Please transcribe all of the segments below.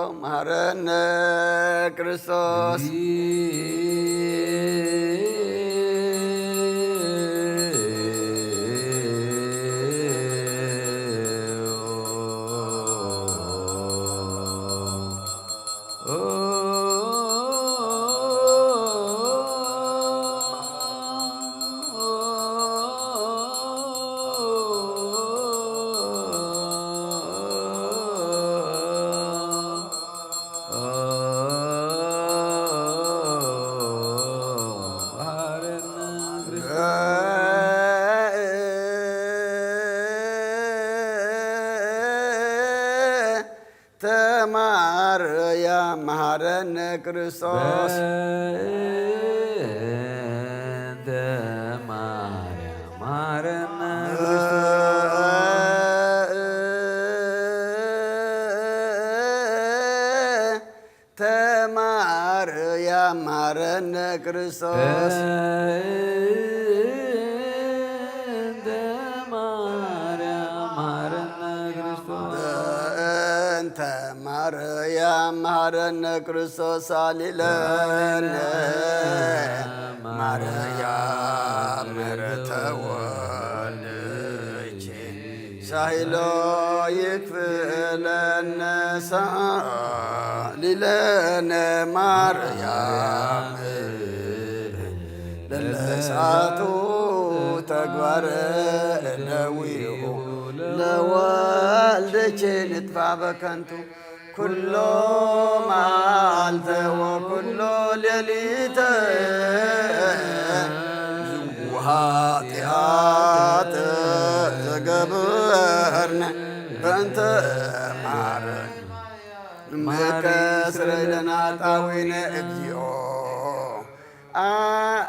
መሃረነ መሃረነ ክርስቶስ። ተማርያም መሃረነ ክርስቶስ። በእንተ ማርያም መሃረነ ክርስቶስ። ተማርያም መሃረነ ክርስቶስ። በእንተ ማርያም መሃረነ ክርስቶስ። በእንተ ማርያም መሃረነ ክርስቶስ። ሳሊለነ ማርያም ምሕረተ ወልድኪ ሳይሎ ይክፍለነ። ሳሊለነ ማርያም ለለሳቱ ተግባረ እደዊሁ ለወልድኪ ንጥፋ በከንቱ። ኩሎ መዓልተ ወኩሎ ሌሊተ ዝዉ ኃጢአት ዘገብርነ በእንተ ማረን። እምከ ስረይለነ ኃጣውኢነ እግዚኦ። አ-፣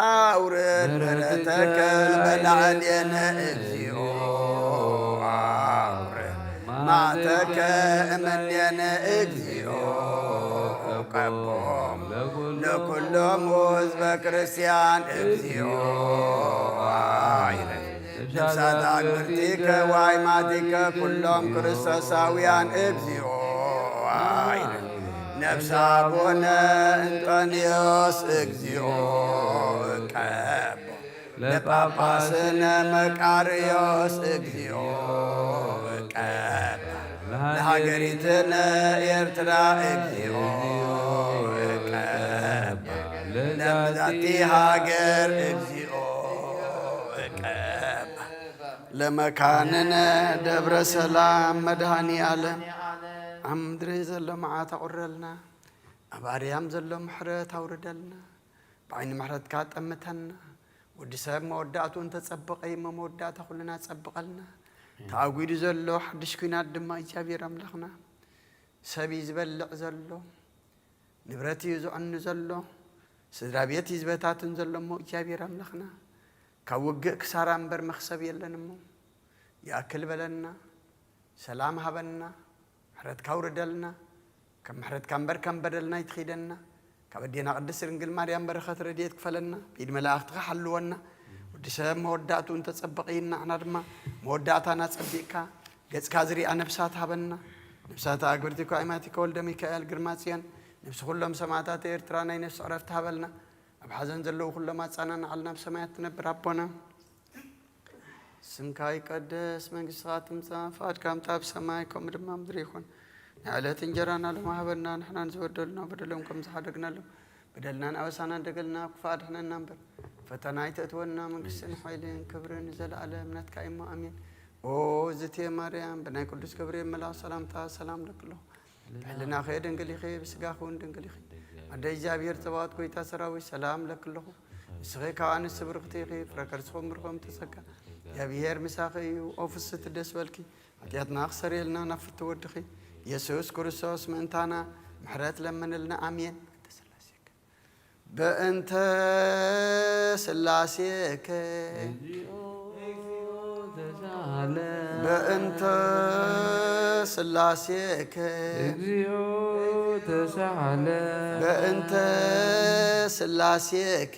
ኣውርድ ምሕረትከ በላዕሌነ እግዚኦ። ኣውርድ መዓልተከ እምኔነ እግዚኦ። ቀቦም ለኩሎሙ ህዝበ ክርስቲያን እግዚኦ። ኣይረን ነፍሳት ኣግብርቲከ ወኣይማቲከ ኩሎም ክርስቶሳውያን እግዚኦ። ኣይረን ነፍሰ ኣቡነ እንጦንዮስ እግዚኦ። ቀቦ ለጳጳስነ መቃርዮስ እግዚኦ። ቀባ ለሃገሪትነ ኤርትራ እግዚኦ። ቀባ ለዛቲ ሃገር እግዚኦ። ቀባ ለመካንነ ደብረ ሰላም መድኃኔ ዓለም። ኣብ ምድሪ ዘሎ መዓት ኣቑረልና፣ ኣብ ኣርያም ዘሎ ምሕረት ኣውርደልና። ብዓይኒ ምሕረትካ ጠምተና። ወዲ ሰብ መወዳእትኡ እንተጸበቐ እሞ መወዳእታ ኩልና ጸብቐልና። ተኣጒዱ ዘሎ ሓድሽ ኲናት ድማ እግዚኣብሔር ኣምላኽና፣ ሰብ እዩ ዝበልዕ ዘሎ፣ ንብረት እዩ ዘዕኑ ዘሎ፣ ስድራ ቤት እዩ ዝበታትን ዘሎ እሞ እግዚኣብሔር ኣምላኽና፣ ካብ ውግእ ክሳራ እምበር መኽሰብ የለን እሞ ይኣክል በለና። ሰላም ሃበና፣ ምሕረትካ ኣውርደልና። ከም ምሕረትካ እምበር ከም በደልና ኣይትኺደና። ካብ ኣዴና ቅድስት ድንግል ማርያም በረኸት ረድኤት ክፈለና። ብኢድ መላእኽትኻ ሓልወና። ወዲ ሰብ መወዳእትኡ እንተጸበቐ እዩ፣ ንዓና ድማ መወዳእታና ጸቢቕካ ገጽካ ዝሪኣ ነፍሳት ሃበና። ነብሳት ኣግብርቲ ኳይማቲከ ወልደ ሚካኤል ግርማ ጽዮን፣ ነብሲ ኩሎም ሰማዕታት ኤርትራ ናይ ነፍሲ ዕረፍቲ ሃበልና። ኣብ ሓዘን ዘለዉ ኩሎም ኣጻናንዓልና። ኣብ ሰማያት ትነብር ኣቦና፣ ስምካ ይቀደስ፣ መንግስትኻ ትምጻእ፣ ፍቓድካ ምጻእ ኣብ ሰማይ ከምኡ ድማ ምድሪ ይኹን። ናይ ዕለት እንጀራና ሎሚ ሃበና፣ ንሕናን ዝበደሉና በደሎም ከም ዝሓደግናሎም በደልናን ኣበሳናን ደገልና፣ ክፉእ ኣድሕነና እምበር፣ ፈተና ኣይተእትወና። መንግስትን ሓይልን ክብርን ንዘለኣለም ናትካ እሞ፣ ኣሜን። ኦ እግዝእትየ ማርያም፣ ብናይ ቅዱስ ገብርኤል መልኣኽ ሰላምታ ሰላም እለኪ ኣለኹ። ብሕልናኺ ድንግል ኢኺ፣ ብስጋኺ እውን ድንግል ኢኺ። ኣደ እግዚኣብሔር ጸባኦት፣ ጎይታ ሰራዊት፣ ሰላም እለኪ ኣለኹ። ንስኺ ካብ ኣንስቲ ብርኽቲ ኢኺ፣ ፍረ ከርስኺ እውን ብሩኽ ተጸጋ። እግዚኣብሔር ምሳኺ እዩ። ኦ ፍስሕቲ ደስ በልኪ፣ ሓጢኣትና ክሰርየልና ናብ ፍትው ወድኺ ኢየሱስ ክርስቶስ ምእንታና ምሕረት ለምንልና። ኣሜን። በእንተ ስላሴከ፣ በእንተ ስላሴከ፣ በእንተ ስላሴከ፣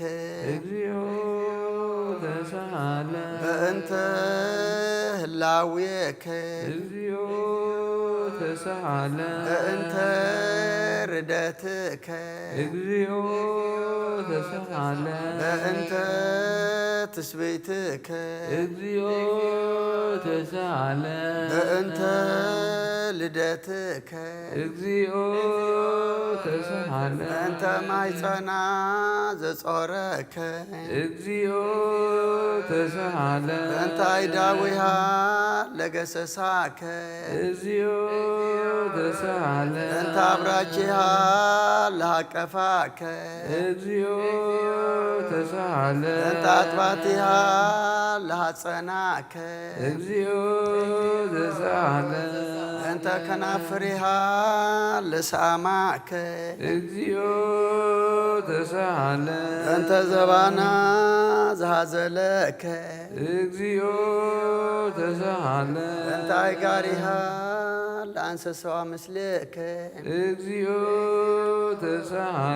በእንተ ህላዌከ፣ በእንተ ርደትከ፣ በእንተ ትስብእትከ፣ በእንተ ልደትከ፣ በእንተ ማይጸና ዘጾረከ፣ በእንተ ኣይዳዊሃ ለገሰሳከ፣ በእንተ ኣብራኪሃ ለሃቀፋከ፣ በእንተ ኣጥባቲሃ ለሃጸናከ፣ በእንተ ከናፍሪሃ ለሰኣማከ፣ በእንተ ዘባና ዝሃዘለከ፣ በእንተ ኣይጋሪሃ ለኣንሰሰዋ ምስሌከ፣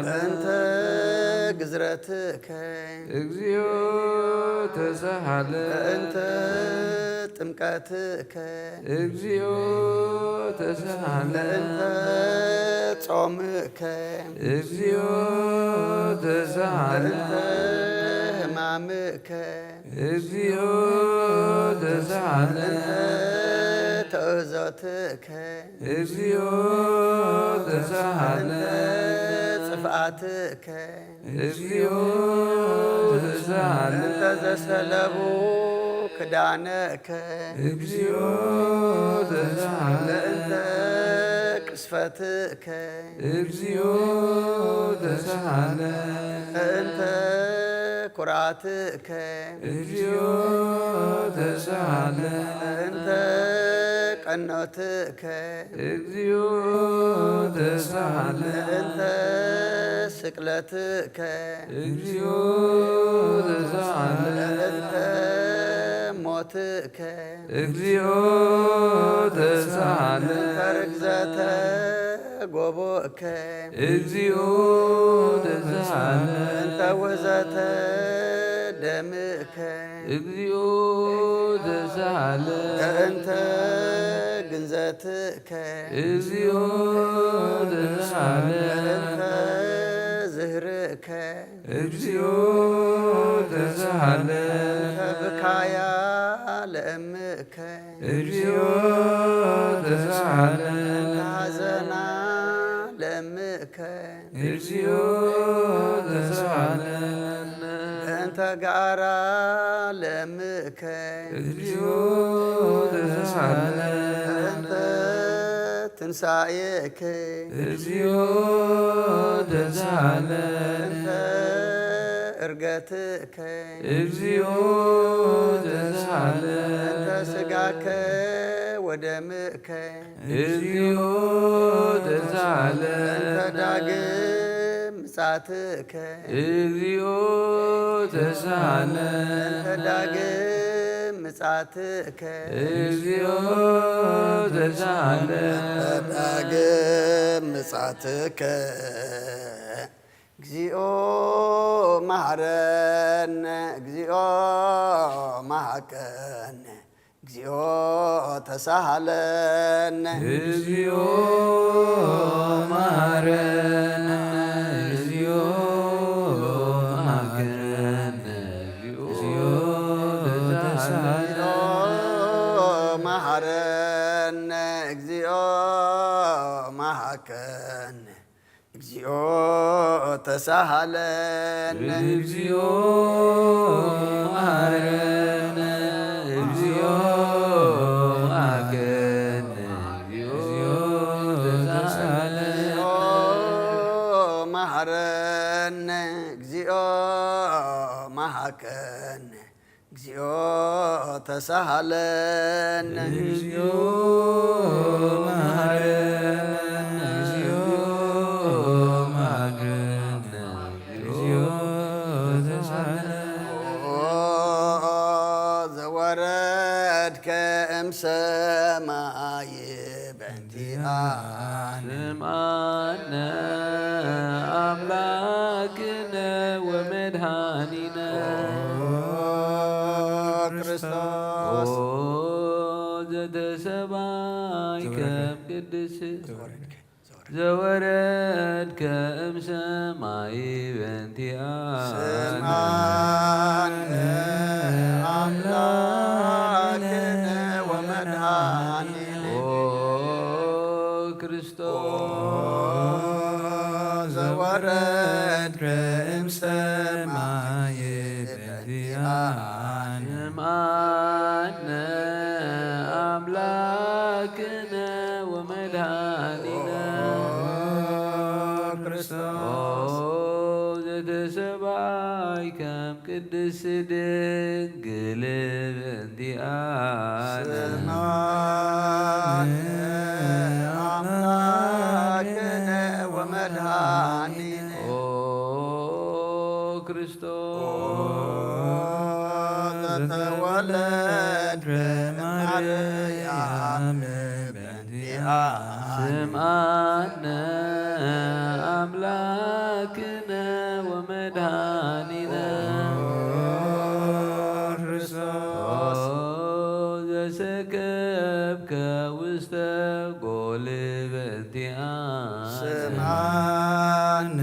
በእንተ ግዝረትከ፣ በእንተ ጥምቀትከ፣ በእንተ ጾምከ፣ በእንተ ሕማምከ፣ በእንተ ተእዞትከ፣ በእንተ ጽፍኣትከ፣ በእንተ ዘሰለቡ ክዳነከ፣ በእንተ ቅስፈትከ፣ በእንተ ኩራትከ፣ በእንተ ቀኖትከ፣ በእንተ ስቅለትከ፣ በእንተ ሞትከ፣ በእንተ ርግዘተ ጎቦእከ፣ በእንተ ውህዘተ ደምእከ፣ በእንተ ግንዘትከ፣ በእንተ ዝህርእከ፣ በእንተ ብካያ ለእምእከ፣ በእንተ ሓዘና ለእምእከ፣ በእንተ ጋራ ለእምእከ፣ በእንተ ትንሳኤከ፣ በእንተ እርገትከ፣ በእንተ ስጋከ ወደምእከ፣ በእንተ ዳግም ምጻትከ፣ በእንተ ዳግም ምጻትከ፣ በእንተ ዳግም ምጻትከ፣ እግዚኦ መሐረነ፣ እግዚኦ መሐቀነ፣ እግዚኦ ተሳሃለነ። እግዚኦ መሐረነ። እግዚኦ መሐረነ። እግዚኦ ተሳሃለነ። መሐረነ። እግዚኦ መሐከነ። እግዚኦ ተሳሃለነ። እግዚኦ መሐረነ። እግዚኦ መሐረነ። እግዚኦ ተሳሃለነ። መሐረነ። እግዚኦ መሐከነ። እግዚኦ ተሳሃለነ። እግዚኦ መሐረነ። እግዚኦ መሐረነ። እግዚኦ ተሳሃለነ። ኦ ዘወረድከ እምሰማይ በእንቲኣነ። ስምዓነ ኣምላክነ ወመድኃኒነ። ኦ ክርስቶስ። ኦ ዘተሰባይ ከም ቅድስት ዘወረድከ እምሰማይ በእንቲኣነ። ስምዓነ ኣምላክነ ወመድኃኒነ። ኦ ክርስቶስ ኦ ዘወረድከ እምሰማይ በእንቲኣነ። ስምዓነ ኣምላክነ ወመድኃኒነ። ኦ ክርስቶስ። ኦ ዘተሰባይ ከም ቅድስት ድንግል በእንቲኣነ። ስምዓነ ኣምላክነ ወመድኃኒነ። ኦ ክርስቶስ ኦ ዘተወለድከ ማርያም በእንቲኣነ። ስምዓነ ኣምላክነ ወመድኃኒነ። ኦ ክርስቶስ። ኦ ዘሰከብከ ውስተ ጎል በእንቲኣነ። ስምዓነ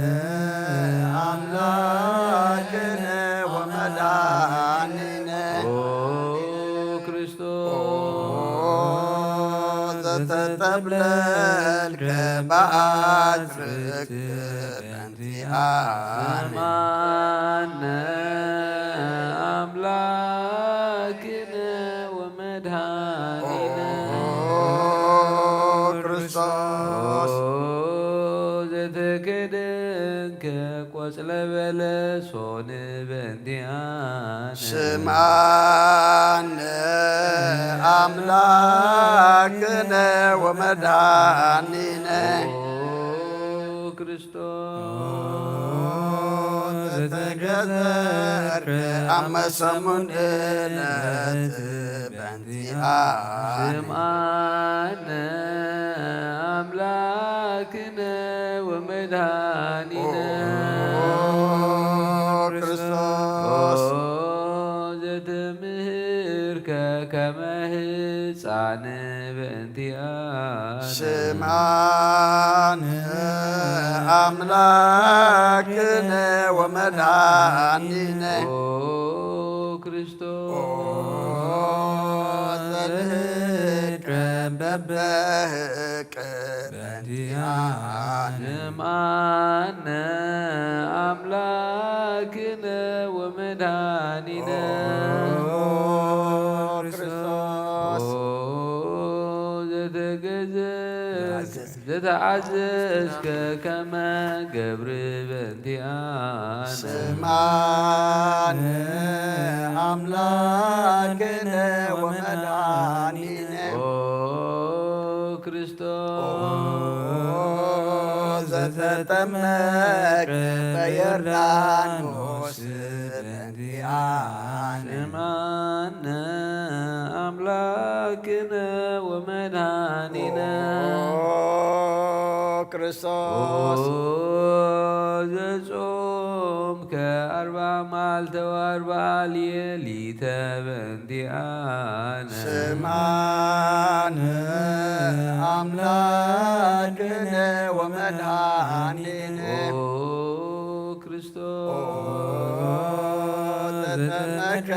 ኣምላክነ ወመድኃኒነ። ኦ ክርስቶስ ኦ ዘተጠብለልከ በአጽርክ በእንቲኣነ። ስምዓነ ኣምላክነ ወመድኃኒነ። ኦ ክርስቶስ። ኦ ዘተከደንከ ቆጽለ በለሶን በእንቲኣነ። ስምዓነ ኣምላክነ ወመድኃኒነ። ኦ ክርስቶስ ኦ ዘተገዘርከ ኣብ መሰሙን ዕለት በእንቲኣነ። ስምዓነ ኣምላክነ ወመድኃኒነ። ኦ ክርስቶስ። ኦ ዘተምህርከ ከመ ህፃን በእንቲኣነ። ስምዓነ ኣምላክነ ወመድኃኒነ። ኦ ክርስቶስ ኦ ዘትትረበበ በእንቲኣነ። ስምዓነ ኣምላክነ ወመድኃኒነ። ኦ ክርስቶስ። ኦ ዘተገዘ ዘተዓዘዝከ ከመ ገብር በእንቲኣነ። ስምዓነ ኣምላክነ ወመድኃኒነ። ኦ ክርስቶስ ኦ ዘተጠመቀ በዮርዳኖስ በእንቲኣነ። ስምዓነ ኣምላክነ ወመድኃኒነ። ኦ ክርስቶስ። ኦ ዘጾምከ ኣርባ መዓልተ ወኣርባ ሌሊተ በእንቲኣነ። ስምዓነ ኣምላክነ ወመድኃኒነ። ኦ ክርስቶስ ዘተመከርከ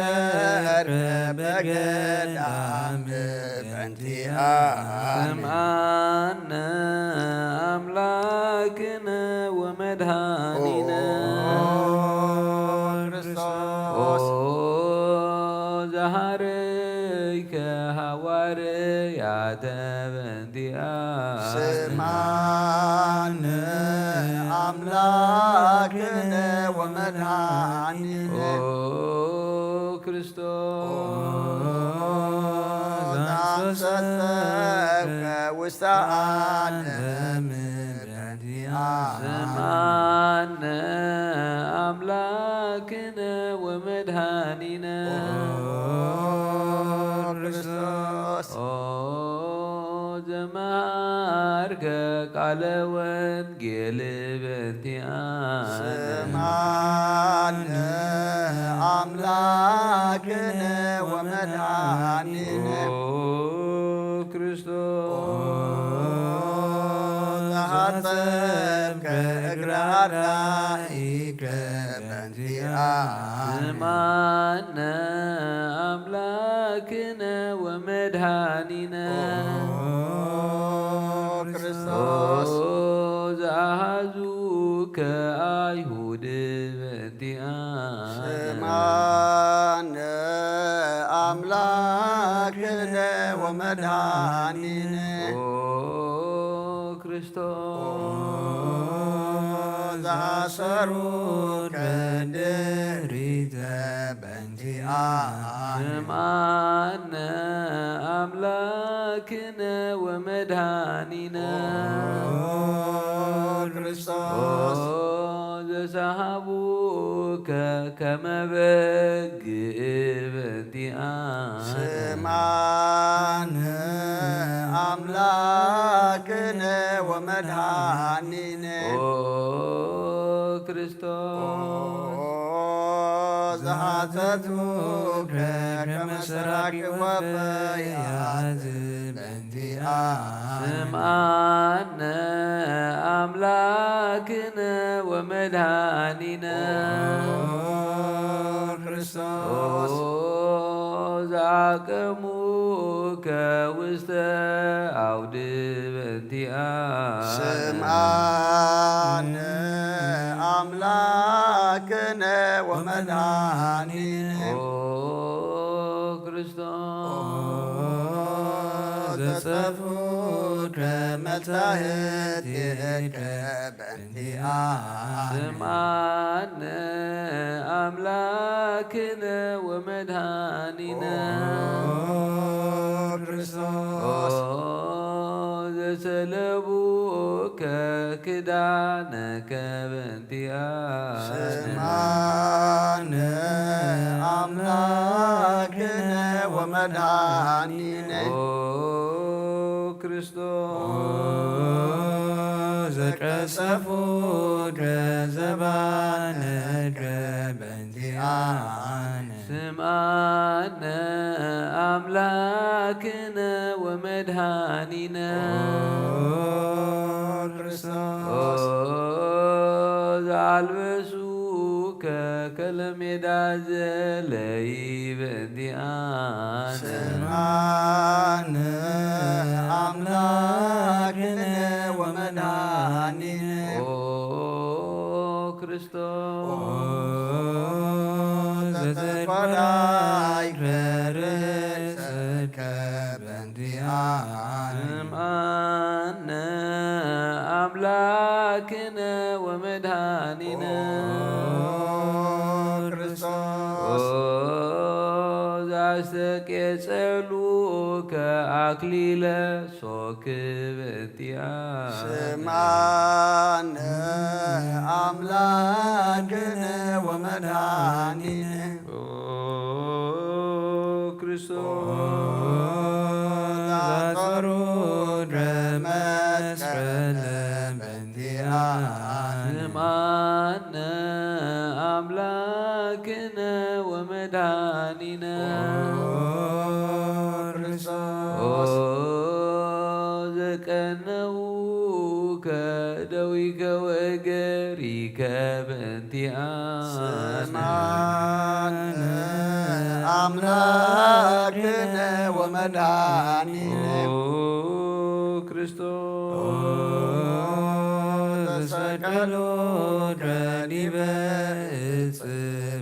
በገዳም በእንቲኣነ። ስምዓነ ኣምላክነ ወመድኃኒነ። ኦ ክርስቶስ ኦ ዘሃረይከ ሃዋርያተ በእንቲኣነ። ስምዓነ ኣምላክነ ወመድኃኒነ። ኦ ክርስቶስ ዛሰሰብከ ውስተ ዓለም በእንቲኣነ። ስምዓነ ኣምላክነ ወመድኃኒነ። ኦ ክርስቶስ ኦ ዘመሃርከ ቃለ ወንጌል በእንቲኣነ። ስምዓነ ኣምላክነ ወመድኃኒነ። ኦ ክርስቶስ ዘሓጸብከ እግረ ኣርዳኢከ በእንቲኣነ። ስምዓነ ኣምላክነ ወመድኃኒነ። ኦ ክርስቶስ ኦ ዘኣሃዙከ ኣይሁድ በእንቲኣነ። ስምዓነ ኣምላክነ ወመድኃኒነ። ኦ ክርስቶስ ዛሰሩከ ድሪተ በእንቲኣነ። ስምዓነ ኣምላክነ ወመድኃኒነ። ኦ ክርስቶስ ኦ ዘሰሃቡከ ከመ በግዕ በእንቲኣነ። ስምዓነ ኣምላክነ ወመድኃኒነ። ኦ ክርስቶስ ኦ ዘሓተቱከ ከመ ሰራቂ ወፈያት በእንቲኣነ። ስምዓነ ኣምላክነ ወመድኃኒነ። ኦ ክርስቶስ ኦ ዘኣቀሙከ ውስተ ኣውድ በእንቲኣነ። ስምዓነ ኣምላክነ ወመድኃኒነ። ኦ ክርስቶስ ኦ ዘጸፉከ መጻሕፍትከ በእንቲኣነ። ስምዓነ ኣምላክነ ወመድኃኒነ። ኦ ክርስቶስ ኦ ዘሰለቡከ ክዳነከ በእንቲኣነ። ስምዓነ ኣምላክነ ወመድኃኒነ። ኦ ክርስቶስ ኦ ዘቀሰፉከ ዘባነከ በእንቲኣነ። ስምዓነ ኣምላክነ ወመድኃኒነ። ኦ ክርስቶስ ኦ ዘኣልበሱከ ከለሜዳ ዘለይ በእንቲኣነ። ስምዓነ ኣምላክነ ወመድኃኒነ። ኦ ክርስቶስ ኦ ዘተቆላይከ ርእሰከ በእንቲኣነ። ስምዓነ ኣምላክነ ወመድኃኒነ። ኦ ክርስቶስ ኦ ዘኣስተቄጸሉከ ኣክሊለ ሶክ በእንቲኣነ። ስምዓነ ኣምላክነ ወመድኃኒነ። ኦ ክርስቶስ ኦ ዘአጸሩከ መስቀለ በእንቲኣነ። ስምዓነ ስምዓነ ኣምላክነ ወመድኃኒነ ኦ ክርስቶስ። ኦ ዘቀነውከ ደዊከ ወእገሪከ በእንቲኣነ። ስምዓነ ኣምላክነ ወመድኃኒነ ኦ ክርስቶስ። ኦ ዘሰቀሉከ ዲበ እጽ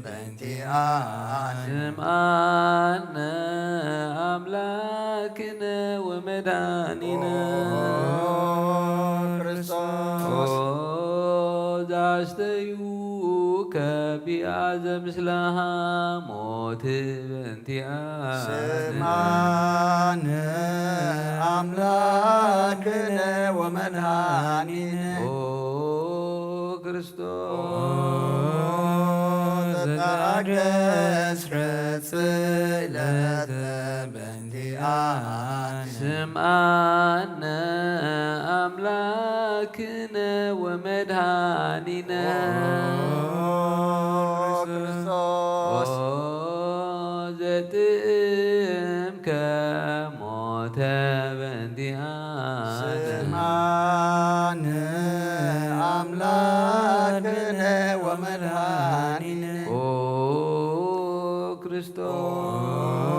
በእንቲኣነ። ስምዓነ ኣምላክነ ወመድኃኒነ ኦ ክርስቶስ። ኦ ዘኣስተዩከ ቢያዘ ምስለ ሐሞት በእንቲኣነ። ስምዓነ ኣምላክነ ወመድኃኒነ ኦ ክርስቶስ። ኦ ዘተኣገስረ ጽለተ በእንቲኣነ። ስምዓነ ኣምላክነ ወመድኃኒነ ኦ ክርስቶስ። ኦ ዘጥእምከ ሞተ በእንቲኣነ። ስምዓነ ኣምላክነ ወመድኃኒነ ኦ ክርስቶስ። ኦ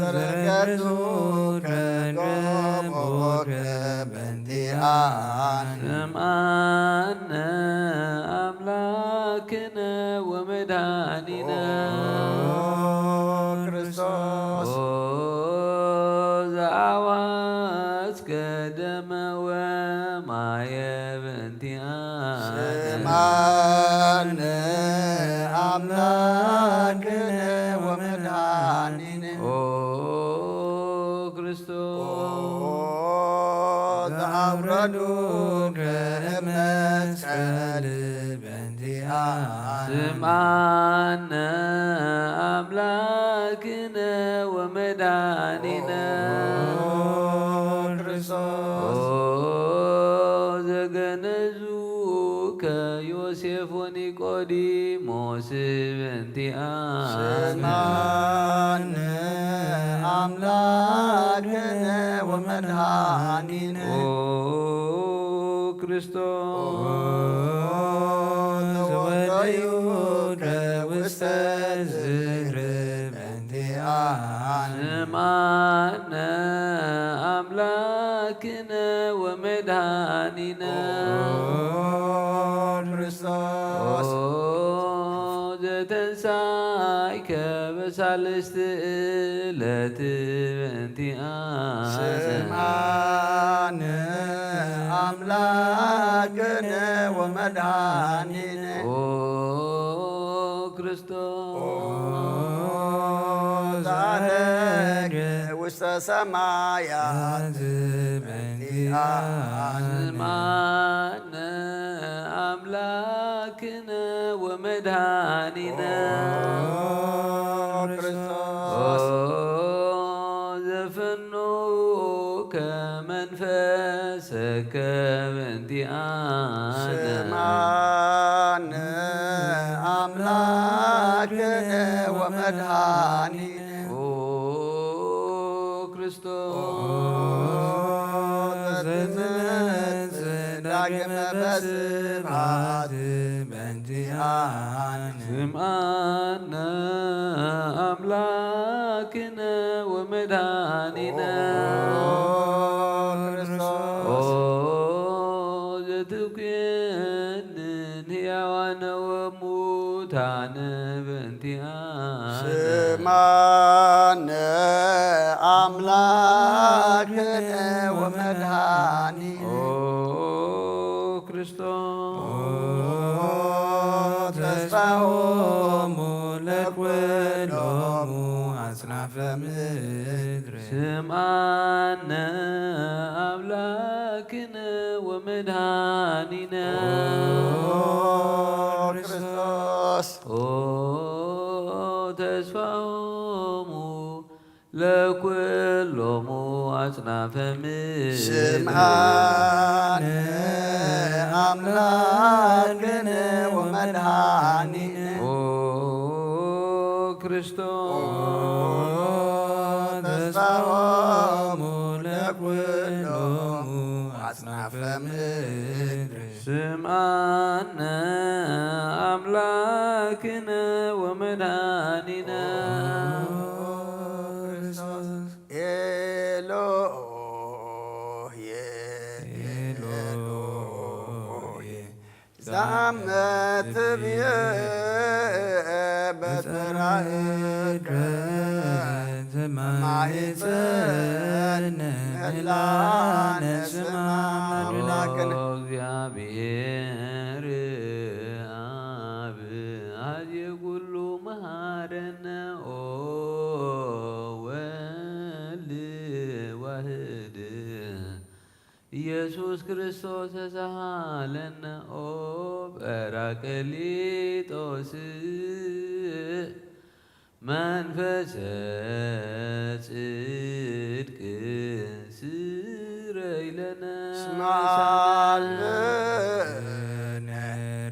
ዘረገጹከ ገቦከ በእንቲኣነ። ስምዓነ ኣምላክነ ወመድኃኒነ ኦ ክርስቶስ። ኦ ዘኣዋስከ ደመ ወማየ በእንቲኣነ። ስምዓነ ኣምላክነ ወመድኃኒነ ኦ ክርስቶስ። ኦ ዘኣውረዱከ እም መስቀል በእንቲኣነ። ስምዓነ ኣምላክነ ወመድኃኒነ ኦ ክርስቶስ። ኦ ዘገነዙከ ዮሴፍ ወኒቆዲሞስ በእንቲኣነ። ስምዓነ ኣምላክነ ወመድኃኒነ ኦ ክርስቶስ። ኦ ዘወደዩከ ውስተ ዝክር በእንቲኣነ። ስምዓነ ኣምላክነ ወመድኃኒነ ኦ ክርስቶስ። ኦ ዘተንሳይከ በሳልስት ዕለት በእንቲኣነ። ስምዓነ ኣምላክነ ወመድኃኒነ ኦ ክርስቶስ። ኦ ዘዐረገ ውስተ ሰማያት በእንቲኣነ። ስምዓነ ኣምላክነ ወመድኃኒነ ኦ ክርስቶስ። ኦ ዘፈኖከ መንፈሰከ በእንቲኣነ። ስምዓነ ኣምላክነ ወመድኃኒነ ኦ ክርስቶስ። ኦ ዘትመጽእ ዳግመ በስብሐት በእንቲኣነ። ስምዓነ ኣምላክነ ወመድኃኒነ ኦ ክርስቶስ። ኦ ዘትኩየንን ሕያዋነ ወሙታነ በእንቲኣነ። ስምዓነ ኣምላክነ ወመድኃኒነ ኦ ክርስቶስ። ኦ ተስፋሆሙ ለኩሎሙ አጽናፈ ምድር። ስምዓነ አምላክነ ወመድኃኒነ ኦ ክርስቶስ። ኦ ተስፋሆሙ ለኩሎሙ አጽናፈ ምድር። ስምዓነ ኣምላክነ ወመድኃኒነ ኦ ክርስቶስ ኦ ተስፋሆሙ ለኩሎሙ ኣጽናፈ ምድር። ስምዓነ ኣምላክነ ወመድኃኒነ ኦ ክርስቶስ ኤሎሄ ኤሎሄ ዛመትብየ በጽራእከ ማይጸን ምህላነ ስማ ኣምላክነ። ኦ እግዚኣብሔር ኣብ ኣዝየ ኩሉ መሃረነ ኦ ወልድ ዋህድ ኢየሱስ ክርስቶስ ተሳሃለነ ኦ ጰራቅሊጦስ መንፈሰ ጽድቅ ስረይለነ ስማልነ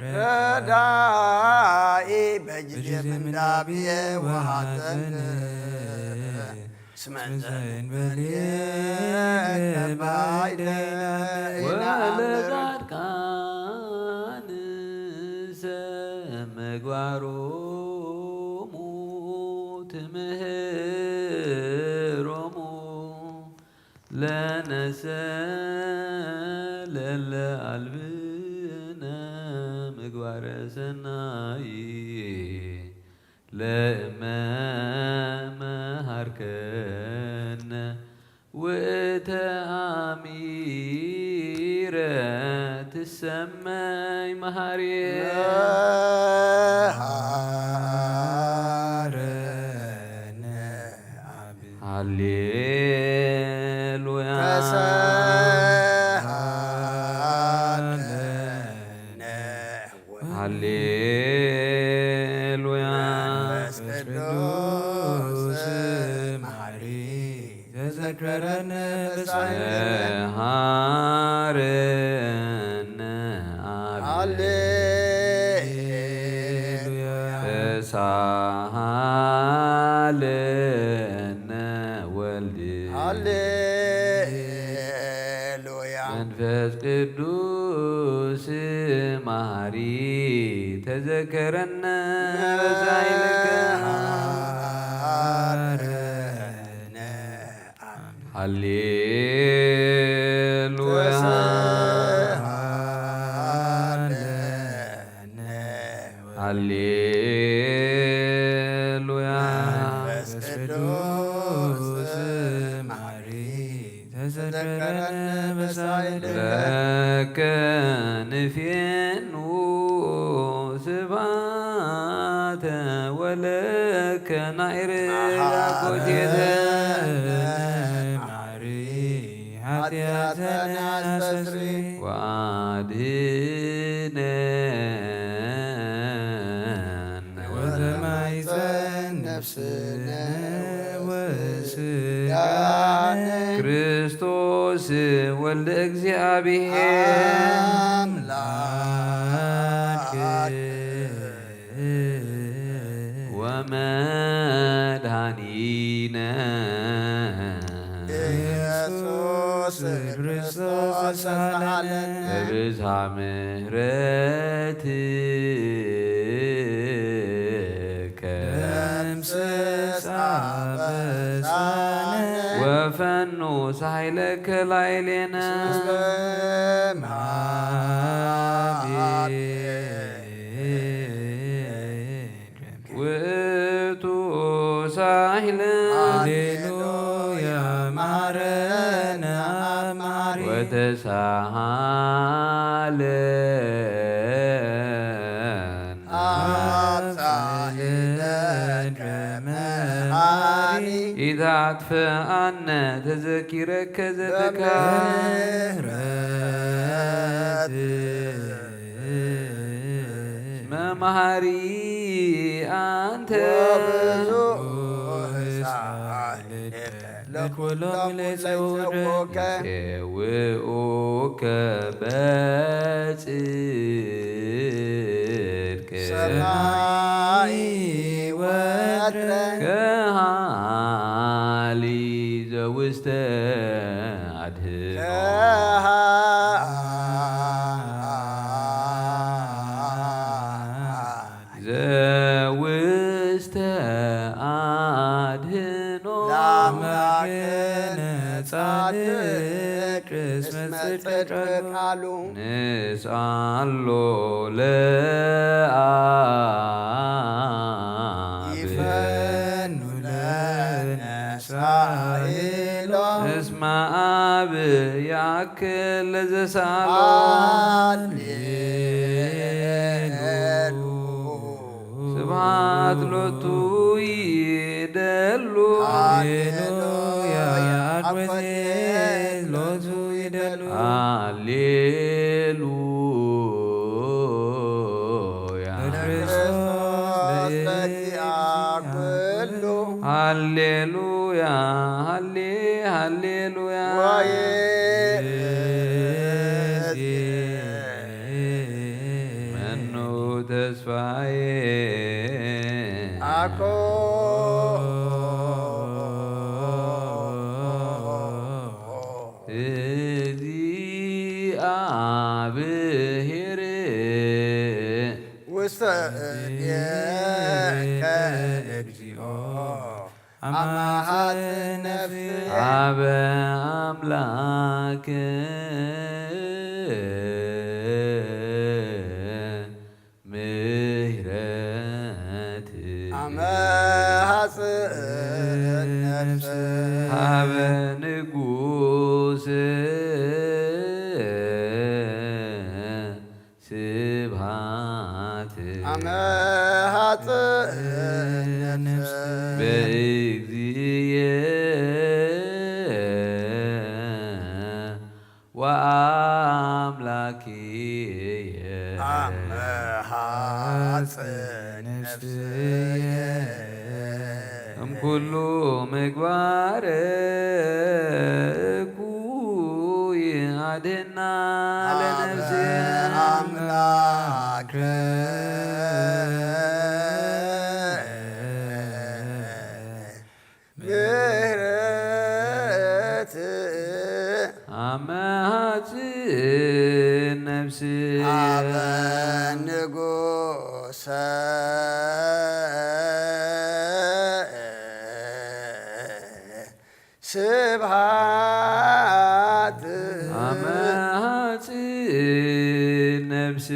ረዳኢ በጅዜ ምንዳብየ ወሃዘን ስመዘን በልየ ተባይደ ወለጻድቃንሰ ምግባሮሙ ትምህሮሙ ለነሰ ለለ አልብነ ምግባረ ሰናይ ለእመ መሃርከነ ውእተ አሚረ ትሰመይ መሃሪ መሃረነ አብ ሃሌሉያ ተሰሃለነ ሃሌሉያ መንፈስ ቅዱስ መሐሪ ተዘከረነ በሳይለ መሃረነ አብ ሃሌሉያ ተሳሃለነ ወልድ ሃሌሉያ መንፈስ ቅዱስ መሐሪ ተዘከረነ በሳይልከ መሐረነ አብ ሃሌሉያ ተሳሃለነ ሃሌሉያ መንፈስ ቅዱስ መሐሪ ተዘከረነ በሳይልከ ለከ ንፌኑ ስብሐተ ወለከ ናይረ አሃ ያኮቴተ መሐሪ ኃጢአተነ አስተስሪ ወአድህነነ ወዘማይፀን ነፍስነ ወስጋነ ክርስቶስ ወልደ እግዚአብሔር አምላክ ወመድኃኒነ ኢየሱስ ክርስቶስ ተሳሃለነ በብዝሃ ምሕረትከ ደምስስ አበሳነ ወፈኑ ሳይለከ ላይሌነ እስመ ውእቱ ሳይለ ሃሌሉያ መሐረነ አብ መሐሪ ወተሳሃለን አብ ሳይለ መሐሪ ኢታጥፍአነ ተዘኪረከ ዘትካ በምህረት መመሃሪ አንተ ወብዙ ሳህል ለኩሎም ለይጸውዑከ ይጼውኡከ በ ጽድቅ ሰማይ ወትረ ከሃሊ ዘውስተ ኣድህኖ ከሃ- ዘውስተ ኣድህኖ ለአምላክነ ጻድቅ እስመ ጽድቅ ቃሉ ንስኣሎ ለአብ ይፈኑ ለነ ሳይሎ እስመ አብ ያክል ለዘሳሎ ሃሌሉ ስብሐት ሎቱ ይደሉ ሃሌሉያ አኮቴ ሎቱ ይደሉ ሃሌሉያ ለክርስቶስ ለኪያ ኩሉ ሃሌሉያ ሃሌ ሃሌሉያ ወይ መኑ ተስፋዬ አኮ እግዚአብሔር ውስተ እዴከ እግዚኦ አማሃት ነፍስ አበ አምላክ ምህረት አመሃጽ ነፍስ ሀበ ንጉስ ስብሃት አመሃጽ ነፍስ በእግዚእየ ወአምላክየ አመሃጽ ነፍስየ እምኩሉ ምግባር እኩይ አድህና ለነፍስ አምላክ ምህረት አመሃጽ ነፍስ ሀበ ንጉሰ ስብሃት አመሃጽ ነፍስ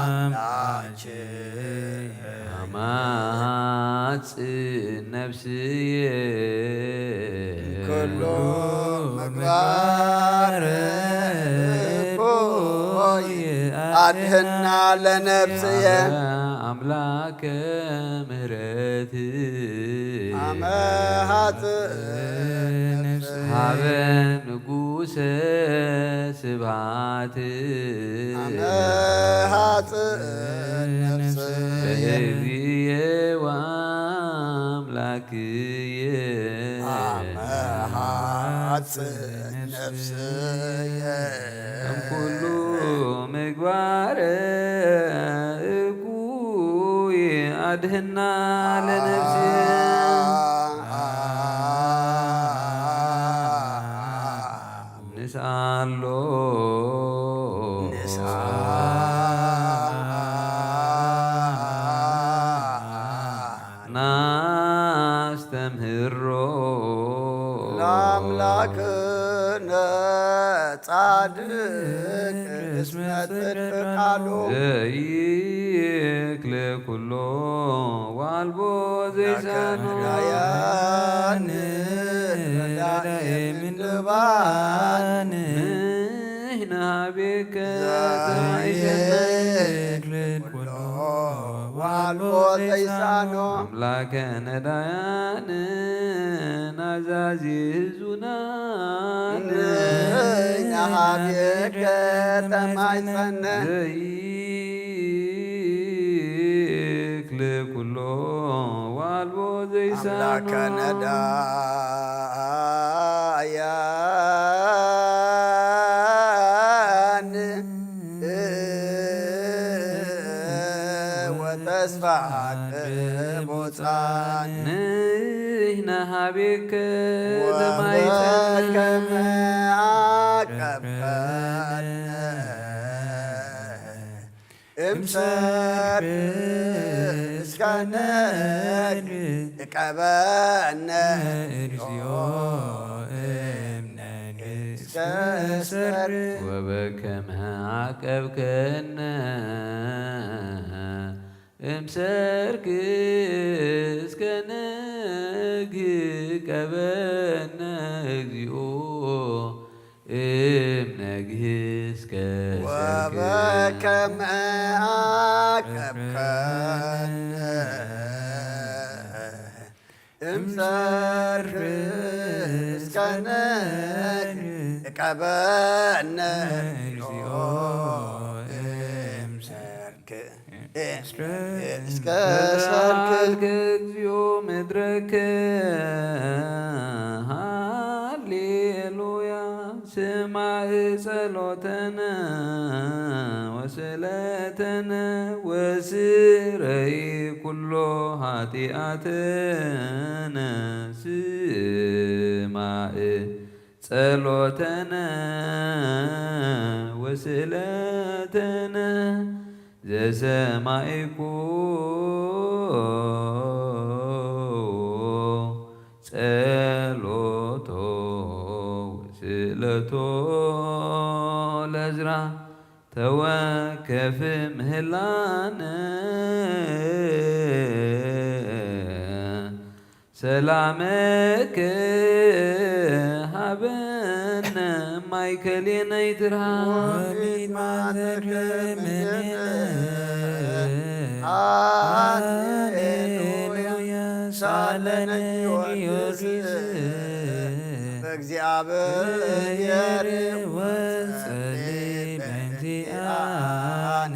ወአምላክ አማጽ ነፍስየ ኩሉ ምግባር እኩይ አድህና ለነፍስየ አምላከ ምህረት አመሃጽ ሀበ ንጉሰ ስብሃት አመሃጽ ነፍስየ በእግዚእየ ወአምላክየ አመሃጽ ነፍስየ እምኩሉ ምግባር እኩይ አድህና ለነፍስየ ንስአሎ ናስተምህሮ ለአምላክነ ጻድቅ እስመ ጽድቅ ቃሉ ዘይክል ኩሎ ዋልቦ ዘይሳኖ ነዳያን ነዳየ ምንድባን ምሕነ ሀቤከ ተማይሰነ ዘይክል ኩሎ ዋልቦ ዘይሳኖ አምላከ ነዳያን ናዛዚ ህዙናን ሀቤከ ተማይሰነ ዘይክል ኩሎ ኣልቦ ዘይሳኖ ኣምላከ ነዳያን ወተስፋ ቅቡፃን ንሕና ሃቤከ ተማይፀን ወበከመ ዓቀብከነ እምሰርክ እስከ ነግህ እቀበነ እግዚኦ እምነግህ እስከ ሰርክ ወበከመ ዓቀብከነ እምሰርክ እስከ ነግህ እቀበነ እግዚኦ እምነግህ እስከ ሰርክ ወበከመ ዓቀብከነ እምሰርክ እስከ ነግህ እቀበነ እግዚኦ እምሰርክ እስከ ሰርክ እግዚኦ ምድረከ ሃሌሉያ ስማዕ ጸሎተነ ወስእለተነ ወስረይ ኩሎ ኃጢአተነ ስማዕ ጸሎተነ ወስእለተነ ዘሰማይኩ ጸሎቶ ወስእለቶ ለዝራ ተወከፍ ምህላነ ሰላመከ ሃበነ ማይከሌነ ይትርሃ ወፊት ማተከ ምኔነ ሃሌሉያ ሳለነ ጊዮርጊስ በእግዚአብሔር ወጸሊ በእንቲአነ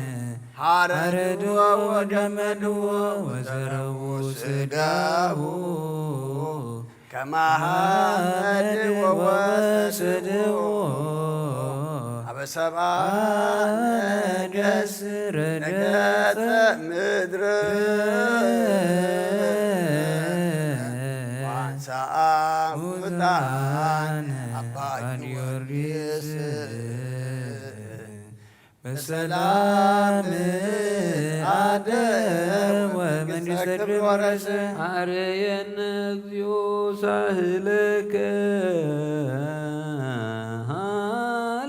ሓረድዎ ወገመድዎ ወዘረዉ ስጋሁ ከማሃመድ ወወሰድዎ አበ ሰብአ ነገስ ረገጸ ምድር ዋንሳአ ሙታን አባ ጊዮርጊስ በሰላም አደወ መንግስተ ክብር ወረሰ። አርየነ እግዚኦ ሳህለከ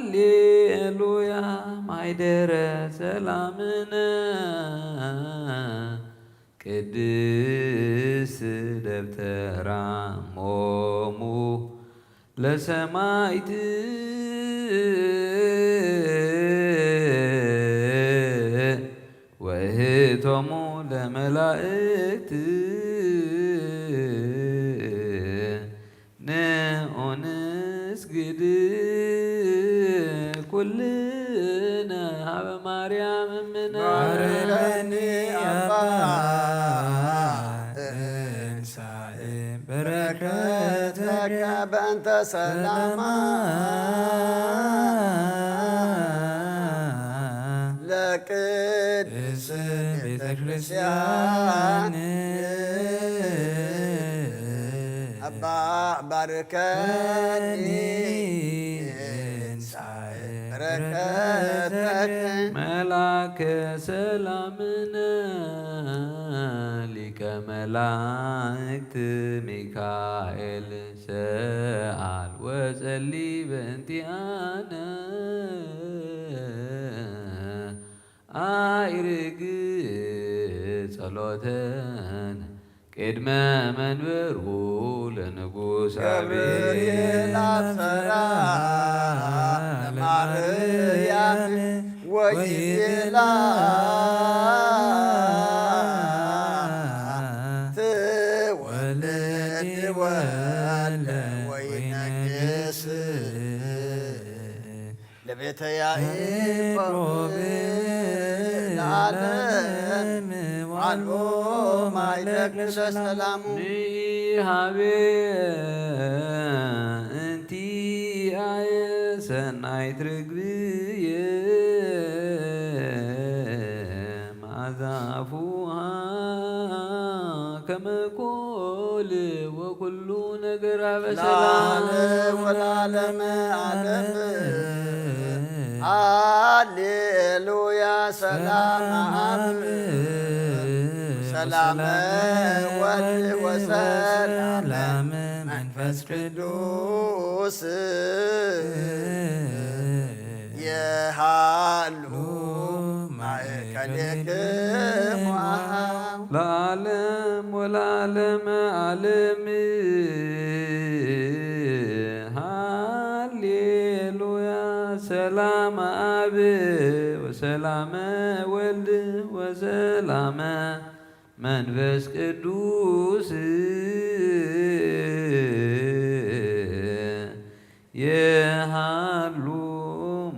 ሃሌሉያ ማይደረ ሰላምነ ቅድስት ደብተራ ሞሙ ለሰማይት ወእህቶሙ ለመላእክት ንኡንስግድ ኩልነ ሀበ ማርያም እምነ። ባርከኒ አባ እንሳኤ በረከተከ በእንተ ሰላማ ለቅድስት ቤተ ክርስቲያን አባ ባርከኒ እንሳኤ በረከተከ መላከ ሰላምነ ሊቀ መላእክት ሚካኤል ሰአል ወጸሊ በእንቲአነ አኢርግ ጸሎተን ቅድመ መንበሩ ለንጉስ ገብርኤል አብሰራ ለማርያም ወይቤላ ትወልድ ወለ ወይነግስ ለቤተ ያዕቆብ ለዓለም ዋልቦ ማይለቅ ለሰላሙ። ንሃቤ እንቲኣየ ሰናይት ርግብየ መዓዛ ኣፉሃ ከመ ኮል ወኩሉ ነገር ኣበ ሰላም። ለዓለም ወለዓለመ ዓለም። ሃሌሉያ። ሰላም አብ ሰላም ወልድ ወሰላም መንፈስ ቅዱስ የሃሉ ማእከሌክሙ አሃው። ለዓለም ወለዓለመ ዓለም። ሃሌሉያ። ሰላም አብ ወሰላመ ወልድ ወሰላመ መንፈስ ቅዱስ የሃሉ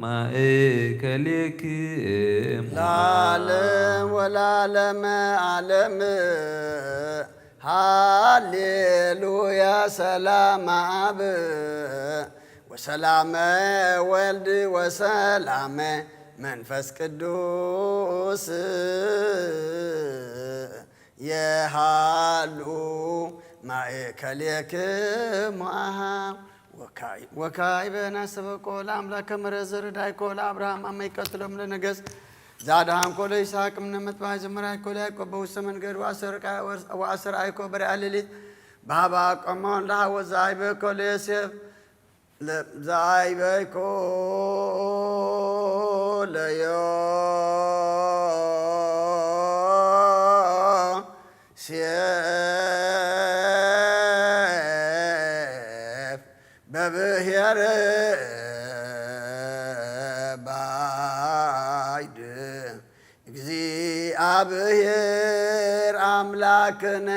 ማእከሌክሙ። ለዓለም ወለዓለመ ዓለም። ሃሌሉያ። ሰላም አብ ወሰላመ ወልድ ወሰላመ መንፈስ ቅዱስ የሃሉ ማእከሌክሙ አሃው። ወካይ-፣ ወካዕበ ናስተበቆ ለአምላከ ምሕረት ዘረዳይኮ ለአብርሃም አመ ይቀትሎም ለነገስ ዛድሃንኮ ለይስሐቅ እምነ መጥባይ ዘመራይኮ ለያዕቆብ በውስተ መንገድ ወአሰርቃ-፣ ወአሰርአይኮ በርያ ሌሊት በሃባ ቆሞን ለሃወ ዘአይበኮ ለዮሴፍ ለ-፣ ዘአይበይኮ ለዮሴፍ በብሔር ባይድ እግዚአብሔር አምላክነ።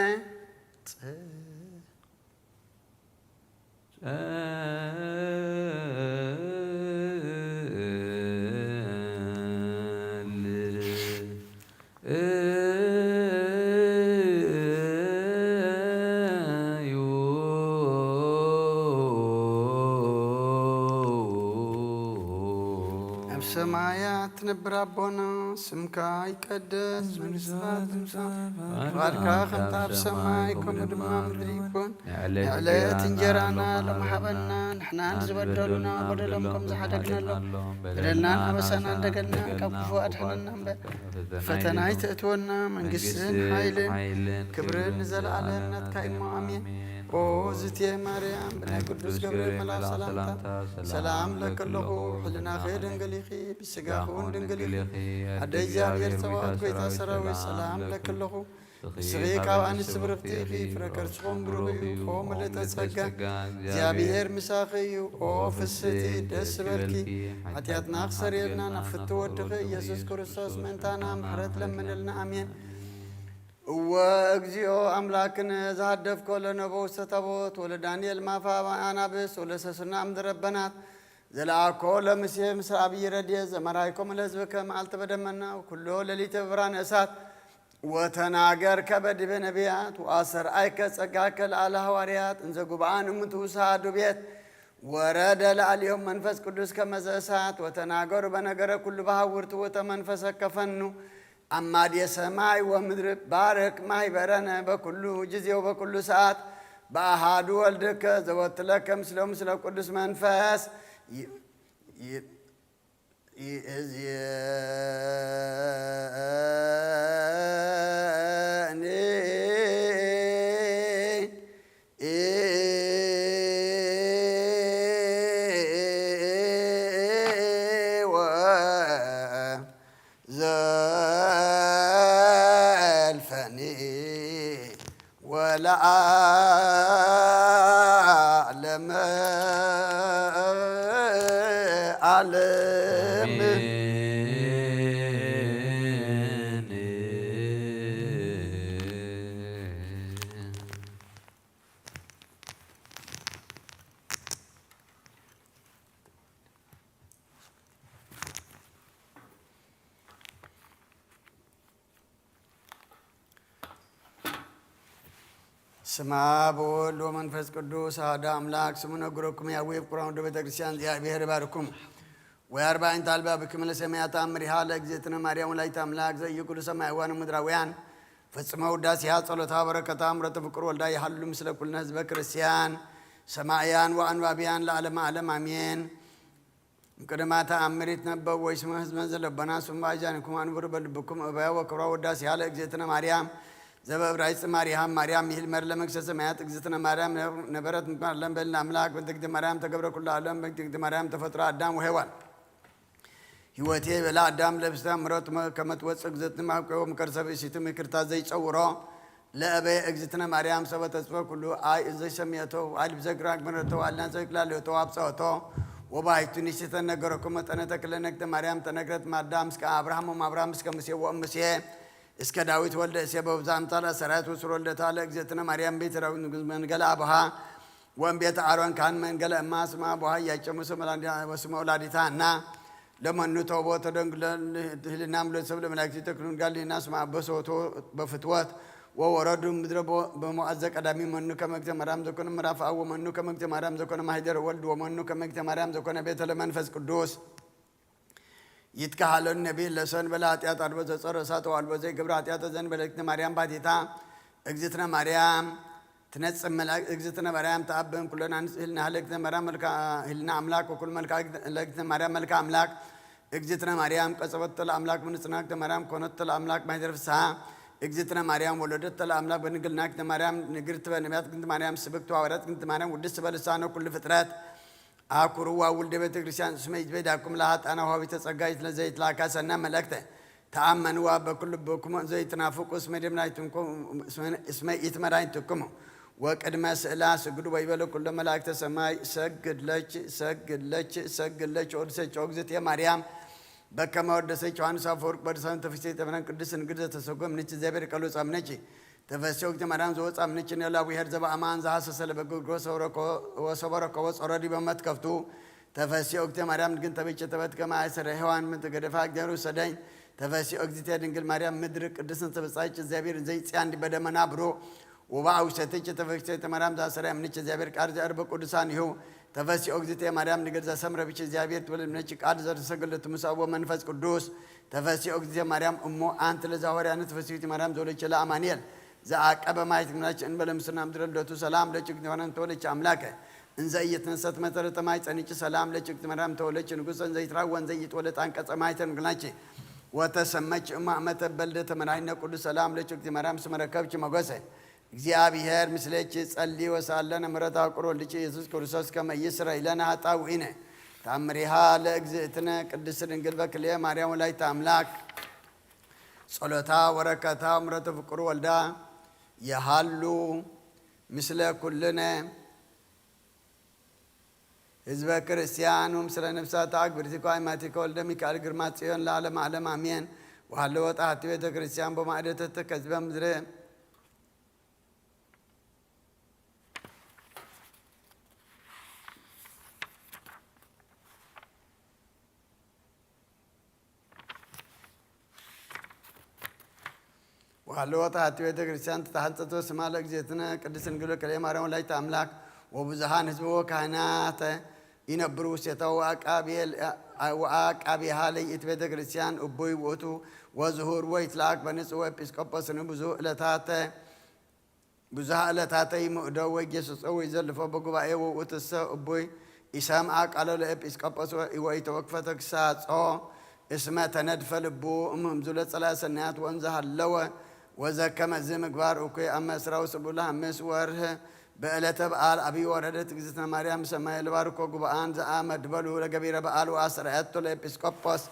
ኣብ ሰማያት ትነብር ኣቦና፣ ስምካ ይቀደስ፣ መንግስትካ ትምጻእ፣ ፍቓድካ ከምቲ ኣብ ሰማይ ከምኡ ድማ ኣብ ምድሪ ይኩን። ንዕለት እንጀራና ሎሚ ሃበና፣ ንሕናን ዝበደሉና በደሎም ከም ዝሓደግናሎም፣ በደልናን ኣበሳናን ደገልና ካብ ክፉእ ኣድሕነና እምበር፣ ፈተና ኣይተእትወና። መንግስትን ሓይልን ክብርን ንዘለኣለም ናትካ እሞ፣ ኣሜን። ኦ ዝትየ ማርያም፣ ብናይ ቅዱስ ገብርኤል መልኣኽ ሰላምታ ሰላም እብለኪ ኣለኹ። ሕልናኺ ድንግል ኢኺ፣ ብስጋኺ እውን ድንግል ኢኺ። ኣደ እግዚኣብሔር ጸባኦት፣ ጐይታ ሰራዊት፣ ሰላም እብለኪ ኣለኹ። ንስኺ ካብ ኣንስቲ ብርኽቲ ኢኺ፣ ፍረ ከርስኹም ብሩኽ እዩ። ኦ ምልእተ ጸጋ፣ እግዚኣብሔር ምሳኺ እዩ። ኦ ፍስሕቲ፣ ደስ ይበልኪ፣ ሓጢኣትና ክሰርየልና ናብ ፍትው ወድኺ ኢየሱስ ክርስቶስ ምእንታና ምሕረት ለምንልና። ኣሜን። እወ እግዚኦ ኣምላክነ፣ ዘሃደፍኮ ለነቦ ውስተ ታቦት፣ ወለዳንኤል ማፋ አናብስ፣ ወለሰስና እምድረ በናት፣ ዘለኣኮ ለሙሴ ምስለ አብይ ረድኤት፣ ዘመራይኮም ለሕዝብከ መዓልቲ በደመና፣ ወኩሎ ሌሊተ በብርሃነ እሳት፣ ወተናገርከ በዲበ ነቢያት፣ ወአስተርአይከ ጸጋከ ለአለ ሐዋርያት፣ እንዘ ጉብአን እምንቱ ውሳዱ ቤት፣ ወረደ ለአልዮም መንፈስ ቅዱስ ከመዘ እሳት፣ ወተናገሩ በነገረ ኩሉ በሐውር ትውተ መንፈሰከ ፈኑ፣ አማድየ ሰማይ ወምድር ባርክ ማህበረነ በኩሉ ጊዜ ወበኩሉ ሰዓት፣ በአሃዱ ወልድከ ዘወትለከ ምስለ ምስለ ቅዱስ መንፈስ ይ-፣ ይ-፣ ይእዝየኒ ወዘልፈኒ ወለዓለመ ዓለም። አሜን። ስማ በወልድ ወመንፈስ ቅዱስ አሐዱ አምላክ። ስሙ ነግረኩም ያዌ ፍቁራን ወደ ቤተ ክርስቲያን እግዚአብሔር ይባርኩም። ወየአርባዕንተ አልባ ብክምለ ሰማያት አምሪሃ ለእግዝእትነ ማርያም ወላዲተ አምላክ ዘእዩ ኩሉ ሰማያውያን ወምድራውያን ፈጽመ ውዳሴሃ ጸሎታ በረከታ ምረተ ፍቁር ወልዳ ይሃሉ ምስለ ኩልነ ህዝበ ክርስቲያን ሰማዕያን ወአንባብያን ለዓለመ ዓለም አሜን። እምቅድመ ተአምር ይትነበብ ወይስመ ህዝበ ዘለቦና ስሙ ባእጃኒኩም አንብሩ በልብኩም እበያ ወክብራ ወዳሴሃ ለእግዝእትነ ማርያም ዘበእብራይስጥ ማርያም ማርያም ይህል መር ለመንግስተ ሰማያት እግዝእትነ ማርያም ነበረት ምትማለም በል አምላክ በእንተ እግዝእትነ ማርያም ተገብረ ኩሉ ዓለም በእንተ እግዝእትነ ማርያም ተፈጥሮ አዳም ወሔዋን ህይወቴ በላ አዳም ለብሳ ምረት ከመትወፅእ እግዝእትነ ማርያም ከርሰ ብእሲቱ ምክርታ ዘይፀውሮ ለእበየ እግዝእትነ ማርያም ሰበ ተጽፈ ኩሉ አይ እዘይ ሰሚየቶ አይ ልብዘ ግራግ ምረቶ አልና ዘይክላለዮቶ አብፀወቶ ወባይቱ ንሽተ ነገረኩም መጠነ ተክለ ነግተ ማርያም ተነግረት ማዳ ምስከ አብርሃም ወማብርሃም እስከ ሙሴ ወእም ሙሴ እስከ ዳዊት ወልደ እሴ በብዛ አምሳል አሰራየት ወስር ወልደታ ለእግዝእትነ ማርያም ቤት ዳዊት ንጉስ መንገለ አብሃ ወእም ቤት አሮን ካህን መንገለ እማ ስማ አብሃ እያጨሙ ስመ ወላዲታ እና ለመኑ ተውቦ ተደንግለ ህልና ምሎ ሰብ ለመላእክት ተክሉን ጋሊና ስማ በሰውቶ በፍትወት ወወረዱ ምድረ በሞዓዘ ቀዳሚ መኑ ከመግተ ማርያም ዘኮነ ምዕራፍ አብ ወመኑ ከመግተ ማርያም ዘኮነ ማህደር ወልድ ወመኑ ከመግተ ማርያም ዘኮነ ቤተ ለመንፈስ ቅዱስ ይትካሃለሉ ነቢይ ለሰን በለ ኃጢአት አልቦ ዘጸረ እሳት አልቦ ዘይገብረ ኃጢአት ዘን በለክት ማርያም ባቲታ እግዝእትነ ማርያም ትነጽእ መልአክ እግዝእትነ ማርያም ተአብን ኩለና ንጽህ ህልና ህለግትነ ማርያም መልካ ህልና አምላክ ወኩል መልካ ህለግትነ ማርያም መልካ አምላክ እግዝእትነ ማርያም ቀጸበቶ ለአምላክ ምንጽናክተ ማርያም ኮነቶ ለአምላክ ማይደር ፍስሐ እግዝእትነ ማርያም ወለደቶ ለአምላክ በድንግልና ግዝእትነ ማርያም ንግርት በነቢያት ግዝእትነ ማርያም ስብክት ሐዋርያት ግዝእትነ ማርያም ውድስት በልሳነ ኩሉ ፍጥረት አኩርዋ ውልደ ቤተ ክርስቲያን እስመ ይትቤዳኩም ለሀጣና ውሃቢተ ጸጋ ይትለ ዘይትላካ ሰና መልእክተ ተአመንዋ በኩሉ ልብኩም ዘይትናፍቁ እስመ ደምናይትኩም እስመ ኢትመራይትኩም ወቅድመ ስእላ ስግዱ ወይበለ ኩሎ መላእክተ ሰማይ ሰግድ ለች ሰግድ ለች ሰግድ ለች ወድሰች ኦግዝእትየ ማርያም በከመ ወደሰች ዮሐንስ አፈወርቅ በድሳኑ ተፍሴ ተምረን ቅድስት ንግድ ዘተሰጎም ንች እግዚአብሔር ቀሉ ጻምነች ተፈሲ ኦግዝእትየ ማርያም ዘወፃ ምንችን ለአቡሄር ዘበአማን ዘሐሰሰ ለበጎ ወሰበረከ ወጸሮ ዲበ መትከፍቱ ተፈሲ ኦግዝእትየ ማርያም ግን ተበጨ ተበት ከመ አይሰረ ሔዋን ምን ተገደፋ እግዚአብሔር ሰደኝ ተፈሲ ኦግዝእትየ ድንግል ማርያም ምድር ቅድስት ተበጻይች እግዚአብሔር ዘይጽያን በደመና ብሮ ወበአውሰተች ተፈክሰ ማርያም ዛሰረ ምንች እግዚአብሔር ቃል ዘእርበ ቅዱሳን ይሁ ተፈሲ ኦግዝእትየ ማርያም ንግድ ዘሰምረ ብች እግዚአብሔር ትብል ምነች ቃል ዘተሰገለቱ ምሳቦ መንፈስ ቅዱስ ተፈሲ ኦግዝእትየ ማርያም እሞ አንቲ ለዛወርያነ ተፈሲ ማርያም ዘወለች ለአማኑኤል ዘአቀበ ማይ ትግናች እንበለ ምስና ምድረ ልደቱ ሰላም ለችግኝ ሆነን ተወለች አምላከ እንዘ እየተነሰት መሰረተ ማይ ጸኒች ሰላም ለችግኝ ማርያም ተወለች ንጉሰ እንዘ ይትራወን ዘይትወለድ አንቀጸ ማይ ተንግናች ወተሰመች እማ መተ በልደ ተመናይነ ቅዱስ ሰላም ለችግኝ ማርያም ስመረከብች መጎሰ እግዚአብሔር ምስሌች ጸሊ ወሳለነ ምሕረት አቁሮ ልጅ ኢየሱስ ክርስቶስ ከመ ይስረይ ለነ ኃጣውኢነ ታምሪሃ ለእግዝእትነ ቅድስት ድንግል በክልኤ ማርያም ወላዲተ አምላክ ጸሎታ ወረከታ ምረተ ፍቁር ወልዳ የሃሉ ምስለ ኩልነ ህዝበ ክርስቲያን ወምስለ ነፍሳት አግብርቲኮ አይማቲኮ ወልደ ሚካኤል ግርማ ጽዮን ለዓለም ዓለም አሜን። ወሃለወ ጣቲ ቤተ ክርስቲያን በማዕደተ ተከዝበ ምድረ ወሃለወት አሐቲ ቤተ ክርስቲያን ተተሐንጸቶ ስማ ለእግዝእትነ ቅድስት ድንግል በክልኤ ማርያም ወላዲተ አምላክ ወብዙሃን ህዝበ ወካህናተ ይነብሩ ውስቴታ ወአቃቢሃ ለይእቲ ቤተ ክርስቲያን እቡይ ውእቱ ወዝሁር ወይትለአክ በንጽ ወኤጲስቆጶስን ብዙ ዕለታተ ብዙሃ ዕለታተ ይምእዶ ወይጌስጾ ወይዘልፎ በጉባኤ ወውእቱሰ እቡይ ኢሰምዐ ቃሎ ለኤጲስቆጶስ ወኢተወክፈ ተግሳጾ እስመ ተነድፈ ልቡ እምህምዙ ለጸላእተ ሰናያት ወእንዘ ሀለወ ወዘከመ እዚ ምግባር እኩይ አብ መስራው ስቡል ሐምስ ወርህ በዕለተ በዓል አብይ ወረደት እግዝእትነ ማርያም ሰማይ ልባርኮ ጉባአን ዘአመድበሉ ለገቢረ በዓል ወአስረአቶ ለኤጲስቆጶስ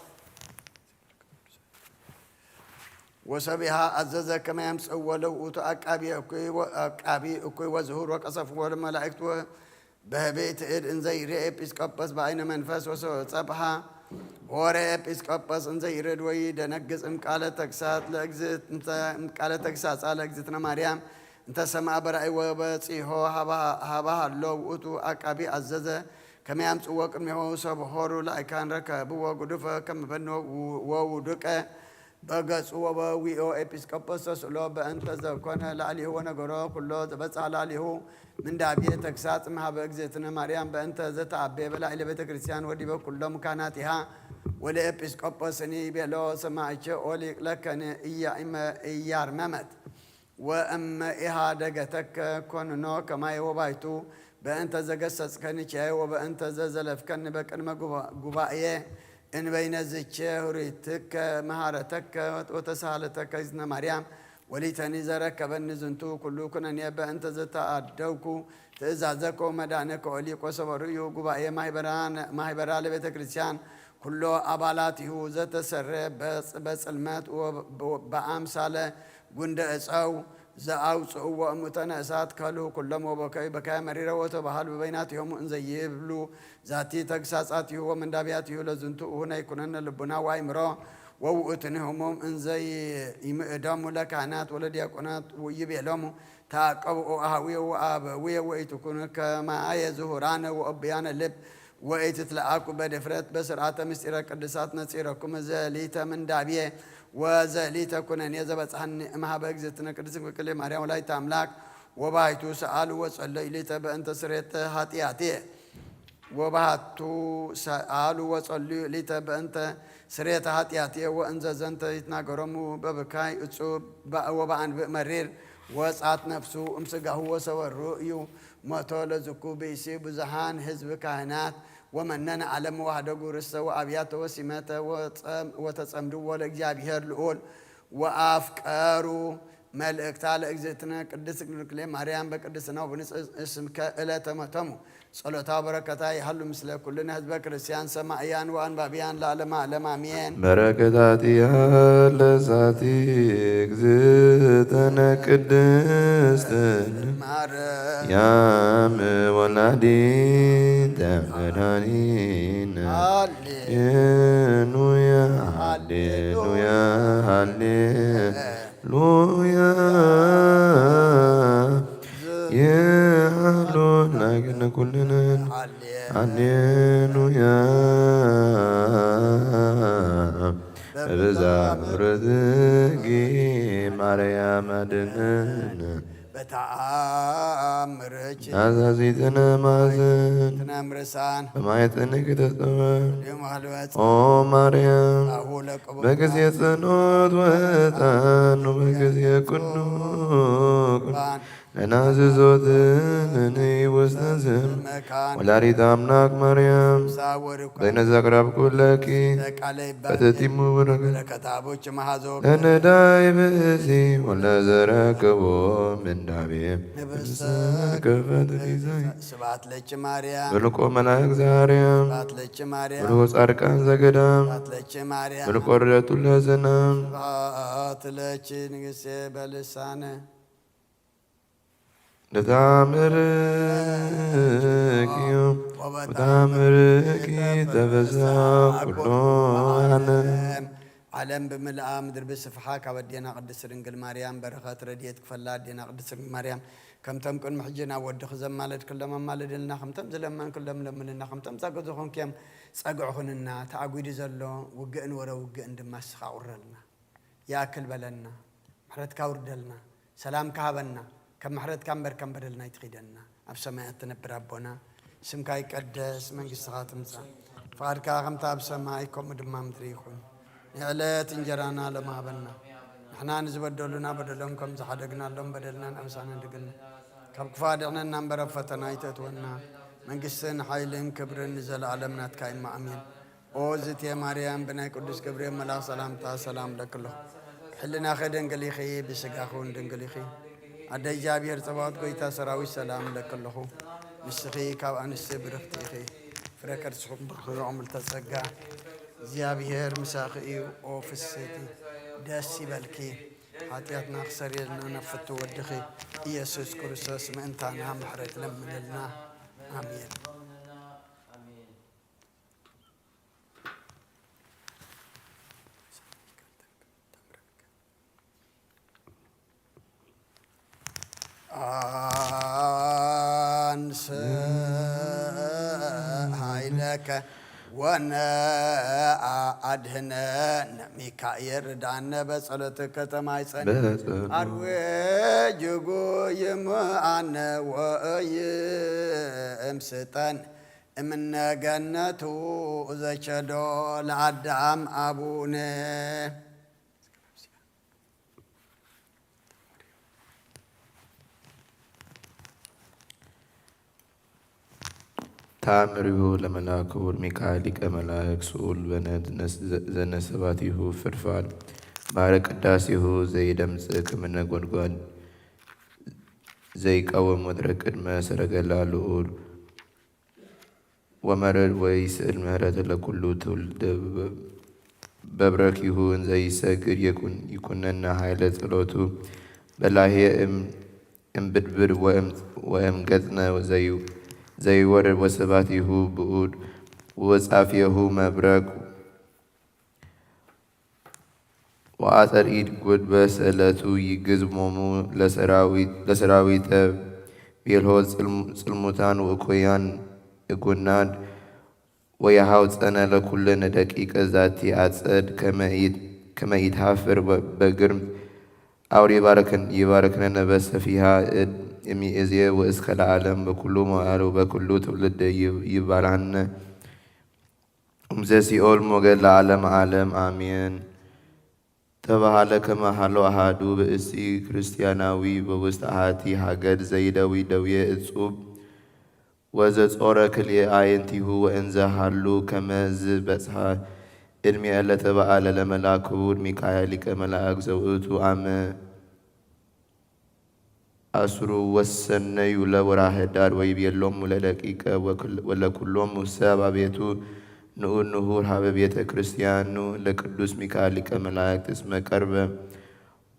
ወሰቢሃ አዘዘ ከመ ያምጽእዎ ለውእቱ አቃቢ እኩይ ወ- አቃቢ እኩይ ወዝሁር ወቀሰፍዎ ለመላእክት ወ- በህቤት እድ እንዘ ይርኤ ኤጲስቆጶስ በአይነ መንፈስ ወሰ- ጸብሃ ወረ ኤጲስቆጶስ እንዘ ይርድ ወይ ደነግጽ እምቃለ ተግሳጽ ለእግዝእትነ እምቃለ ተግሳጻ ለእግዝእትነ ማርያም እንተ ሰምዐ በራእይ ወበጺሖ ሀባ ሀሎ ውእቱ አቃቢ አዘዘ ከመ ያምጽእዎ ቅድሜሁ ሰብ ሆሩ ላይካን ረከብዎ ጉዱፈ ከመ በኖ ወውዱቀ በገጹ ወበዊኦ ኤጲስቆጶስ ተስእሎ በእንተ ዘኮነ ላዕሊሁ ወነገሮ ኩሎ ዘበጽሐ ላዕሊሁ ምንዳቤ ተግሳጽ መሃበ እግዝእትነ ማርያም በእንተ ዘተአቤ በላዕለ ቤተ ክርስቲያን ወዲበ ኩሎም ካህናቲሃ ወለኤጲስቆጶስኒ ቤሎ ሰማዕቼ ኦ ሊቅ ለከነ ኢያርመመት ወእመ ኢሃደገተከ ኮንኖ ከማየ ወባይቱ በእንተ ዘገሰጽከኒ ኪያየ ወበእንተ ዘዘለፍከኒ በቅድመ ጉባኤ እንበይነ ዝቼ ህሩይትከ መሃረተከ ወተሳሃለተከ እግዝእትነ ማርያም ወሊተኒ ዘረከበኒ ዝንቱ ኩሉ ኩነኔ በእንተ ዘተአደውኩ ትእዛዘከ ወመዳነከ ኦሊቆ ሰበሩ እዩ ጉባኤ ማህበራ ለቤተ ክርስቲያን ኩሎ ኣባላቲሁ ዘተሰረ በጽልመት በአምሳለ ጉንደ እፀው ዘአውፅእዎ እሙተ ነእሳት ከሉ ኩሎም ወበከዩ በካየ መሪረ ወተባሃሉ በበይናቲሆሙ እንዘይብሉ ዛቲ ተግሳጻቲሁ ወመንዳብያቲሁ ለዝንቱ እሁነ ይኩነነ ልቡና ወአይምሮ ወውእቱኒ ህሙም እንዘይ ይምእደሙ ለካህናት ወለዲያቆናት ይቤሎሙ ተአቀብኡ አሃውየ ወአበውየ ወኢትኩኑ ከማየ ዝሁራነ ወእብያነ ልብ ወኢትትለአኩ በድፍረት በስርዓተ ምስጢረ ቅዱሳት ነጺረኩም ዘሊተ ምንዳብየ ወዘሊተ ኩነኔ ዘበጽሐኒ እምሃበ እግዝእትነ ቅድስት ድንግል ማርያም ወላዲተ አምላክ ወባይቱ ሰአሉ ወጸለዩ ሊተ በእንተ ስሬተ ኃጢአትየ ወባህቱ ሰአሉ ወጸልዩ ሊተ በእንተ ስሬተ ኃጢአትየ ወእንዘ ዘንተ ይትናገሮሙ በብካይ እጹብ ወበአንብእ መሪር ወጻት ነፍሱ እምስጋሁ ወሰወሩ እዩ ሞቶ ለዝኩ ብእሲ ብዙሃን ህዝብ ካህናት ወመነን ዓለም ወህደጉ ርስተ ወአብያተ ወሲመተ ወተጸምድዎ ለእግዚአብሔር ልዑል ወአፍቀሩ መልእክታ ለእግዝእትነ ቅድስት ድንግል ማርያም በቅድስና ወብንጽህ ስምከ እለተ መተሙ ጸሎታ በረከታ ይሃሉ ምስለ ኩልነ ህዝበ ክርስቲያን ሰማእያን ወአንባቢያን ለዓለመ ዓለም አሜን። በረከታትያ ለዛቲ እግዝእትነ ቅድስት ማርያም ወላዲተ መድኃኒነ ሃሌሉያ ሃሌሉያ ሃሌ ሉያ የሃሎ ናግነ ኩልንን ሃሌሉያ በብዛ ምሕረትኪ ማርያም አድነን በተአምርኪ ናዛዚትነ ማዘን ትነምርሳን በማየትንኪ ተጸበ ዲሙ ህልወት ኦ ማርያም አሁ ለቅቡ በጊዜ ጸሎት ወጣኑ በጊዜ ኩሉ ቁርባን ለናዝዞትን ንይ ውስተ ስም መካን ወላዲተ አምላክ ማርያም ሳወር እኳ ዘይነዘቅረብኩ ለኪ ተቃለ ይባል በተቲሙ በረከት በረከት አቦች መሃዞ ለነዳይ ብእሲ ወለዘረክቦ ምንዳቤ ንብሰ ከፈት ዲዛይ ስብሐት ለኪ ማርያም ምልቆ መላእክ ዛርያም ስብሐት ለኪ ማርያም ምልቆ ጻድቃን ዘገዳም ስብሐት ለኪ ማርያም ምልቆ ረድኤቱ ለዘናም ስብሐት ለኪ ንግሥቴ በልሳነ ለታምርኪ ወበታምርኪ ተፈሳ ኩሎ ዓለም ዓለም ብምልኣ ምድሪ ብስፍሓ ካብ ኣዴና ቅድስት ድንግል ማርያም በረኸት ረድኤት ክፈላ ኣዴና ቅድስት ድንግል ማርያም ከምቶም ቅድሚ ሕጂ ናብ ወድኺ ዘማለድክሎም ኣማልድልና ከምቶም ዝለመንክሎም ለምንልና ከምቶም ዛገዝኹንክዮም ጸግዕኹንና ተኣጒዱ ዘሎ ውግእን ወረ ውግእን ድማ ስኻ ቁረልና። ይኣክል በለና፣ ምሕረትካ ኣውርደልና፣ ሰላምካ ሃበና፣ ከም ምሕረትካ እምበር ከም በደልና ኣይትኺደና። ኣብ ሰማያት ትነብር ኣቦና፣ ስምካ ይቀደስ፣ መንግስትኻ ትምጻእ፣ ፍቓድካ ከምታ ኣብ ሰማይ ከምኡ ድማ ምድሪ ይኹን። ንዕለት እንጀራና ሎም ሃበና፣ ንሕና ንዝበደሉና በደሎም ከም ዝሓደግናሎም በደልና ንኣምሳና ድግና፣ ካብ ክፉእ ኣድሕነና እምበር ኣብ ፈተና ኣይተእትወና። መንግስትን ሓይልን ክብርን ንዘለኣለም ናትካ እዩ፣ ኣሜን። ኦ ዝትየ ማርያም፣ ብናይ ቅዱስ ገብርኤል መልኣኽ ሰላምታ ሰላም እለኪ ኣለኹ። ብሕልናኺ ድንግል ኢኺ፣ ብስጋኺ እውን ድንግል ኢኺ። ኣደ እግዚኣብሔር ጸባኦት ጐይታ ሰራዊት ሰላም እለኪ ኣለኹ። ንስኺ ካብ ኣንስቲ ብርኽቲ ኢኺ፣ ፍረ ከርስኺ ብሩኽ እዩ። ምልዕተ ጸጋ፣ እግዚኣብሔር ምሳኺ እዩ። ኦ ፍስሕቲ፣ ደስ ይበልኪ፣ ሓጢኣትና ክሰርየልና ናብ ፍቱ ወድኺ ኢየሱስ ክርስቶስ ምእንታና ምሕረት ለምንልና። ኣሜን። አንስ ኃይለከ ወነአድህነነ ሚካኤል ርዳነ በጸሎትከ ተማይጸን። በጸሎት። አርዌ ጅጉ ይምአነ ወእይእምስጠን እምነ ገነቱ ዘቸዶ ለአዳም አቡነ። ተአምሪሁ ለመልአኩ ክቡር ሚካኤል ሊቀ መላእክት ስኡል በነ ዘነሰባቲሁ ፍርፋር ባሕረ ቅዳሴሁ ዘይደምጽእ ክምነ ጎድጓድ ዘይቃወም ወጥረ ቅድመ ሰረገላ ልዑል ወመረድ ወይስእል ምህረት ለኩሉ ትውልድ በብረኪሁ እንዘ ይሰግድ ይኩነነ ኃይለ ጸሎቱ በላሄ እም እምብድብድ ወእም ገጽነ ዘይወርድ ወስብሐቲሁ ብዑድ ወወጻፊሁ መብረቅ ወአጸርኢድ ጉድበ ሰእለቱ ይግዝሞሙ ለሰራዊተ ቤልሆ ጽልሙታን ወእኩያን እጉናድ ወየሐውፀነ ለኩልነ ደቂቀ ዛቲ አጸድ ከመ ኢትሐፍር በግርም አውር ይባርክነ በሰፊሃ እድ እሚእዜ ወእስከ ለዓለም በኩሉ መዋዕል ወበኩሉ ትውልድ ይባርሃነ እምዘ ሲኦል ሞገድ ለዓለም ዓለም አሜን። ተባሃለ ከመ ሀሎ አሃዱ ብእሲ ክርስቲያናዊ በውስተ አሃቲ ሀገር ዘይደዊ ደዌ እጹብ ወዘጾረ ክልኤ አየንቲሁ ወእንዘ ሀሉ ከመ ዝበጽሐ እድሜ ለተባአለ ለመልአክ ክቡር ሚካኤል ሊቀ መላእክ ዘውእቱ አመ አስሩ ወሰነዩ ለወርሃ ህዳር ወይቤሎሙ ለደቂቀ ወለኩሎሙ ሰብ አቤቱ ንዑ ንሁር ሀበ ቤተ ክርስቲያኑ ለቅዱስ ሚካኤል ሊቀ መላእክት እስመ ቀርበ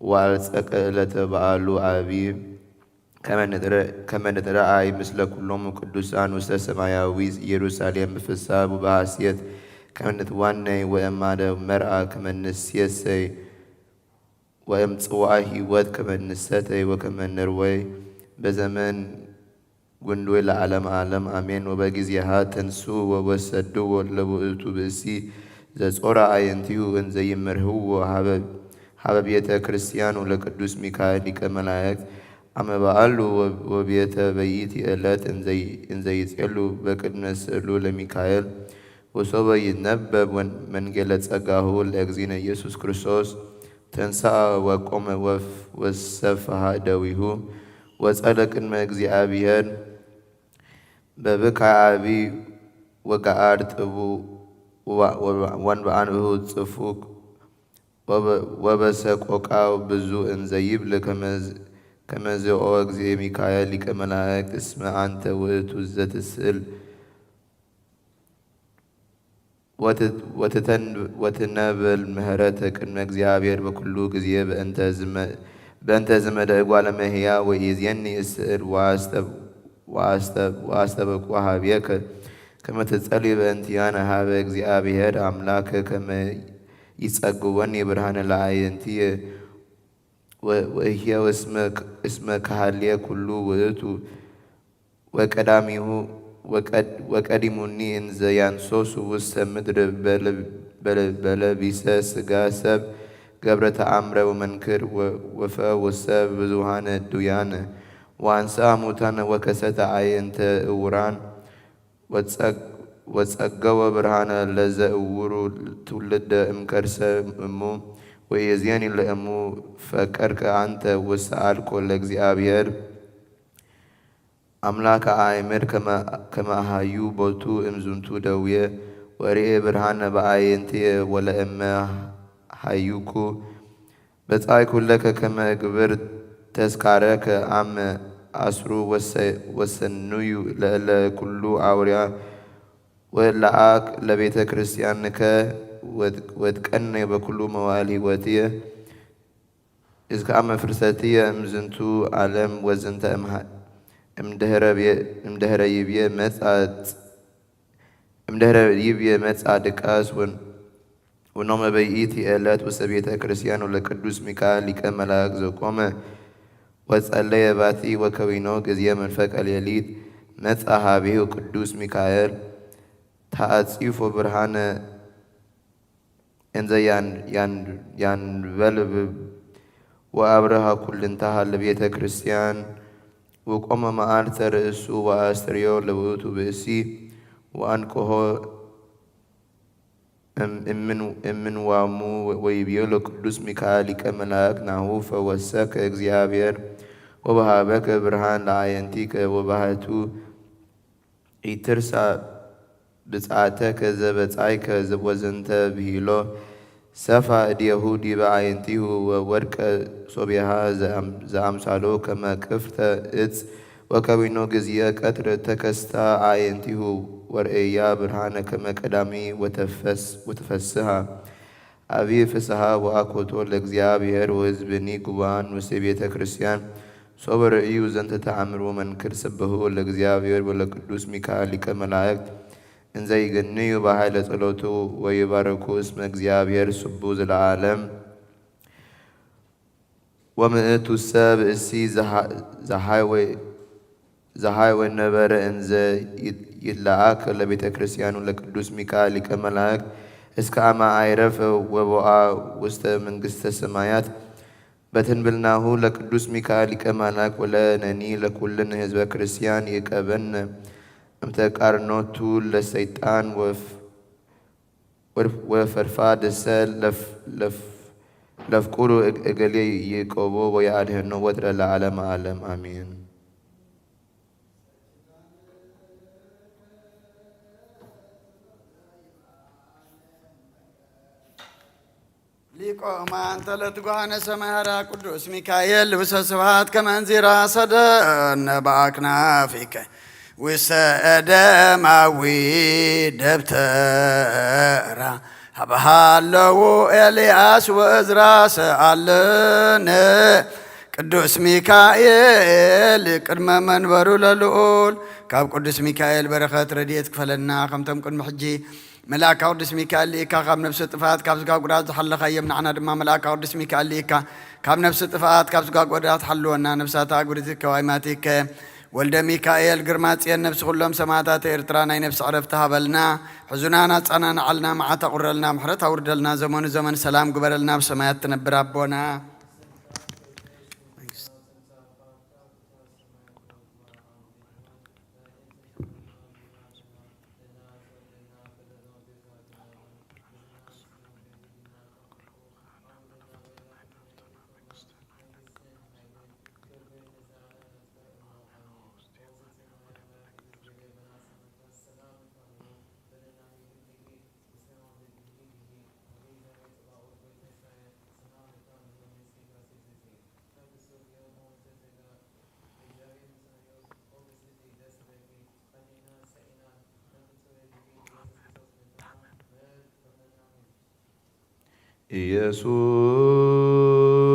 ወአልጸቀ ዕለተ በዓሉ አቢ ከመ ንትረአይ ምስለ ኩሎሙ ቅዱሳን ውስተ ሰማያዊት ኢየሩሳሌም ብፍሳ ወበሐሴት ከመ ንትዋነይ ወእማደ መርአ ከመ ንሴሰይ ወእም ጽዋዐ ሕይወት ከመ ንሰተይ ወከመ ንርወይ በዘመን ጉንዶይ ለዓለመ ዓለም አሜን። ወበጊዜሃ ተንስኡ ወወሰድዎ ለውእቱ ብእሲ ዘጾረ አየንቲሁ እንዘ ይመርህዎ ሀበ ቤተ ክርስቲያኑ ለቅዱስ ሚካኤል ሊቀ መላእክት አመ በዓሉ ወቤተ በይቲ ዕለት እንዘ ይጼሉ በቅድመ ስእሉ ለሚካኤል ወሶበ ይትነበብ መንጌለ ጸጋሁ ለእግዚእነ ኢየሱስ ክርስቶስ ተንሥአ ወቆመ ወሰፍሐ እደዊሁ ወጸለ ቅድመ እግዚአብሔር በብካይ አቢ ወገአር ጥቡ ወንበአንብሁ ጽፉክ ወበሰቆቃው ብዙ እንዘ ይብል ከመዝኦ እግዚእ ሚካኤል ሊቀ መላእክት እስመ አንተ ውእቱ ዘትስእል ወትነብል ምህረተ ቅድመ እግዚአብሔር በኩሉ ጊዜ በእንተ ዝመደ እጓለ መህያ ወኢዜኒ እስእል ወአስተበቁ ሀቤከ ከመ ትጸሊ በእንቲአነ ሀበ እግዚአብሔር አምላከ ከመ ይጸግወኒ ብርሃነ ለአየንትየ ወእህየው እስመ ከሃልየ ኩሉ ውእቱ ወቀዳሚሁ ወቀዲሙኒ እንዘ ያንሶሱ ውስተ ምድር በለቢሰ ስጋ ሰብ ገብረ ተአምረ ወመንክር ወፈውሰ ብዙሃነ ድውያነ ወአንስአ ሙታነ ወከሰተ አዕይንተ እውራን ወጸገወ ብርሃነ ለዘእውሩ ትውልደ እምከርሰ እሙ ወኢዜኒ ለእሙ ፈቀድከ አንተ ወሰአልኮ ለእግዚአብሔር አምላከ አእምር ከመ አሃዩ ቦቱ እምዝንቱ ደዌ ወርኤ ብርሃነ በአየንትየ ወለእመ ሃዩኩ በጻይኩ ለከ ከመ እግብር ተስካረከ አመ አስሩ ወሰኑዩ ለእለ ኩሉ አውርያ ወለአክ ለቤተ ክርስቲያንከ ወትቀነ በኩሉ መዋዕል ህይወትየ እስከ አመ ፍልሰትየ እምዝንቱ ዓለም ወዝንተ እምድህረ ይብየ መጻ ድቃስ ወኖመ በይእቲ ዕለት ውስተ ቤተ ክርስቲያን ወለቅዱስ ሚካኤል ሊቀ መላእክት ዘቆመ ወጸለየ ባቲ ወከዊኖ ጊዜ መንፈቀ ሌሊት መጻ ሀቤሁ ቅዱስ ሚካኤል ተአጺፎ ብርሃነ እንዘ ያን- ያን- ያንበልብብ ወአብርሃ ኩልንታሃ ለቤተ ክርስቲያን ወቆመ መዓልተ ርእሱ ወአስተርዮ ለውእቱ ብእሲ ወአንቅሆ እም- እምን- እምንዋሙ ወይቤሎ ቅዱስ ሚካኤል ሊቀ መላእክት ናሁ ፈወሰከ እግዚአብሔር ወበሃበከ ብርሃን ለአየንቲከ ወባህቱ ኢትርሳ ብጽዓተከ ዘበጻይከ ወዘንተ ብሂሎ ሰፋ እዴሁ ዲበ አየንቲሁ ወወድቀ ሶቢሃ ዘአም- ዘአምሳሎ ከመ ቅፍተ እጽ ወከዊኖ ግዚአ ቀትር ተከስታ አየንቲሁ ወርእያ ብርሃነ ከመ ቀዳሚ ወተፈስ- ወተፈስሃ አቢ ፍስሃ ወአኮቶ ለእግዚአብሔር ወሕዝብኒ ጉባን ውስተ ቤተ ክርስቲያን ሶበ ርእዩ ዘንተ ተአምር ወመንክር ስብሑ ለእግዚአብሔር ወለቅዱስ ሚካኤል ሊቀ መላእክት እንዘ ይገንዩ በኃይለ ጸሎቱ ወይባርኩ እስመ እግዚአብሔር ስቡ ዘለዓለም። ወምእቱሰ ብእሲ ዘሃይ ወነበረ እንዘ ይትለአክ ለቤተ ክርስቲያኑ ለቅዱስ ሚካኤል ሊቀ መላእክት እስከ አመ አይረፈ ወቦአ ውስተ መንግስተ ሰማያት በትንብልናሁ ለቅዱስ ሚካኤል ሊቀ መላእክት ወለነኒ ለኩልን ህዝበ ክርስቲያን ይቀበን እምተቃርኖቱ ለሰይጣን ወፍ ወፈርፋድሰ ለፍቁሩ እገሌ ይእቀቦ ወየአድህኖ ወትረ ለዓለመ ዓለም አሜን። ሊቆማን ተለትጓነ ሰማያራ ቅዱስ ሚካኤል ልብሰ ስብሐት ከመንዚራ ሰደነ በአክናፊከ ውሰደማዊ ደብተራ ሀበሃለዉ ኤልያስ ወእዝራ ሰአለነ ቅዱስ ሚካኤል ቅድመ መንበሩ ለልዑል። ካብ ቅዱስ ሚካኤል በረኸት ረድኤት ክፈለና ከምቶም ቅድሚ ሕጂ መልኣካ ቅዱስ ሚካኤል ልኢካ ካብ ነፍሲ ጥፍኣት ካብ ስጋ ጉዳት ዝሓለኻዮም ንዓና ድማ መልኣካ ቅዱስ ሚካኤል ልኢካ ካብ ነፍሲ ጥፍኣት ካብ ስጋ ጉዳት ሓልወና። ነፍሳታ ጉድቲ ከዋይማቲከ ወልደ ሚካኤል ግርማ ጽየን ነፍሲ ኩሎም ሰማዕታት ኤርትራ ናይ ነፍሲ ዕረፍቲ ሃበልና። ሕዙናን ኣጸናንዓልና፣ መዓት ኣቑረልና፣ ምሕረት ኣውርደልና፣ ዘመኑ ዘመን ሰላም ግበረልና። ኣብ ሰማያት ትነብር ኣቦና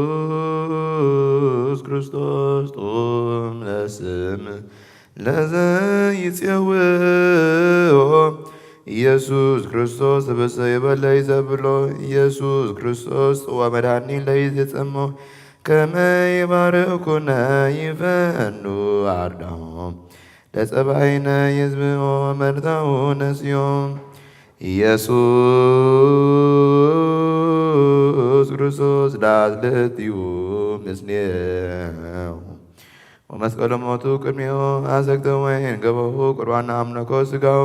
ኢየሱስ ክርስቶስ ጥዑም ለስም ለዘይጼውኦ ኢየሱስ ክርስቶስ ተበሰ ይበለይ ዘብሎ ኢየሱስ ክርስቶስ ጽዋ መድኃኒ ለይትጽሞ ከመ ይባርኩነ ይፈኑ አርዳሆም ለጸባይነ የዝብኦ መርታኡ ነስዮም ኢየሱስ ክርስቶስ ዳት ልእትዩ ምስሌው ወመስቀሉ ሞቱ ቅድሜው አሰግተ ወይን ገበሁ ቁርባን አምለኮ ስጋው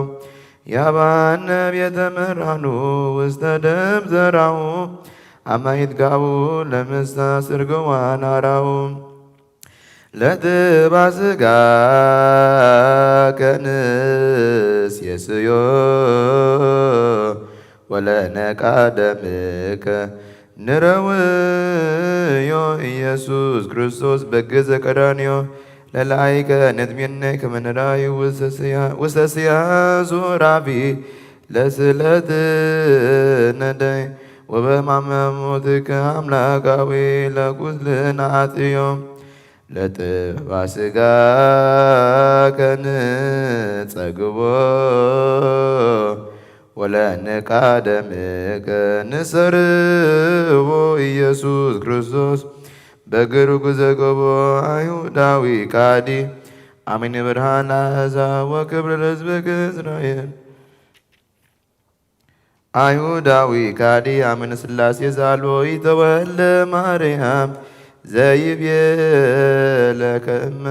ያባነ ቤተ መራኑ ውስተ ደም ዘራው አማይት ጋቡ ለምሳ ስርገዋን አራው ለትባ ስጋ ከንስ የስዮ ወለነቃደምከ ንረውዮ ኢየሱስ ክርስቶስ በግ ዘቀዳንዮ ለላይከ ነትሜነ ከመነራዩ ውሰስያ ሱራፊ ለስለት ነደይ ወበማመሞትከ አምላካዊ ለኩልነ አጥዮ ለጥባ ስጋ ከንጸግቦ ወለንቃደምከ ንሰርቦ ኢየሱስ ክርስቶስ በግርጉ ዘገቦ አይሁዳዊ ካዲ አሚን ብርሃን ለአሕዛብ ወክብር ለሕዝብከ እስራኤል። ኣይሁዳዊ ካዲ ኣመነ ሥላሴ ዛልቦ ይተወልደ ማርያም ዘይቤለከ እመ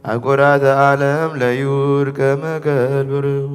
ኣቆራተ ዓለም ለዩር ከመ ከልብርዎ።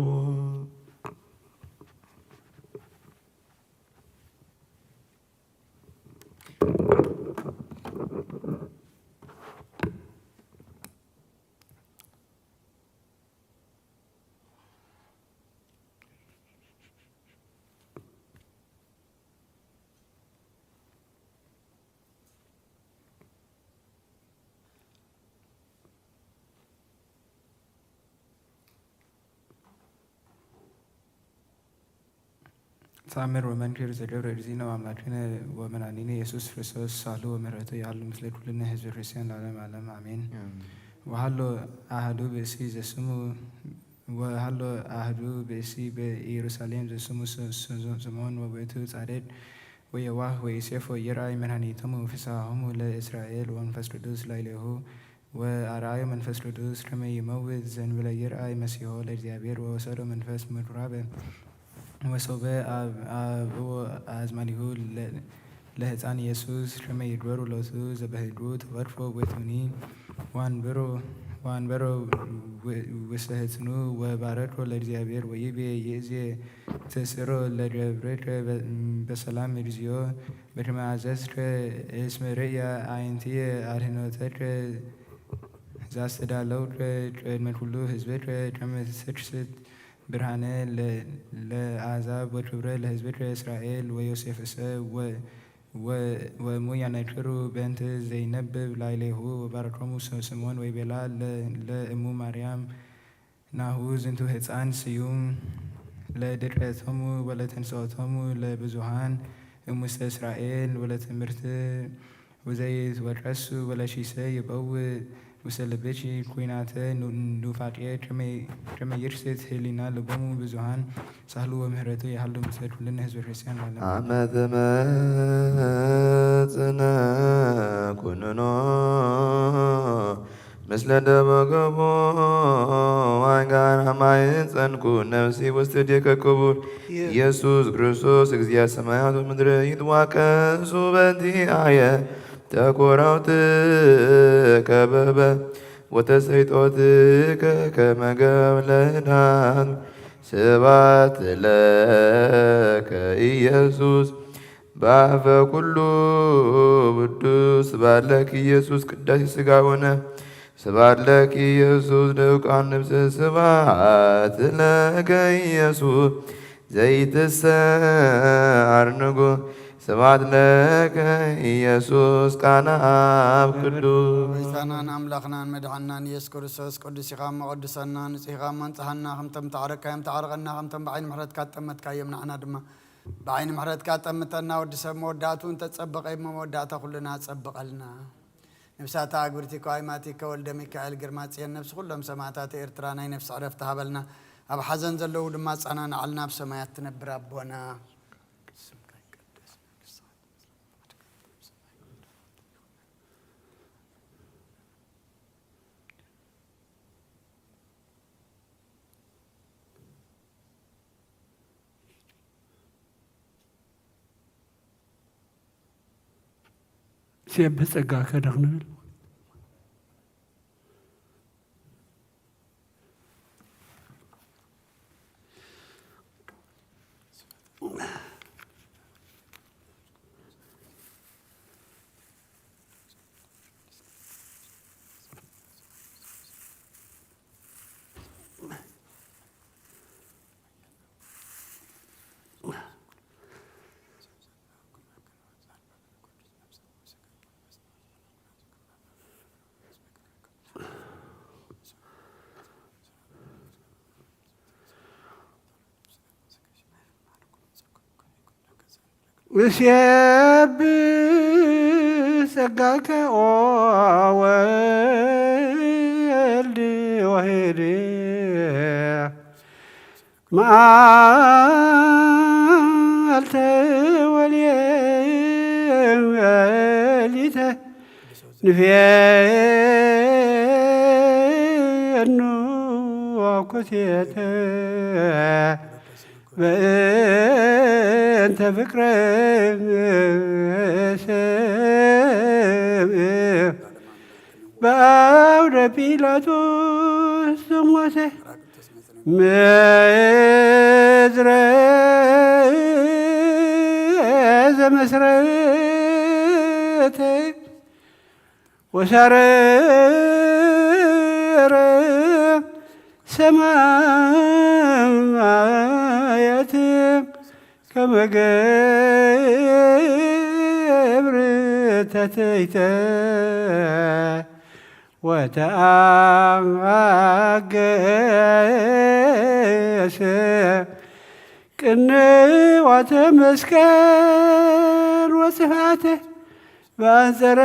ተኣምር ወመንክር ዘገብረ እግዚእነ ወአምላክነ ወመድኃኒነ ኢየሱስ ክርስቶስ ሳህሉ ወምሕረቱ ይሃሉ ምስለ ኩልነ ህዝበ ክርስቲያን ለዓለመ ዓለም አሜን። አሜን። ወሃሎ አሐዱ ብእሲ ዘስሙ ወሃሎ አሐዱ ብእሲ በኢየሩሳሌም ዘስሙ ስ- ስ- ስምዖን ወውእቱ ጻድቅ ወየዋህ ወዮሴፎ ይርአይ መድኃኒቶሙ ፍስሐሆሙ ለእስራኤል ወመንፈስ ቅዱስ ላዕሌሁ ወአርአዮ መንፈስ ቅዱስ ከመ ይመውት ዘንብለ ይርአይ መሲሖ ለእግዚአብሔር ወወሰዶ መንፈስ ምኩራበ ወሶበ አብ- አብኡ አዝማዲሁ ለ- ለሕፃን ኢየሱስ ከመ ይግበሩ ሎቱ ዘበህጉ ተወክፎ ወቱኒ ወአንበሮ ወአንበሮ ው- ውስተ ሕፅኑ ወባረኮ ለእግዚአብሔር ወይቤ ይእዜ ተስዕሮ ለገብርከ በ- በሰላም እግዚኦ በከመ አዘዝከ እስመ ርእያ አዕይንትየ አድኅኖተከ ዘአስተዳለውከ ቅድመ ኩሉ ሕዝብከ ከመ ትክስት ብርሃነ ለ- ለአሕዛብ ወክብረ ለሕዝብከ እስራኤል ወዮሴፍሰ ወ- ወ- ወእሙ ያነክሩ በእንተ ዘይነብብ ላዕሌሁ ወባረኮሙ ስ- ስምዖን ወይቤላ ለ- ለእሙ ማርያም ናሁ ዝንቱ ህፃን ስዩም ለድቀቶሙ ወለተንስኦቶሙ ለብዙሃን እሙስተ እስራኤል ወለትምህርት ወዘይትወቀሱ ወለሺሰ ይበውእ ውስተ ልብኪ ኩናተ ኑ- ኑፋቄ ከመ- ከመ ይክስት ህሊና ልቦሙ ብዙሃን ሳህሉ ወምህረቱ ይሃሉ ምስለ ኩልነ ህዝበ ክርስቲያን ለዓለመ ዓለም። አመ ትመጽነ ኩንኖ ምስለ ደበ ገቦ ዋይ ጋር አማይ ጸንኩ ነፍሲ ውስተ ዲከ ክቡር ኢየሱስ ክርስቶስ እግዚአ ሰማያት ወምድር ይትዋቀሱ በእንቲአየ ተኮራውትከ በበ ወተሰይጦትከ ከመ ገብረ ለዳን ስብሐት ለከ ኢየሱስ በአፈ ኩሉ ውዱስ ስብሐት ለከ ኢየሱስ ቅዳሴ ሥጋ ወነ ስብሐት ለከ ኢየሱስ ደቃን ነፍስ ስብሐት ለከ ኢየሱስ ዘይትሰዓር ንጉሥ ስብሐት ለከ ኢየሱስ ቃና አብ ቅዱስ። ጌታናን ኣምላኽናን መድሓናን ኢየሱስ ክርስቶስ ቅዱስ ኢኻ እሞ ቅዱሰና፣ ንጹህ ኢኻ እሞ ንጽሃና፣ ከምቶም ተዓረቅካዮም ተዓረቐና፣ ከምቶም ብዓይኒ ምሕረትካ ትጠመትካዮም ንዓና ድማ ብዓይኒ ምሕረትካ ጠምተና። ወዲ ሰብ መወዳእቱ እንተጸበቐ እሞ መወዳእታ ኩልና ጸብቐልና። ነፍሳት ኣግብርቲ ከዋይማቲ ከወልደ ሚካኤል ግርማ ጽዮን ነፍሲ ኩሎም ሰማዕታት ኤርትራ ናይ ነፍሲ ዕረፍቲ ሃበልና። ኣብ ሓዘን ዘለዉ ድማ ኣጸናንዓልና። ኣብ ሰማያት ትነብር ኣቦና ስምካ ይቀደስ፣ መንግስትኻ ትምጻእ፣ ፈቃድካ ትኹን ኣብ ሰማይ ከምኡ ሴብ ጸጋከ ደኽንብል። እሴብሕ ጸጋከ ኦ ወልድ ወኄር መዓልተ ወሌሊተ ንፌኑ ኮቴተ በእ ተፍቅረ ሰብ ብኣውደ ጲላጦስ ዝሞተ ምድረ ዘመስረተ ወሳረረ ሰማያት ከመ ገብር ተትሕተ ወተኣገሰ ቅንዋተ መስቀል ወጽፍዓተ ብኣንጸረ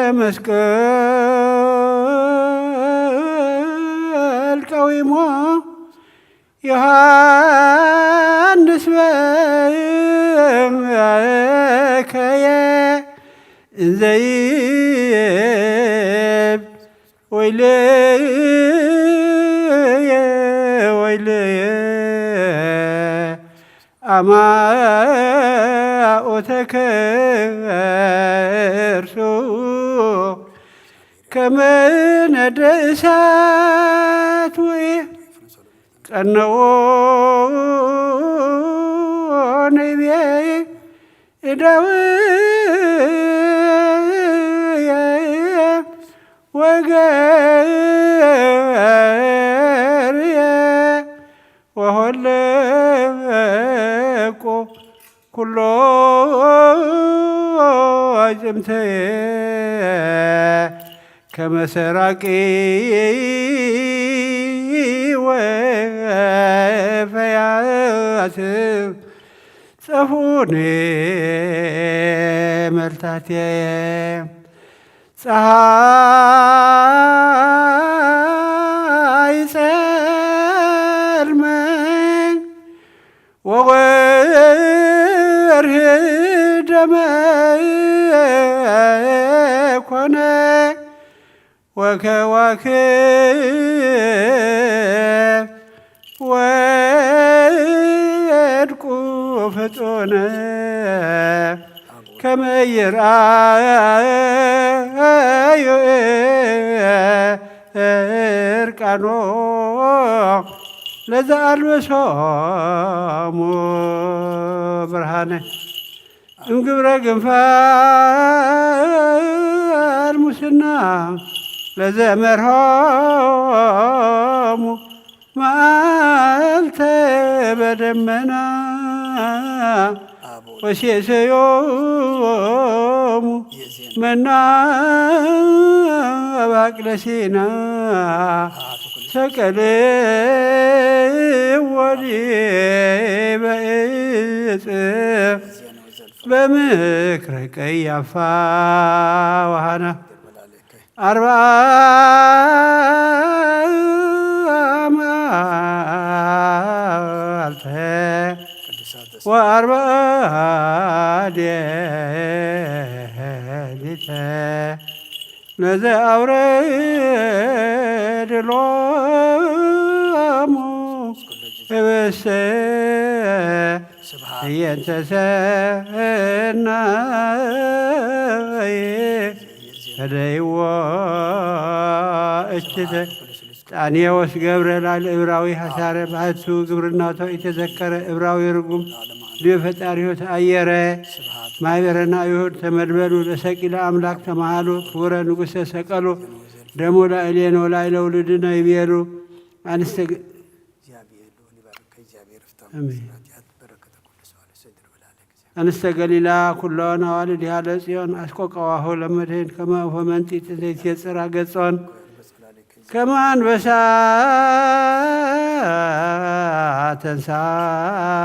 መስቀል ቀዊሞ ዮሃንስ በከየ እንዘይብ ወይለየ ወይለየ ኣማኦተ ከርሱ ከመ ነደ እሳት ውእየ ቀነዎ ነይቤ እደውየ ወገርየ ወሆለቆ ኩሎ ኣዕጽምተየ ከመ ሰራቂ ወፈያት ጸፉኒ መልታትየ ፀሐይ ጸልመ ወወርህ ደመ ኮነ ወከዋክብት ወድቁ ፍጡነ ከመ ይርአዩ እርቃኖ ለዘአልበሶሙ ብርሃነ እምግብረ ግንፋል ሙስና ለዘመርሖሙ መዓልተ በደመና ወሴሰዮሙ መና እባቅለ ሲና ሰቀለ ወዲበ እጽ በምክረ ቀያፋ ወሃና አርብዓ መዓልተ ወአርብዓ ሌሊተ ለዘአውረድሎሙ ህብስተ ህየንተ ሰናይ ፈደይዎ እችተ ጣንየዎስ ገብረ ላል እብራዊ ሐሳረ ባሕቱ ግብርናቶ ኢተዘከረ እብራዊ ርጉም ድዮ ፈጣሪሁ ተአየረ ማይበረና ይሁድ ተመድበሉ ለሰቂለ አምላክ ተመሃሉ ክቡረ ንጉሰ ሰቀሉ ደሙ ላዕሌነ ወላዕለ ውሉድነ ይቤሉ። አንስተ አሜን። አንስተ ገሊላ ኩሎን አዋልድሃ ለጽዮን አስቆቀዋሁ ለመድህን ከመ ወፈ መንጢት ዘይትየጽራ ገጾን ከመ አንበሳ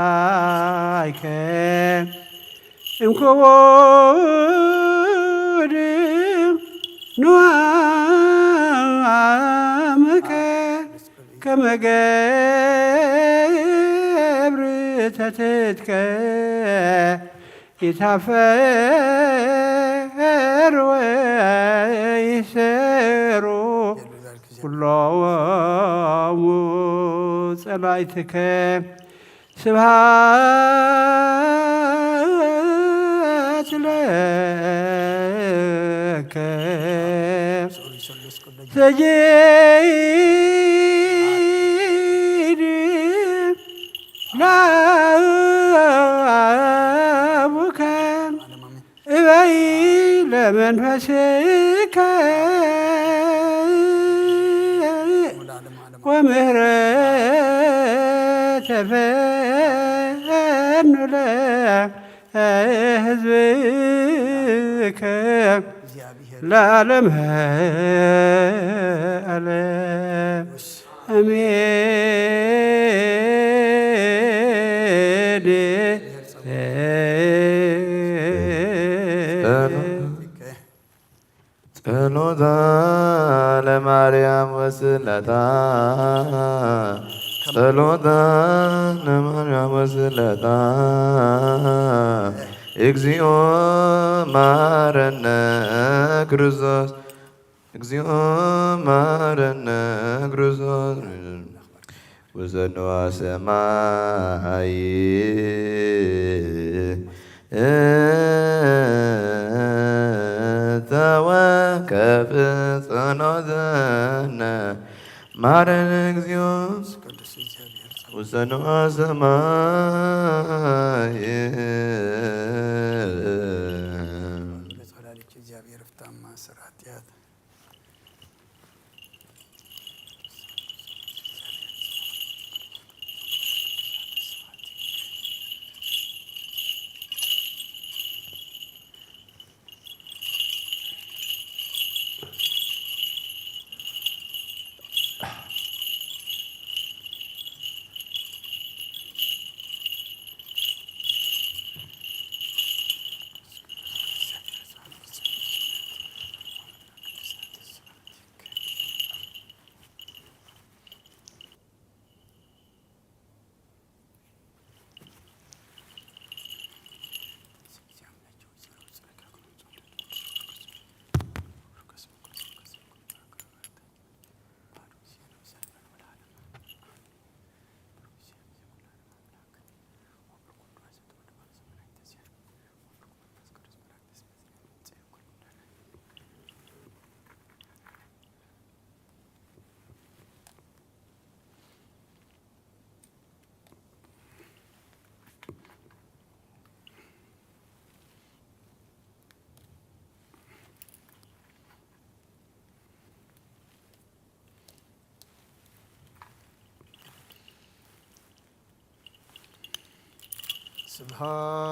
ተንሳይከ እምክቡድ ንዋምከ ከመ ገብር ተትትከ ይታፈር ወይሰሩ ኩሎሙ ጸላእትከ ስብሃት ሰጊድ ለአቡከ እበይ ለመንፈስከ ወምህረት ተፈኑ ለህዝብከ ለዓለመ ዓለም። አሜን። ጸሎታ ለማርያም ወስለታ፣ ጸሎታ ለማርያም ወስለታ፣ እግዚኦ ማረነ ክርስቶስ፣ እግዚኦ ማረነ ክርስቶስ። ውሰንዋ ሰማይ እተወከፍ ጸሎተነ ማረነ እግዚኦ። ውሰንዋ ሰማይ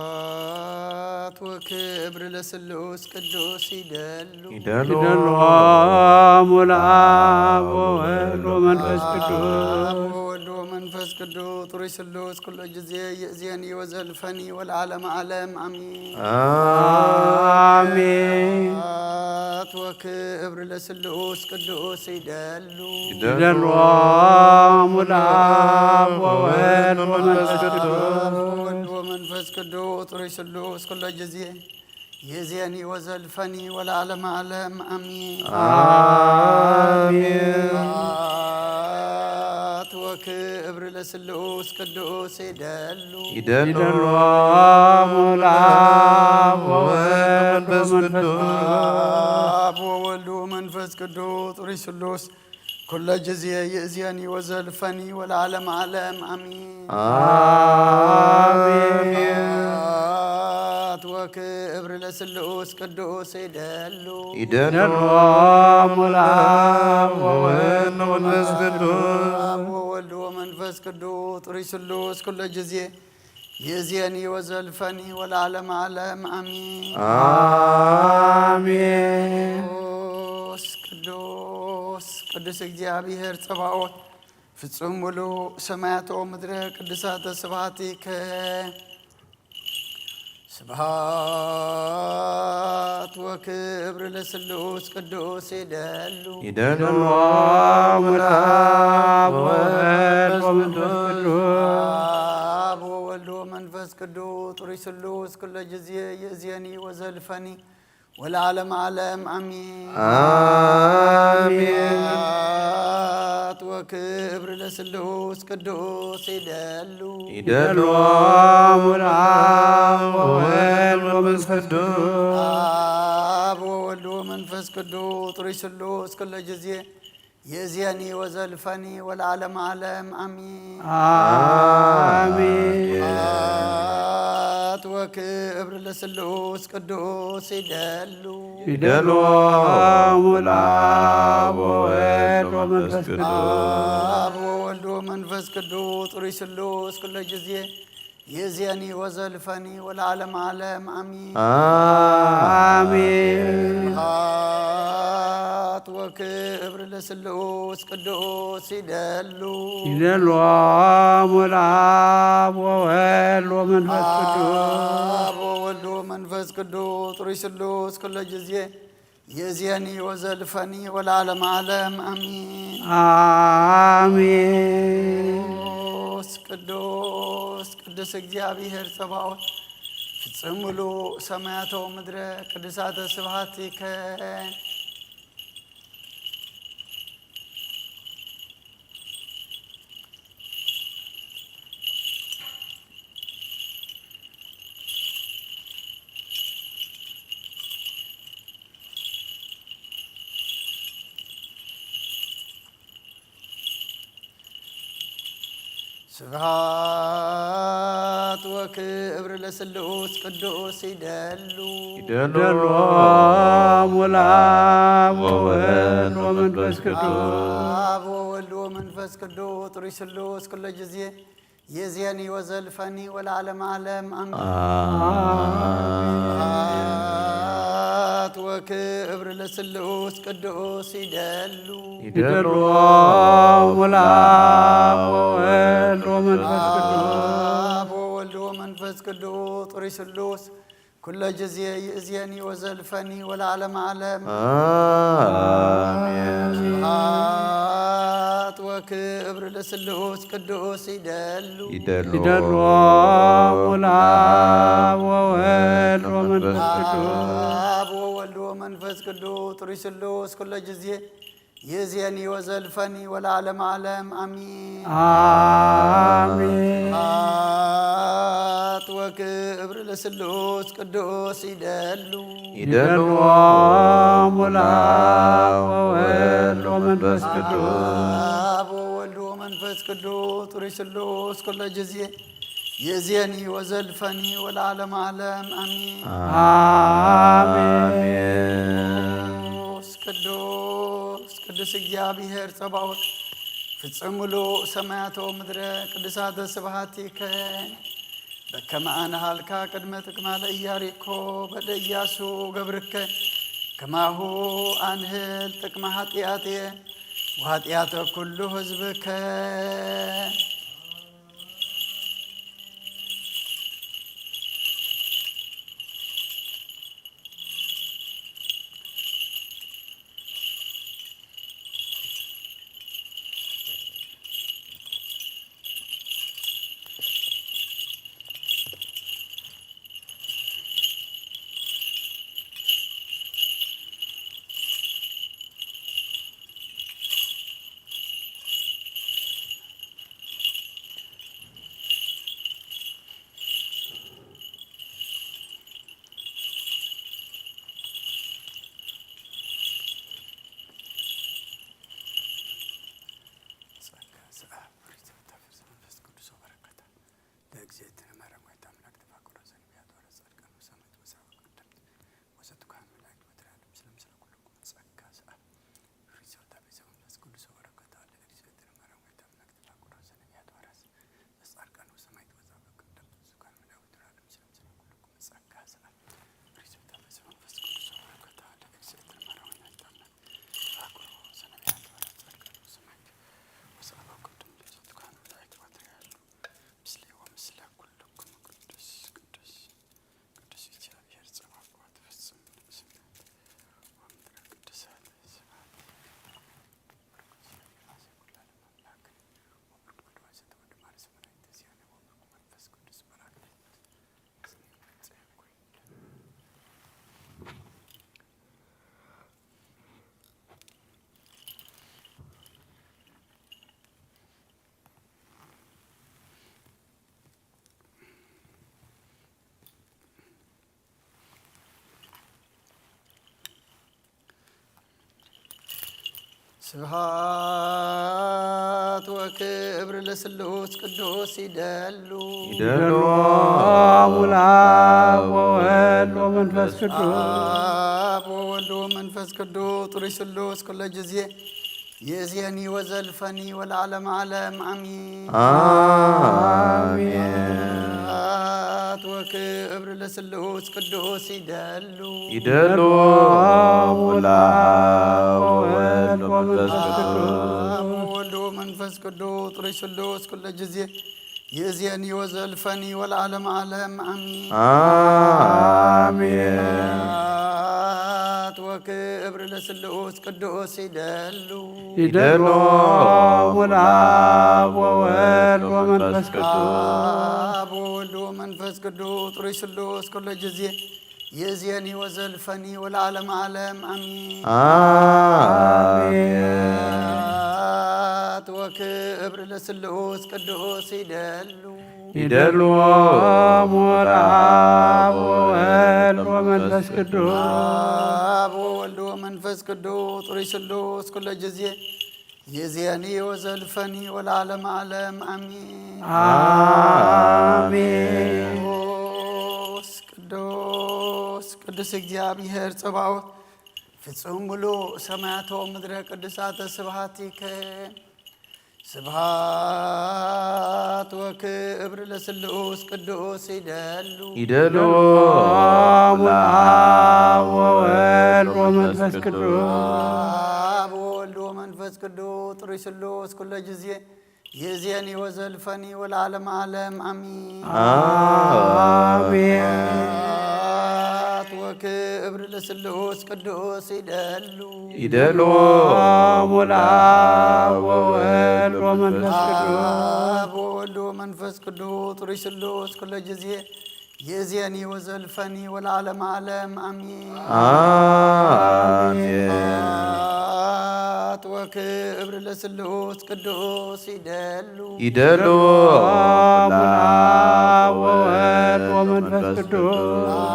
ስብሐት ወክብር ለስሉስ ቅዱስ ይደሉ። ይደሉ። ይደሉ። አብ ወወልድ ወመንፈስ ቅዱስ። አብ ወወልድ ወመንፈስ ቅዱስ ጥሩይ ስሉስ ኩሎ ጊዜ ይእዜኒ ወዘልፈኒ ወለዓለመ ዓለም አሜን። አሜን። ስብሐት ወክብር ለስሉስ ቅዱስ ይደሉ። ይደሉ። አብ ወወልድ ወመንፈስ ቅዱስ። አብ ወወልድ ወመንፈስ ቅዱስ ጥሩይ ስሉስ ኩሎ ጊዜ ይእዜኒ ወዘልፈኒ ወለዓለመ ዓለም አሜን። አሜን። ስብሐት ወክብር ለስሉስ ቅዱስ ይደሉ። ይደሉ። አብ ወወልድ ወመንፈስ ቅዱስ። አብ ወወልድ ወመንፈስ ቅዱስ ጥሩይ ስሉስ ኩሎ ጊዜ ይእዜኒ ወዘልፈኒ ወለዓለመ ዓለም አሜን። አሜን። ስብሐት ወክብር ለስሉስ ቅዱስ ይደሉ። ይደሉ። አብ ወወልድ ወመንፈስ ቅዱስ። አብ ወወልድ ወመንፈስ ቅዱስ ጥሩይ ስሉስ ኩሎ ጊዜ ይእዜኒ ወዘልፈኒ ወለዓለመ ዓለም አሜን። አሜን። ቅዱስ ቅዱስ ቅዱስ እግዚአብሔር ጸባኦት ፍጹም ሙሉ ሰማያት ወምድረ ቅዱሳተ ስብሐቲከ። ስብሐት ወክብር ለስሉስ ቅዱስ ይደሉ። ይደሉ። አብ ወወልድ ወመንፈስ ቅዱስ። አብ ወወልድ ወመንፈስ ቅዱስ ጥሩይ ስሉስ ኩሎ ጊዜ ይእዜኒ ወዘልፈኒ ወለዓለመ ዓለም አሜን። አሜን። ስብሐት ወክብር ለስሉስ ቅዱስ ይደሉ። ይደሉ። አብ ወወልድ ቅዱስ አብ ወወልድ ወመንፈስ ቅዱስ ጥሩይ ስሉስ ኩለ ጊዜ የእዜኒ ወዘልፈኒ ወለዓለመ ዓለም አሚን። አሜን። ስብሐት ወክብር ለስሉስ ቅዱስ ይደሉ ይደልዎም ለአብ ወወልድ ወመንፈስ ቅዱስ። አብ ወወልድ ወመንፈስ ቅዱስ ጥሩይ ስሉስ ኩለ ጊዜ የእዜኒ ወዘልፈኒ ወለዓለመ ዓለም አሚን። አሜን። ስብሐት ወክብር ለስሉስ ቅዱስ ይደሉ ይደልዎም ለአብ ወወልድ ወመንፈስ ቅዱስ። አብ ወወልድ ወመንፈስ ቅዱስ ጥሩይ ስሉስ ኩለ ጊዜ የእዜኒ ወዘልፈኒ ወለዓለመ ዓለም አሚን። አሜን። ቅዱስ ቅዱስ ቅዱስ እግዚአብሔር ጸባኦት ፍጽም ምሉእ ሰማያተ ወምድረ ቅዱሳተ ስብሐቲከ። ስብሐት ወክብር ለስሉስ ቅዱስ ይደሉ ይደልዎም ለአብ ወወልድ ወመንፈስ ቅዱስ። አብ ወወልድ ወመንፈስ ቅዱስ ጥሩይ ስሉስ ኩለ ጊዜ የእዜኒ ወዘልፈኒ ወለዓለመ ዓለም አሜን። ስብሐት ወክብር ለስሉስ ቅዱስ ይደሉ ይደልዎም ለአብ ወወልድ ወመንፈስ ቅዱስ። አብ ወወልድ ወመንፈስ ቅዱስ ጥሩይ ስሉስ ኩለ ጊዜ ይእዜኒ ወዘልፈኒ ወለዓለመ ዓለም አሜን። ስብሐት ወክብር ለስሉስ ቅዱስ ይደሉ ይደልዎም ለአብ ወወልድ ወመንፈስ ቅዱስ። አብ ወወልድ ወመንፈስ ቅዱስ ጥሩይ ስሉስ ኩለ ጊዜ ይእዜኒ ወዘልፈኒ ወለዓለመ ዓለም አሚን። አሜን። ስብሐት ወክብር ለስሉስ ቅዱስ ይደሉ ይደልዎም ለአብ ወወልድ ወመንፈስ ቅዱስ። አብ ወወልድ ወመንፈስ ቅዱስ ጥሩይ ስሉስ ኩለ ጊዜ ይእዜኒ ወዘልፈኒ ወለዓለመ ዓለም አሚን። አሜን። ቅዱስ ቅዱስ ቅዱስ እግዚአብሔር ጸባኦት ፍጽም ምሉእ ሰማያተ ወምድረ ቅዱሳተ ስብሐቲከ። በከመ አንሃልካ ቅድመ ጥቅማ ለኢያሪኮ በደ ኢያሱ ገብርከ ከማሁ አንህል ጥቅመ ኃጢአትየ ወኃጢአተ ኩሉ ህዝብከ። ጸጋ ዘአብ ሪዘ ተፈስ መንፈስ ቅዱስ ወበረከታ ለእግዚእትነ ማርያም ወይታ አምላክ ተፋቅሮ ዘንቢያት ወረ ጻድቃን ወሰማዕት ወሰብእ ቀደምት ወሰቱካን መላእክት ወትረ ዓለም ስለ ምስለ ኩልኩም ጸጋ ዘአብ ሪዘ ተፈስ መንፈስ ቅዱስ ወበረከታ ለእግዚእትነ ማርያም ወይታ አምላክ ተፋቅሮ ዘንቢያት ወረ ጻድቃን ወሰማዕት ወሰብእ ቀደምት ወሰቱካን መላእክት ወትረ ዓለም ስለ ምስለ ኩልኩም ጸጋ ዘአብ ሪዘ ተፈስ መንፈስ ቅዱስ ወበረከታ ለእግዚእትነ ማርያም ወይታ አምላክ ተፋቅሮ ዘንቢያት ወረ ጻድቃን ወሰማዕት ወሰብእ ቀደምት ወሰቱካን መላእክት ወትረ ዓለም ምስሌ ወምስለ ኩልኩም ቅዱስ ቅዱስ ቅዱስ እግዚአብሔር ጸባኦት ፍጹም ንጉሥ ስብሐት ወክብር ለስሉስ ቅዱስ ይደሉ። ይደሉ አብ ወወልድ ወመንፈስ ቅዱስ። አብ ወወልድ ወመንፈስ ቅዱስ ጥሩይ ስሉስ ኩለ ጊዜ ይእዜኒ ወዘልፈኒ ወለዓለመ ዓለም አሚን። አሜን። ስብሐት ወክብር ለስሉስ ቅዱስ ይደሉ። ይደሉ አብ ወወልድ ወመንፈስ ቅዱስ። አብ ወወልድ ወመንፈስ ቅዱስ ጥሩይ ስሉስ ኩለ ጊዜ ይእዜኒ ወዘልፈኒ ወለዓለመ ዓለም አሚን። አሜን። ስብሐት ወክብር ለስሉስ ቅዱስ ይደሉ። ይደሉ አብ ወወልድ ወመንፈስ ቅዱስ። አብ ወወልድ ወመንፈስ ቅዱስ ጥሩይ ስሉስ ኩለ ጊዜ ይእዜኒ ወዘልፈኒ ወለዓለመ ዓለም አሚን። አሜን። ስብሐት ወክብር ለስሉስ ቅዱስ ይደሉ። ይደሉ አብ ወወልድ ወመንፈስ ቅዱስ። አብ ወወልድ ወመንፈስ ቅዱስ ጥሩይ ስሉስ ኩለ ጊዜ ይእዜኒ ወዘልፈኒ ወለዓለመ ዓለም አሚን። አሜን። ቅዱስ ቅዱስ ቅዱስ እግዚኣብሔር ጸባኦት ፍጹም ሙሉእ ሰማያቶ ምድረ ቅዱሳተ ስብሐቲከ። ስብሐት ወክብር ለስሉስ ቅዱስ ይደሉ። ይደሉ አብ ወወልድ ወመንፈስ ቅዱስ። አብ ወወልድ ወመንፈስ ቅዱስ ጥሩይ ስሉስ ኩለ ጊዜ ይእዜኒ ወዘልፈኒ ወለዓለመ ዓለም አሚን። አሜን። ስብሐት ወክብር ለስሉስ ቅዱስ ይደሉ። ይደሉ አብ ወወልድ ወመንፈስ ቅዱስ። አብ ወወልድ ወመንፈስ ቅዱስ ጥሩይ ስሉስ ኩለ ጊዜ ይእዜኒ ወዘልፈኒ ወለዓለመ ዓለም አሚን። አሜን። ስብሐት ወክብር ለስሉስ ቅዱስ ይደሉ። ይደሉ አብ ወወልድ ወመንፈስ ቅዱስ። አብ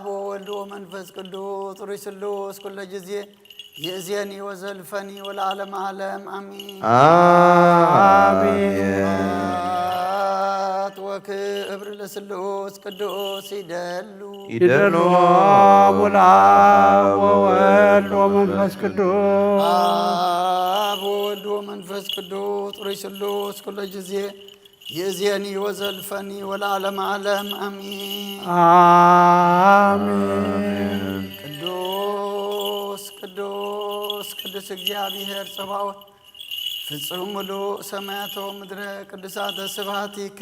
ወወልድ ወመንፈስ ቅዱስ ጥሩይ ስሉስ ኩለ ጊዜ ይእዜኒ ወዘልፈኒ ወለዓለመ ዓለም አሚን። አሜን። ስብሐት ወክብር ለስሉስ ቅዱስ ይደሉ። ይደሉ አብ ወወልድ ወመንፈስ ቅዱስ። አብ ወወልድ ወመንፈስ ቅዱስ ጥሩይ ስሉስ ኩለ ጊዜ ይእዜኒ ወዘልፈኒ ወለዓለመ ዓለም አሚን። አሜን። ቅዱስ ቅዱስ ቅዱስ እግዚኣብሔር ጸባኦት ፍጹም ሙሉእ ሰማያቶ ምድረ ቅዱሳተ ስብሐቲከ።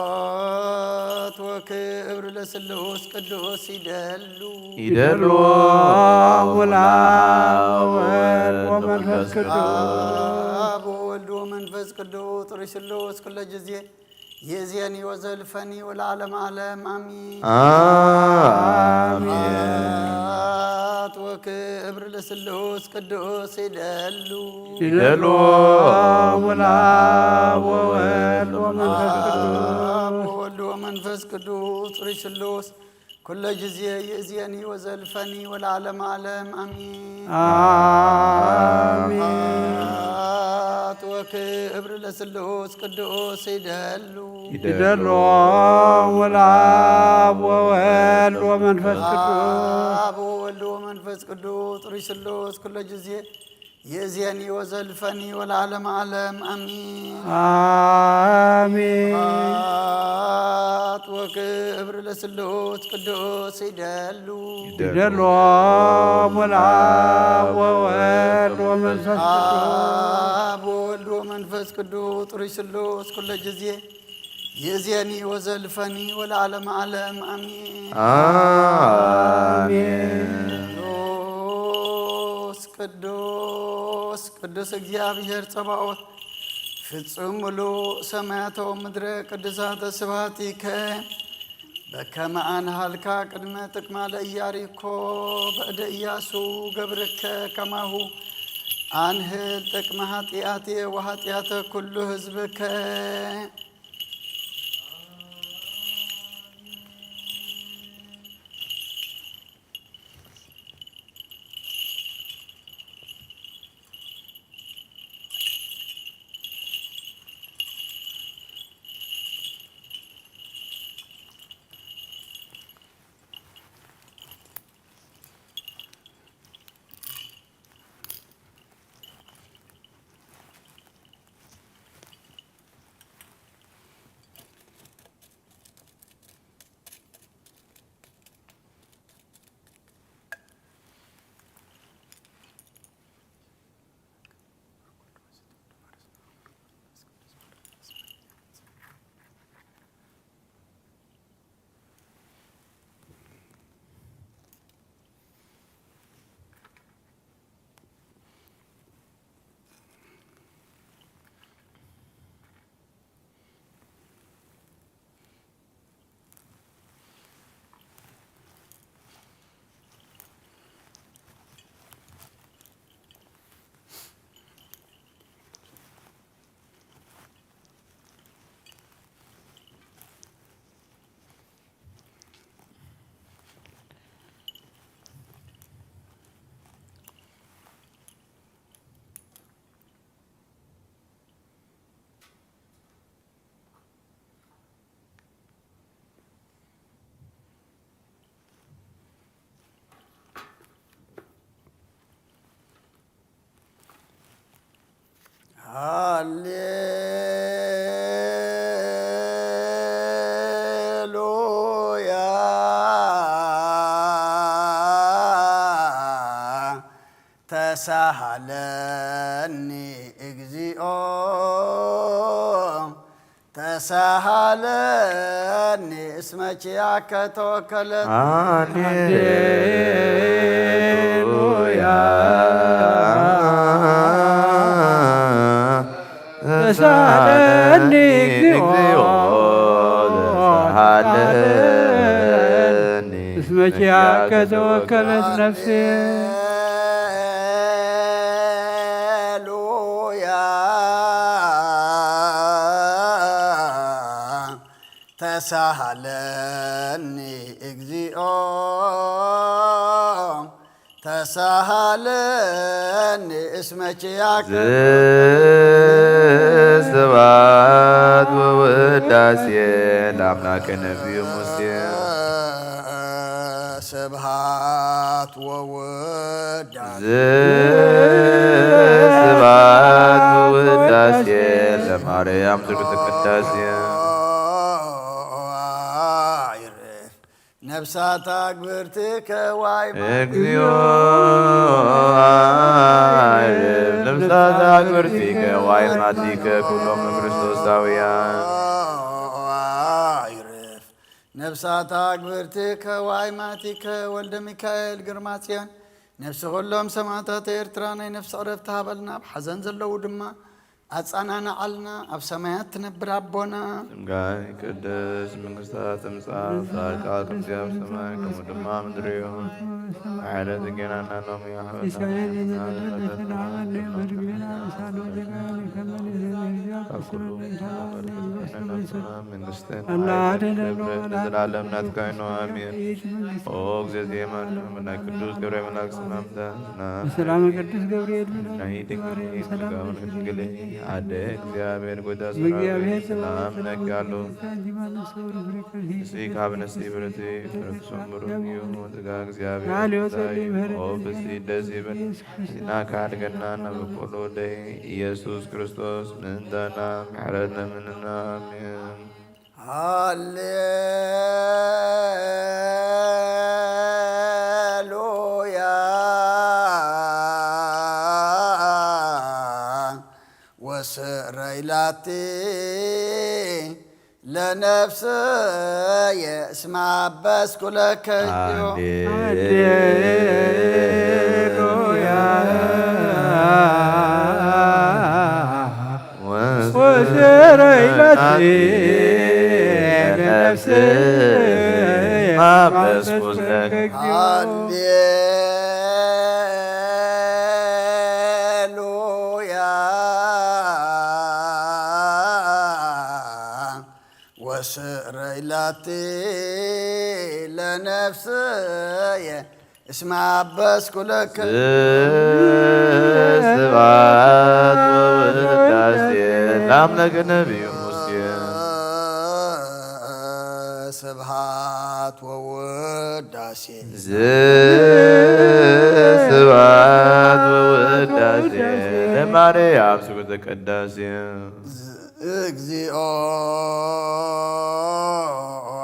ስብሐት ወክብር ለስሉስ ቅዱስ ይደሉ። ይደሉ አብ ወወልድ ወመንፈስ ቅዱስ። አብ ወወልድ ወመንፈስ ቅዱስ ጥሩይ ስሉስ ኩለ ጊዜ ይእዜኒ ወዘልፈኒ ወለዓለመ ዓለም አሚን። አሜን። ስብሐት ወክብር ለስሉስ ቅዱስ ይደሉ። ይደሉ አብ ወወልድ ወመንፈስ ቅዱስ። አብ ወወልድ ወመንፈስ ቅዱስ ጥሩይ ስሉስ ኩለ ጊዜ ይእዜኒ ወዘልፈኒ ወለዓለመ ዓለም አሚን። አሜን። ስብሐት ወክብር ለስሉስ ቅዱስ ይደሉ። ይደሉ አብ ወወልድ ወመንፈስ ቅዱስ። አብ ወወልድ ወመንፈስ ቅዱስ ጥሩይ ስሉስ ኩለ ጊዜ ይእዜኒ ወዘልፈኒ ወለዓለመ ዓለም አሚን። አሜን። ስብሐት ወክብር ለስሉስ ቅዱስ ይደሉ። ይደሉ አብ ወወልድ ወመንፈስ ቅዱስ። አብ ወወልድ ወመንፈስ ቅዱስ ጥሩይ ስሉስ ኩለ ጊዜ ይእዜኒ ወዘልፈኒ ወለዓለመ ዓለም አሚን። አሜን። ቅዱስ ቅዱስ ቅዱስ እግዚኣብሔር ጸባኦት ፍጹም ሙሉእ ሰማያተ ወምድረ ቅዱሳተ ስብሐቲከ። በከመ አንሃልካ ቅድመ ጥቅማ ለኢያሪኮ በእደ ኢያሱ ገብርከ ከማሁ አንህል ጥቅመ ኃጢአትየ ወኃጢአተ ኩሉ ህዝብከ። ሃሌሉያ። ተሳሃለኒ እግዚኦ፣ ተሳሃለኒ እስመ ኪያከ ተወከለት። ሃሌሉያ። ተሳሃለኒ እግዚኦ፣ ተሳሃለኒ እስመ ኪያከ ተወከለት ነፍሴ። ሃሌሉያ። ተሳሃለኒ እግዚኦ፣ ተሳሃለኒ እስመ ኪያከ። ስብሐት ወውዳሴ ለአምላክነ ነቢዩ ሙሴ። ስብሐት ወውዳሴ። ስብሐት ወውዳሴ ለማርያም ስሉተ ቅዳሴ። ነፍሳት አግብርቲከ ዋይ እግዚኦ አይርፍ። ነፍሳት አግብርቲከ ዋይ ማቲከ ኩሎም ክርስቶሳውያን። አይርፍ። ነፍሳት አግብርቲከ ዋይ ማቲከ ወልደ ሚካኤል ግርማጽዮን። ነፍሲ ኩሎም ሰማዕታት ኤርትራ ናይ ነፍሲ ዕረፍቲ ሃበልና። ኣብ ሓዘን ዘለዉ ድማ ኣጸናንዓልና፣ ኣብ ሰማያት ትነብር ኣቦና። ስምካ ይቀደስ፣ መንግስትካ ትምጻእ፣ ፍቃድካ ከምቲ ኣብ ሰማይ ከምኡ ድማ ምድሪ ይኹን። ሓይለ ጽጌናና ሎሚ ይሃበና፣ ሲሳየና ዘለለዕለትና ሀበነ፣ ወርግቤና ምሳሌ ወጌጋየነ ከመ ንሕነኒ ካብ ኩሉ ንዘለለ መንግስትን ኣላ ሓይልን ኣደለሎ ክብርን ኣላ ንዘለዓለም ናትካ እዩ። ኣሜን። ኦ እግዝእትየ ማርያም፣ ናይ ቅዱስ ገብርኤል መልኣክ ሰላምታ፣ ሰላም ቅዱስ ገብርኤል ናይ ድንግል ሰላም ድንግል ኣደ እግዚአብሔር ጎይታ ሰራዊት ሰላም እለኪ ኣሎ። ንስኪ ካብ ኣንስቲ ብርክቲ ፍሬ ከርሥኪ ብሩክ እዩ። ጸጋ እግዚአብሔር ኦ ብሲ ደስ ይብል። ሕሊናካ ኣድገና ናብ በቆሎ ደይ ኢየሱስ ክርስቶስ ምእንታና ምሕረት ለምንና። ኣሜን። ሃሌሉያ። ወስረይ ላቲ ለነፍስየ እስመ አበስኩ ለከዮ። ሃሌሉያ። ወስረይ ላቲ ለነፍስየ አበስኩ ለከ ሃሌሉያ ወስረይ ላቲ ለነፍስየ እስመ አበስኩ ለከ ስብሐት ወውዳሴ ለአምላክ ነቢዩ ሙሴ። ስብሐት ወውዳሴ ስብሐት ወውዳሴ ለማርያም ስብሐተ ቅዳሴ እግዚኦ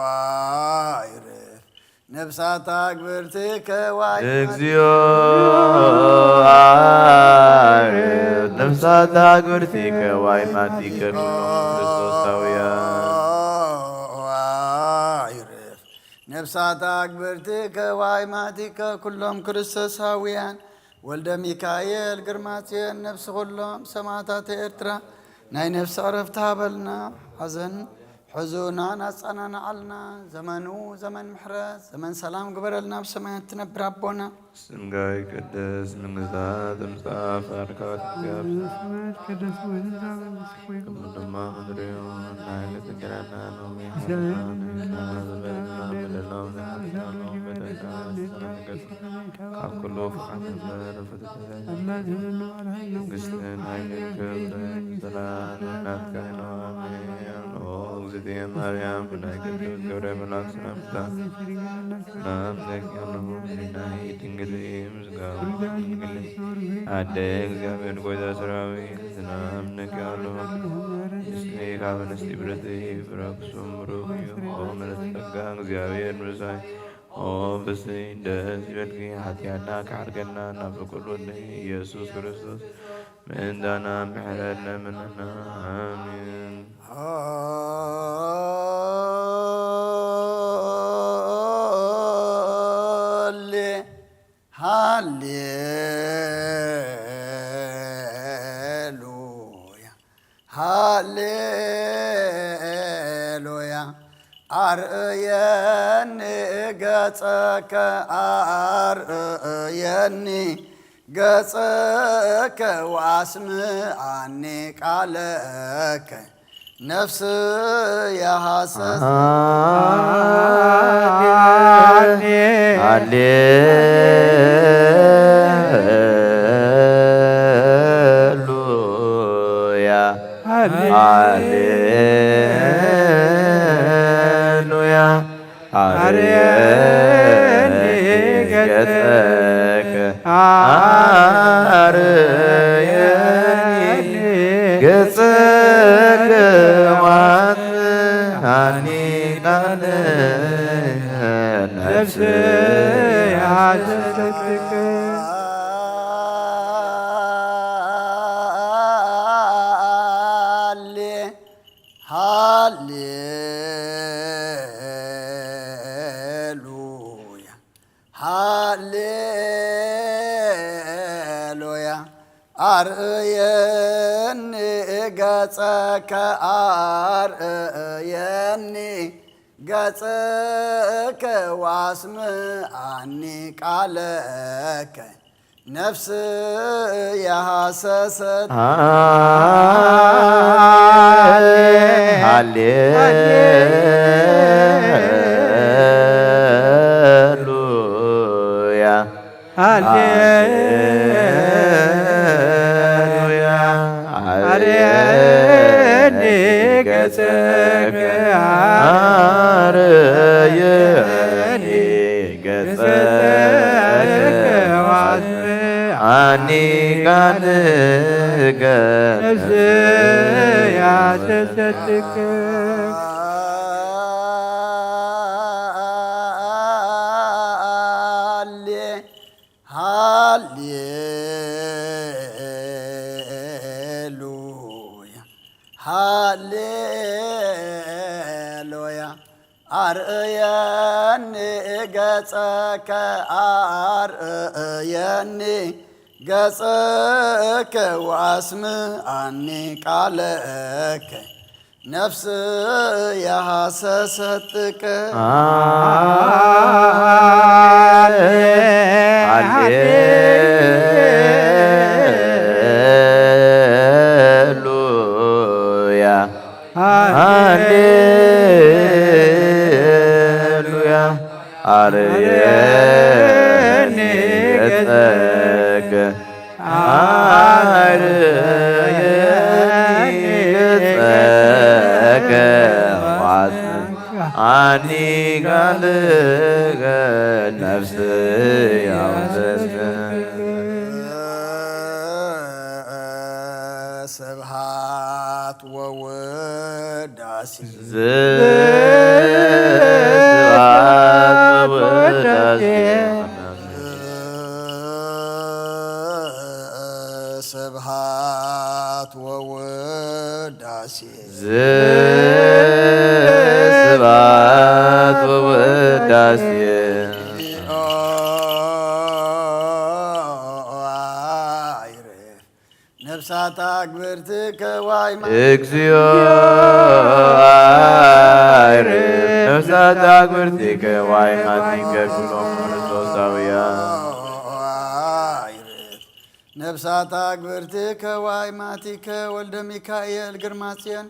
አይርፍ ነፍሳታ ግብርትከ ዋይ እግዚኦ ነፍሳታ ግብርትከ ዋይ ማቲከ ኩሎም ክርስቶሳውያን አይርፍ ነፍሳታ ግብርትከ ዋይ ማቲከ ኩሎም ክርስቶሳውያን ወልደ ሚካኤል ግርማጽዮን ነፍሲ ኩሎም ሰማዕታት ኤርትራ ናይ ነፍሲ ዕረፍቲ ሃበልና። ሓዘን ሕዙናን ኣጸናንዓልና። ዘመኑ ዘመን ምሕረት ዘመን ሰላም ግበረልና። ኣብ ሰማያት ትነብር ኣቦና ስምካ ይቀደስ፣ መንግስታ ትምጻእ፣ ፍቃድካ ትገብር፣ ከምኡ ድማ ምድሪ ይኹን። ናይለይት እንጀራና ሎሚ ሃበና፣ ንበልና በደልና፣ በደልና፣ ካብ ኩሉ ፍቃድ ንበር፣ ፍትሕን መንግስትን፣ ኃይልን ክብርን፣ ሰላም ናትካ እዩ። አሜን። ኦ እግዝእትየ ማርያም፣ ብናይ ቅዱስ ገብርኤል መልአክ ሰላምታ ሰላም ለኪ፣ ድንግል ድንግል አደ እግዚአብሔር ጎይታ ሰራዊት ሰላም ለኪ፣ ምስሌኪ ካብ ኣንስቲ ብርክቲ ፍሬ ከርሥኪ ብሩክ እዩ። ኦ ምልዕተ ጸጋ እግዚአብሔር ምሳኪ፣ ኦ ፍስሕቲ ደስ ይበልኪ፣ ኃጢአትና ካሕርገና ናብ ፍቁር ወልድኪ ኢየሱስ ክርስቶስ ምእንታና ምሕረት ለምንና። አሜን። ሃሌ ሃሌሉያ ሃሌሉያ አርእየኒ ገጸከ አርእየኒ ገጸከ ወአስምዓኒ ቃለከ ነፍስየ ሐሰሰት ሃሌሉያ ሃሌሉያ አርየኒ ገጸከ አርየኒ ገጸከ ወአስምዓኒ ቃለከ ነፍስየ ሐሰሰት ሃሌ ሃሌሉያ ሃሌሉያ አርእየኒ ገጸከ አርእየኒ ገጸከ ወአስምዓኒ ቃለከ ነፍስየ ሐሰሰት ሃሌሉያ ሃሌሉያ አርየኒ ገጸከ አርየኒ ገጸከ ወአስምዓኒ ቃለከ ነፍስየ ሐሰሰት ሃሌ ሃሌሉያ ሃሌሉያ አርእየኒ ገጸከ አርእየኒ ገጸከ ወአስምዓኒ ቃለከ ነፍስያ ሐሰሰትከ። ሃሌሉያ፣ ሃሌሉያ። አርየኒ ገጸከ፣ አርየኒ ገጸከ፣ ወአጽንዓኒ ቃልከ፣ ነፍስየ ሐሰሰትከ። ስብሐት ወውዳሴ። ስብሐት ወውዳሴ። ስብሐት ወውዳሴ። ስብሐት ወውዳሴ። ነፍሳት አግብርትከ ዋይማ-፣ እግዚኦ አይርፍ ነፍሳት አግብርትከ ዋይማቲከ ኩሎም ክርስቶሳውያን። ነፍሳት አግብርትከ ዋይማቲከ ወልደ ሚካኤል ግርማ ጽዮን፣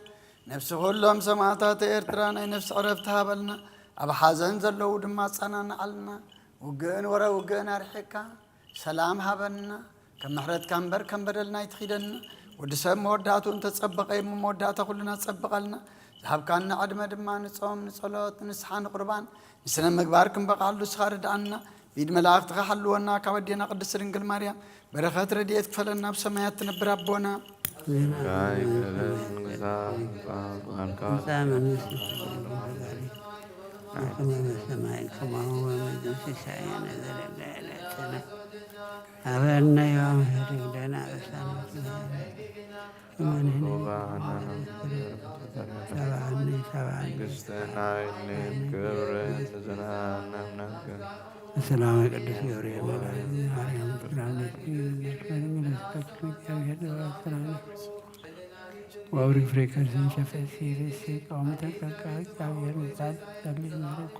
ነፍሲ ኩሎም ሰማእታት ኤርትራ ናይ ነፍሲ ዕረፍቲ ሃበልና፣ ኣብ ሓዘን ዘለዉ ድማ ኣጸናንዓልና። ውግእን ወረ ውግእን ኣርሒቅካ ሰላም ሃበና። ከም ምሕረትካ እምበር ከም በደልና ኣይትኺደና። ወዲ ሰብ መወዳእትኡ እንተጸበቐ እሞ መወዳእታ ኩልና ጸብቐልና። ዝሃብካና ዕድመ ድማ ንጾም፣ ንጸሎት፣ ንንስሓ፣ ንቁርባን፣ ንስነ ምግባር ክንበቕዓሉ ንስኻ ርድኣና። ብኢድ መላእኽትኻ ሓልወና። ካብ ኣዴና ቅድስት ድንግል ማርያም በረኸት ረድኤት ክፈለና። ኣብ ሰማያት ትነብር ኣቦና። ትምጻእ መንግስትካ። በከመ በሰማይ ከማሁ በምድር ሲሳየነ ዘለለ ዕለትነ ሀበነ ዮም ሀድግ ለነ አበሳነ ወጌጋየነ ከመ ንሕነኒ ሰብአኒ ሰብአኒ። መንግስትነ ኃይል ክብር ለዘለዓለመ አሜን። በሰላመ ቅዱስ ገብርኤል መልአክ ማርያም ትግራነች። ወብሪ ፍሬ ከርስን ሸፈሲ ርእሲ ቃውም ተቀቃ እግዚአብሔር ምሳል ጸልይ ማረኩ።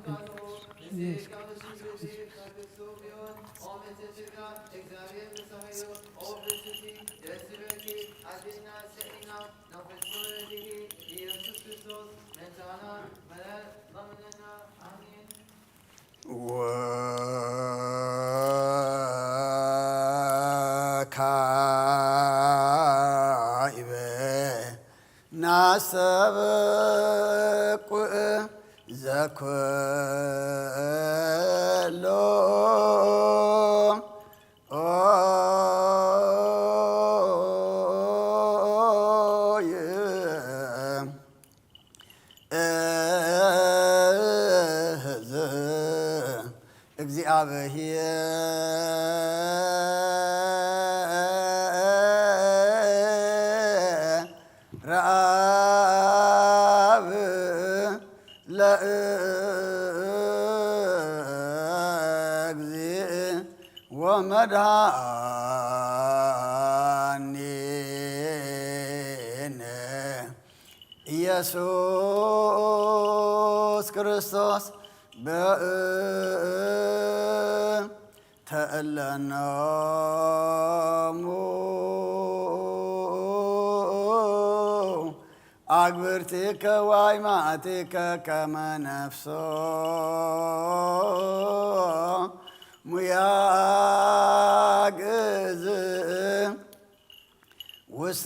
ወካዕበ ናስተብቁዕ ዘኩሎ ኦይ እዝ እግዚኣብሔር ረአብ ለእግዚእ ወመድኃኒነ ኢየሱስ ክርስቶስ በእንተ እለኖሙ አግብርቲከ ዋይማእቲከ ከመ ነፍሶ ሙያግዝ ውስተ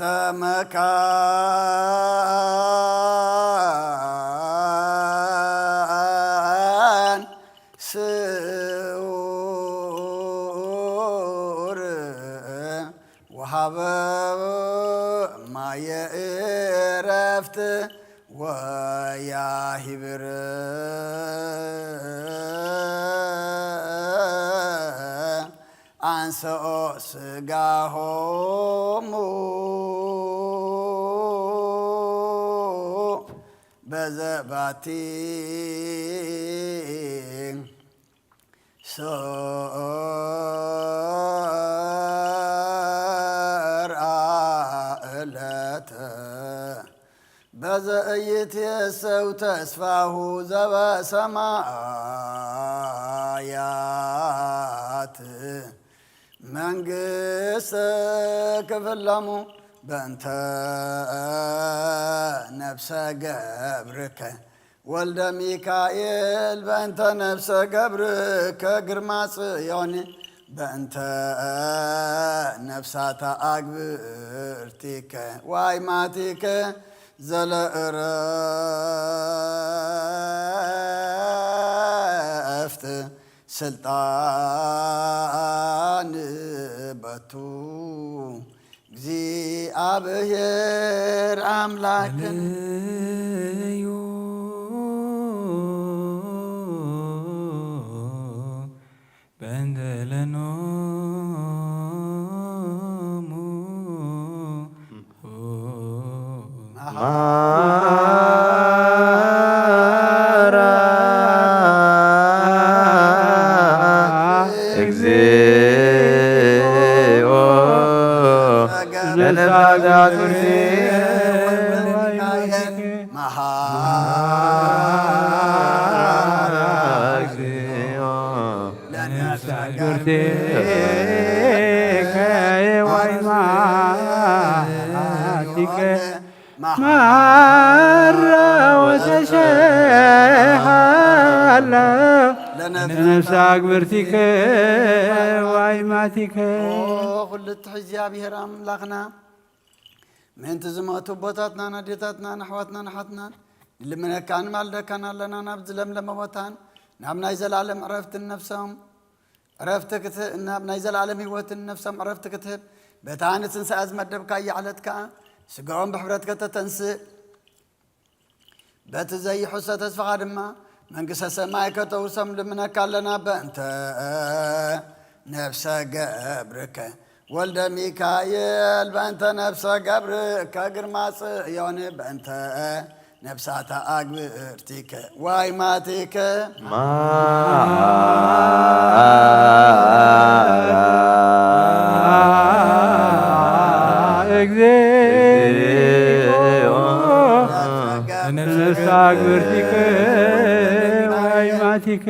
መካን ስውር ወሃበ ማየ ዕረፍት ወያሂብር አንሰኦ ስጋሆሙ በዘባቲ ሰርአ ዕለተ ዘእይትየሰው ተስፋሁ ዘበሰማያት መንግስተ ክፍለሙ በእንተ ነፍሰ ገብርከ ወልደ ሚካኤል በእንተ ነፍሰ ገብርከ ግርማ ጽዮን በእንተ ነፍሳታ ኣግብርቲከ ዋይማቲከ ዘለእረፍት ስልጣን በቱ እግዚኣብሔር ኣምላክን እዩ። በእንተ ለኖሙ ማራ እግዚኦ ለነፍሳት እግዚኦ ለነፍሳት ማራ ወተሸሃላ ለነፍሳ ግብርቲከ ዋይማቲከ። ኦ ኩሉ ትሕዚ እግዚኣብሔር ኣምላኽና፣ ምእንቲ ዝሞቱ ኣቦታትናን ኣዴታትናን ኣሕዋትናን ኣሓትናን ንልምነካን ማልደካን ኣለና። ናብ ዝለምለመ ቦታን ናብ ናይ ዘላለም ዕረፍትን ነፍሶም ዕረፍቲ ክትህብ፣ ናብ ናይ ዘላለም ህይወትን ነፍሶም ዕረፍቲ ክትህብ በታ ንትንሳኤ ዝመደብካያ ዕለት ከኣ ስጋኦም ብሕብረት ከተተንስእ በቲ ዘይሕሶ ተስፋኻ ድማ መንግስተ ሰማይ ከተውርሶም ልምነካ ኣለና። በእንተ ነፍሰ ገብርከ ወልደ ሚካኤል በእንተ ነፍሰ ገብርከ ግርማ ጽዮን በእንተ ነፍሳታ ኣግብርቲከ ዋይማቲከ ማ ለነፍሳ ግብርቲከ ዋይማቲከ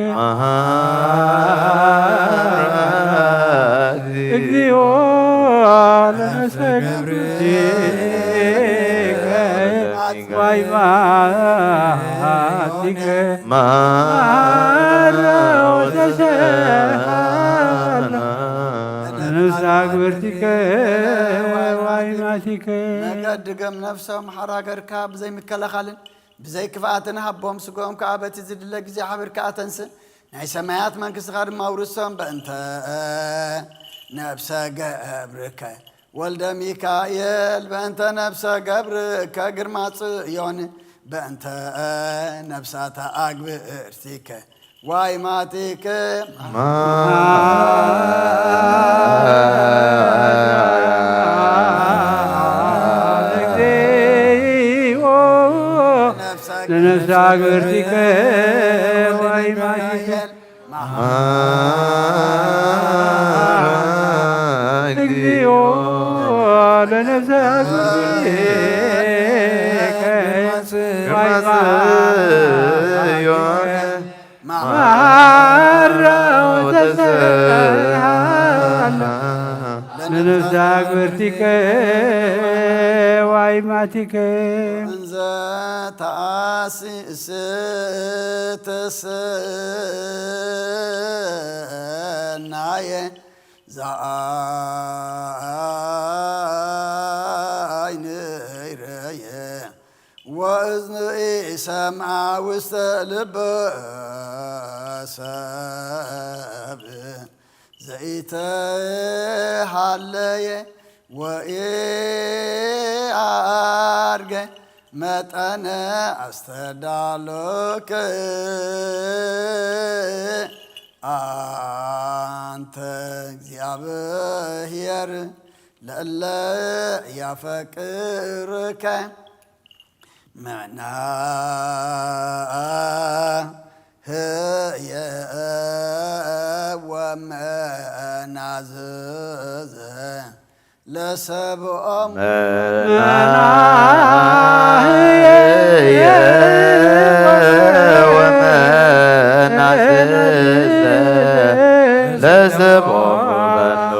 መሃሪ እግዚኦ ለነፍሰ ግብርቲከ ዋይማቲከ መሃራ ወተሰሃላ ለነፍሳ ግብርቲከ ዋይማቲከ። መገዲ ገም ነፍሶም ሓራገርካ ብዘይምከለኻልን ብዘይ ክፍኣትን ሃቦም፣ ስግኦም ከኣ በቲ ዝድለ ግዜ ሓቢርካ ኣተንስእ፣ ናይ ሰማያት መንግስትኻ ድማ ኣውርሶም። በእንተ ነብሰ ገብርከ ወልደ ሚካኤል፣ በእንተ ነብሰ ገብርከ ግርማ ጽዮን፣ በእንተ ነብሳታ ኣግብእርቲከ ዋይማቲከ። ማ-፣ እግዚኦ ለነፍሳ ግብርቲከ ዋይማቲከ። ማ-፣ እግዚኦ ለነፍሳ ግብርቲከ ዋይማቲከ። መሃራ ወተሰሃላ ለነፍሳ ግብርቲከ ዋይማቲከ። እንዘ ተአሲ-፣ ስ-፣ ተሰናየ ዘአይንይ ረየ ወእዝኒ ኢሰምዓ ውስተ ልበ ሰብ ዘኢተሃለየ ወኢአርገ መጠነ አስተዳሎከ አንተ እግዚአብሔር ለእለ ያፈቅርከ መናህየ ወመናዝዘ ለሰብኦም መናህየ ወመናዝዘ ለሰብኦም ፈኑ።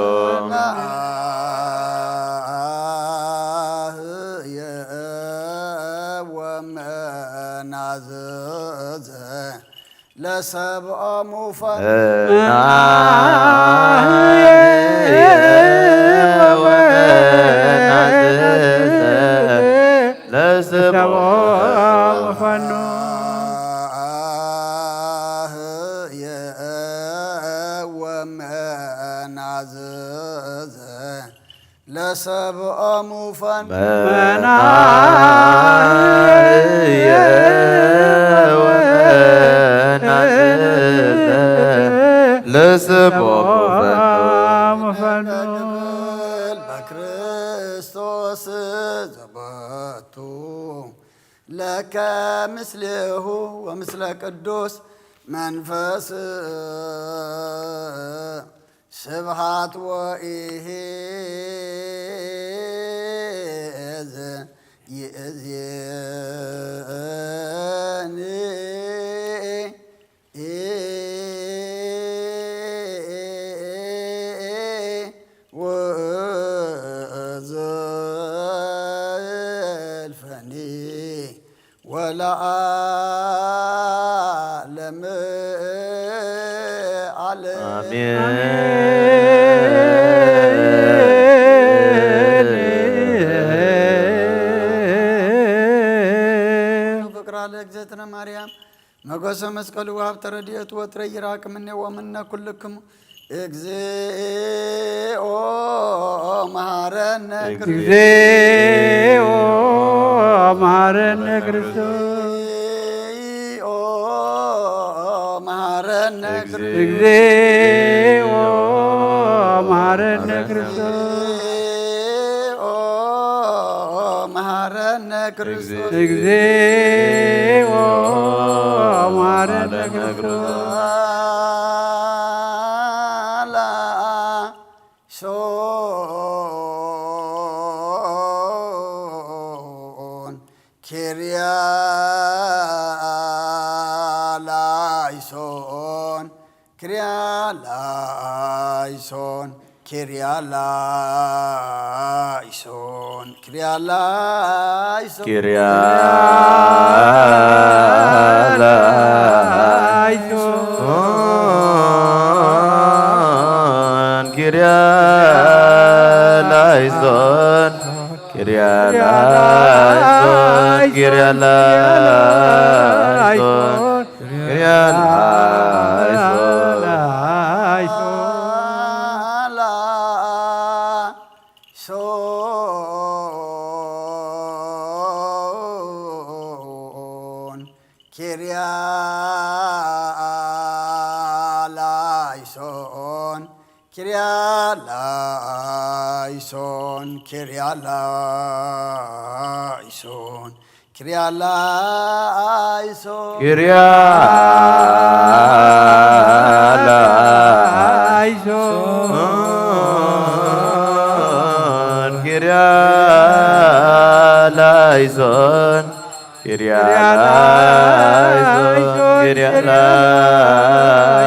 መናህየ ወመናዝዘ ለሰብኦም ፈኑ። መናህየ ወመናዝዘ ለሰብኦም ፈኑ። መናህየ ወመናዝዘ ለሰብኦም ፈኑ። መናህየ ወመናዝዘ ለሰብኦም ፈኑ። በክርስቶስ ዘበቱ ለከ ምስሌሁ ወምስለ ቅዱስ መንፈስ ስብሃት ወኢሂዝ ይእዜኒ ወዘልፈኒ ወለዓለመ ዓለም። ኣሜን። ፍቅራ ለእግዝእትነ ማርያም መጎሰ መስቀሉ ወሀብተ ረድኤቱ ወትረ ይራቅ ምኔ ወምነ ኩልክሙ። እግዚኦ መሐረነ እግዚኦ መሐረነ ክርስቶስ። እግዚኦ መሐረነ እግዚኦ መሐረነ ክርስቶስ። እግዚኦ መሐረነ ክርስቶስ። እግዚኦ መሐረነ ክርስቶስ። ላይሶን ኪርያ ላይሶን ኪርያ ላይሶን ኪርያ ላይሶን ኪርያ ላይሶን ኪርያ ላይሶን ኪርያ ላይሶን ኪርያ ላይሶን ኪርያ ላይሶን ኪርያ ላይሶን ላይሶን ኪርያ ላይሶን ኪርያ ላይሶን ኪርያ ላይሶን ኪርያ ላይሶን ኪርያ ላይሶን ኪርያ ላይሶን ኪርያ ላይሶን ኪርያ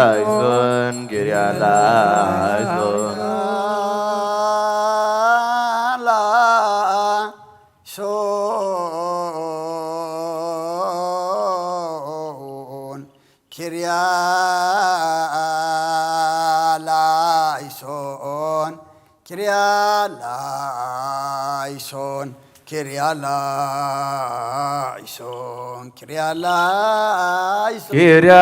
ላይሶን ኪርያ ላይሶን ሶን ኪርያ ላይሶን ኪርያ ላይሶን ኪርያ ላይሶን ኪርያ ላይሶን ኪርያ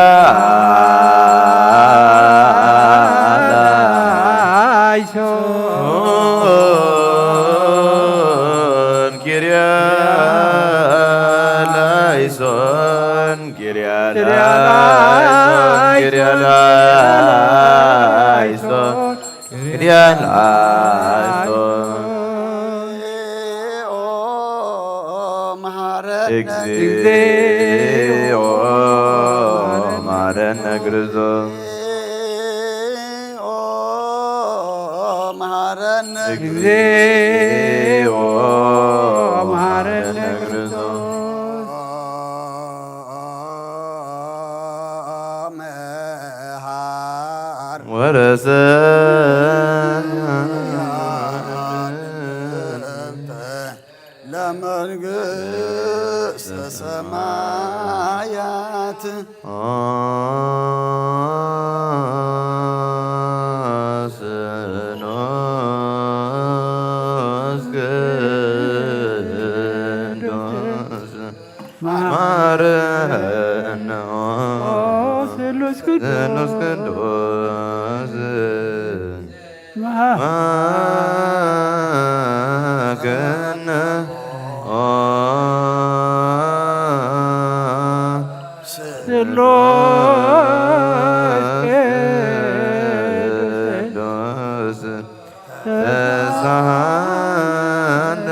ላይሶን ኪርያ ላይሶን ኪርያ ላይሶን ኪርያ ላይሶን ኪርያ ላይሶን ኦ መሐረነ እግዚኦ መሐረነ ክርስቶስ ኦ መሐረነ እግዚኦ መሐረነ ክርስቶስ። መሐር ወረሰ ለመንግስተ ሰማያት። ስሉስ ቅዱስ ማረነ። ስሉስ ቅዱስ መሐረነ። ስሉስ ቅዱስ ተሳሃለነ።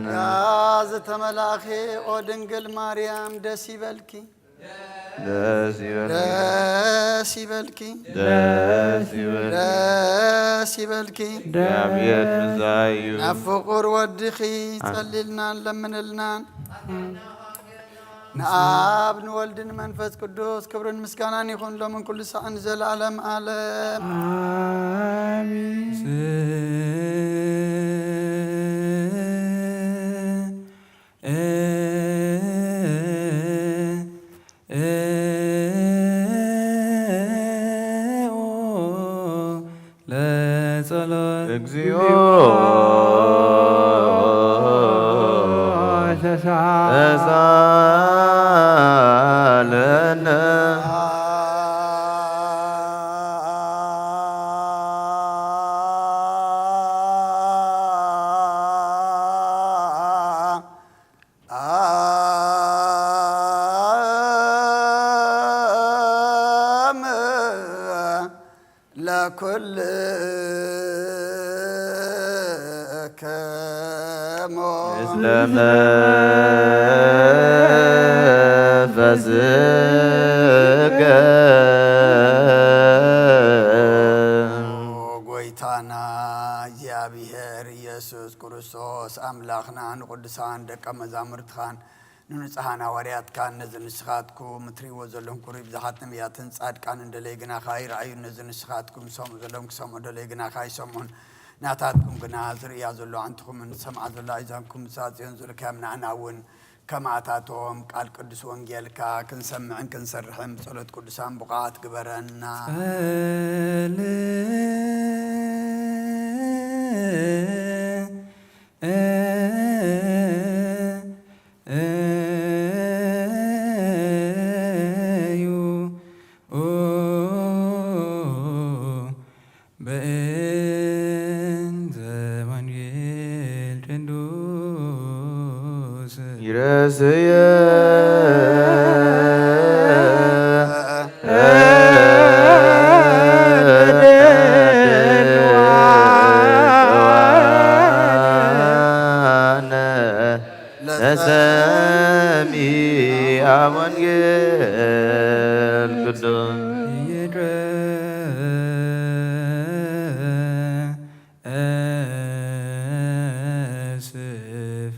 ጸጋ ዝተመላእኪ ኦ ድንግል ማርያም ደስ ይበልኪ። ደስ ይበልኪ። ደስ ይበልኪ። ደስ ይበልኪ። ደስ ይበልኪ። እግዚኣብሔር ምሳዩ። ናብ ፍቁር ወድኺ ጸልልናን ለምንልናን። ንኣብ ንወልድ ንመንፈስ ቅዱስ ክብርን ምስጋናን ይኹን ሎምን ኩሉ ሳዕን ዘለዓለም ዓለም። ኣሜን። ለጸሎት እግዚኦ ተሳ ተሳለነ። ለኩልክሙ ምስለ መንፈስከ። ጎይታና እግዚኣብሔር ኢየሱስ ክርስቶስ ኣምላኽና ንቅዱሳን ደቀ መዛሙርትኻን ንንጹሓን ሃዋርያትካን ነዚ ንስኻትኩም እትርእይዎ ዘለኹም ክሩይ ብዙሓት ነቢያትን ጻድቃንን ደለይ ግናኻ ይረኣዩ። ነዚ ንስኻትኩም ዝሰምዑ ዘለኹም ክሰምዑ ደለይ ግናኻ ይሰምዑን። ናታትኩም ግና ዝርእያ ዘሎ ኣዕንትኹምን ዝሰምዓ ዘሎ ኣእዛንኩም ምሳጽዮን ዝልካዮም ንኣና እውን ከማታቶም ቃል ቅዱስ ወንጌልካ ክንሰምዕን ክንሰርሕን ብጸሎት ቅዱሳን ብቑዓት ግበረና። ጸልእ እዩ በእንተ ወንጌል ቅዱስ ይረስየ ለሰሚዐ ወንጌል ቅዱስ። ይትረስፍ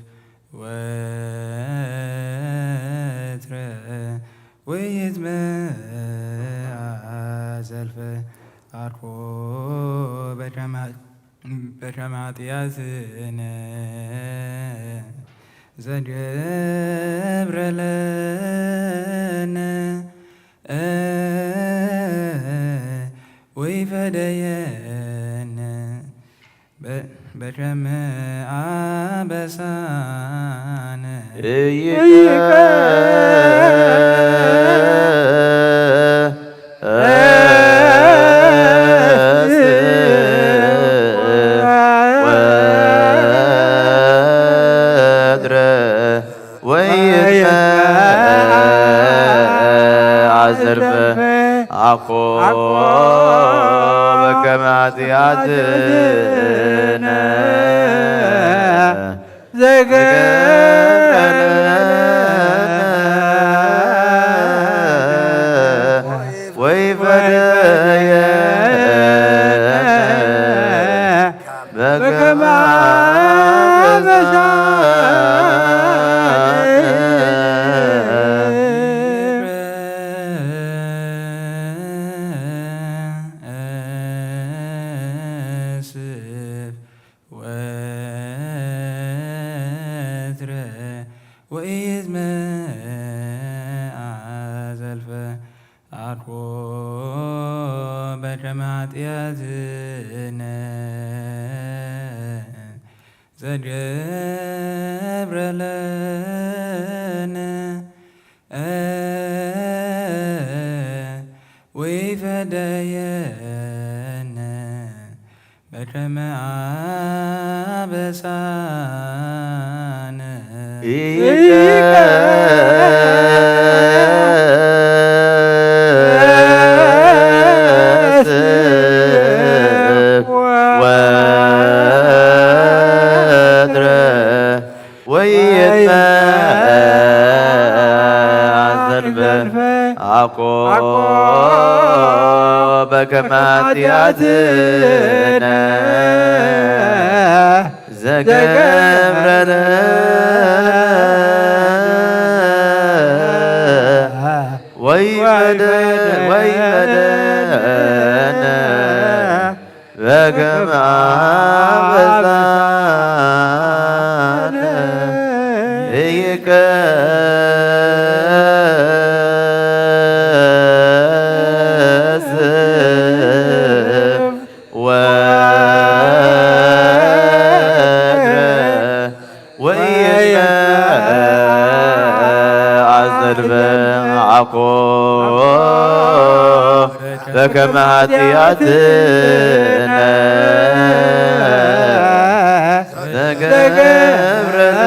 ወትረ ወይትመአ ዘልፈ አርኮ በደማ በደም ኃጢአትነ ዘገብረ ለነ ወይፈደየነ በደም አበሳነ እይቀ ወጥረ ወይመ አዘርፈ አኮ በከመ ኃጢአትነ ዘገበረ ወይፈደየ ማጥያዝነ ዘገብረለነ ወይፈደየነ በከመ አበሳነ ይከስፍ ወትረ ወይትመዓዘር በአኮ በከመ ኃጢአትነ ዘገብረነ ወይበደ- ወይበደነ በከመ አበሳነ ይከስፍ ወትረ ወይመዓዘር በአኮ በከመ ኃጢአትነ ዘገብረነ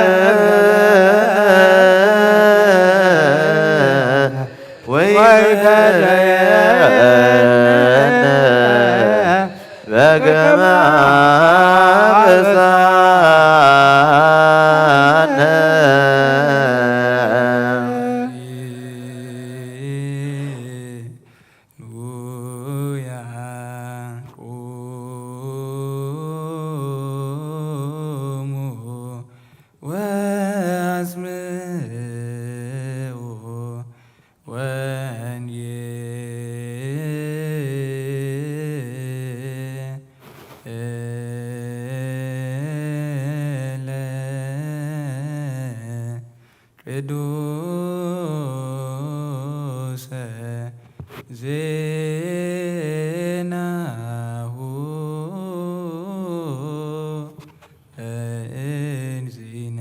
ወይፈደየነ በከመ አበሳነ። ሃሌሉያ። ቁሙ ወአስምዑ ወንጌለ ቅዱሰ ዜናሁ ለእግዚእነ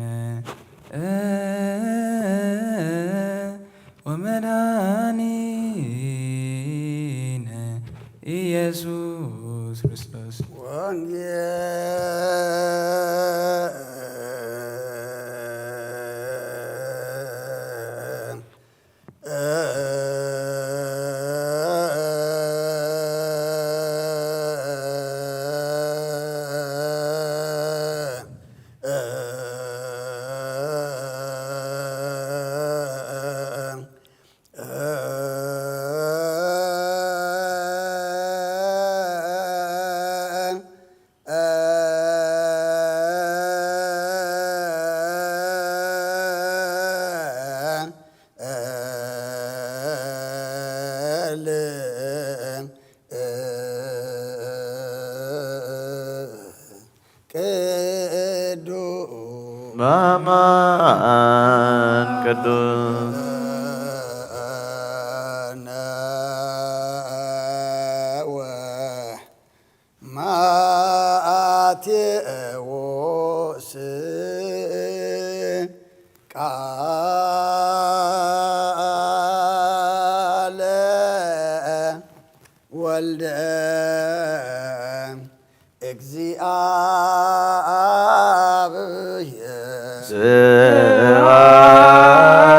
ወመድኃኒነ ኢየሱስ ክርስቶስ። ወንጌል ቅዱስ በአማን ቅዱስ ወማቴዎስ ቃለ ወልደ እግዚአብሔር።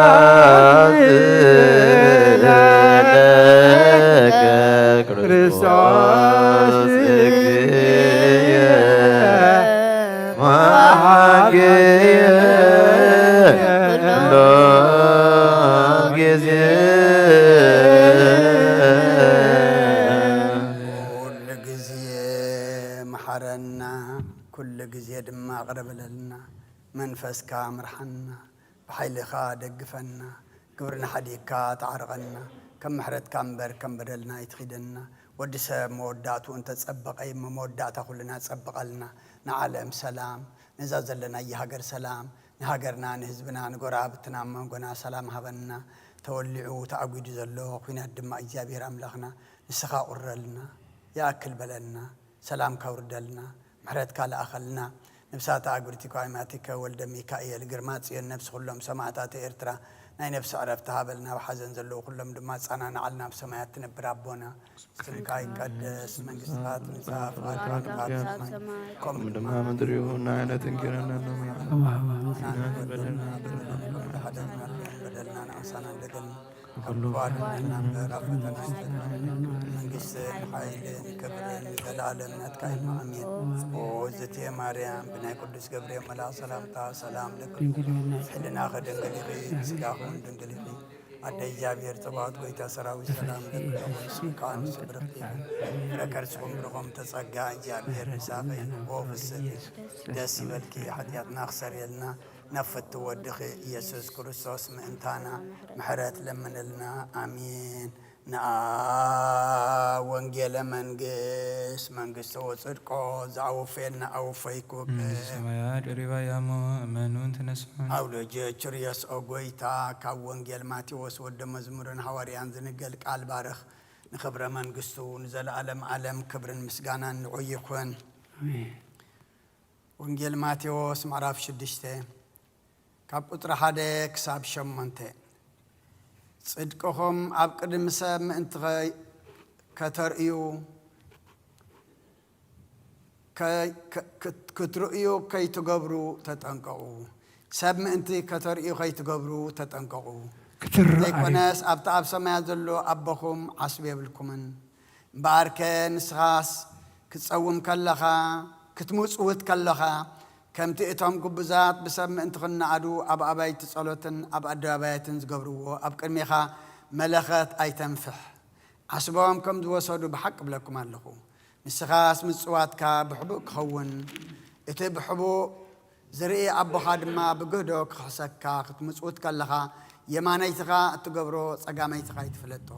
ስብሐት ለከ ክርስቶስ እግዚእየ መሐገየ ኩሎ ጊዜ። ኩሉ ግዜ መሓረና፣ ኩሉ ግዜ ድማ ይቕረ በለልና። መንፈስካ ምርሓና፣ ብሓይልኻ ደግፈና። ግብርና ሓዲግካ ተዓርቐና። ከም ምሕረትካ እምበር ከም በደልና ኣይትኺደና። ወዲ ሰብ መወዳእትኡ እንተጸበቐ እሞ መወዳእታ ኩልና ጸብቐልና። ንዓለም ሰላም፣ ነዛ ዘለናያ ሃገር ሰላም፣ ንሃገርና፣ ንህዝብና፣ ንጎረባብትና፣ መንጎና ሰላም ሃበና። ተወሊዑ ተኣጒዱ ዘሎ ኲናት ድማ እግዚኣብሔር ኣምላኽና ንስኻ ቁረልና። ይኣክል በለልና፣ ሰላምካ ኣውርደልና፣ ምሕረትካ ልኣኸልና። ነብሳተ ኣግብርቲ ኳይማቲከ ወልደ ሚካኤል፣ ግርማ ጽዮን፣ ነብሲ ኩሎም ሰማእታት ኤርትራ ናይ ነብሲ ዕረፍቲ ሃበልና፣ ኣብ ሓዘን ዘለዉ ኩሎም ድማ ኣጸናንዓልና። ኣብ ሰማያት ትነብር ኣቦና፣ ስምካ ይቀደስ፣ መንግስትኻ ትምጻእ፣ ፍቓድካ ትኩን ኣብ ሰማይ ከምኡ ድማ ምድሪ ይኹን። ንዓይነት እንጌረና በደልና ንሓደግና በደልና ንኣሳና እንደገና ኩሉ ኣድሕነና እምበር ኣብ ፈተና ኣይተእትወና። መንግስትን ሓይልን ክብርን ንዘለኣለም ናትካ እዩ። ኣሜን። ኦ እግዝእትየ ማርያም፣ ብናይ ቅዱስ ገብርኤል መልኣኽ ሰላምታ ሰላም ለኪ፣ ሕልናኺ ድንግል ኢኺ፣ ስጋኺ እውን ድንግል ኢኺ። ኣደ እግዚኣብሔር ጸባኦት፣ ጎይታ ሰራዊት፣ ሰላም ለኪ፣ ጸባኦት ስምካ ንሱ ብርኽቲ እዩ። ፍረ ከርስኹም ብርኾም ተጸጋ፣ እግዚኣብሔር ምሳኺ እዩ። ኦ ፍስሕቲ፣ ደስ ይበልኪ፣ ሓጢኣትና ክሰርየልና ናብ ፍትው ወድኺ ኢየሱስ ክርስቶስ ምእንታና ምሕረት ለምንልና። ኣሜን። ነኣ ወንጌለ መንግስት፣ መንግስቶ ወጽድቆ ዘኣወፈየና ኣወፈይኩ። መንግስተ ሰማያት ቀሪባ እያ እሞ እመኑን ተነስሑን። ኣውሎጀ ችርዮስ ኦ ጎይታ፣ ካብ ወንጌል ማቴዎስ ወደ መዝሙርን ሃዋርያን ዝንገል ቃል ባርኽ። ንኽብረ መንግስቱ ንዘለኣለም ዓለም ክብርን ምስጋናን ንዑ ይኹን። ኣሜን። ወንጌል ማቴዎስ ምዕራፍ ሽዱሽተ ካብ ቁጽሪ ሓደ ክሳብ ሸሞንተ። ጽድቅኹም ኣብ ቅድሚ ሰብ ምእንቲ ኸ-፣ ከተርእዩ፣ ከ-፣ ከ-፣ ክት-፣ ክትርእዩ ከይትገብሩ ተጠንቀቑ። ሰብ ምእንቲ ከተርእዩ ከይትገብሩ ተጠንቀቑ። ክትረኣዩ። ዘይኮነስ ኣብቲ ኣብ ሰማያት ዘሎ ኣቦኹም ዓስቢ የብልኩምን። እምበኣርከ ንስኻስ ክትጸውም ከለኻ፣ ክትምጽውት ከለኻ፣ ከምቲ እቶም ግቡዛት ብሰብ ምእንቲ ክነኣዱ ኣብ ኣባይቲ ጸሎትን ኣብ ኣደባባያትን ዝገብርዎ፣ ኣብ ቅድሜኻ መለኸት ኣይተንፍሕ። ዓስቦም ከም ዝወሰዱ ብሓቂ እብለኩም ኣለኹ። ንስኻስ ምጽዋትካ ብሕቡእ ክኸውን፣ እቲ ብሕቡእ ዝርኢ ኣቦኻ ድማ ብግህዶ ክኽሕሰካ። ክትምጽውት ከለኻ የማነይትኻ እትገብሮ ጸጋመይትኻ ኣይትፍለጦ።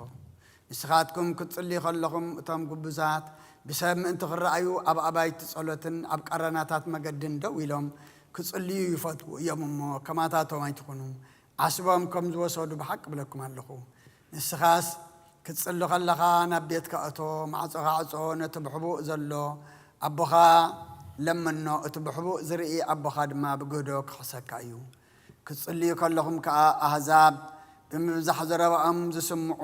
ንስኻትኩም ክትጽልዩ ከለኹም፣ እቶም ግቡዛት ብሰብ ምእንቲ ክረኣዩ ኣብ ኣባይቲ ጸሎትን ኣብ ቀረናታት መገድን ደው ኢሎም ክጽልዩ ይፈትዉ እዮም እሞ፣ ከማታቶም ኣይትኹኑ። ዓስቦም ከም ዝወሰዱ ብሓቂ እብለኩም ኣለኹ። ንስኻስ ክትጽሊ ከለኻ ናብ ቤትካ እቶ፣ ማዕጾኻ ዕጾ፣ ነቲ ብሕቡእ ዘሎ ኣቦኻ ለምኖ፣ እቲ ብሕቡእ ዝርኢ ኣቦኻ ድማ ብግህዶ ክኽሰካ እዩ። ክትጽልዩ ከለኹም ከኣ ኣህዛብ ብምብዛሕ ዘረባኦም ዝስምዑ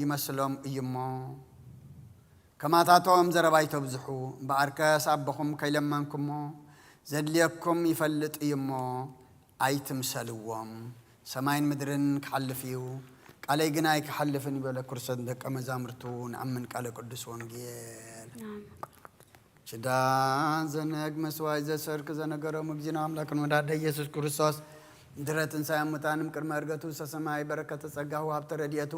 ይመስሎም እዩ እሞ፣ ከማታቶም ዘረባ ኣይተብዝሑ። እምበኣርከስ ኣቦኹም ከይለመንኩሞ ዘድልየኩም ይፈልጥ እዩ እሞ ኣይትምሰልዎም። ሰማይን ምድርን ክሓልፍ እዩ፣ ቃለይ ግን ኣይክሓልፍን እዩ በለ። ክርስቶስ ንደቀ መዛሙርቱ ንኣምን ቃለ ቅዱስ ወንጌል። ኣሜን። ሽዳን ዘነግ መስዋይ ዘሰርክ ዘነገሮም እግዚእነ ኣምላክን ወዳደ ኢየሱስ ክርስቶስ ድረ ትንሳኤ ሙታንም ቅድመ ዕርገቱ ሰሰማይ በረከተ ጸጋሁ ሃብተ ረድኤቱ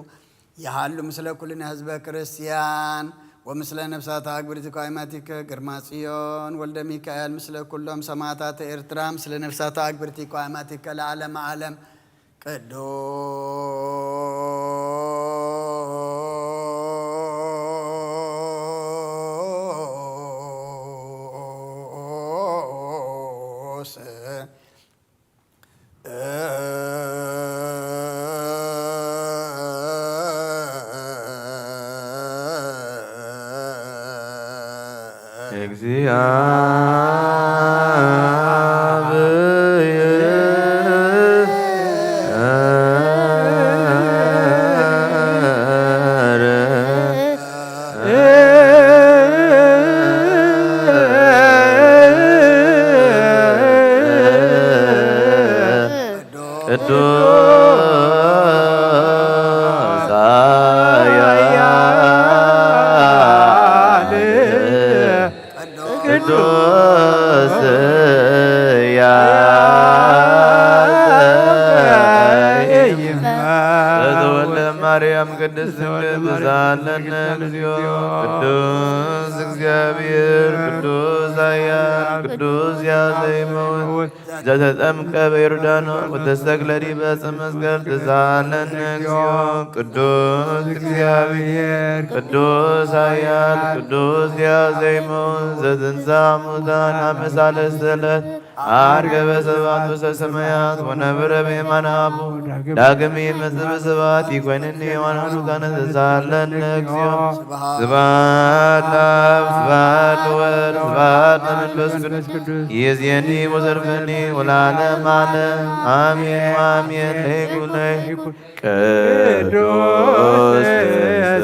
ይሃሉ ምስለ ኩልነ ህዝበ ክርስቲያን ወምስለ ነፍሳት ኣግብርቲ ኳይማቲከ ግርማ ጽዮን ወልደ ሚካኤል ምስለ ኩሎም ሰማዕታት ኤርትራ ምስለ ነፍሳት ኣግብርቲ ኳይማቲከ ለዓለመ ዓለም። ቅዱስ ቅዱስ ያዘይመ ዘተወልደ ማርያም ቅድስት ድንግል ብዛለነ እግዚኦ። ቅዱስ እግዚአብሔር ቅዱስ ኃያል ቅዱስ ያዘይመውት ዘተጠምቀ በዮርዳኖስ ወተሰቅለ ዲበ ዕፀ መስቀል ተሳለነ እግዚኦ። ቅዱስ እግዚአብሔር ቅዱስ ኃያል ቅዱስ ያዘይመውት ዘትንሳ ሙታን አመሳለ ሰለት አርገበ ሰባት ውስተ ሰማያት ወነበረ በየማነ አቡ። ዳግም ይመጽእ በሰባት ይኮንኒ የማነ ብሩካነ ዘሳለነ እግዚኦ። ስብሐት ለአብ ስብሐት ለወልድ ስብሐት ለመንፈስ ቅዱስ። ይእዜኒ ወዘልፈኒ ወለዓለመ ዓለም አሜን ወአሜን። ለይኩን ለይኩን ቅዱስ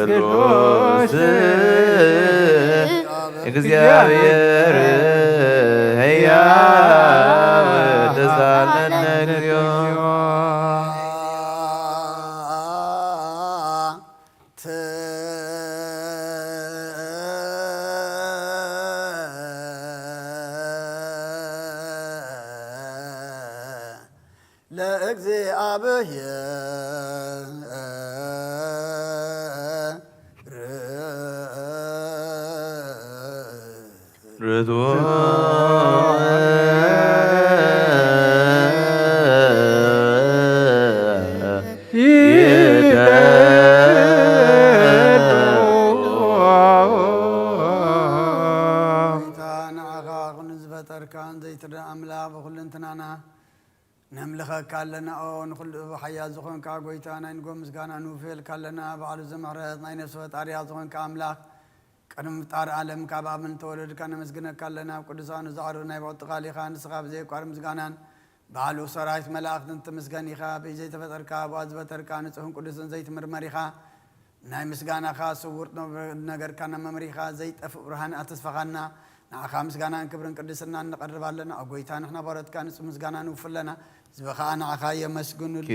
ስሉስ እግዚአብሔር ሕያው ተሳለነ እግዚኦ። ለእግዚአብሔር ርቱዕ ንዓኻ ኩሉ ዝፈጠርካን ዘይትረአ ኣምላኽ ብኹልንትናና ነምልኸካ ኣለና። ኦ ንኹሉ ሓያል ዝኾንካ ጎይታ፣ ናይ ንጎ ምስጋና ንውፍየልካ ኣለና። ባዕሉ ዘምሕረት ናይ ነፍሲ ፈጣሪያ ዝኾንካ ኣምላኽ፣ ቅድሚ ምፍጣር ዓለም ካብ ኣብ እንተወለድካ ነመስግነካ ኣለና። ኣብ ቅዱሳኑ ዛዕሮ ናይ ብቕጥቃል ኢኻ። ንስኻ ብዘየቋር ምስጋናን ባዕሉ ሰራዊት መላእኽትን ትምስገን ኢኻ። ብዘይተፈጠርካ፣ ብኣ ዝፈጠርካ፣ ንጹሕን ቅዱስን ዘይትምርመር ኢኻ። ናይ ምስጋናኻ ስውር ነገርካና መምሪኻ፣ ዘይጠፍእ ብርሃን ኣተስፋኻና። ንዓኻ ምስጋናን ክብርን ቅድስናን ንቐርብ ኣለና። ኦ ጎይታ፣ ንሕና ባሮትካ ንጹህ ምስጋና ንውፍ ኣለና። ህዝቢ ኸኣ ንዓኻ የመስግኑሉ።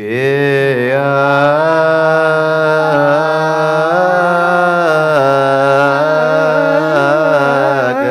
ኪያከ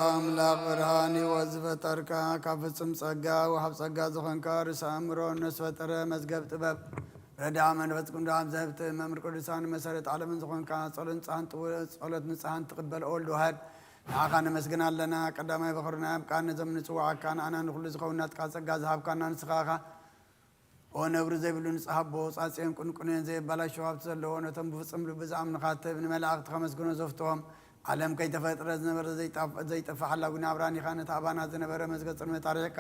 ኣምላኽ ብርሃን ህይወት ዝፈጠርካ፣ ካብ ፍጹም ጸጋ ወሃብ ጸጋ ዝኾንካ፣ ርእሰ ኣእምሮ ነፍሲ ፈጠረ መዝገብ ጥበብ፣ ረዳእ መንፈስ ቅዱስ ኣብ ዘህብቲ መምህር ቅዱሳን መሰረት ዓለምን ዝኾንካ፣ ጸሎት ንጽሃን ጥው-፣ ጸሎት ንጽሃን ትቕበል ኦ ወልድ ዋህድ፣ ንዓኻ ነመስግን ኣለና። ቀዳማይ በኹርና ኣብ ቃል ነዞም ንጽዋዓካ፣ ንኣና ንኹሉ ዝኸውን ናትካ ጸጋ ዝሃብካና ንስኻ ኢኻ። ኦ ነብሪ ዘይብሉ ንጽህ ኣቦ፣ ጻጽዮን ቁንቁንዮን ዘየባላሽው ሃብቲ ዘለዎ፣ ነቶም ብፍጹም ልቢ ዝኣምኑኻ ትህብ፣ ንመላእኽቲ ከመስግኖ ዘፍትዎም፣ ዓለም ከይተፈጥረ ዝነበረ ዘይጣፍ-፣ ዘይጠፍእ ሓላዊ ናብራን ኢኻ። ነቲ ኣባና ዝነበረ መዝገብ ጽልመት ኣርሒቕካ፣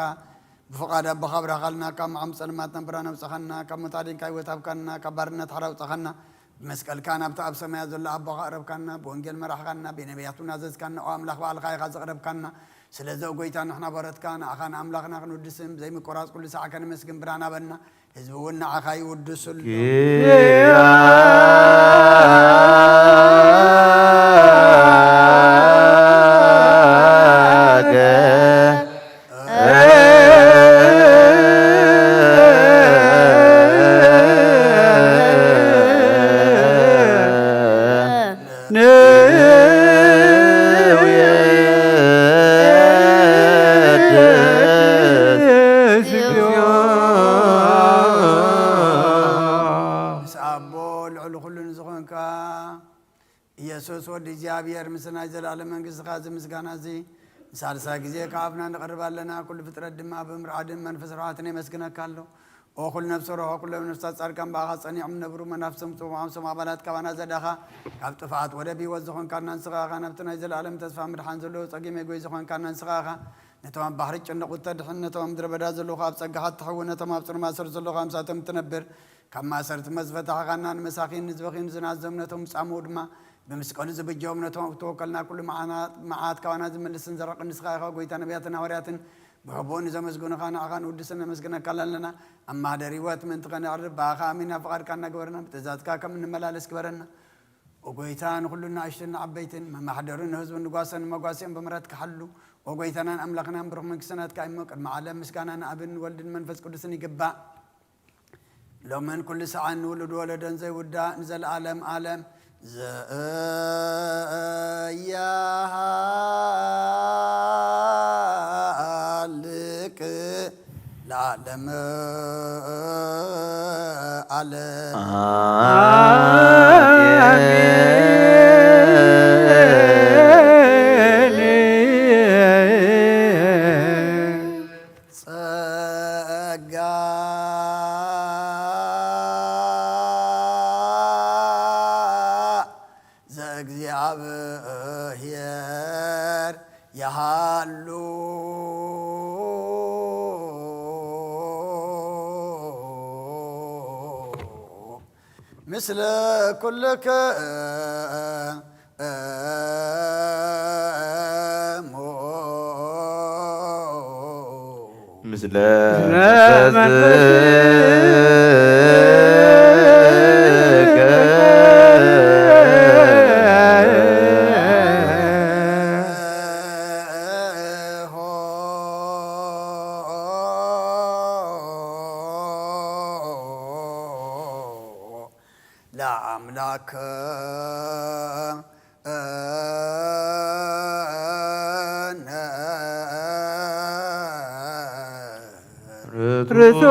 ብፍቓድ ኣቦኻ ኣብራኻልና፣ ካብ መዓሙቕ ጸልማት ናብራ ነውጻኻና፣ ካብ ሞት ኣዲንካ ህይወት ሃብካና፣ ካብ ባርነት ሓራ ኣውጻኻና። ብመስቀልካ ናብቲ ኣብ ሰማያት ዘሎ ኣቦኻ ኣቕረብካና፣ ብወንጌል መራሕኻና፣ ብነቢያት እውን ኣዘዝካና። ኦ ኣምላኽ፣ ባዕልኻ ኢኻ ዘቕረብካና። ስለዚ ኦ ጎይታ፣ ንሕና ባሮትካ ንኣኻ ንኣምላኽና ክንውድስን ብዘይምቁራጽ ኩሉ ሳዕ ከነመስግን ብርሃን ሃበና። ህዝቢ እውን ንዓኻ ይውድሱ ኣሎ። ንውየድስ ምስ ኣቦ ልዕሊ ኩሉ ንዝኾንካ ኢየሱስ ወዲ እግዚኣብሔር፣ ምስ ናይ ዘለኣለም መንግስትኻ እዚ ምስጋና እዚ ንሳልሳይ ግዜ ካብ ኣፍና ነቕርብ ኣለና። ኩሉ ፍጥረት ድማ ብምርዓድን መንፈስ ርውሓትን የመስግነካ ኣሎ። ኦ ኩሉ ነፍሲ ርሆ፣ ኩሎም ነፍሳት ጻድቃን ብኣኻ ጸኒዖም ነብሩ፣ መናፍስቶም ጽውዓም፣ ሶም ኣባላት ካባና ዘዳኻ፣ ካብ ጥፍኣት ወደብ ህይወት ዝኾንካና ንስኻ ኢኻ። ናብቲ ናይ ዘለኣለም ተስፋ ምድሓን ዘለዎ ጸጊም መግቢ ዝኾንካና ንስኻ ኢኻ። ነቶም ኣብ ባሕሪ ጭንቕ እተድሕን፣ ነቶም ኣብ ምድረ በዳ ዘለዉ ካብ ጸጋኻ እትሕዊ፣ ነቶም ኣብ ጽልማት ስር ዘለዉ ካብ ምሳቶም እትነብር፣ ካብ ማእሰርቲ መዝፈታሕኻና ንመሳኺን ንዝበኽዩን ዝናዘም ነቶም ዝጻምኡ ድማ ብመስቀሉ ዝብጀኦም ነቶም ኣብ ተወከልና ኩሉ መዓና-፣ መዓት ካባና ዝምልስን ዘራቕን ንስኻ ኢኻ። ጎይታ ነቢያትን ሃዋርያትን ብሕቡእ ንዘመስግኑኻ ንዓኻ ንውድስን ነመስግነካ ኣለና። ኣብ ማህደር ህይወት ምእንቲ ከነዕርፍ ብኣኻ ኣሚና ፍቓድካ እናገበርና ብትእዛዝካ ከም እንመላለስ ግበረና። ኦ ጎይታ ንኹሉ ንኣሽቱን ንዓበይትን መማሕደሩ ንህዝቡ ንጓሰን መጓሲኦም ብምሕረትካ ሓሉ። ኦ ጎይታናን ኣምላኽናን ብሩኽ መንግስቲ ናትካ እሞ ቅድሚ ዓለም ምስጋና ንኣብን ወልድን መንፈስ ቅዱስን ይግባእ። ሎምን ኩሉ ሰዓን ንውሉድ ወለዶን ዘይውዳእ ንዘለዓለም ዓለም ዘያሃልቅ ዓለም ዓለም ጸጋ ዘእግዚኣብሔር ይሃሉ ምስለ ኩልክሙ ምስለ ለአምላክ ርቱ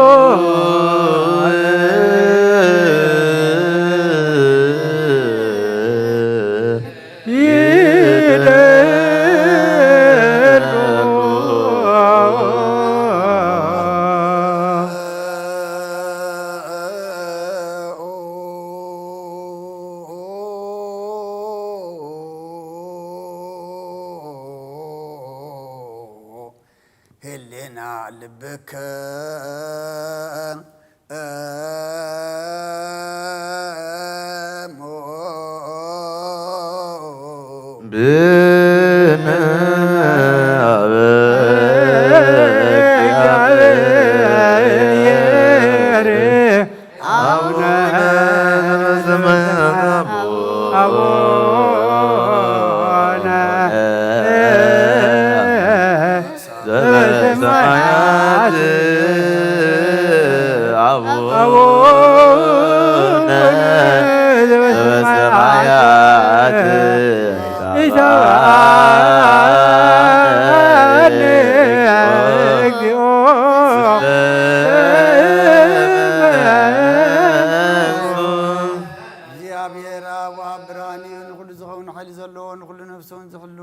ህሌና ልብከ እሞ ብነ አቡነ ዘበሰማያት አቡነ ዘበሰማያት አቡነ ዘበሰማያት ይትባረክ እግዚኦ። እግዚኣብሔር ኣብ ወሃብ ብርሃን እዩ፣ ንኹሉ ዝኸውን ሓይሊ ዘለዎ፣ ንኹሉ ነፍሲ እውን ዝሕሉ፣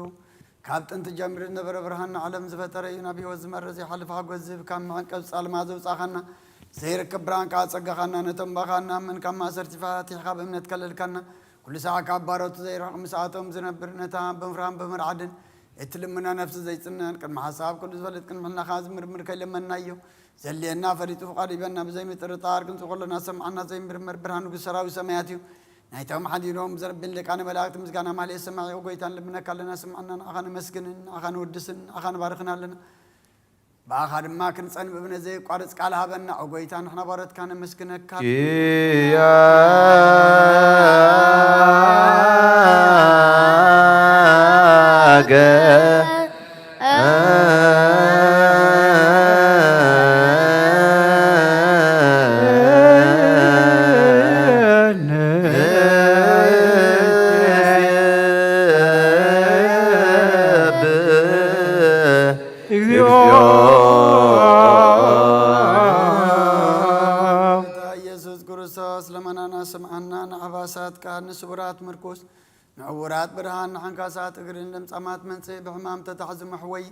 ካብ ጥንቲ ጀሚሩ ዝነበረ ብርሃን ንዓለም ዝፈጠረ እዩ። ናብ ህይወት ዝመርሕ ዘይሓልፍ ሓጎስ ዝህብ፣ ካብ መዕንቀብ ጻልማ ዘውጻኻና፣ ዘይርከብ ብርሃን ከኣ ጸጋኻና፣ ነቶም ባኻና መን ካብ ማእሰርቲ ፈታቲሕኻ ብእምነት ከለልካና፣ ኩሉ ሰዓት ካብ ባሮቱ ዘይርሕቕ ምስኣቶም ዝነብር፣ ነታ ብምፍራህን ብምርዓድን እትልምኖ ነፍሲ ዘይጽነን፣ ቅድሚ ሓሳብ ኩሉ ዝፈልጥ፣ ቅድሚ ሕልናኻ ዝምርምር ከይለመንናዮ፣ ዘድልየና ፈሊጡ ፍቓዱ ይበና ብዘይምጥርጣር ክንጽእ ከሎና ሰምዓና ዘይምርመር ብርሃን ንጉስ ሰራዊት ሰማያት እዩ። ናይቶም ሓዲሮም ዘርቢን ሊቃነ መላእክት ምስጋና ማህሌት ሰማዒ፣ ኦ ጎይታ ንልምነካ ኣለና፣ ስምዓና፣ ንዓኻ ነመስግንን ንዓኻ ንወድስን ንዓኻ ንባርኽን ኣለና። ብኣኻ ድማ ክንጸንብብ ነዘየቋርጽ ቃል ሃበና። ኦ ጎይታ ንሕና ባሮትካ ነመስግነካ። ኪያገ ኢየሱስ ክርስቶስ ለመናና ስምዓና፣ ንዓባሳት ቃል፣ ንስቡራት ምርኩስ፣ ንዕውራት ብርሃን፣ ንሓንካሳት እግርን ለምጻማት መንጽእ፣ ብሕማም ተታሕዙ መሕወይ፣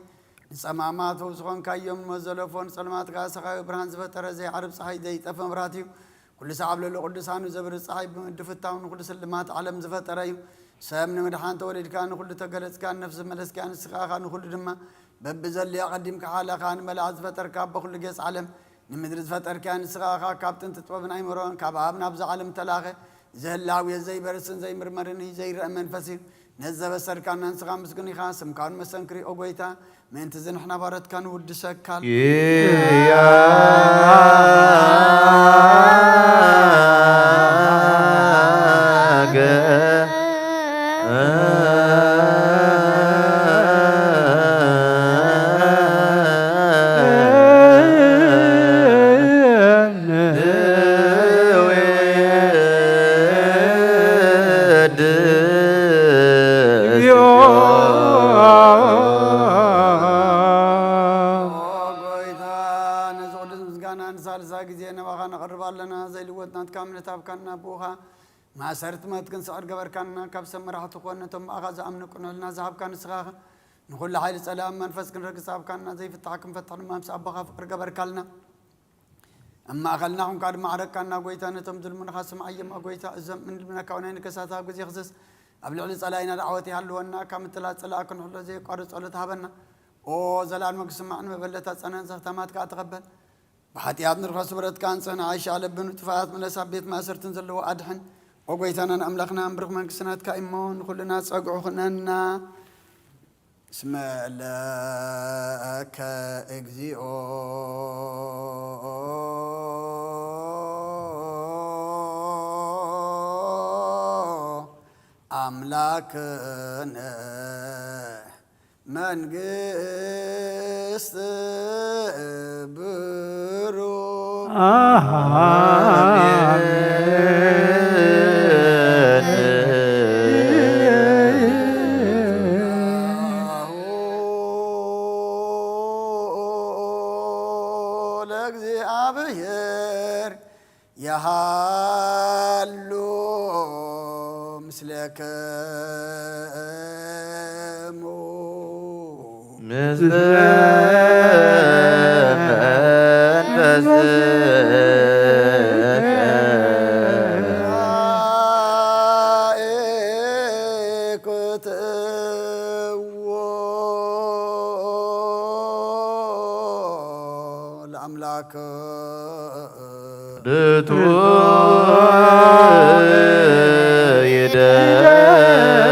ንጸማማት ፈውሲ ኾንካዮም፣ ንሞት ዘለፎ ንጸልማት ከኣ ሰኻዩ ብርሃን ዝፈጠረ ዘይዓርብ ጸሓይ ዘይጠፍእ መብራት እዩ። ኩሉ ሰዓብ ልዕሊ ቅዱሳኑ ዘብርህ ጸሓይ ብምድፍታው ንኹሉ ስልማት ዓለም ዝፈጠረ እዩ። ሰብ ንምድሓን ተወሊድካ ንኹሉ ተገለጽካ፣ ነፍሲ ዝመለስካ ንስኻ ኢኻ፣ ንኹሉ ድማ በብዘድልዮ ኣቐዲምካ ሓለኻ ንመላእኽት ዝፈጠርካ ኣቦ ኩሉ ጌጽ ዓለም ንምድሪ ዝፈጠርካያ ንስኻ ኢኻ። ካብ ጥንቲ ጥበብን ኣይምሮን ካብ ኣብ ናብዛ ዓለም ተላኸ ዝህላው እዩ። ዘይበርስን ዘይምርመርን እዩ። ዘይረአ መንፈስ እዩ። ነዚ ዘበሰርካና ንስኻ ምስጉን ኢኻ። ስምካ እውን መሰንክር እዩ ኦ ጎይታ። ምእንቲ እዚ ንሕና ባሮትካ ንውድሰካ። ኪያገ ኦ ጎይታ፣ ነዚ ቅዱስ እምነት ሃብካና፣ ብኡ ኸኣ ማእሰርቲ ሞት ክንስዕር ገበርካና። ካብ ሰብ መራሕቲ ኮን ነቶም ብኣኻ ዝኣምኑ ቅኑዕ ሕልና ዝሃብካ ንስኻ ኢኻ። ንኹሉ ሓይሊ ጸላኢ መንፈስ ክንረግጽ ሃብካና፣ ዘይፍታሕ ክንፈትሕ ድማ ምስ ኣቦኻ ፍቕሪ ገበርካልና። ኣብ ማእከልና ኹንካ ድማ ዓረቅካና ጎይታ፣ ነቶም ዝልምኑኻ ስምዓዮም ኣ ጎይታ። እዞም እንልምነካ ናይ ንከሳት ኣብ ግዜ ክሰስ ኣብ ልዕሊ ጸላኢና ዳዕወት ይሃልወና፣ ካብ ምትላል ጸላኢ ክንሕሎ ዘየቋርጽ ጸሎት ሃበና። ኦ ዘላለም ክስማዕ ንመበለታ ጸናን ዘኽታማት ከኣ ተቐበል። ብሓጢኣት ንርኸ ስብረትካ ኣንጽህና ኣይሻለብን ጥፋኣት ምለስ ኣብ ቤት ማእሰርትን ዘለዎ ኣድሕን። ኦ ጎይታናን ኣምላኽና እምብርኽ መንግስቲ ናትካ እሞ ንኹልና ጸግዑ ኹነና። እስመ ለከ እግዚኦ ኣምላክነ መንግስት ብሩክ። ለእግዚኣብሔር የሃሉ ምስሌክሙ። ምስለ መንፈስከ። ለአምላክ ርቱ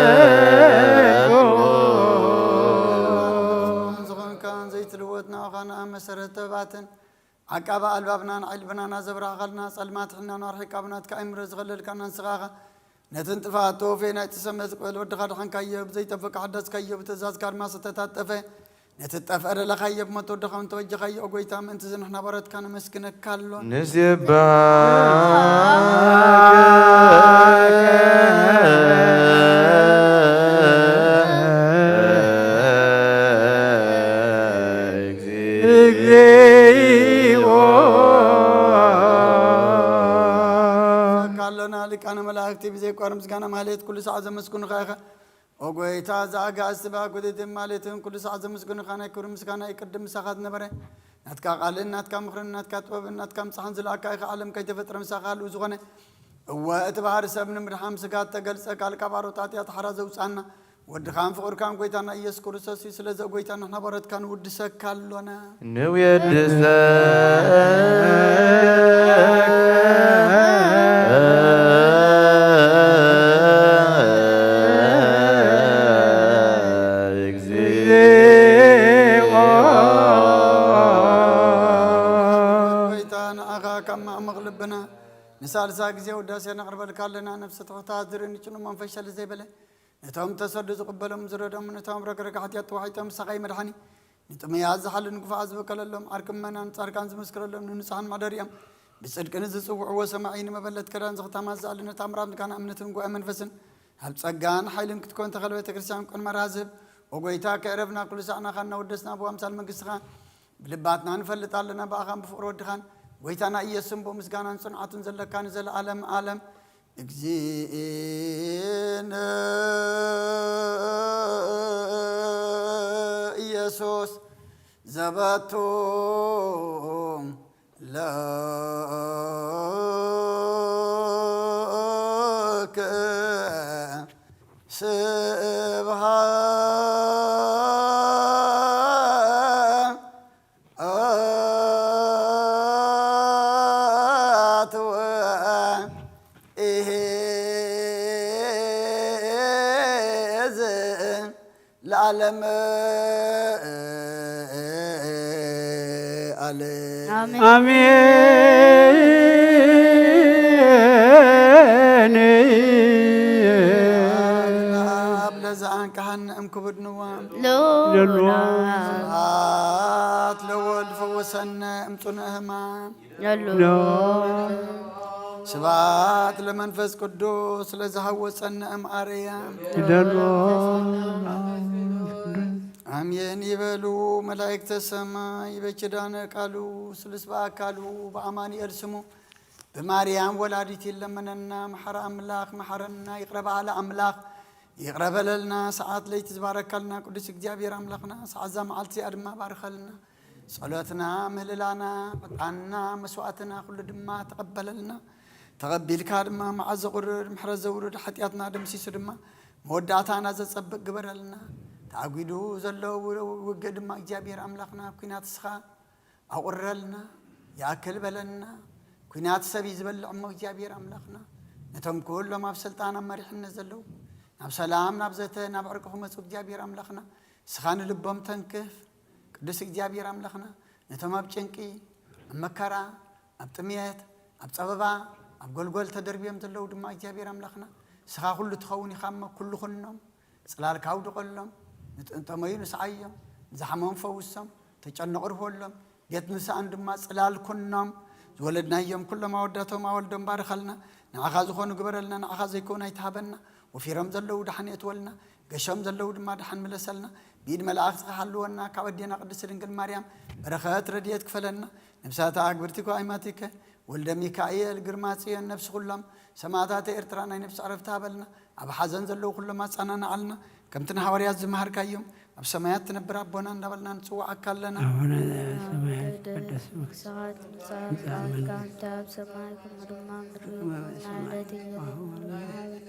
ይደሉ። ዝኾንካን ዘይትልወጥ ንኣኻና መሰረት ተባትን ዓቃቢ ኣልባብናን ዕልብናና ዘብራህኻልና ጸልማት ሕናና ኣርሒቃ ብናትካ ኣይምረ ዝኸለልካና ንስኻ ኢኻ። ነቲ ንጥፍኣት ተወፌ ናይቲ ሰመ ዝቅበል ወድኻ ድሓንካዮ፣ ብዘይጠፍእ ሓደስካዮ፣ ብትእዛዝካ ድማ ዝተታጠፈ። ነቲ ዝጠፍአ ደለኻዮ፣ ብሞት ወድኻ እውን ተወጀኻዮ። ኦ ጎይታ፣ ምእንቲ እዚ ንሕና ባሮትካ ነመስግነካ ኣሎና። ንሴብሐከ እግዚኦ። ካሎና ሊቃነ መላእክቲ ብዘይቋር ምስጋና ማህሌት ኩሉ ሰዓት ዘመስግኑኻ ኢኻ። ኦ ጎይታ፣ እዚ ኣጋእዝቲ ብኣጉድድን ማሌትን ኩሉ ሰዓት ዘመስግኑኻ፣ ናይ ክብሪ ምስጋና እዩ ቅድም ምሳኻ ዝነበረ። ናትካ ቃልን ናትካ ምኽርን ናትካ ጥበብን ናትካ ምጽሓን ዝለኣካ ኢኻ፣ ዓለም ከይተፈጥረ ምሳኻ ህልው ዝኾነ። እወ፣ እቲ ባህሪ ሰብ ንምድሓን ስጋ እተገልጸ ቃል ካብ ኣሮት ኣጥያት ሓራ ዘውጽኣና ወድኻን ፍቕርካን ጎይታና ኢየሱስ ክርስቶስ እዩ። ስለዚ ኦ ጎይታ፣ ንሕና ባሮትካ ንውድሰካ ኣሎና። ንውድሰካ ጎይታ፣ ንዓኻ ካብ ማዕሙቕ ልብና ንሳልሳ ግዜ ውዳሴ ነቕርበልካ ኣለና። ነፍሲ ትሑታት ዝርኢ ንጭኑ መንፈስ ሸል ዘይበለ፣ ነቶም ተሰዱ ዝቕበሎም ዝረዶም፣ ነቶም ረግረግ ሓጢኣት ተዋሒጦም ሳቓይ መድሓኒ፣ ንጥሙያት ዝሓልን ግፉዓት ዝበቀለሎም፣ ዓርኪ ምእመናን ጻድቃን ዝምስክረሎም፣ ንንጹሓን መሕደሪኦም ብጽድቂ ንዝጽውዕዎ ሰማዒ፣ ንመበለት ክዳን ዝኽታማት ዝኣልነ ታምራት ምስጋና እምነትን ጉባኤ መንፈስን ኣብ ጸጋን ሓይልን ክትኮን ተኸለ ቤተ ክርስቲያን ቅድመ ራዝብ። ኦ ጎይታ፣ ከዕረፍና ኩሉ ሳዕ ናኻ እናወደስና ብኣምሳል መንግስትኻ ብልባትና ንፈልጥ ኣለና። ብኣኻን ብፍቕሪ ወድኻን ጎይታና ኢየሱስን ብኡ ምስጋናን ጽንዓትን ዘለካ ንዘለኣለም ኣለም። እግዚእነ ኢየሱስ ዘበቱ ለከ ስብሐት ወኢሄ ለዓለም ዓለም። አሜን። አሜን። ለአብ ለዘአንቀሐነ እምክቡድ ንዋም። ሎና። ስብሐት ለወልድ ፈወሰነ እምጽኑዕ ሕማም። ሎና። ስብሐት ለመንፈስ ቅዱስ ለዘሐወሰነ እምአርያም። ሎና። አሜን ይበሉ መላእክተ ሰማይ በኪዳነ ቃሉ ስሉስ በአካሉ በአማኑኤል ስሙ ብማርያም ወላዲት ይለመነና። መሓሪ ኣምላኽ መሓረና፣ ይቕረ በሃሊ ኣምላኽ ይቕረ በለልና። ሰዓት ለይቲ ዝባረካልና ቅዱስ እግዚኣብሔር ኣምላኽና፣ ሰዓት እዛ መዓልቲ እዚኣ ድማ ባርከልና። ጸሎትና፣ ምህልላና፣ ዕጣንና፣ መስዋእትና ኩሉ ድማ ተቐበለልና። ተቐቢልካ ድማ መዓት ዘቑርር፣ ምሕረት ዘውርድ፣ ሓጢኣትና ደምሲሱ ድማ መወዳእታና ዘጸብቕ ግበረልና። ተኣጒዱ ዘሎ ውግእ ድማ እግዚኣብሔር ኣምላኽና ኣብ ኲናት እስኻ ኣቑረልና፣ ይኣክል በለና። ኲናት ሰብ እዩ ዝበልዕ እሞ እግዚኣብሔር ኣምላኽና፣ ነቶም ኩሎም ኣብ ስልጣን ኣብ መሪሕነት ዘለዉ ናብ ሰላም፣ ናብ ዘተ፣ ናብ ዕርቂ ክመጹ እግዚኣብሔር ኣምላኽና፣ ንስኻ ንልቦም ተንክፍ። ቅዱስ እግዚኣብሔር ኣምላኽና፣ ነቶም ኣብ ጭንቂ፣ ኣብ መከራ፣ ኣብ ጥምየት፣ ኣብ ጸበባ፣ ኣብ ጎልጎል ተደርብዮም ዘለዉ ድማ እግዚኣብሔር ኣምላኽና፣ ንስኻ ኩሉ ትኸውን ኢኻ እሞ ኩሉ ኩኖም። ጽላልካ ኣውድቐሎም። ንጠመዩ ንስዓዮም፣ ንዝሓመሙ ፈውሶም፣ ተጨነቑ ርህወሎም። ቤት ንስኣን ድማ ጽላል ኩኖም። ዝወለድናዮም ኩሎም ኣወዳቶም ኣወልዶም ባርኸልና። ንዓኻ ዝኾኑ ግበረልና፣ ንዓኻ ዘይከውን ኣይትሃበና። ወፊሮም ዘለዉ ደሓን የእትወልና፣ ገሾም ዘለዉ ድማ ደሓን ምለሰልና። ብኢድ መላእኽትኻ ሃልወና፣ ካብ ኣዴና ቅድስቲ ድንግል ማርያም በረኸት ረድኤት ክፈለና። ነብሳታ ኣግብርቲ ጓይማቲከ ወልደ ሚካኤል፣ ግርማ ጽዮን፣ ነብሲ ኩሎም ሰማእታተ ኤርትራ ናይ ነብሲ ዕረፍቲ ሃበልና። ኣብ ሓዘን ዘለዉ ኩሎም ኣጸናንዓልና። ከምቲ ንሃዋርያት ዝመሃርካዮም፣ ኣብ ሰማያት ትነብር ኣቦና እንዳበልና ንጽውዓካ ኣለና። ኣቡነ ዘበሰማያት ይትቀደስ ስምከ። ስምካ ትምጻእ፣ ትምጻእ ምጻእካ መንግስትካ። ከምቲ ኣብ ሰማይ ከምኡ ድማ ኣብ ምድሪ። ከመ ይኩን በሰማይ። ለለትነ ከማሁ በበይነ።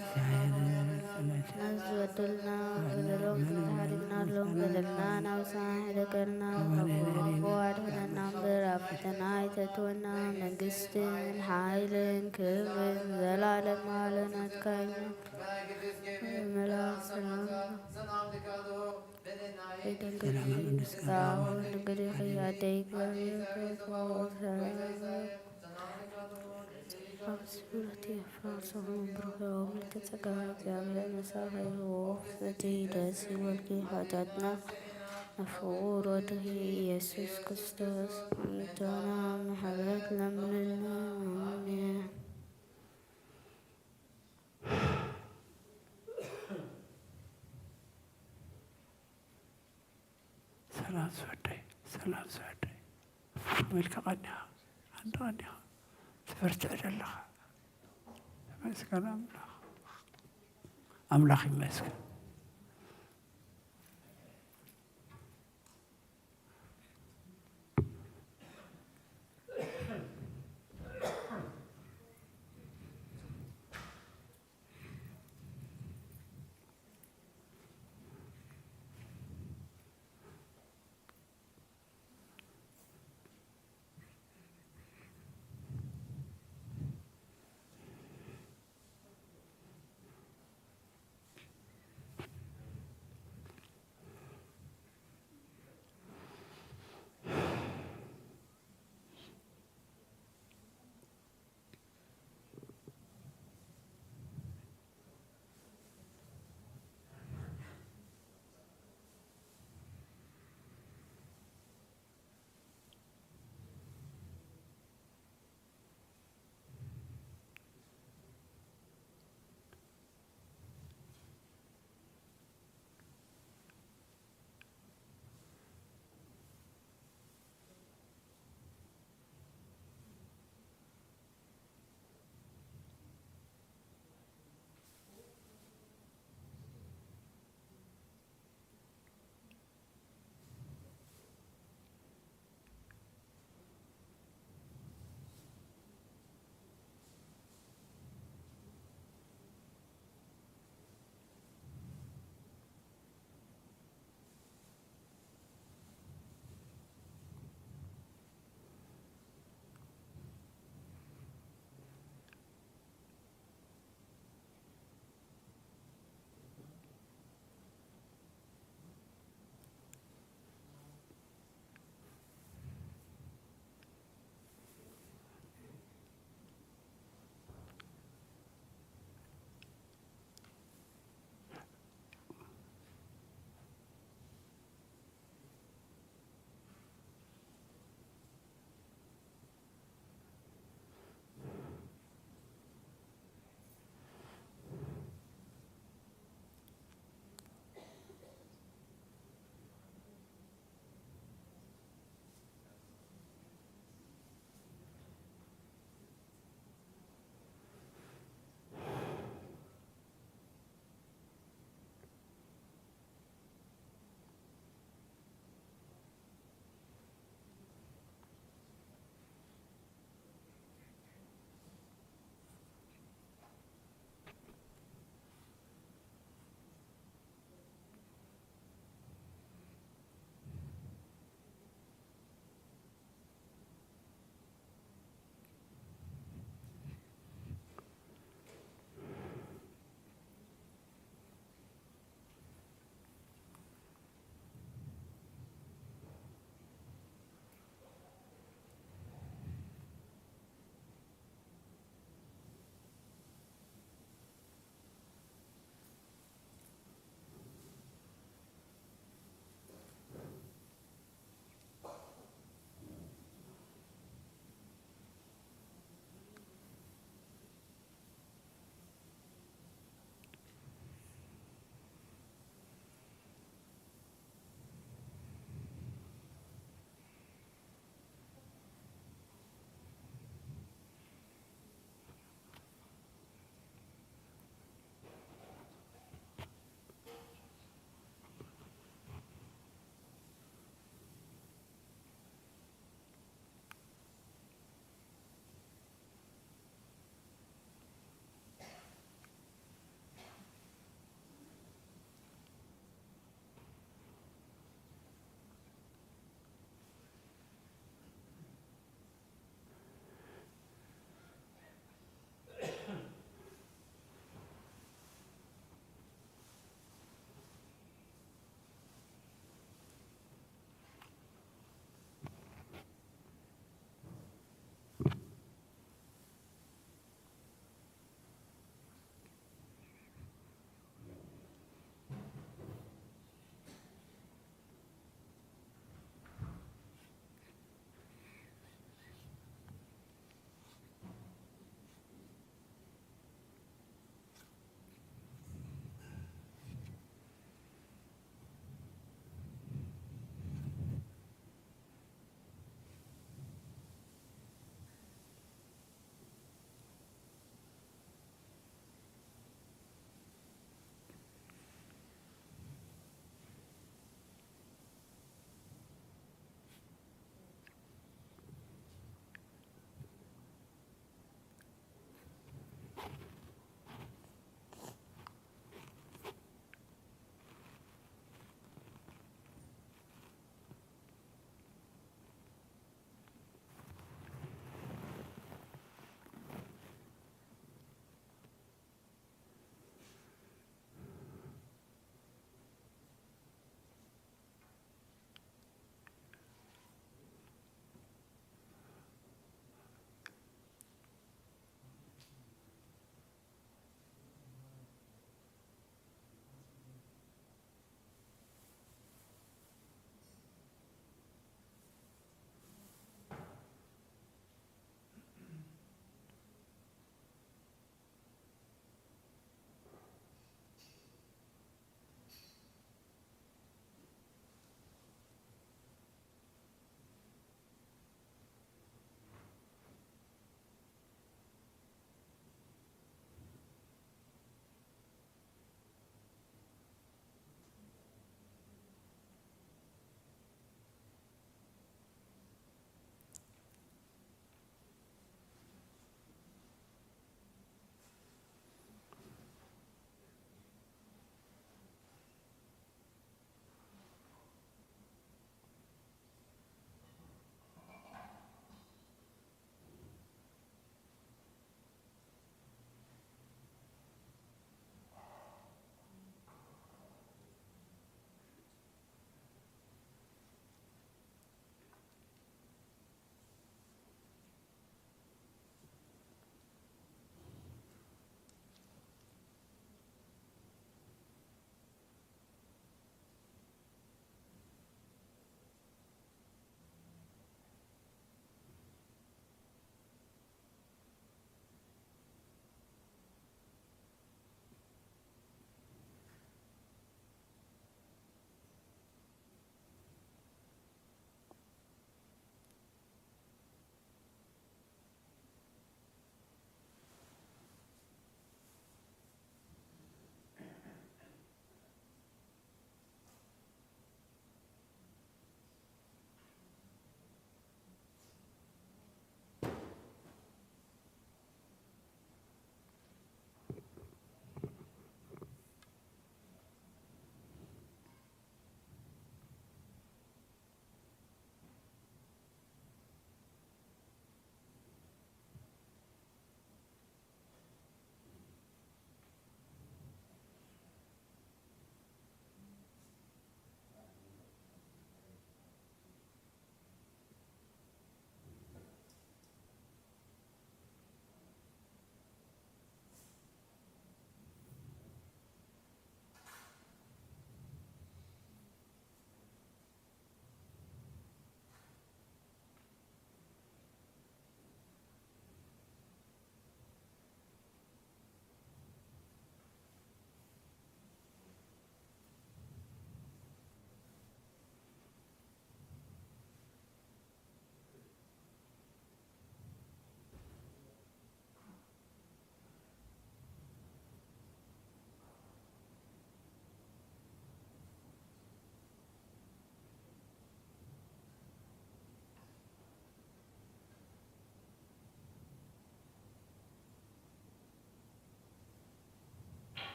ነዚ በደልና በደሎም ተሓሪግናሎም በደልና ናብ ሰማይ ሕደገልና። ኣቡነ ካብ ክፉ ኣድሕነና እምበር ኣብ ፈተና ኣይተእትወና። መንግስትን ሓይልን ክብርን ዘላለም ኣለ ናትካ እዩ። መልኣክ ሰላም ይደንግጽ። ሰላም ቅዱስ ጻውን ድንግል ኢኺ ኣደይ እግዚኣብሔር። ኣብ ስብረት የፋርሶም ብሩኽ ምልዕተ ጸጋ እግዚኣብሔር ምሳኺ እዩ። እቲ ደስ ይበልኪ፣ ኃጢአትና ንፍቁር ወድኺ ኢየሱስ ክርስቶስ ኣንቶና ምሕረት ለምንልና። ኣሜን። ሰላም ዝወደይ፣ ሰላም ዝወደይ። መልካ ቀኒኻ፣ ሓንቲ ቀኒኻ ትበርትዕ ዘለኻ። ተመስገን ኣምላኽ። ኣምላኽ ይመስገን።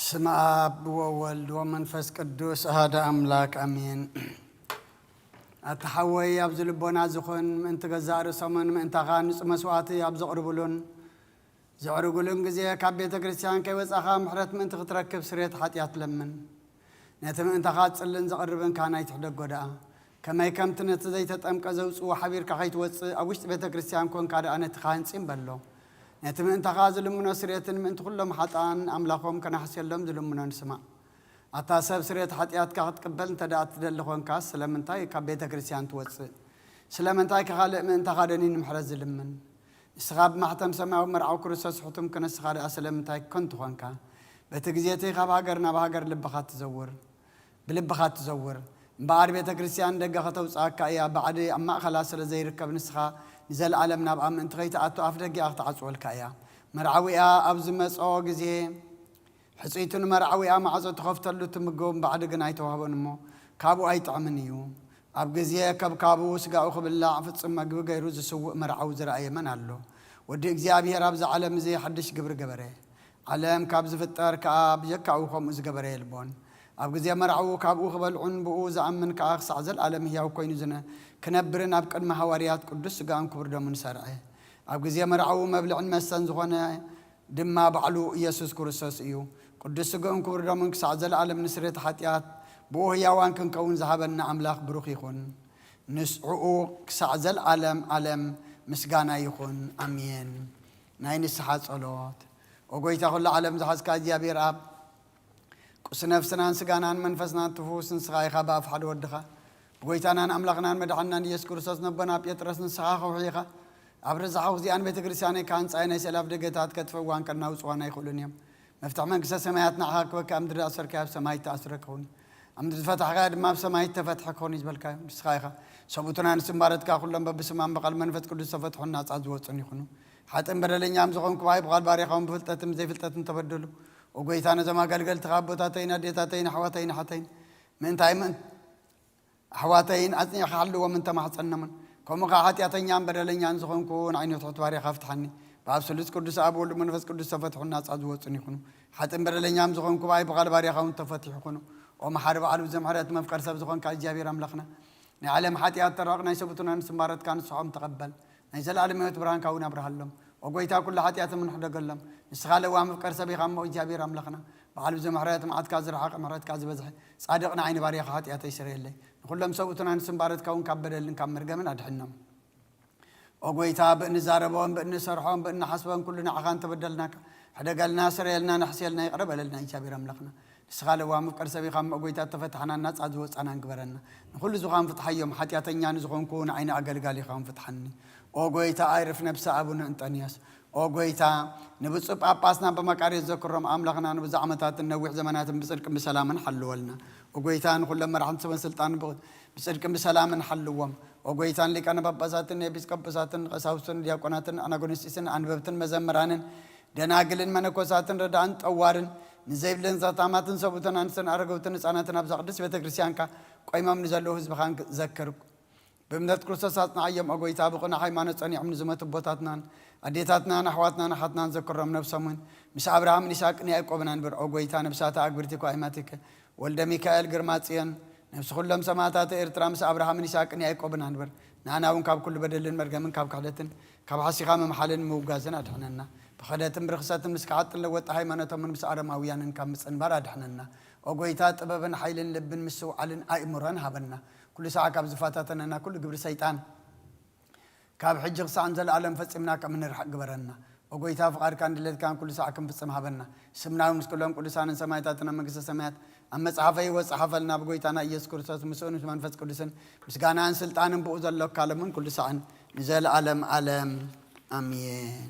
በስመ ኣብ ወወልድ ወመንፈስ ቅዱስ ኣሃደ ኣምላክ ኣሜን። ኣታ ሓወይ ኣብዚ ልቦና ዝኹን ምእንቲ ገዛእ ርእሶምን ምእንታኻ ንጹህ መስዋእቲ ኣብ ዘቕርብሉን ዘዕርጉሉን ግዜ ካብ ቤተ ክርስቲያን ከይወጻኻ ምሕረት ምእንቲ ክትረክብ ስርየት ሓጢኣት ለምን። ነቲ ምእንታኻ ጽልን ዘቕርብን ካህን ኣይትሕደጎ ደኣ። ከመይ ከምቲ ነቲ ዘይተጠምቀ ዘውጽእዎ ሓቢርካ ከይትወጽእ ኣብ ውሽጢ ቤተ ክርስቲያን ኮንካ ደኣ ነቲ ካህን ጺም በሎ። ነቲ ምእንታኻ ዝልምኖ ስርየትን ምእንቲ ኩሎም ሓጥኣን ኣምላኾም ከናሕስየሎም ዝልምኖን ስማዕ። ኣታ ሰብ ስርየት ሓጢኣትካ ክትቅበል እንተ ደኣ ትደሊ ኾንካስ ስለምንታይ ካብ ቤተ ክርስቲያን ትወጽእ? ስለምንታይ ከኻልእ ምእንታኻ ደኒ ንምሕረት ዝልምን? ንስኻ ብማሕተም ሰማያዊ መርዓዊ ክርስቶስ ሕቱም ክንስኻ ደኣ ስለምንታይ ከንቱ ኾንካ? በቲ ግዜ እቲ ካብ ሃገር ናብ ሃገር ልብኻ ትዘውር፣ ብልብኻ ትዘውር። እምበኣር ቤተ ክርስቲያን ደገ ከተውጽኣካ እያ፣ ባዕዲ ኣብ ማእኸላ ስለ ዘይርከብ ንስኻ ንዘለኣለም ናብኣ ምእንቲ ከይትኣቱ ኣፍ ደጊኣ ክትዓጽወልካ እያ። መርዓዊኣ ኣብ ዝመጾ ግዜ ሕጽይቱ ንመርዓዊኣ ማዕጾ ትኸፍተሉ ትምገቡ ባዕዲ ግን ኣይተዋህቦን እሞ ካብኡ ኣይጥዕምን እዩ። ኣብ ግዜ ከብካቡ ስጋኡ ክብላዕ ፍጹም መግቢ ገይሩ ዝስውእ መርዓዊ ዝረኣየ መን ኣሎ? ወዲ እግዚኣብሔር ኣብዚ ዓለም እዚ ሓድሽ ግብሪ ገበረ። ዓለም ካብ ዝፍጠር ከኣ ብጀካኡ ከምኡ ዝገበረ የልቦን። ኣብ ግዜ መርዓዊ ካብኡ ክበልዑን ብኡ ዝኣምን ከኣ ክሳዕ ዘለኣለም ህያው ኮይኑ ዝነ ክነብርን ኣብ ቅድሚ ሃዋርያት ቅዱስ ስጋኡን ክቡር ደሙን ሰርዐ። ኣብ ግዜ መርዓዊ መብልዕን መስተን ዝኾነ ድማ ባዕሉ ኢየሱስ ክርስቶስ እዩ። ቅዱስ ስግኡን ክቡር ደሙን ክሳዕ ዘለኣለም ንስርየት ሓጢኣት ብኡ ህያዋን ክንከውን ዝሃበና ኣምላኽ ብሩኽ ይኹን። ንስዕኡ ክሳዕ ዘለኣለም ዓለም ምስጋና ይኹን። ኣሜን። ናይ ንስሓ ጸሎት። ኦ ጎይታ ኩሉ ዓለም ዝሓዝካ እግዚኣብሔር ኣብ ቁስ ነፍስናን ስጋናን መንፈስናን ትፉስ ንስኻ ኢኻ ብኣፍ ሓደ ወድኻ ብጎይታናን ኣምላኽናን መድሓንናን ኢየሱስ ክርስቶስ ነቦና ጴጥሮስ ንስኻ ከውሒ ኢኻ። ኣብ ርዛሓ ውግዚኣን ቤተ ክርስቲያነይ ካንጻይ ናይ ሰላፍ ደገታት ከጥፈዋን ከናውጽዋን ኣይኽእሉን እዮም። መፍትሕ መንግስተ ሰማያት ንዓኻ ክበካ ኣብ ምድሪ ኣሰርካዮ ኣብ ሰማይ ተኣስረ ክኸውን፣ ኣብ ምድሪ ዝፈታሕካዮ ድማ ኣብ ሰማይ ተፈትሐ ክኸውን እዩ ዝበልካዮ ንስኻ ኢኻ። ሰብኡትና ንስምባረትካ ኩሎም በብስማም ብቓል መንፈስ ቅዱስ ተፈትሑን ናጻ ዝወጹን ይኹኑ። ሓጥን በደለኛም ዝኾንኩ ብኣይ ብቓል ባርያኻውን ብፍልጠትን ብዘይፍልጠትን ተበደሉ። ኦ ጎይታ ነዞም ኣገልገልትኻ ኣቦታተይን ኣዴታተይን ኣሕዋተይን ኣሓተይን ምእንታይ ምእን ኣሕዋተይን ኣጽኒዕካ ሓልዎም እንተማሕጸኖምን፣ ከምኡ ኸዓ ሓጢኣተኛን በደለኛን ዝኾንኩ ንዓይ ንትሑት ባርያኻ ፍትሓኒ። ብኣብ ስሉስ ቅዱስ ኣብ ወልድ መንፈስ ቅዱስ ተፈትሑን ናጻ ዝወጹን ይኹኑ። ሓጥን በደለኛም ዝኾንኩ ብኣይ ብቓል ባርያኻ እውን ተፈትሑ ይኹኑ። ኦ መሓሪ ባዕሉ ብዘምሕረት መፍቀር ሰብ ዝኾንካ እግዚኣብሔር ኣምላኽና፣ ናይ ዓለም ሓጢኣት ተራቕ ናይ ሰብኡትና ንስምባረትካ ንስሖም ተቐበል። ናይ ዘለኣለም ህይወት ብርሃንካ እውን ኣብርሃሎም። ኦ ጎይታ ኩሉ ሓጢኣቶም ንሕደገሎም። ንስኻ ለዋም መፍቀር ሰብ ኢኻ እሞ እግዚኣብሔር ኣምላኽና፣ ባዕሉ ብዘምሕረት መዓትካ ዝረሓቐ ምሕረትካ ዝበዝሐ ጻድቕ ንዓይ ንባርያኻ ሓጢኣተይ ስረየለይ። ንኹሎም ሰብኡትና ንስምባረትካ እውን ካብ በደልን ካብ መርገምን ኣድሕኖም። ኦ ጎይታ ብእንዛረቦም ብእንሰርሖም ብእንሓስቦም ኩሉ ንዓኻ እንተበደልናካ ሕደገልና ስረየልና ንሕስየልና ይቕረ በለልና እግዚኣብሔር ኣምላኽና። ንስኻ ለዋም መፍቀር ሰብ ኢኻ እሞ ጎይታ እተፈታሕናን ናጻ ዝወጻናን ግበረና። ንኹሉ ዝዃን ፍትሓዮም ሓጢኣተኛ ንዝኾንኩ ንዓይኒ ኣገልጋሊኻ እውን ፍትሓኒ። ኦ ጎይታ ኣይርፍ ነብሲ ኣቡነ እንጠንዮስ ኦ ጎይታ ንብፁዕ ጳጳስና ብመቃርዮስ ዘክሮም ኣምላኽና ንብዙሕ ዓመታትን ነዊሕ ዘመናትን ብጽድቅን ብሰላምን ሓልወልና። ኦ ጎይታ ንኹሎም መራሕትን ሰበን ስልጣን ብጽድቅን ብሰላምን ሓልዎም። ኦ ጎይታ ንሊቃነ ጳጳሳትን ኤጲስቆጶሳትን ቀሳውስትን ዲያቆናትን ኣናጎንስጢስን ኣንበብትን መዘምራንን ደናግልን መነኮሳትን ረዳእን ጠዋርን ንዘይብለን ዘኽታማትን ሰብኡትን ኣንስትን ኣረገውትን ህፃናትን ኣብዛ ቅድስት ቤተ ክርስቲያንካ ቆይሞም ንዘለዉ ህዝብኻን ዘክር። ብእምነት ክርስቶስ ኣጽንዓዮም ኦ ጎይታ፣ ብቕኑዕ ሃይማኖት ጸኒዖም ንዝሞቱ ኣቦታትናን ኣዴታትናን ኣሕዋትናን ኣሓትናን ዘክሮም፣ ነብሶም እውን ምስ ኣብርሃምን ይስሐቅን ያዕቆብን ኣንብር። ኦ ጎይታ፣ ነብሳተ ኣግብርቲከ ወኣይማቲከ ወልደ ሚካኤል ግርማ ጽዮን፣ ነብሲ ኩሎም ሰማእታተ ኤርትራ ምስ ኣብርሃምን ይስሐቅን ያዕቆብን ኣንብር። ንኣና እውን ካብ ኩሉ በደልን መርገምን ካብ ክሕደትን ካብ ሓሲኻ ምምሓልን ምውጋዝን ኣድሕነና። ብኽሕደትን ብርኽሰትን ምስ ከሓጥን ለወጢ ሃይማኖቶምን ምስ ኣረማውያንን ካብ ምጽንባር ኣድሕነና። ኦ ጎይታ፣ ጥበብን ሓይልን ልብን ምስትውዓልን ኣእምሮን ሃበና። ኩሉ ሰዓት ካብ ዝፈታተነና ኩሉ ግብሪ ሰይጣን፣ ካብ ሕጂ ክሳዕ ንዘለኣለም ፈጺምና ከም እንርሓቕ ግበረና። ኦ ጎይታ፣ ፍቓድካን ድሌትካን ኩሉ ሰዓት ክንፍጽም ሃበና። ስምና እውን ምስ ኩሎም ቅዱሳንን ሰማዕታትን ኣብ መንግስተ ሰማያት ኣብ መጽሓፈ ህይወት ጸሓፈልና። ብጎይታና ኢየሱስ ክርስቶስ፣ ምስኡን ምስ መንፈስ ቅዱስን ምስጋናን ስልጣንን ብኡ ዘሎካ ሎምን ኩሉ ሰዓን ንዘለኣለም ኣለም። ኣሜን።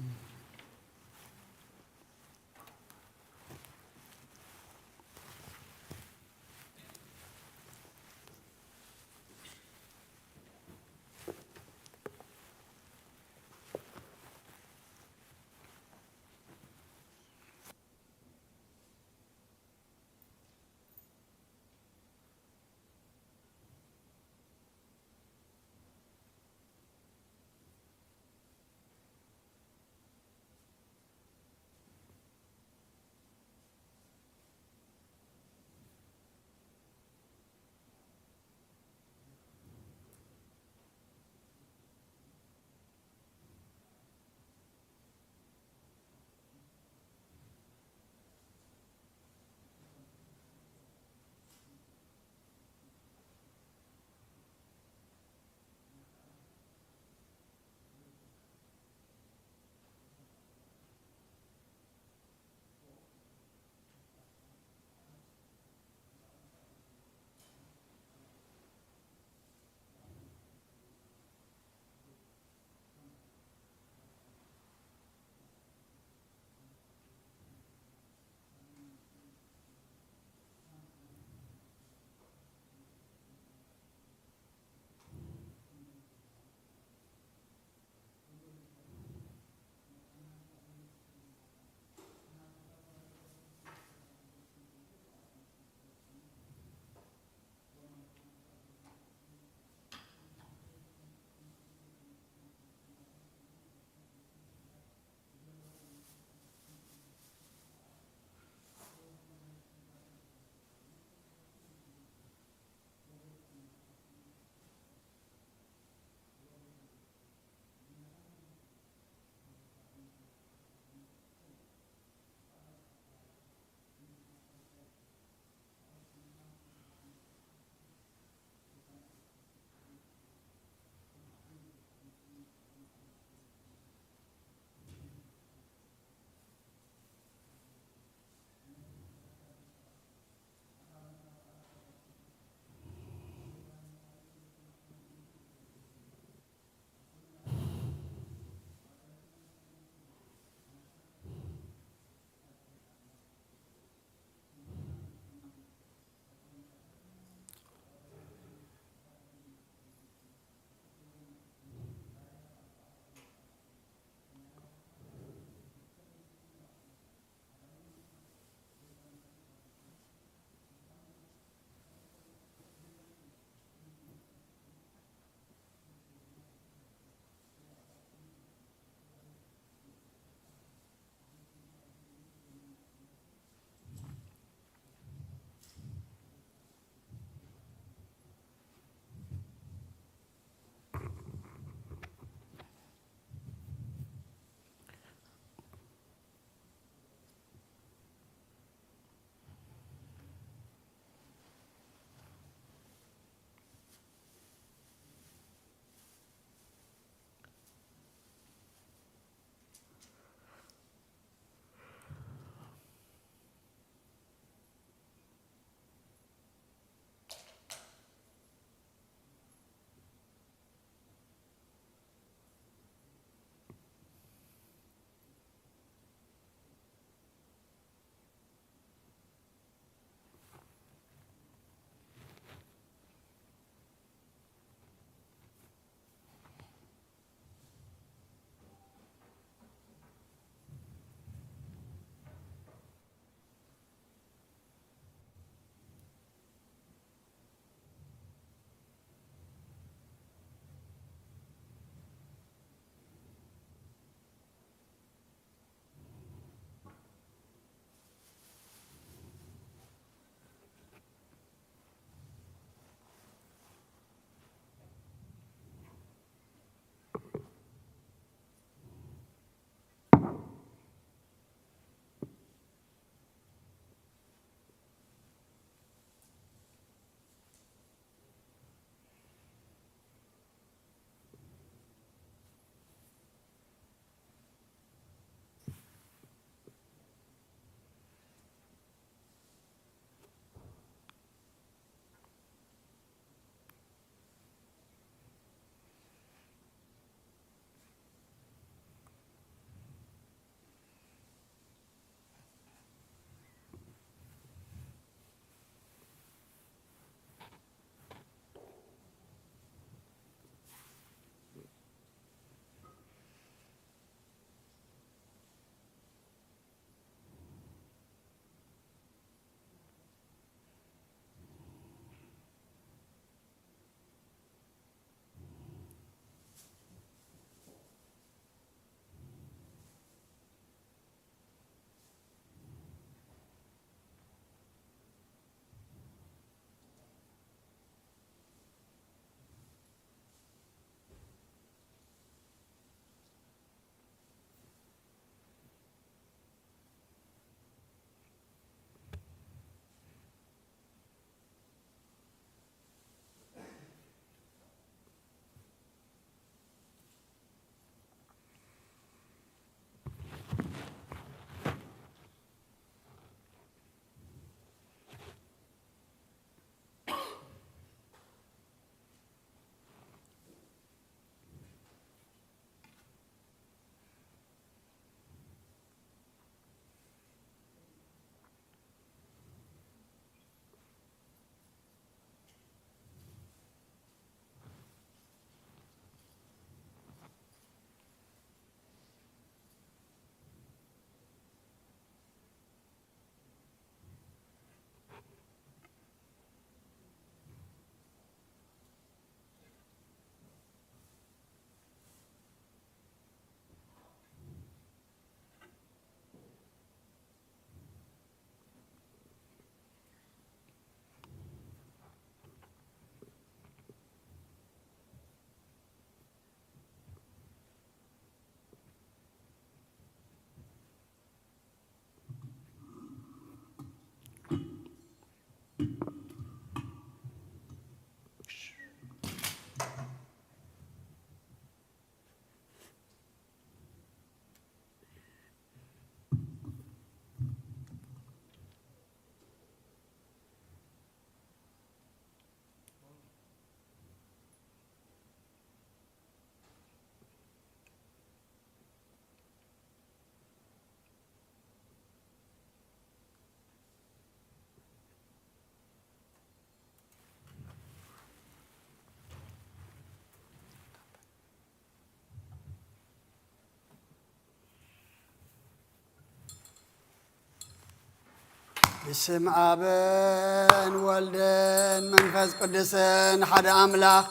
ብስም ኣብን ወልድን መንፈስ ቅዱስን ሓደ ኣምላኽ።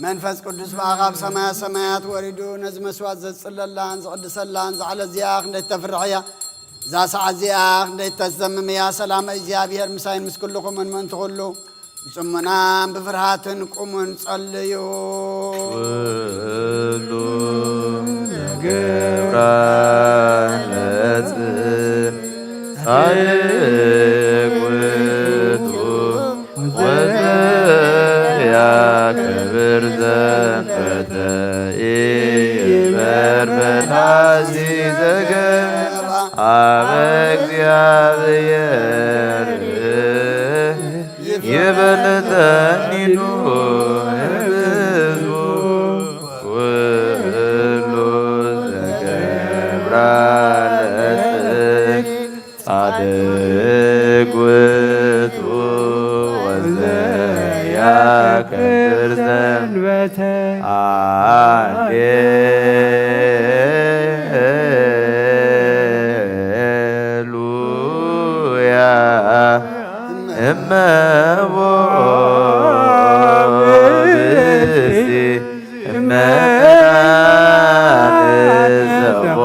መንፈስ ቅዱስ ብኣኻብ ሰማያ ሰማያት ወሪዱ ነዚ መስዋዕት ዘጽለላን ዝቕድሰላን ዝዓለ እዚኣ ክንደይ ተፍርሕ እያ። እዛ ሰዓት እዚኣ ክንደይ ተዘምም እያ። ሰላም እግዚኣብሔር ምሳይን ምስ ኩልኹምን ምእንቲ ኩሉ ብጽሙናን ብፍርሃትን ቁሙን ጸልዩ። ኩሉ ገብራ ለጽድቅ ጻድቅ ውእቱ ወዘያከብር ዘንበተ ኢይበር በታሲ ዘገባ አበ እግዚአብሔር ይበልጠኒኑ ህዝቡ ኩሉ ዘገብራ ለጽድቅ ጻድቅ ውእቱ ወዘያከብር ዘንበተ። ሃሌሉያ። እመቦ ብእሲ እመናን ዘቦ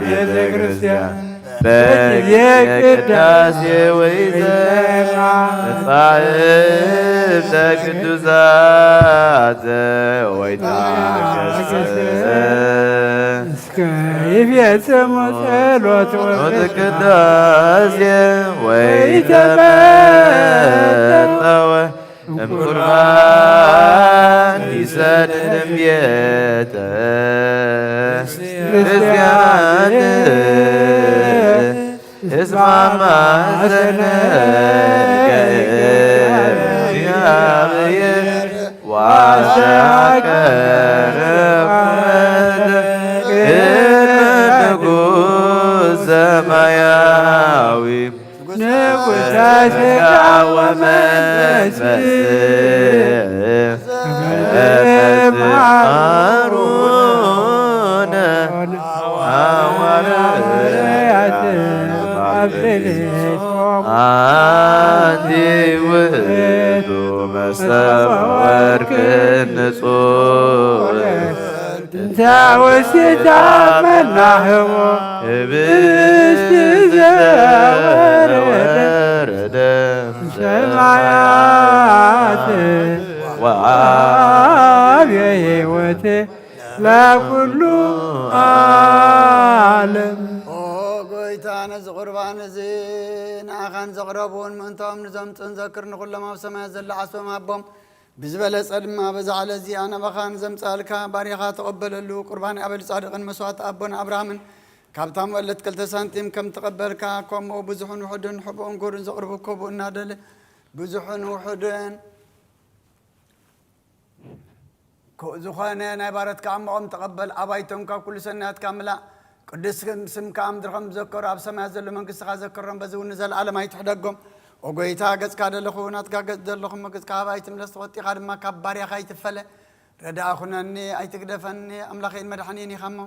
ቤተ ክርስቲያን በጊዜ ቅዳሴ ወይዘ መጻሕፍተ ቅዱሳት ወይታገሰ እስከ ይፌጽሙ ጸሎት ወቅዳሴ ወይተመጠወ እምቁርባን ይሰድም ቤተ ክርስቲያን። እስማማ ሰነቀ እግዚአብሔር ዋሻከረ ቅድመ ንጉሥ ሰማያዊ ንጉሠ ሥጋ ወመንፈስ በመዝማሩነ ሐዋርያት አብልጾ አንቲ ውእቱ መሰብ ወርቅ ንጹሕ እንተ ውስቴታ መናህቦ ህብስት ዘወረደ ሰማያት ወአብ ሕይወት ለኩሉ ዓለም። ኦ ጎይታ፣ ነዚ ቁርባን እዚ ንኣኻን ዘቕረቡን ምእንታኦም ንዘምጽኡን ዘክር። ንኹሎም ኣብ ሰማያት ዘሎ ዓስቦም ሃቦም። ብዝበለጸ ድማ በዛ ዕለት እዚኣ ናባኻ ንዘምጽኣልካ ባሪኻ ተቐበለሉ። ቁርባን ኣበል ጻድቕን መስዋዕቲ ኣቦና ኣብርሃምን ካብታ መበለት ክልተ ሳንቲም ከም ተቐበልካ፣ ከምኡ ብዙሑን ውሑድን ሕቡእን ክቡርን ዘቕርቡ ክቡእ እናደለ ብዙሑን ውሑድን ኮ-፣ ዝኾነ ናይ ባረትካ ኣሞኦም ተቐበል። ኣባይቶም ካብ ኩሉ ሰናያትካ ምላእ። ቅዱስ ስምካ ኣብ ምድሪ ከም ዝዘከሩ ኣብ ሰማያት ዘሎ መንግስትኻ ዘከሮም። በዚ እውን ንዘለኣለም ኣይትሕደጎም። ኦ ጎይታ፣ ገጽካ ደለኹ፣ ናትካ ገጽ ደለኹ፣ እሞ ገጽካ ካባይ ኣይትምለስ፣ ተቖጢኻ ድማ ካብ ባርያኻ ኣይትፈለ። ረዳእ ኩነኒ፣ ኣይትግደፈኒ፣ ኣምላኸይን መድሓኒን ኢኻ እሞ።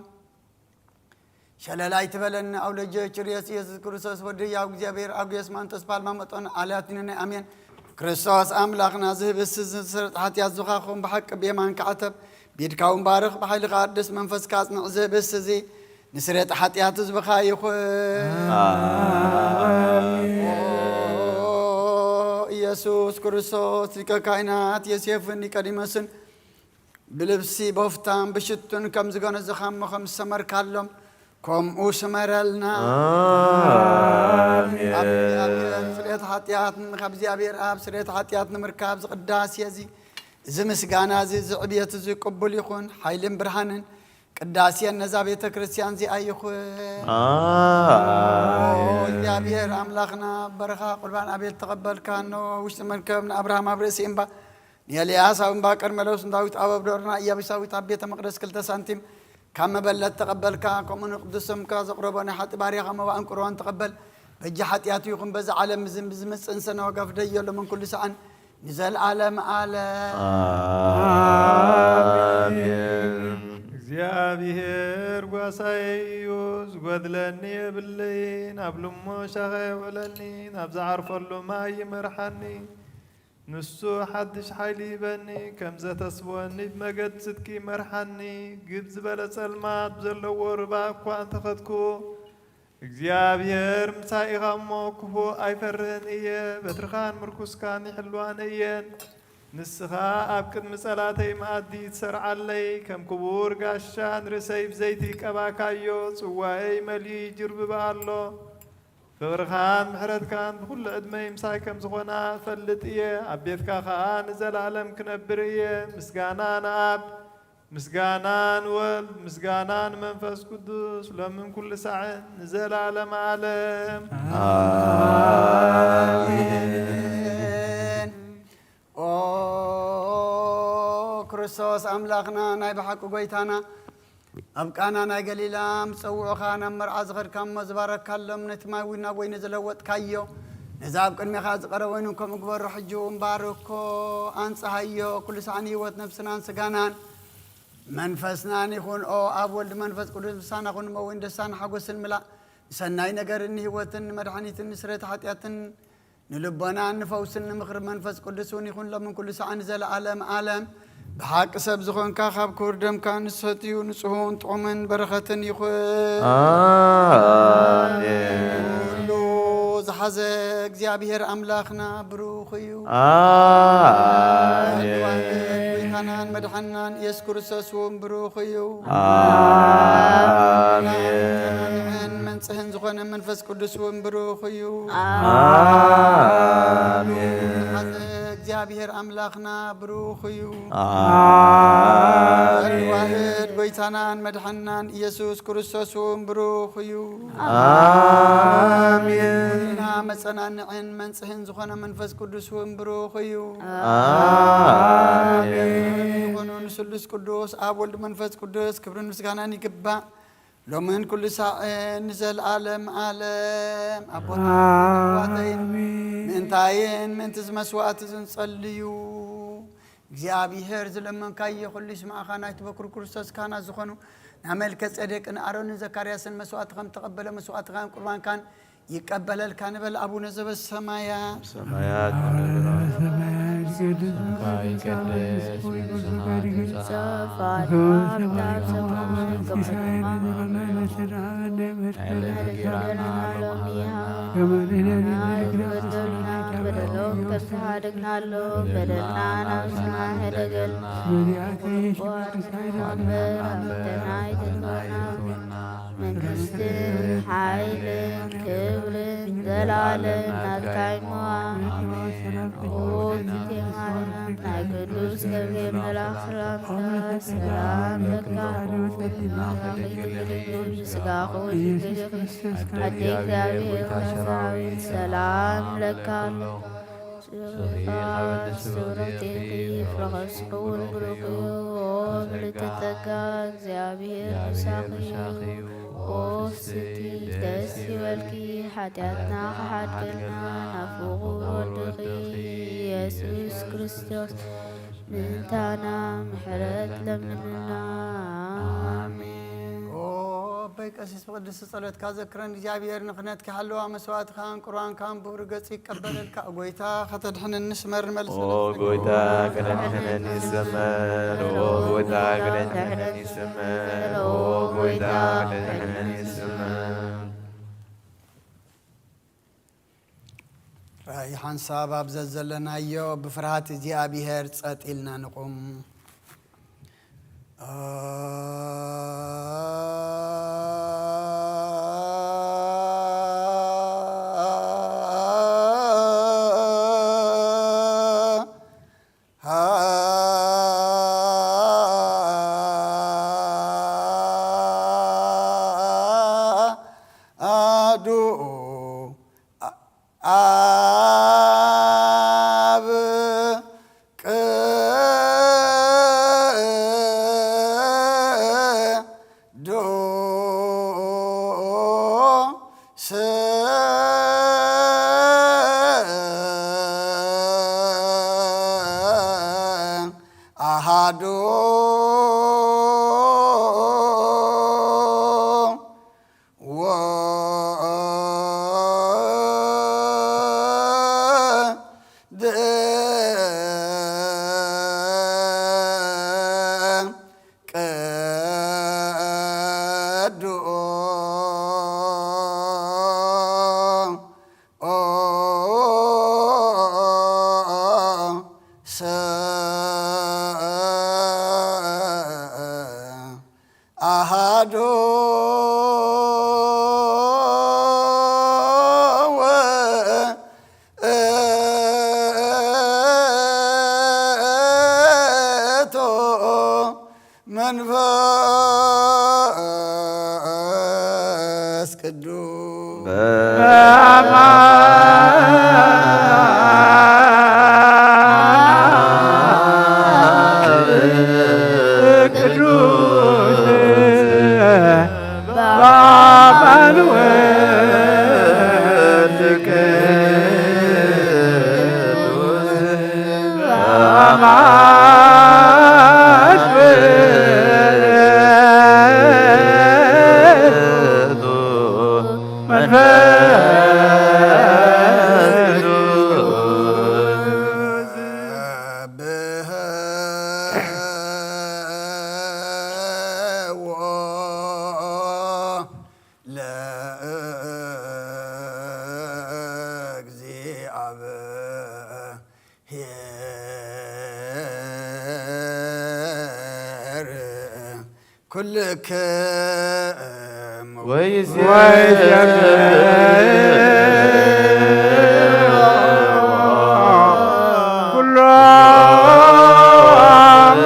ሸለል ኣይትበለኒ። ኣውለጀ ችርየስ ኢየሱስ ክርስቶስ ወዲ ያው እግዚኣብሔር ኣጉየስ ማንቶስ ፓልማ መጦን ኣልያትንነ ኣሜን። ክርስቶስ ኣምላኽና ዝህብስ ዝስርጥ ሓጢኣት ዝኻኹም ብሓቂ ብየማን ክዓተብ ቢድካውን ባርኽ ብሓይልኻ ቅዱስ መንፈስካ ኣጽንዕ ዝህብስ እዚ ንስርየት ሓጢኣት ህዝብኻ ይኹን። ኣሜን። ኦ ኢየሱስ ክርስቶስ ሊቀ ካህናት ዮሴፍን ኒቆዲሞስን ብልብሲ ቦፍታን ብሽቱን ከም ዝገነዝኻ እሞ ከም ዝሰመርካሎም ከምኡ ስመረልና። ኣሜን። ኣብ እግዚኣብሔር ስርየት ሓጢኣት ካብ እግዚኣብሔር ኣብ ስርየት ሓጢኣት ንምርካብ ዝቅዳሴ እዚ እዚ ምስጋና እዚ እዚ ዕብየት እዚ ቅቡል ይኹን። ሓይልን ብርሃንን ቅዳሴን ነዛ ቤተ ክርስቲያን እዚኣ ይኹን። ኣሜን። ኦ እግዚኣብሔር ኣምላኽና በረኻ ቁርባን ኣቤል ተቐበልካ። እነሆ ውሽጢ መርከብ ንኣብርሃም ኣብ ርእሲ እምባ ንኤልያስ ኣብ እምባ ቀርሜሎስ፣ ንዳዊት ኣብ ኣብዶርና ኢያቡሳዊት ኣብ ቤተ መቕደስ ክልተ ሳንቲም ካብ መበለት ተቐበልካ፣ ከምኡ ንቅዱስ ስምካ ዘቕረቦ ናይ ሓጢ ባርያኻ መባእን ቁርባን ተቐበል። በጃ ሓጢኣቱ ይኹን በዛ ዓለም ዝም-፣ ዝምጽእን ሰነ ዋጋ ፍደየሉ ምን ኩሉ ሰዓን ንዘለዓለም ዓለም። ኣሜን። እግዚኣብሔር ጓሳይ እዩ፣ ዝጎድለኒ የብለይን። ኣብ ልሞ ሻኸ የውዕለኒ፣ ናብ ዝዓርፈሉ ማይ ይመርሓኒ። ንሱ ሓድሽ ሓይሊ ይበኒ፣ ከም ዘተስፍወኒ ብመገድ ጽድቂ ይመርሓኒ። ግብ ዝበለ ጸልማት ብዘለዎ ርባ እኳ እንተኸድኩ፣ እግዚኣብሔር ምሳይ ኢኻ እሞ ክፉእ ኣይፈርህን እየ። በትርኻን ምርኩስካን ይሕልዋኒ እየን። ንስኻ ኣብ ቅድሚ ጸላተይ መኣዲ ትሰርዓለይ፣ ከም ክቡር ጋሻ ንርእሰይ ብዘይቲ ቀባካዮ፣ ጽዋየይ መሊኡ ይጅርብብ ኣሎ። ፍቕርኻን ምሕረትካን ብኹሉ ዕድመይ ምሳይ ከም ዝኾና እፈልጥ እየ። ኣብ ቤትካ ኸኣ ንዘለኣለም ክነብር እየ። ምስጋና ንኣብ፣ ምስጋና ንወልድ፣ ምስጋና ንመንፈስ ቅዱስ፣ ሎምን ኩሉ ሳዕን ንዘለኣለም ዓለም። ኣሜን። ኦ ክርስቶስ ኣምላኽና፣ ናይ ብሓቂ ጎይታና፣ ኣብ ቃና ናይ ገሊላ ምስ ጸውዑኻ ናብ መርዓ ዝኸድካ እሞ ዝባረካሎም፣ ነቲ ማይ እውን ናብ ወይኒ ዝለወጥካዮ፣ ነዚ ኣብ ቅድሜኻ ዝቐረበ ወይኒ ከምኡ ግበሮ። ሕጂ እውን ባርኮ፣ ኣንጽሃዮ፣ ኩሉ ሳዕን ህይወት ነፍስናን ስጋናን መንፈስናን ይኹን። ኦ ኣብ ወልድ መንፈስ ቅዱስ ምሳና ኩን፣ እሞ እውን ደስታን ሓጎስን ምላእ፣ ንሰናይ ነገርን ንህይወትን ንመድሓኒትን ንስረቲ ሓጢኣትን ንልቦናን ንፈውስን ንምኽሪ መንፈስ ቅዱስ እውን ይኹን፣ ሎምን ኩሉ ሰዓን ንዘለዓለም ዓለም። ብሓቂ ሰብ ዝኾንካ፣ ካብ ክቡር ደምካ ንሰትዩ፣ ንጹሁን ጥዑምን በረኸትን ይኹን። ኣሜን። ኩሉ ዝሓዘ እግዚኣብሔር ኣምላኽና ብሩኽ እዩ። ኣሜን። ዋህድ ጎይታናን መድሓንናን ኢየሱስ ክርስቶስ እውን ብሩኽ እዩ። ኣሜን። መንጽህን ዝኾነ መንፈስ ቅዱስ እውን ብሩኽ እዩ። ኣሜን። እግዚኣብሔር ኣምላኽና ብሩኽ እዩ። ኣሜን። ዋህድ ጎይታናን መድሓንናን ኢየሱስ ክርስቶስ እውን ብሩኽ እዩ። ኣሜን። ኩልና መጸናንዕን መንጽህን ዝኾነ መንፈስ ቅዱስ እውን ብሩኽ እዩ። ኣሜን። ይኹኑ ንስሉስ ቅዱስ ኣብ ወልድ መንፈስ ቅዱስ ክብርን ምስጋናን ይግባእ። ሎምን ኩሉ ሳዕን ንዘለዓለም ዓለም። ኣቦና ኣሕዋተይን ኣሜን። ምእንታይን ምእንቲ እዚ መስዋዕቲ ዝንጸልዩ እግዚኣብሔር ዝለመንካዮ ኩሉ ይስማዕኻ። ናይቲ በኩር ክርስቶስ ካህናት ዝኾኑ ናይ መልከ ጼዴቅን ኣሮንን ዘካርያስን መስዋዕቲ ከም ተቐበለ መስዋዕትኻን ቁርባንካን ይቀበለልካ ንበል። ኣቡነ ዘበሰማያት ሰማያት ይትቀደስ ስምካ፣ ይትቀደስ መንግስትኻ፣ ትምጻእ ፈቃድካ በከመ በሰማይ በከመ በሰማይ። በከመ በሰማይ። ናይ ዕለት እንጀራና ሎሚ ሃበና፣ ንሕና ንበድለና በደሎም ከም ዝሓደግናሎም በደልና ናብ ንስኻ ሕደገልና። መንግስትን ሓይልን ክብርን ዘላለም ናትካ እዩ። ኣሜን። ኦ እግዝእትየ ማርያም፣ ናይ ቅዱስ ገብርኤል መልኣክ ሰላምታ ሰላም ለካ። ብስጋኹ ድንግል ኢኺ፣ ኣደ እግዚኣብሔር ሰራዊት ሰላም ለካ። ስብረቴኪ ፍረኸስኩ እውን ብሩክ ኦ ምልእተ ጸጋ እግዚኣብሔር ምሳኺ እዩ። ኦ ፍስቲ ደስ ይበልኪ፣ ሓጢኣትና ክሓድገልና ናብ ፍቑር ወድኺ ኢየሱስ ክርስቶስ ምእንታና ምሕረት ለምንልና። ኣሜን። ኦ ኣቦይ ቀሲስ ብቅድስቲ ጸሎትካ ዘክረን እግዚኣብሔር ንክህነትካ ይሓልዋ፣ መስዋዕትካን ቁርባንካን ብብሩህ ገጹ ይቀበለልካ። ኦ ጎይታ ከተድሕነኒ ስመር ንመልስ ኦ ጎይታ ከተድሕነኒ ስመር፣ ኦ ጎይታ ከተድሕነኒ ስመር፣ ኦ ጎይታ ከተድሕነኒ ስመር። ራእይ ሓንሳብ ኣብ ዘዘለናዮ ብፍርሃት እግዚኣብሔር ጸጥ ኢልና ንቑም። ኣዱ ኣብ ቅዱ መንፈስ ቅዱስ ለእግዚአብሔር ኩልክም ወይዜምር ኩሎም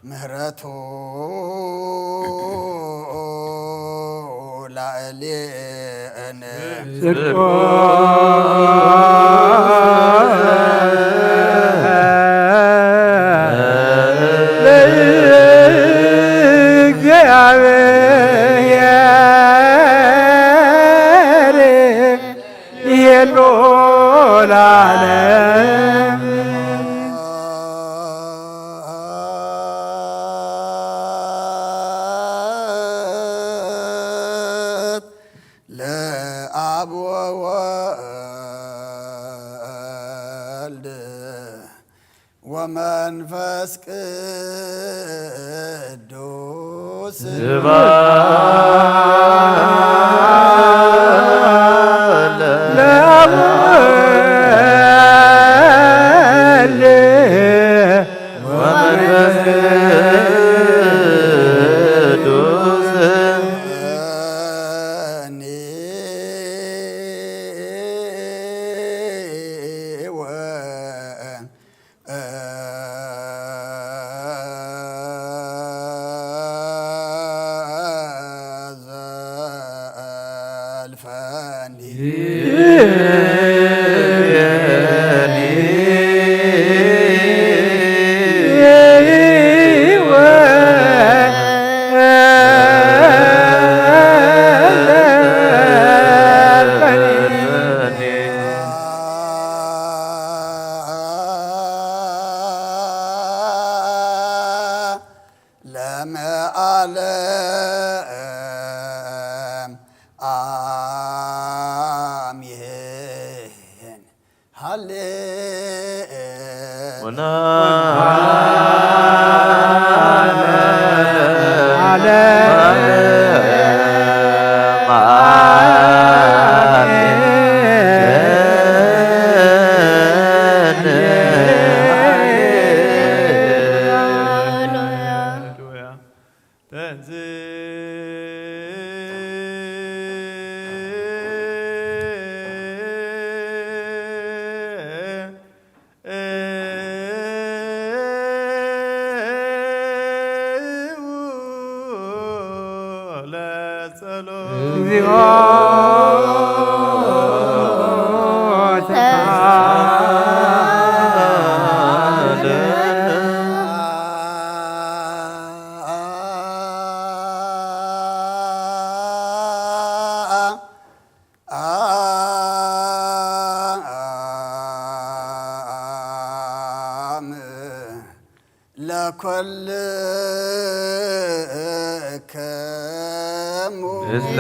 ምህረቱ ላዕሌነ ጽድቁ ለእግዚአብሔር ይሄሉ ለዓለም። ለአብ ወወልድ ወመንፈስ ቅዱስ ስብሐት ለአብ ወወልድ ወመንፈስ ቅዱስ ለመዓለም አሜን። ሃሌ ወና ለኮልክሙ ምስለ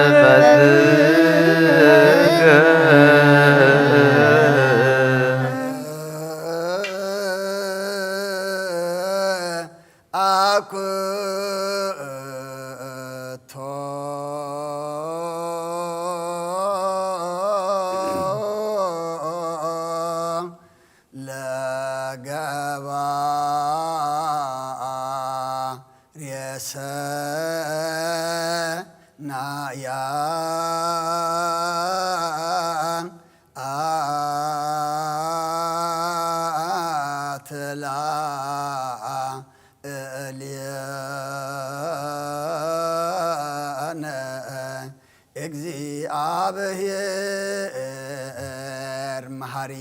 መንፈስከ አኩቶ ኣትላ እልየነ እግዚኣብሔር መሃሪ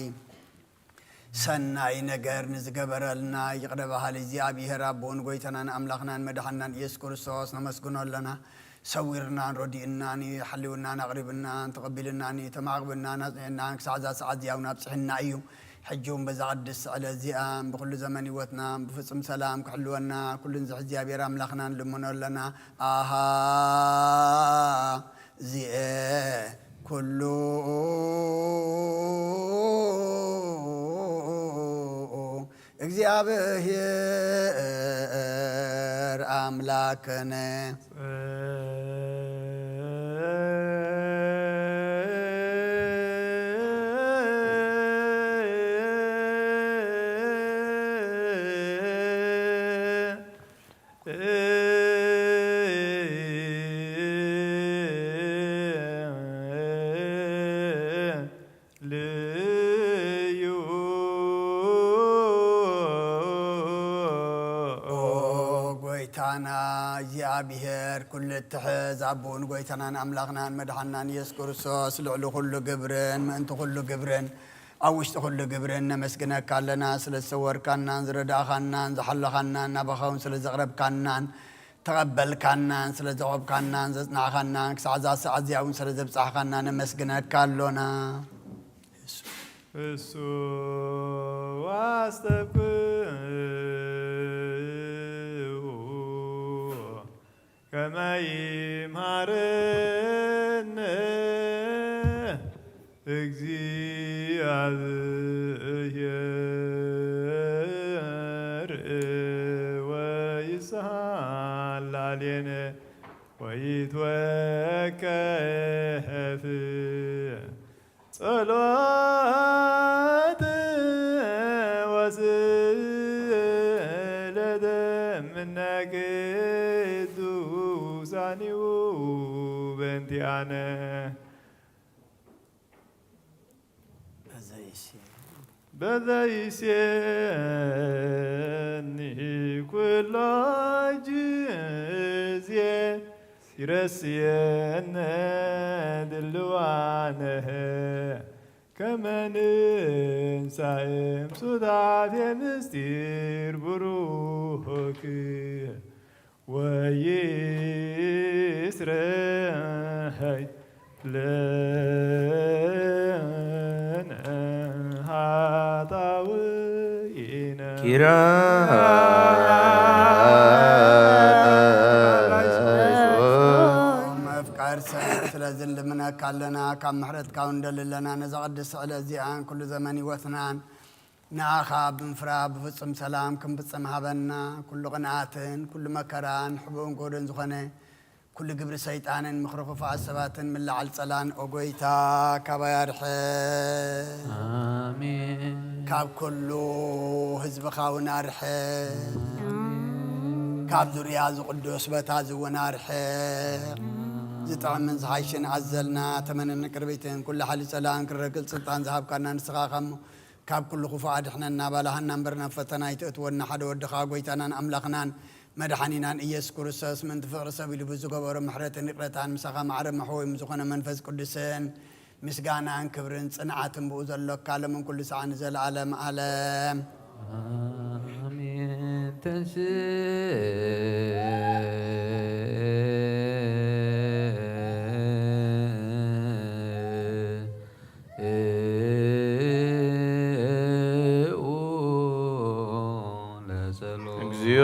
ሰናይ ነገር ንዝገበረልና ይቕረ በሃሊ እግዚኣብሔር ኣቦን ጎይታናን ኣምላኽናን መድሓናን ኢየሱስ ክርስቶስ ነመስግኖ ኣለና። ሰዊርናን ረዲኡናን እዩ፣ ሓልውናን ኣቕሪብናን ተቐቢልናን እዩ፣ ተማዕቕብናን ኣጽኒዕናን ክሳዕ እዛ ሰዓት እዚኣ እውን ኣብጽሕና እዩ። ሕጂ እውን በዛ ቅድስቲ ዕለት እዚኣ ብኩሉ ዘመን ህይወትና ብፍጹም ሰላም ክሕልወና ኩሉ ንዝሕ እግዚኣብሔር ኣምላኽና ንልምኖ ኣለና። ኣሃ ዚኤ ኩሉ እግዚኣብሔር ኣምላክነ። ልዩ። ኦ ጎይታና እግዚኣብሔር ኩሉ እትሕዝ ኣቦን ጎይታናን ኣምላኽናን መድሓናን ኢየሱስ ክርስቶስ ልዕሊ ኩሉ ግብርን ምእንቲ ኩሉ ግብርን ኣብ ውሽጢ ኩሉ ግብርን ነመስግነካ ኣለና። ስለ ዝሰወርካናን ዝረዳእኻናን ዝሓለኻናን ናባኻ እውን ስለ ዘቕረብካናን ተቐበልካናን ስለ ዘቖብካናን ዘጽናዕኻናን ክሳዕ እዛ ሰዓት እዚኣ እውን ስለ ዘብጻሕኻና ነመስግነካ ኣሎና። እሱ ኣስተብቅዑ ከመ ይምሃረነ እግዚኣብሔር ወይስሃላሌነ ወይትወከፍ ጸሎት ወስእለት እምነ ቅዱሳኒሁ በእንቲአነ። በዘይሴኒ ኩሎ ጊዜ ሲረስየነ ድልዋነ ከመ ንንሳኤም ሱታፌ ምስጢር ብሩክ ወይስረይ ለነ ኃጣውኢነ። ኪራ መፍቀር ሰብ ስለዚ ንልምነካ ኣለና፣ ካብ ምሕረትካ እውን ንደሊ ኣለና። ነዛ ቅድስቲ ዕለት እዚኣን ኩሉ ዘመን ህይወትናን ንኣኻ ብምፍራ ብፍጹም ሰላም ክንፍጽም ሃበና። ኩሉ ቅንኣትን ኩሉ መከራን ሕቡእን ጎዶን ዝኾነ ኩሉ ግብሪ ሰይጣንን ምኽሪ ክፉኣት ሰባትን ምልዓል ጸላን ኦ ጎይታ ካባይ ኣርሕቕ። ኣሜን። ካብ ኩሉ ህዝብኻ እውን ኣርሕቕ። ካብ ዙርያ እዚ ቅዱስ ቦታ እዚ እውን ኣርሕቕ። ዝጥዕምን ዝሓይሽን ኣዘልና ተመንን ቅርቢትን ኩሉ ሓይሊ ጸላን ክረግጽ ስልጣን ዝሃብካና ንስኻ ኢኻ እሞ ካብ ኩሉ ክፉእ ኣድሕነና፣ ባልሃና እምበር ናብ ፈተና ኣይተእትወና። ሓደ ወድኻ ጎይታናን ኣምላኽናን መድሓኒናን ኢየሱስ ክርስቶስ ምእንቲ ፍቕሪ ሰብ ኢሉ ብዝገበሮ ምሕረትን ይቕረታን ምሳኻ ማዕረ መሕወዮም ዝኾነ መንፈስ ቅዱስን ምስጋናን ክብርን ጽንዓትን ብኡ ዘሎካ ሎምን ኩሉ ሰዓት ንዘለኣለም ኣለም። ኣሜን። ተንሥእ እግዚኦ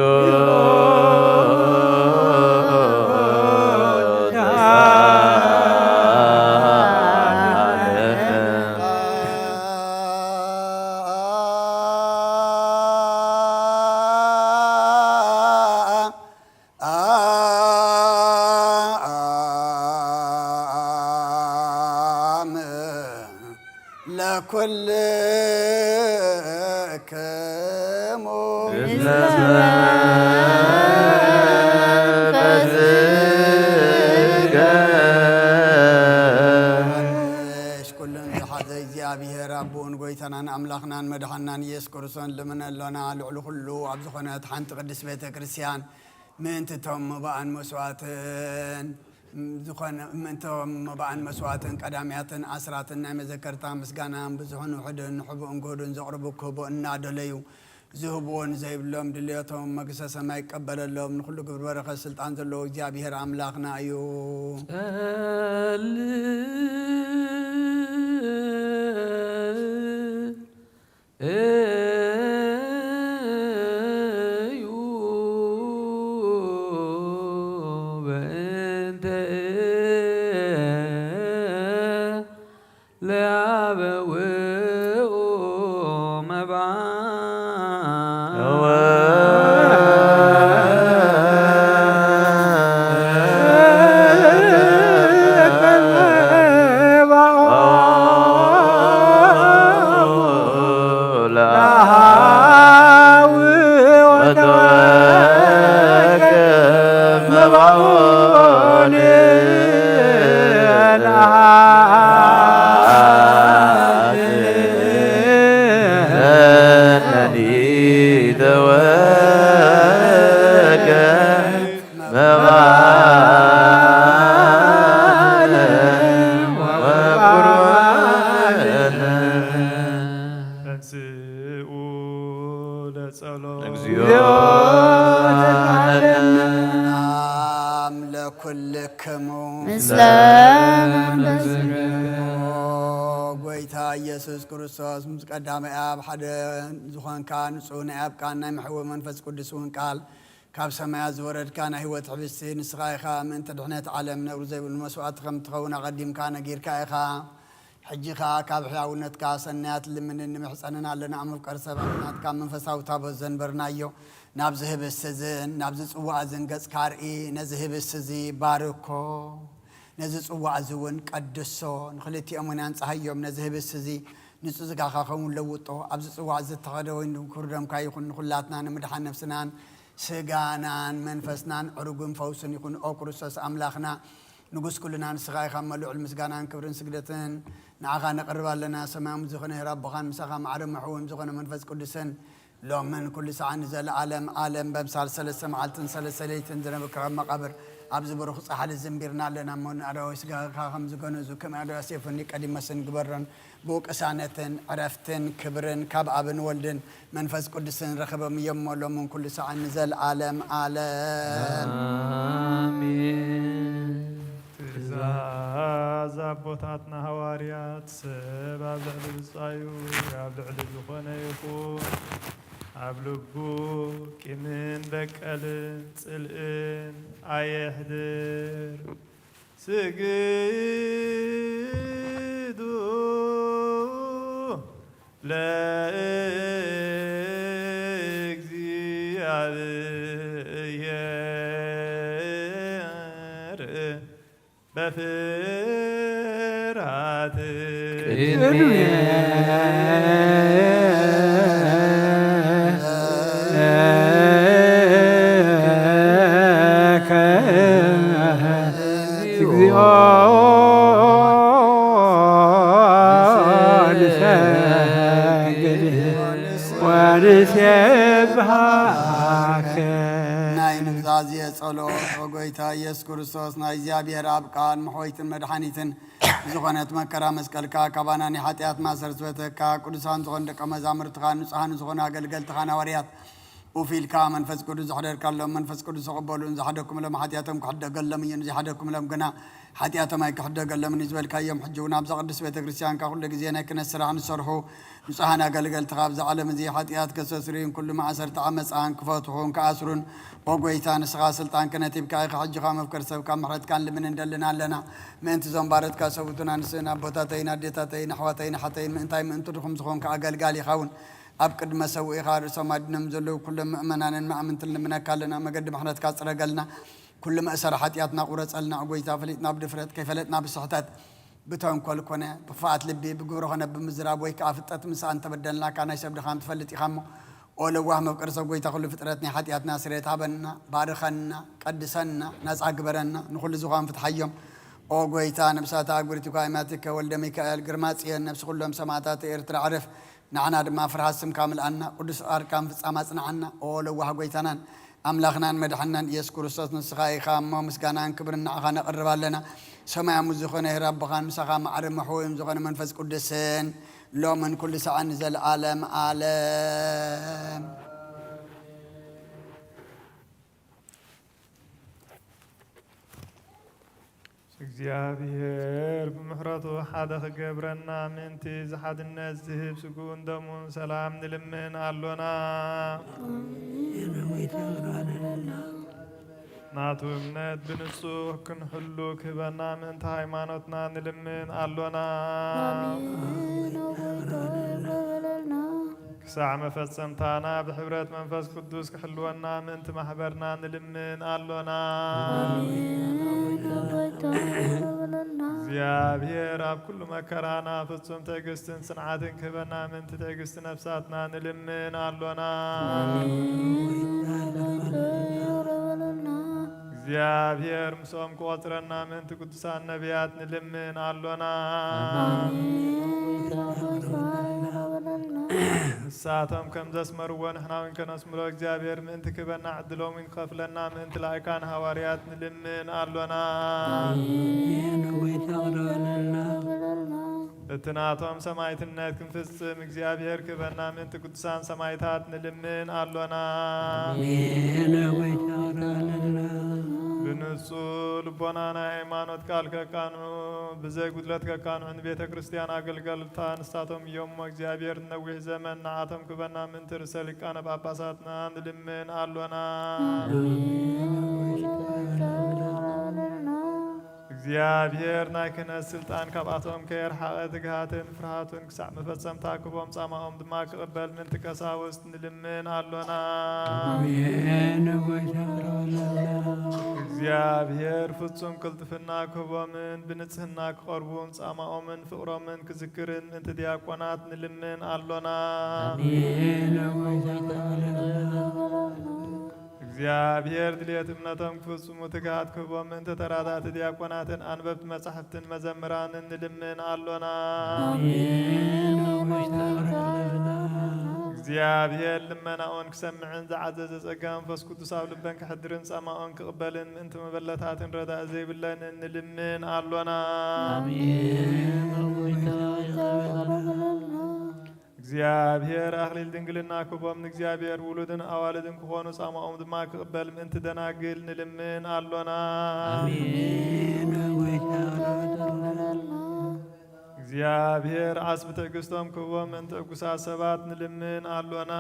ለኩልክሙ እስመ መንፈስከ ኣቦኡን ጎይታናን ኣምላኽናን መድሓናን ኢየሱስ ክርስቶስ ልምነ ኣሎና። ልዕሊ ኩሉ ኣብ ዝኾነት ሓንቲ ቅድስት ቤተ ክርስቲያን ምእንቲ እቶም መባእን መስዋእትን ዝኾነ፣ ምእንቶም መባእን መስዋእትን ቀዳምያትን ኣስራትን ናይ መዘከርታ ምስጋናን ብዙሕን ውሑድን ንሕቡእን ግሁድን ዘቕርቡ ክህቦ እናደለዩ ዝህብዎን ዘይብሎም ድልዮቶም መግሰ ሰማይ ይቀበለሎም። ንኹሉ ግብሪ በረኸት ስልጣን ዘለዎ እግዚኣብሔር ኣምላኽና እዩ። ጸልዩ በእንተ ለያበውኡ መብዓ ተንሥኡ ለጸሎት። እግዚኦ ተሳሃለነ። ሰላም ለኩልክሙ። ምስለ መንፈስክሙ። ጎይታ ኢየሱስ ክርስቶስ ምስ ቀዳማይ ኣብ ሓደ ዝኾንካ ንጹህ ናይ ኣብ ቃል ናይ መሕውር መንፈስ ቅዱስ እውን ቃል ካብ ሰማያት ዝወረድካ ናይ ህይወት ሕብስቲ ንስኻ ኢኻ። ምእንቲ ድሕነት ዓለም ነውሪ ዘይብሉ መስዋእቲ ከም ትኸውን ኣቐዲምካ ነጊርካ ኢኻ። ሕጂ ኸኣ ካብ ሕያውነትካ ሰናያት ልምንን ንምሕጸንን ኣለና። ኣብ መፍቀሪ ሰብ ናትካ መንፈሳዊ ታቦት ዘንበርናዮ ናብዚ ህብስቲ እዝን ናብዚ ጽዋእ እዝን ገጽካ ርኢ። ነዚ ህብስቲ እዚ ባርኮ፣ ነዚ ጽዋእ እዚ እውን ቀድሶ፣ ንኽልቲኦም እውን ኣንጽሃዮም። ነዚ ህብስቲ እዚ ንጹህ ስጋኻ ኸውን ለውጦ። ኣብዚ ጽዋእ እዚ እተኸደ ወይን ክቡር ደምካ ይኹን። ንኹላትና ንምድሓን ነፍስናን ስጋናን መንፈስናን ዕሩግን ፈውስን ይኹን። ኦ ክርስቶስ ኣምላኽና፣ ንጉስ ኩልና ንስኻ ኢኻ። እሞ ልዑል ምስጋናን ክብርን ስግደትን ንዓኻ ነቕርብ ኣለና። ሰማያዊ ዝኾነ ሄር ኣቦኻን ምሳኻ ማዕረ መሕውም ዝኾነ መንፈስ ቅዱስን ሎምን ኩሉ ሰዓት ንዘለኣለም ኣለም በምሳል ሰለስተ መዓልትን ሰለስተ ለይትን ዝነበርካ ካብ መቓብር ኣብዚ ብሩኽ ጻሕሊ ዝንቢርና ኣለና። እሞ ንኣደዋዊ ስጋኻ ከም ዝገነዙ ከም ኣደዋ ሴፉኒ ቀዲመ ስን ግበረን። ብቅሳነትን ዕረፍትን ክብርን ካብ ኣብን ወልድን መንፈስ ቅዱስን ረኸቦም እዮም። ሎምን ኩሉ ሰዓት ንዘለኣለም ኣለም። ኣሜን። ትእዛዝ ኣቦታትና ሃዋርያት፣ ሰብ ኣብ ልዕሊ ብጻዩ ኣብ ልዕሊ ዝኾነ ይኹን፣ ኣብ ልቡ ቂምን በቀልን ጽልእን ኣየሕድር። ስግዱ ለእግዚኣብሔር በፍርሃት። ቅድሜከ እግዚኦ ንሰግድ ወንሴብሐከ። ናይ ኑዛዜ ጸሎት። ኦ ጎይታ ኢየሱስ ክርስቶስ፣ ናይ እግዚኣብሔር ኣብ ቃል መሕወይትን መድሓኒትን ዝኾነት መከራ መስቀልካ፣ ካባና ናይ ሓጢኣት ማእሰር ዝበተካ፣ ቅዱሳን ዝኾኑ ደቀ መዛሙርትኻ፣ ንጹሃን ዝኾኑ ኣገልገልትኻ ሃዋርያት ኡፍ ኢልካ መንፈስ ቅዱስ ዘሕደርካሎም፣ መንፈስ ቅዱስ ተቐበሉ። ንዝሓደግኩምሎም ሓጢኣቶም ክሕደገሎም እዩ፣ ንዘይሓደግኩምሎም ግና ሓጢኣቶም ኣይክሕደገሎምን እዩ ዝበልካዮም፣ ሕጂ እውን ኣብዛ ቅድስት ቤተ ክርስቲያንካ ኩሉ ግዜ ናይ ክህነት ስራሕ ንሰርሑ ንጹሃን ኣገልገልትኻ፣ ኣብዚ ዓለም እዚ ሓጢኣት ከስተስርዩን ኩሉ ማእሰርቲ ዓመጻን ክፈትሑን ክኣስሩን፣ ኦ ጎይታ፣ ንስኻ ስልጣን ክህነት ሂብካ ኢኻ። ሕጂ ኸኣ መፍቀሪ ሰብካ ምሕረትካ ንልምን እንደልን ኣለና። ምእንቲ እዞም ባሮትካ ሰብኡትን ኣንስትን ኣቦታተይን ኣዴታተይን ኣሕዋተይን ኣሓተይን ምእንታይ ምእንቲ ድኹም ዝኾንካ ኣገልጋሊ ይኸውን። ኣብ ቅድመ ሰብኡ ኢኻ ርእሶም ኣድኖም ዘለዉ ኩሎም ምእመናንን መኣምንትን ልምነካ ኣለና። መገዲ ምሕረትካ ጽረገልና። ኩሉ መእሰሪ ሓጢኣትና ቁረጸልና። ኦ ጎይታ፣ ፈሊጥና ብድፍረት፣ ከይፈለጥና ብስሕተት፣ ብተንኮል ኮነ ብክፍኣት ልቢ፣ ብግብሪ ኮነ ብምዝራብ ወይ ከኣ ፍልጠት ምሳእ እንተበደልናካ፣ ናይ ሰብ ድኻም ትፈልጥ ኢኻ እሞ፣ ኦ ለዋህ መፍቀሪ ሰብ፣ ጎይታ ኩሉ ፍጥረት ናይ ሓጢኣትና ስርየት ሃበና፣ ባርኸና፣ ቀድሰና፣ ናጻ ግበረና፣ ንኹሉ ዝኻን ፍትሓዮም። ኦ ጎይታ፣ ነብሳት ኣጉሪትኳ ይማትከ ወልደ ሚካኤል፣ ግርማ ጽዮን፣ ነብሲ ኩሎም ሰማዕታት ኤርትራ ዕረፍ። ንዓና ድማ ፍርሃት ስምካ ምልኣና፣ ቅዱስ ፍቓድካ ምፍጻም ኣጽንዓና። ኦ ለዋህ ጎይታናን ኣምላኽናን መድሓንናን ኢየሱስ ክርስቶስ፣ ንስኻ ኢኻ እሞ፣ ምስጋናን ክብርን ንዓኻ ነቕርብ ኣለና። ሰማያዊ ዝኾነ ሄር ኣቦኻን ምሳኻ ማዕረ መሕወዮም ዝኾነ መንፈስ ቅዱስን፣ ሎምን ኩሉ ሰዓን ንዘለዓለም ዓለም። እግዚኣብሔር ብምሕረቱ ሓደ ክገብረና ምእንቲ፣ እዚ ሓድነት ዝህብ ስግኡን ደሙን ሰላም ንልምን ኣሎና። ናቱ እምነት ብንጹህ ክንሕሉ ክህበና ምእንቲ ሃይማኖትና ንልምን ኣሎና። ኣሜን። ኦ ጎይታ ይቕረ በለልና። ክሳዕ መፈጸምታና ብሕብረት መንፈስ ቅዱስ ክሕልወና ምእንቲ ማሕበርና ንልምን ኣሎና። ኣሜን። ኦ ጎይታ ይቕረ በለልና። እግዚኣብሔር ኣብ ኩሉ መከራና ፍጹም ትዕግስትን ጽንዓትን ክህበና ምእንቲ ትዕግስቲ ነፍሳትና ንልምን ኣሎና። ኣሜን። ኦ ጎይታ ይቕረ በለልና። እግዚኣብሔር ምስኦም ክቖጽረና ምእንቲ ቅዱሳን ነቢያት ንልምን ኣሎና። ኣሜን። ኦ ጎይታ ይቕረ በለልና። ንሳቶም ከም ዘስመርዎ ንሕና እውን ከነስምሮ እግዚኣብሔር ምእንቲ ክህበና ዕድሎም እውን ክኸፍለና ምእንቲ ላእካን ሃዋርያት ንልምን ኣሎና። ኣሜን። ኦ ጎይታ ይቕረ በለልና። እቲ ናቶም ሰማዕትነት ክንፍጽም እግዚኣብሔር ክህበና ምእንቲ ቅዱሳን ሰማዕታት ንልምን ኣሎና። ኣሜን። ኦ ጎይታ ይቕረ በለልና። ብንጹህ ልቦና ናይ ሃይማኖት ቃል ከቃንዑ፣ ብዘይ ጉድለት ከቃንዑ ንቤተ ክርስቲያን ኣገልገልታ ንሳቶም እዮም እሞ እግዚኣብሔር ንነዊሕ ዘመን ንዓቶም ክህበና ምእንቲ ርእሰ ሊቃነ ጳጳሳትና ንልምን ኣሎና። ኣሜን። ኦ ጎይታ ይቕረ በለልና። እግዚኣብሔር ናይ ክህነት ስልጣን ካብኣቶም ከየርሓቐ ትግሃትን ፍርሃቱን ክሳዕ መፈጸምታ ክህቦም ጻማኦም ድማ ክቕበል ምእንቲ ቀሳውስት ንልምን ኣሎና። ኣሜን። ኦ ጎይታ ይቕረ በለልና። እግዚኣብሔር ፍጹም ቅልጥፍና ክህቦምን ብንጽህና ክቐርቡን ጻማኦምን ፍቕሮምን ክዝክርን ምእንቲ ዲያቆናት ንልምን ኣሎና። ኣሜን። ኦ ጎይታ ይቕረ በለልና። እግዚኣብሔር ድልየት እምነቶም ክፍጽሙ ትግሃት ክህቦም ምእንቲ ተራዳእቲ ዲያቆናትን ኣንበብቲ መጻሕፍትን መዘምራንን ንልምን ኣሎና። ኣሜን። ኦ ጎይታ ይቕረ በለልና። እግዚኣብሔር ልመናኦን ክሰምዕን ዝዓዘዘ ጸጋ መንፈስ ቅዱስ ኣብ ልበን ክሕድርን ጻማኦን ክቕበልን ምእንቲ መበለታትን ረዳኢ ዘይብለን ንልምን ኣሎና። ኣሜን። ኦ ጎይታ ይቕረ በለልና። እግዚኣብሔር ኣኽሊል ድንግልና ክህቦም ንእግዚኣብሔር ውሉድን ኣዋልድን ክኾኑ ጻማኦም ድማ ክቕበል ምእንቲ ደናግል ንልምን ኣሎና። ኣሜን። ኦ ጎይታ ይቕረ በለልና። እግዚኣብሔር ዓስቢ ትዕግስቶም ክህቦም ምእንቲ ዕጉሳት ሰባት ንልምን ኣሎና።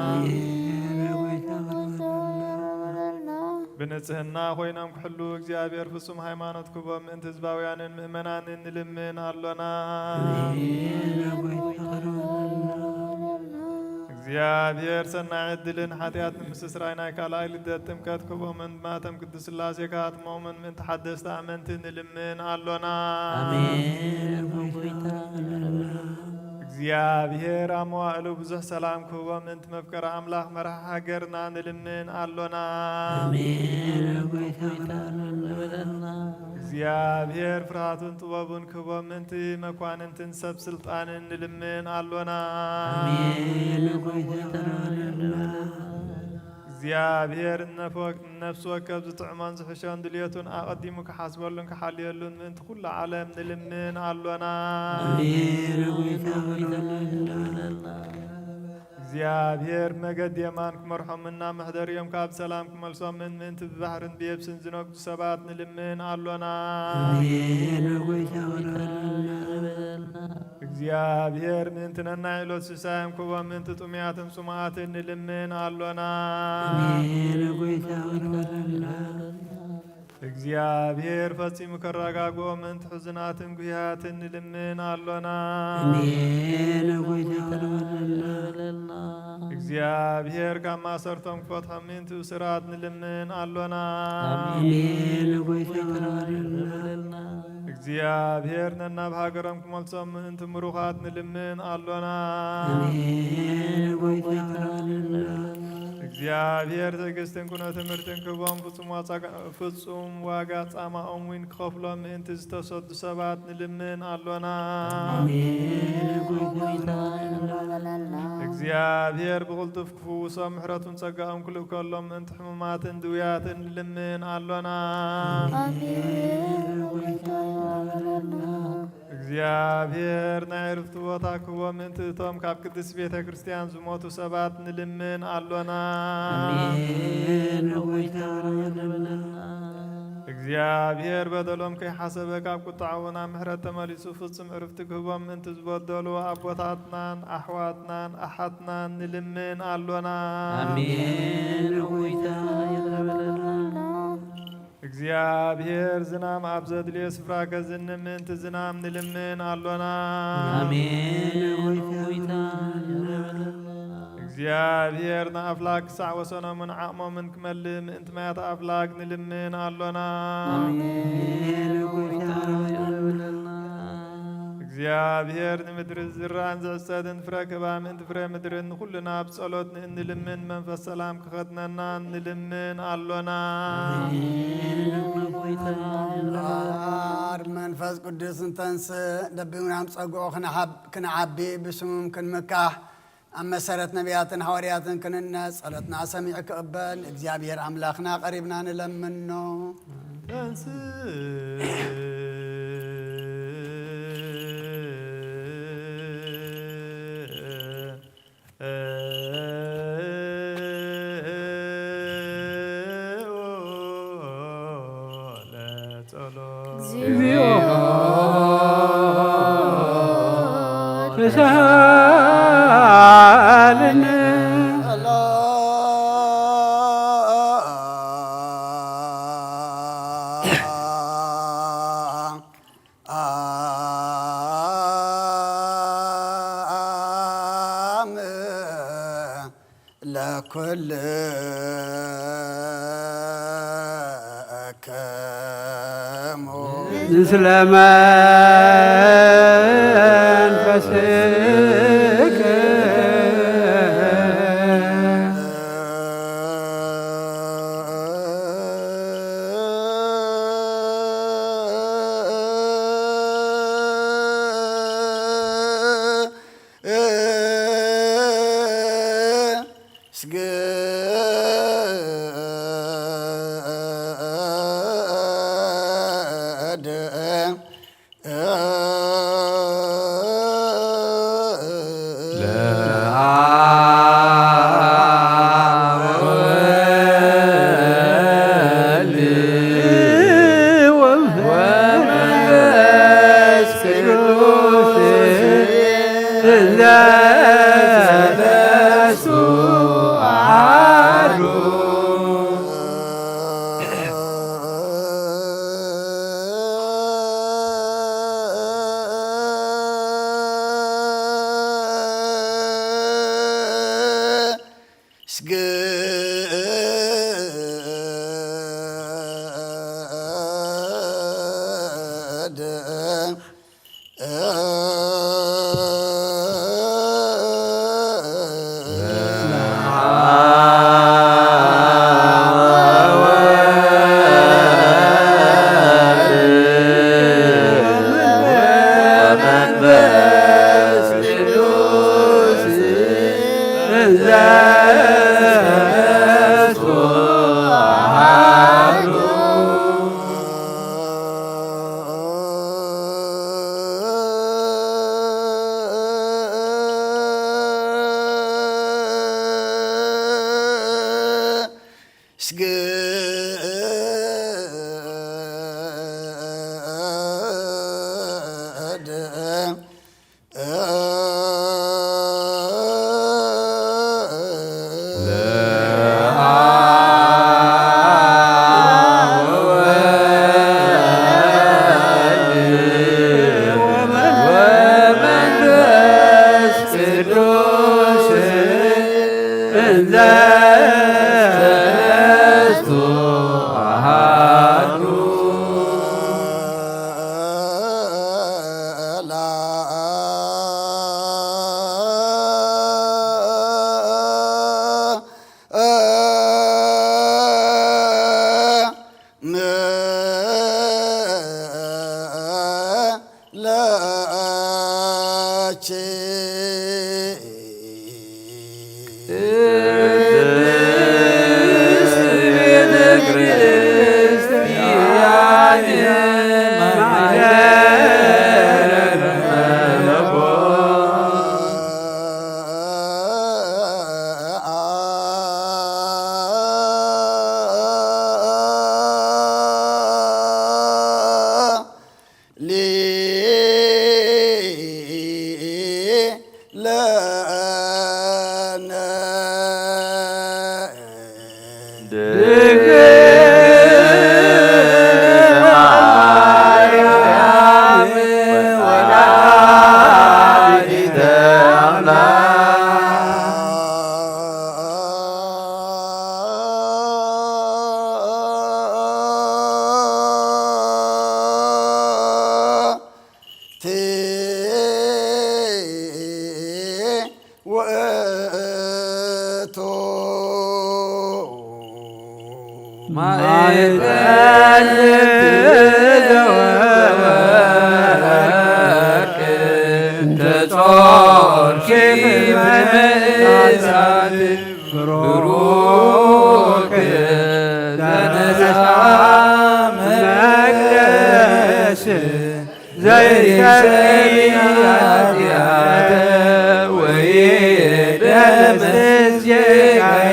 ኣሜን። ኦ ጎይታ ይቕረ በለልና። ብንጽህና ኮይኖም ክሕሉ እግዚኣብሔር ፍጹም ሃይማኖት ክህቦም ምእንቲ ህዝባውያንን ምእመናንን ንልምን ኣሎና። ኣሜን። ኦ ጎይታ ይቕረ በለልና። እግዚኣብሔር ሰናይ ዕድልን ሓጢኣት ንምስስራይ ናይ ካልኣይ ልደት ጥምቀት ክህቦምን ማተም ቅድስት ሥላሴ ክሃትሞምን ምእንቲ ሓደስቲ ኣመንቲ ንልምን ኣሎና። ኣሜን። ኦ ጎይታ ይቕረ በለልና። እግዚኣብሔር ኣብ መዋእሉ ብዙሕ ሰላም ክህቦም ምእንቲ መፍቀሪ ኣምላኽ መርሒ ሃገርና ንልምን ኣሎና። ኣሜን። ኦ ጎይታ ይቕረ በለልና። እግዚኣብሔር ፍርሃቱን ጥበቡን ክህቦም ምእንቲ መኳንንትን ሰብ ስልጣንን ንልምን ኣሎና። ኣሜን። ኦ ጎይታ ይቕረ በለልና። እግዚኣብሔር ነፍስ ወከፍ ዝጥዕሞን ዝሕሾን ድልየቱን ኣቐዲሙ ክሓስበሉን ክሓልየሉን ምእንቲ ኩሉ ዓለም ንልምን ኣሎና። ኣሜን። ኦ ጎይታ ይቕረ በለልና። እግዚኣብሔር መገዲ የማን ክመርሖምን ናብ መሕደሪኦም ካብ ሰላም ክመልሶምን ምእንቲ ብባሕርን ብየብስን ዝነግዱ ሰባት ንልምን ኣሎና። ኣሜን። ኦ ጎይታ ይቕረ በለልና። እግዚኣብሔር ምእንቲ ነናይ ዕለት ሲሳዮም ክህቦም ምእንቲ ጥሙያትን ጽሙኣትን ንልምን ኣሎና። ኣሜን። ኦ ጎይታ ይቕረ በለልና። እግዚኣብሔር ፈጺሙ ከረጋግኦም ምእንቲ ሕዙናትን ጉህያትን ንልምን ኣሎና። ኣሜን። ኦ ጎይታ ይቕረ በለልና። እግዚኣብሔር ካብ ማሰርቶም ክፈትሖም ምእንቲ እሱራት ንልምን ኣሎና። ኣሜን። ኦ ጎይታ ይቕረ በለልና። እግዚኣብሔር ነናብ ሃገሮም ክመልሶም ምእንቲ ምሩኻት ንልምን ኣሎና። ኣሜን። ኦ ጎይታ ይቕረ በለልና። እግዚኣብሔር ትዕግስትን ኩነ ትምህርትን ክህቦም፣ ፍጹም ዋጻ-፣ ፍጹም ዋጋ ጻማኦም እውን ክኸፍሎም ምእንቲ ዝተሰዱ ሰባት ንልምን ኣሎና። ኣሜን። ጎይታ ይቕበለልና። እግዚኣብሔር ብቕልጡፍ ክፍውሶም ምሕረቱን ጸጋኡን ክልእከሎም ምእንቲ ሕሙማትን ድውያትን ንልምን ኣሎና። ኣሜን። ጎይታ ይቕበለልና። እግዚኣብሔር ናይ ዕርፍቲ ቦታ ክህቦም ምእንቲ እቶም ካብ ቅድስት ቤተ ክርስቲያን ዝሞቱ ሰባት ንልምን ኣሎና። ኣሜን። ጎይታ ይቕበለልና። እግዚኣብሔር በደሎም ከይሓሰበ ካብ ቁጥዓኡ ናብ ምሕረት ተመሊሱ ፍጹም ዕርፍቲ ክህቦም ምእንቲ ዝበደሉ ኣቦታትናን ኣሕዋትናን ኣሓትናን ንልምን ኣሎና። ኣሜን። ጎይታ ይቕበለልና። እግዚኣብሔር ዝናም ኣብ ዘድልዮ ስፍራ ከዝንም ምእንቲ ዝናም ንልምን ኣሎና። ኣሜን። ጎይታ ይቕበለልና። እግዚኣብሔር ንኣፍላግ ክሳዕ ወሰኖምን ዓቕሞምን ክመልእ ምእንቲ ማያት ኣፍላግ ንልምን ኣሎና። ኣሜን። ጎይታ ይቕበለልና። እግዚኣብሔር ንምድሪ ዝራእን ዝዕጸድን ፍረ ክህባ ምእንቲ ፍረ ምድርን ንኹልና ብጸሎት ንእንልምን መንፈስ ሰላም ክኸድነና ንልምን ኣሎና። ኣሜን። ጎይታ ይቕበለልና። ኣብ መንፈስ ቅዱስ እንተንስእ ለቢውናም ጸግኦ ክንሓብ-፣ ክንዓቢ ብስሙም ክንምካሕ ኣብ መሰረት ነቢያትን ሃዋርያትን ክንነጽ ጸሎትና ሰሚዑ ክቕበል እግዚኣብሔር ኣምላኽና ቀሪብና ንለምኖ። ተንስእ ለጸሎት። እግዚኦ ተሳሃለነ። ለኩልክሙ። ምስለ መንፈስከ። ስግድ። ለአብ ወወልድ ወመንፈስ ቅዱስ እንዘ ሰለስቱ አሐዱ። ስግድ። ለኪ ቅድስት ቤተ ክርስቲያን ማደረ መለኮት ለነ ውእቱ ማእከል ዘወርቅ ተጾርኪ ብመእሳት ብሩክ ተነሳ መቅደስ ዘይሰሪ ኃጢአት ወይደምስ ጌጋዬ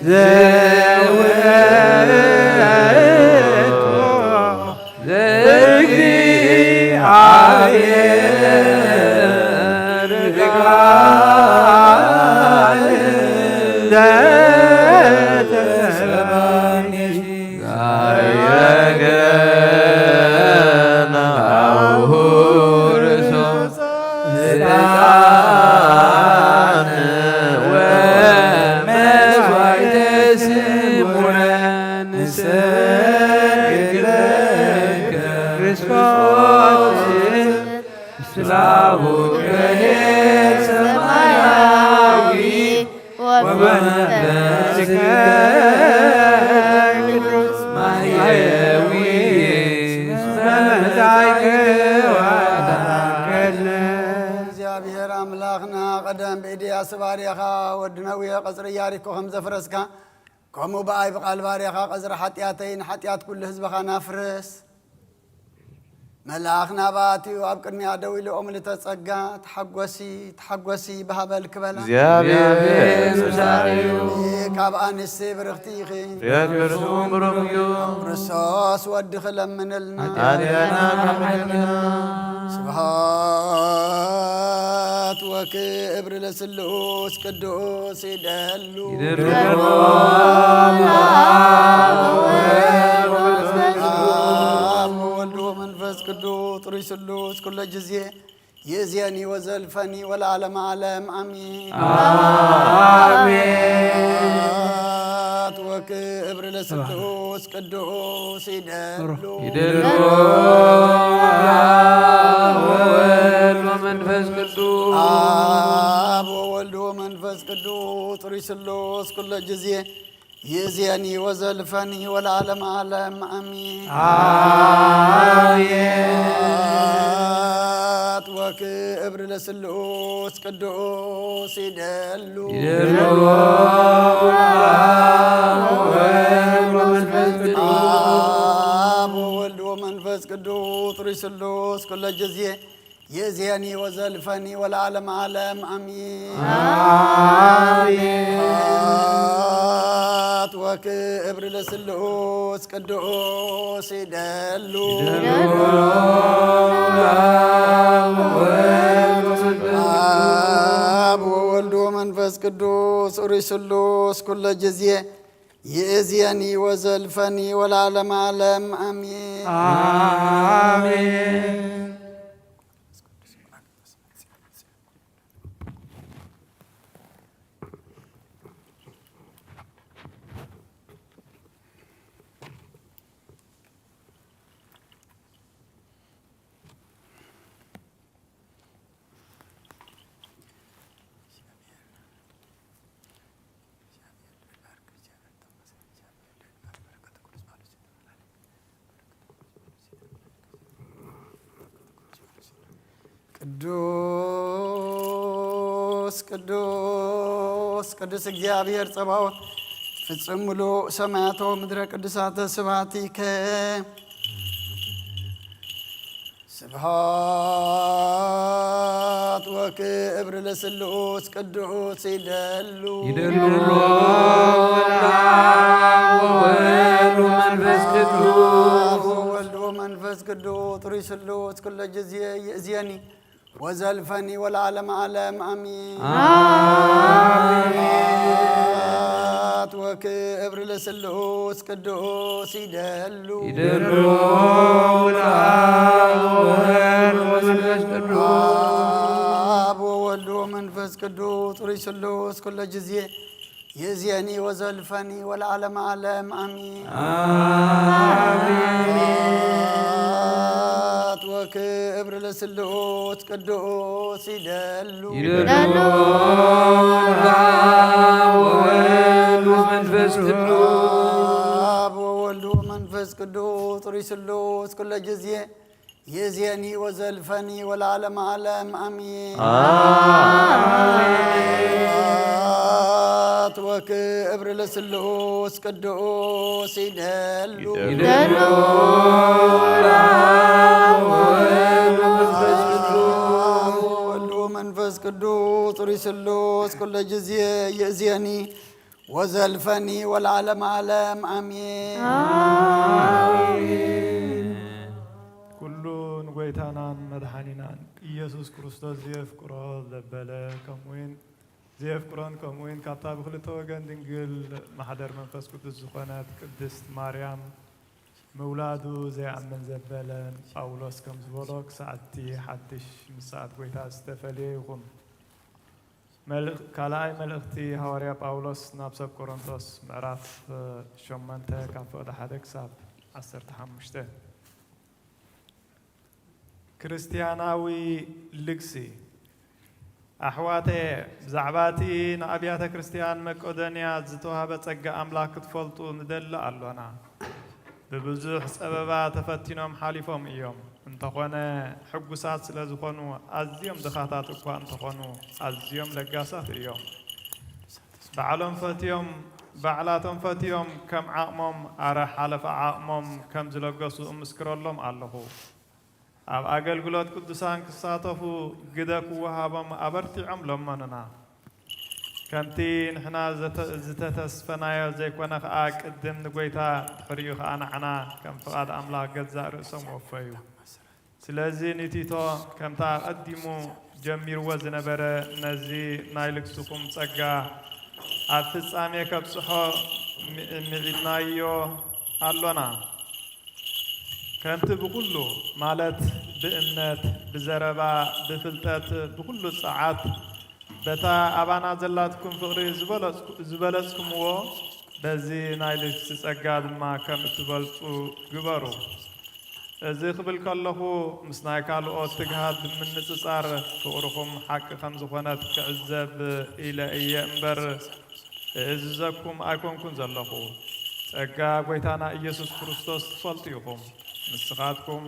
ዘውእቱ ለእግዚአብሔር ቃል ዘተሰምየ። ወመንፈስከ ቅዱስ ማሕየዊ እስመ መጻእከ ወአዳንከነ። እግዚኣብሔር ኣምላኽና፣ ቀደም ብኢድያ ስባርያኻ ወዲ ነውየ ቀጽሪ ኢያሪኮ ከም ዘፍረስካ፣ ከምኡ ብኣይ ብቓል ባርያኻ ቀጽሪ ሓጢኣተይን ሓጢኣት ኩሉ ህዝብኻን ኣፍርስ። መልኣኽ ናባትኡ ኣብ ቅድሚኣ ደው ኢሉ፣ ኦ ምልእተ ጸጋ፣ ተሓጎሲ፣ ተሓጎሲ፣ ብሃበል ክበላ። እግዚኣብሔር ምሳሌው ካብ ኣንስቲ ብርኽቲ ኢኺ። ፍሬ ከርሱ ብሩኽ እዩ። ክርስቶስ ወድኺ ለምንልና። ኃጢአትና ይምሕረልና። ስብሐት ወክብር ለስሉስ ቅዱስ ይደሉ። ይደሉ። አብ ወወልድ ወመንፈስ ቅዱስ ጥሩይ ስሉስ ኩሎ ጊዜ ይእዜኒ ወዘልፈኒ ወለዓለመ ዓለም አሜን። አሜን። ስብሐት ወክብር ለስሉስ ቅዱስ ይደሉ። ይደሉ። ወወልድ ወመንፈስ ቅዱስ። አብ ወወልድ ወመንፈስ ቅዱስ ጥሩይ ስሉስ ኩሎ ጊዜ ይእዜኒ ወዘልፈኒ ወለዓለመ ዓለም አሜን። አሜን። ስብሐት ወክብር ለስሉስ ቅዱስ ይደሉ። ይደሉ። አብ ወወልድ ወመንፈስ ቅዱስ። አብ ወወልድ ወመንፈስ ቅዱስ ጥሩይ ስሉስ ኩሎ ጊዜ ይእዜኒ ወዘልፈኒ ወለዓለመ ዓለም አሜን። አሜን። ስብሐት ወክብር ለስሉስ ቅዱስ ይደሉ። ይደሉ። አብ ወወልድ ወመንፈስ ቅዱስ። አብ ወወልድ ወመንፈስ ቅዱስ ጥሩይ ስሉስ ኩሎ ጊዜ ይእዜኒ ወዘልፈኒ ወለዓለመ ዓለም አሜን። አሜን። ቅዱስ ቅዱስ ቅዱስ እግዚኣብሔር ጸባኦት፣ ፍጹም ምሉእ ሰማያት ወምድረ ቅዱሳተ ስብሐቲከ። ስብሐት ወክብር ለስሉስ ቅዱስ ይደሉ። ይደሉ። ወወልድ ወመንፈስ ቅዱስ። ወወልድ ወመንፈስ ቅዱስ ጥሩይ ስሉስ ኩለ ጊዜ ይእዜኒ ወዘልፈኒ ወለዓለመ ዓለም አሜን። አሜን። ስብሐት ወክብር ለስሉስ ቅዱስ ይደሉ። ይደሉ። ለአብ ወወልድ ወመንፈስ ቅዱስ። አብ ወወልድ ወመንፈስ ቅዱስ ጥሩይ ስሉስ ኩለ ጊዜ ይእዜኒ ወዘልፈኒ ወለዓለመ ዓለም አሜን። አሜን። ስብሐት ወክብር ለስሉስ ቅዱስ ይደሉ። ይደሉ። አብ ወወልድ ወመንፈስ ቅዱስ። አብ ወወልድ ወመንፈስ ቅዱስ ጥሩይ ስሉስ ኩለ ጊዜ ይእዜኒ ወዘልፈኒ ወለዓለመ ዓለም አሜን። አሜን። ስብሐት ወክብር ለስሉስ ቅዱስ ይደሉ። ይደሉ። አብ ወወልድ ወመንፈስ ቅዱስ። አብ ወወልድ ወመንፈስ ቅዱስ ጥሩይ ስሉስ ኩለ ጊዜ ይእዜኒ ወዘልፈኒ ወለዓለመ ዓለም አሜን። አሜን። ኩሉ ንጎይታናን መድሓኒናን ኢየሱስ ክርስቶስ ዘየፍቅሮ ዘበለ፣ ከምኡውን ዘየፍቅሮን፣ ከምኡውን ካብታ ብክልተ ወገን ድንግል ማሕደር መንፈስ ቅዱስ ዝኾነት ቅድስት ማርያም ምውላዱ ዘይኣምን ዘበለ ጳውሎስ ከም ዝበሎ፣ ክሳዕ እቲ ሓድሽ ምጽኣት ጎይታ ዝተፈልየ ይኹን። መልእ-፣ ካልኣይ መልእኽቲ ሃዋርያ ጳውሎስ ናብ ሰብ ቆሮንቶስ፣ ምዕራፍ ሸሞንተ፣ ካብ ፍቕዲ ሓደ ክሳብ ዓሰርተ ሓሙሽተ። ክርስትያናዊ ልግሲ። ኣሕዋተየ፣ ብዛዕባ እቲ ንኣብያተ ክርስትያን መቄዶንያ ዝተዋህበ ጸጋ ኣምላኽ ክትፈልጡ ንደሊ ኣሎና። ብብዙሕ ጸበባ ተፈቲኖም ሓሊፎም እዮም። እንተኾነ፣ ሕጉሳት ስለ ዝኾኑ፣ ኣዝዮም ድኻታት እኳ እንተኾኑ፣ ኣዝዮም ለጋሳት እዮም። ባዕሎም ፈትዮም፣ ባዕላቶም ፈትዮም፣ ከም ዓቕሞም፣ ኣረ ሓለፈ ዓቕሞም ከም ዝለገሱ እምስክረሎም ኣለኹ። ኣብ ኣገልግሎት ቅዱሳን ክሳተፉ ግደ ክወሃቦም ኣበርቲዖም ለመኑና። ከምቲ ንሕና ዘተ-፣ ዝተተስፈናዮ ዘይኮነ ኸኣ፣ ቅድም ንጎይታ፣ ድሕሪኡ ኸኣ ንዓና፣ ከም ፍቓድ ኣምላኽ ገዛእ ርእሶም ወፈዩ። ስለዚ ንቲቶ፣ ከምታ ኣቐዲሙ ጀሚርዎ ዝነበረ፣ ነዚ ናይ ልግስኹም ጸጋ ኣብ ፍጻሜ ከብጽሖ ሚ-፣ ምዒድናዮ ኣሎና። ከምቲ ብኹሉ፣ ማለት ብእምነት፣ ብዘረባ፣ ብፍልጠት፣ ብኹሉ ጸዓት፣ በታ ኣባና ዘላትኩም ፍቕሪ ዝበለጽኩ-፣ ዝበለጽኩምዎ፣ በዚ ናይ ልግሲ ጸጋ ድማ ከም እትበልጹ ግበሩ። እዚ ክብል ከለኹ፣ ምስ ናይ ካልኦት ትግሃት ብምንጽጻር፣ ፍቕርኹም ሓቂ ከም ዝኾነት ክዕዘብ ኢለ እየ እምበር፣ እእዝዘኩም ኣይኮንኩን ዘለኹ። ጸጋ ጐይታና ኢየሱስ ክርስቶስ ትፈልጡ ኢኹም። ንስኻትኩም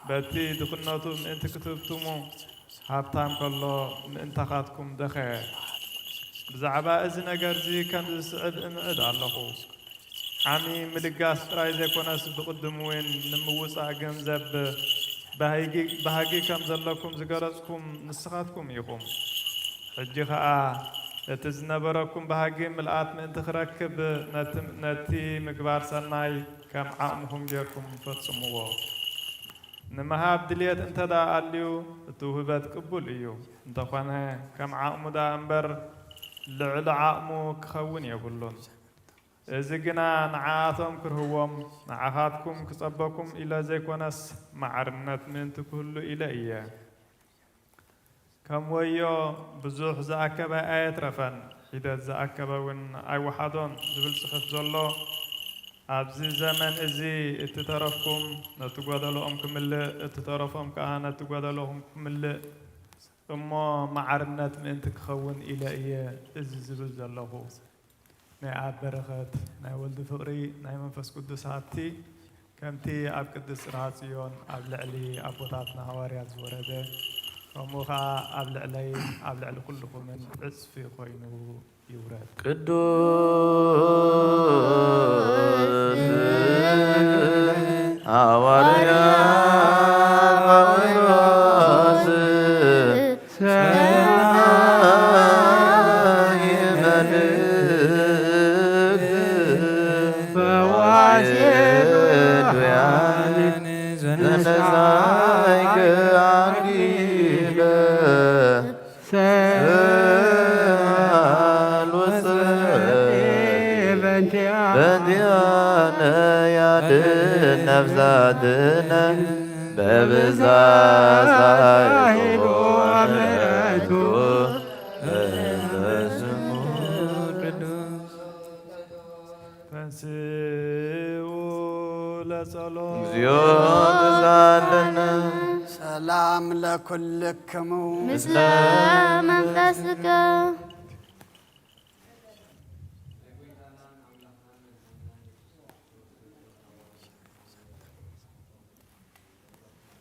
በቲ ድኽነቱ ምእንቲ ክትህብትሙ፣ ሃብታም ከሎ ምእንታኻትኩም ደኸየ። ብዛዕባ እዚ ነገርዚ ከምዚ ዝስዕብ እምዕድ ኣለኹ። ዓሚ ምልጋስ ጥራይ ዘይኮነስ፣ ብቕድም እውን ንምውጻእ ገንዘብ ባህጊ፣ ባህጊ ከም ዘለኩም ዝገለጽኩም ንስኻትኩም ኢኹም። ሕጂ ኸኣ፣ እቲ ዝነበረኩም ባህጊ ምልኣት ምእንቲ ክረክብ፣ ነቲ፣ ነቲ ምግባር ሰናይ ከም ዓቕምኹም ጌርኩም ፈጽምዎ። ንምሃብ ድልየት እንተ ደኣ ኣልዩ፣ እቲ ውህበት ቅቡል እዩ። እንተኾነ፣ ከም ዓቕሙ ደኣ እምበር፣ ልዕሊ ዓቕሙ ክኸውን የብሉን። እዚ ግና ንዓኣቶም ክርህዎም፣ ንዓኻትኩም ክጸበኩም ኢለ ዘይኮነስ፣ ማዕርነት ምእንቲ ክህሉ ኢለ እየ። ከም ወዮ ብዙሕ ዝኣከበ ኣየትረፈን፣ ሒደት ዝኣከበ እውን ኣይወሓዶን ዝብል ጽሑፍ ዘሎ፣ ኣብዚ ዘመን እዚ እትተረፍኩም ነቲ ጐደሎኦም ክምልእ፣ እትተረፎም ከኣ ነቲ ጐደሎኹም ክምልእ እሞ፣ ማዕርነት ምእንቲ ክኸውን ኢለ እየ እዚ ዝብል ዘለኹ። ናይ ኣብ በረኸት፣ ናይ ወልዲ ፍቕሪ፣ ናይ መንፈስ ቅዱስ ሃብቲ፣ ከምቲ ኣብ ቅድስት ጽርሐ ጽዮን ኣብ ልዕሊ ኣቦታትና ሃዋርያት ዝወረደ፣ ከምኡ ኸዓ ኣብ ልዕለይ ኣብ ልዕሊ ኩልኹምን ዕጽፊ ኮይኑ ይውረድ። ቅዱስ ሐዋርያ ጳውሎስ ሰናይ መልእክት ፈዋሴ ዱያን ዘነሳይከ አክሊለ ሰአል ወጸል በእንቲአነ ያድን ነፍሳትነ በብዛት ኃይሉ ወምሕረቱ በስሙ ቅዱስ። ተንሥኡ ለጸሎት። እግዚኦ ተሳለነ። ሰላም ለኩልክሙ። ምስለ መንፈስከ።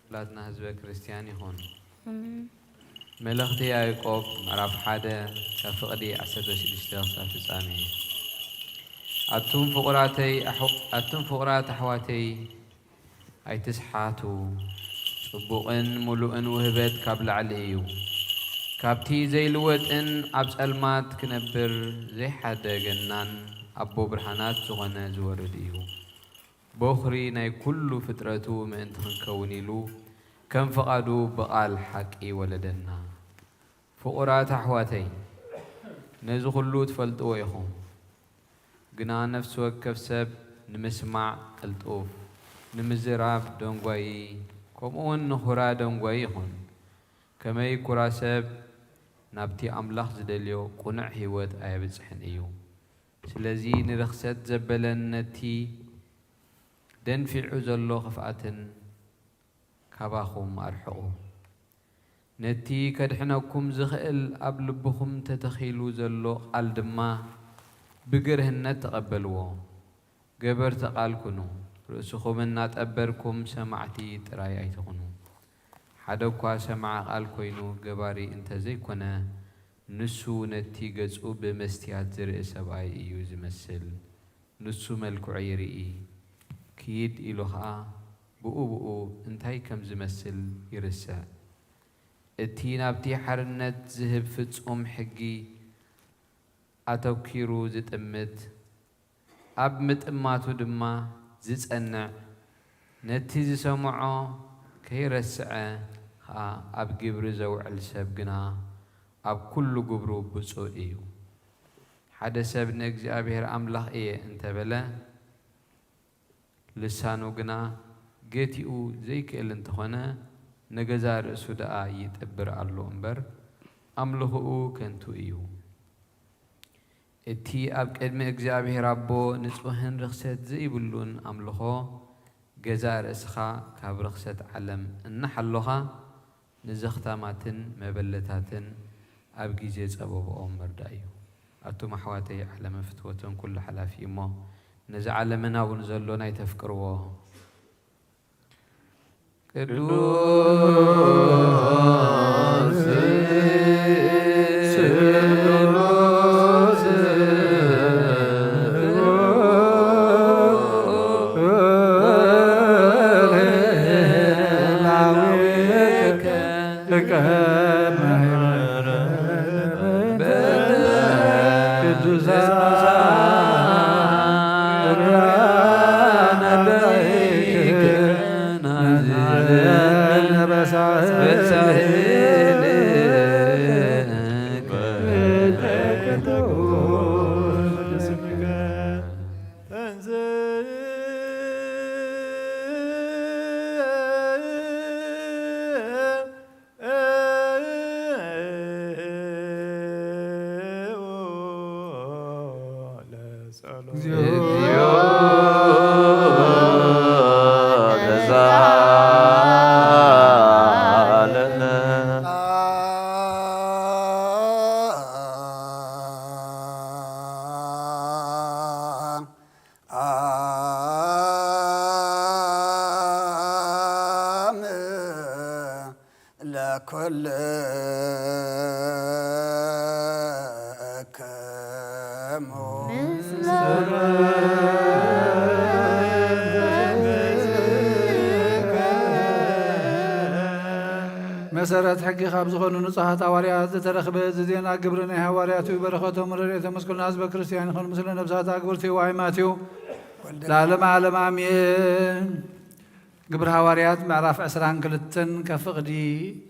ኩላትና ህዝበ ክርስቲያን ይኹን። መልእኽቲ ያዕቆብ ምዕራፍ ሓደ ካብ ፍቕዲ ዓሰርተ ሽዱሽተ ክሳብ ፍጻሜ። ኣቱም ፍቑራተይ ኣሕ- ኣቱም ፍቑራት ኣሕዋተይ ኣይትስሓቱ። ጽቡቕን ምሉእን ውህበት ካብ ላዕሊ እዩ። ካብቲ ዘይልወጥን ኣብ ጸልማት ክነብር ዘይሓደገናን ኣቦ ብርሃናት ዝኾነ ዝወርድ እዩ። ቦኽሪ ናይ ኩሉ ፍጥረቱ ምእንቲ ክንከውን ኢሉ ከም ፍቓዱ ብቓል ሓቂ ወለደና። ፍቑራት ኣሕዋተይ፣ ነዚ ኩሉ ትፈልጥዎ ኢኹም። ግና ነፍሲ ወከፍ ሰብ ንምስማዕ ቅልጡፍ፣ ንምዝራብ ደንጓዪ፣ ከምኡውን ንኹራ ደንጓዪ ይኹን። ከመይ ኩራ ሰብ ናብቲ ኣምላኽ ዝደልዮ ቅኑዕ ህይወት ኣየብጽሕን እዩ። ስለዚ ንርኽሰት ዘበለን ነቲ ደንፊዑ ዘሎ ኽፍኣትን ካባኹም ኣርሕቑ። ነቲ ከድሕነኩም ዝኽእል ኣብ ልብኹም ተተኺሉ ዘሎ ቃል ድማ ብግርህነት ተቐበልዎ። ገበርቲ ቃል ኩኑ፣ ርእስኹም እናጠበርኩም ሰማዕቲ ጥራይ ኣይትኹኑ። ሓደ እኳ ሰማዒ ቃል ኮይኑ ገባሪ እንተ ዘይኮነ፣ ንሱ ነቲ ገጹ ብመስትያት ዝርኢ ሰብኣይ እዩ ዝመስል። ንሱ መልክዑ ይርኢ፣ ክይድ ኢሉ ኸኣ ብኡ ብኡ እንታይ ከም ዝመስል ይርስዕ። እቲ ናብቲ ሓርነት ዝህብ ፍጹም ሕጊ ኣተኲሩ ዝጥምት፣ ኣብ ምጥማቱ ድማ ዝጸንዕ፣ ነቲ ዝሰምዖ ከይረስዐ ኸኣ ኣብ ግብሪ ዘውዕል ሰብ ግና ኣብ ኩሉ ግብሩ ብጹእ እዩ። ሓደ ሰብ ንእግዚኣብሔር ኣምላኽ እየ እንተ በለ፣ ልሳኑ ግና ገቲኡ ዘይክእል እንተኾነ፣ ንገዛእ ርእሱ ደኣ ይጥብር ኣሎ እምበር፣ ኣምልኾኡ ከንቱ እዩ። እቲ ኣብ ቅድሚ እግዚኣብሔር ኣቦ ንጹህን ርኽሰት ዘይብሉን ኣምልኾ፣ ገዛእ ርእስኻ ካብ ርኽሰት ዓለም እናሓሎኻ፣ ንዘኽታማትን መበለታትን ኣብ ግዜ ጸበብኦም ምርዳእ እዩ። ኣቱም ኣሕዋተይ፣ ዓለምን ፍትወትን ኩሉ ሓላፊ እዩ እሞ፣ ነዚ ዓለምን ኣብኡ ንዘሎን ኣይተፍቅርዎ። ቅዱስ ስሉስ እግዚኦ ተሳለነ። ኩልክሙ። መሰረት ሕጊ ካብ ዝኾኑ ንጹሃት ሃዋርያት ዝተረኽበ እዚ ዜና ግብሪ ናይ ሃዋርያት እዩ። በረኸቶም ረድኤቶም ምስ ኩልና ህዝበ ክርስቲያን ይኹን። ምስለ ነብሳት ኣግብርቲ ዋይ ማቴዎ ለዓለመ ዓለም ኣሜን። ግብሪ ሃዋርያት ምዕራፍ ዕስራን ክልተን ካብ ፍቕዲ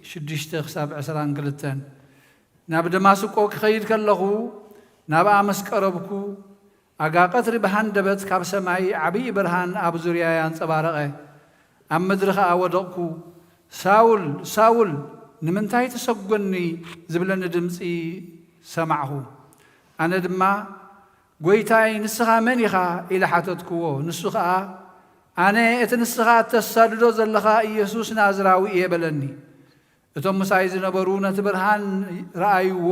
ሽዱሽተ ክሳብ ዕስራን ክልተን። ናብ ደማስቆ ክኸይድ ከለኹ ናብኣ ምስ ቀረብኩ፣ ኣጋ ቀትሪ ብሃንደበት ካብ ሰማይ ዓብዪ ብርሃን ኣብ ዙርያይ ኣንጸባረቐ። ኣብ ምድሪ ኸኣ ወደቕኩ። "ሳውል፣ ሳውል፣ ንምንታይ ትሰጎኒ?" ዝብለኒ ድምጺ ሰማዕኹ። ኣነ ድማ፣ "ጐይታይ፣ ንስኻ መን ኢኻ?" ኢለ ሓተትክዎ። ንሱ ኸኣ፣ "ኣነ እቲ ንስኻ እተሳድዶ ዘለኻ ኢየሱስ ናዝራዊ እየ" በለኒ። እቶም ምሳይ ዝነበሩ ነቲ ብርሃን ረኣይዎ፣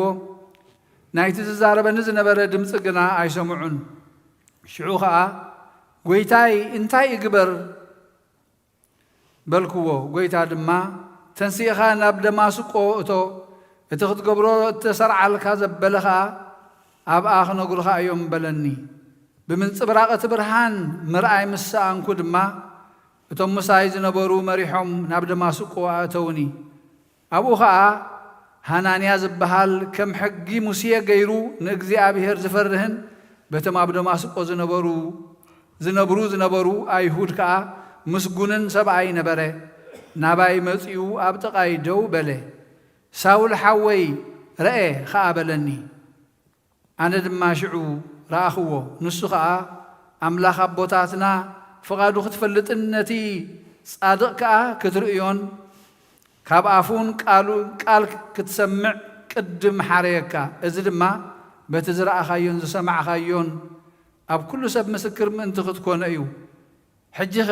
ናይቲ ዝዛረበኒ ዝነበረ ድምጺ ግና ኣይሰምዑን። ሽዑ ኸኣ፣ "ጐይታይ፣ እንታይ እግበር?" በልክዎ። ጐይታ ድማ፣ "ተንሲእኻ ናብ ደማስቆ እቶ፣ እቲ ክትገብሮ እተሰርዓልካ ዘበለ ኸኣ ኣብኣ ክነግሩኻ እዮም" በለኒ። ብምንጽብራቕ እቲ ብርሃን ምርኣይ ምስ ሰኣንኩ ድማ፣ እቶም ምሳይ ዝነበሩ መሪሖም ናብ ደማስቆ ኣእተውኒ። ኣብኡ ኸኣ ሃናንያ ዝበሃል፣ ከም ሕጊ ሙሴ ገይሩ ንእግዚኣብሄር ዝፈርህን በቶም ኣብ ደማስቆ ዝነበሩ፣ ዝነብሩ ዝነበሩ ኣይሁድ ከኣ ምስጉንን ሰብኣይ ነበረ። ናባይ መጺኡ ኣብ ጥቓይ ደው በለ። "ሳውል ሓወይ፣ ረኤ ኸኣ" በለኒ። ኣነ ድማ ሽዑ ረኣኽዎ። ንሱ ኸኣ፣ "ኣምላኽ ኣቦታትና ፍቓዱ ክትፈልጥን ነቲ ጻድቕ ከኣ ክትርእዮን፣ ካብ ኣፉን ቃሉ፣ ቃል ክትሰምዕ ቅድም ሓረየካ። እዚ ድማ በቲ ዝረኣኻዮን ዝሰማዕኻዮን ኣብ ኩሉ ሰብ ምስክር ምእንቲ ክትኮኖ እዩ። ሕጂኸ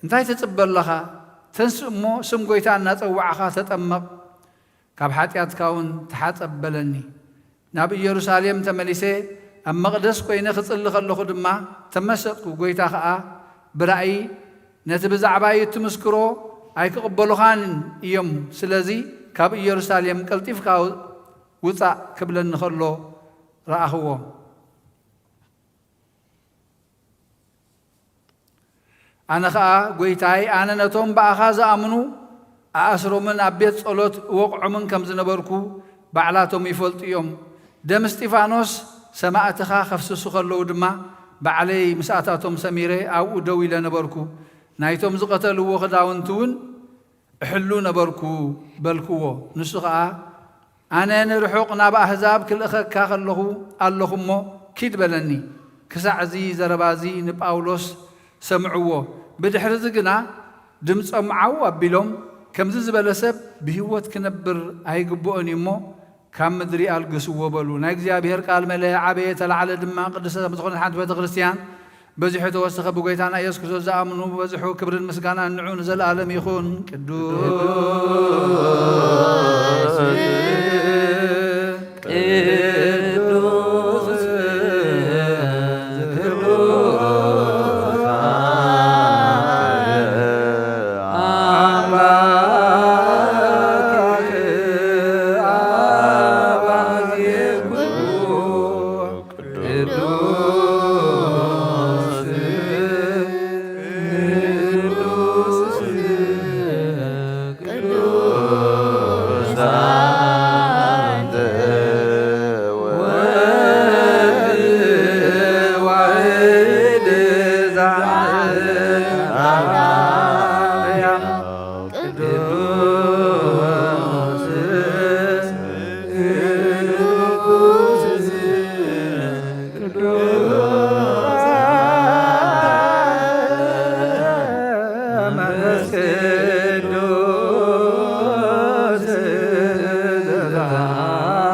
እንታይ ትጽበ ኣለኻ? ተንስእ እሞ ስም ጐይታ እናጸዋዕኻ ተጠመቕ፣ ካብ ሓጢኣትካ እውን ተሓጸብ" በለኒ። ናብ ኢየሩሳሌም ተመሊሰ ኣብ መቕደስ ኰይነ ክጽሊ ከለኹ ድማ ተመሰጥኩ። ጐይታ ኸኣ ብራእይ፣ "ነቲ ብዛዕባይ እትምስክሮ ኣይክቕበሉኻን እዮም፣ ስለዚ ካብ ኢየሩሳሌም ቀልጢፍካ ውጻእ" ክብለኒ ከሎ ረኣኽዎ። ኣነ ኸኣ፣ "ጐይታይ፣ ኣነ ነቶም ብኣኻ ዝኣምኑ እኣስሮምን ኣብ ቤት ጸሎት እወቕዖምን ከም ዝነበርኩ ባዕላቶም ይፈልጡ እዮም። ደም እስጢፋኖስ ሰማእትኻ ከፍስሱ ከለዉ ድማ፣ ባዕለይ ምስኣታቶም ሰሚረ ኣብኡ ደው ኢለ ነበርኩ። ናይቶም ዝቐተልዎ ክዳውንቲ እውን እሕሉ ነበርኩ" በልክዎ። ንሱ ኸኣ፣ "ኣነ ንርሑቕ ናብ ኣህዛብ ክልእኸካ ከለኹ ኣለኹ እሞ፣ ኪድ" በለኒ። ክሳዕ እዚ ዘረባ እዚ ንጳውሎስ ሰምዕዎ። ብድሕሪ እዚ ግና ድምጾም ዓው ኣቢሎም፣ "ከምዚ ዝበለ ሰብ ብህይወት ክነብር ኣይግብኦን እዩ እሞ፣ ካብ ምድሪ ኣልግስዎ" በሉ። ናይ እግዚኣብሔር ቃል መለ፣ ዓበየ፣ ተላዕለ ድማ። ቅድስተ ዝኾነት ሓንቲ ቤተ ክርስቲያን በዚሑ ተወሰኸ። ብጎይታና ኢየሱስ ክርስቶስ ዝኣምኑ በዝሑ። ክብርን ምስጋናን ንዑ ንዘለኣለም ይኹን። ቅዱስ ቅዱስ ቅዱስ ኣምላክ አባዜ ኩሉ ቅዱስ ቅዱስ ቅዱስ አንተ ወወልድ ዋሕድ ዛህር አርአያ ቅዱስ ቅዱስ ቅዱስ መንፈስ ቅዱስ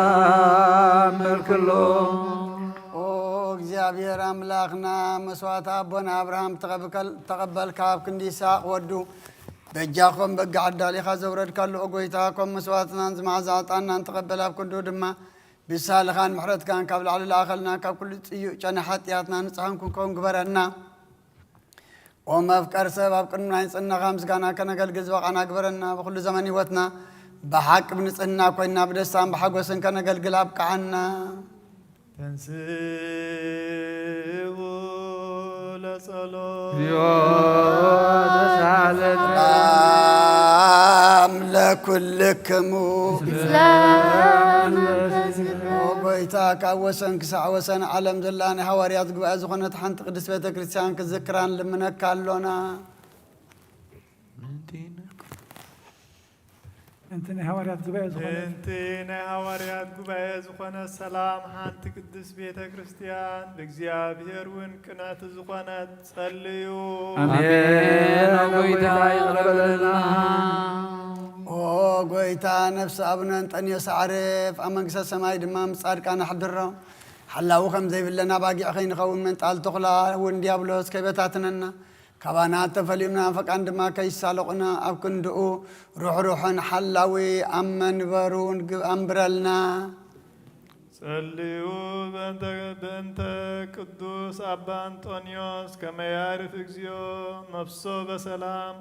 ዘተአምር ኩሎ። ኦ እግዚኣብሔር ኣምላኽና፣ መስዋዕቲ ኣቦና ኣብርሃም ተቐብከል-፣ ተቐበልካ፣ ኣብ ክንዲ ይስሐቅ ወዱ በጃ ኮም በግዕ ኣዳሊኻ ዘውረድካሉ፣ ኦ ጐይታ፣ ኮም መስዋዕትናን ዝመዓዛ ዕጣንናን ተቐበል፣ ኣብ ክንዱ ድማ ብሳልኻን ምሕረትካን ካብ ላዕሊ ለኣኸልና፣ ካብ ኩሉ ጽዩቕ ጨና ሓጢኣትና ንጽሃን ክንከውን ግበረና። ኦ መፍቀር ሰብ፣ ኣብ ቅድሚ ናይ ጽናኻ ምስጋና ከነገልግል ዝበቓና ግበረና። ብኹሉ ዘመን ህይወትና ብሓቂ ብንጽህና ኮይና ብደስታን ብሓጎስን ከነገልግል ኣብቅዓና። ተንስኡ ለጸሎት። እግዚኦ ተሳለነ። ሰላም ለኩልክሙ። ሰላም ለኩልክሙ። ኦ ጎይታ፣ ካብ ወሰን ክሳዕ ወሰን ዓለም ዘላ ናይ ሃዋርያት ጉባኤ ዝኾነት ሓንቲ ቅድስት ቤተ ክርስቲያን ክዝክራን ልምነካ ኣሎና። ምእንቲ ናይ ሃዋርያት ጉባኤ ዝኾነ ምእንቲ ናይ ሃዋርያት ጉባኤ ዝኾነ ሰላም ሓንቲ ቅድስት ቤተ ክርስቲያን ብእግዚኣብሔር እውን ቅንዕቲ ዝኾነት ጸልዩ። ኣሜን። ኣሜን። ኦ ጎይታ፣ ይቕረ በለልና። ኦ ጎይታ፣ ነፍሲ ኣቡነ እንጠንዮስ ኣዕርፍ፣ ኣብ መንግስተ ሰማይ ድማ ምስ ጻድቃን ኣሕድሮ። ሓላዊ ከም ዘይብለና ባጊዕ ከይንኸውን መንጣል ተኹላ እውን ዲያብሎስ ከይበታትነና። ካባና ተፈልዩና ፈቃን ድማ ከይሳለቑና ኣብ ክንድኡ ሩሕሩሕን ሓላዊ ኣብ መንበሩ ንግ-፣ ኣንብረልና። ጸልዩ በእንተ፣ በእንተ ቅዱስ ኣባ እንጦንዮስ ከመ ያዕርፍ እግዚኦ ነፍሶ በሰላም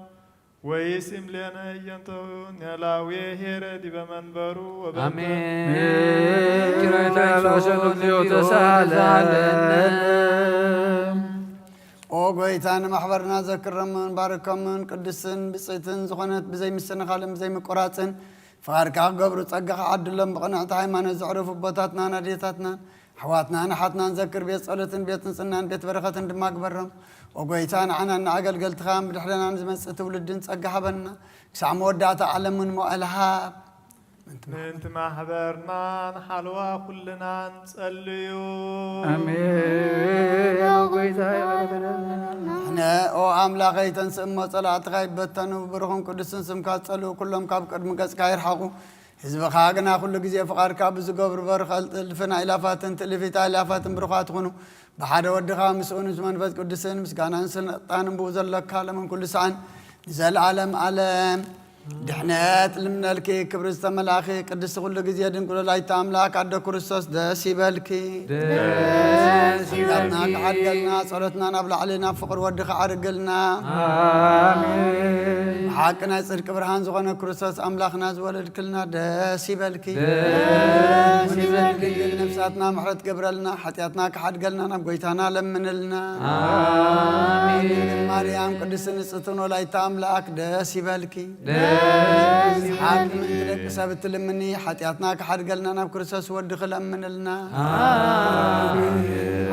ወይሲም ሌነ ህየንተሁ ኔላዌ ሄረ ዲበ መንበሩ ወበእንተ አሜን። ኪራይ ላይሶን ተሳለነ። ኦ ጎይታ፣ ንማሕበርና ዘክረምን ባርከምን ቅድስትን ብጽእትን ዝኾነት ብዘይ ምስትንኻልን ብዘይ ምቁራጽን ፍቓድካ ክገብሩ ጸጋኻ ዓድሎም። ብቕንዕቲ ሃይማኖት ዘዕረፉ ኣቦታትናን ኣዴታትናን ኣሕዋትናን ኣሓትናን ዘክር። ቤት ጸሎትን ቤት ንጽህናን ቤት በረኸትን ድማ ግበሮም። ኦ ጎይታ፣ ንዓናን ንኣገልገልትኻን ብድሕረናን ዝመጽእ ትውልድን ጸጋ ሃበና። ክሳዕ መወዳእታ ዓለምን ሞኣል ሃብ። ምእንቲ ማሕበርናን ሓለዋ ኩልናን ጸልዩ። ኣሜን። ኦ ጎይታ፣ ይቕረ በለና። ንሕነ፣ ኦ ኣምላኸይ፣ ተንስእ እሞ ጸላእትኻ ይበተኑ፣ ብሩኽን ቅዱስን ስምካ ዝጸልኡ ኩሎም ካብ ቅድሚ ገጽካ ይርሓቑ። ህዝብኻ ግና ኩሉ ግዜ ፍቓድካ ብዝገብሩ በርኸ ልጥልፍን ኣእላፋትን ትእልፊት ኣእላፋትን ብሩኻት ኩኑ። ብሓደ ወድኻ ምስኡ ምስ መንፈስ ቅዱስን ምስጋናን ስልጣንን ብኡ ዘለካ ዓለምን ኩሉ ሰዓን ንዘለዓለም ዓለም ድሕነት ልምነልኪ። ክብሪ ዝተመላእኺ ቅድስቲ ኩሉ ግዜ ድንግል ወላዲተ ኣምላክ ኣደ ክርስቶስ ደስ ይበልኪ። ደስ ይበልኪ። ስግዳትና ክሓድገልና፣ ጸሎትና ናብ ላዕሊ ናብ ፍቕሪ ወድኺ ዓርግልና። ኣሜን። ብሓቂ ናይ ጽድቂ ብርሃን ዝኾነ ክርስቶስ ኣምላኽና ዝወለድክልና ደስ ይበልኪ። ደስ ይበልኪ። ነፍሳትና ምሕረት ገብረልና፣ ሓጢኣትና ክሓድገልና ናብ ጎይታና ለምንልና። ኣሜን። ማርያም ቅድስቲ ንጽሕትን ወላዲተ ኣምላክ ደስ ይበልኪ። ደስ ይበልኪ። ሓቂ ምእንቲ ደቂ ሰብ እትልምኒ፣ ሓጢኣትና ክሓድገልና ናብ ክርስቶስ ወድኺ ለምንልና። ኣሜን።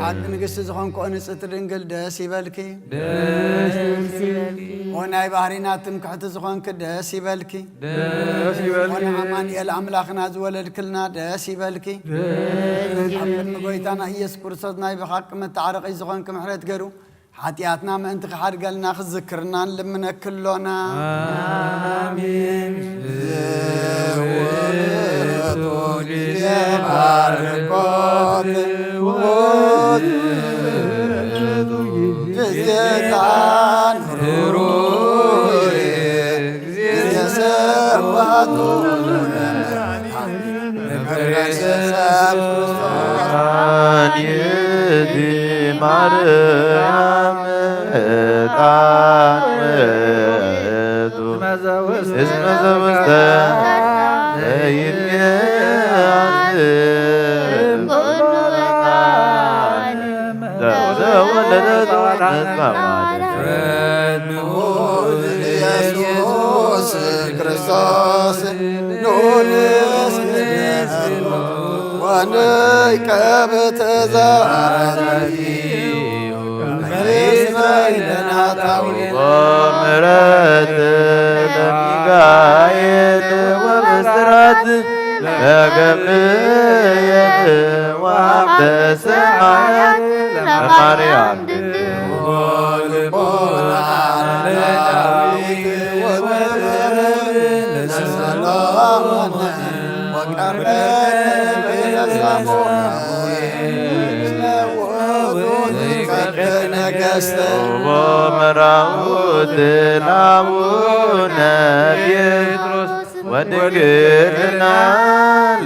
ሓቂ ንግስቲ ዝኾንክኦ ንጽሕቲ ድንግል ደስ ይበልኪ። ደስ ይበልኪ። ኦ ናይ ባህሪና ትምክሕቲ ዝኾንኪ ደስ ይበልኪ። ደስ ይበልኪ። ኦ ንኣማኑኤል ኣምላኽና ዝወለድክልና ደስ ይበልኪ። ደስ ይበልኪ። ኣብ ቅድሚ ጎይታና ኢየሱስ ክርስቶስ ናይ ብሓቂ መተዓረቒ ዝኾንኪ ምሕረት ገይሩ ሓጢኣትና ምእንቲ ክሓድገልና ክዝክርና ንልምነኪ ኣሎና። ኣሜን። ዝውእቱ ግዜ ባርኮት ውእቱ ግዜ ጣን ሩይ ግዜ ሰባቱ መድኃኒት ማርያም ዕጣን ውእቱ እስመ ዘውስተ ዘይትየአት ዘወለደት መጽሐፍ ፍጥረት ንዑድ ኢየሱስ ክርስቶስ ንዑድ ወንይ ከብት ዛቲ ምሕረት ለሚካኤል ወብስራት ለገብርኤል ወአብ ሰማያት ለማርያም ወመራውት ለአቡነ ጴጥሮስ ወድንግልና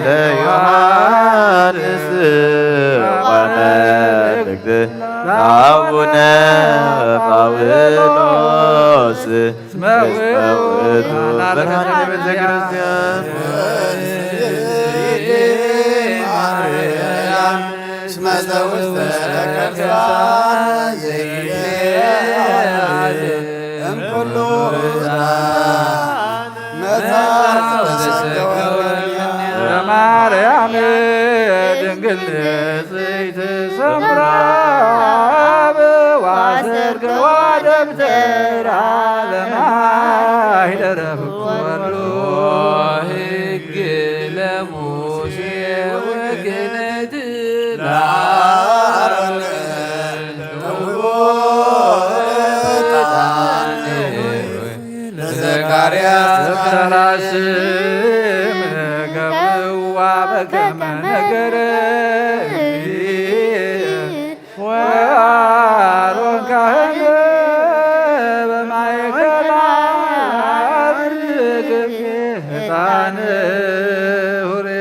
ለዮሐንስ ወመልእክት ለአቡነ ጳውሎስ እስመ ውእቱ ብርሃነ ቤተ ክርስቲያን። ውስተ ከርሳ ዘይትለዓል እምኩሉ ዕጣን መጻ ተሰገወ እምኔሃ። ለማርያም ድንግል ንጽሕት ሰምራ በዋሰርገዋ ደብተራ ለማይ ደረፍ ወሉ ሕግ ለሙሴ ወክህነት ለአሮን ተውቦ ዕጣን ለዘካርያስ። ደብተራ ስም ገብዋ በከመ ነገረ ወአሮን ካህን በማእከላ አድርግ ዕጣን hure።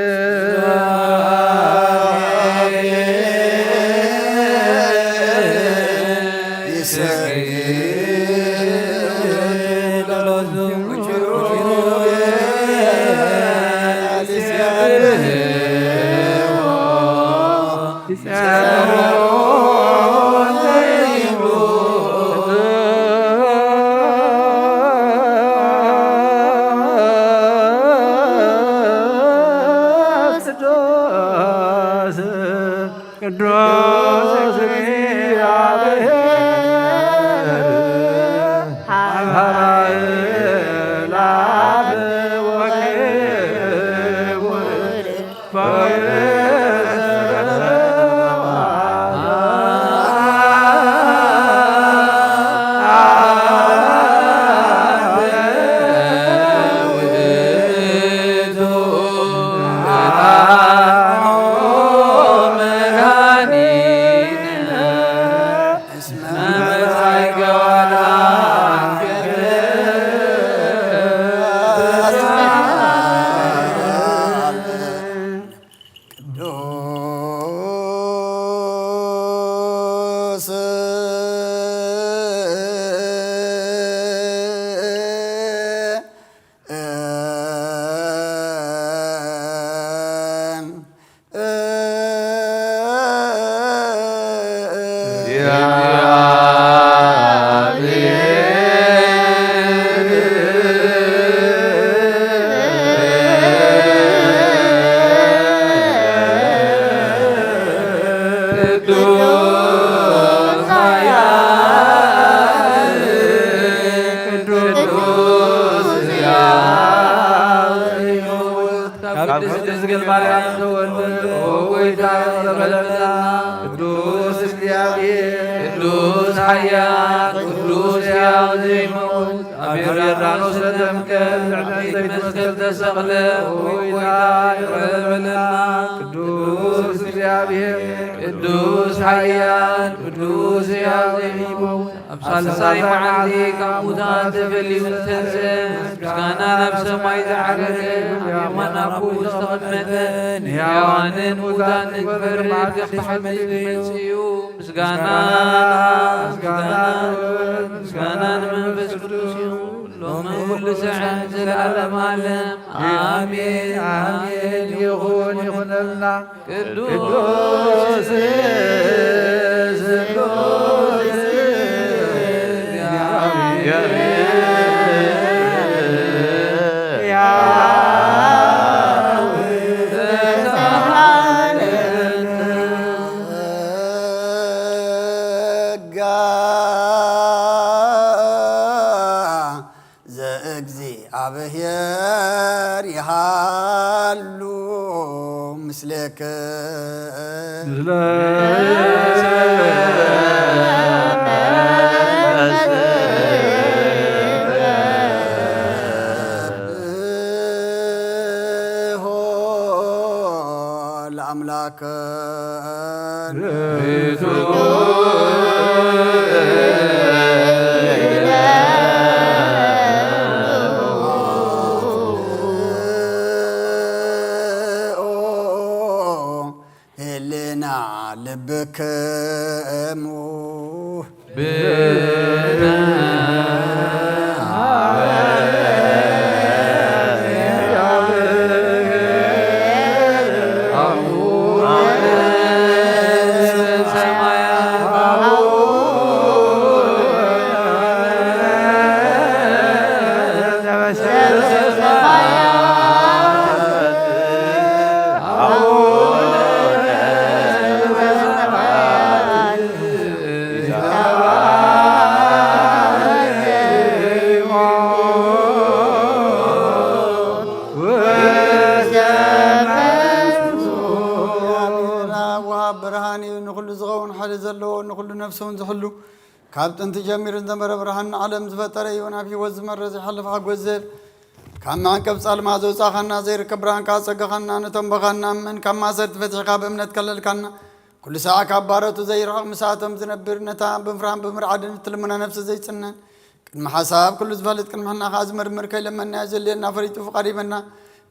ቅዱስ እግዚአብሔር ሀበ አእላፍ ወክቡር ቅዱስ ካብ ቅድስት ድንግል ማርያም ተወልደ፣ ኦ ጎይታ፣ ይቕረ በለና። ቅዱስ እግዚኣብሔር፣ ቅዱስ ኃያል፣ ቅዱስ ሕያው ዘይመውት፣ ኣብ ዮርዳኖስ ተጠምቀ፣ ብዕፀይቲ መስቀል ተሰቕለ፣ ኦ ጎይታ፣ ይቕረ በለና። ቅዱስ እግዚኣብሔር፣ ቅዱስ ኃያል፣ ቅዱስ ሕያው ዘይመውት፣ ኣብ ሳልሳይ መዓልቲ ካብ ሙታን ተፈልዩ ዝተንስአ፣ ምስጋና ናብ ሰማይ ዝዓረገ፣ ኣብ የማን ኣቦኡ ዝተቐመጠ፣ ንሕያዋንን ሙታንን ክፈርድ ከም ሓቂ መጺኡ፣ ምስጋና፣ ምስጋና፣ ምስጋና ንመንፈስ ቅዱስ ይኹን፣ ሎሚ ኩሉ ሰዓት ዘለዓለም ዓለም። ኣሜን፣ ኣሜን። ይኹን፣ ይኹነልና። ቅዱስ፣ ቅዱስ እግዚአብሔር፣ ያው ተሳሃለነ። ጸጋ ዘእግዚኣብሔር ይሃሉ ምስሌክ። ምስለ ለአምላክ ህልና ልብክሙ ብነ ዘለዎ ንኹሉ ነፍሲ እውን ዝሕሉ ካብ ጥንቲ ጀሚሩ ዝነበረ ብርሃን ንዓለም ዝፈጠረ እዩ። ናብ ህይወት ዝመረ ዘይሓልፍ ሓጎስ ዝህብ ካብ መዕቀብ ጻልማ ዘውጻኻና ዘይርከብ ብርሃን ከዓ ጸጋኻና ነቶም በኻና እምን ካብ ማሰርት ፈቲሕካ ብእምነት ከለልካና ኩሉ ሰዓ ካብ ባሮቱ ዘይርሕቕ ምሳቶም ዝነብር ነታ ብምፍራን ብምርዓድን እትልምኖ ነፍሲ ዘይጽነን ቅድሚ ሓሳብ ኩሉ ዝፈልጥ ቅድሚ ሕና ከዓ ዝምርምር ከይለመና እዩ ዘልየና ፈሪጡ ፍቓድ ይበና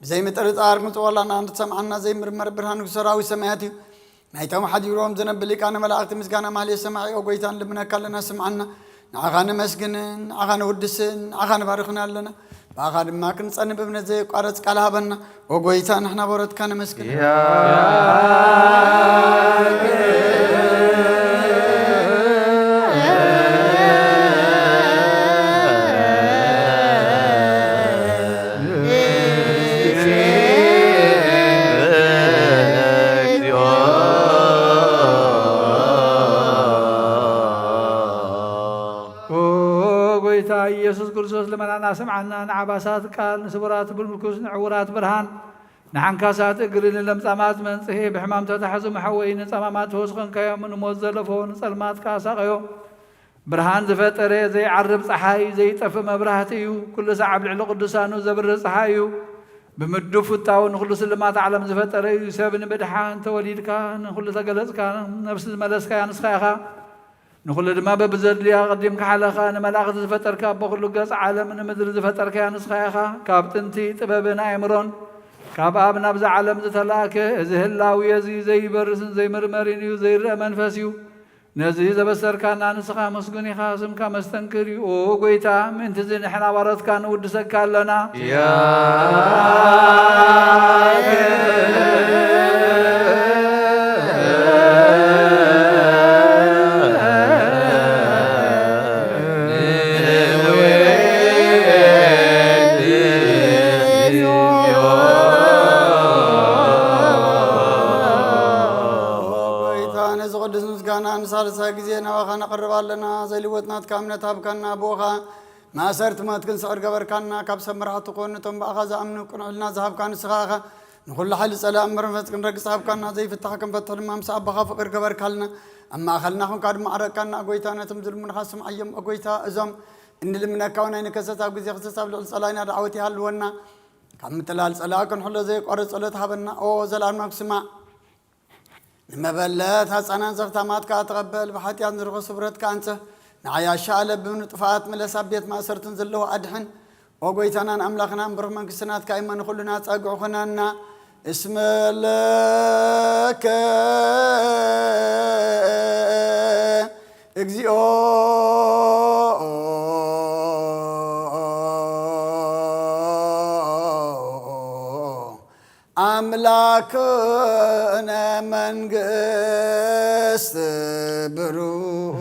ብዘይ ምጥርጣር ክንጽወላና ንትሰምዓና ዘይምርመር ብርሃን ሰራዊት ሰማያት እዩ። ናይቶም ሓዲሮም ዝነብ ሊቃነ መላእክቲ ምስጋና ማህሌት ሰማዒ ኦ ጎይታ ንልምነካ ኣለና ስምዓና። ንዓኻ ነመስግንን ንዓኻ ነውድስን ንዓኻ ንባርኽን ኣለና። ብኣኻ ድማ ክንጸንብ እምነት ዘየቋረጽ ቃል ሃበና። ኦ ጎይታ ንሕና በረትካ ነመስግን። ኦ ጎይታ ኢየሱስ ክርስቶስ ልመናና ስምዓና። ንዓባሳት ቃል ንስቡራት ብምርኩስ ንዕውራት ብርሃን ንዓንካሳት እግሪ ንለምጻማት መንጽሄ ብሕማም ተታሕዙ መሐወይ ንጸማማት ተወስኸንካዮም ንሞት ዘለፎ ንጸልማት ካሳቀዮ ብርሃን ዝፈጠረ ዘይዓርብ ጸሓይ ዘይጠፍእ መብራህቲ እዩ። ኩሉ ሰዓብ ልዕሊ ቅዱሳኑ ዘብርህ ጸሓይ እዩ። ብምዱብ ፍታው ንኹሉ ስልማት ዓለም ዝፈጠረ እዩ። ሰብ ንምድሓን ተወሊድካ ንኹሉ ተገለጽካ ነብሲ ዝመለስካያ ንስኻ ኢኻ። ንኹሉ ድማ በብዘድልያ ኣቐዲምካ ሓለኻ ንመላእኽቲ ዝፈጠርካ በኹሉ ገጽ ዓለም ንምድሪ ዝፈጠርካያ ንስኻ ኢኻ። ካብ ጥንቲ ጥበብን ኣእምሮን ካብ ኣብ ናብዛ ዓለም ዝተላእከ እዚ ህላዊ እዚ ዘይበርስን ዘይምርመርን እዩ። ዘይረአ መንፈስ እዩ። ነዚ ዘበሰርካና ንስኻ መስጉን ኢኻ፣ ስምካ መስተንክር እዩ። ኦ ጎይታ፣ ምእንቲ እዚ ንሕና ባሮትካ ንውድሰካ ኣለና። ጎይታ፣ ነዚ ቅዱስ ምስጋና ንሳልሳይ ግዜ ናባኻ ነቕርብ ኣለና። ዘይልወጥ ናትካ እምነት ሃብካና፣ ብኡ ኸኣ ማእሰርቲ ሞት ክንስዕር ገበርካና። ካብ ሰብ መራሕቲ ኮን፣ ነቶም ብኣኻ ዝኣምኑ ቅኑዕ ሕልና ዝሃብካ ንስኻ ኢኻ። ንኹሉ ሓይሊ ጸላኢ እምበር መንፈስ ክንረግጽ ሃብካና። ዘይፍታሕ ክንፈትሕ ድማ ምስ ኣቦኻ ፍቕር ገበርካልና። ኣብ ማእከልና ኹንካ ድማ ዓረቅካና። ኦ ጎይታ፣ ነቶም ዝልምኑኻ ስምዓዮም። ኦ ጎይታ፣ እዞም እንልምነካ እውን ኣይንከሰስ። ኣብ ግዜ ክሰስ ኣብ ልዕሊ ጸላኢና ዳዕወት ይሃልወና። ካብ ምትላል ጸላኢ ክንሕሎ ዘየቋርጽ ጸሎት ሃበና። ኦ ዘልኣለማዊ ስማዕ። ንመበለት ኣጻናን ዘኽታማት ከኣ ተቐበል። ብሓጢኣት ንርኹስ ስብረትካ ኣንጽህ። ንዓያሻ ኣለብም ንጥፋኣት ምለስ። ኣብ ቤት ማእሰርትን ዘለዉ ኣድሕን። ኦ ጎይታናን ኣምላኽናን ብሩኽ መንግስቲ ናትካ እሞ ንኹልና ጸግዒ ኹነና። እስመ ለከ እግዚኦ ኣምላክነ መንግስት ብሩክ።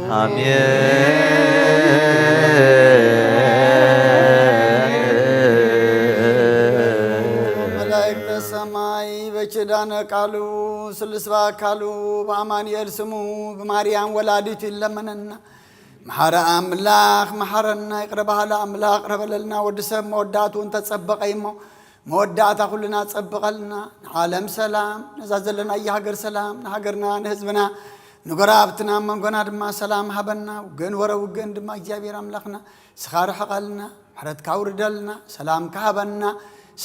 መላእክተ ሰማይ በኪዳነ ቃሉ ስሉስ በአካሉ በአማኑኤል ስሙ ብማርያም ወላዲቱ ይለመነና። መሓረ ኣምላኽ መሓረና፣ ይቕረ በሃሊ ኣምላኽ ቅረ በለልና። ወዲ ሰብ መወዳእትኡ እንተጸበቐ እሞ መወዳእታ ኩልና ጸብቐልና። ንዓለም ሰላም፣ ነዛ ዘለናያ ሃገር ሰላም፣ ንሃገርና ንህዝብና ንጎረባብትና ኣብ መንጎና ድማ ሰላም ሃበና። ውግእን ወረ ውግእን ድማ እግዚኣብሔር ኣምላኽና ንስኻ ርሕቐልና፣ ምሕረትካ ኣውርደልና፣ ሰላምካ ሃበና።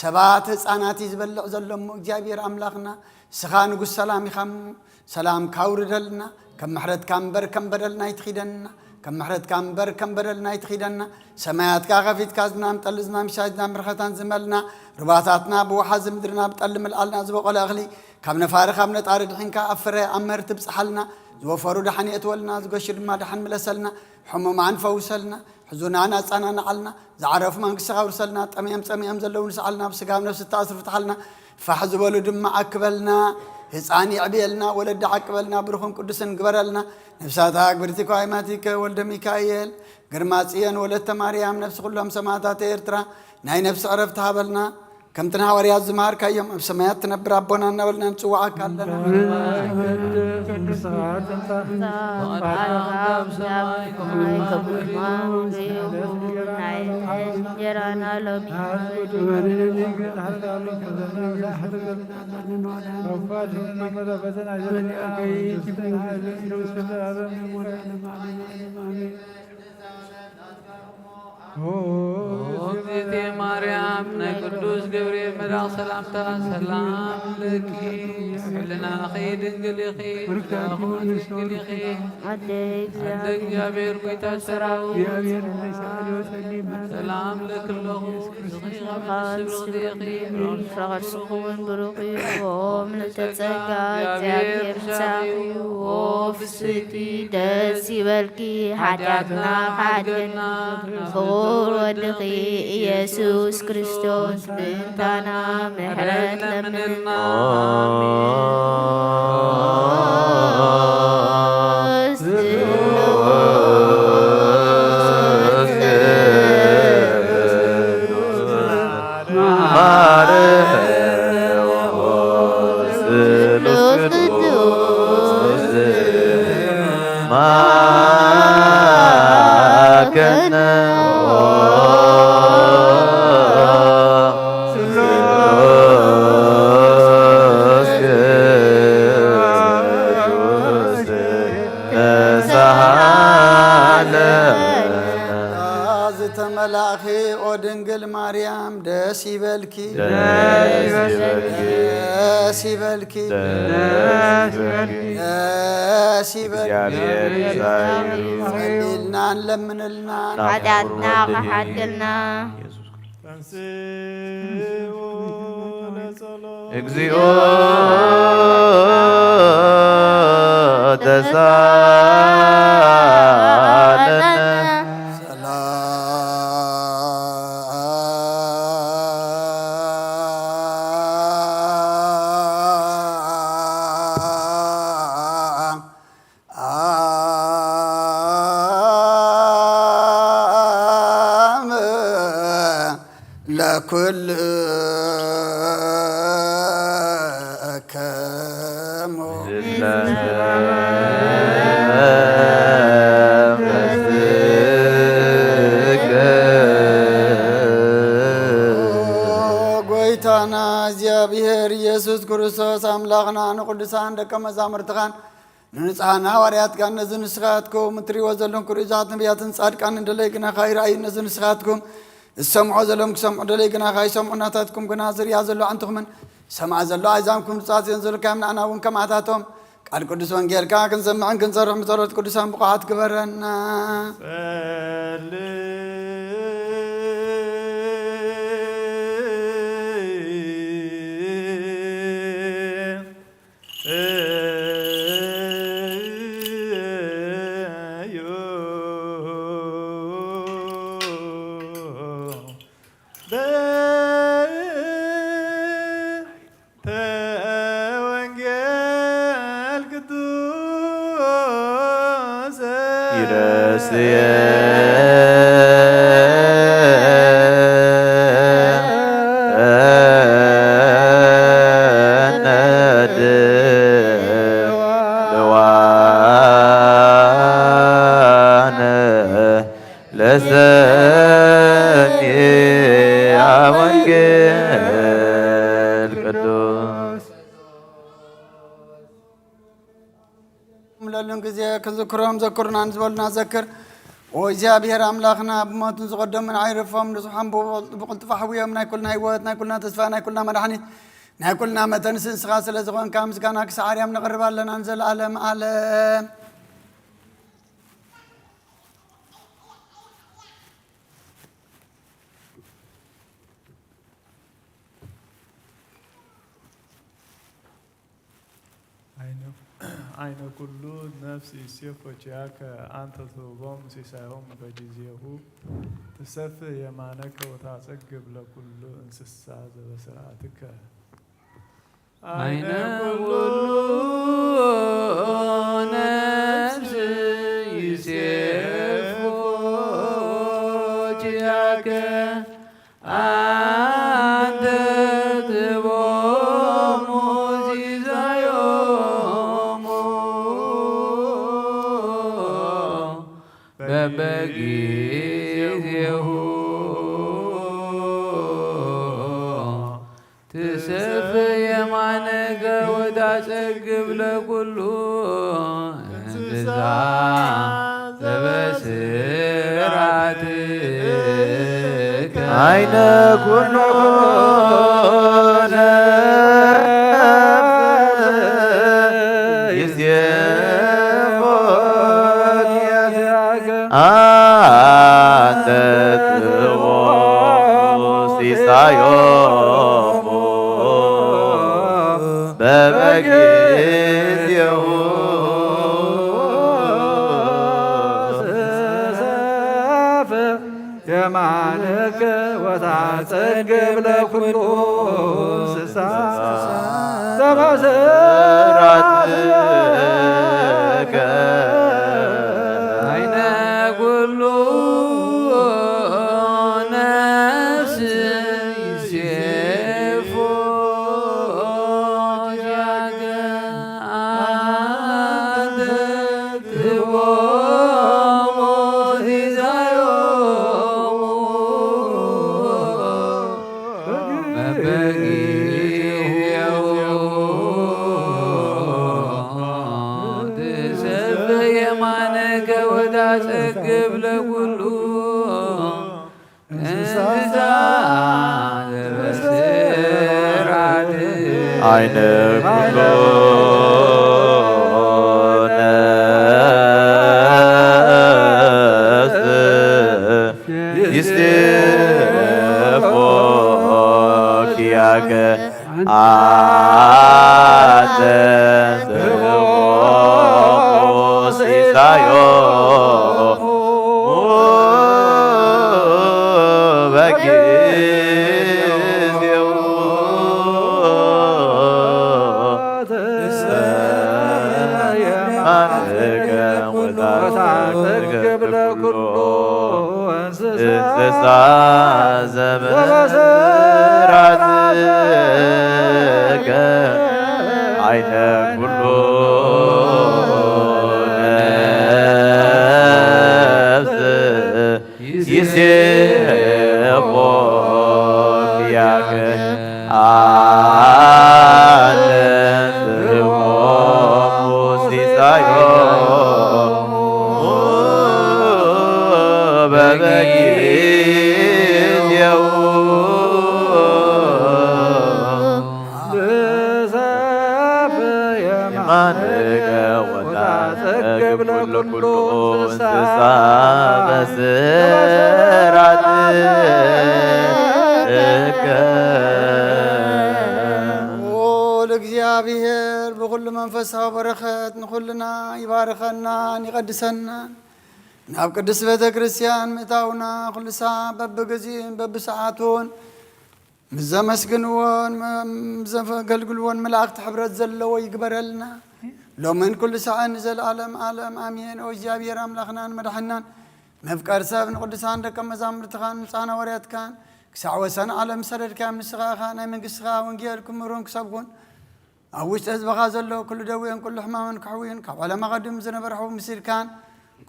ሰባት ህፃናት እዩ ዝበልዕ ዘሎ እሞ እግዚኣብሔር ኣምላኽና ንስኻ ንጉስ ሰላም ኢኻ እሞ ሰላምካ ኣውርደልና። ከም ምሕረትካ እምበር ከም በደልና ኣይትኺደና። ከም ምሕረትካ እምበር ከም በደልና ኣይትኺደና። ሰማያትካ ከፊትካ ዝናም ጠሊ ዝናም ሻይ ዝናም በረኸታን ዝመልና። ሩባታትና ብወሓዚ ምድርና ብጠሊ ምልዓልና። ዝበቖለ እኽሊ ካብ ነፋሪ ካብ ነጣሪ ድሒንካ ኣብ ፍረ ኣብ መህር ትብጽሓልና። ዝወፈሩ ደሓን የእትወልና፣ ዝገሹ ድማ ደሓን ምለሰልና። ሕሙማን ፈውሰልና። ሕዙናን ኣጻናንዓልና። ዝዓረፉ መንግስትኻ ኣውርሰልና። ጠምዮም ጸሚኦም ዘለዉ ንስዓልና። ብስጋ ኣብ ነፍሲ እተኣስሩ ፍትሓልና። ፋሕ ዝበሉ ድማ ኣክበልና። ህፃን የዕብየልና። ወለዲ ዓቅበልና። ብሩኽን ቅዱስን ግበረልና። ነፍሳት ኣግብርቲ ከዋይማቲከ ወልደ ሚካኤል፣ ግርማ ጽዮን ወለተ ማርያም፣ ነፍሲ ኩሎም ሰማዕታት ኤርትራ ናይ ነፍሲ ዕረፍቲ ሃበልና። ከምቲ ንሃዋርያት ዝመሃርካዮም፣ ኣብ ሰማያት ትነብር ኣቦና እናበልና ንጽውዓካ ኣለና። ቅዱስ ስብሐት ትምጻእ። ቃልካ ኣብ ሰማይ ከምኡ ይኹን። ናይ እንጀራና ሎሚ እግዝእትየ ማርያም ናይ ቅዱስ ገብርኤል መልኣኽ ሰላምታ ሰላም ለኪ፣ ሕልናኺ ድንግል ኢኺ፣ ስጋኺ ድንግል ኢኺ። ኣደ ኣደ እግዚኣብሔር ጎይታ ሰራዊት ሰላም ለኪ ኣለኹ። ንስኺ ካብ ኣንስቲ ብሩኽቲ ኢኺ፣ ብሩኽ ፍረ ከርስኺ እውን ብሩኽ እዩ። ኦ ምልዕተ ጸጋ፣ እግዚኣብሔር ምሳኺ እዩ። ኦ ፍስሕቲ ደስ ይበልኪ፣ ሓጢኣትና ክሓድገና ፍቑር ወድኺ ኢየሱስ ክርስቶስ ምእንታና ምሕረት ለምንና። ዝተመላእኺ ኦ ድንግል ማርያም ደስ ይበልኪ፣ ደስ ይበልኪ፣ ደስ ይበልኪ፣ ደስ ይበልኪ። ደስ ይበልኪ። እግዚኣብሔር ምሳዩ ጸልይልናን ለምንልናን ሓጢኣትና ክሓድገልና። ኢየሱስ ክርስቶስ። ተንሥኡ ለጸሎት። እግዚኦ ተሳለነ። ሰላም ለኩልክሙ ጎይታና እግዚኣብሔር ኢየሱስ ክርስቶስ ኣምላኽና ንቅዱሳን ደቀ መዛሙርትኻን ንንጹሓን ሃዋርያትካን ነዚ ንስኻትኩም እትርእይዎ ዘለኹም ክርእዩ ዝሓት ነቢያትን ጻድቃንን ደለይ ግናኻ ይረኣዩ። ነዚ ንስኻትኩም እትሰምዖ ዘለኹም ክሰምዑ ደለይ ግናኻ ይሰምዑ። ናታትኩም ግና ዝርእያ ዘሎ ኣዕንትኹምን ዝሰምዓ ዘሎ ኣእዛንኩም ብፁዓት እየን ዝበልካዮም ንዓና እውን ከምኣታቶም ቃል ቅዱስ ወንጌልካ ክንሰምዕን ክንሰርሕን ብጸሎት ቅዱሳን ብቑዓት ግበረና። ተወንጌል ቅዱስ ይረስየ ለሰሚዐ ወንጌል ቅዱስ። ለሉን ግዜ ክንዝክሮም ዘክሩና ንዝበሉና ዘክር። ኦ እግዚኣብሔር ኣምላኽና፣ ብሞት ንዝቐደሙ ንዓይ ረፎም ንጹሓን ብቕልጡፍ ኣሕውዮም። ናይ ኩልና ህይወት፣ ናይ ኩልና ተስፋ፣ ናይ ኩልና መድሓኒት፣ ናይ ኩልና መተንስ ንስኻ ስለ ዝኾንካ ምስጋና ክሳዕ ኣርያም ነቕርብ ኣለና ንዘለኣለም ዓለም። ዓይነ ኩሉ ነፍስ ይሴፎ ኪያከ አንተ ትህቦም ሲሳዮም በጊዜሁ ትሰፍህ የማነከ ወታጸግብ ለኩሉ እንስሳ ዘበስርዓትከ። ዓይነ ኩሉ ነፍስ ይሴፎ ኪያከ አንተ ጊዜሁ ትሰፍ የማነከ ወታጸግብ ለኩሉ እንስሳ ዘበስራትከ። አይነ ኩሉ ነፍስ ይዜፎ ኪያከ። አንተ ትቦ ሲሳዮሙ በበጊዜሁ። የማንከ ወታጸግብ ለኩሉ እንስሳ ዘበስራትከ። አይነ ኩሉ ነፍስ ይሴፎ ኪያከ። አንተ ትቦሙ ሲሳዮሙ በበጊዜሁ ትሰፍ የማነከ ወታጸግብ ለኩሉ እንስሳ ዘበስራት። አይነ ኩሉ ነፍስ ይስፎ ኪያከ። አንተ ትቦ ሲሳዮሙ በጊዜሁ። አንተ ወታጸግብ ለኩሉ እንስሳ ዘበስራትከ። አይነ ኩሉ ነፍስ ይሴፎ ኪያከ። አንተ ትቦ ሲሳዮሙ በበጊዜሁ። ትሰፍ የማንከ ወታጸግብ ለኩሉ እንስሳ በስራትከ። ልዑል እግዚኣብሔር ብኹሉ መንፈሳዊ በረኸት ንኹልና ይባርኸናን ይቐድሰናን። ናብ ቅድስት ቤተ ክርስቲያን ምእታውና ኩሉ ሳዕ በብግዚኡን በብሰዓቱን ምስ ዘመስግንዎን ምስ ዘገልግልዎን መላእኽቲ ሕብረት ዘለዎ ይግበረልና። ሎምን ኩሉ ሳዕን ንዘለዓለም ዓለም ኣሜን። ኦ እግዚኣብሔር ኣምላኽናን መድሓናን መፍቀር ሰብ ንቅዱሳን ደቀ መዛሙርትኻን ንጻና ወርያትካን ክሳዕ ወሰን ዓለም ሰደድካዮም። ንስኻ ኢኻ ናይ መንግስትኻ ወንጌል ክምህሩን ክሰብኩን ኣብ ውሽጢ ህዝብኻ ዘሎ ኩሉ ደዌን ኩሉ ሕማምን ክሕውዩን ካብ ዓለም ኣቐዲሙ ዝነበረ ሕው ምሲልካን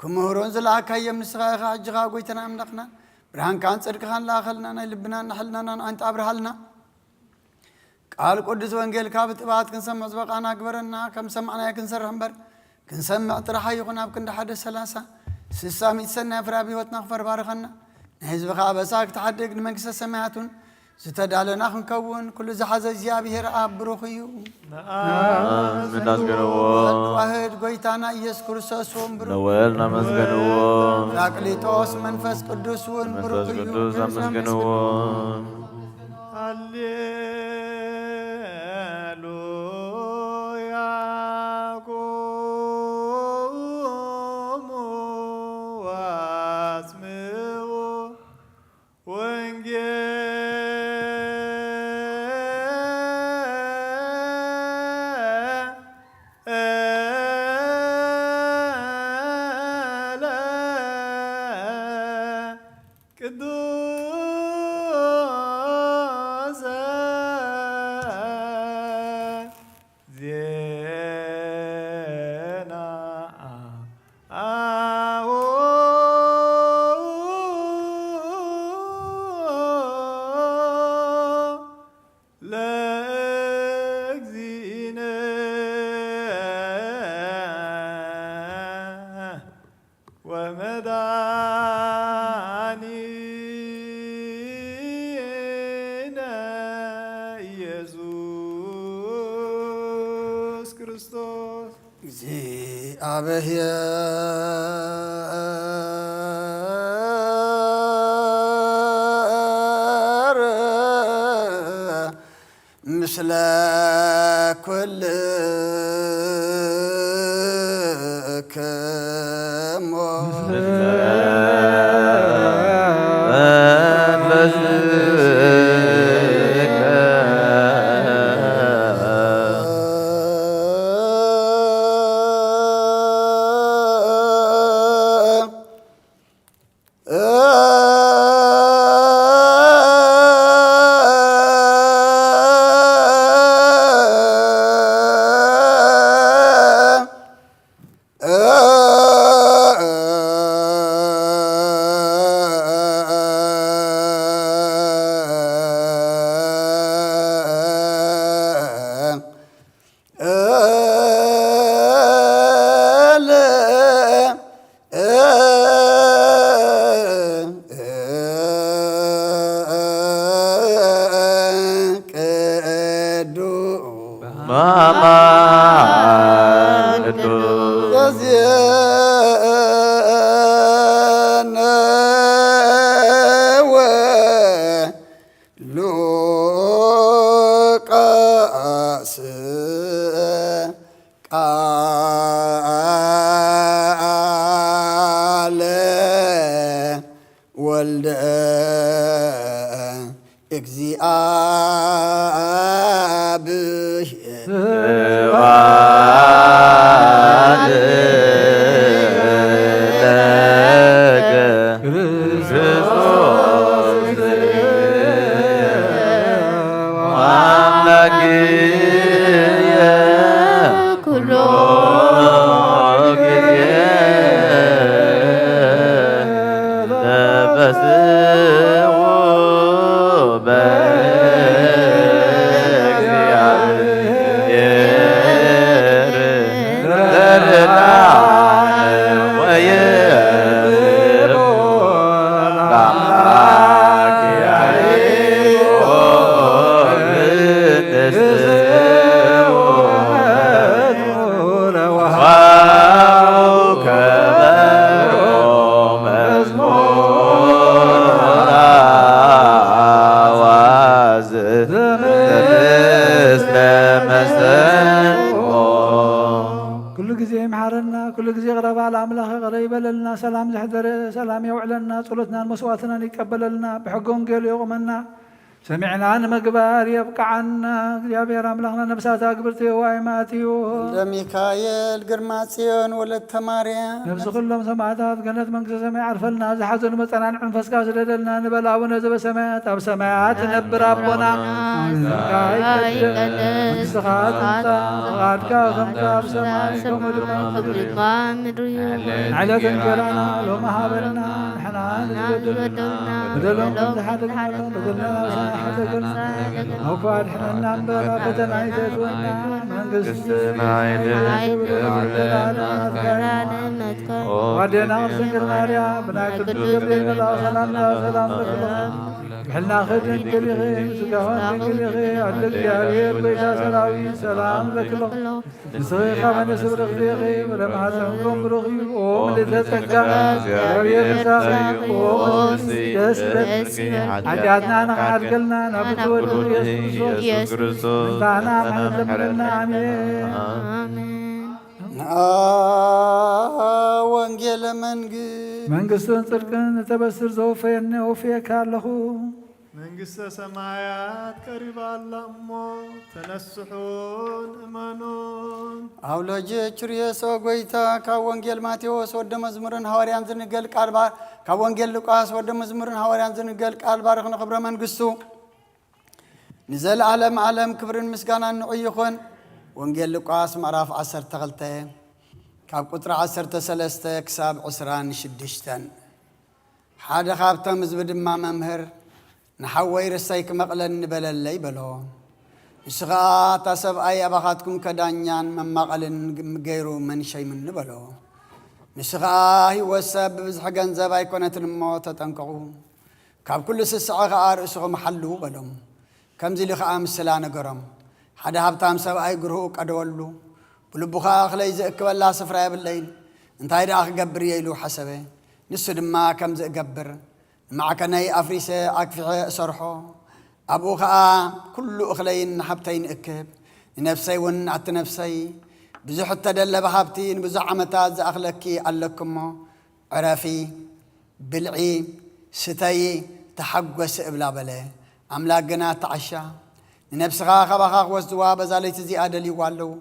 ክምህሩን ዝለኣካዮም ንስኻ ኢኻ። ሕጂ ኸኣ ጎይታና ኣምላኽና ብርሃንካን ጽድቅኻን ለኣኸልና፣ ናይ ልብናን ናይ ሕልናናን ኣዒንቲ ኣብርሃልና። ቃል ቅዱስ ወንጌልካ ብትብዓት ክንሰምዕ ዝበቓና ግበረና። ከም ሰማዕናዮ ክንሰርሕ እምበር ክንሰምዕ ጥራሕ ኣይኹን። ኣብ ክንዲ ሓደ ሰላሳ ስሳ ሚእቲ ሰናይ ፍረ ኣብ ህይወትና ክፈር ባርኸና። ናይ ህዝብኻ ኣበሳ ክትሓድግ ንመንግስተ ሰማያት እውን ዝተዳለና ክንከውን ኩሉ ዝሓዘ እግዚኣብሔር ኣብ ብሩኽ እዩ። ኣሜን። ኣመስግንዎ። ዋህድ ጎይታና ኢየሱስ ክርስቶስ እውን ብሩኽ እዩ። ነወል ኣመስግንዎ። ጳራቅሊጦስ መንፈስ ቅዱስ እውን ብሩኽ እዩ። መንፈስ ቅዱስ ኣመስግንዎ። ሃሌሉያ ቁሙ ወአስምዑ ወንጌለ ቅዱሰ ክርስቶስ። እግዚኣብሔር ምስለ ኩልክሙ። ቃለ ወልደ እግዚኣብሔር። ኩሉ ግዜ ይምሓረና፣ ኩሉ ግዜ ይቕረ በል ኣምላኽ ይቕረ ይበለልና። ሰላም ዘሕደረ ሰላም የውዕለና፣ ጸሎትናን መስዋዕትናን ይቀበለልና፣ ብሕገ ወንጌሉ የቑመና፣ ሰሚዕና ንምግባር የብቅዓና። እግዚኣብሔር ኣምላኽና ነብሳት ኣግብርቲ የዋይ ማእትዮ ወልደ ሚካኤል ግርማ ጽዮን ወለተ ማርያም ነብሲ ኩሎም ሰማዕታት ገነት መንግስተ ሰማይ ዓርፈልና፣ ዝሓዘኑ መጸናንዒ መንፈስካ ስደደልና ንበል። ኣቡነ ዘበሰማያት ኣብ ሰማያት ትነብር ኣቦና፣ ስምካ ይቀደስ፣ መንግስትኻ ትምጻእ፣ ፍቓድካ ከምቲ ኣብ ሰማይ ከምኡ ድማ ኣብ ምድሪ ትኹን። ንዕለት እንጀራና ሎሚ ሃበና፣ ንሕና ንዝበደሉና በደሎም ከም ዝሓደግናሎም በደልና ናብ ሰማይ ሓደገልና፣ ካብ ክፉእ ኣድሕነና እምበር ኣብ ፈተና ኣይተእትወና፣ መንግስቲ ናይ ክብሪ ለዓለመ ኣትካዮ። ኣዴና ቅድስት ድንግል ማርያም ብናይ ቅዱስ ገብርኤል መልኣክ ሰላምታ ሰላም ንብለኪ። ብሕልና ክድንግል ኢኺ፣ ስጋኽን ድንግል ኢኺ፣ ኣደ እግዚኣብሔር ጎይታ ሰራዊት ሰላም ንብለኪ። ንስኺ ካብ ኣንስቲ ብርኽቲ ኢኺ፣ ፍረ ማህፀንኩም ብሩኽ እዩ። ኦ ምልዕተ ጸጋ፣ እግዚኣብሔር ምሳኺ፣ ኦ ቅድስቲ ደስ ይበልኪ። ሓጢኣትና ንኽሓድገልና ናብ እትወዱ ኢየሱስ ክርስቶስ ምሕረትና ምሕረትና ኣሜን። ወንጌለ መንግስት መንግስትን ጽድቅን እተበስር ዘወፈየኒ ወፍየካ ኣለኹ። መንግስተ ሰማያት ቀሪባ ኣላ እሞ ተነስሑን እመኑን። ኣውሎጂ ችርየሶ ጎይታ ካብ ወንጌል ማቴዎስ ወደ መዝሙርን ሃዋርያን ዝንገል ቃል ባር ካብ ወንጌል ሉቃስ ወደ መዝሙርን ሃዋርያን ዝንገል ቃል ባርኽ ንኽብረ መንግስቱ ንዘለዓለም ዓለም ክብርን ምስጋናን ንዑ ይኹን። ወንጌል ሉቃስ ምዕራፍ ዓሰርተ ክልተ ካብ ቁጽሪ ዓሰርተ ሰለስተ ክሳብ ዕስራን ሽዱሽተን ሓደ ካብቶም ህዝቢ ድማ መምህር ንሓወይ ርሰይ ክመቕለኒ በለለይ በሎ። ንሱ ኸኣ እታ ሰብኣይ ኣባኻትኩም ከዳኛን መማቐልን ገይሩ መን ይሸይምኒ በሎ። ንሱ ኸኣ ህይወት ሰብ ብብዝሒ ገንዘብ ኣይኮነትን እሞ ተጠንቀቑ። ካብ ኩሉ ስስዐ ኸኣ ርእስኹም ሓልዉ በሎም። ከምዚ ኢሉ ኸኣ ምስላ ነገሮም። ሓደ ሃብታም ሰብኣይ ግርህኡ ቀደወሉ። ብልቡ ኸኣ እኽለይ ዝእክበላ ስፍራ የብለይን፣ እንታይ ደኣ ክገብር እየ ኢሉ ሓሰበ። ንሱ ድማ ከምዚ እገብር፣ ንማዕከነይ ኣፍሪሰ ኣግፊሐ እሰርሖ፣ ኣብኡ ኸኣ ኩሉ እኽለይን ሃብተይን እክብ። ንነፍሰይ እውን፣ ኣቲ ነፍሰይ፣ ብዙሕ እተደለበ ሃብቲ ንብዙሕ ዓመታት ዝኣኽለኪ ኣለኪ እሞ፣ ዕረፊ፣ ብልዒ፣ ስተዪ፣ ተሓጎሲ እብላ በለ። ኣምላክ ግና ተዓሻ። ንነብስኻ ካባኻ ክወስድዋ በዛ ለይቲ እዚኣ ደልይዋ ኣለዉ።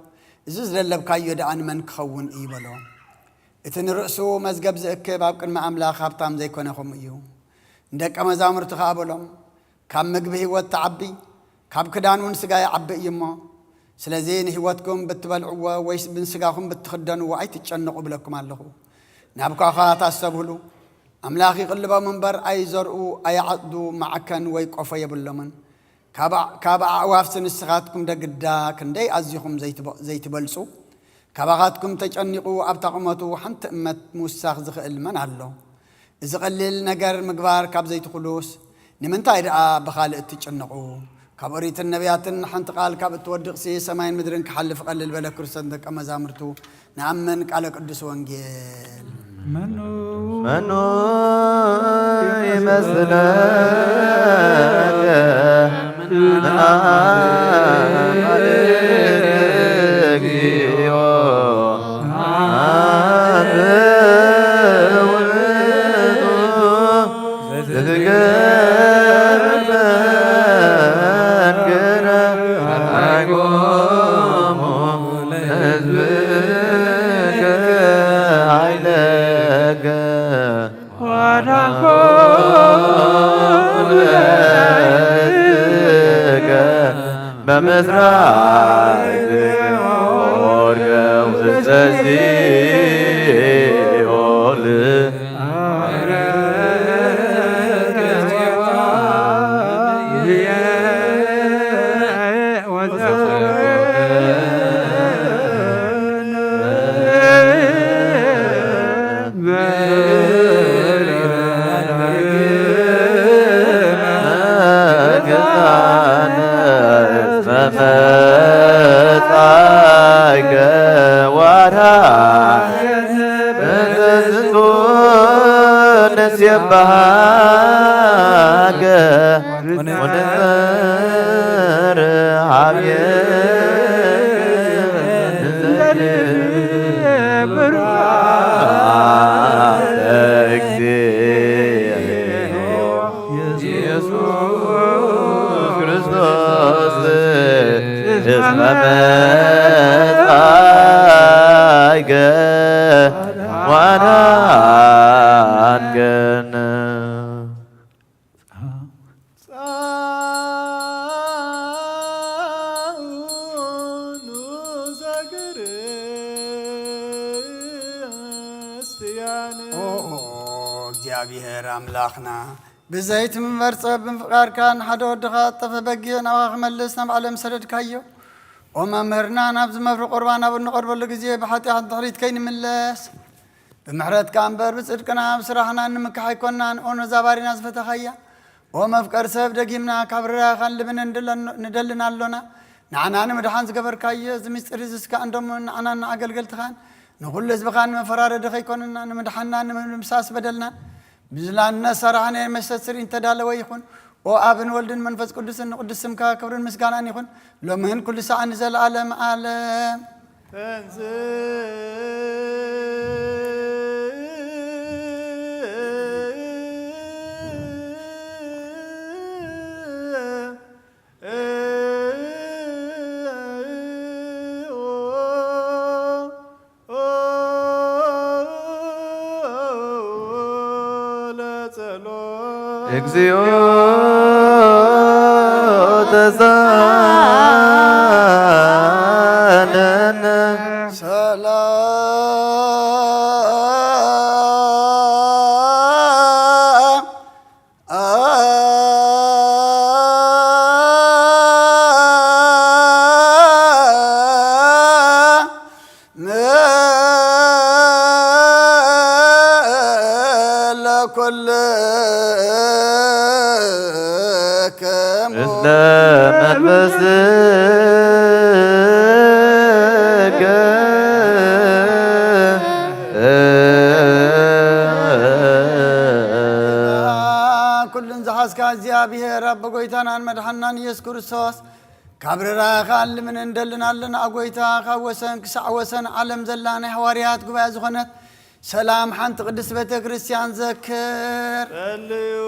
እዚ ዝደለብካዮ ደኣ ንመን ክኸውን እዩ በሎ። እቲ ንርእሱ መዝገብ ዝእክብ ኣብ ቅድሚ ኣምላኽ ሃብታም ዘይኮነ ከምኡ እዩ። ንደቀ መዛሙርቱ ኸኣ በሎም፣ ካብ ምግቢ ህይወት ትዓቢ፣ ካብ ክዳን እውን ስጋ ይዓቢ እዩ እሞ፣ ስለዚ ንህይወትኩም ብትበልዕዎ ወይስ ንስጋኹም ብትኽደንዎ ኣይትጨነቑ እብለኩም ኣለኹ። ናብ ኳዃ ታስተብህሉ፣ ኣምላኽ ይቕልቦም እምበር ኣይዘርኡ፣ ኣይዓጽዱ፣ ማዕከን ወይ ቆፎ የብሎምን። ካብ፣ ካብ ኣዕዋፍሲ ንስኻትኩም ደግዳ ክንደይ ኣዚኹም ዘይትበ-፣ ዘይትበልጹ? ካባኻትኩም ተጨኒቑ ኣብታ ቁመቱ ሓንቲ እመት ምውሳኽ ዝኽእል መን ኣሎ? እዚ ቀሊል ነገር ምግባር ካብ ዘይትኽእሉስ፣ ንምንታይ ደኣ ብኻልእ እትጭነቑ? ካብ ኦሪትን ነቢያትን ሓንቲ ቃል ካብ እትወድቕሲ፣ ሰማይን ምድርን ክሓልፍ እቐልል በለ። ክርስቶስ ንደቀ መዛሙርቱ፣ ንኣምን ቃለ ቅዱስ ወንጌል። መኑ መኑ ይመስለከ? ምን እግዚኦ አብ ውእቱ ዘትገብር አርአይኮሙ ለሕዝብከ ኃይለከ። ወዳንኮ ለሕዝብከ በምስራቅ ወድቀ ውስተ ሲኦል። መጻእከ ዋዳ በትዝቱ ንሴብሐከ ወንዘምር ሀቤከ። ኢየሱስ ክርስቶስ እስመ መጻእከ ወአዳንከነ። ጻኑ ዘክርስትያን። ኦ፣ ኦ፣ እግዚኣብሔር ኣምላኽና፣ ብዘይቲ ምንበር ጸብ ብምፍቃርካ ንሓደ ወድኻ ዝጠፈ በጊዕ ናብኻ ክመልስ ናብ ዓለም ሰደድካዮ። ኦ መምህርና፣ ናብዚ መብሪ ቁርባን ኣብ እንቐርበሉ ግዜ ብሓጢኣት ድሕሪት ከይንምለስ፣ ብምሕረትካ እምበር ብጽድቅና ብስራሕና ንምካሕ ኣይኮንናን። ኦ ነዛ ባሪና ዝፈተኻያ፣ ኦ መፍቀሪ ሰብ፣ ደጊምና ካብ ርራኻን ልብን ንደለን-፣ ንደልን ኣሎና። ንዓና ንምድሓን ዝገበርካዮ እዚ ምስጢር እዚ ስጋን ደሙን ንዓናን ንኣገልገልትኻን ንኹሉ ህዝብኻን መፈራረዲ ከይኮንና ንምድሓንናን ንምድምሳስ በደልናን ብዝላን እናሰራሕናዮ መስተስርይ እንተዳለወ ይኹን። ኦ ኣብን ወልድን መንፈስ ቅዱስን ንቅዱስ ስምካ ክብርን ምስጋናን ይኹን፣ ሎምህን ኩሉ ሰዓት ንዘለዓለም ዓለም። እንዝ እግዚኦ ተሳለነ። ሰላም ለኩልክሙ እስለ መንፈስከ መድሓናን ኢየሱስ ክርስቶስ ካብ ርራኻ ልምን እንደልን ኣለና። ጎይታ ካብ ወሰን ክሳዕ ወሰን ዓለም ዘላ ናይ ሃዋርያት ጉባኤ ዝኾነት ሰላም ሓንቲ ቅድስት ቤተ ክርስቲያን ዘክር። ጸልዩ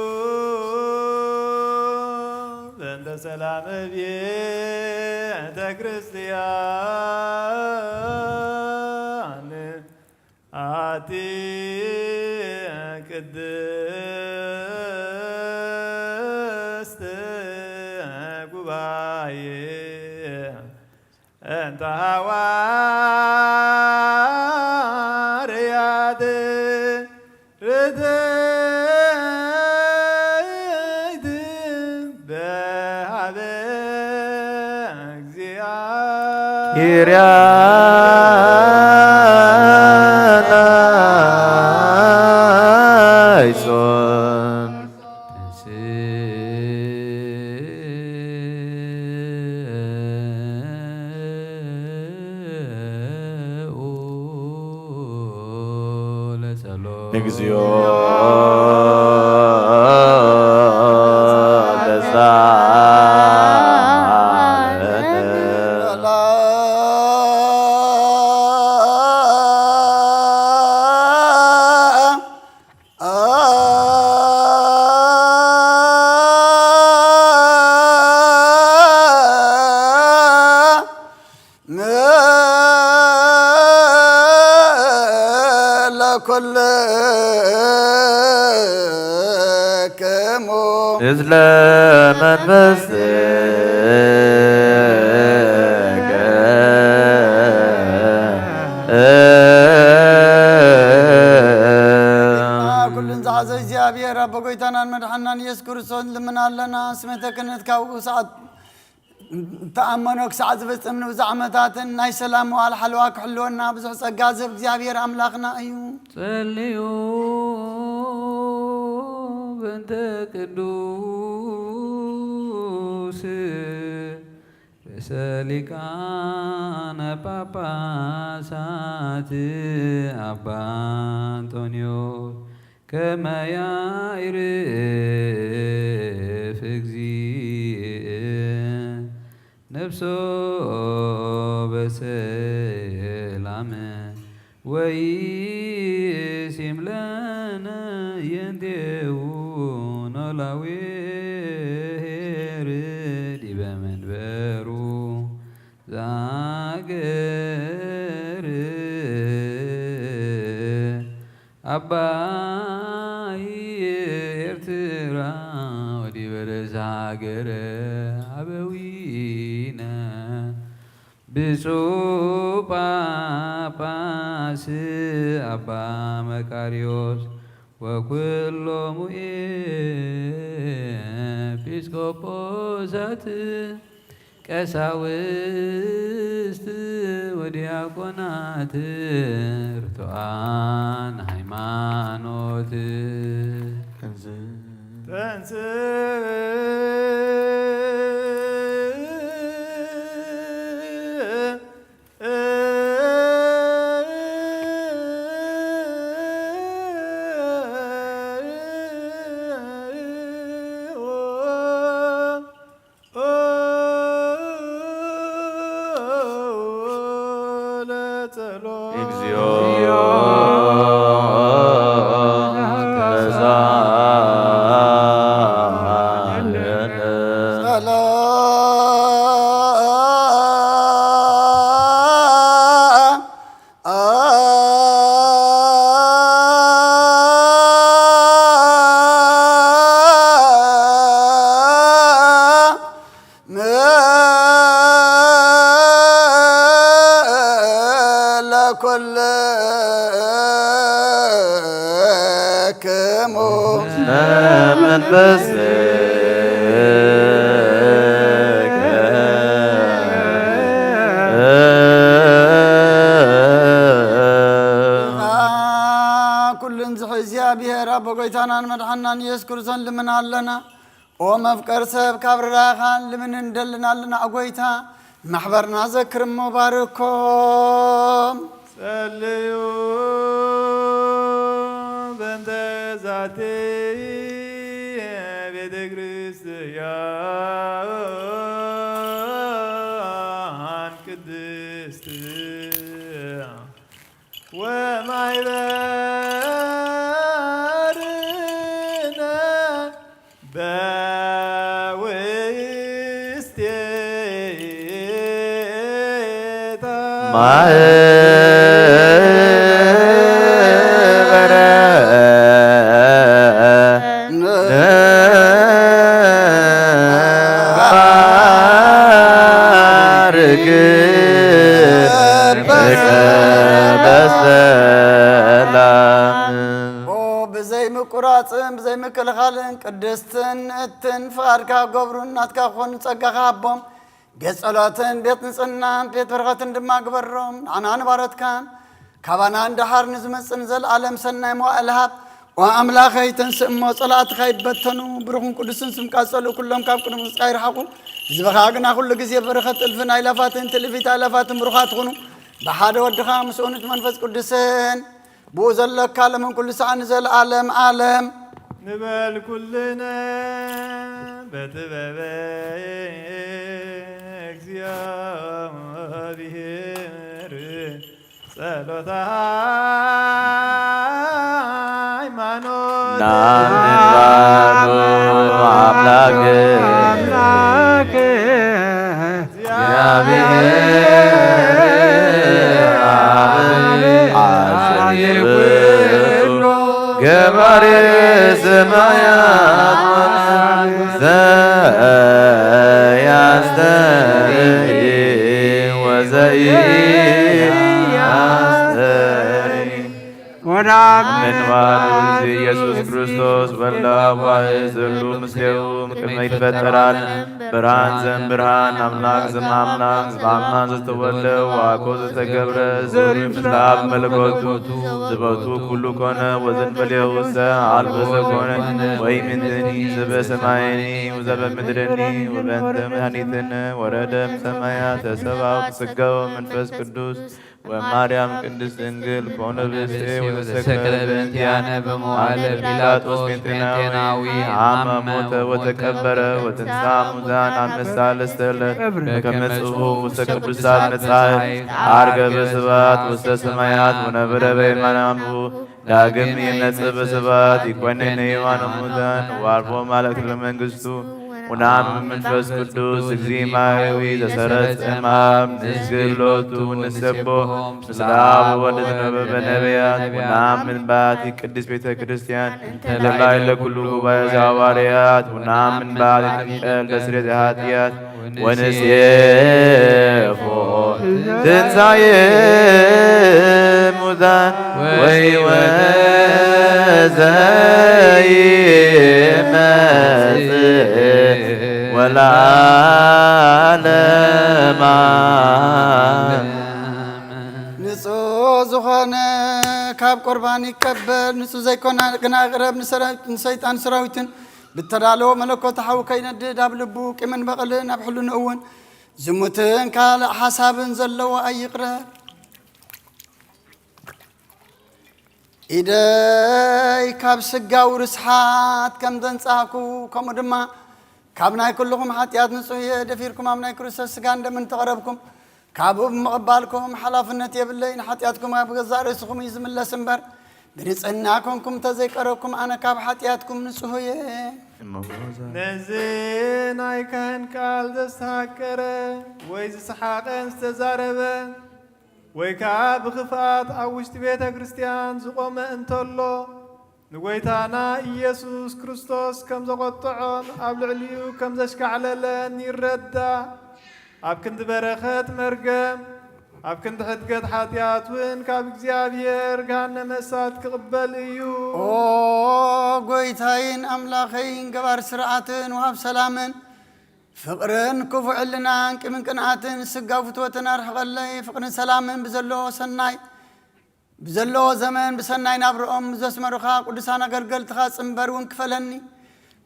በእንተ ሰላም ቤተ ክርስቲያን ኣቲ ቅድስት ጉባኤ እንተ ሃዋርያት ርትዕት በሃበ እግዚኣ ኪርያ ናይሶን ተንሥኡ ለጸሎት። እግዚኦ ተሳለነ። ለኩልክሙ እዝለ መንፈስከ ኩሉን ዝሓዘ እግዚኣብሔር ኣቦ ጎይታናን መድሓናን ኢየሱስ ክርስቶስ ልምን ኣለና። ስመተ ክህነት ካብኡ ሰዓት ተኣመኖ ክሳዕ ዝፍጽም ንብዙሕ ዓመታትን ናይ ሰላም መዋል ሓለዋ ክሕልወና ብዙሕ ጸጋ ዝህብ እግዚኣብሔር ኣምላኽና እዩ። ጸልዩ በእንተ ቅዱስ ርእሰ ሊቃነ ጳጳሳት ኣባ እንጦንዮስ ከመ ያዕርፍ እግዚእ ነፍሶ በሰላም ወይሲም ለነ የንቴው ኖላዊ ኄር ዲበ መንበሩ ዛገር አባይ ኤርትራ ወዲበ ርእሰ ሃገረ አበዊነ ብፁዕ ጳጳስ አባ መቃርዮስ ወኩሎሙ ኤጲስቆጶሳት ቀሳውስት ወዲያቆናት ርቱዓን ሃይማኖት። ተንስ ተንስ እግዚኦ ተሳለነ። ለኩልክሙ መንፈስከ ኩሉን ዝሕዝ እግዚኣብሔር ኣቦ ጎይታናን መድሓናን ኢየሱስ ክርስቶስ ልምን ኣለና። ኦ መፍቀር ሰብ ካብ ርራኻ ልምን እንደልን ኣለና። ኦ ጎይታ ማሕበርና ዘክር እሞ ባርኮም። ጸልዩ በእንተ ዛቲ ቤተ ክርስቲያን። ያን ቅድስት ወማይበርነ በውስቴታ ማህበረ ባርክ በሰላም። ኦ፣ ብዘይ ምቁራጽን ብዘይ ምክልኻልን ቅድስትን ንእትን ፍቓድካ ገብሩን ናትካ ክኾኑ ጸጋኻ ሃቦም። ቤት ጸሎትን ቤት ንጽህናን ቤት በረኸትን ድማ ግበሮም። ንዓና ንባሮትካን ካባና ንደሓር ንዝመጽእ ንዘለኣለም ሰናይ መዋእል ሃብ። ኦ ኣምላኸይ፣ ተንስእ እሞ ጸላእትኻ ይበተኑ። ብሩኽን ቅዱስን ስምካ ዝጸልኡ ኩሎም ካብ ቅድሚ ገጽካ ይርሓቑ። ህዝብኻ ግና ኩሉ ግዜ በረኸት እልፍን ኣእላፋትን ትልፊት ኣእላፋትን ብሩኻት ይኹኑ። ብሓደ ወድኻ ምስ እውነት መንፈስ ቅዱስን ብኡ ዘለካ ለምን ኩሉ ሰዓት ንዘለኣለም ዓለም። ንበል ኩልነ በጥበበ እግዚኣብሔር ጸሎተ ሃይማኖት ናምን ባዶ ኣምላክ ኣምላክ እግዚአብሔር አብ አብ አዝር ኩሉ ገባሬ ሰማያት ወምድር ዘያስተርኢ ወዘኢያስተርኢ ወዳብ ምንባሩ ኢየሱስ ክርስቶስ ወልደ አብ ዋህድ ዘሉ ምስሌሁ ቅድመ ይትፈጠር ዓለም ብርሃን ዘእም ብርሃን፣ ኣምላክ ዘእም ኣምላክ፣ ዘእም ኣምላክ ዘተወልደ፣ ወአኮ ዘተገብረ፣ ዘውሪ ምስለ አብ መለኮቱ፣ ዘቦቱ ኩሉ ኮነ፣ ወዘእንበሌሁሰ አልቦ ዘኮነ ወኢምንትኒ፣ ዘበሰማይኒ ወዘበምድርኒ፣ ወበእንተ መድኃኒትነ ወረደ እምሰማያተ ሰብአ ወተሰገወ መንፈስ ቅዱስ ወማርያም ቅድስት ድንግል ኮነ ብእሴ ወተሰቅለ በእንቲአነ በመዋዕለ ጲላጦስ ጴንጤናዊ አመ ሞተ ወተቀበረ ወተንሥአ እሙታን አመ ሳልስተ ዕለት በከመ ጽሑፍ ውስተ ቅዱሳት መጻሕፍት ዐርገ በስብሐት ውስተ ሰማያት ወነበረ በየማነ አብኡ። ዳግም ይመጽእ በስብሐት ይኮንን ሕያዋን እሙታን ወአልቦ ማለክት ለመንግስቱ። ኡናም መንፈስ ቅዱስ እግዚእ ማያዊ ዘሰረጸ እምአብ ንስግድ ሎቱ ንሰብሖ ምስለ አብ ወወልድ ዘነበበ ነቢያት። ኡናም ምንባቲ ቅድስት ቤተ ክርስቲያን እንተ ላዕለ ኩሉ ጉባኤ ዘሐዋርያት። ኡናም ምንባቲ ጥምቀት ለስርየተ ኃጢአት ወንሴፎ ትንሣኤ ሙታን ወሕይወተ ዘይመጽእ ወለዓለመ ዓለም። ንጹህ ዝኾነ ካብ ቁርባን ይቀበል፣ ንጹህ ዘይኮነ ግና ይቕረብ። ንሰራዊት፣ ንሰይጣን ሰራዊትን ብተዳለወ መለኮት ሓዊ ከይነድድ ኣብ ልቡ ቂምን በቐልን ኣብ ሕልንኡ እውን ዝሙትን ካልእ ሓሳብን ዘለዎ ኣይቕረብ። ኢደይ ካብ ስጋዊ ርስሓት ከም ዘንጻህኩ፣ ከምኡ ድማ ካብ ናይ ኩልኹም ሓጢኣት ንጹህ እየ። ደፊርኩም ኣብ ናይ ክርስቶስ ስጋን ደምን ተቐረብኩም፣ ካብኡ ብምቕባልኩም ሓላፍነት የብለይ። ንሓጢኣትኩም ኣብ ገዛእ ርእስኹም እዩ ዝምለስ እምበር፣ ብንጽህና ኮንኩም እንተዘይቀረብኩም፣ ኣነ ካብ ሓጢኣትኩም ንጹህ እየ። ነዚ ናይ ካህን ቃል ዘስተሃቀረ ወይ ዝሰሓቐን ዝተዛረበ፣ ወይ ከኣ ብኽፍኣት ኣብ ውሽጢ ቤተ ክርስቲያን ዝቖመ እንተሎ፣ ንጐይታና ኢየሱስ ክርስቶስ ከም ዘቖጥዖን ኣብ ልዕሊኡ ከም ዘሽካዕለለን ይረዳእ። ኣብ ክንዲ በረኸት መርገም፣ ኣብ ክንዲ ሕድገት ሓጢኣት እውን ካብ እግዚኣብሔር ገሃነመ እሳት ክቕበል እዩ። ኦ ጐይታይን ኣምላኸይን፣ ገባር ስርዓትን ወሃብ ሰላምን፣ ፍቕርን ክፉእ ሕልናን ቂምን ቅንኣትን ስጋዊ ፍትወትን ኣርሕቐለይ። ፍቕርን ሰላምን ብዘለዎ ሰናይ ብዘለዎ ዘመን ብሰናይ ናብርኦም ዘስመሩኻ ቅዱሳን ኣገልገልትኻ ጽንበር እውን ክፈለኒ።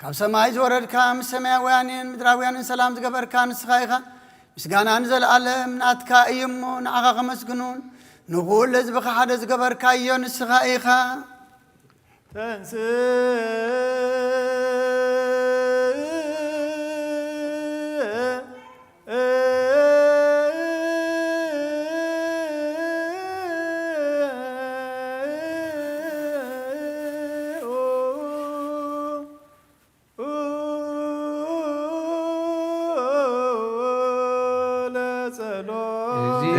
ካብ ሰማይ ዝወረድካ፣ ምስ ሰማያውያንን ምድራውያንን ሰላም ዝገበርካ ንስኻ ኢኻ። ምስጋና ንዘለኣለም ናትካ እዩ እሞ፣ ንዓኻ ከመስግኑን ንኹሉ ህዝብኻ ሓደ ዝገበርካዮ ንስኻ ኢኻ። ተንስእ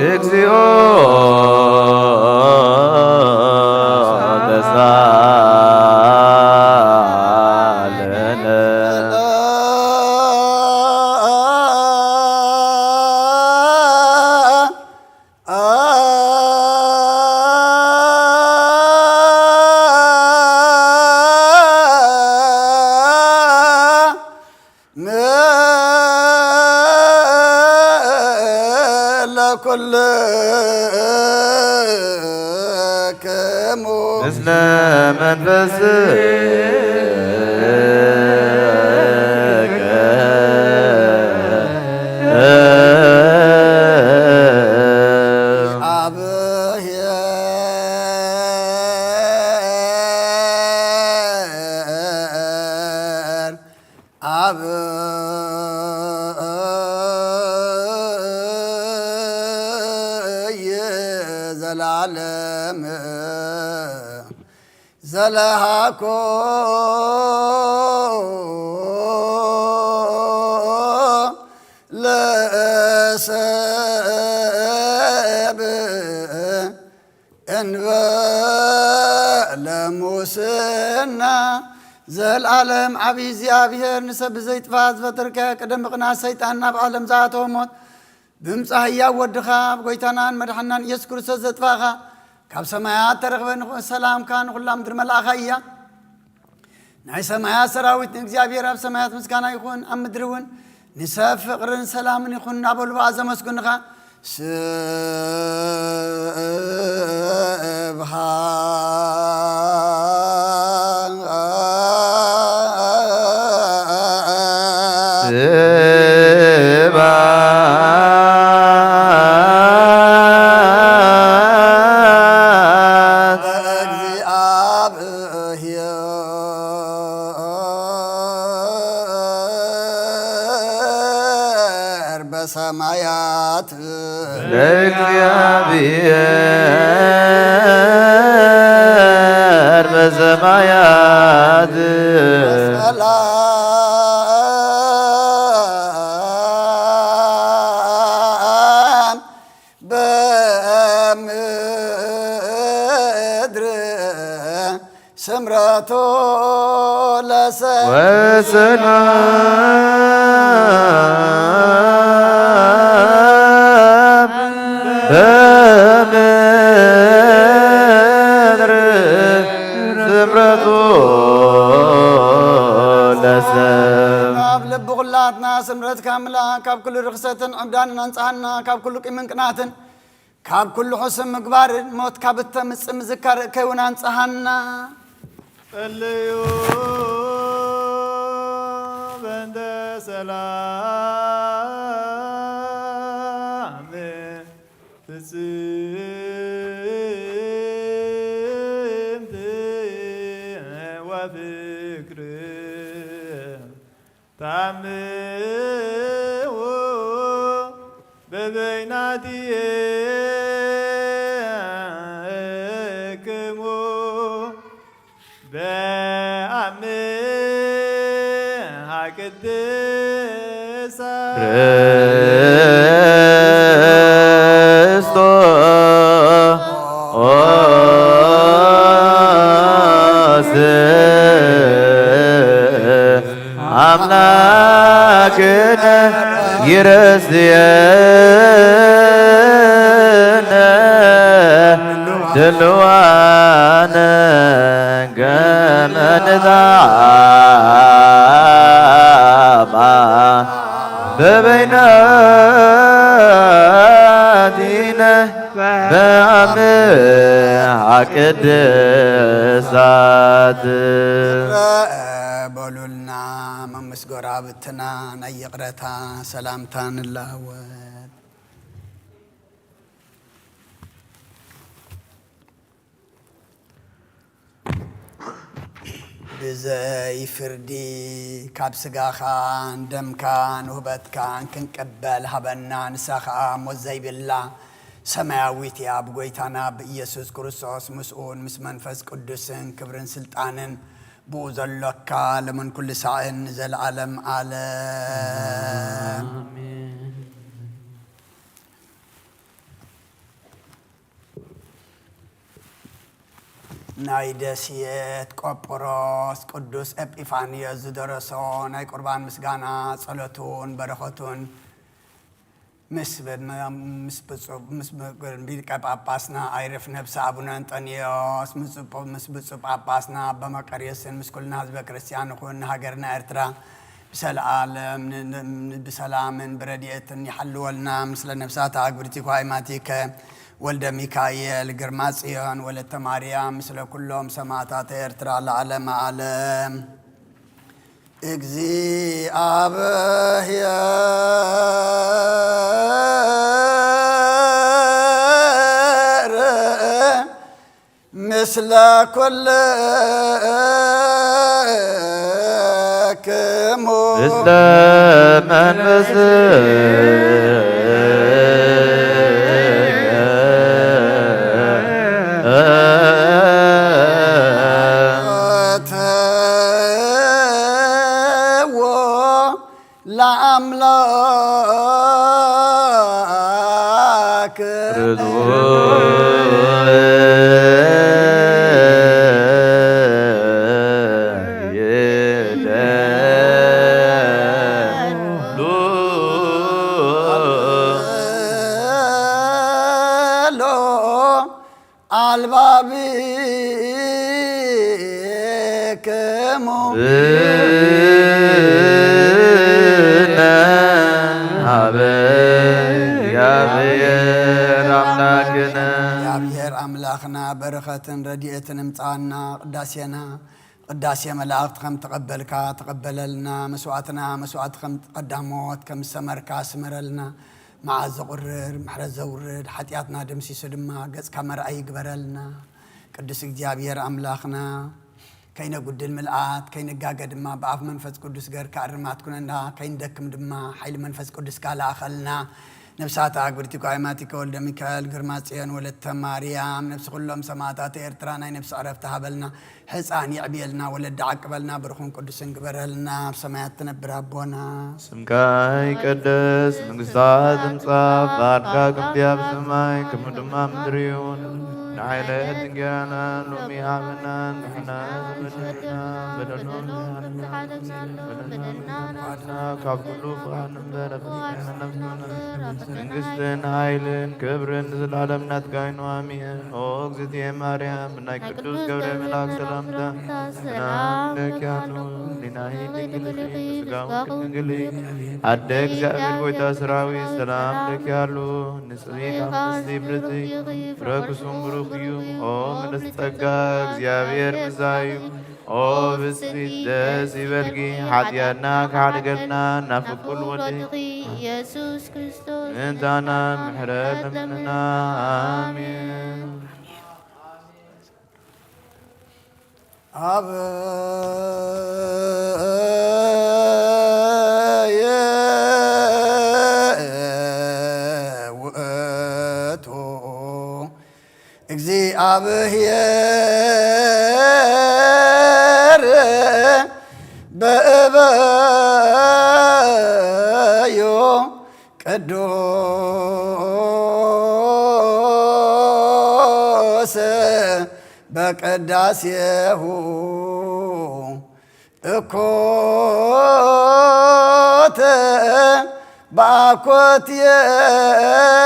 እግዚኦ ተሳለነ። እንበለ ሙስና። ዘልኣለም ዓብዪ እግዚኣብሔር፣ ንሰብ ብዘይጥፋእ ዝፈጠርካዮ ቅድሚ ቅናት ሰይጣን ናብ ዓለም ዝኣተወ ሞት ብምጻእ ህያው ወድኻ፣ ኣብ ጎይታናን መድሓናን ኢየሱስ ክርስቶስ ዘጥፋእኻ፣ ካብ ሰማያት ተረኽበ። ንኹ- ሰላምካ ንኹላ ምድሪ መልኣኻ እያ። ናይ ሰማያት ሰራዊት ንእግዚኣብሔር ኣብ ሰማያት ምስጋና ይኹን፣ ኣብ ምድሪ እውን ንሰብ ፍቕርን ሰላምን ይኹን እናበሉ ብኣ ዘመስግኑኻ። ካብ ልቢ ኩላትና ስምረትካ ምላእ፣ ካብ ኩሉ ርኽሰትን ዕብዳንን ኣንጽሃና፣ ካብ ኩሉ ቂምን ቅናትን፣ ካብ ኩሉ ሕሱም ምግባርን፣ ሞት ካብ እተምጽእ ምዝካር እከይ እውን ኣንጽሃና። ጸልዩ በእንተ ሰላም ፍጽምቲ ወፍቅር ታምው በበይናትክሙ በአምሃ ቅድሳ ክርስቶስ አምላክነ ይረስየነ ድልዋነ ከመ ንትአማን በበይናቲነ በአምሃ ቅድሳት። በሉልና መምስ ጎራብትና ናይ ይቕረታ ሰላምታ ንለዋወጥ። ብዘይ ፍርዲ ካብ ስጋኻን ደምካን ውህበትካን ክንቅበል ሃበና። ንሳ ኸኣ ሞት ዘይብላ ሰማያዊት እያ። ብጎይታና ብኢየሱስ ክርስቶስ ምስኡን ምስ መንፈስ ቅዱስን ክብርን ስልጣንን ብኡ ዘሎካ ለምን ኩሉ ሳዕን ንዘለዓለም ዓለም። ኣሜን። ናይ ደሴት ቆጵሮስ ቅዱስ ኤጲፋንዮስ ዝደረሶ ናይ ቁርባን ምስጋና፣ ጸሎቱን በረኸቱን ምስ ብድመ-፣ ምስ ብፁዕ፣ ምስ ብ-፣ ሊቀ ጳጳስና ኣይርፍ ነብሲ ኣቡነ እንጠንዮስ፣ ምስ ብፁዕ፣ ምስ ብፁዕ ጳጳስና ኣባ መቃርዮስን ምስ ኩልና ህዝበ ክርስቲያን ይኹን። ንሃገርና ኤርትራ ብሰለዓለም ን-፣ ን-፣ ብሰላምን ብረድኤትን ይሓልወልና። ምስለ ነብሳት ኣግብርቲኳ ኣይማቲከ ወልደ ሚካኤል፣ ግርማ ጽዮን፣ ወለተ ማርያም፣ ምስለ ኩሎም ሰማዕታት ኤርትራ ለዓለመ ዓለም። እግዚኣብሔር ምስለ ኩልክሙ። ምስለ መንፈስከ። ኦትዎ ለአምላክ። ርቱዕ ይደሉ። ሎ አልባቢክሙ። ብነ ሀበ እግዚኣብሔር አምላክነ። እግዚኣብሔር ኣምላኽና በረኸትን ረድኤትን እምጻና። ቅዳሴና ቅዳሴ መላእኽት ከም ተቐበልካ ተቐበለልና። መስዋዕትና መስዋዕት ከም ቀዳሞት ከም ዝሰመርካ ስመረልና። መዓት ዘቑርር ምሕረት ዘውርድ ሓጢኣትና ደምሲሱ ድማ ገጽካ መርኣይ ይግበረልና። ቅዱስ እግዚኣብሔር ኣምላኽና፣ ከይነጉድል ምልኣት፣ ከይንጋገ ድማ ብኣፍ መንፈስ ቅዱስ ገርካ እርማት ኩነና፣ ከይንደክም ድማ ሓይሊ መንፈስ ቅዱስካ ለኣኸልና። ነብሳት ኣግብርቲኳ ኣይማቲከ ወልደ ሚካኤል፣ ግርማ ጽዮን፣ ወለተ ማርያም፣ ነብሲ ኩሎም ሰማዕታት ኤርትራ ናይ ነብሲ ዕረፍቲ ሃበልና። ሕፃን የዕብየልና፣ ወለዲ ዓቅበልና፣ ብሩኽን ቅዱስን ግበረልና። ኣብ ሰማያት ትነብር ኣቦና። ስምካ ይቀደስ፣ መንግስታ ትምጻእ፣ ፍቃድካ ከምቲ ኣብ ሰማይ ከምኡ ድማ ኣብ ምድሪ ይኹን። ንሓይለት እንጌራና ሎሚ ሃበና፣ ንሕና ዝበደልና በደልና ካብ ኩሉ ፍቓድ ንበር፣ ነፍስና መንግስትን ሓይልን ክብርን ንዘለዓለም ናትካ ይኑ፣ ኣሜን። ኦ እግዝእትየ ማርያም፣ ናይ ቅዱስ ገብርኤል መልኣክ ሰላምታ ሰላም ለኪ ኣሎ፣ ህሊናኺ ድንግል ኢኺ፣ ስጋኺ ድንግል ኢዩ። ኣደ እግዚኣብሔር ጎይታ ሰራዊት ሰላም ለኪ ኣሎ፣ ንጽሕቲ ካብ ንጽሕቲ ብርክቲ ፍረ ክሱም ብሩክ እዩ። ኦ ምልእቲ ጸጋ እግዚኣብሔር ምሳኺ እዩ። ኦ ብጽሕቲ ደስ ይበልኪ፣ ሓጢኣትና ክሓድገልና ናብ ፍቁር ወድኺ ኢየሱስ ክርስቶስ ምእንታና ምሕረት ለምንና። ኣሜን። ኣብ ውእቱ እግዚኣብሔር በእበዩ ቅዱስ በቅዳሴሁ እኮተ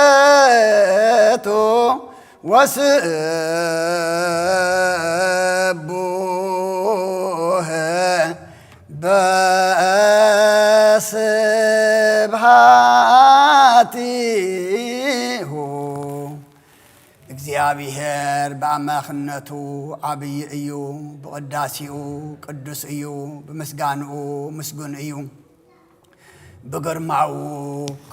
በአኮቴቱ ወስቡህ በስብሐቲሁ። እግዚኣብሔር ብኣምላኽነቱ ዓብዪ እዩ፣ ብቕዳሴኡ ቅዱስ እዩ፣ ብምስጋንኡ ምስጉን እዩ፣ ብግርማኡ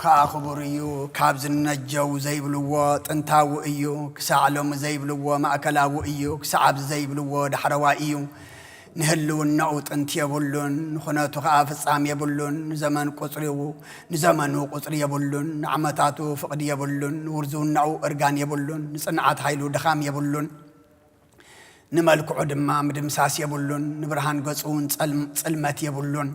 ከኣ ክቡር እዩ። ካብ ዝነጀው ዘይብልዎ ጥንታዊ እዩ፣ ክሳዕ ሎሚ ዘይብልዎ ማእከላዊ እዩ፣ ክሳዕ ኣብዚ ዘይብልዎ ዳሕረዋይ እዩ። ንህልውናኡ ጥንቲ የብሉን፣ ንኹነቱ ኸኣ ፍጻም የብሉን። ንዘመን ቁጽሪኡ፣ ንዘመኑ ቁጽሪ የብሉን፣ ንዓመታቱ ፍቕዲ የብሉን፣ ንውርዝውናኡ እርጋን የብሉን፣ ንጽንዓት ሓይሉ ድኻም የብሉን፣ ንመልክዑ ድማ ምድምሳስ የብሉን። ንብርሃን ገጹ እውን ጸልም-፣ ጽልመት የብሉን።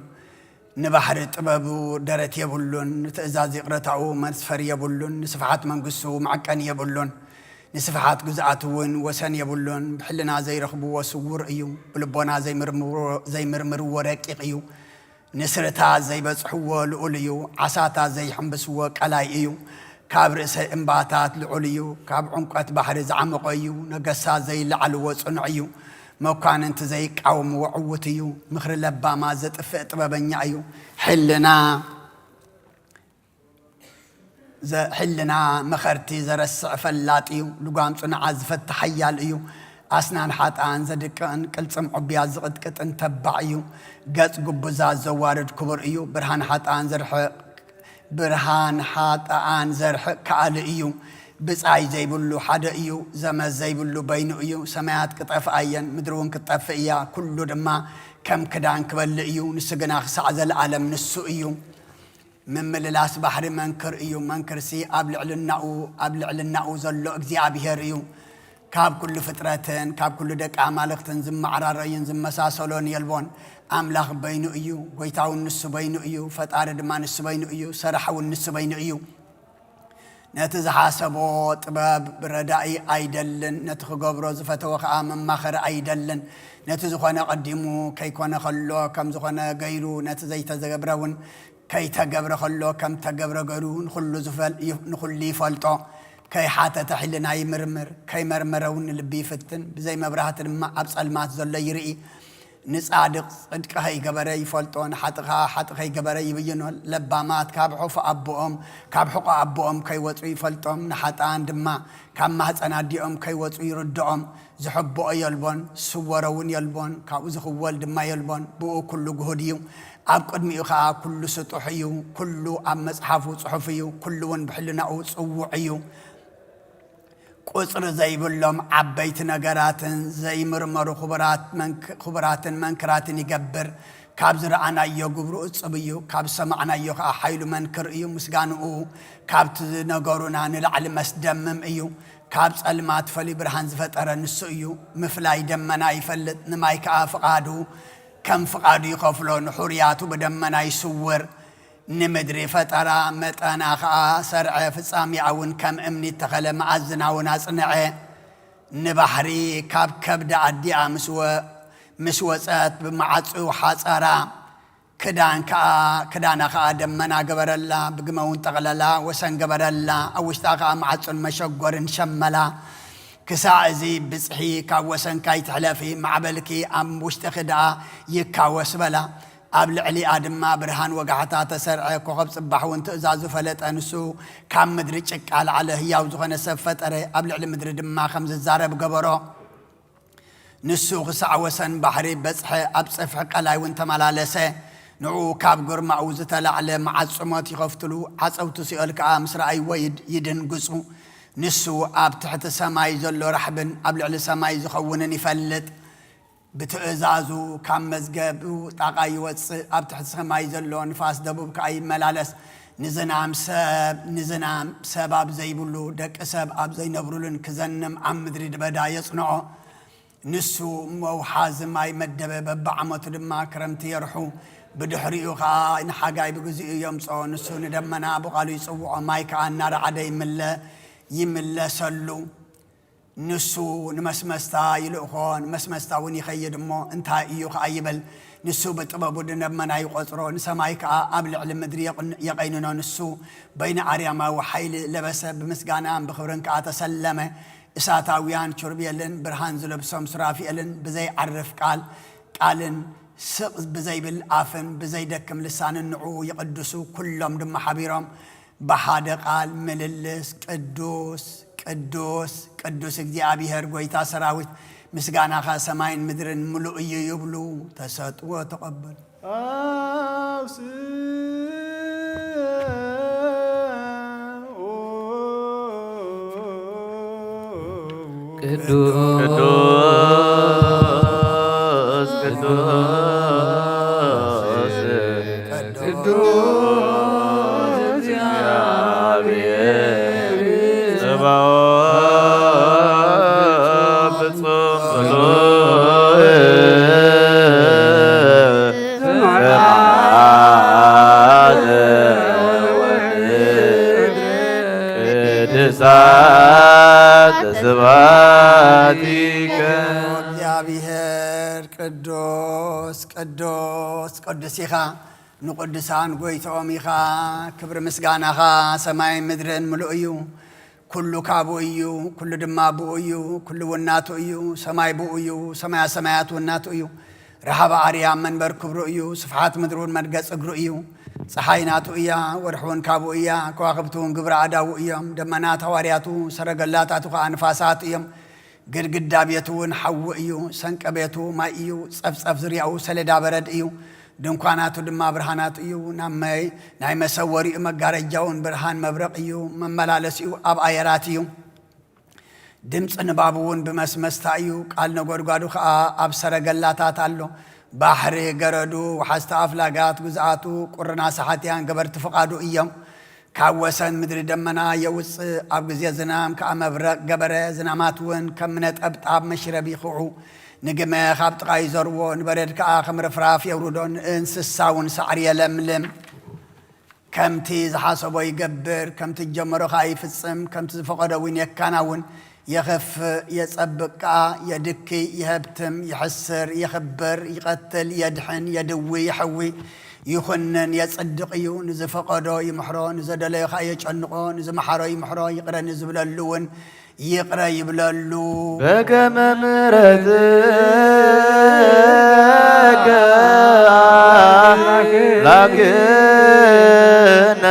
ንባሕሪ ጥበቡ ደረት የብሉን። ንትእዛዝ ይቕረታኡ መስፈሪ የብሉን። ንስፍሓት መንግስቱ መዐቀኒ የብሉን። ንስፍሓት ግዝኣት እውን ወሰን የብሉን። ብሕልና ዘይረኽብዎ ስዉር እዩ፣ ብልቦና ዘይምርምርዎ ዘይምርምርዎ ረቂቕ እዩ። ንስርታት ዘይበጽሕዎ ልኡል እዩ፣ ዓሳታት ዘይሕምብስዎ ቀላይ እዩ። ካብ ርእሰ እምባታት ልዑል እዩ፣ ካብ ዕምቆት ባሕሪ ዝዓመቖ እዩ። ነገስታት ዘይለዓልዎ ጽኑዕ እዩ፣ መኳንንቲ ዘይቃወምዎ ዕዉት እዩ። ምኽሪ ለባማት ዘጥፍእ ጥበበኛ እዩ። ሕልና ዘ-፣ ሕልና መኸርቲ ዘረስዕ ፈላጥ እዩ። ልጓም ጽኑዓት ዝፈትሕ ሓያል እዩ። ኣስናን ሓጥኣን ዘድቅቕን ቅልጽም ዕቡያት ዝቕጥቅጥን ተባዕ እዩ። ገጽ ግቡዛት ዘዋርድ ክቡር እዩ። ብርሃን ሓጥኣን ዘርሕቕ፣ ብርሃን ሓጥኣን ዘርሕቕ ከኣሊ እዩ። ብጻይ ዘይብሉ ሓደ እዩ። ዘመት ዘይብሉ በይኑ እዩ። ሰማያት ክጠፍኣ እየን፣ ምድሪ እውን ክትጠፍእ እያ። ኩሉ ድማ ከም ክዳን ክበልእ እዩ። ንሱ ግና ክሳዕ ዘለኣለም ንሱ እዩ። ምምልላስ ባሕሪ መንክር እዩ። መንክርሲ ኣብ ልዕልናኡ፣ ኣብ ልዕልናኡ ዘሎ እግዚኣብሄር እዩ። ካብ ኩሉ ፍጥረትን ካብ ኩሉ ደቂ ኣማልኽትን ዝመዓራረዩን ዝመሳሰሎን የልቦን። ኣምላኽ በይኑ እዩ፣ ጎይታ እውን ንሱ በይኑ እዩ፣ ፈጣሪ ድማ ንሱ በይኑ እዩ፣ ሰራሒ እውን ንሱ በይኑ እዩ። ነቲ ዝሓሰቦ ጥበብ ረዳኢ ኣይደልን፣ ነቲ ክገብሮ ዝፈተወ ኸኣ መማኸሪ ኣይደልን። ነቲ ዝኾነ ቀዲሙ ከይኮነ ከሎ ከም ዝኾነ ገይሩ፣ ነቲ ዘይተገብረ እውን ከይተገብረ ከሎ ከም ተገብረ ገይሩ ንኹሉ ዝፈል-፣ ይፍ-፣ ንኹሉ ይፈልጦ። ከይሓተተ ሕልና ይምርምር፣ ከይመርመረ እውን ንልቢ ይፍትን። ብዘይ መብራህቲ ድማ ኣብ ጸልማት ዘሎ ይርኢ። ንጻድቕ ጽድቂ ከይገበረ ይፈልጦ፣ ንሓጥእ ከኣ ሓጥእ ከይገበረ ይብይኖ። ለባማት ካብ ሑፍ ኣቦኦም፣ ካብ ሕቖ ኣቦኦም ከይወጹ ይፈልጦም፣ ንሓጥኣን ድማ ካብ ማህጸን ኣዲኦም ከይወጹ ይርድኦም። ዝሕብኦ የልቦን፣ ዝስወሮ እውን የልቦን፣ ካብኡ ዝኽወል ድማ የልቦን። ብኡ ኩሉ ግሁድ እዩ፣ ኣብ ቅድሚኡ ኸኣ ኩሉ ስጡሕ እዩ። ኩሉ ኣብ መጽሓፉ ጽሑፍ እዩ፣ ኩሉ እውን ብሕልናኡ ጽዉዕ እዩ። ቁጽሪ ዘይብሎም ዓበይቲ ነገራትን ዘይምርመሩ ክቡራት መንክ-፣ ክቡራትን መንክራትን ይገብር። ካብ ዝረኣናዮ ግብሩ እጹብ እዩ፣ ካብ ዝሰማዕናዮ ኸኣ ሓይሉ መንክር እዩ። ምስጋንኡ ካብቲ ዝነገሩና ንላዕሊ መስደምም እዩ። ካብ ጸልማት ፈልዩ ብርሃን ዝፈጠረ ንሱ እዩ። ምፍላይ ደመና ይፈልጥ፣ ንማይ ከኣ ፍቓዱ ከም ፍቓዱ ይኸፍሎ፣ ንሕሩያቱ ብደመና ይስውር። ንምድሪ ፈጠራ፣ መጠና ኸኣ ሰርዐ፣ ፍጻሜኣ እውን ከም እምኒ ተኸለ፣ መኣዝና እውን ኣጽንዐ። ንባሕሪ ካብ ከብዲ ኣዲኣ ምስ ወ-፣ ምስ ወጸት ብመዓጽኡ ሓጸራ። ክዳን ከኣ፣ ክዳና ከኣ ደመና ገበረላ፣ ብግመ እውን ጠቕለላ፣ ወሰን ገበረላ፣ ኣብ ውሽጣ ከኣ መዓጹን መሸጎርን ሸመላ። ክሳዕ እዚ ብጽሒ ካብ ወሰንካ ኣይትሕለፊ፣ ማዕበልኪ ኣብ ውሽጥኺ ደኣ ይካወስ በላ። ኣብ ልዕሊኣ ድማ ብርሃን ወጋሕታ ተሰርዐ፣ ኮኸብ ጽባሕ እውን ትእዛዙ ፈለጠ። ንሱ ካብ ምድሪ ጭቃ ለዓለ፣ ህያው ዝኾነ ሰብ ፈጠረ፣ ኣብ ልዕሊ ምድሪ ድማ ከም ዝዛረብ ገበሮ። ንሱ ክሳዕ ወሰን ባሕሪ በጽሐ፣ ኣብ ጽፍሒ ቀላይ እውን ተመላለሰ። ንዕኡ ካብ ግርማኡ ዝተላዕለ መዓት ጽሞት ይኸፍትሉ፣ ዓጸውቲ ሲኦል ከኣ ምስ ረኣይዎ ይድ-፣ ይድንግጹ። ንሱ ኣብ ትሕቲ ሰማይ ዘሎ ራሕብን ኣብ ልዕሊ ሰማይ ዝኸውንን ይፈልጥ። ብትእዛዙ ካብ መዝገቡ ጣቓ ይወጽእ፣ ኣብ ትሕቲ ሰማይ ዘሎ ንፋስ ደቡብ ከኣ ይመላለስ። ንዝናም ሰብ፣ ንዝናም ሰብ ኣብ ዘይብሉ፣ ደቂ ሰብ ኣብ ዘይነብሩሉን ክዘንም ኣብ ምድሪ በዳ የጽንዖ። ንሱ መውሓዚ ማይ መደበ፣ በብዓመቱ ድማ ክረምቲ የርሑ። ብድሕሪኡ ኸኣ ንሓጋይ ብግዚኡ የምጽኦ። ንሱ ንደመና ብቓሉ ይጽውዖ፣ ማይ ከኣ እናረዓደ ይምለ-፣ ይምለሰሉ። ንሱ ንመስመስታ ይልእኾ፣ ንመስመስታ እውን ይኸይድ እሞ፣ እንታይ እዩ ኸኣ ይብል። ንሱ ብጥበቡ ንደመና ይቖጽሮ፣ ንሰማይ ከኣ ኣብ ልዕሊ ምድሪ የቕን-፣ የቐይንኖ። ንሱ በይነ ኣርያማዊ ሓይሊ ለበሰ፣ ብምስጋናን ብኽብርን ከኣ ተሰለመ። እሳታውያን ኪሩቤልን ብርሃን ዝለብሶም ሱራፊኤልን ብዘይዓርፍ ቃል፣ ቃልን ስቕ ብዘይብል ኣፍን ብዘይደክም ልሳንን ንዕኡ ይቕድሱ፣ ኩሎም ድማ ሓቢሮም ብሓደ ቃል ምልልስ፣ ቅዱስ፣ ቅዱስ፣ ቅዱስ እግዚኣብሔር ጐይታ ሰራዊት፣ ምስጋናኻ ሰማይን ምድርን ምሉእ እዩ ይብሉ። ተሰጥዎ ተቐበሉ። ቅዱስ ቅዱስ ቅዱስ ቅዱስ እግዚአብሔር ጸባኦት ፍጹም ምሉእ ፍርሃተ ቅድስት ዛተ ስብሐቲከ። እግዚኣብሔር ቅዱስ ቅዱስ ቅዱስ ኢኻ፣ ንቅዱሳን ጎይትኦም ኢኻ። ክብሪ ምስጋናኻ ሰማይን ምድርን ምሉእ እዩ። ኩሉ ካብኡ እዩ፣ ኩሉ ድማ ብኡ እዩ፣ ኩሉ እውን ናቱ እዩ። ሰማይ ብኡ እዩ፣ ሰማያ ሰማያት እውን ናቱ እዩ። ረሃባ ኣርያም መንበር ክብሩ እዩ፣ ስፍሓት ምድሪ እውን መርገጽ እግሩ እዩ። ፀሓይ ናቱ እያ፣ ወርሒ እውን ካብኡ እያ፣ ከዋኽብቲ እውን ግብረ ኣዳዉ እዮም። ደመናት ሃዋርያቱ፣ ሰረገላታቱ ኸዓ ንፋሳት እዮም። ግድግዳ ቤቱ እውን ሓዊ እዩ፣ ሰንቀ ቤቱ ማይ እዩ፣ ጸፍጸፍ ዙርያኡ ሰሌዳ በረድ እዩ። ድንኳናቱ ድማ ብርሃናት እዩ። ናብ መይ-፣ ናይ መሰወሪኡ መጋረጃ እውን ብርሃን መብረቕ እዩ። መመላለሲኡ ኣብ ኣየራት እዩ። ድምፂ ንባቡ እውን ብመስመስታ እዩ። ቃል ነጎድጓዱ ኸዓ ኣብ ሰረገላታት ኣሎ። ባሕሪ ገረዱ፣ ወሓዝቲ ኣፍላጋት ግዝኣቱ፣ ቁርና ሰሓትያን ገበርቲ ፍቓዱ እዮም። ካብ ወሰን ምድሪ ደመና የውፅእ፣ ኣብ ግዜ ዝናም ከኣ መብረቕ ገበረ። ዝናማት እውን ከም ነጠብጣብ መሽረብ ይኽዑ። ንግመ ካብ ጥቓ ይዘርዎ፣ ንበረድ ከኣ ከም ርፍራፍ የውርዶ፣ ንእንስሳ እውን ሳዕሪ የለምልም። ከምቲ ዝሓሰቦ ይገብር፣ ከምቲ ዝጀመሮ ከኣ ይፍጽም፣ ከምቲ ዝፈቐዶ እውን የከናውን። የኸፍእ፣ የጸብቕ ከኣ፣ የድክይ፣ የሀብትም፣ የሕስር፣ የኽብር፣ ይቐትል፣ የድሕን፣ የድዊ፣ የሕዊ፣ ይኹንን፣ የጽድቕ እዩ። ንዝፈቐዶ ይምሕሮ፣ ንዘደለዮ ከኣ የጨንቖ፣ ንዝመሓሮ ይምሕሮ፣ ይቕረ ንዝብለሉ እውን ይቕረ ይብለሉ። በከመ ምሕረትከ ኣምላክነ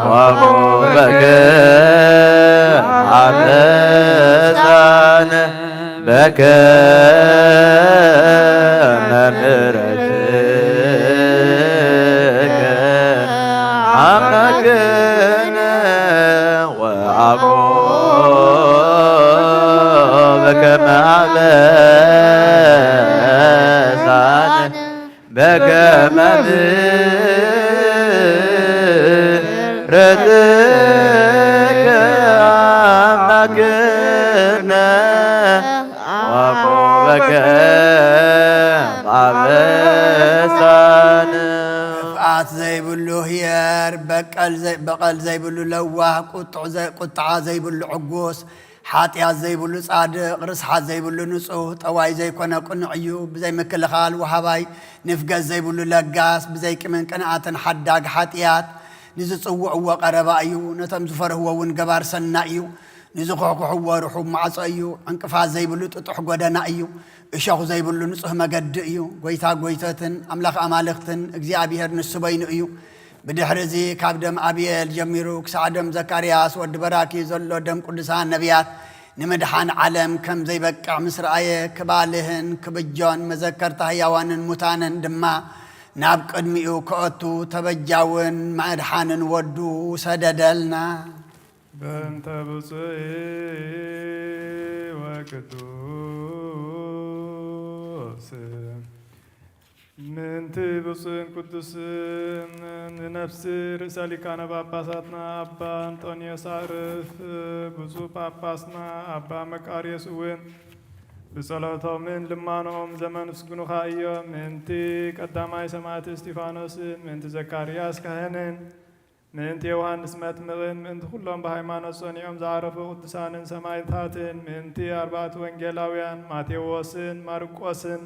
ወቁበከ ኣበሳነ በከመ ምሕረትከ ኣምላክነ ወያዕቆብ በከመ አበሳነ በከመ ምሕረትከ አምላክነ ወያዕቆብ በከመ አበሳነ። ክፍኣት ዘይብሉ ህየር፣ በቀል ዘይ-፣ በቐል ዘይብሉ ለዋህ፣ ቁጥዕ ዘ-፣ ቁጥዓ ዘይብሉ ዕጉስ፣ ሓጢኣት ዘይብሉ ጻድቕ፣ ርስሓት ዘይብሉ ንጹህ፣ ጠዋይ ዘይኮነ ቅኑዕ እዩ። ብዘይ ምክልኻል ወሃባይ፣ ንፍገት ዘይብሉ ለጋስ፣ ብዘይ ቂምን ቅንኣትን ሓዳግ ሓጢኣት፣ ንዝጽውዕዎ ቀረባ እዩ። ነቶም ዝፈርህዎ እውን ገባር ሰናይ እዩ። ንዝኹሕኩሕዎ ርሑብ ማዕጾ እዩ። ዕንቅፋት ዘይብሉ ጥጡሕ ጎደና እዩ። እሾኽ ዘይብሉ ንጹህ መገዲ እዩ። ጐይታ ጐይቶትን ኣምላኽ ኣማልኽትን እግዚኣብሔር ንሱ በይኑ እዩ። ብድሕሪ እዚ ካብ ደም ኣብኤል ጀሚሩ ክሳዕ ደም ዘካርያስ ወዲ በራኪ ዘሎ ደም ቅዱሳን ነቢያት ንምድሓን ዓለም ከም ዘይበቅዕ ምስ ረኣየ ክባልህን ክብጆን መዘከርታ ህያዋንን ሙታንን ድማ ናብ ቅድሚኡ ክኣቱ ተበጃውን መድሓንን ወዱ ሰደደልና። በእንተ ብፁዕ ወቅዱስ ምእንቲ ብፁዕን ቅዱስን ንነፍሲ ርእሰ ሊቃነ ጳጳሳትና ኣባ እንጦንዮስ ኣዕርፍ፣ ብፁዕ ጳጳስና ኣባ መቃርዮስ እውን ብጸሎቶምን ልማኖኦም ዘመስግኑኻ እዮም። ምእንቲ ቀዳማይ ሰማዕቲ እስጢፋኖስን ምእንቲ ዘካርያስ ካህንን ምእንቲ ዮሃንስ መጥምቕን ምእንቲ ኩሎም ብሃይማኖት ጸኒዖም ዝዓረፉ ቅዱሳንን ሰማዕታትን ምእንቲ ኣርባዕቱ ወንጌላውያን ማቴዎስን ማርቆስን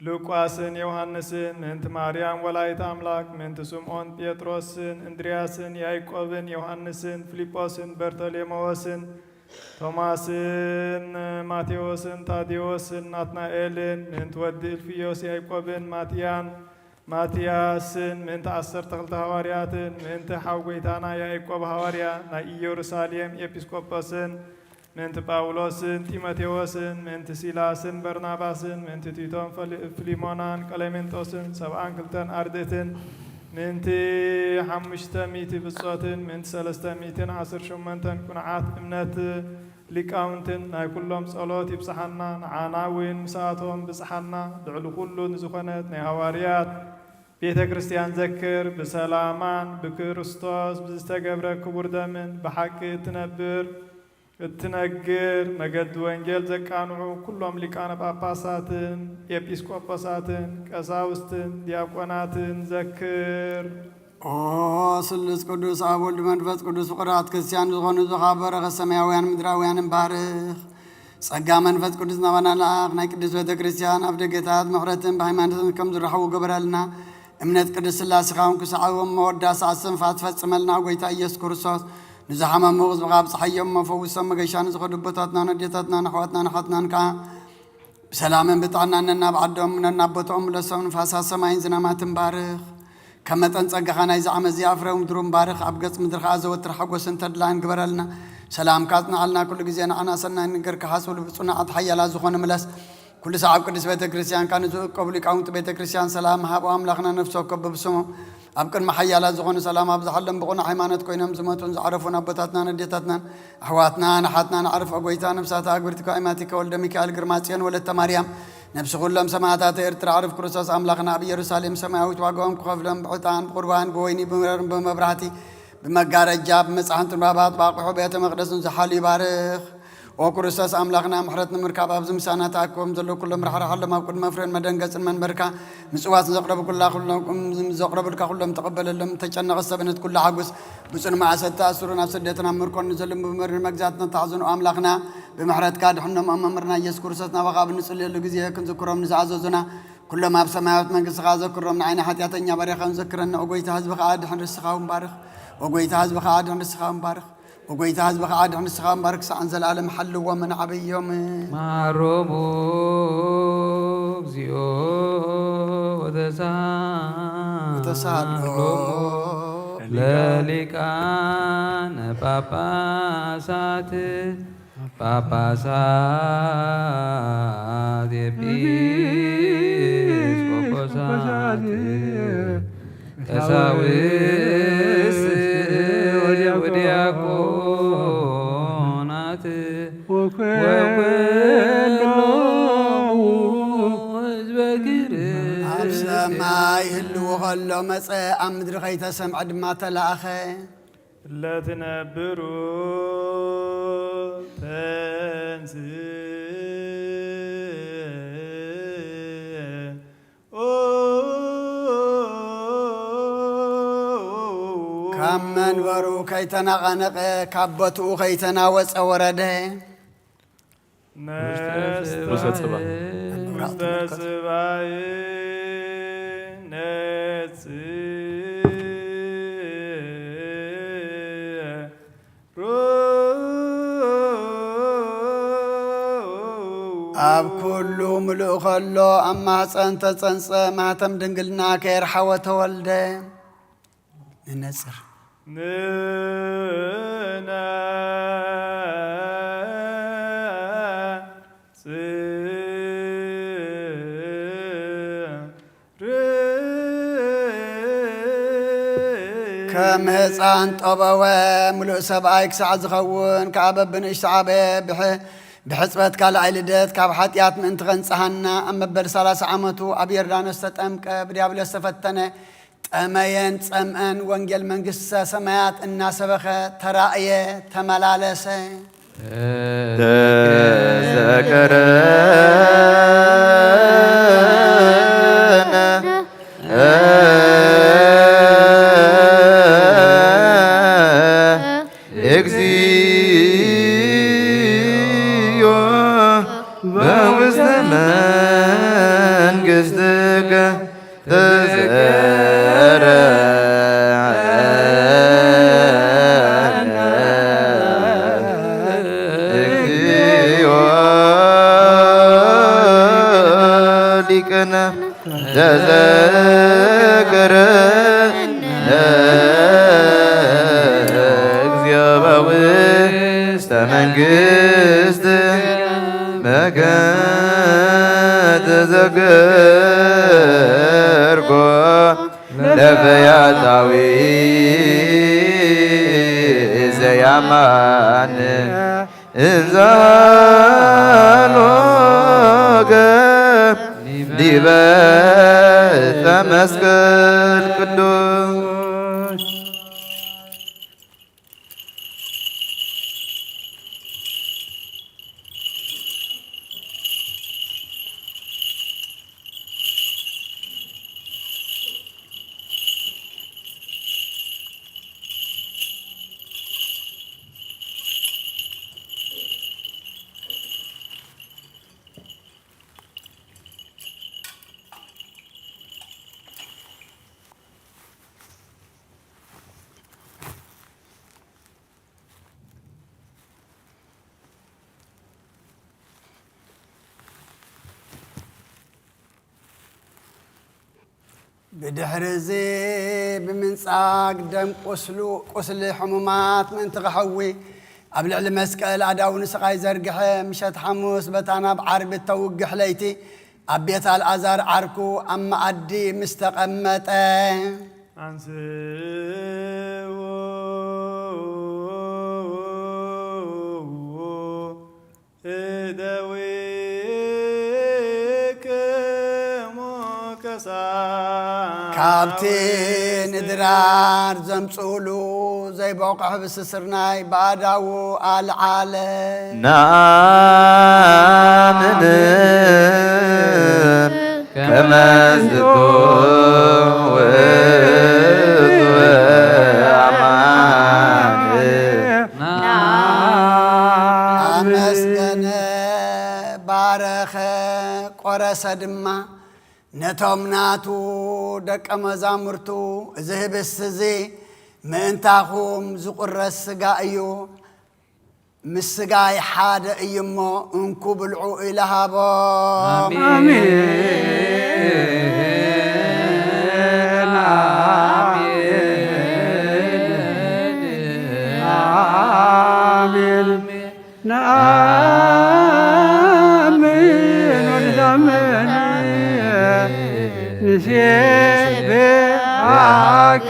ሉቃስን ዮሃንስን ምእንቲ ማርያም ወላዲተ ኣምላክ ምእንቲ ስምዖን ጴጥሮስን እንድርያስን ያዕቆብን ዮሃንስን ፊልጶስን በርተሎሜዎስን ቶማስን ማቴዎስን ታዴዎስን ናትናኤልን ምእንቲ ወዲ እልፍዮስ ያዕቆብን ማትያን ማትያስን ምእንቲ ዓሰርተ ክልተ ሃዋርያትን ምእንቲ ሓው ጐይታና ያዕቆብ ሃዋርያ ናይ ኢየሩሳሌም ኤጲስቆጶስን ምእንቲ ጳውሎስን ጢሞቴዎስን ምእንቲ ሲላስን በርናባስን ምእንቲ ቲቶን ፈሊ-፣ ፍሊሞናን ቀሌሜንጦስን ሰብዓን ክልተን ኣርድእትን ምእንቲ ሓሙሽተ ሚእቲ ብጾትን ምእንቲ ሰለስተ ሚእትን ዓሰርተ ሸሞንተን ቅኑዓት እምነት ሊቃውንትን ናይ ኩሎም ጸሎት ይብጽሓና። ንዓና እውን ምሳቶም ብጽሓና። ልዕሊ ኩሉ ንዝኾነት ናይ ሃዋርያት ቤተ ክርስቲያን ዘክር። ብሰላማን ብክርስቶስ ብዝተገብረ ክቡር ደምን ብሓቂ እትነብር እትነግር መገዲ ወንጌል ዘቃንዑ ኩሎም ሊቃነ ጳጳሳትን ኤጲስቆጶሳትን ቀሳውስትን ዲያቆናትን ዘክር። ኦ ስሉስ ቅዱስ ኣብ ወልድ መንፈስ ቅዱስ ፍቕራት ክርስቲያን ዝኾኑ ዝኻበረ ሰማያውያን ምድራውያን ንባርኽ። ጸጋ መንፈስ ቅዱስ ናባና ለኣኽ። ናይ ቅድስት ቤተ ክርስቲያን ኣብ ደገታት ምሕረትን ብሃይማኖትን ከም ዝረኸቡ ግበረልና። እምነት ቅድስት ስላሴኻ እውን ክሳዕ መወዳእታ እስትንፋስ ትፈጽመልና። ጎይታ ኢየሱስ ክርስቶስ ንዝሓመሙ ህዝብኻ ኣብጽሓዮም እሞ ፈውሶም። መገሻ ንዝኸዱ ኣቦታትናን ኣዴታትናን ኣሕዋትናን ኣሓትናን ከኣ ብሰላምን ብጥዕናን ነናብ ዓዶም ነናብ ቦታኦም ምለሶም። ንፋሳት ሰማይን ዝናማትን ባርኽ። ከም መጠን ጸጋኻ ናይዚ ዓመት እዚ ኣፍረ ምድሩን ባርኽ። ኣብ ገጽ ምድሪ ከኣ ዘወትር ሓጎስን ተድላን ግበረልና። ሰላምካ ኣጽንዓልና። ኩሉ ግዜ ንዓና ሰናይ ነገር ክሓስቡ ብጽኑዓት ሓያላት ዝኾነ ምለስ። ኩሉ ሰዓብ ቅድስት ቤተ ክርስቲያን ካን ዝእቀቡ ሊቃውንቲ ቤተ ክርስቲያን ሰላም ሃቦ። ኣምላኽና ነፍሲ ወከፍ ብስሙ ኣብ ቅድሚ ሓያላት ዝኾኑ ሰላም ኣብዝሓሎም። ብቑኑዕ ሃይማኖት ኮይኖም ዝመቱን ዝዓረፉን ኣቦታትናን ኣዴታትናን ኣሕዋትናን ኣሓትናን ኣዕርፍ። ኦ ጎይታ፣ ነፍሳት ኣግብርቲካ ኢማቲካ ወልደ ሚካኤል ግርማ ጽዮን ወለተ ማርያም፣ ነፍሲ ኩሎም ሰማዕታት ኤርትራ ኣዕርፍ ክርስቶስ ኣምላኽና ኣብ ኢየሩሳሌም ሰማያዊት ዋጋኦም ክኸፍሎም ብዕጣን ብቁርባን ብወይኒ ብመብራህቲ ብመጋረጃ ብመጻሕፍትን ብኣባጥ ብኣቑሑ ቤተ መቕደስን ዝሓሉ ይባርኽ። ኦ ክርስቶስ ኣምላኽና፣ ምሕረት ንምርካብ ኣብዚ ምሳና ተኣኪቦም ዘለዉ ኩሎም ራሕራሓሎም። ኣብ ቅድሚ ፍሬን መደንገጽን መንበርካ ምጽዋት ዘቕረቡ ኩላ ኩሎም ዘቕረቡልካ ኩሎም ተቐበለሎም። ተጨነቐ ሰበነት ኩላ ሓጉስ። ብጽኑ መኣሰት ተኣስሩ ናብ ስደትን ኣብ ምርኮን ንዘለዉ ብመሪር መግዛእትን ተሓዝኑ ኣምላኽና፣ ብምሕረትካ ድሕኖም። ኣብ መምህርና ኢየሱስ ክርስቶስ ናባኻ ኣብ እንጽልየሉ ግዜ ክንዝክሮም ንዝኣዘዙና ኩሎም ኣብ ሰማያዊት መንግስትኻ ዘክሮም። ንዓይና ሓጢኣተኛ ባርያኻ ንዘክረና። ኦ ጎይታ፣ ህዝብኻ ኣድሕን፣ ርስኻ እውን ባርኽ። ኦ ጎይታ፣ ህዝብኻ ኣድሕን፣ ርስኻ እውን ባርኽ። ኦ ጎይታ፣ ህዝብኻ ኣድሕን፣ ርስኻ እውን ባርኽ። ክሳዕ ንዘለኣለም ሓልዎምን ዓብዮምን። ማሮሙ እግዚኦ ወተሳሃሎ ወተሳሃሎ ለሊቃነ ጳጳሳት ጳጳሳት፣ ኤጲስቆጶሳት፣ ቀሳውስት ወዲያቆናት ወኩሎሙ ህዝበ ክርስቲያን። ኣብ ሰማይ ህልው ከሎ መጸ፣ ኣብ ምድሪ ከይተሰምዐ ድማ ተላእኸ። ለትነብሩ ተንስ ካብ መንበሩ ከይተናቐነቐ፣ ካብ ቦትኡ ከይተናወጸ ወረደ። ውስተ ጽባሕ። ውስተ ጽባሕ ነጽ ኣብ ኩሉ ምሉእ ከሎ ኣብ ማህፀን ተፀንፀ፣ ማህተም ድንግልና ከየርሓወ ተወልደ። ንነፅር። ንነ ከም ህፃን ጠበወ፣ ምሉእ ሰብኣይ ክሳዕ ዝኸውን፣ ከኣ በብንእሽቱ ዓበየ። ብሕ-፣ ብሕፅበት ካልኣይ ልደት ካብ ሓጢኣት ምእንቲ ኸንጽሃና፣ ኣብ መበል ሰላሳ ዓመቱ ኣብ ዮርዳኖስ ተጠምቀ፣ ብዲያብሎስ ተፈተነ፣ ጠመየን ጸምአን ወንጌል መንግስተ ሰማያት እናሰበኸ ተራእየ፣ ተመላለሰ። ተዘከረ እግዚኦ በውስተ መንግስትከ ተዘከረ እግዚኦ ሊቅነ ተዘከረ እግዚኦ በውስተ መንግስት መከ ተዘከርኮ ለፈያታዊ ዘያማን እንዛሎከ ዲበ ዕፀ መስቀል ቅዱስ። ብድሕሪ እዚ ብምንጻግ ደም ቁስሉ፣ ቁስሊ ሕሙማት ምእንቲ ክሕዊ፣ ኣብ ልዕሊ መስቀል ኣእዳዉ ንስቓይ ዘርግሐ፣ ምሸት ሓሙስ በታ ናብ ዓርቢ እተውግሕ ለይቲ፣ ኣብ ቤት ኣልኣዛር ዓርኩ ኣብ መኣዲ ምስ ተቐመጠ። ኣንስኡ እደዊክሙ ከሳ ካብቲ ንድራር ዘምጽኡሉ ዘይቦቕዕ ህብስቲ ስርናይ ብኣእዳዉ ኣልዓለ። ነኣምን ከመ ዝንቱ ውእቱ ኣማን። ኣመስገነ፣ ባረኸ፣ ቆረሰ ድማ፣ ነቶም ናቱ ደቀ መዛሙርቱ፣ እዚ ህብስቲ እዚ ምእንታኹም ዝቑረስ ስጋ እዩ፣ ምስ ስጋይ ሓደ እዩ እሞ፣ እንኩ ብልዑ ኢለ ሃቦም። ኣሜን። ኣሜን። ኣሜን። ነኣምን ወንዛምን ንሴብሐከ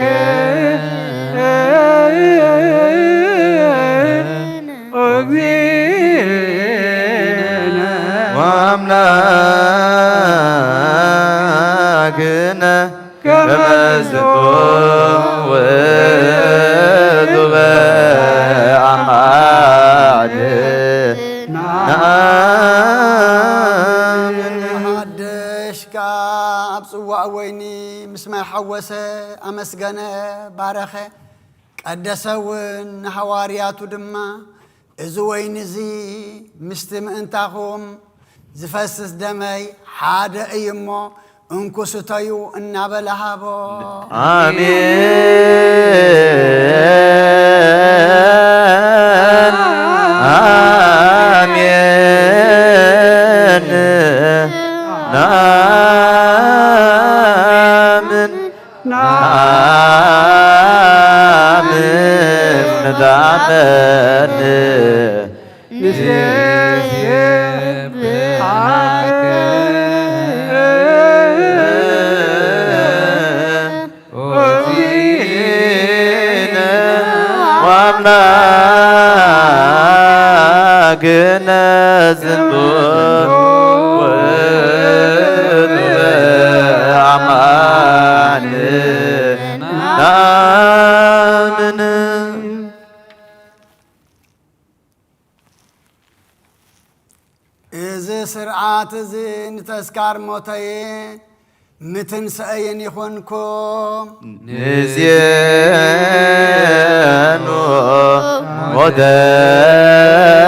ኦግዜነ ወኣምላክነ ከመ ዝንቱ ውእቱ በአማን ነአምን። ሓድሽ ከኣ ኣብ ጽዋእ ወይኒ ምስ ማይ ሓወሰ፣ ኣመስገነ፣ ባረኸ፣ ቀደሰ እውን፣ ንሃዋርያቱ ድማ፣ እዚ ወይኒ እዚ ምስቲ ምእንታኹም ዝፈስስ ደመይ ሓደ እዩ እሞ፣ እንኩ ስተዩ እናበለ ሃቦ። ኣሜን። ኣሜን። ነኣምን። ነኣምን። ንተኣመን። ንሴብሐከ ኦግዜነ ወአምላክነ ዝንቱ ውእቱ በአማን ነአምን። እዚ ስርዓት እዚ ንተስካር ሞተይን ምትንሳኤይን ይኹንኩም። ንዜኑ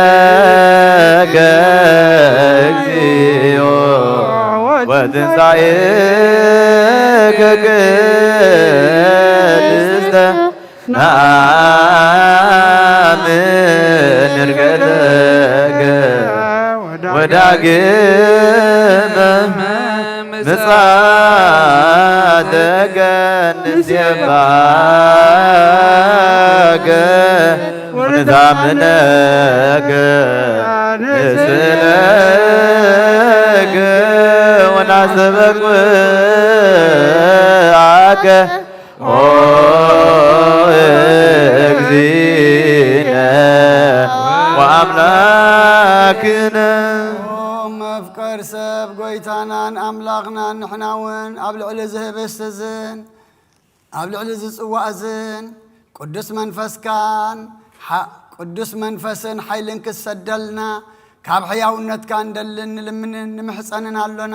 ሞተከ እግዚኦ ወትንሳኤከ ቅድስተ ነአምን ዕርገተከ ወዳግመ ምጽአተከ ንሴብሐከ ወንታምነከ ንስእለከ ወናስተበቅዓከ ኦ እግዚእነ ወአምላክነ። ኦ መፍቀር ሰብ፣ ጎይታናን ኣምላኽናን፣ ንሕና እውን ኣብ ልዕሊ እዚ ህብስቲ እዝን ኣብ ልዕሊ እዚ ጽዋእ እዝን ቅዱስ መንፈስካን ሓ-፣ ቅዱስ መንፈስን ሓይልን ክትሰደልና ካብ ሕያውነትካ እንደልን ንልምንን ንምሕጸንን ኣሎና።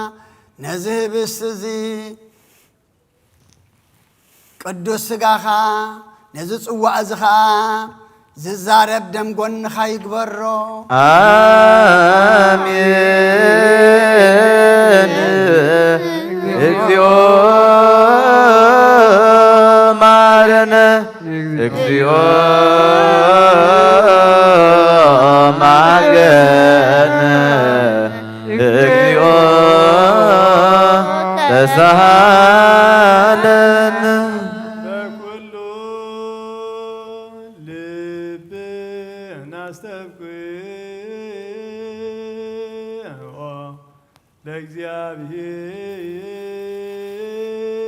ነዚ ህብስቲ እዚ ቅዱስ ሥጋኻ ነዚ ጽዋእ እዚ ኸኣ ዝዛረብ ደም ጐንኻ ይግበሮ። ኣሜን። እግዚኦ መሐረነ፣ እግዚኦ መሐረነ። እግዚኦ ተሳሃለነ። ኣስተብቅዖ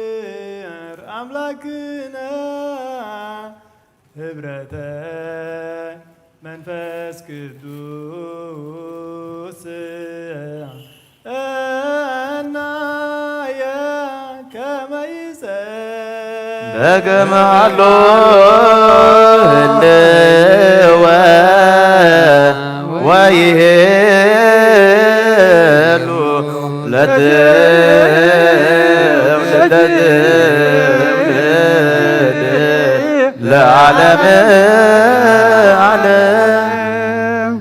ለእግዚኣብሔር ኣምላክና ህብረተ መንፈስ ቅዱስ እናየ ከመ ይጸ በከመ ሀሎ ህልወ ወይሄሉ ለትውልደ ትውልድ ለዓለመ ዓለም።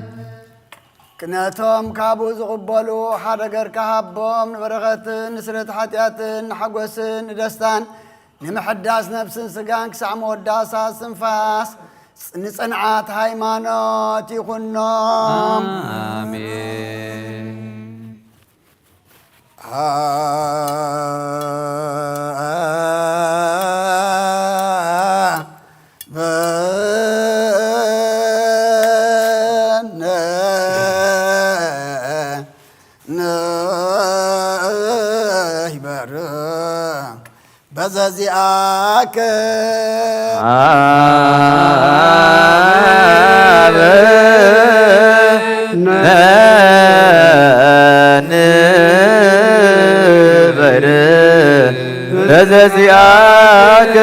ቅነቶም ካብኡ ዝቕበሉ ሓደ ገርካ ሃቦም፣ ንበረኸትን ንስርየት ሓጢኣትን ንሓጎስን ንደስታን ንምሕዳስ ነፍስን ስጋን ክሳዕ መወዳእታ ስንፋስ ንጽንዓት ሃይማኖት ይኹኖም። ኣሜን። ንሕበር በዘዚኣከ ኣበ ነንበር በዘዚኣከ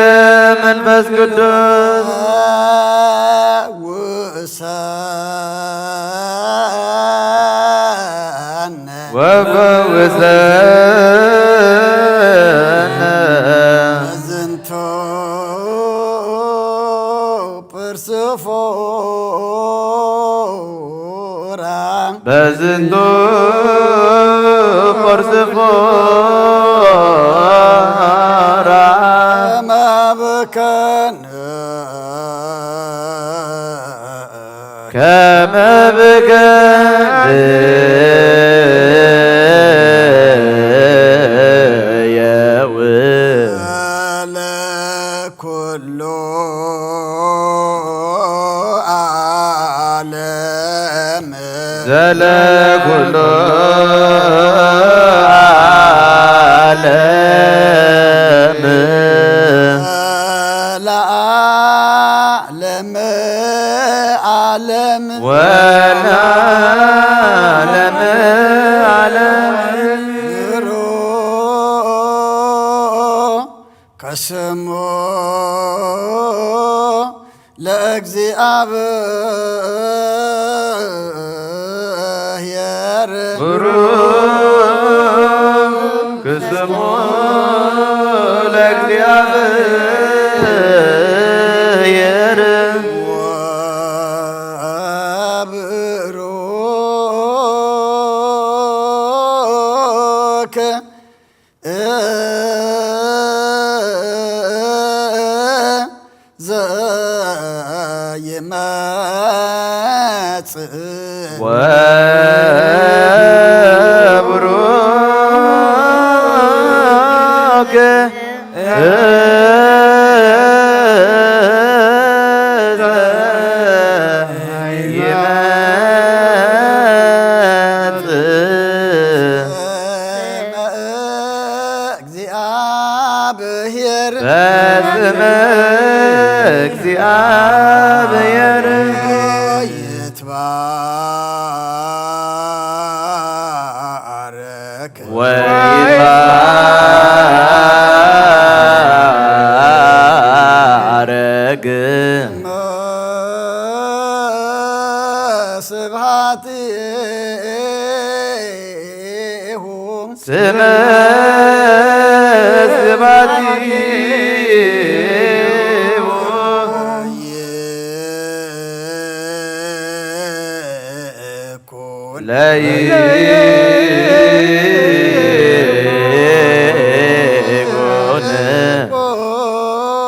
መንፈስ ቅዱስ ውእሰ ወፈውሰነ። ዝንቱ ፐርስፎራ በዝንቱ ፐርስፎራ ከመ ብከነ ከመ ብከነ የውእ ለኩሉ ዓለም ዘለኩሉ ዓለም ለዓለም ዓለም ወለዓለመ ዓለም ብሩክ ከስሙ ለእግዚኣብሔር ብሩክ ስሙ ለእግዚኣብሔር ወብሩክ ዘይመጽእ ወብሩክ ይመጽእ። እግዚአብሔር በስመ እግዚአብሔር ይትባረክ ወይትባረክ። ስብሐት ስመ ስባቲሁ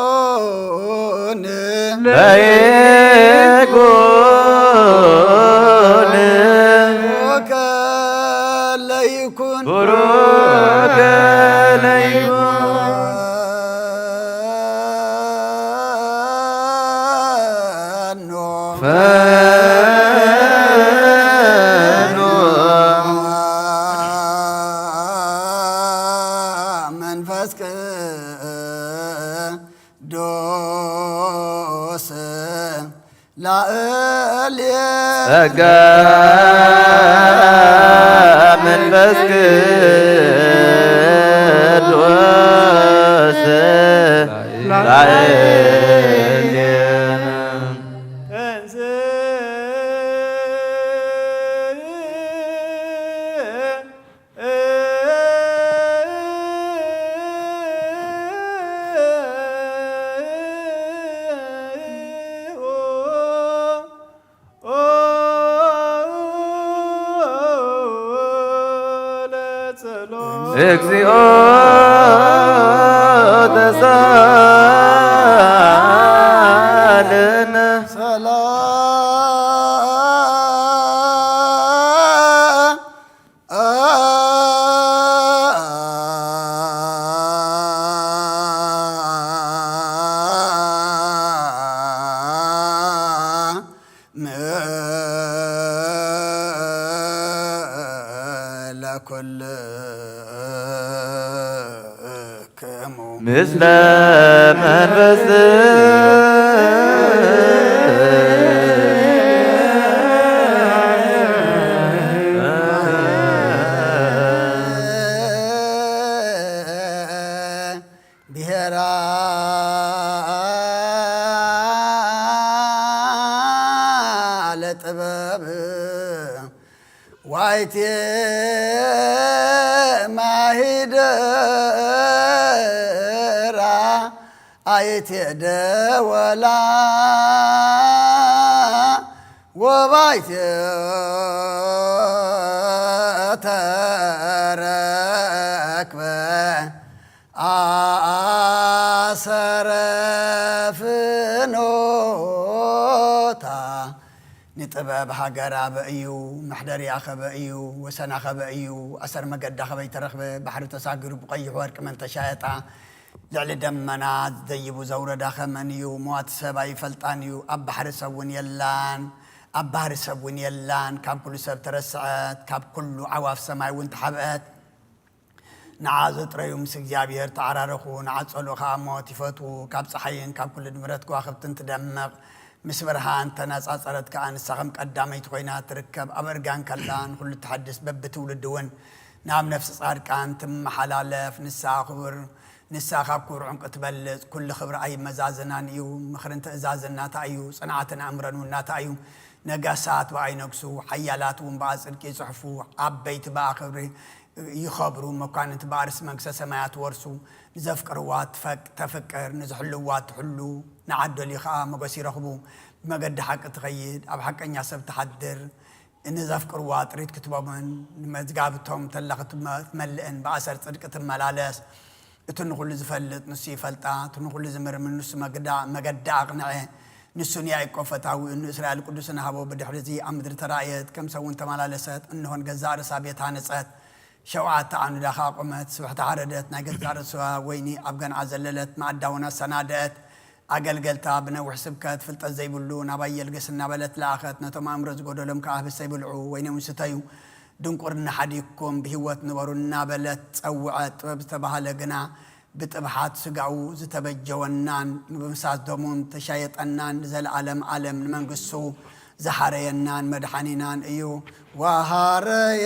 ለይኩን ለይኩን ቡሩከ ለይኩን ጸጋ መንፈስ ቅዱስ ላዕሌነ። እግዚኦ ተሳለነ። ሰላም ለኩልክሙ። ምስለ መንፈስ ብሔራ ለጥበብ ዋይቴ ማሂደራ ኣይቴ ደወላ ወባይቴ ተረክበ ኣሰረ ፍኖታ። ንጥበብ ሃገር ኣበ እዩ፣ መሕደሪኣ ኸበ እዩ፣ ወሰና ኸበ እዩ፣ ኣሰር መገዳ ኸበ ይተረኽበ፣ ባሕሪ ተሳጊሩ ብቐይሕ ወርቂ መን ተሻየጣ፣ ልዕሊ ደመና ዘይቡ ዘውረዳ ኸመን እዩ፣ መዋቲ ሰብ ኣይፈልጣን እዩ፣ ኣብ ባሕሪ ሰብ እውን የላን፣ ኣብ ባህሪ ሰብ እውን የላን፣ ካብ ኩሉ ሰብ ተረስዐት፣ ካብ ኩሉ ዓዋፍ ሰማይ እውን ተሓብአት። ንዓ ዘጥረዩ ምስ እግዚኣብሔር ተዓራረኹ፣ ንዓ ጸልኡ ኸኣ ሞት ይፈትዉ። ካብ ጸሓይን ካብ ኩሉ ንብረት ከዋኽብትን ትደምቕ፣ ምስ ብርሃን ተነጻጸረት ከኣ ንሳ ኸም ቀዳመይቲ ኾይና ትርከብ። ኣብ እርጋን ከላ ንኹሉ ትሓድስ፣ በብትውልዲ እውን ናብ ነፍሲ ጻድቃን ትመሓላለፍ። ንሳ ክቡር፣ ንሳ ካብ ክቡር ዕንቁ ትበልጽ፣ ኩሉ ክብሪ ኣይመዛዘናን እዩ። ምኽርን ትእዛዝን ናታ እዩ፣ ጽንዓትን ኣእምሮን እውን ናታ እዩ። ነገሳት ብኣ ይነግሱ፣ ሓያላት እውን ብኣ ጽድቂ ይጽሕፉ፣ ዓበይቲ ብኣ ክብሪ ይኸብሩ፣ መኳንንቲ ብኣርስ መንግስተ ሰማያት ወርሱ። ንዘፍቅርዋ ትፈቅ-፣ ተፍቅር፣ ንዝሕልዋ ትሕሉ፣ ንዓደልዩ ኸኣ መጎስ ይረኽቡ። ብመገዲ ሓቂ ትኸይድ፣ ኣብ ሓቀኛ ሰብ ትሓድር። ንዘፍቅርዋ ጥሪት ክትቦምን ንመዝጋብቶም ተላ ክትመ-፣ ትመልእን ብኣሰር ጽድቂ ትመላለስ። እቲ ንኹሉ ዝፈልጥ ንሱ ይፈልጣ፣ እቲ ንኹሉ ዝምርምር ንሱ መግዳ-፣ መገዳ ኣቕንዐ። ንሱ ንያዕቆብ ፈታዊኡ ንእስራኤል ቅዱስን ሃቦ። ብድሕሪ እዚ ኣብ ምድሪ ተራእየት፣ ከም ሰብ እውን ተመላለሰት። እንሆን ገዛእ ርእሳ ቤት ሃነጸት፣ ሸውዓተ ዓንዱዳ ከኣ ኣቖመት። ስብሕቲ ሓረደት፣ ናይ ገዛእ ርእሳ ወይኒ ኣብ ገንዓ ዘለለት፣ መኣዳ እውን ኣሰናደአት። ኣገልገልታ ብነዊሕ ስብከት ፍልጠት ዘይብሉ ናባይ የልግስ እናበለት ለኣኸት። ነቶም ኣእምሮ ዝጎደሎም ከኣ ህብስተ ይብልዑ፣ ወይኒ እውን ስተዩ፣ ድንቁርና ሓዲግኩም ብህይወት ንበሩ እናበለት ጸውዐት። ጥበብ ዝተባህለ ግና ብጥብሓት ስጋኡ ዝተበጀወናን ብምፍሳስ ደሙን ተሻየጠናን ንዘለዓለም ዓለም ንመንግስቱ ዝሓረየናን መድሓኒናን እዩ። ወሃረየ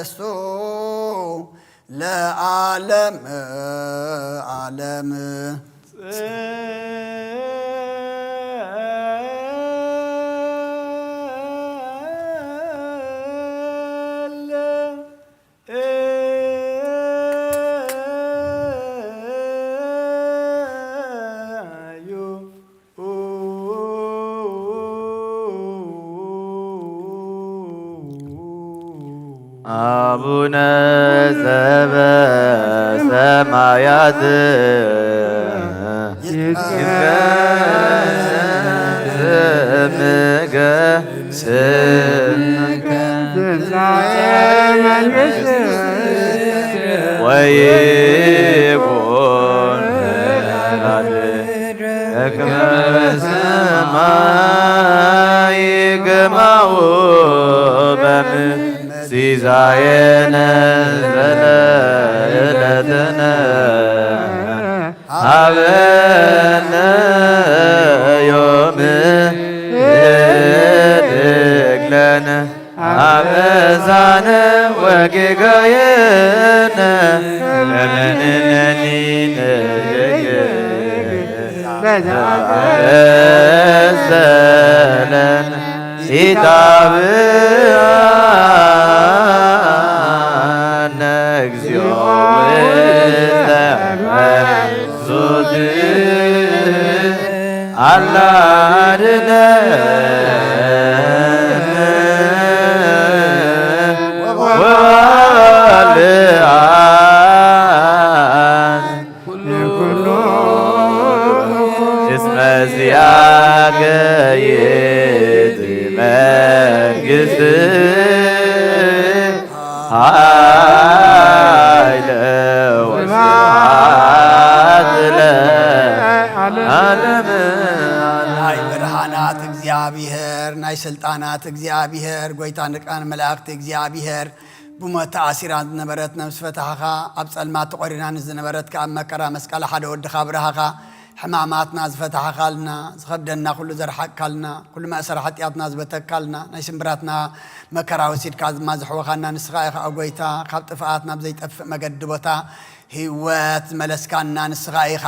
ለመንግስቱ ለዓለም ዓለም። አቡነ ዘበሰማያት ይትቀደስ ስምከ፣ ስምከ ትምጻእ መንግስትከ ወይኩን ፈቃድከ በከመ በሰማይ ከማሁ በምድር። ዲዛየነ ዘለእለትነ ሃበነ ዮም ህድግ ለነ ኣበሳነ ወጌጋየነ ለመንነኒ ንደግ በዛበሰለን ኢታብአነ እግዚኦ ውስተ ሱት አላድነን ወወልዓን ኩሉ እስመ ዚአከ ይእቲ መንግስት ኃይለ ወስብሐት ለዓለመ። ናይ ብርሃናት እግዚኣብሔር፣ ናይ ስልጣናት እግዚኣብሔር፣ ጎይታ ንቃን መላእክቲ እግዚኣብሔር፣ ብሞት ተኣሲራ ዝነበረት ነፍስ ፈታሕኻ፣ ኣብ ጸልማት ተቖሪና ንዝነበረት ከኣ መከራ መስቀል ሓደ ወድኻ ብርሃኻ፣ ሕማማትና ዝፈታሕኻልና፣ ዝኸብደና ኩሉ ዘርሓቅካልና፣ ኩሉ መእሰሪ ሓጢኣትና ዝበተካልና፣ ናይ ስምብራትና መከራ ወሲድካ ዝማዝሕወኻና ንስኻ ኢኻ፣ ኦ ጎይታ፣ ካብ ጥፍኣት ናብ ዘይጠፍእ መገዲ ቦታ ህይወት ዝመለስካና ንስኻ ኢኻ።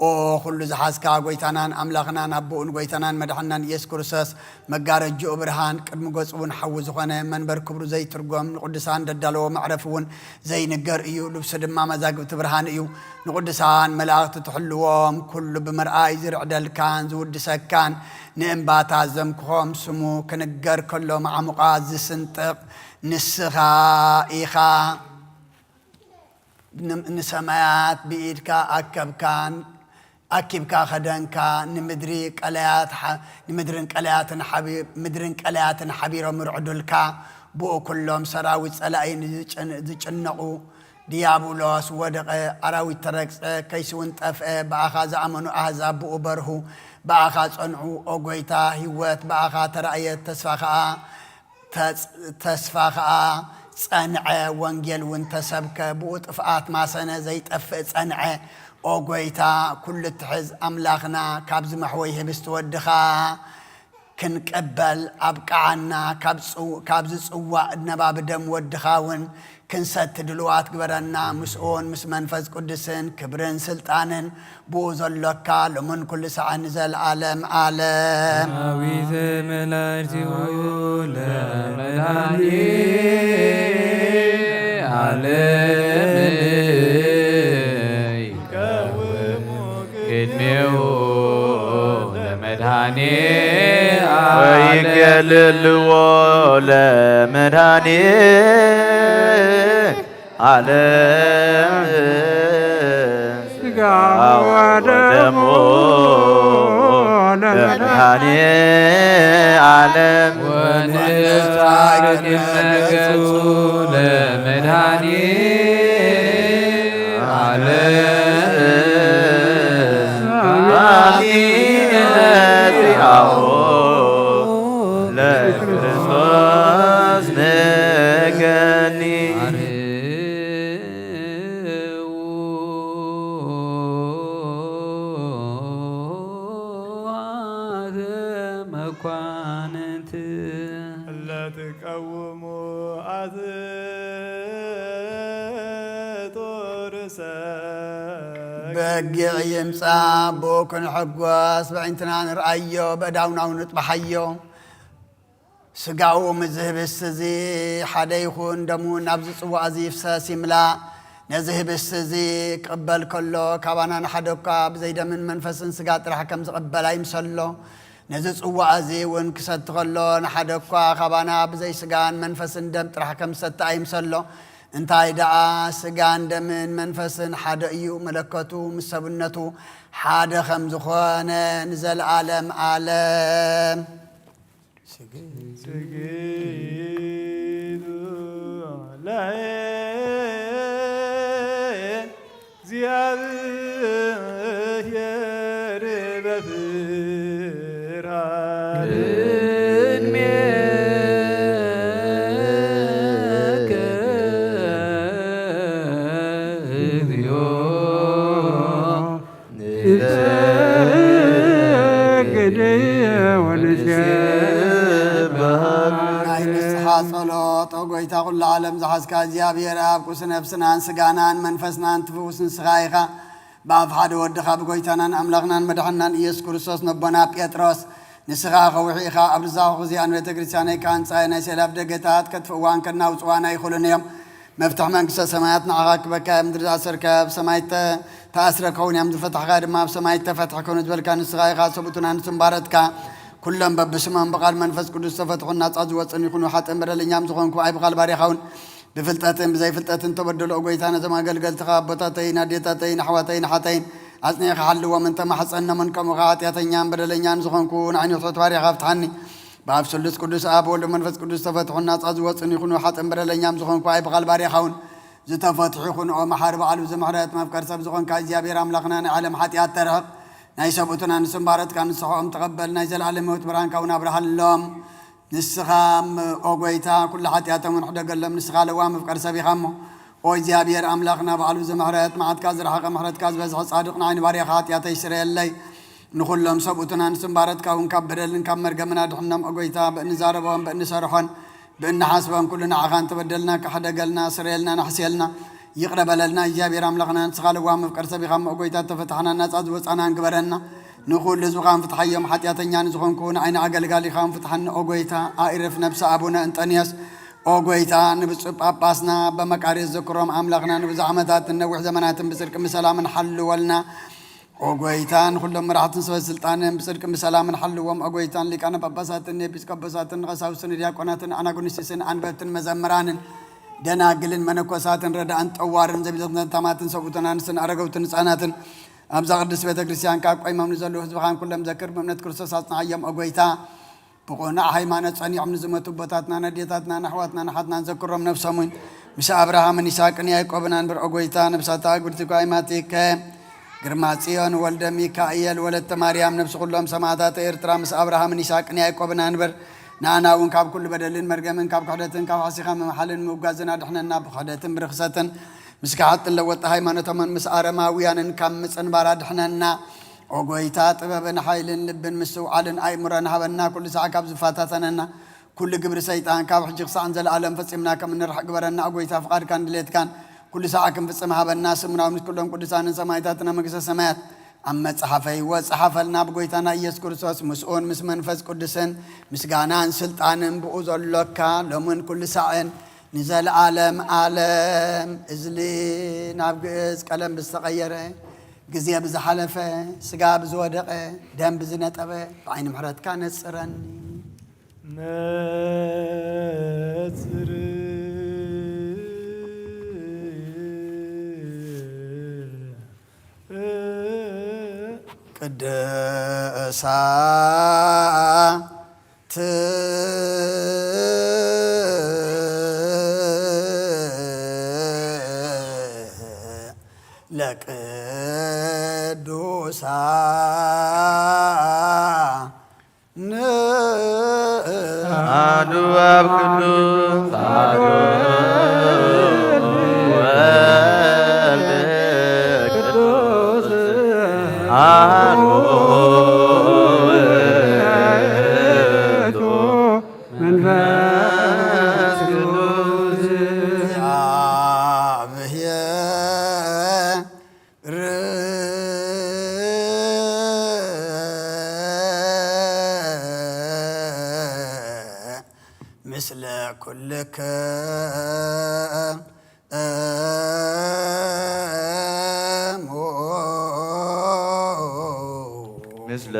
ኦ ኩሉ ዝሓዝካ ጎይታናን ኣምላኽናን ኣቦኡን ጎይታናን መድሓናን ኢየሱስ ክርስቶስ፣ መጋረጅኡ ብርሃን፣ ቅድሚ ገጹ እውን ሓዊ ዝኾነ፣ መንበር ክብሩ ዘይትርጎም፣ ንቅዱሳን ደዳለዎ መዕረፊ እውን ዘይንገር እዩ። ልብሱ ድማ መዛግብቲ ብርሃን እዩ። ንቅዱሳን መላእኽቲ ትሕልዎም፣ ኩሉ ብምርኣይ ዝርዕደልካን ዝውድሰካን፣ ንእምባታት ዘምክኾም፣ ስሙ ክንገር ከሎ ማዕሙቓት ዝስንጥቕ ንስኻ ኢኻ። ን-፣ ንሰማያት ብኢድካ ኣከብካን ኣኪብካ ከደንካ፣ ንምድሪ ቀላያት ሓ-፣ ንምድርን ቀላያትን ሓቢ-፣ ምድርን ቀላያትን ሓቢሮም ይርዕዱልካ። ብኡ ኩሎም ሰራዊት ጸላኢ ንዝጭን-፣ ዝጭነቑ፣ ድያብሎስ ወደቐ፣ ኣራዊት ተረግጸ፣ ከይሲ እውን ጠፍአ። ብኣኻ ዝኣመኑ ኣህዛብ ብኡ በርሁ፣ ብኣኻ ጸንዑ። ኦ ጐይታ፣ ህይወት ብኣኻ ተራእየት፣ ተስፋ ኸኣ ተጽ-፣ ተስፋ ኸኣ ጸንዐ፣ ወንጌል እውን ተሰብከ፣ ብኡ ጥፍኣት ማሰነ፣ ዘይጠፍእ ጸንዐ። ኦ ጐይታ፣ ኩሉ እትሕዝ ኣምላኽና፣ ካብዚ መሕወዪ ህብስቲ ወድኻ ክንቅበል ኣብቅዓና፣ ካብ ጽው-፣ ካብዚ ጽዋእ ነባቢ ደም ወድኻ እውን ክንሰቲ ድሉዋት ግበረና። ምስኡን ምስ መንፈስ ቅዱስን ክብርን ስልጣንን ብኡ ዘሎካ ሎምን ኩሉ ሰዓት ንዘለዓለም ዓለም። ዳዊት መላእክቲሁ ለመድኃኒ ዓለም ይቀውሙ ቅድሜሁ ለመድኃኒ ዓለም ወይገለልዎ ለመድኃኒ ዓለም ሥጋ ወደሙ ለመድኃኔ ዓለም ወንስሐ ቅድመ ገጹ ለመድኃኔ ዓለም አሚነ ዚአሁ ለክርስቶስ ንገኒ። መኳንንት እለ ትቀውሙ አዝጦ ርእሰ በጊዕ ይምጻእ ብኡ ክንሕጎስ፣ በዒንትና ንርኣዮ፣ በእዳውናው ንጥበሓዮ። ስጋኡ ምስዚ ህብስቲ እዚ ሓደ ይኹን፣ ደሙ ናብዚ ጽዋእ እዚ ይፍሰስ ይምላእ። ነዚ ህብስቲ እዚ ክቕበል ከሎ፣ ካባና ንሓደ እኳ ብዘይ ደምን መንፈስን ስጋ ጥራሕ ከም ዝቕበል ኣይምሰሎ። ነዚ ጽዋእ እዚ እውን ክሰቲ ከሎ፣ ንሓደ እኳ ካባና ብዘይ ስጋን መንፈስን ደም ጥራሕ ከም ዝሰቲ ኣይምሰሎ። እንታይ ደኣ፣ ስጋን ደምን መንፈስን ሓደ እዩ፣ መለከቱ ምስ ሰብነቱ ሓደ ከም ዝኾነ ንዘለዓለም ዓለም። ስግድ ስግዱ ለእግዚአብሔር በፍርሃት ቅድሜ ጸሎት። ኦ ጎይታ ኩሉ ዓለም ዝሓዝካ እግዚኣብሔር ኣብ ቁስ ነፍስናን ስጋናን መንፈስናን ትፍውስ ንስኻ ኢኻ። ብኣፍ ሓደ ወድኻ ብጎይታናን ኣምላኽናን መድሓንናን ኢየሱስ ክርስቶስ ነቦና ጴጥሮስ ንስኻ ከውሒ ኢኻ። ኣብ ርዛኹ እዚኣ ንቤተ ክርስቲያነይ ካንጻይ ናይ ሴላፍ ደገታት ከጥፍእዋን ከናውጽዋን ኣይኽእሉን እዮም። መፍትሕ መንግስተ ሰማያት ንዓኻ ክበካ እዮም። ምድሪ ዝኣሰርካ ኣብ ሰማይ እተ-፣ ተኣስረ ክኸውን እዮም። ዝፈታሕካ ድማ ኣብ ሰማይ እተፈትሐ ክኸውን ዝበልካ ንስኻ ኢኻ። ሰብኡትና ንስምባረትካ ኩሎም በብስሞም ብቓል መንፈስ ቅዱስ ዝተፈትሑን ናጻ ዝወጽኡን ይኹኑ። ሓጥእን በደለኛም ዝኾንኩ ኣይ ብቓል ባርያኻ እውን ብፍልጠትን ብዘይፍልጠትን ተበደሉ። ኦ ጎይታ፣ ነዞም ኣገልገልትኻ ኣቦታተይን ኣዴታተይን ኣሕዋተይን ኣሓተይን ኣጽኒዕኻ ሓልዎም እንተ ማሕጸኖምን ከምኡ ኸዓ ሓጢኣተኛን በደለኛን ዝኾንኩ ንዓይኒ ትሑት ባርያኻ ፍትሓኒ። ብኣብ ስሉስ ቅዱስ ኣብ ወልድ መንፈስ ቅዱስ ዝተፈትሑን ናጻ ዝወጽኡን ይኹኑ። ሓጥእን በደለኛም ዝኾንኩ ኣይ ብቓል ባርያኻ እውን ዝተፈትሑ ይኹኑ። ኦ መሓሪ በዓሉ ዝምሕረት መፍቀር ሰብ ዝኾንካ እግዚኣብሔር ኣምላኽና ናይ ዓለም ሓጢኣት ተርሕቕ ናይ ሰብኡትና ንስምባረትካ ንስሕኦም ተቐበል ናይ ዘለኣለም ህይወት ብርሃንካ እውን ኣብርሃሎም። ንስኻ እም ኦ ጎይታ ኩሉ ሓጢኣቶም እውን ሕደገሎም። ንስኻ ለዋም መፍቀር ሰብ ኢኻ እሞ ኦ እግዚኣብሔር ኣምላኽና በዓሉ ዝምሕረት መዓትካ ዝረሓቐ ምሕረትካ ዝበዝሐ ጻድቕ ንዓይኒ ባርያኻ ሓጢኣተይ ስረየለይ። ንኹሎም ሰብኡትና ንስምባረትካ እውን ካብ በደልን ካብ መርገምን ኣድሕኖም። ኦ ጎይታ ብእንዛረቦም ብእንሰርሖን ብእንሓስቦም ኩሉ ንዓኻ እንተበደልና ካሕደገልና ስረየልና ናሕስየልና ይቕረ በለልና። እግዚኣብሔር ኣምላኽና ንስኻ ለዋም መፍቀር ሰብ ኢኻ እሞ ኦ ጎይታ ተፈታሕና ናጻ ዝወጻናን ግበረና። ንኹሉ ህዝብኻን ፍትሓዮም ሓጢኣተኛ ንዝኾንኩ ንዓይኒ ኣገልጋሊኻን ፍትሓኒ ኦ ጎይታ። ኣኢርፍ ነብሲ ኣቡነ እንጠንዮስ ኦ ጎይታ ንብፁዕ ጳጳስና በመቃርዮስ ዘክሮም ኣምላኽና ንብዙሕ ዓመታትን ነዊሕ ዘመናትን ብጽድቂ ብሰላምን ሓልወልና። ኦ ጎይታ ንኹሎም መራሕትን ሰበ ስልጣንን ብጽድቂ ብሰላምን ሓልዎም። ኦ ጎይታን ሊቃነ ጳጳሳትን ኤጲስቆጶሳትን ቀሳውስትን ዲያቆናትን ኣናጉንስቲስን ኣንበብትን መዘምራንን ደናግልን መነኮሳትን ረዳእን ጠዋርን ዘቢተትን ተማትን ሰብኡትን ኣንስትን ኣረገውትን ህፃናትን ኣብዛ ቅድስት ቤተ ክርስቲያን ካብ ቆይሞም ንዘለዉ ህዝብኻን ኩሎም ዘክር ብእምነት ክርስቶስ ኣጽንዓዮም። ኦ ጎይታ ብቕኑዕ ሃይማኖት ጸኒዖም ንዝሞቱ ኣቦታትናን ኣዴታትናን ኣሕዋትናን ኣሓትናን ዘክሮም። ነብሶም እውን ምስ ኣብርሃምን ይስሐቅን ያዕቆብን ኣንብር። ኦ ጎይታ ነብሳታ ኣጉርቲ ኳይማቲከ ግርማ ጽዮን ወልደ ሚካኤል ወለተ ማርያም ነብሲ ኩሎም ሰማዕታት ኤርትራ ምስ ኣብርሃምን ይስሐቅን ያዕቆብን ኣንብር። ንኣና እውን ካብ ኩሉ በደልን መርገምን ካብ ክሕደትን ካብ ሓሲኻ ምምሓልን ምውጋዝን ኣድሕነና። ብክሕደትን ብርኽሰትን ምስ ክሓጥን ለወጥቲ ሃይማኖቶምን ምስ ኣረማውያንን ካብ ምጽንባር ኣድሕነና። ኦ ጎይታ ጥበብን ሓይልን ልብን ምስትውዓልን ኣእምሮን ሃበና። ኩሉ ሳዕ ካብ ዝፈታተነና ኩሉ ግብሪ ሰይጣን ካብ ሕጂ ክሳዕ ንዘለኣለም ፈጺምና ከም እንርሕቕ ግበረና። ኦ ጎይታ ፍቓድካን ድሌትካን ኩሉ ሳዕ ክንፍጽም ሃበና። ስሙና ምስ ኩሎም ቅዱሳንን ሰማዕታትን ኣብ መንግስተ ሰማያት ኣብ መጽሓፈ ህይወት ጸሓፈልና። ብጎይታና ኢየሱስ ክርስቶስ ምስኡን ምስ መንፈስ ቅዱስን ምስጋናን ስልጣንን ብኡ ዘሎካ ሎምን ኩሉ ሳዕን ንዘለኣለም ኣለም። እዝሊ ናብ ግእዝ ቀለም ብዝተቐየረ፣ ግዜ ብዝሓለፈ፣ ስጋ ብዝወደቐ፣ ደም ብዝነጠበ ብዓይኒ ምሕረትካ ነጽረኒ። ነጽር ቅድሳት ለቅዱሳን አሐዱ አብ ቅዱስ አሐዱ ወልድ ቅዱስ አሐዱ ውእቱ መንፈስ ቅዱስ እግዚአብሔር ምስለ ኩልክሙ ምስለ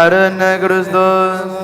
መሐረነ ክርስቶስ።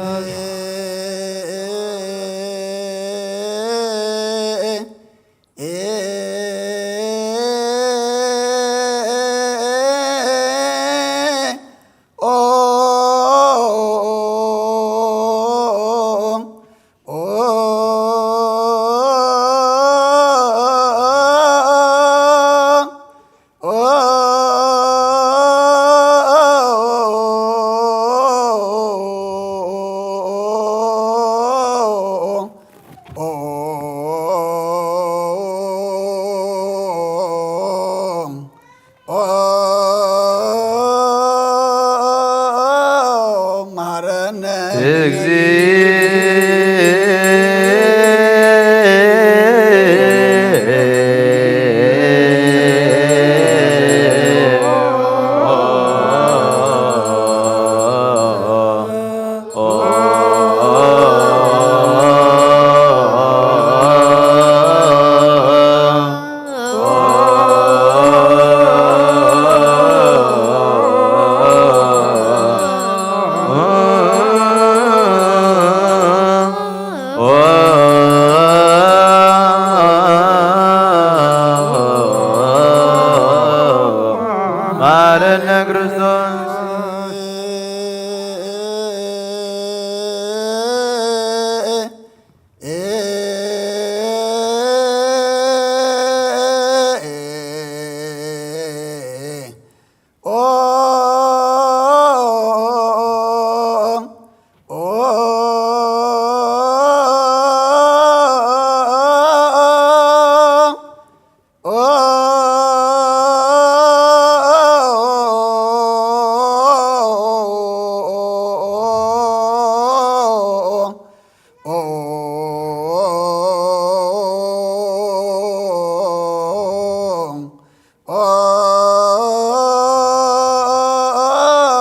መሐረነ ክርስቶስ።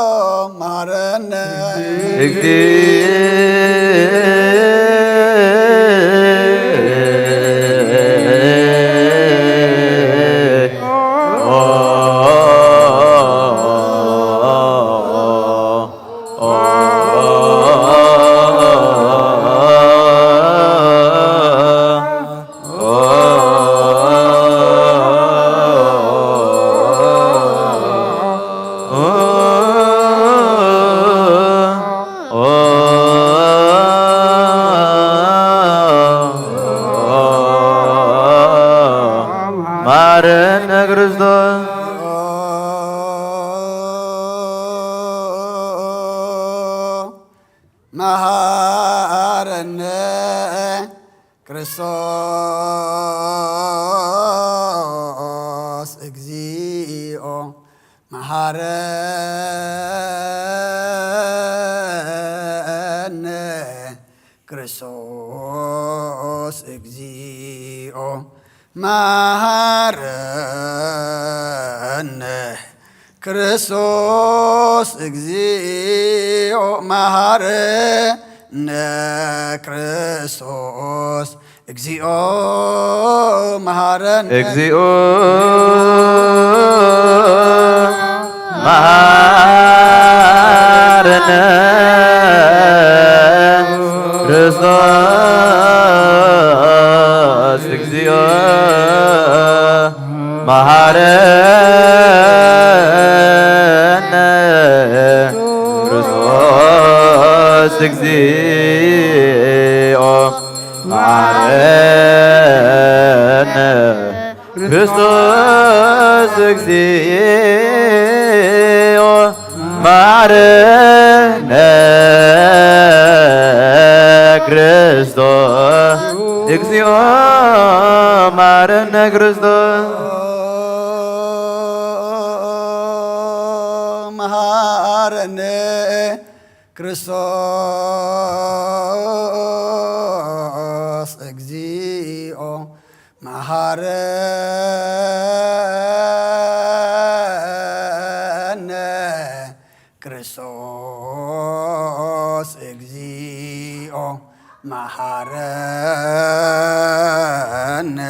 መሐረነ መሐረነ ክርስቶስ። መሐረነ ክርስቶስ እግዚኦ። መሐረነ ክርስቶስ እግዚኦ። መሐረነ ክርስቶስ እግዚኦ። መሐረነ ክርስቶስ እግዚኦ። መሐረነ እግዚኦ። መሐረነ ክርስቶስ እግዚኦ። መሐረነ ክርስቶስ እግዚኦ። መሐረነ ክርስቶስ እግዚኦ። መሐረነ ክርስቶስ እግዚኦ። መሐረነ ክርስቶስ። መሐረነ ክርስቶስ እግዚኦ። መሐረነ ክርስቶስ እግዚኦ። መሐረነ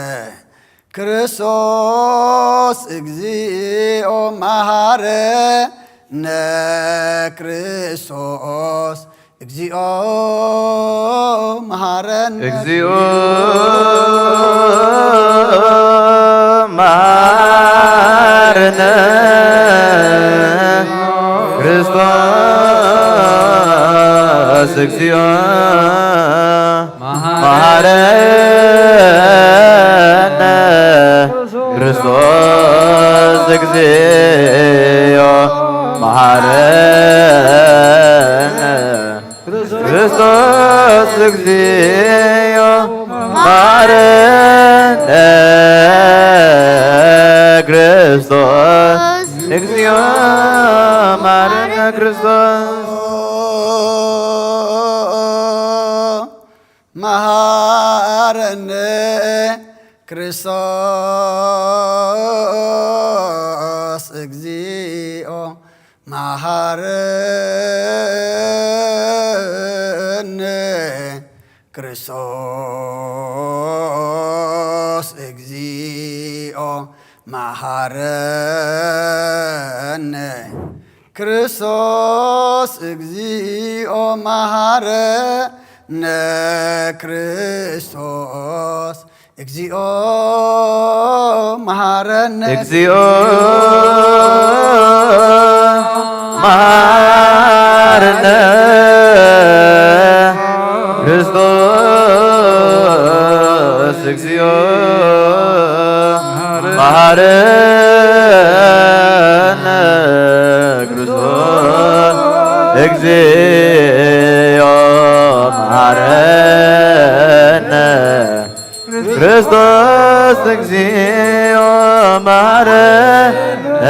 ክርስቶስ እግዚኦ። መሐረነ ነክርስቶስ እግዚኦ መሃረነ። እግዚኦ መሃረነ ክርስቶስ እግዚኦ መሃረነ ክርስቶስ እግዚኦ መሃረነ ክርስቶስ እግዚኦ መሃረነ ክርስቶስ እግዚኦ መሃረነ ክርስቶስ መሃረነ ክርስቶስ እግዚኦ መሃረነ ክርስቶስ እግዚኦ መሃረነ ክርስቶስ እግዚኦ መሃረነ ክርስቶስ እግዚኦ መሃረነ እግዚኦ መሃረነ ክርስቶስ እግዚኦ መሃረነ ክርስቶስ እግዚኦ መሃረነ ክርስቶስ እግዚኦ መሃረነ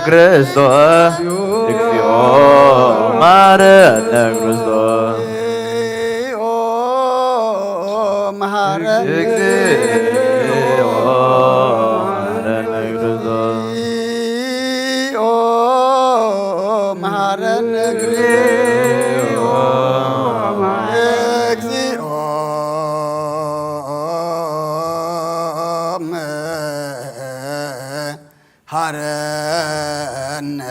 ክርስቶስ እግዚኦ መሃረነ ክርስቶስ መሃረነ እግዚኦ መሃረነ ክርስቶስ እግዚኦ መሃረነ እግዚኦ መሃረነ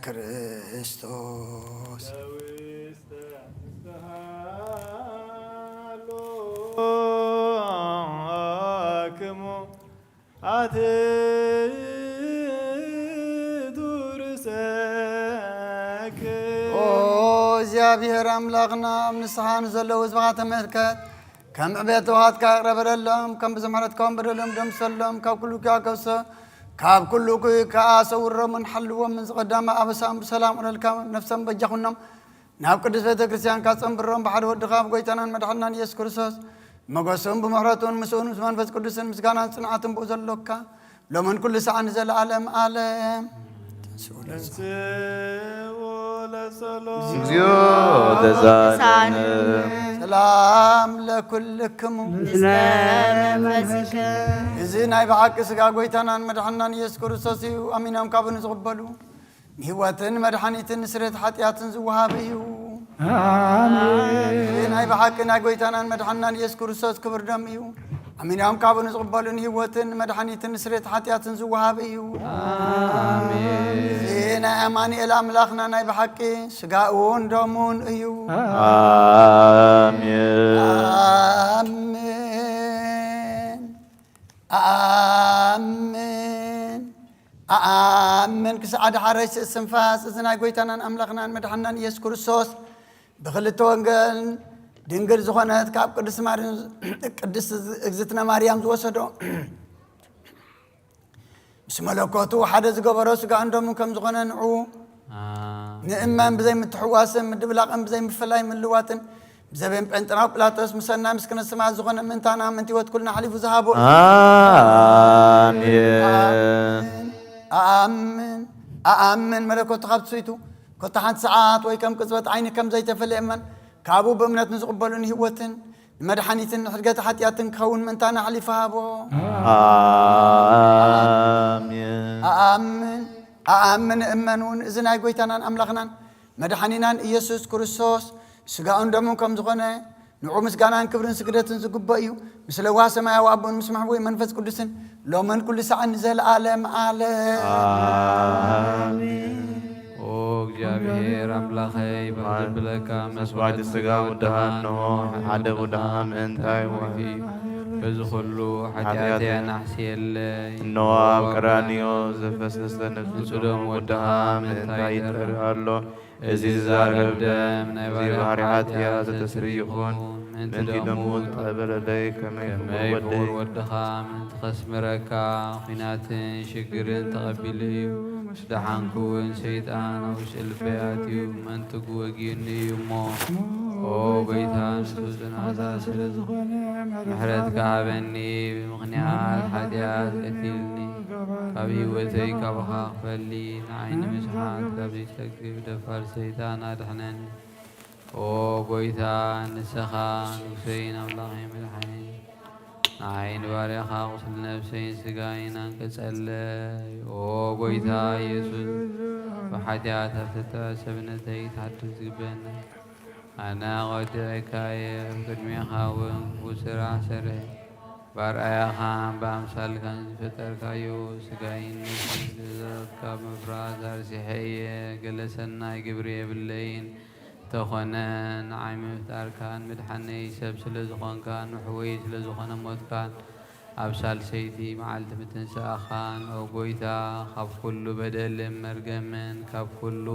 ክርስቶስ ክሙ ኣትቱ ርእሰክሙ። ኦ እግዚኣብሔር ኣምላኽና፣ ኣብ ንስሓ ንዘለዉ ህዝብኻ ተመልከት። ከም ዕቤት ተዋሃትካ ይቕረ በለሎም፣ ከም ብዙሕ ምሕረትካ እውን በደሎም ደምሰሎም። ካብ ኩሉ ኪያ ከብሶ፣ ካብ ኩሉ ኩይ ከኣ ሰውሮምን ሓልዎምን። ዝቐዳማ ኣበሳም ብሰላም ውረድካ፣ ነፍሶም በጃኹኖም። ናብ ቅድስት ቤተ ክርስቲያን ካጸንብሮም ብሓደ ወድኻ ብጎይታናን መድሓናን ኢየሱስ ክርስቶስ ሞገሱን ብምሕረቱን ምስኡን ምስ መንፈስ ቅዱስን ምስጋናን ጽንዓትን ብኡ ዘሎካ ሎምን ኩሉ ሰዓን ንዘለዓለም ዓለም። ተንሥኡ ለጸሎት። እግዚኦ ተሳለነ ሰላም ለኩልክሙ። ምስለ መንፈስከ። እዚ ናይ ብሓቂ ስጋ ጎይታናን መድሓናን ኢየሱስ ክርስቶስ እዩ። ኣሚኖም ካብኡ ንዝቕበሉ ንህይወትን መድሓኒትን ንስርየት ሓጢኣትን ዝወሃብ እዩ። እዚ ናይ ብሓቂ ናይ ጎይታናን መድሓናን ኢየሱስ ክርስቶስ ክብር ደም እዩ። ኣሚኖም ካብኡ ንዝቕበሉ ንህይወትን መድሓኒትን ንስርየት ሓጢኣትን ዝወሃብ እዩ። እዚ ናይ ኣማኑኤል ኣምላኽና ናይ ብሓቂ ስጋኡን ደሙን እዩ። ኣሜን ኣሜን። ኣሜን። ኣሜን። ክሳዕ ዳሕረይ ስእስንፋስ እዚ ናይ ጎይታናን ኣምላኽናን መድሓናን ኢየሱስ ክርስቶስ ብክልተ ወንጌል ድንግል ዝኾነት ካብ ቅድስት ማርያም ቅድስት እግዝእትነ ማርያም ዝወሰዶ ምስ መለኮቱ ሓደ ዝገበሮ ስጋኡን ደሙን ከም ዝኾነ ንዑ ንእመን። ብዘይ ምትሕዋስን ምድብላቕን ብዘይ ምፍላይ ምልዋጥን ብዘበን ጴንጠናው ጲላጦስ ምሰና ምስ ክነስማ ዝኾነ ምእንታና ምእንቲ ህይወት ኩልና ሓሊፉ ዝሃቦ እዩ። ኣሜን ኣኣምን ኣኣምን መለኮቱ ካብ ትስይቱ ኮታ ሓንቲ ሰዓት ወይ ከም ቅጽበት ዓይኒ ከም ዘይተፈለየ እመን። ካብኡ ብእምነት ንዝቕበሉ ንህይወትን ንመድሓኒትን ንሕድገት ሓጢኣትን ክኸውን ምእንታና ሓሊፉ ሃቦ። ኣሜን ኣኣምን ኣኣምን እመን እውን እዚ ናይ ጎይታናን ኣምላኽናን መድሓኒናን ኢየሱስ ክርስቶስ ስጋኡን ደሙን ከም ዝኾነ ንዑ ምስጋናን ክብርን ስግደትን ዝግብኦ እዩ፣ ምስ ለዋህ ሰማያዊ ኣቦን ምስ መሕቡይ መንፈስ ቅዱስን፣ ሎምን ኩሉ ሳዕን ንዘለዓለም ዓለም። ኣሜን። ኦ እግዚኣብሔር ኣምላኸይ፣ ባህ ዘብለካ መስዋዕቲ ስጋ ወድኻ እንሆ፣ ሓደ ወድኻ ምእንታይ ወፊ፣ በዚ ኩሉ ሓጢኣተይ ኣናሕስየለይ። እንሆ ኣብ ቀራንዮ ዘፈሰሰ ንጹህ ደም ወድኻ ምእንታይ ይጠርእ ኣሎ። እዚ ዝዛረብ ደም ናይ ባርያ ኃጢኣት ዘተስርይ ይኹን። ምእንቲ ደሙ ተቐበለለይ፣ ከመይ ከመይ ክቡር ወደይ። ክቡር ወድኻ ምእንቲ ከስምረካ ኲናትን ሽግርን ተቐቢሉ እዩ። ምስ ደሓንኩ እውን ሰይጣን ኣብ ውሽጢ ልበይ ኣትዩ መንጥጉ ወጊኡኒ እዩ እሞ፣ ኦ ጎይታ፣ ንሱ ጽኑዕ ኣዛዚ ስለ ዝኾነ፣ ምሕረትካ ሃበኒ። ብምኽንያት ሓጢኣት ቀቲልኒ፣ ካብ ህይወተይ ካባኻ ክፈሊ፣ ንዓይ ንምስሓት ካብ ዘይጸግብ ደፋር ሰይጣን ኣድሕነኒ። ኦ ጎይታ፣ ንስኻ ንጉሰይን ኣምላኸይ መድሓኒ፣ ንዓይ ንባርያኻ ቁስሊ ነፍሰይን ስጋይን ኣንቅጸለይ። ኦ ጎይታ ኢየሱስ፣ ብሓጢኣት ኣብ ዝተጠበ ሰብነተይ ክትሓድስ ዝግበአኒ፣ ኣነ ወዲዐካ እየ። ኣብ ቅድሜኻ እውን ክፉእ ስራሕ ሰርሐ፣ ብኣርኣያኻን ብኣምሳልካን ዝፈጠርካዮ ስጋይን ነፍሰይን ትእዛዛትካ ብምፍራስ ኣርሲሐ እየ። ገለ ሰናይ ግብሪ የብለይን፣ እንተኾነ ንዓይ ምፍጣርካን ምድሓነይ ሰብ ስለ ዝኾንካን ምሕወይ ስለ ዝኾነ ሞትካን ኣብ ሳልሰይቲ መዓልቲ ምትንሳእኻን፣ ኦ ጎይታ፣ ካብ ኩሉ በደልን መርገምን ካብ ኩሉ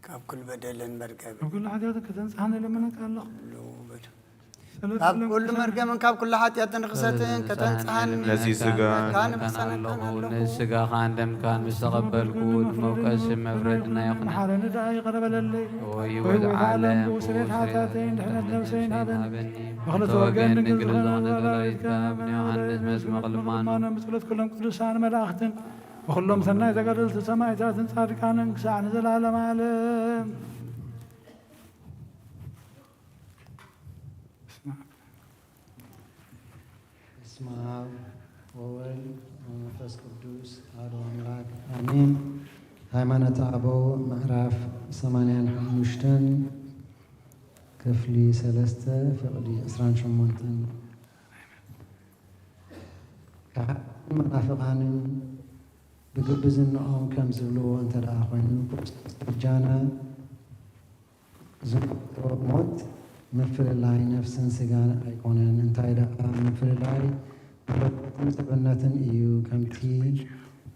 ካብ ኩሉ በደልን መርገምን ካብ ኩሉ ሓጢኣትን ከተንጽሓና እለምነካ ኣለኹ። ኩሉ በደል ጸሎት ካብ ኩሎም ኩሉ ቅዱሳን መርገምን ካብ ኩሉ ሓጢኣትን ርኽሰትን ከተንጽሓኒ ነዚ ስጋ ካን ምሕጸነካን ኣለኹ። ኣለኹ። ነዚ ስጋኻን ደምካን ምስ ተቐበልኩ፣ ንመውቀሲ መፍረድና ይኹን። መሓረኒ ደኣ ይቕረ በለለይ። ወይ ወይ ወደ ወደ ዓለም ዓለም ብኡ ስርየት ብኡ ስርየት ሓጢኣተይን ድሕነት ነፍሰይን ሃበኒ። ሃበኒ። ብኽልተ ብኽልተ ወገን ወገን ድንግል ድንግል ዝኾነ ዝኾነ ወላዲትካ ወላዲትካ ብንዮሃንስ ብንዮሃንስ መዝሙር መዝሙር ልማኖ ልማኖ ምስሎት ኩሎም ቅዱሳን መላእኽትን ብኹሎም ሰናይ ተጋደልቲ ሰማዕታትን ጻድቃንን ክሳዕ ንዘለዓለም ዓለም። በስመ አብ ወወልድ ወመንፈስ ቅዱስ አሐዱ አምላክ አሜን። ሃይማኖተ አበው ምዕራፍ ሰማንያን ሓሙሽተን ክፍሊ ሰለስተ ፍቕዲ ዕስራን ሸሞንተን። ከሓድን መናፍቓንን ብግብዝንኦም ከም ዝብልዎ እንተ ደኣ ኾይኑ፣ ክርስቶስ በጃና ዝሞቶ ሞት ምፍልላይ ነፍስን ስጋን ኣይኮነን። እንታይ ደኣ ምፍልላይ መለኮትን ሰብነትን እዩ። ከምቲ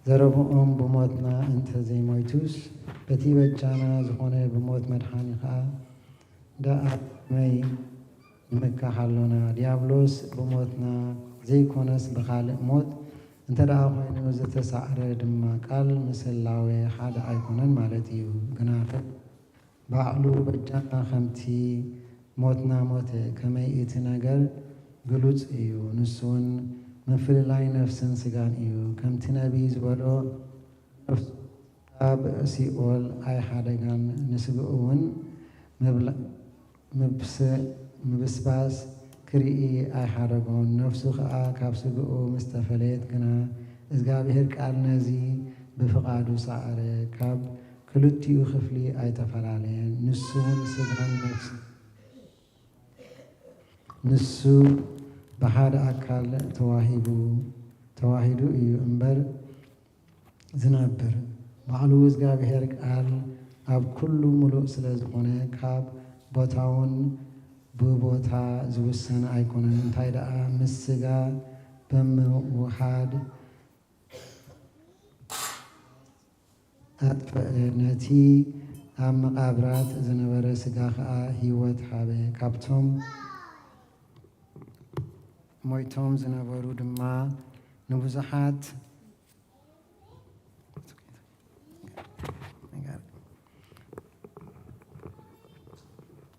ዘረብኦም ብሞትና እንተ ዘይሞይቱስ፣ በቲ በጃና ዝኾነ ብሞት መድሓኒ ኸኣ ደኣ ከመይ ንምካሕ ኣሎና? ዲያብሎስ ብሞትና ዘይኮነስ ብኻልእ ሞት እንተ ደኣ ኾይኑ፣ ዝተሳዕረ ድማ ቃል ምስ ህላዌ ሓደ ኣይኮነን ማለት እዩ። ግናኸ ባዕሉ በጃና ከምቲ ሞትና ሞተ፣ ከመይ እቲ ነገር ግሉጽ እዩ። ንሱ እውን ምፍልላይ ነፍስን ስጋን እዩ። ከምቲ ነቢይ ዝበሎ፣ ነፍሱ ካብ ሲኦል ኣይሓደጋን፣ ንስግኡ እውን ምብላ-፣ ምብስ-፣ ምብስባስ ክርኢ ኣይሓደጎን። ነፍሱ ኸኣ ካብ ስግኡ ምስ ተፈለየት ግና፣ እግዚኣብሔር ቃል ነዚ ብፍቓዱ ሰዓረ፣ ካብ ክልቲኡ ክፍሊ ኣይተፈላለየን። ንሱ እውን ስጋን ነፍስን፣ ንሱ ብሓደ ኣካል ተዋሂቡ፣ ተዋሂዱ እዩ እምበር፣ ዝነብር። ባዕሉ እግዚኣብሔር ቃል ኣብ ኩሉ ምሉእ ስለ ዝኾነ፣ ካብ ቦታውን ብቦታ ዝውሰን ኣይኮነን። እንታይ ደኣ ምስ ስጋ ብምውሃድ ኣጥፍአ፣ ነቲ ኣብ መቓብራት ዝነበረ ስጋ ኸኣ ህይወት ሃበ። ካብቶም ሞይቶም ዝነበሩ ድማ ንብዙሓት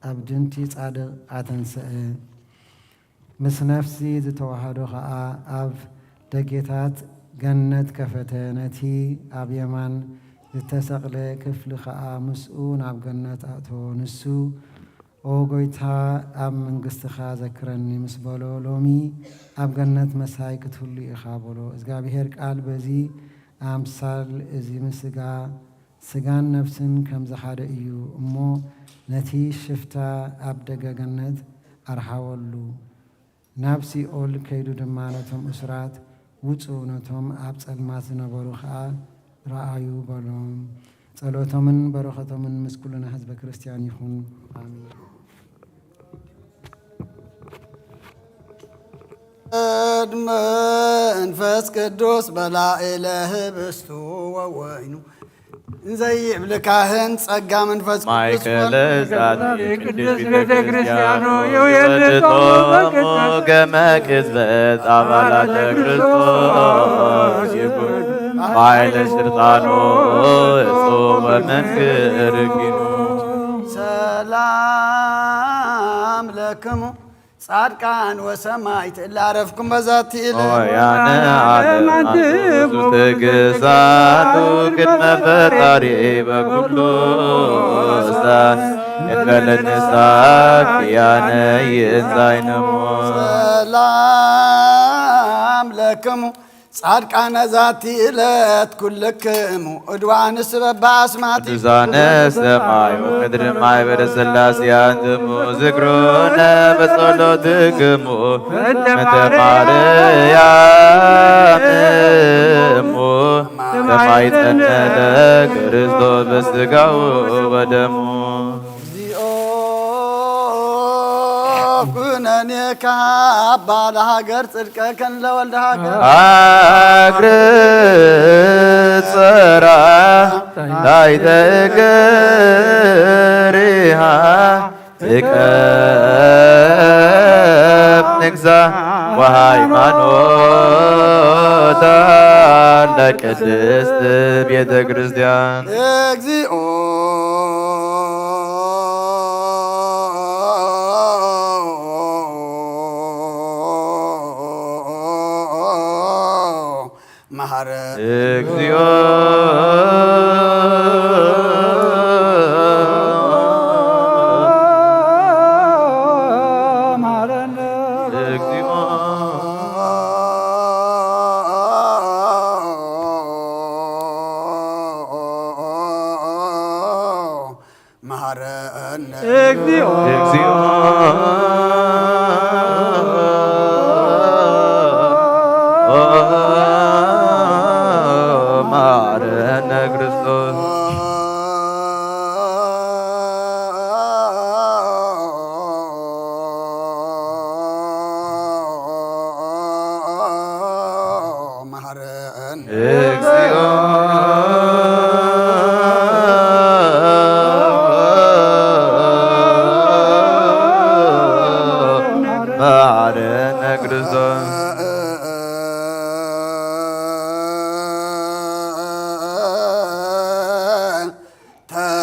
ኣብ ድንቲ ጻድቕ ኣተንስአ። ምስ ነፍሲ ዝተዋህዶ ኸኣ ኣብ ደጌታት ገነት ከፈተ። ነቲ ኣብ የማን ዝተሰቕለ ክፍሊ ኸኣ ምስኡ ናብ ገነት ኣእተዎ። ንሱ፣ "ኦ ጐይታ፣ ኣብ መንግስትኻ ዘክረኒ" ምስ በሎ፣ "ሎሚ ኣብ ገነት ምሳይ ክትህሉ ኢኻ" በሎ። እግዚኣብሔር ቃል በዚ ኣምሳል እዚ ምስጋ ስጋን ነፍስን ከምዚ ሓደ እዩ እሞ፣ ነቲ ሽፍታ ኣብ ደገ ገነት ኣርሃወሉ። ናብ ሲኦል ከይዱ ድማ ነቶም እሱራት፣ "ውጹ፣ ነቶም ኣብ ጸልማት ዝነበሩ ኸኣ ረኣዩ" በሎም። ጸሎቶምን በረኸቶምን ምስ ኩልና ህዝበ ክርስትያን ይኹን። ኣሜን። መንፈስ ቅዱስ በላዕለ ህብስቱ ወወይኑ እንዘይብል ካህን ጸጋ መንፈስ ቅዱስ ማእከለ ወልድ ዛቲ ቅድስት ቤተ ክርስቲያኑ ይውየልጦሙ በቅድስት ገመ ቅጽበት ኣባላተ ክርስቶስ ይኩን። በኃይለ ስልጣኑ እጹ ወመንክር ኪኑ። ሰላም ለክሙ ጻድቃን ወሰማዕት እለ ዐረፍኩም በዛቲ ዕለት። ሆያነ ዓለም አንትሙ ትግዛቱ ቅድመ ፈጣሪ በኩሉ ሰዓት እንበለ ንስሐ ኪያነ ይእዛይነሞ። ሰላም ለክሙ ጻድቃነ ዛቲ ዕለት ኩልክሙ እድዋንስ በበአስማቲ ቅዱሳነ ሰማይ ወምድር ማይበረ ሥላሴ አንትሙ ዝክሩነ በጸሎትክሙ እንተ ማርያም እሙ ተማይጸነ ለክርስቶስ በስጋሁ ወደሙ። እግዚኦ ኩነኔ ካባ ለሃገር ጽድቀከን ለወልደ ሃገር። አግር ጸራ ታሕተ እገሪሃ እቀብ ንግዛ ወሃይማኖታ ለቅድስት ቤተ ክርስቲያን። እግዚኦ መሐረ እግዚኦ መሐረነ። እግዚኦ መሐረነ። እግዚኦ። እግዚኦ። መሐረነ ክርስቶስ። መሐረነ። እግዚኦ። መሐረነ ክርስቶስ።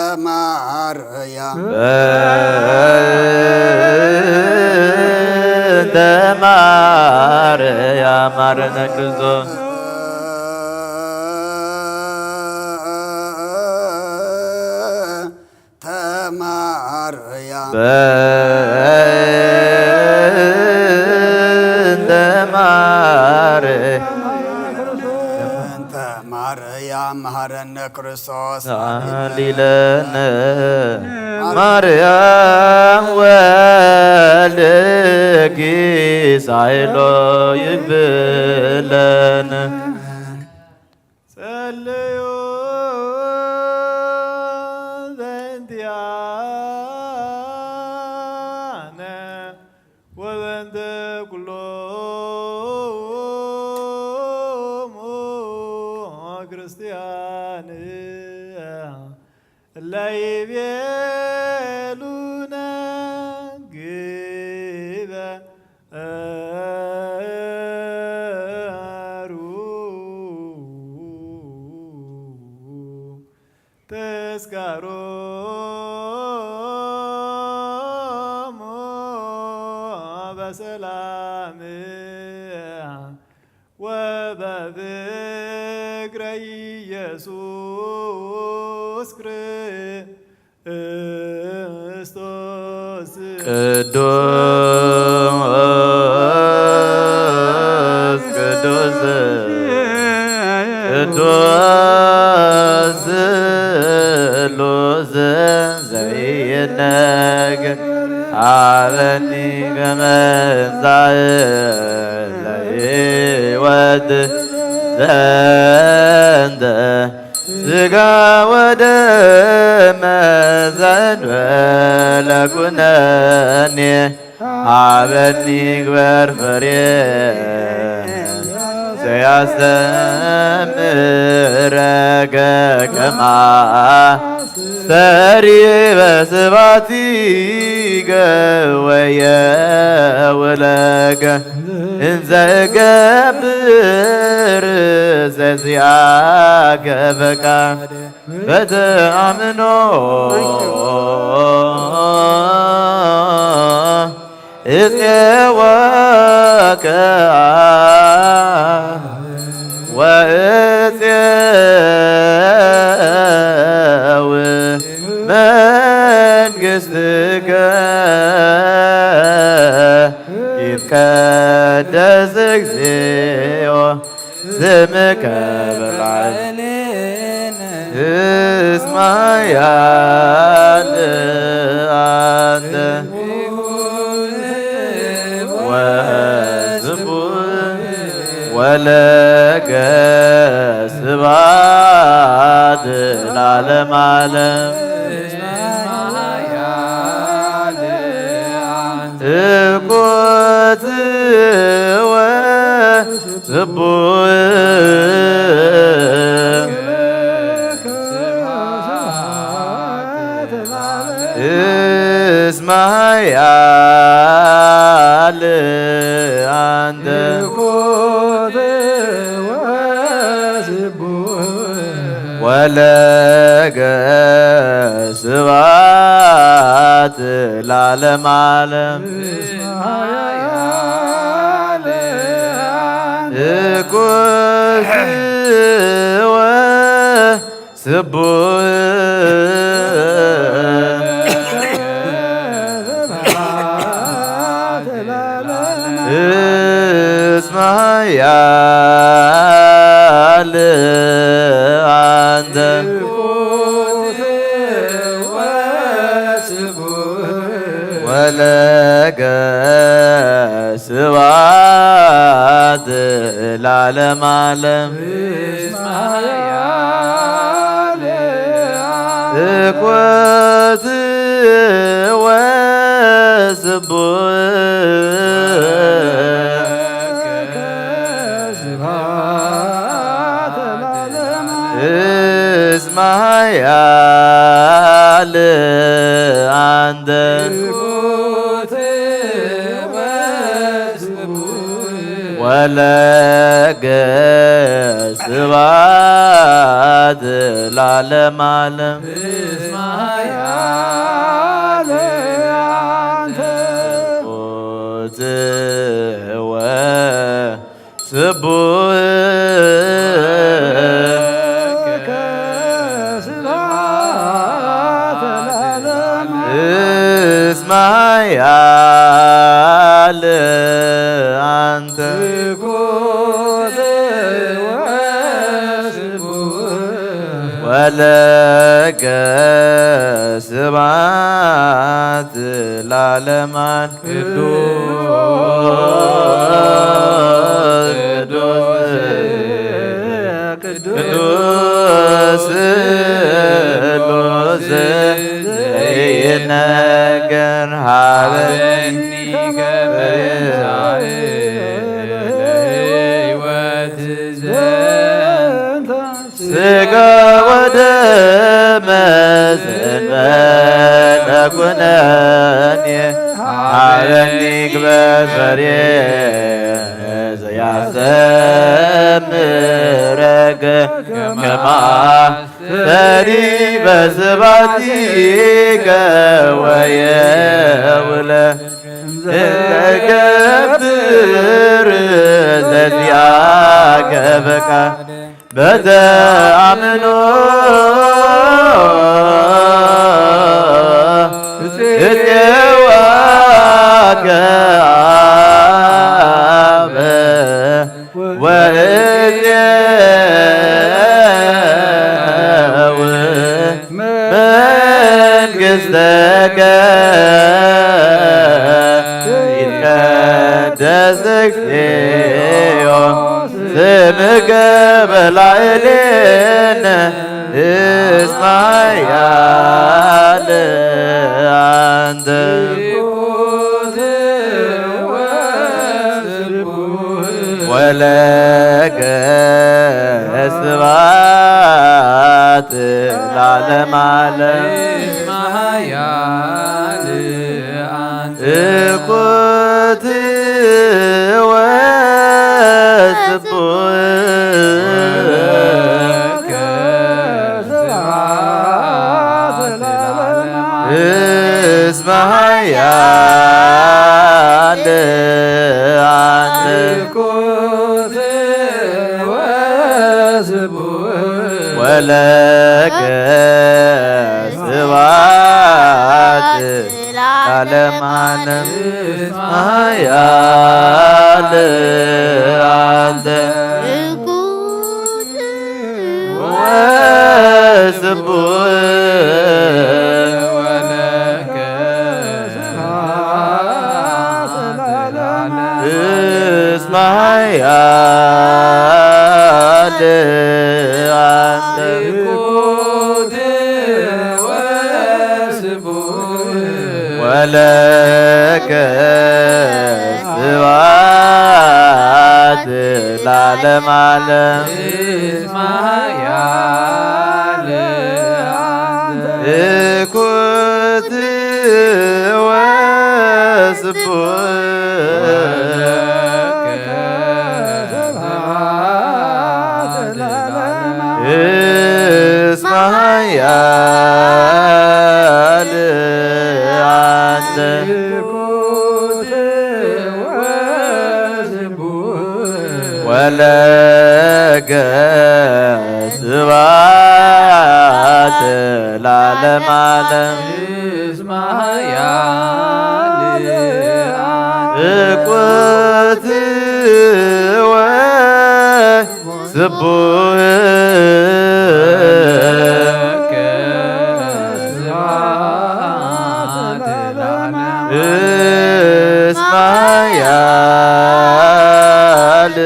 ተማርያ። በእንተ ማርያም መሐረነ ክርስቶስ። ተማርያ። በእንተ ማርያም። በእንተ ማርያም መሐረነ ክርስቶስ። ሳሊለነ ማርያም ወልድኪ ሳይሎ ይብለነ። ጸልዩ በእንቲአነ ወበእንተ ኩሎሙ ክርስቲያን እለ ይቤሉነ ግበ እሩ ተስካሮሙ በሰላም ወበፍቅረ ኢየሱስ ክርስቶስ። ቅዱስ ቅዱስ ቅዱስ ለሕይወት ዘንተ ስጋ ወደመ ዘንበለ ኩነኔ ሀበኒ ግበር ፍሬ ዘያስተምረከ ከማ ሰሪ በስባቲከ ወየውለከ እንዘ እገብር ዘዚአከ ፈቃድ በተአምኖ እፄወከ ወእፄው መንግሥትከ ይትቀደስ እግዚኦ ስምከ በላዕሌነ እስመ ኃያል አንተ ወስቡሕ ወለከ ስብሐት ለዓለመ ዓለም። ትኩት ወስቡሕ እስመ ኃያል አንተ ወለከ ስብሐት ለዓለመ ዓለም። ትኩስ ወስቡሕ እስመ ኃያል አንተ ወለከ ስብሐት ለዓለመ ዓለም። ትኩት ወስቡሕ እስመ ኃያል አንተ ወለከ ስብሐት ለዓለመ ዓለም። ትኩት ወስቡሕ እስመ ኃያል አንተ ወለከ ስብሐት ለዓለመ ዓለም። ቅዱስ ቅዱስ ቅዱስ ስሉስ ዘይነገር ሀበኒ ለሕይወት ዘንተ ስጋ ወደመ ዘንበለ ኩነኔ ሀበኒ ግበር ፍሬ ዘያስተምረከ ከመ አስተሪ በስብሐቲከ ወየውለ እገብር ዘዚአከ ፈቃድ በተአምኖ እፄዋከ አበ ወእፄው መንግሥተከ ይትቀደስ ዘዘግዮ ስምከ በላዕሌነ እስመ ኃያል አንተ። ወለከ ስብሐት ለዓለመ ዓለም። እስመ ኃያል አንተ። እኩት ወስቡሕ። ወለከ ስብሐት ለዓለመ ዓለም። እስመ ኃያል አንተ። እኩት ወስቡሕ። ወለከ ስብሐት ለዓለመ ዓለም። እስመ ኃያል አንተ። እኩት ወስቡሕ። ወለከ ስብሐት ለዓለመ ዓለም። እስመ ኃያል አንተ። እኩት ወስቡሕ። ወለከ ስብሐት ለዓለመ ዓለም። እስመ ኃያል አንተ። እኩት ወስቡሕ። ወለከ ስብሐት ለዓለመ ዓለም። እስመ ኃያል አንተ። እኩት ወስቡሕ። ወለከ ስብሐት ለዓለመ ዓለም። እስመ ኃያል አንተ። እኩት ወስቡሕ። ወለከ ስብሐት ለዓለመ። እስመ ኃያል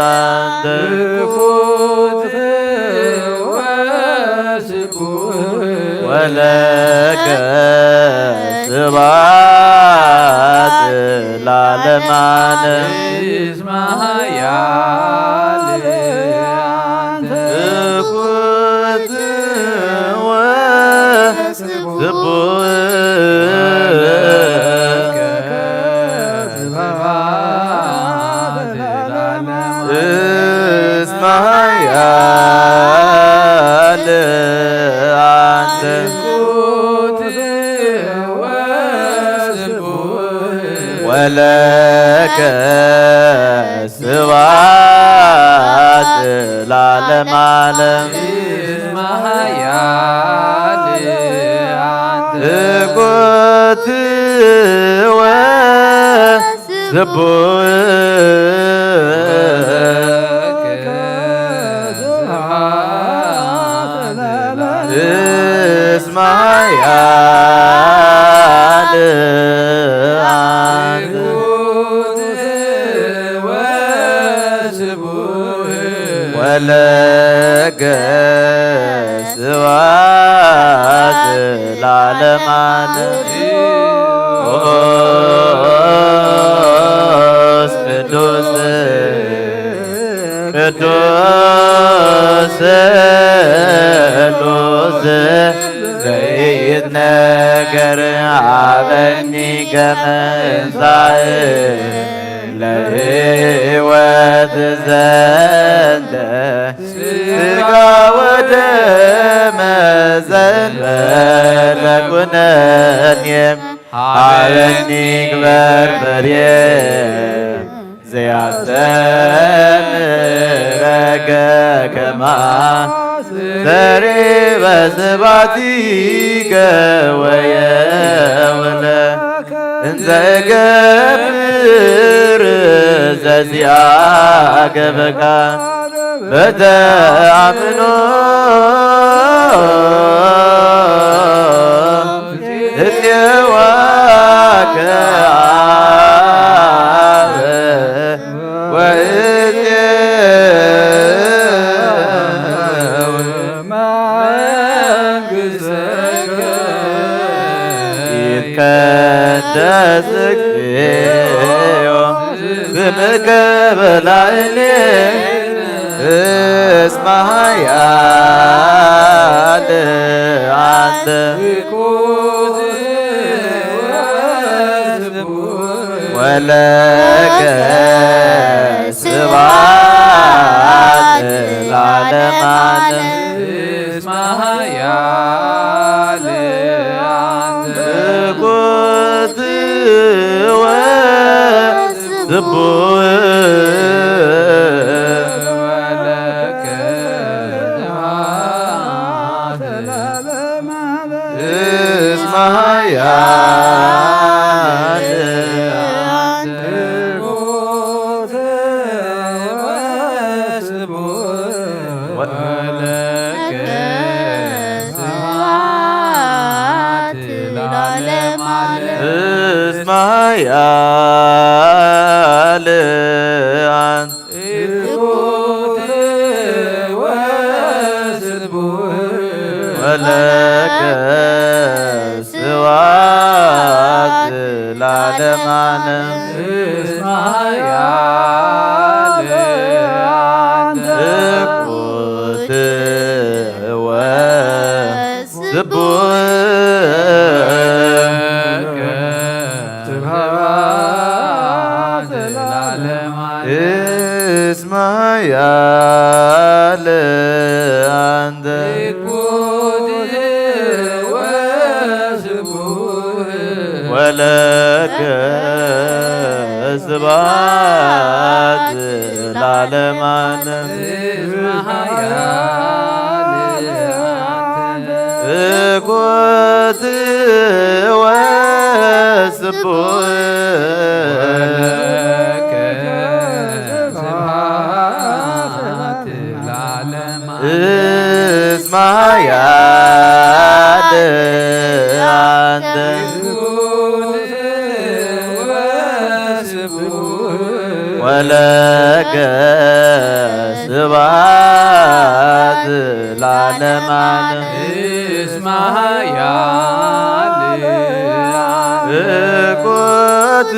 አንተ። እኩት ወስቡሕ። ወለከ ስብሐት ለዓለመ ዓለም። እስመ ኃያል አንተ። እኩት ወ ስቡሕ። ወለከ ስብሐት ለዓለመ። እስመ ኃያል አንተ። እኩት ወስቡሕ። ወለከ ስብሐት ለዓለመ ዓለም። እስመ ኃያል አንተ። እኩት ወስቡሕ። ወለከ ስብሐት ለዓለመ። እስመ ኃያል አንተ። እኩት ወስቡሕ። ወለከ ስብሐት ለዓለመ ዓለም። ቅዱስ ቅዱስ ስሉስ ዘይትነገር ሀበኒ ከመ እንሳእ ለሕይወት ዘንተ ሥጋ ወደመ ዘእንበለ ኩነኔ ሀበኒ ግበር በርየ ዘያስተምረከ ከማስተሪ በስባቲከ ወየውለ እንዘ እገብር ዘዚአከ ፈቃድ በተአምኖ እፄዋከ ስምከ በላዕሌነ እስመ ኃያል አንተ ወለከ ስብሐት ለዓለመ ዓለም። እስመ ኃያል አንተ ትኩት ወስቡሕ ወለከ ስብሐት ለዓለመ ዓለም። እስመ ኃያል አንተ ትኩት ወስቡሕ ወለከ ስብሐት ለዓለመ ዓለም። እስመ ኃያል አንተ ትኩት ወስቡሕ ወለከ ስብሐት ለዓለመ ዓለም። እስመ ኃያል አንተ ትኩት ወስቡሕ ወለከ ስብሐት ለዓለመ ዓለም። እስመ ኃያል አንተ ትኩት ወስቡሕ ወለከ ስብሐት ለዓለመ ዓለም። እስመ ኃያል አንተ ትኩት ወስቡሕ ወለከ ስብሐት ለዓለመ ዓለም። እስመ ኃያል አንተ ትኩት ወስቡሕ ወለከ ስብሐት ለዓለመ ዓለም። እስመ ኃያል ትኩት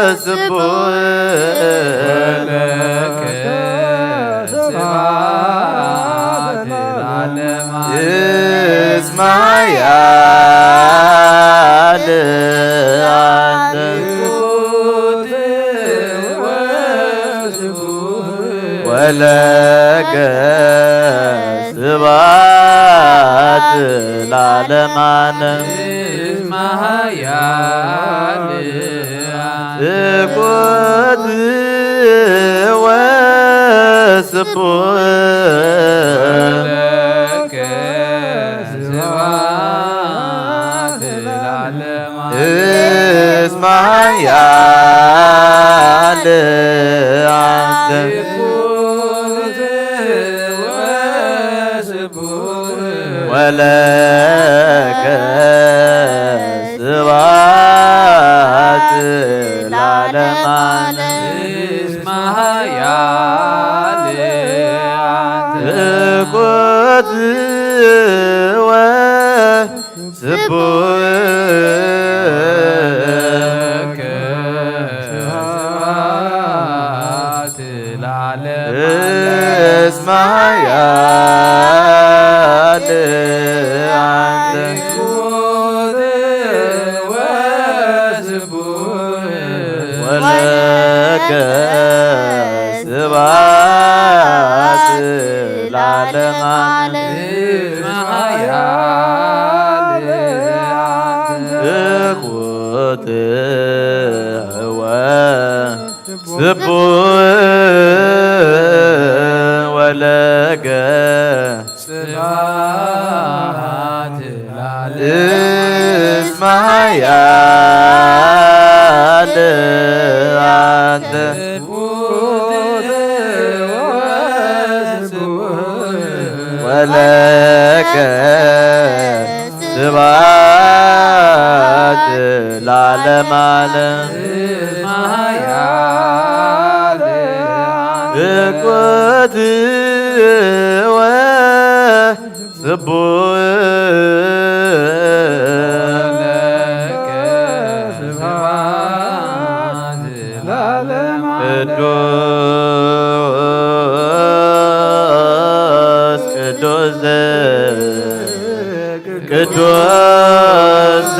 ወስቡሕ ወለከ ስብሐት ለዓለመ ዓለም። እስመ ኃያል አንተ ትኩት ወስቡሕ ወለከ ስብሐት ለዓለመ ዓለም። እስመ ኃያል ትኩት ወስቡሕ ወለከ ስብሐት ለዓለመ ዓለም። እስመ ኃያል አንተ ትኩት ወስቡሕ ወለከ ስብሐት ለዓለመ ዓለም። እስመ ኃያል አንተ ትኩት ወስቡሕ ወለከ ስብሐት ለዓለመ ዓለም። እስመ ኃያል አንተ ትኩት ወስቡሕ ወለከ ስብሐት ለዓለመ ዓለም። እስመ ኃያል አንተ ትኩት ወስቡሕ ወለከ ስብሐት ለዓለም። እስመ ኃያል አንተ ትኩት ወስቡሕ ወለከ ስብሐት ለዓለመ ዓለም። እስመ ኃያል ትኩት ወስቡሕ ወለከ ስብሐት ቅዱስ ቅዱስ ቅዱስ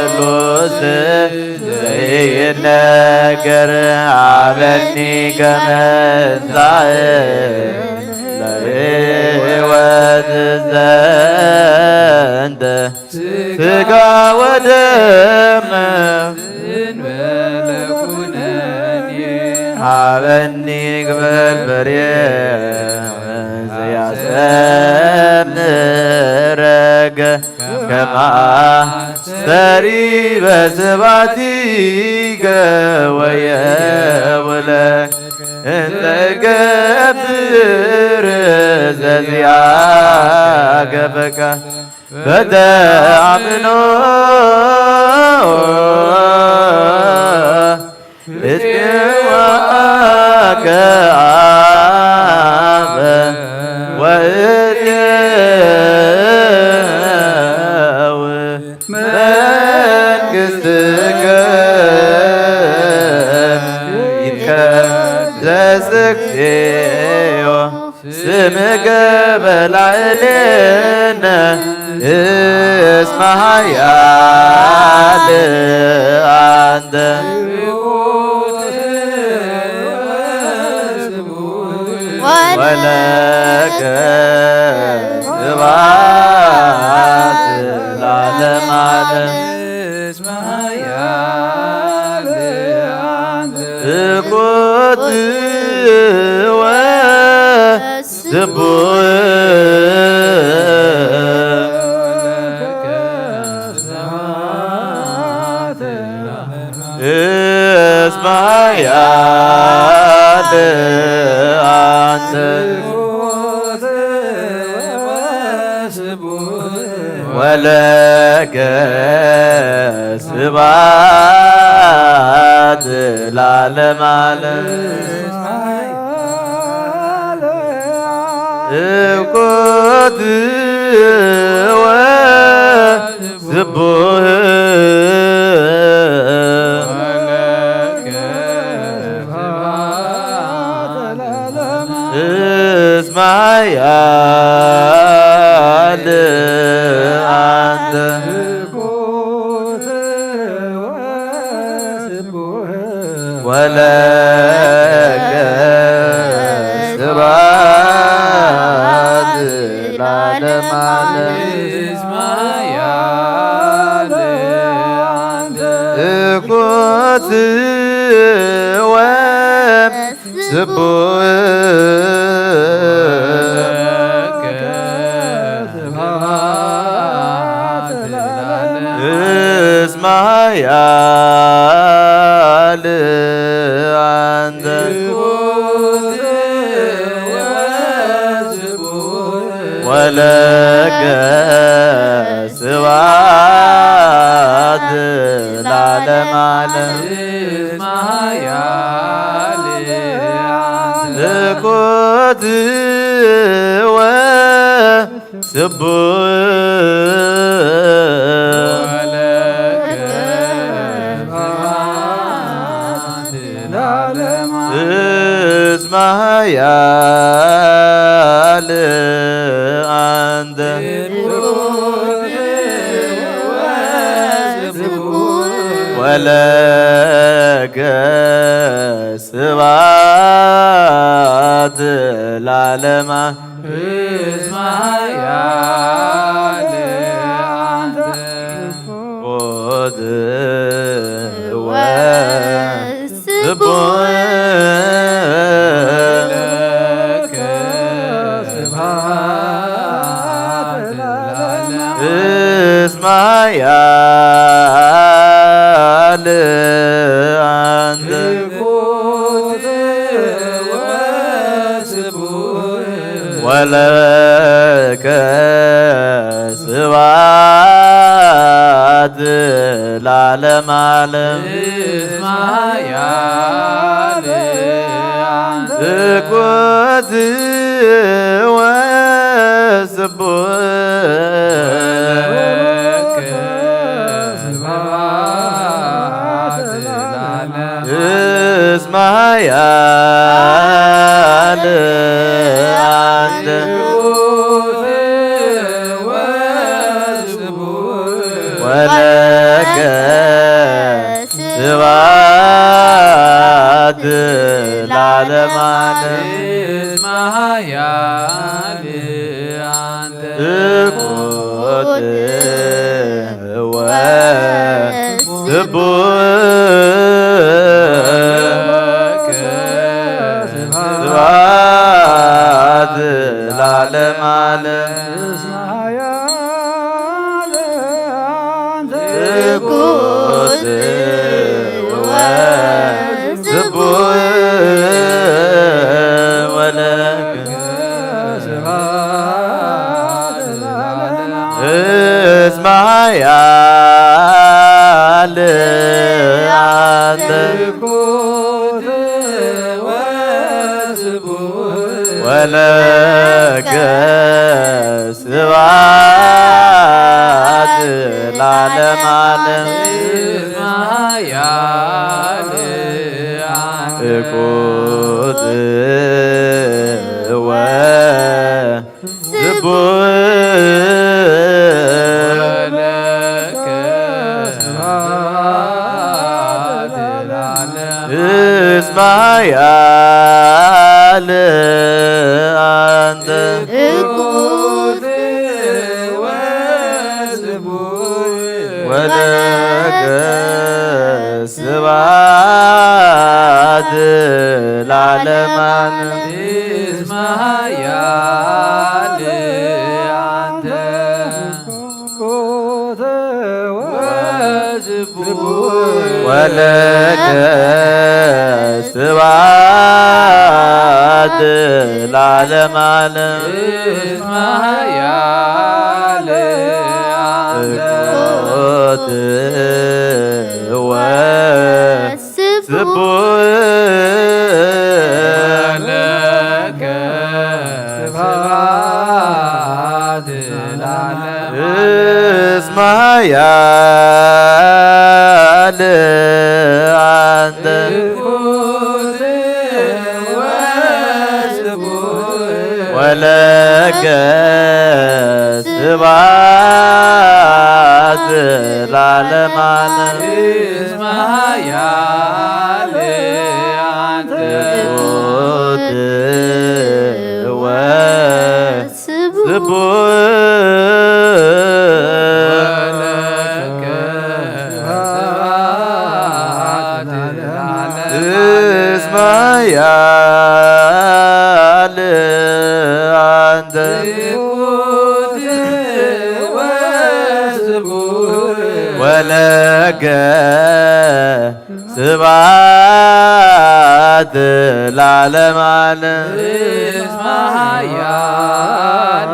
ስሉስ ዘይነገር ሀበኒ ከመ እንተ ለሕይወት ዘንተ ስጋ ወደም እንበለ ኩነኔ ሀበኒ ግበር በሬ ዘያስተምረከ ከመ አስተሪ በስብሐቲከ ወየውለ እንተ እገብር ዘዚአከ ፈቃድ በተአምኖ እጽዋከ አበ ወእዜው መንግሥትከ ይትቀደስ እግዚኦ ስምከ በላዕሌነ እስመ ኃያል አንተ ወለከ ስብሐት ለዓለመ ዓለም። እስመ ኃያል አንተ ትኩት ወስቡሕ እስመ ኃያል አንተ ወለከ ስብሐት ለዓለመ ዓለም። ትኩት ወስቡሕ እስመ ኃያል አንተ ወለከ ስብሐት ለዓለመ ዓለም። እስመ ኃያል አንተ ትኩት ወስቡሕ እስመ ኃያል አንተ ወለከ ስብሐት ለዓለመ ዓለም። ትኩት ወስቡሕ እስመ ኃያል አንተ ወለከ ስብሐት ለዓለመ እስመ ኃያል አንተ ትኩት ወስቡሕ ለከ ስብሐት ለዓለመ እስመ ኃያል አንተ ወለከ ስብሐት ለዓለመ ዓለም። እስመ ኃያል አንተ ትኩት ወስቡሕ ወለከ ስብሐት ለዓለመ እስመ ኃያል አንተ ወለከ ስብሐት ለዓለመ ዓለም። እስመ ኃያል አንተ ትኩት ወስቡሕ ስብሐት ለዓለመ ዓለም። ትኩት ወስቡሕ ወለከ እስመ ኃያል አንተ ወለከ ስብሐት ለዓለመ ዓለም። እስመ ኃያል ትኩት ወስቡሕ ወለከ ስብሐት ለዓለመ ዓለም። እስመ ኃያል አንተ ትኩት ወስቡሕ ወለከ ስብሐት ለዓለመ ዓለም። እስመ ኃያል አንተ ትኩት ወስቡሕ ወለከ ስብሐት ለዓለመ ዓለም። እስመ ኃያል አንተ ትኩት ወስቡሕ ወለከ ስብሐት ለዓለመ ዓለም። እስመ ኃያል አንተ ትኩት ወስቡሕ ወለከ ስብሐት ለዓለመ ዓለም። እስመ ኃያል አንተ ትኩት ወስቡሕ ወለከ ስብሐት ለዓለመ ዓለም። እስመ ኃያል አንተ ትኩት ወስቡሕ ወለከ ስብሐት ለዓለመ ዓለም። እስመ ኃያል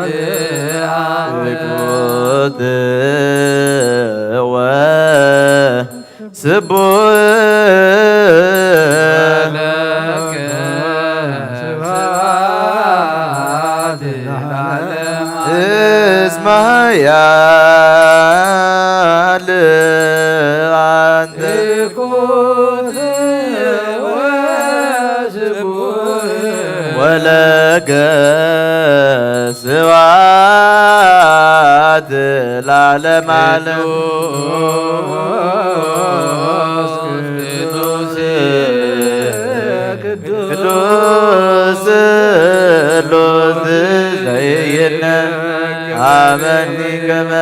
ትኩት ወስቡሕ ወለከ ስብሐት ለዓለመ ዓለም። እስመ ኃያል አንተ ትኩት ወስቡሕ ወለከ ስብሐት ለዓለመ ዓለም። ቅዱስ ቅዱስ ስሉስ ዘይነ አበኒ ከመ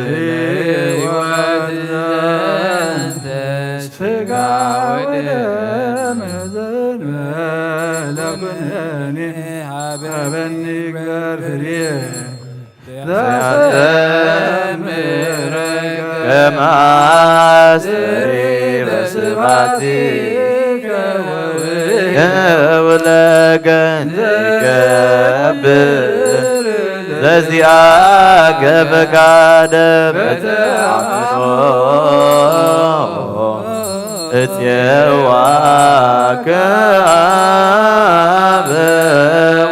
ሕይወት ዘንተ ስጋ ወደም ዘንበለ ኩነኔ ሀበኒ ግበር ፍሬ ዘያስተምረከ ከመ አስተሪ በስብሐቲከ ወውለከ እንዘ ይገብር ዘዚአከ ፈቃደ በተአምኖ እፄዋከ አብ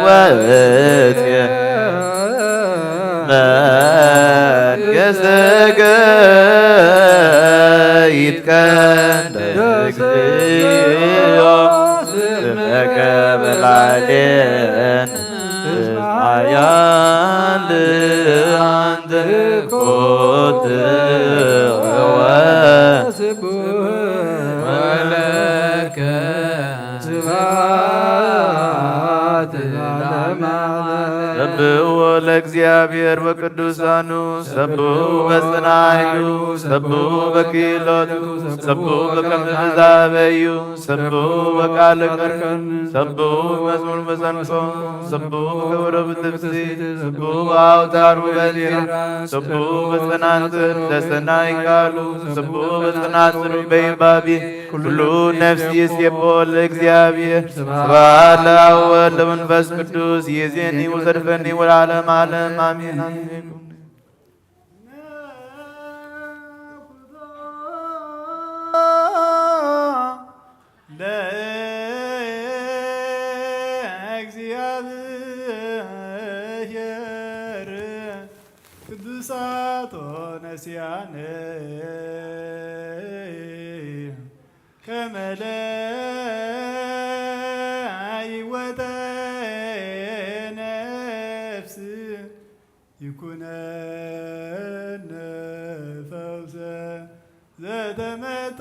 ወእፄ መንግሥትከ ይትቀደስ እግዚኦ ስምከ በላዕሌነ እስመ ኃያል አንተ ኮትወ ወለከ ስብሐት ለዓለመ ዓለም። ሰብሑ ለእግዚአብሔር በቅዱሳኑ፣ ሰብሑ በጽንዓቱ፣ ሰብሑ በክህሎቱ፣ ሰብሑ በከመ ትዛበዩ፣ ሰብሑ በቃለ ቀርቀን፣ ሰብሑ በመዝሙር መሰንቆ፣ ሰብሑ በከበሮ ብትብስት፣ ሰብሑ በአውታሩ በዜማ፣ ሰብሑ በጸናጽል ዘሰናይ ቃሉ፣ ሰብሑ በጸናጽሉ በይንባቤ፣ ኩሉ ነፍስ ይሴብሖ ለእግዚአብሔር። ስብሐት ለአብ ወወልድ ወመንፈስ ቅዱስ ይእዜኒ ወዘልፈኒ ወለዓለመ ዓለም አሜን። ለእግዚአብሔር ቅዱሳት ሆነሲያነ ከመ ለይወተ ነፍስ ይኩነነ ፈውሰ ዘተመጦ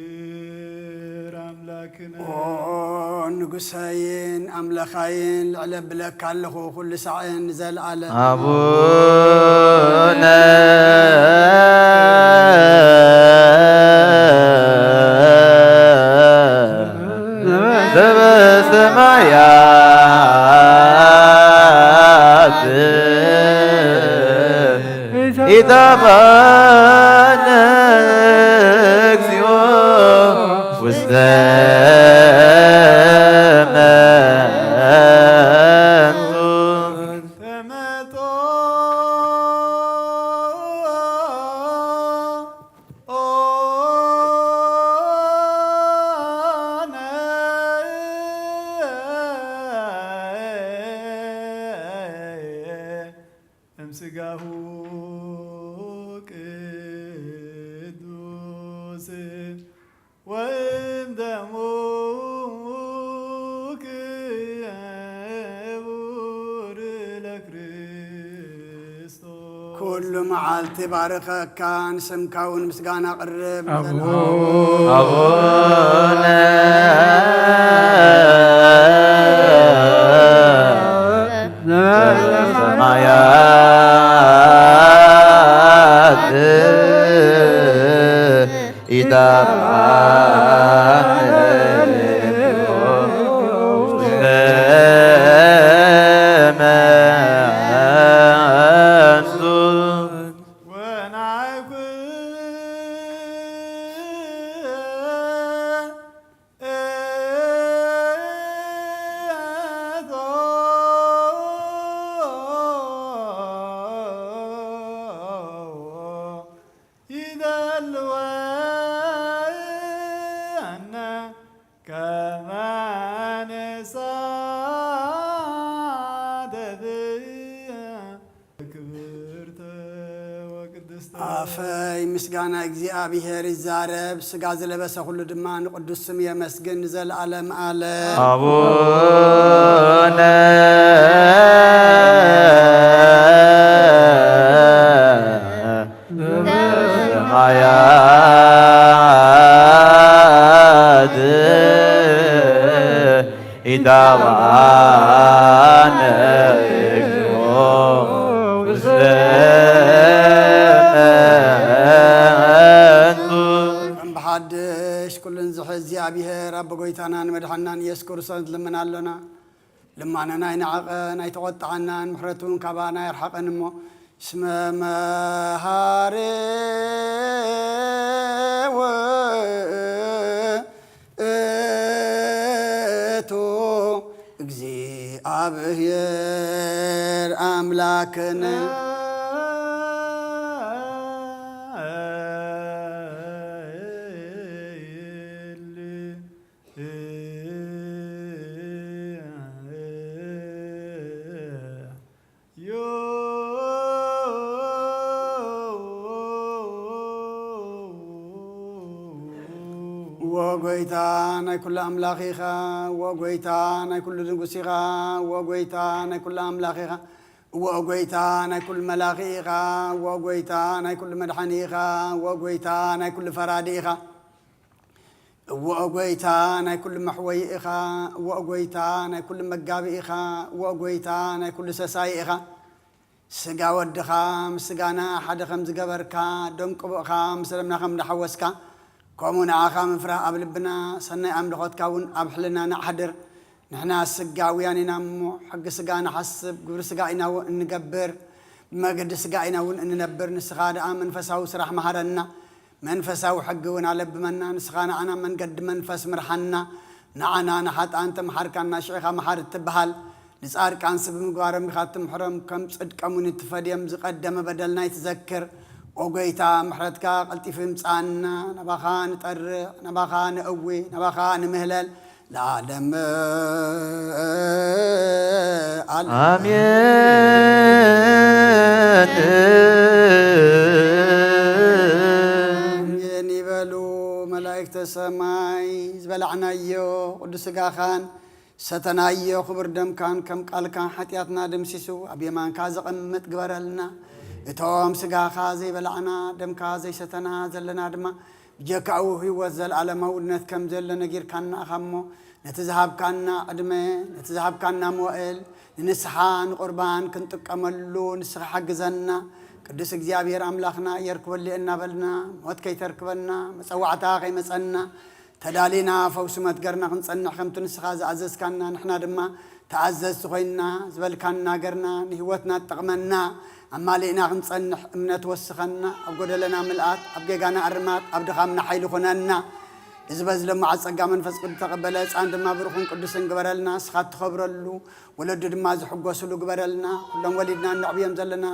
ለእግዚአብሔር አምላክነ። ኦ ንጉሰይን ኣምላኻይን፣ ልዕለ ብለካ ኣለኹ ኩሉ ሳዕን ንዘለዓለም። አቡነ ዘበሰማያት ኢታባነ እግዚኦ ውስተ መንሱት። እምስጋሁ ቅዱስ ወእም ደሙ ክቡር ለክርስቶስ። ኩሉ መዓልቲ ባርከካ፣ ንስምካ እውን ምስጋና ቅርብ። አቡነ ሰማያት ኢታባነ ወናይኩ ይደልወነ ከመ ንሳተፍ ክብርተ ወቅድስተ። ኣፈይ ምስጋና እግዚኣብሔር ይዛረብ፣ ስጋ ዝለበሰ ኩሉ ድማ ንቅዱስ ስም የመስግን ንዘለዓለም ዓለም። አቡነ ዘበሰማያት ኢታባነ እግዚኦ ውስተ መንሱት። ከም ብሓድሽ ኩሉን ዝሕዝ እግዚኣብሔር ኣቦ ጎይታናን መድሓናን ኢየሱስ ክርስቶስ ንልምን ኣሎና። ልማነና ኣይነዓቐን ኣይተቖጥዓናን፣ ምሕረቱ እውን ካባና ኣይርሓቐን እሞ፣ እስመ መሃሪ ውእቱ እግዚኣብሔር ኣምላክነ። እወ ጎይታ ናይ ኩሉ ኣምላኽ ኢኻ፣ እወ ጎይታ ናይ ኩሉ ንጉስ ኢኻ፣ እወ ጎይታ ናይ ኩሉ ኣምላኽ ኢኻ፣ እወ ጎይታ ናይ ኩሉ መላኺ ኢኻ፣ እወ ጎይታ ናይ ኩሉ መድሓኒ ኢኻ፣ እወ ጎይታ ናይ ኩሉ ፈራዲ ኢኻ። እወ ጎይታ ናይ ኩሉ መሕወዪ ኢኻ፣ እወ ጎይታ ናይ ኩሉ መጋቢ ኢኻ፣ እወ ጎይታ ናይ ኩሉ ሰሳይ ኢኻ። ስጋ ወድኻ ምስ ስጋና ሓደ ከም ዝገበርካ፣ ደም ቅቡእኻ ምስ ደምና ከም ዝሓወስካ፣ ከምኡ ንዓኻ ምፍራህ ኣብ ልብና፣ ሰናይ ኣምልኾትካ እውን ኣብ ሕልናና ኣሕድር። ንሕና ስጋውያን ኢና እሞ፣ ሕጊ ስጋ ንሓስብ፣ ግብሪ ስጋ ኢና እውን እንገብር፣ ብመገዲ ስጋ ኢና እውን እንነብር። ንስኻ ደኣ መንፈሳዊ ስራሕ መሃረና፣ መንፈሳዊ ሕጊ እውን ኣለብመና። ንስኻ ንዓና መንገዲ መንፈስ ምርሓና፣ ንዓና ንሓጥኣን ተምሓርካና፣ ሽዕኻ መሓር እትበሃል። ንጻድቃንሲ ብምግባሮም ኢኻ እትምሕሮም፣ ከም ጽድቆም እውን እትፈድዮም፣ ዝቐደመ በደልና ኣይትዘክር። ኦ ጎይታ፣ ምሕረትካ ቀልጢፉ ይምጽኣና፣ ናባኻ ንጠርዕ፣ ናባኻ ንእዊ፣ ናባኻ ንምህለል፣ ለዓለም ኣል-፣ ኣሜን። ኣሜን ይበሉ መላእክተ ሰማይ። ዝበላዕናዮ ቅዱስ ስጋኻን ሰተናዮ ክቡር ደምካን ከም ቃልካ ሓጢኣትና ደምሲሱ ኣብ የማንካ ዘቐምጥ ግበረልና። እቶም ስጋኻ ዘይበላዕና ደምካ ዘይሰተና ዘለና ድማ ብጀካኡ ህይወት ዘለኣለማዊ ውድነት ከም ዘሎ ነጊርካና ኢኻ እሞ፣ ነቲ ዝሃብካና ዕድመ፣ ነቲ ዝሃብካና መዋእል ንንስሓ ንቁርባን ክንጥቀመሉ ንስኻ ሓግዘና። ቅዱስ እግዚኣብሔር ኣምላኽና የርክበሉ እናበልና፣ ሞት ከይተርክበና፣ መጸዋዕታ ከይመጸና፣ ተዳሊና ፈውሲ መትገርና ክንጸንሕ ከምቲ ንስኻ ዝኣዘዝካና ንሕና ድማ ተኣዘዝቲ ኮይንና ዝበልካና ገርና ንህይወትና ትጠቕመና ኣማሊእና ክንጸንሕ እምነት ወስኸና። ኣብ ጎደለና ምልኣት፣ ኣብ ጌጋና እርማት፣ ኣብ ድኻምና ሓይሊ ኩነና። እዚ በዚ ለማዓት ጸጋ መንፈስ ቅዱስ ተቐበለ ህጻን ድማ ብሩኽን ቅዱስን ግበረልና። ንስኻ እትኸብረሉ ወለዱ ድማ ዝሕጎስሉ ግበረልና። ኩሎም ወሊድና እነዕብዮም ዘለና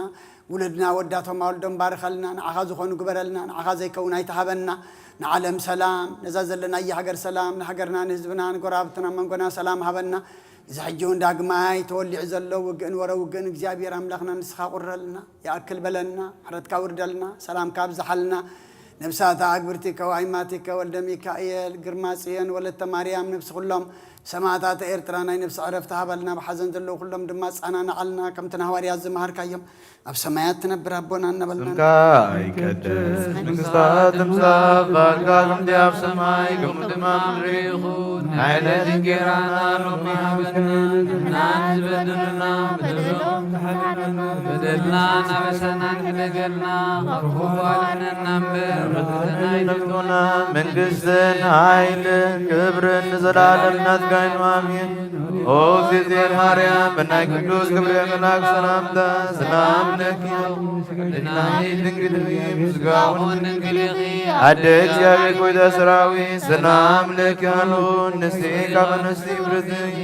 ውሉድና ወዳቶም ኣውልዶም ባርኸልና። ንዓኻ ዝኾኑ ግበረልና። ንዓኻ ዘይከውን ኣይትሃበና። ንዓለም ሰላም፣ ነዛ ዘለናያ ሃገር ሰላም፣ ንሃገርና ንህዝብና ንጎረባብትና መንጎና ሰላም ሃበና። እዚ ሕጂ እውን ዳግማይ ተወሊዑ ዘሎ ውግእን ወረ ውግእን እግዚኣብሔር ኣምላኽና ንስኻ ቁረልና። ይኣክል በለና። ምሕረትካ ውርደልና። ሰላምካ ኣብዝሓልና። ነብሳታ ኣግብርቲከ ወኣይማቲከ ወልደ ሚካኤል ግርማ ጽዮን ወለተ ማርያም ነብሲ ኩሎም ሰማዕታተ ኤርትራ ናይ ነብሲ ዕረፍቲ ሃበልና። ብሓዘን ዘለዉ ኩሎም ድማ ኣጸናንዓልና። ከምቲ ንሃዋርያት ዝመሃርካዮም ኣብ ሰማያት ትነብር ኣቦና እናበልና ስምካ ይቀደስ፣ መንግስታ ትምጻእ፣ ፍቃድካ ከምቲ ኣብ ሰማይ ከምኡ ድማ ኣብ ምድሪ ይኹን። ናይ ዕለት እንጌራና ሎሚ ሃበና፣ ንሕና ዝበደሉና በደሎም፣ በደልና እናበሰና ንሕደገልና፣ ካብ ክፉ ኣድሕነና እምበር፣ ፈተና ኣይትእትወና፣ መንግስትን ሓይልን ክብርን ንዘለኣለም ናትካ እዩ። ኣሜን። ኦ እግዝእትየ ማርያም፣ ብናይ ቅዱስ ገብርኤል መልኣክ ሰላምታ ሰላም ለኪ። ድንግል ኢኺ፣ ምስጋውን ድንግል ኢኺ፣ ኣደ እግዚኣብሔር፣ ኮይተ ሰራዊት፣ ሰላም ለኪ ኣልሁን፣ ንስቲ ካብ ኣንስቲ ብርትኪ፣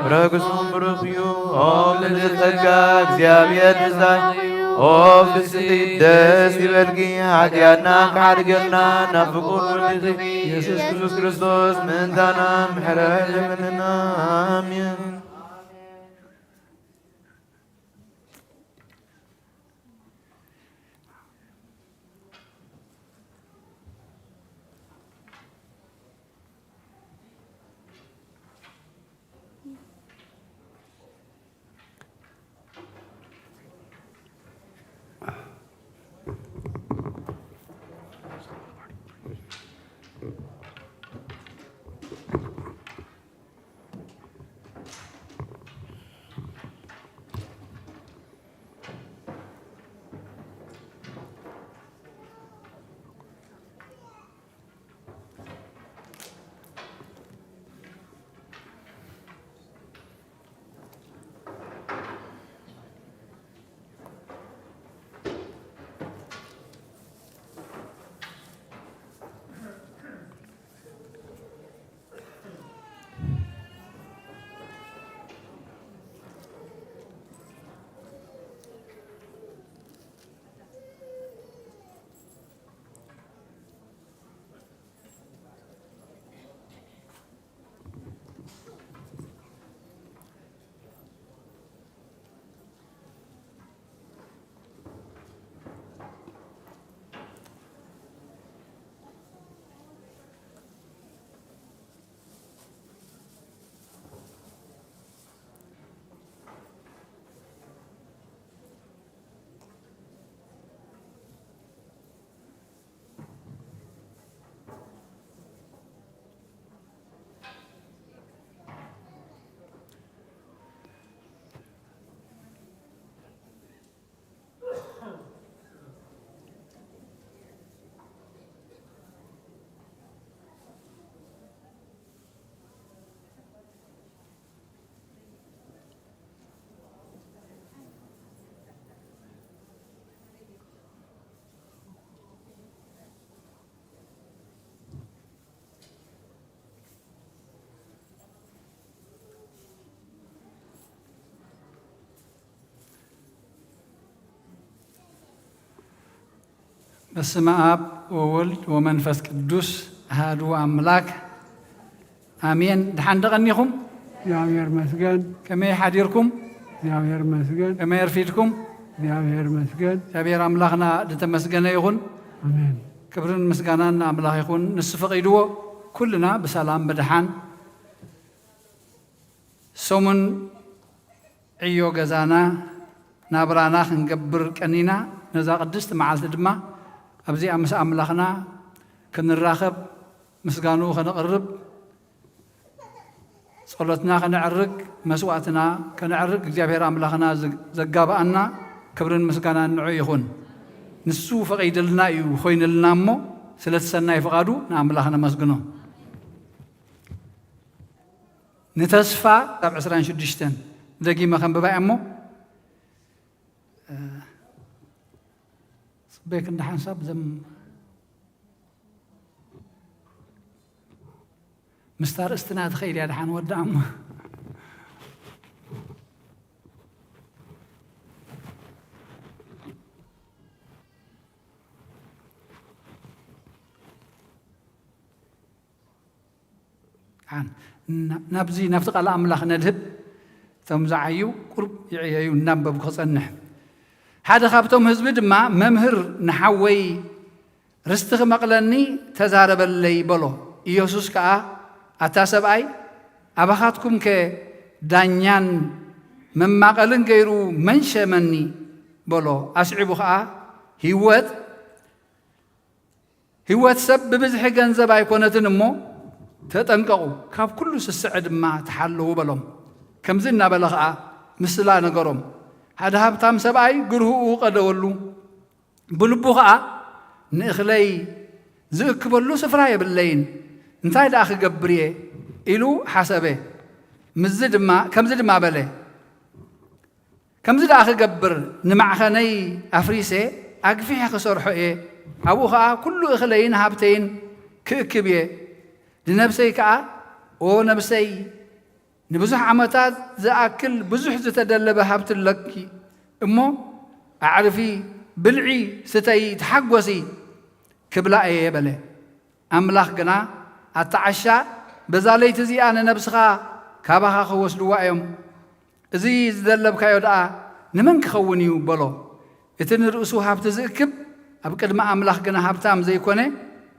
ፍረ ከርስኹም ብሩኽ እዩ። ኦ ልዕልቲ ጸጋ፣ እግዚኣብሔር ምስዳይ። ኦ ፍስቲ ደስ ይበልኪ፣ ሓጢኣትና ክሓድገልና ናብ ፍቁር ወድኺ ኢየሱስ ክርስቶስ ምእንታና ምሕረት ለምንና። ኣሜን። በስመ አብ ወወልድ ወመንፈስ ቅዱስ አሐዱ አምላክ አሜን። ደሓን ደቐኒኹም? እግዚኣብሔር ይመስገን። ከመይ ሓዲርኩም? እግዚኣብሔር ይመስገን። ከመይ ኣርፊድኩም? እግዚኣብሔር ይመስገን። እግዚኣብሔር ኣምላኽና ዝተመስገነ ይኹን። ኣሜን። ክብርን ምስጋናን ንኣምላኽ ይኹን። ንሱ ፈቒድዎ ኩልና ብሰላም ብደሓን ሰሙን ዕዮ ገዛና ናብራና ክንገብር ቀኒና፣ ነዛ ቅድስቲ መዓልቲ ድማ ኣብዚኣ ምስ ኣምላኽና ክንራኸብ፣ ምስጋንኡ ከነቕርብ፣ ጸሎትና ከነዕርግ፣ መስዋእትና ከነዕርግ እግዚኣብሔር ኣምላኽና ዘጋብኣና ክብርን ምስጋናን ንዑ ይኹን። ንሱ ፈቒድልና እዩ ኮይንልና እሞ፣ ስለቲ ሰናይ ፍቓዱ ንኣምላኽ ነመስግኖ። ንተስፋ ካብ ዕስራን ሽዱሽተን ደጊመ ከንብባ እያ እሞ፣ ጽበይ ክንዲ ሓንሳብ ዘም ምስታ ርእስትና ትኸይድ እያ። ደሓን ወዳእ እሞ ደሓን ናብዚ ናብቲ ቃል ኣምላኽ ነድህብ። እቶም ዝዓዩ ቁሩብ ይዕየዩ እናንበብኩ ክጸንሕ። ሓደ ካብቶም ህዝቢ ድማ፣ መምህር፣ ንሓወይ ርስቲ ክመቕለኒ ተዛረበለይ በሎ። ኢየሱስ ከኣ፣ ኣታ ሰብኣይ፣ ኣባኻትኩምከ ዳኛን መማቐልን ገይሩ መን ሸመኒ በሎ። ኣስዒቡ ኸኣ፣ ህይወት ህይወት ሰብ ብብዝሒ ገንዘብ ኣይኮነትን እሞ ተጠንቀቑ፣ ካብ ኩሉ ስስዐ ድማ ተሓለዉ በሎም። ከምዚ እናበለ ኸኣ ምስላ ነገሮም። ሓደ ሃብታም ሰብኣይ ግርህኡ ቀደወሉ። ብልቡ ኸኣ ንእኽለይ ዝእክበሉ ስፍራ የብለይን፣ እንታይ ደኣ ክገብር እየ ኢሉ ሓሰበ። ምስዚ ድማ ከምዚ ድማ በለ፣ ከምዚ ደኣ ክገብር ንማዕኸነይ ኣፍሪሰ ኣግፊሐ ክሰርሖ እየ፣ ኣብኡ ኸኣ ኩሉ እኽለይን ሃብተይን ክእክብ እየ። ንነብሰይ ከኣ ኦ ነብሰይ ንብዙሕ ዓመታት ዝኣክል ብዙሕ ዝተደለበ ሃብቲ ኣለኪ እሞ ኣዕርፊ፣ ብልዒ፣ ስተዪ፣ ተሓጎሲ ክብላ እየ በለ። ኣምላኽ ግና ኣታ ዓሻ በዛ ለይቲ እዚኣ ንነብስኻ ካባኻ ክወስድዋ እዮም። እዚ ዝደለብካዮ ደኣ ንመን ክኸውን እዩ? በሎ። እቲ ንርእሱ ሃብቲ ዝእክብ ኣብ ቅድሚ ኣምላኽ ግና ሃብታም ዘይኮነ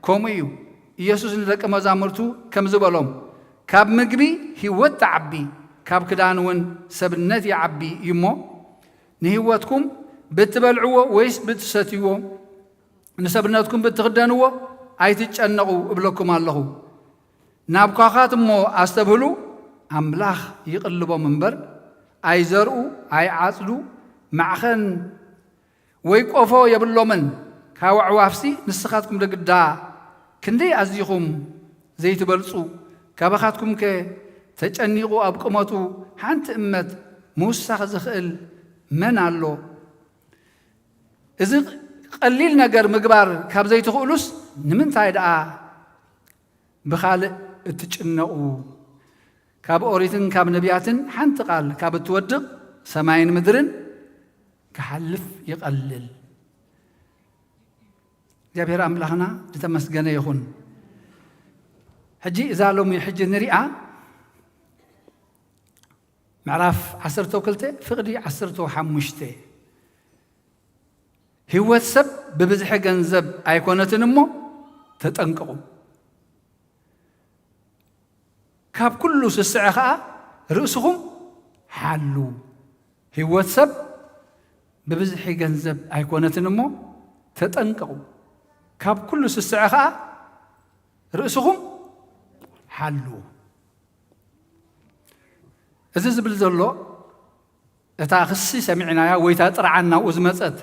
ከምኡ እዩ። ኢየሱስ ንደቀ መዛሙርቱ ከምዚ በሎም፣ ካብ ምግቢ ህይወት ትዓቢ፣ ካብ ክዳን እውን ሰብነት ይዓቢ እዩ እሞ ንህይወትኩም ብትበልዕዎ ወይስ ብትሰትይዎ ንሰብነትኩም ብትኽደንዎ ኣይትጨነቑ እብለኩም ኣለኹ። ናብ ኳዃት እሞ ኣስተብህሉ፣ ኣምላኽ ይቕልቦም እምበር ኣይዘርኡ፣ ኣይዓጽዱ፣ ማዕኸን ወይ ቆፎ የብሎምን። ካብ ኣዕዋፍሲ ንስኻትኩም ደግዳ ክንደይ ኣዚኹም ዘይትበልጹ? ካባኻትኩምከ ተጨኒቑ ኣብ ቁመቱ ሓንቲ እመት ምውሳኽ ዝኽእል መን ኣሎ? እዚ ቀሊል ነገር ምግባር ካብ ዘይትኽእሉስ ንምንታይ ደኣ ብኻልእ እትጭነቑ? ካብ ኦሪትን ካብ ነቢያትን ሓንቲ ቃል ካብ እትወድቕ ሰማይን ምድርን ክሓልፍ ይቐልል። እግዚኣብሔር ኣምላኽና ዝተመስገነ ይኹን። ሕጂ እዛ ሎሚ ሕጂ ንሪኣ ምዕራፍ ዓሰርተ ክልተ ፍቕዲ ዓሰርተ ሓሙሽተ፣ ህይወት ሰብ ብብዝሒ ገንዘብ ኣይኮነትን እሞ ተጠንቀቑ፣ ካብ ኩሉ ስስዐ ኸኣ ርእስኹም ሓሉ። ህይወት ሰብ ብብዝሒ ገንዘብ ኣይኮነትን እሞ ተጠንቀቑ፣ ካብ ኩሉ ስስዐ ኸኣ ርእስኹም ሓሉ። እዚ ዝብል ዘሎ እታ ክሲ ሰሚዕናያ ወይ እታ ጥርዓን ናብኡ ዝመጸት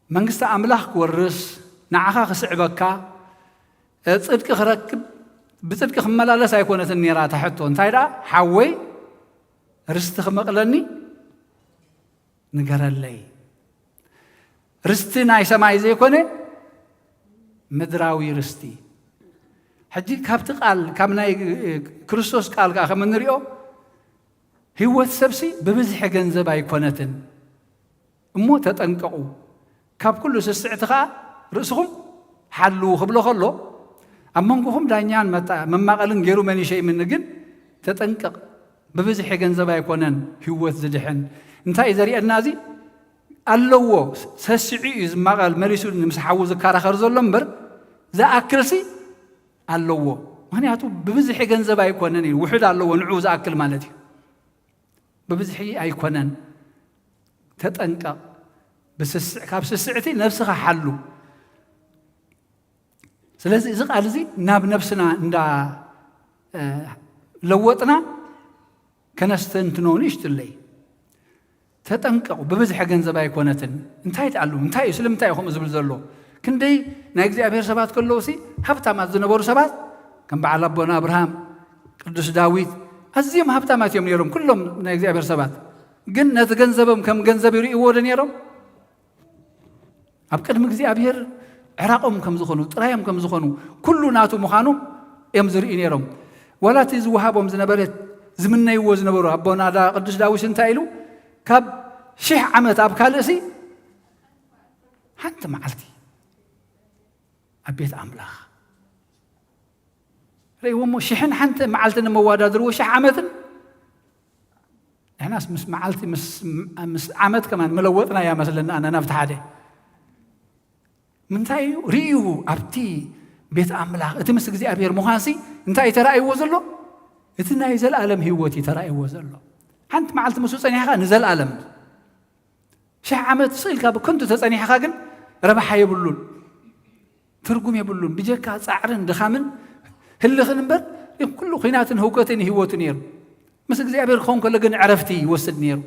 መንግስቲ ኣምላኽ ክወርስ ንዓኻ ክስዕበካ ጽድቂ ክረክብ ብጽድቂ ክመላለስ ኣይኮነትን ነይራ እታ ሕቶ። እንታይ ደኣ ሓወይ ርስቲ ክመቕለኒ ንገረለይ። ርስቲ ናይ ሰማይ ዘይኮነ ምድራዊ ርስቲ። ሕጂ ካብቲ ቃል ካብ ናይ ክርስቶስ ቃል ከዓ ከም እንሪኦ ህይወት ሰብሲ ብብዝሒ ገንዘብ ኣይኮነትን እሞ ተጠንቀቑ፣ ካብ ኩሉ ስስዕቲ ኸዓ ርእስኹም ሓልዉ ክብሎ ከሎ፣ ኣብ መንጎኹም ዳኛን መጣ-፣ መማቐልን ገይሩ መን ይሸይምኒ፣ ግን ተጠንቀቕ፣ ብብዝሒ ገንዘብ ኣይኮነን ህይወት ዝድሕን። እንታይ እዩ ዘርእየና እዚ? ኣለዎ፣ ሰሲዑ እዩ ዝማቐል፣ መሊሱ ምስ ሓዉ ዝከራኸር ዘሎ እምበር፣ ዝኣክልሲ ኣለዎ። ምኽንያቱ ብብዝሒ ገንዘብ ኣይኮነን እዩ፣ ውሑድ ኣለዎ ንዑ ዝኣክል ማለት እዩ። ብብዝሒ ኣይኮነን። ተጠንቀቕ። ብስስዕ-፣ ካብ ስስዕቲ ነብስኻ ሓሉ። ስለዚ እዚ ቃል እዚ ናብ ነብስና እንዳ፣ እ፣ ለወጥና ከነስተንትኖ ንእሽትለይ። ተጠንቀቑ፣ ብብዝሒ ገንዘብ ኣይኮነትን። እንታይ ደኣሉ? እንታይ እዩ? ስለምንታይ እዩ ከምኡ ዝብል ዘሎ? ክንደይ ናይ እግዚኣብሔር ሰባት ከለዉሲ፣ ሃብታማት ዝነበሩ ሰባት፣ ከም በዓል ኣቦና ኣብርሃም፣ ቅዱስ ዳዊት፣ ኣዝዮም ሃብታማት እዮም ነይሮም፣ ኩሎም ናይ እግዚኣብሔር ሰባት። ግን ነቲ ገንዘቦም ከም ገንዘብ ይርእይዎ ዶ ነይሮም? ኣብ ቅድሚ እግዚኣብሔር ዕራቖም ከም ዝኾኑ፣ ጥራዮም ከም ዝኾኑ፣ ኩሉ ናቱ ምዃኑ እዮም ዝርእዩ ነይሮም። ዋላ እቲ ዝወሃቦም ዝነበረ፣ ዝምነይዎ ዝነበሩ፣ ኣቦና ዳ-፣ ቅዱስ ዳዊት እንታይ ኢሉ? ካብ ሽሕ ዓመት ኣብ ካልእሲ ሓንቲ መዓልቲ ኣብ ቤት ኣምላኽ ርእይዎ እሞ፣ ሽሕን ሓንቲ መዓልትን ንመዋዳድርዎ፣ ሽሕ ዓመትን ንሕናስ ምስ መዓልቲ፣ ምስ፣ ምስ ዓመት ከማን መለወጥና እያ መስለና፣ ኣነ ናብቲ ሓደ። ምንታይ እዩ? ርእዩ ኣብቲ ቤት ኣምላኽ፣ እቲ ምስ እግዚኣብሔር ምዃንሲ እንታይ እዩ ተራእይዎ ዘሎ? እቲ ናይ ዘለኣለም ህይወት እዩ ተራእይዎ ዘሎ። ሓንቲ መዓልቲ ምስኡ ጸኒሕካ ንዘለኣለም። ሽሕ ዓመት ስቕ ኢልካ ብከንቱ ተጸኒሕካ ግን ረብሓ የብሉን፣ ትርጉም የብሉን። ብጀካ ጻዕርን ድኻምን ህልኽን እምበር፣ ኩሉ ኲናትን ህውከትን ህይወቱ ነይሩ። ምስ እግዚኣብሔር ክኸውን ከሎ ግን ዕረፍቲ ይወስድ ነይሩ።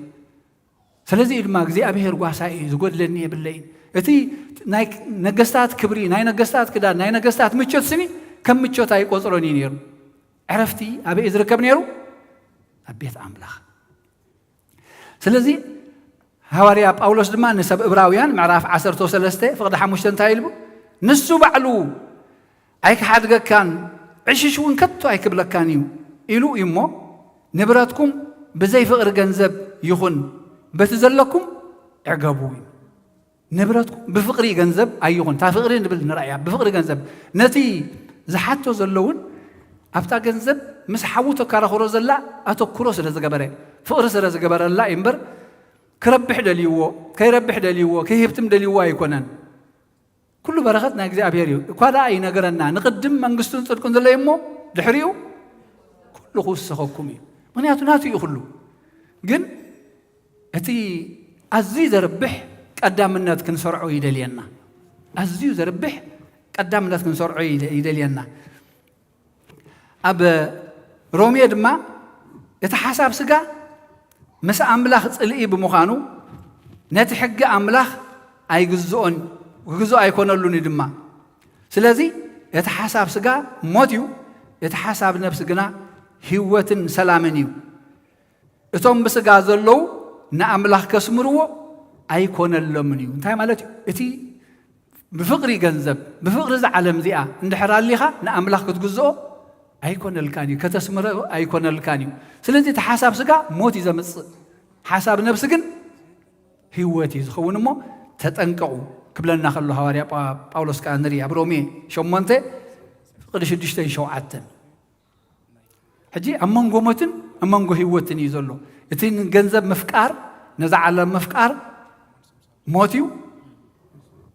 ስለዚ እዩ ድማ እግዚኣብሔር ጓሳይ እዩ፣ ዝጎድለኒ የብለይን። እቲ ናይ ነገስታት ክብሪ፣ ናይ ነገስታት ክዳን፣ ናይ ነገስታት ምቾት ስኒ ከም ምቾት ኣይቆጽሮን እዩ ነይሩ። ዕረፍቲ ኣበይ እዩ ዝርከብ ነይሩ? ኣብ ቤት ኣምላኽ። ስለዚ ሃዋርያ ጳውሎስ ድማ ንሰብ እብራውያን ምዕራፍ ዓሰርተ ሰለስተ ፍቕዲ ሓሙሽተ እንታይ ኢሉ? ንሱ ባዕሉ ኣይክሓድገካን፣ ዕሽሽ እውን ከቶ ኣይክብለካን እዩ ኢሉ እዩ እሞ፣ ንብረትኩም ብዘይ ፍቕሪ ገንዘብ ይኹን በቲ ዘለኩም ዕገቡ እዩ። ንብረትኩም ብፍቕሪ ገንዘብ ኣይኹን፣ እታ ፍቕሪ ንብል ንረኣያ፣ ብፍቕሪ ገንዘብ ነቲ ዝሓቶ ዘሎ እውን ኣብታ ገንዘብ ምስ ሓዉ ተከራኽሮ ዘላ ኣተኩሮ ስለ ዝገበረ፣ ፍቕሪ ስለ ዝገበረላ እዩ እምበር፣ ክረብሕ ደልይዎ፣ ከይረብሕ ደልይዎ፣ ከይህብትም ደልይዎ ኣይኮነን። ኩሉ በረኸት ናይ እግዚኣብሔር እዩ። እኳ ደኣ ይነገረና፣ ንቕድም መንግስቱን ጽድቁን ዝለይ እሞ፣ ድሕሪኡ ኩሉ ክውሰኸኩም እዩ። ምኽንያቱ ናቱ እዩ ኩሉ። ግን እቲ ኣዝዩ ዘርብሕ ቀዳምነት ክንሰርዖ ይደልየና። ኣዝዩ ዘርብሕ ቀዳምነት ክንሰርዖ ይደ-፣ ይደልየና። ኣብ ሮሜ ድማ እቲ ሓሳብ ስጋ ምስ ኣምላኽ ጽልኢ ብምዃኑ ነቲ ሕጊ ኣምላኽ ኣይግዝኦን፣ ክግዝኦ ኣይኮነሉን እዩ ድማ። ስለዚ እቲ ሓሳብ ስጋ ሞት እዩ፣ እቲ ሓሳብ ነፍሲ ግና ህይወትን ሰላምን እዩ። እቶም ብስጋ ዘለዉ ንኣምላኽ ከስምርዎ ኣይኮነሎምን እዩ። እንታይ ማለት እዩ? እቲ ብፍቕሪ ገንዘብ፣ ብፍቕሪ እዛ ዓለም እዚኣ እንድሕር ኣሊኻ ንኣምላኽ ክትግዝኦ ኣይኮነልካን እዩ፣ ከተስምሮ ኣይኮነልካን እዩ። ስለዚ እቲ ሓሳብ ስጋ ሞት እዩ ዘምጽእ፣ ሓሳብ ነብሲ ግን ህይወት እዩ ዝኸውን እሞ ተጠንቀቑ ክብለና ከሎ ሃዋርያ ጳ-፣ ጳውሎስ ከኣ ንርኢ ኣብ ሮሜ ሸሞንተ ፍቕዲ ሽዱሽተን ሸውዓተን። ሕጂ ኣብ መንጎ ሞትን ኣብ መንጎ ህይወትን እዩ ዘሎ። እቲ ንገንዘብ ምፍቃር፣ ነዛ ዓለም ምፍቃር ሞት እዩ።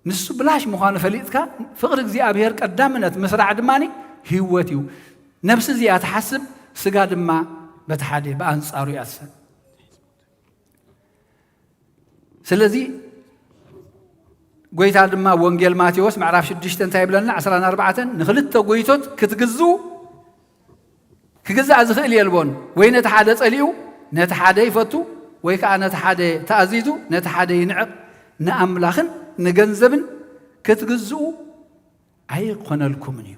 ንሱ ብላሽ ምዃኑ ፈሊጥካ ፍቕሪ እግዚኣብሔር ቀዳምነት ምስራዕ ድማ ህይወት እዩ። ነብሲ እዚኣ ትሓስብ፣ ስጋ ድማ በቲ ሓደ ብኣንጻሩ እያ ትሰ-፣ ስለዚ ጎይታ ድማ ወንጌል ማቴዎስ ምዕራፍ ሽዱሽተ እንታይ ይብለና? ዕስራን ኣርባዕተን ንኽልተ ጎይቶት ክትግዝኡ፣ ክግዛእ ዝኽእል የልቦን። ወይ ነቲ ሓደ ጸሊኡ ነቲ ሓደ ይፈቱ፣ ወይ ከኣ ነቲ ሓደ ተኣዚዙ ነቲ ሓደ ይንዕቕ። ንኣምላኽን ንገንዘብን ክትግዝኡ ኣይኮነልኩምን እዩ።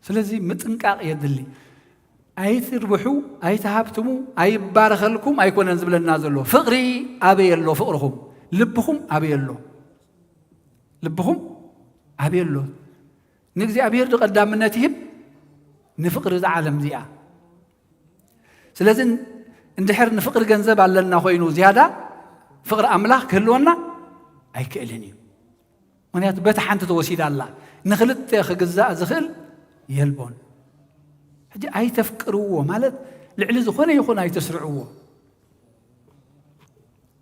ስለዚ ምጥንቃቕ የድሊ። ኣይትርብሑ፣ ኣይትሃብትሙ፣ ኣይባረኸልኩም ኣይኮነን ዝብለና ዘሎ። ፍቕሪ ኣበይ ኣሎ ፍቕርኹም? ልብኹም ኣበይ ኣሎ? ልብኹም ኣበይ ኣሎ? ንእግዚኣብሔር ዶ ቀዳምነት ይህብ? ንፍቕሪ እዛ ዓለም እዚኣ። ስለዚ እንድሕር ንፍቕሪ ገንዘብ ኣለና ኮይኑ ዝያዳ ፍቕሪ ኣምላኽ ክህልወና ኣይክእልን እዩ። ምኽንያቱ በቲ ሓንቲ ተወሲዳ ኣላ። ንኽልተ ክግዛእ ዝኽእል የልቦን። ሕጂ ኣይተፍቅርዎ ማለት ልዕሊ ዝኾነ ይኹን ኣይተስርዕዎ።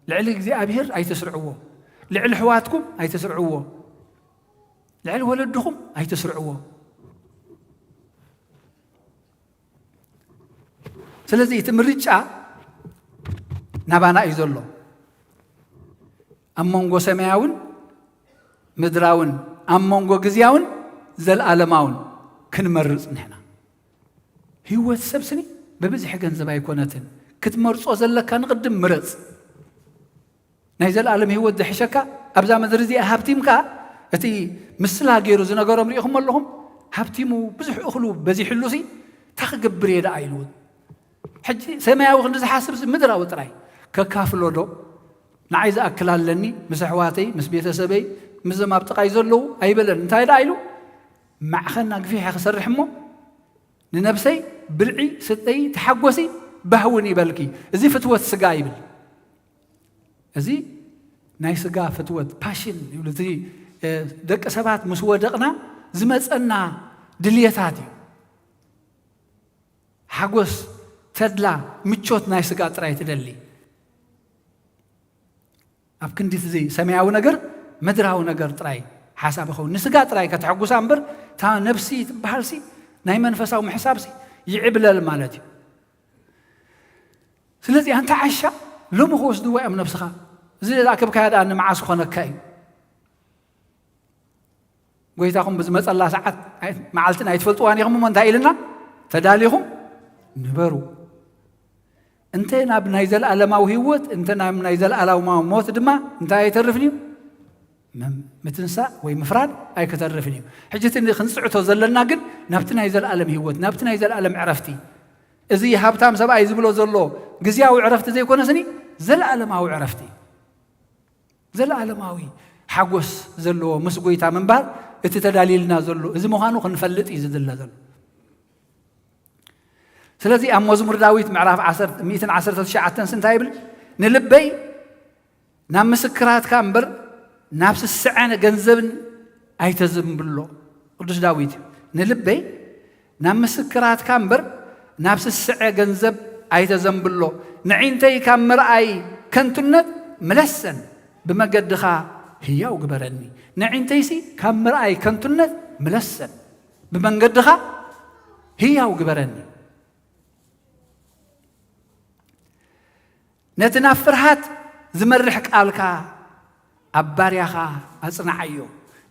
ልዕሊ እግዚኣብሔር ኣይተስርዕዎ። ልዕሊ ኣሕዋትኩም ኣይተስርዕዎ። ልዕሊ ወለድኹም ኣይተስርዕዎ። ስለዚ እቲ ምርጫ ናባና እዩ ዘሎ። ኣብ መንጎ ሰማያውን ምድራውን፣ ኣብ መንጎ ግዝያውን ዘለኣለማውን ክንመርጽ ንሕና። ህይወት ሰብ ስኒ ብብዝሒ ገንዘብ ኣይኮነትን። ክትመርጾ ዘለካ ንቕድም ምረጽ። ናይ ዘለኣለም ህይወት ዝሕሸካ ኣብዛ ምድሪ እዚኣ ሃብቲምካ፣ እቲ ምስላ ገይሩ ዝነገሮም ርኢኹም ኣለኹም። ሃብቲሙ ብዙሕ እኽሉ በዚሕሉ ሲ፣ "እንታይ ክገብር እየ ደኣ?" ኢሉ። ሕጂ ሰማያዊ ክንዲ ዝሓስብ ሲ ምድራዊ ጥራይ። "ከካፍሎ ዶ? ንዓይ ዝኣክል ኣለኒ፣ ምስ ኣሕዋተይ፣ ምስ ቤተሰበይ፣ ምስዞም ኣብ ጥቓይ ዘለዉ ኣይበለን። እንታይ ደኣ?" ኢሉ፣ "ማዕኸን ኣግፊሐ ክሰርሕ እሞ፣ ንነብሰይ ብልዒ፣ ስተይ፣ ተሓጎሲ፣ ባህውን ይበልኪ። እዚ ፍትወት ስጋ" ይብል። እዚ ናይ ስጋ ፍትወት፣ ፓሽን ይብሉ። እቲ፣ እ፣ ደቂ ሰባት ምስ ወደቕና ዝመጸና ድልየታት እዩ። ሓጎስ፣ ተድላ፣ ምቾት ናይ ስጋ ጥራይ ትደሊ። ኣብ ክንዲ እዚ ሰማያዊ ነገር፣ ምድራዊ ነገር ጥራይ ሓሳብ ይኸውን። ንስጋ ጥራይ ከተሐጉሳ እምበር፣ እታ ነብሲ ትበሃልሲ፣ ናይ መንፈሳዊ ምሕሳብሲ ይዕብለል ማለት እዩ። ስለዚ ኣንታ ዓሻ፣ ሎሚ ክወስድዋ እዮም ነብስኻ። እዚ ዝኣከብካዮ ደኣ ንመዓስ ክኾነካ እዩ? ጎይታኹም ብዝመጸላ ሰዓት ኣይ-፣ መዓልትን ኣይትፈልጥዋን ኢኹም እሞ እንታይ ኢልና? "ተዳሊኹም ንበሩ። እንተ ናብ ናይ ዘለኣለማዊ ህይወት፣ እንተ ናብ ናይ ዘለኣለማዊ ሞት ድማ እንታይ ኣይተርፍን እዩ? መም-፣ ምትንሳእ ወይ ምፍራድ ኣይክተርፍን እዩ።" ሕጂ እቲ ክንጽዕቶ ዘለና ግን ናብቲ ናይ ዘለኣለም ህይወት፣ ናብቲ ናይ ዘለኣለም ዕረፍቲ። እዚ ሃብታም ሰብኣይ ዝብሎ ዘሎ ግዝያዊ ዕረፍቲ ዘይኮነስኒ፣ ዘለኣለማዊ ዕረፍቲ። ዘለኣለማዊ ሓጎስ ዘለዎ ምስ ጎይታ ምንባር እቲ ተዳልዩልና ዘሎ እዚ ምዃኑ ክንፈልጥ እዩ ዝድለ ዘሎ። ስለዚ ኣብ መዝሙር ዳዊት ምዕራፍ ዓሰርተ፣ ሚእትን ዓሰርተ ትሽዓተን እንታይ ይብል? "ንልበይ ናብ ምስክራትካ እምበር ናብ ስስዐ ገንዘብን ኣይተዘንብሎ።" ቅዱስ ዳዊት እዩ። "ንልበይ ናብ ምስክራትካ እምበር ናብ ስስዐ ገንዘብ ኣይተዘንብሎ። ንዒንተይ ካብ ምርኣይ ከንቱነት ምለሰን፣ ብመገድኻ ህያው ግበረኒ።" ንዒንተይሲ ካብ ምርኣይ ከንቱነት ምለሰን፣ ብመንገድኻ ህያው ግበረኒ። ነቲ ናብ ፍርሃት ዝመርሕ ቃልካ ኣብ ባርያኻ ኣጽንዓዮ።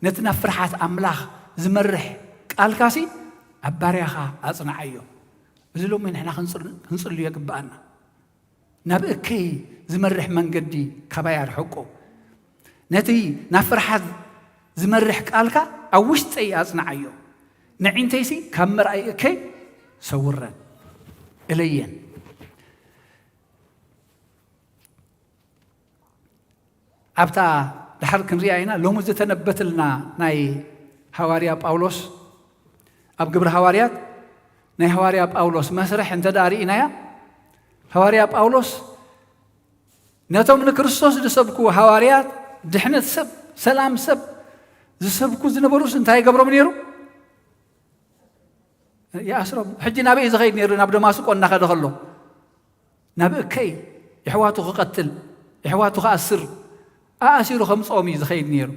ነቲ ናብ ፍርሃት ኣምላኽ ዝመርሕ ቃልካሲ ኣብ ባርያኻ ኣጽንዓዮ። እዚ ሎሚ ንሕና ክንጽል-፣ ክንጽልዮ ይግብኣና። ናብ እከይ ዝመርሕ መንገዲ ካባይ ኣርሕቆ። ነቲ ናብ ፍርሃት ዝመርሕ ቃልካ ኣብ ውሽጠይ ኣጽንዓዮ። ንዒንተይሲ ካብ ምርኣይ እከይ ሰውረን፣ እለየን። ኣብታ ድሓር ክንሪኣ ኢና፣ ሎሚ ዝተነበትልና ናይ ሃዋርያ ጳውሎስ፣ ኣብ ግብሪ ሃዋርያት ናይ ሃዋርያ ጳውሎስ መስርሕ እንተ ደኣ ርኢናያ፣ ሃዋርያ ጳውሎስ ነቶም ንክርስቶስ ዝሰብኩ ሃዋርያት፣ ድሕነት ሰብ፣ ሰላም ሰብ ዝሰብኩ ዝነበሩስ እንታይ ይገብሮም ነይሩ? ይኣስሮም። ሕጂ ናበይ እዩ ዝኸይድ ነይሩ? ናብ ደማስቆ እናኸደ ከሎ፣ ናብ እከይ የሕዋቱ ክቐትል፣ የሕዋቱ ክኣስር፣ ኣኣሲሩ ከምጽኦም እዩ ዝኸይድ ነይሩ።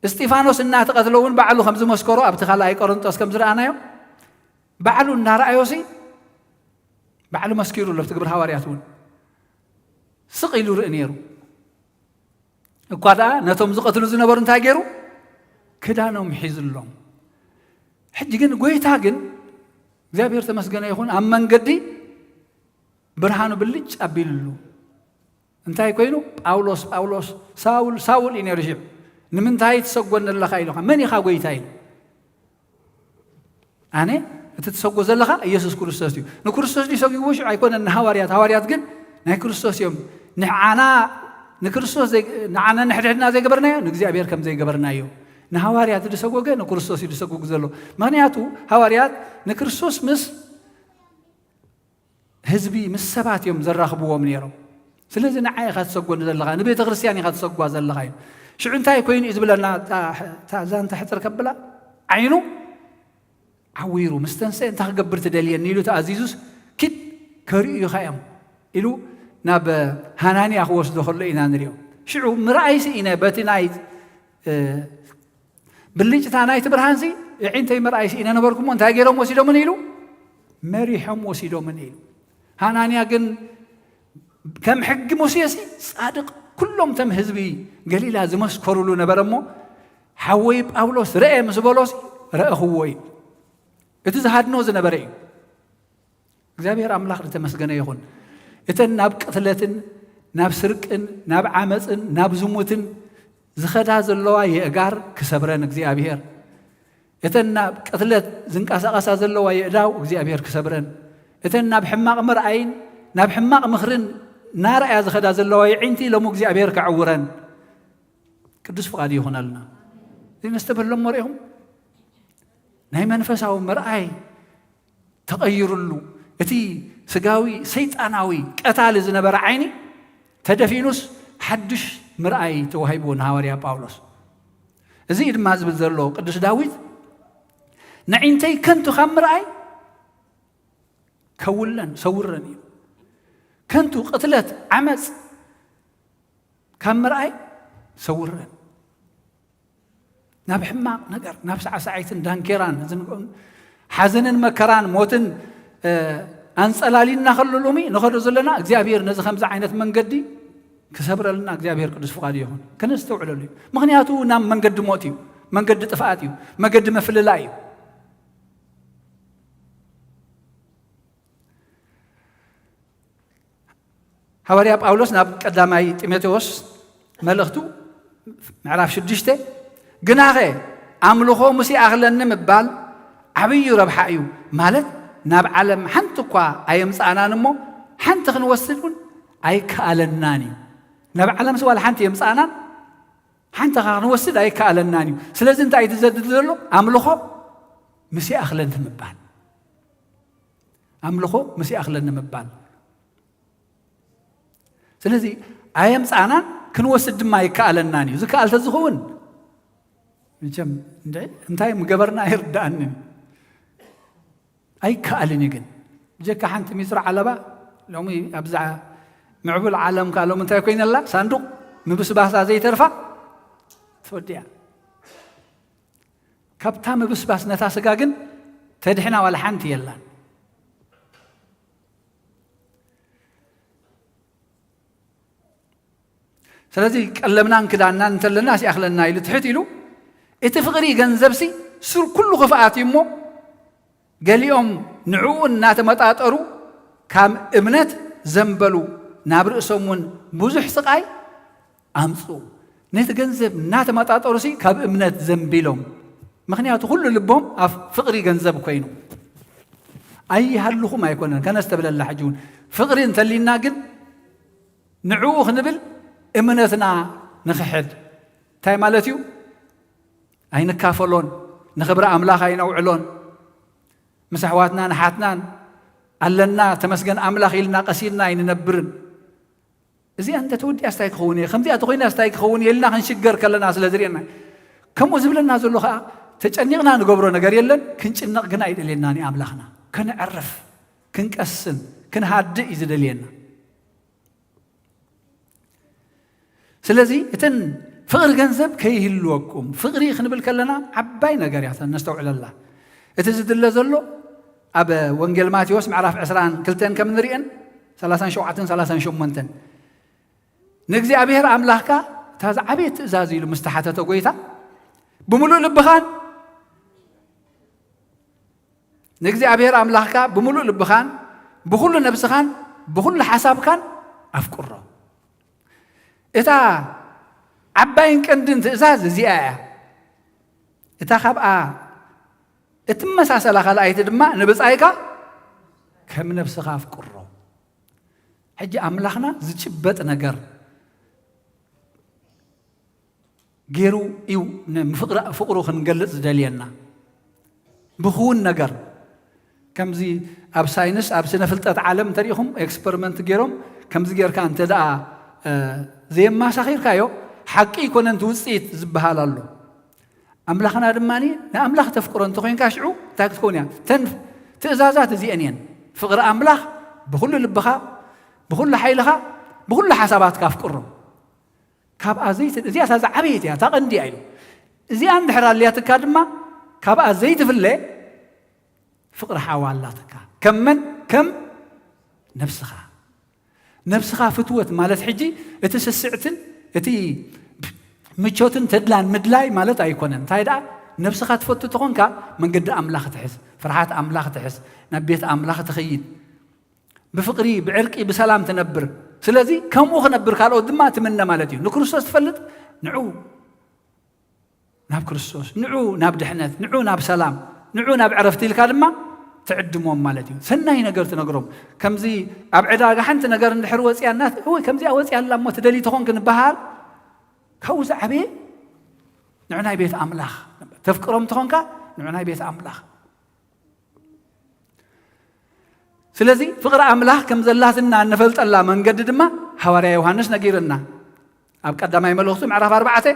እስጢፋኖስ እናተቐትለ እውን ባዕሉ ከም ዝመስከሮ ኣብቲ ካልኣይ ቆሮንጦስ ከም ዝረኣናዮ፣ ባዕሉ እናረኣዮሲ፣ ባዕሉ መስኪሩ ኣሎ። ኣብቲ ግብሪ ሃዋርያት እውን ስቕ ኢሉ ርኢ ነይሩ። እኳ ደኣ ነቶም ዝቐትሉ ዝነበሩ እንታይ ገይሩ? ክዳኖም ሒዝሎም። ሕጂ ግን ጎይታ ግን፣ እግዚኣብሔር ተመስገነ ይኹን፣ ኣብ መንገዲ ብርሃኑ ብልጭ ኣቢሉሉ። እንታይ ኮይኑ? "ጳውሎስ፣ ጳውሎስ፣ ሳውል፣ ሳውል" እዩ ነይሩ። ሽዑ "ንምንታይ ትሰጎኒ ኣለኻ?" ኢሉ። "መን ኢኻ ጎይታ?" ኢሉ። "ኣነ እቲ ትሰጎ ዘለኻ ኢየሱስ ክርስቶስ እዩ።" ንክርስቶስ ድዩ ሰጊዎ? ሽዑ ኣይኮነን፣ ንሃዋርያት። ሃዋርያት ግን ናይ ክርስቶስ እዮም። ንዓና፣ ንክርስቶስ ዘይ-፣ ንዓና ንሕድሕድና ዘይገበርናዮ ንእግዚኣብሔር ከም ዘይገበርናዮ፣ ንሃዋርያት ዝሰጎገ ንክርስቶስ እዩ ዝሰጉግ ዘሎ። ምኽንያቱ ሃዋርያት ንክርስቶስ ምስ ህዝቢ፣ ምስ ሰባት እዮም ዘራኽብዎም ነይሮም። ስለዚ ንዓይ ኢኻ ትሰጎኒ ዘለኻ፣ ንቤተ ክርስቲያን ኢኻ ትሰጓ ዘለኻ እዩ። ሽዑ እንታይ ኮይኑ እዩ ዝብለና? እታ ዛንታ ሕፅር ከብላ ዓይኑ ዓዊሩ ምስ ተንሰ፣ እንታይ ክገብር ትደልየኒ ኢሉ ተኣዚዙስ፣ ኪድ ከርእዩኻ እዮም ኢሉ ናብ ሃናንያ ክወስዶ ከሎ ኢና ንሪኦ። ሽዑ ምርኣይ ስኢነ፣ በቲ ናይ ብልጭታ ናይቲ ብርሃንሲ፣ የዒንተይ ምርኣይ ስኢነ ነበርኩሞ፣ እንታይ ገይሮም ወሲዶምን ኢሉ? መሪሖም ወሲዶምን ኢሉ። ሃናንያ ግን ከም ሕጊ ሙሴሲ ጻድቕ፣ ኩሎም ተም ህዝቢ ገሊላ ዝመስከሩሉ ነበረ እሞ፣ ሓወይ ጳውሎስ ርአ ምስ በሎሲ ረእኽዎ እዩ። እቲ ዝሃድኖ ዝነበረ እዩ። እግዚኣብሔር ኣምላኽ ዝተመስገነ ይኹን። እተን ናብ ቅትለትን ናብ ስርቅን ናብ ዓመፅን ናብ ዝሙትን ዝኸዳ ዘለዋ የእጋር ክሰብረን እግዚኣብሔር፣ እተን ናብ ቅትለት ዝንቀሳቐሳ ዘለዋ የእዳው እግዚኣብሔር ክሰብረን፣ እተን ናብ ሕማቕ ምርኣይን ናብ ሕማቕ ምኽርን ናርኣያ ዝኸዳ ዘለዋ የዒንቲ ሎሚ እግዚኣብሔር ከዕውረን ቅዱስ ፍቓድ ይኹነልና። እዚ ነስተበሎም ወሬኹም ናይ መንፈሳዊ ምርኣይ ተቐይሩሉ፣ እቲ ስጋዊ ሰይጣናዊ ቀታሊ ዝነበረ ዓይኒ ተደፊኑስ ሓድሽ ምርኣይ ተዋሂብዎ ንሃዋርያ ጳውሎስ። እዚ እዩ ድማ ዝብል ዘሎ ቅዱስ ዳዊት፣ "ንዒንተይ ከንቱ ካብ ምርኣይ ከውለን፣ ሰውረን" እዩ። ከንቱ ቅትለት፣ ዓመፅ ካብ ምርኣይ ሰውረን። ናብ ሕማቕ ነገር፣ ናብ ሳዕሳዒትን ዳንኬራን፣ እዚ ንግሆን ሓዘንን መከራን ሞትን፣ እ፣ ኣንጸላሊና ከሎ ሎሚ ንኸዶ ዘለና እግዚኣብሔር ነዚ ከምዚ ዓይነት መንገዲ ክሰብረልና እግዚኣብሔር ቅዱስ ፍቓዱ ይኹን። ከነስተውዕለሉ እዩ። ምኽንያቱ ናብ መንገዲ ሞት እዩ፣ መንገዲ ጥፍኣት እዩ፣ መንገዲ ምፍልላይ እዩ። ሃዋርያ ጳውሎስ ናብ ቀዳማይ ጢሞቴዎስ መልእኽቱ ምዕራፍ ሽዱሽተ፣ "ግናኸ ኣምልኾ ምስ ይኣኽለኒ ምባል ዓብዩ ረብሓ እዩ"፣ ማለት ናብ ዓለም ሓንቲ እኳ ኣየምጽኣናን እሞ ሓንቲ ክንወስድ እውን ኣይከኣለናን እዩ። ናብ ዓለምስ ዋላ ሓንቲ የምጽኣናን ሓንቲ ኸዓ ክንወስድ ኣይከኣለናን እዩ። ስለዚ እንታይ እዩ ዝዘድል ዘሎ? ኣምልኾ ምስ ይኣኽለኒ ምባል። ኣምልኾ ምስ ይኣኽለኒ ምባል። ስለዚ ኣየምጻእናን ክንወስድ ድማ ኣይከኣለናን እዩ። ዝከኣል ተዝኸውን መቸም እንደ እንታይ ምገበርና ኣይርድኣንን። ኣይከኣልን እዩ ግን። ብጀካ ሓንቲ ሚትሮ ዓለባ ሎሚ ኣብዛ ምዕቡል ዓለም ከኣ ሎሚ እንታይ ኮይነላ? ሳንዱቕ ምብስባሳ ዘይተርፋ ትወዲኣ። ካብታ ምብስባስ ነታ ስጋ ግን ተድሕና ዋላ ሓንቲ የላን። ስለዚ ቀለብናን ክዳንናን እንተለና ሲኣኽለና ኢሉ ትሕት ኢሉ፣ እቲ ፍቕሪ ገንዘብሲ ሱር ኩሉ ክፍኣት እዩ እሞ፣ ገሊኦም ንዕኡ እናተመጣጠሩ ካብ እምነት ዘንበሉ፣ ናብ ርእሶም እውን ብዙሕ ስቓይ ኣምጽኡ። ነቲ ገንዘብ እናተመጣጠሩሲ ካብ እምነት ዘንቢሎም። ምኽንያቱ ኩሉ ልቦም ኣብ ፍቕሪ ገንዘብ ኮይኑ። ኣይሃልኹም ኣይኮነን፣ ከነስተብለላ ሕጂ እውን ፍቕሪ እንተሊና ግን ንዕኡ ክንብል እምነትና ንኽሕድ። እንታይ ማለት እዩ? ኣይንካፈሎን፣ ንኽብሪ ኣምላኽ ኣይነውዕሎን። ምስ ኣሕዋትናን ኣሓትናን ኣለና፣ ተመስገን ኣምላኽ ኢልና ቀሲንና ኣይንነብርን። እዚኣ እንተ ተወዲኣስ እንታይ ክኸውን እየ? ከምዚኣ ተኾይናስ እንታይ ክኸውን እየ? ኢልና ክንሽገር ከለና ስለ ዝርእየና፣ ከምኡ ዝብለና ዘሎ ኸዓ ተጨኒቕና ንገብሮ ነገር የለን። ክንጭነቕ ግን ኣይደልየናን እዩ ኣምላኽና። ከነዕርፍ፣ ክንቀስን፣ ክንሃድእ እዩ ዝደልየና። ስለዚ እተን ፍቕሪ ገንዘብ ከይህልወኩም፣ ፍቕሪ ክንብል ከለና ዓባይ ነገር እያ ነስተውዕለላ። እቲ ዝድለ ዘሎ ኣብ ወንጌል ማቴዎስ ምዕራፍ ዕስራን ክልተን ከም ንርእየን ሰላሳን ሸውዓተን ሰላሳን ሸሞንተን፣ "ንእግዚኣብሔር ኣምላኽካ እታ ዝዓበየት ትእዛዝ" ኢሉ ምስ ተሓተተ ጐይታ፣ "ብምሉእ ልብኻን ንእግዚኣብሔር ኣምላኽካ ብምሉእ ልብኻን ብኹሉ ነብስኻን ብኹሉ ሓሳብካን ኣፍቅሮ።" እታ ዓባይን ቀንድን ትእዛዝ እዚኣ እያ። እታ ካብኣ እትመሳሰላ ካልኣይቲ ድማ "ንብጻይካ ከም ነብስኻ ኣፍቅሮ።" ሕጂ ኣምላኽና ዝጭበጥ ነገር ገይሩ እዩ ን-፣ ፍቕሪ-፣ ፍቕሩ ክንገልጽ ዝደልየና። ብኽውን ነገር፣ ከምዚ ኣብ ሳይንስ፣ ኣብ ስነ ፍልጠት ዓለም እንተሪኢኹም፣ ኤክስፐሪመንት ገይሮም፣ ከምዚ ጌርካ እንተ ደኣ፣ እ፣ ዘየማሳኺርካዮ፣ ሓቂ ኣይኮነን እቲ ውጽኢት ዝበሃል ኣሎ። ኣምላኽና ድማ ንኣምላኽ ተፍቅሮ እንተኾይንካ፣ ሽዑ እንታይ ክትከውን እያ? እተን ትእዛዛት እዚአን እየን። ፍቕሪ ኣምላኽ ብኹሉ ልብኻ፣ ብኹሉ ሓይልኻ፣ ብኹሉ ሓሳባትካ ኣፍቅሮ። ካብኣ ዘይት-፣ እዚኣ እታ ዝዓበየት እያ፣ እታ ቀንዲ እያ ኢሉ። እዚኣ እንድሕር ኣልያትካ ድማ፣ ካብኣ ዘይትፍለ ፍቕሪ ሓዋ ኣላትካ። ከም መን? ከም ነብስኻ። ነብስኻ ፍትወት ማለት ሕጂ እቲ ስስዕትን እቲ ምቾትን ተድላን ምድላይ ማለት ኣይኮነን። እንታይ ደኣ? ነብስኻ ትፈቱ ተኾንካ፣ መንገዲ ኣምላኽ ትሕዝ፣ ፍርሃት ኣምላኽ ትሕዝ፣ ናብ ቤት ኣምላኽ ትኸይድ፣ ብፍቕሪ፣ ብዕርቂ፣ ብሰላም ትነብር። ስለዚ ከምኡ ክነብር ካልኦት ድማ ትምነ ማለት እዩ። ንክርስቶስ ትፈልጥ፣ ንዑ ናብ ክርስቶስ፣ ንዑ ናብ ድሕነት፣ ንዑ ናብ ሰላም፣ ንዑ ናብ ዕረፍቲ ኢልካ ድማ ትዕድሞም ማለት እዩ። ሰናይ ነገር ትነግሮም። ከምዚ ኣብ ዕዳጋ ሓንቲ ነገር እንድሕር ወጽያ፣ እናት-፣ "እወይ፣ ከምዚኣ ወጽያ ኣላ እሞ ትደሊ ተኾንክ?" ንበሃል። ካብኡ ዝዓበየ ንዑ ናይ ቤት ኣምላኽ። ተፍቅሮም ተኾንካ፣ ንዑ ናይ ቤት ኣምላኽ። ስለዚ ፍቕሪ ኣምላኽ ከም ዘላትና እንፈልጠላ መንገዲ ድማ ሃዋርያ ዮሃንስ ነጊርና። ኣብ ቀዳማይ መልእኽቱ ምዕራፍ ኣርባዕተ፣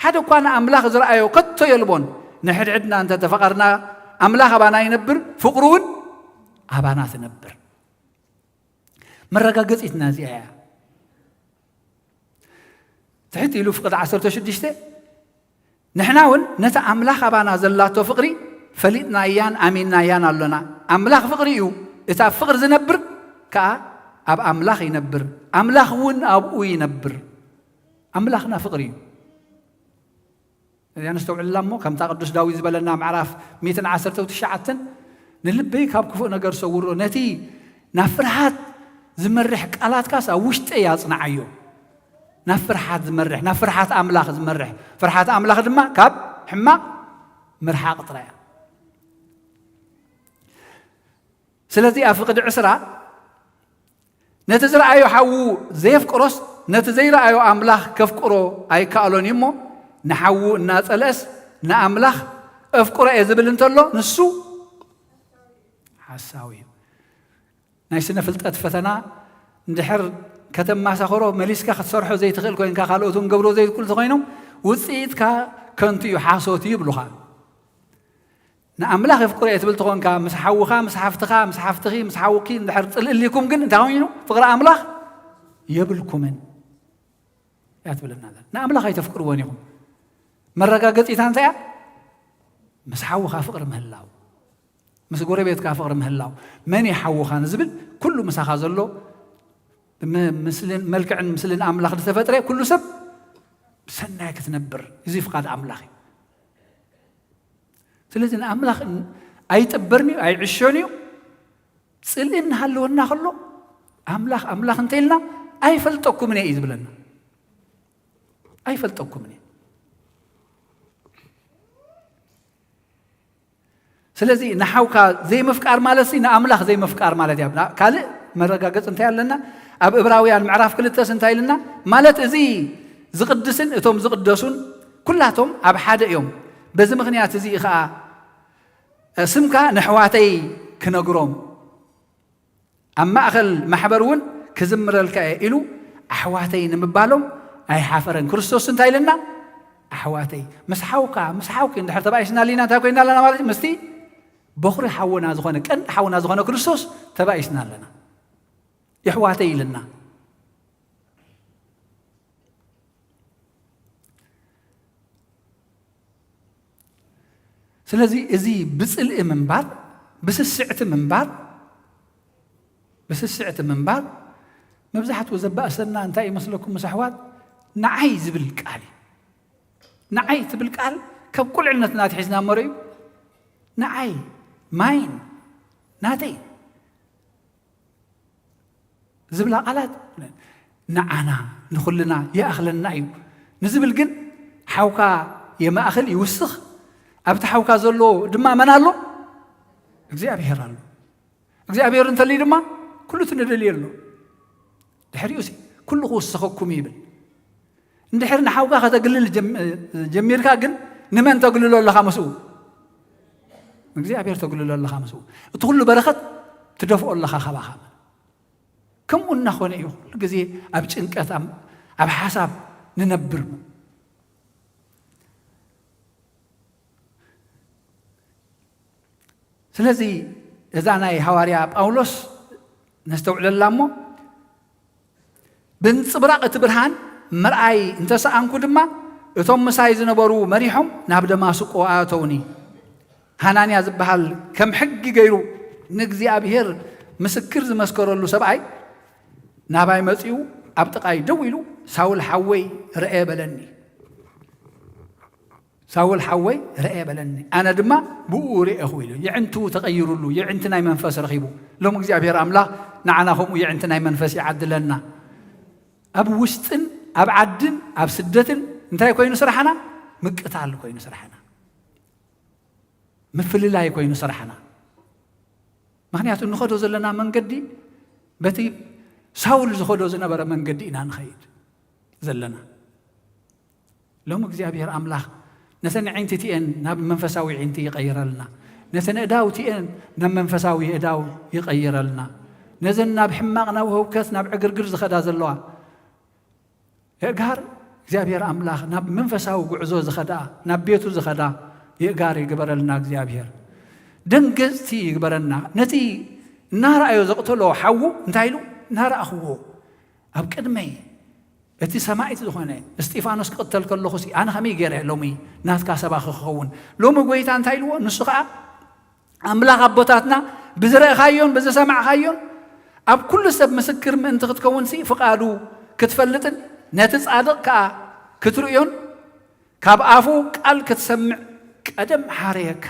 "ሓደ እኳ ንኣምላኽ ዝረኣዮ ከቶ የልቦን። ንሕድሕድና እንተ ተፈቐርና፣ ኣምላኽ ኣባና ይነብር፣ ፍቕሩ እውን ኣባና ትነብር።" መረጋገጺትና እዚኣ እያ። ትሕት ኢሉ ፍቕዲ ዓሰርተ ሽዱሽተ፣ "ንሕና እውን ነቲ ኣምላኽ ኣባና ዘላቶ ፍቕሪ ፈሊጥናያን ኣሚንናያን ኣሎና። ኣምላኽ ፍቕሪ እዩ። እቲ ኣብ ፍቕሪ ዝነብር ከኣ ኣብ ኣምላኽ ይነብር፣ ኣምላኽ እውን ኣብኡ ይነብር።" ኣምላኽና ፍቕሪ እዩ። እዚኣ ነስተውዕላ እሞ፣ ከምታ ቅዱስ ዳዊት ዝበለና፣ ምዕራፍ ሚእትን ዓሰርተ ትሽዓተን፣ "ንልበይ ካብ ክፉእ ነገር ሰውሮ፣ ነቲ ናብ ፍርሃት ዝመርሕ ቃላትካስ ኣብ ውሽጠይ ኣጽንዓዮ።" ናብ ፍርሃት ዝመርሕ፣ ናብ ፍርሃት ኣምላኽ ዝመርሕ። ፍርሃት ኣምላኽ ድማ ካብ ሕማቕ ምርሓቕ ጥራይ እያ። ስለዚ ኣብ ፍቕዲ ዕስራ፣ "ነቲ ዝረኣዮ ሓዉ ዘየፍቅሮስ ነቲ ዘይረኣዮ ኣምላኽ ከፍቅሮ ኣይከኣሎን እዩ እሞ፣ ንሓዉ እናጸልአስ ንኣምላኽ እፍቅሮ እየ ዝብል እንተሎ፣ ንሱ ሓሳዊ እዩ።" ናይ ስነ ፍልጠት ፈተና እንድሕር ከተማሳኽሮ፣ መሊስካ ክትሰርሖ ዘይትኽእል ኮይንካ፣ ካልኦት እውን ገብሮ ዘይክእሉ ተኾይኖም፣ ውጽኢትካ ከንቱ እዩ፣ ሓሶት እዩ ይብሉኻ። ንኣምላኽ የፍቅሮ እየ ትብል ተኾንካ፣ ምስ ሓውኻ፣ ምስ ሓፍትኻ፣ ምስ ሓፍትኺ፣ ምስ ሓውኪ እንድሕር ጽልኢ ኣልይኩም ግን እንታይ ኮይኑ? ፍቕሪ ኣምላኽ የብልኩምን እያ ትብለና ኣላ። ንኣምላኽ ኣይተፍቅርዎን ኢኹም። መረጋገጺታ እንታይ እያ? ምስ ሓውኻ ፍቕሪ ምህላው፣ ምስ ጎረቤትካ ፍቕሪ ምህላው። መን እዩ ሓውኻ ንዝብል፣ ኩሉ ምሳኻ ዘሎ፣ ም-፣ ምስልን፣ መልክዕን ምስልን ኣምላኽ ዝተፈጥረ ኩሉ ሰብ ብሰናይ ክትነብር፣ እዚ ፍቓድ ኣምላኽ እዩ። ስለዚ ንኣምላኽ ን-፣ ኣይጥበርን እዩ፣ ኣይዕሾን እዩ። ጽልኢ እናሃለወና ከሎ፣ ኣምላኽ፣ ኣምላኽ እንተ ኢልና፣ "ኣይፈልጠኩምን እየ" እዩ ዝብለና። "ኣይፈልጠኩምን እየ።" ስለዚ ንሓውካ ዘይምፍቃር ማለት ሲ ንኣምላኽ ዘይምፍቃር ማለት እያ። ካልእ መረጋገጺ እንታይ ኣለና? ኣብ እብራውያን ምዕራፍ ክልተስ እንታይ ኢልና? ማለት እዚ ዝቕድስን እቶም ዝቕደሱን ኩላቶም ኣብ ሓደ እዮም። በዚ ምኽንያት እዚ ኸኣ ስምካ ነሕዋተይ ክነግሮም፣ ኣብ ማእከል ማሕበር እውን ክዝምረልካ እየ ኢሉ ኣሕዋተይ ንምባሎም ኣይሓፈረን። ክርስቶስ እንታይ ኢልና? ኣሕዋተይ። ምስ ሓውካ፣ ምስ ሓውኪ እንድሕር ተባኢስና ኣሊና እንታይ ኮይና ኣለና ማለት እዩ? ምስቲ በኹሪ ሓውና ዝኾነ፣ ቀንዲ ሓውና ዝኾነ ክርስቶስ ተባኢስና ኣለና። የሕዋተይ ኢልና። ስለዚ እዚ ብጽልኢ ምንባር፣ ብስስዕቲ ምንባር፣ ብስስዕቲ ምንባር መብዛሕትኡ ዘባእሰና እንታይ ይመስለኩም ምስ ኣሕዋት? ንዓይ ዝብል ቃል እዩ። ንዓይ ትብል ቃል ካብ ቁልዕነትና ኣትሒዝና እሞ ርእዩ። ንዓይ፣ ማይን፣ ናተይ ዝብላ ቃላት ንዓና፣ ንኹልና ይኣኽለና እዩ ንዝብል ግን ሓውካ የማእኽል፣ ይውስኽ። ኣብቲ ሓውካ ዘሎ ድማ መን ኣሎ? እግዚኣብሔር ኣሎ። እግዚኣብሔር እንተልዩ ድማ ኩሉ እቲ ንደልዮ ኣሎ። ድሕሪኡ ሲ ኩሉ ክውስኸኩም ይብል። እንድሕር ንሓውካ ከተግልል ጀም-፣ ጀሚርካ ግን ንመን ተግልሎ ኣለኻ ምስኡ? እግዚኣብሔር ተግልሎ ኣለኻ ምስኡ። እቲ ኩሉ በረኸት ትደፍኦ ኣለኻ ካባኻ። ከምኡ እናኾነ እዩ ኩሉ ግዜ ኣብ ጭንቀት፣ ኣብ፣ ኣብ ሓሳብ ንነብር። ስለዚ እዛ ናይ ሃዋርያ ጳውሎስ ነስተውዕለላ እሞ፣ ብንጽብራቕ እቲ ብርሃን ምርኣይ እንተሰኣንኩ ድማ፣ እቶም ምሳይ ዝነበሩ መሪሖም ናብ ደማስቆ ኣእተውኒ። ሃናንያ ዝበሃል ከም ሕጊ ገይሩ ንእግዚኣብሔር ምስክር ዝመስከረሉ ሰብኣይ ናባይ መጺኡ ኣብ ጥቓይ ደው ኢሉ፣ "ሳውል ሓወይ፣ ርአ" በለኒ። "ሳውል ሓወይ፣ ርአ" በለኒ። ኣነ ድማ ብኡ ርኤኹ ኢሉ። የዕንቱ ተቐይሩሉ፣ የዕንቲ ናይ መንፈስ ረኺቡ። ሎም እግዚኣብሔር ኣምላኽ ንዓና ከምኡ የዕንቲ ናይ መንፈስ ይዓድለና። ኣብ ውሽጥን ኣብ ዓድን ኣብ ስደትን እንታይ ኮይኑ ስራሕና? ምቅታል ኮይኑ ስራሕና። ምፍልላይ ኮይኑ ስራሕና። ምኽንያቱ ንኸዶ ዘለና መንገዲ በቲ ሳውል ዝኸዶ ዝነበረ መንገዲ ኢና ንኸይድ ዘለና። ሎም እግዚኣብሔር ኣምላኽ ነተን ዕንትቲኤን ናብ መንፈሳዊ ዕንቲ ይቐይረልና። ነተን እዳውቲኤን ናብ መንፈሳዊ እዳው ይቐይረልና። ነዘን ናብ ሕማቕ፣ ናብ ህውከት፣ ናብ ዕግርግር ዝኸዳ ዘለዋ የእጋር እግዚኣብሔር ኣምላኽ ናብ መንፈሳዊ ጉዕዞ ዝኸዳ፣ ናብ ቤቱ ዝኸዳ የእጋር ይግበረልና እግዚኣብሔር። ደንገጽቲ ይግበረና። ነቲ እናረኣዮ ዘቕተሎ ሓዉ እንታይ ኢሉ? እናረኣኽዎ ኣብ ቅድመይ እቲ ሰማዒት ዝኾነ እስጢፋኖስ ክቕተል ከለኹሲ ኣነ ከመይ ገይረ ሎሚ ናትካ ሰባኺ ክኸውን? ሎሚ ጎይታ እንታይ ኢልዎ? ንሱ ኸኣ ኣምላኽ ኣቦታትና ብዝረእኻዮን ብዝሰማዕኻዮን ኣብ ኩሉ ሰብ ምስክር ምእንቲ ክትከውንሲ ፍቓዱ ክትፈልጥን ነቲ ጻድቕ ከኣ ክትርእዮን ካብ ኣፉ ቃል ክትሰምዕ ቀደም ሓረየካ።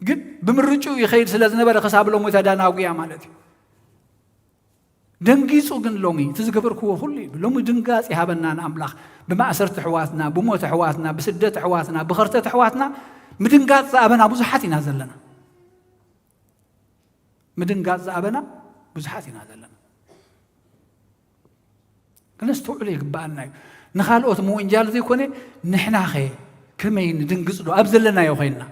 ግን ብምርጭኡ ይኸይድ ስለ ዝነበረ ክሳብ ሎሚ ተደናጉያ ማለት እዩ። ደንጊጹ ግን ሎሚ እቲ ዝገበርክዎ ኩሉ እዩ። ሎሚ ድንጋጽ ይሃበና ንኣምላኽ። ብማእሰርቲ ኣሕዋትና፣ ብሞት ኣሕዋትና፣ ብስደት ኣሕዋትና፣ ብኸርተት ኣሕዋትና ምድንጋጽ ዝኣበና ብዙሓት ኢና ዘለና። ምድንጋጽ ዝኣበና ብዙሓት ኢና ዘለና። ክነስተውዕሎ ይግብኣና እዩ። ንኻልኦት ምውንጃል ዘይኮነ፣ ንሕናኸ ከመይ ንድንግጽ ዶ ኣብ ዘለናዮ ኮይንና?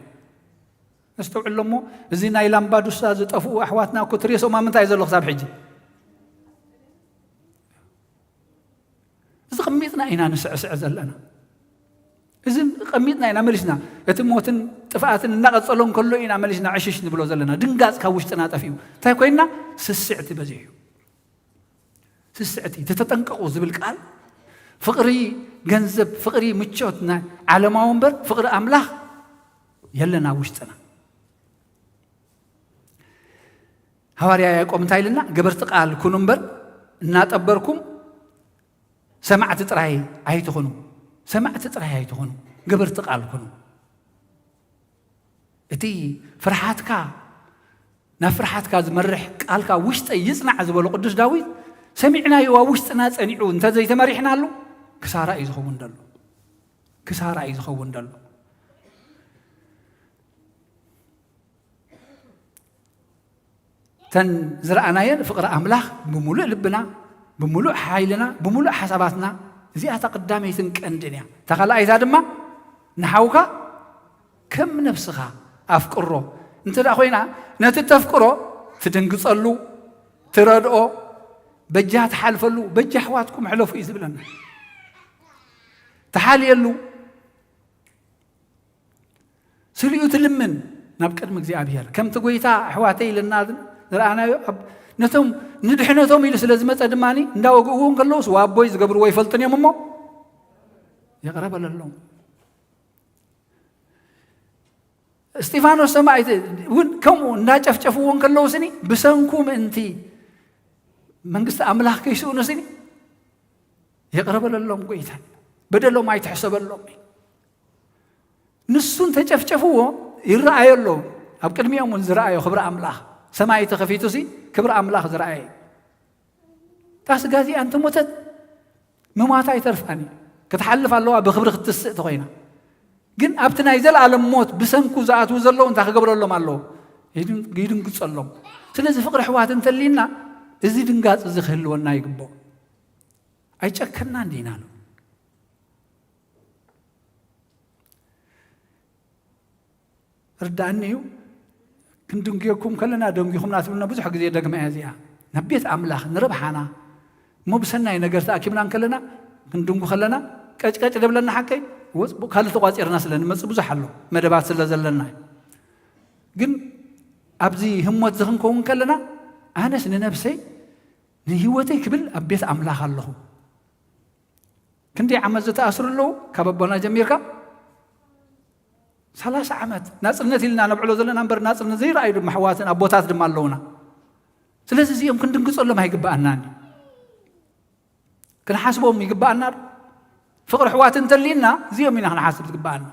ነስተውዕሎ እሞ፣ እዚ ናይ ላምባዱሳ ዝጠፍኡ ኣሕዋትና እኮ እቲ ሬስኦም ኣብ ምንታይ ዘሎ ክሳብ ሕጂ? እዚ ቐሚጥና ኢና ንስዕስዕ ዘለና። እዚ ቐሚጥና ኢና መሊስና። እቲ ሞትን ጥፍኣትን እናቐጸሎ እንከሎ ኢና መሊስና ዕሽሽ ንብሎ ዘለና። ድንጋጽ ካብ ውሽጥና ጠፊኡ። እንታይ ኮይንና? ስስዕቲ በዚሑ እዩ። ስስዕቲ፣ ተተጠንቀቑ ዝብል ቃል፣ ፍቕሪ ገንዘብ፣ ፍቕሪ ምቾት ናይ ዓለማዊ እምበር፣ ፍቕሪ ኣምላኽ የለን ኣብ ውሽጥና። ሃዋርያ ያዕቆብ እንታይ ኢልና? "ገበርቲ ቃል ኩኑ እምበር፣ እናጠበርኩም ሰማዕቲ ጥራይ ኣይትኹኑ። ሰማዕቲ ጥራይ ኣይትኹኑ፣ ገበርቲ ቃል ኩኑ።" እቲ ፍርሓትካ፣ ናብ ፍርሓትካ ዝመርሕ ቃልካ ውሽጠይ ይጽናዕ ዝበሎ ቅዱስ ዳዊት፣ ሰሚዕናዮ ኣብ ውሽጥና ጸኒዑ እንተ ዘይተመሪሕናሉ፣ ክሳራ እዩ ዝኸውን ደሎ። ክሳራ እዩ ዝኸውን ደሎ። እተን ዝረኣናየን ፍቕሪ ኣምላኽ ብምሉእ ልብና፣ ብምሉእ ሓይልና፣ ብምሉእ ሓሳባትና፣ እዚኣ እታ ቀዳመይትን ቀንድን እያ። እታ ካልኣይታ ድማ ንሓውካ ከም ነፍስኻ ኣፍቅሮ እንተ ደኣ ኮይና፣ ነቲ ተፍቅሮ ትድንግጸሉ፣ ትረድኦ፣ በጃ ትሓልፈሉ፣ በጃ ኣሕዋትኩም ሕለፉ እዩ ዝብለና። ትሓልየሉ፣ ስሊኡ ትልምን ናብ ቅድሚ እግዚኣብሔር። ከምቲ ጐይታ ኣሕዋተይ ኢልና ዝረኣናዮ፣ ኣብ፣ ነቶም ንድሕነቶም ኢሉ ስለ ዝመጸ ድማ እንዳወግእዎ እንከለውስ፣ "ወኣቦይ ዝገብርዎ ኣይፈልጡን እዮም እሞ ይቕረ በለሎም።" እስጢፋኖስ ሰማዒት እውን ከምኡ እንዳጨፍጨፍዎ እንከለውስኒ፣ ብሰንኩ ምእንቲ መንግስቲ ኣምላኽ ከይስእኑ ስኒ፣ "ይቕረ በለሎም ጐይታ፣ በደሎም ኣይትሕሰበሎም" እዩ። ንሱ እንተጨፍጨፍዎ ይረኣዮ ኣሎ። ኣብ ቅድሚኦም እውን ዝረኣዮ ክብሪ ኣምላኽ፣ ሰማይ ተኸፊቱሲ ክብሪ ኣምላኽ ዝረኣየ። እታ ስጋ እዚኣ እንተሞተት ምማታ ኣይተርፋን እዩ። ክትሓልፍ ኣለዋ ብኽብሪ ክትስእ ተኾይና። ግን ኣብቲ ናይ ዘለኣለም ሞት ብሰንኩ ዝኣትዉ ዘለዉ እንታይ ክገብረሎም ኣለዎ? ይድን-፣ ይድንግጸሎም። ስለዚ ፍቕሪ ኣሕዋት እንተሊና እዚ ድንጋጽ እዚ ክህልወና ይግብኦ። ኣይጨከናን ዲና ሎ? ርዳእኒ እዩ። ክንድንግየኩም ከለና ደንጊኹምና ትብልና ብዙሕ ግዜ ደግማ እያ እዚኣ። ናብ ቤት ኣምላኽ ንረብሓና እሞ ብሰናይ ነገር ተኣኪብና እንከለና ክንድንጉ ከለና ቀጭቀጭ ደብለና ሓቀይ ወጽ ካልእ ተቋጺርና ስለ ንመጽእ ብዙሕ ኣሎ መደባት ስለ ዘለና እዩ። ግን ኣብዚ ህሞት እዚ ክንከውን ከለና ኣነስ ንነብሰይ ንህይወተይ ክብል ኣብ ቤት ኣምላኽ ኣለኹ። ክንደይ ዓመት ዝተኣስሩ ኣለዉ ካብ ኣቦና ጀሚርካ ሰላሳ ዓመት ናጽነት ኢልና ነብዕሎ ዘለና እምበር ናጽነት ዘይረኣዩ ድማ ኣሕዋትን ኣቦታት ድማ ኣለዉና። ስለዚ እዚኦም ክንድንግጸሎም ኣይግብኣናን እዩ። ክንሓስቦም ይግብኣና ዶ? ፍቕሪ ኣሕዋት እንተልዩና እዚኦም ኢና ክንሓስብ ዝግብኣና።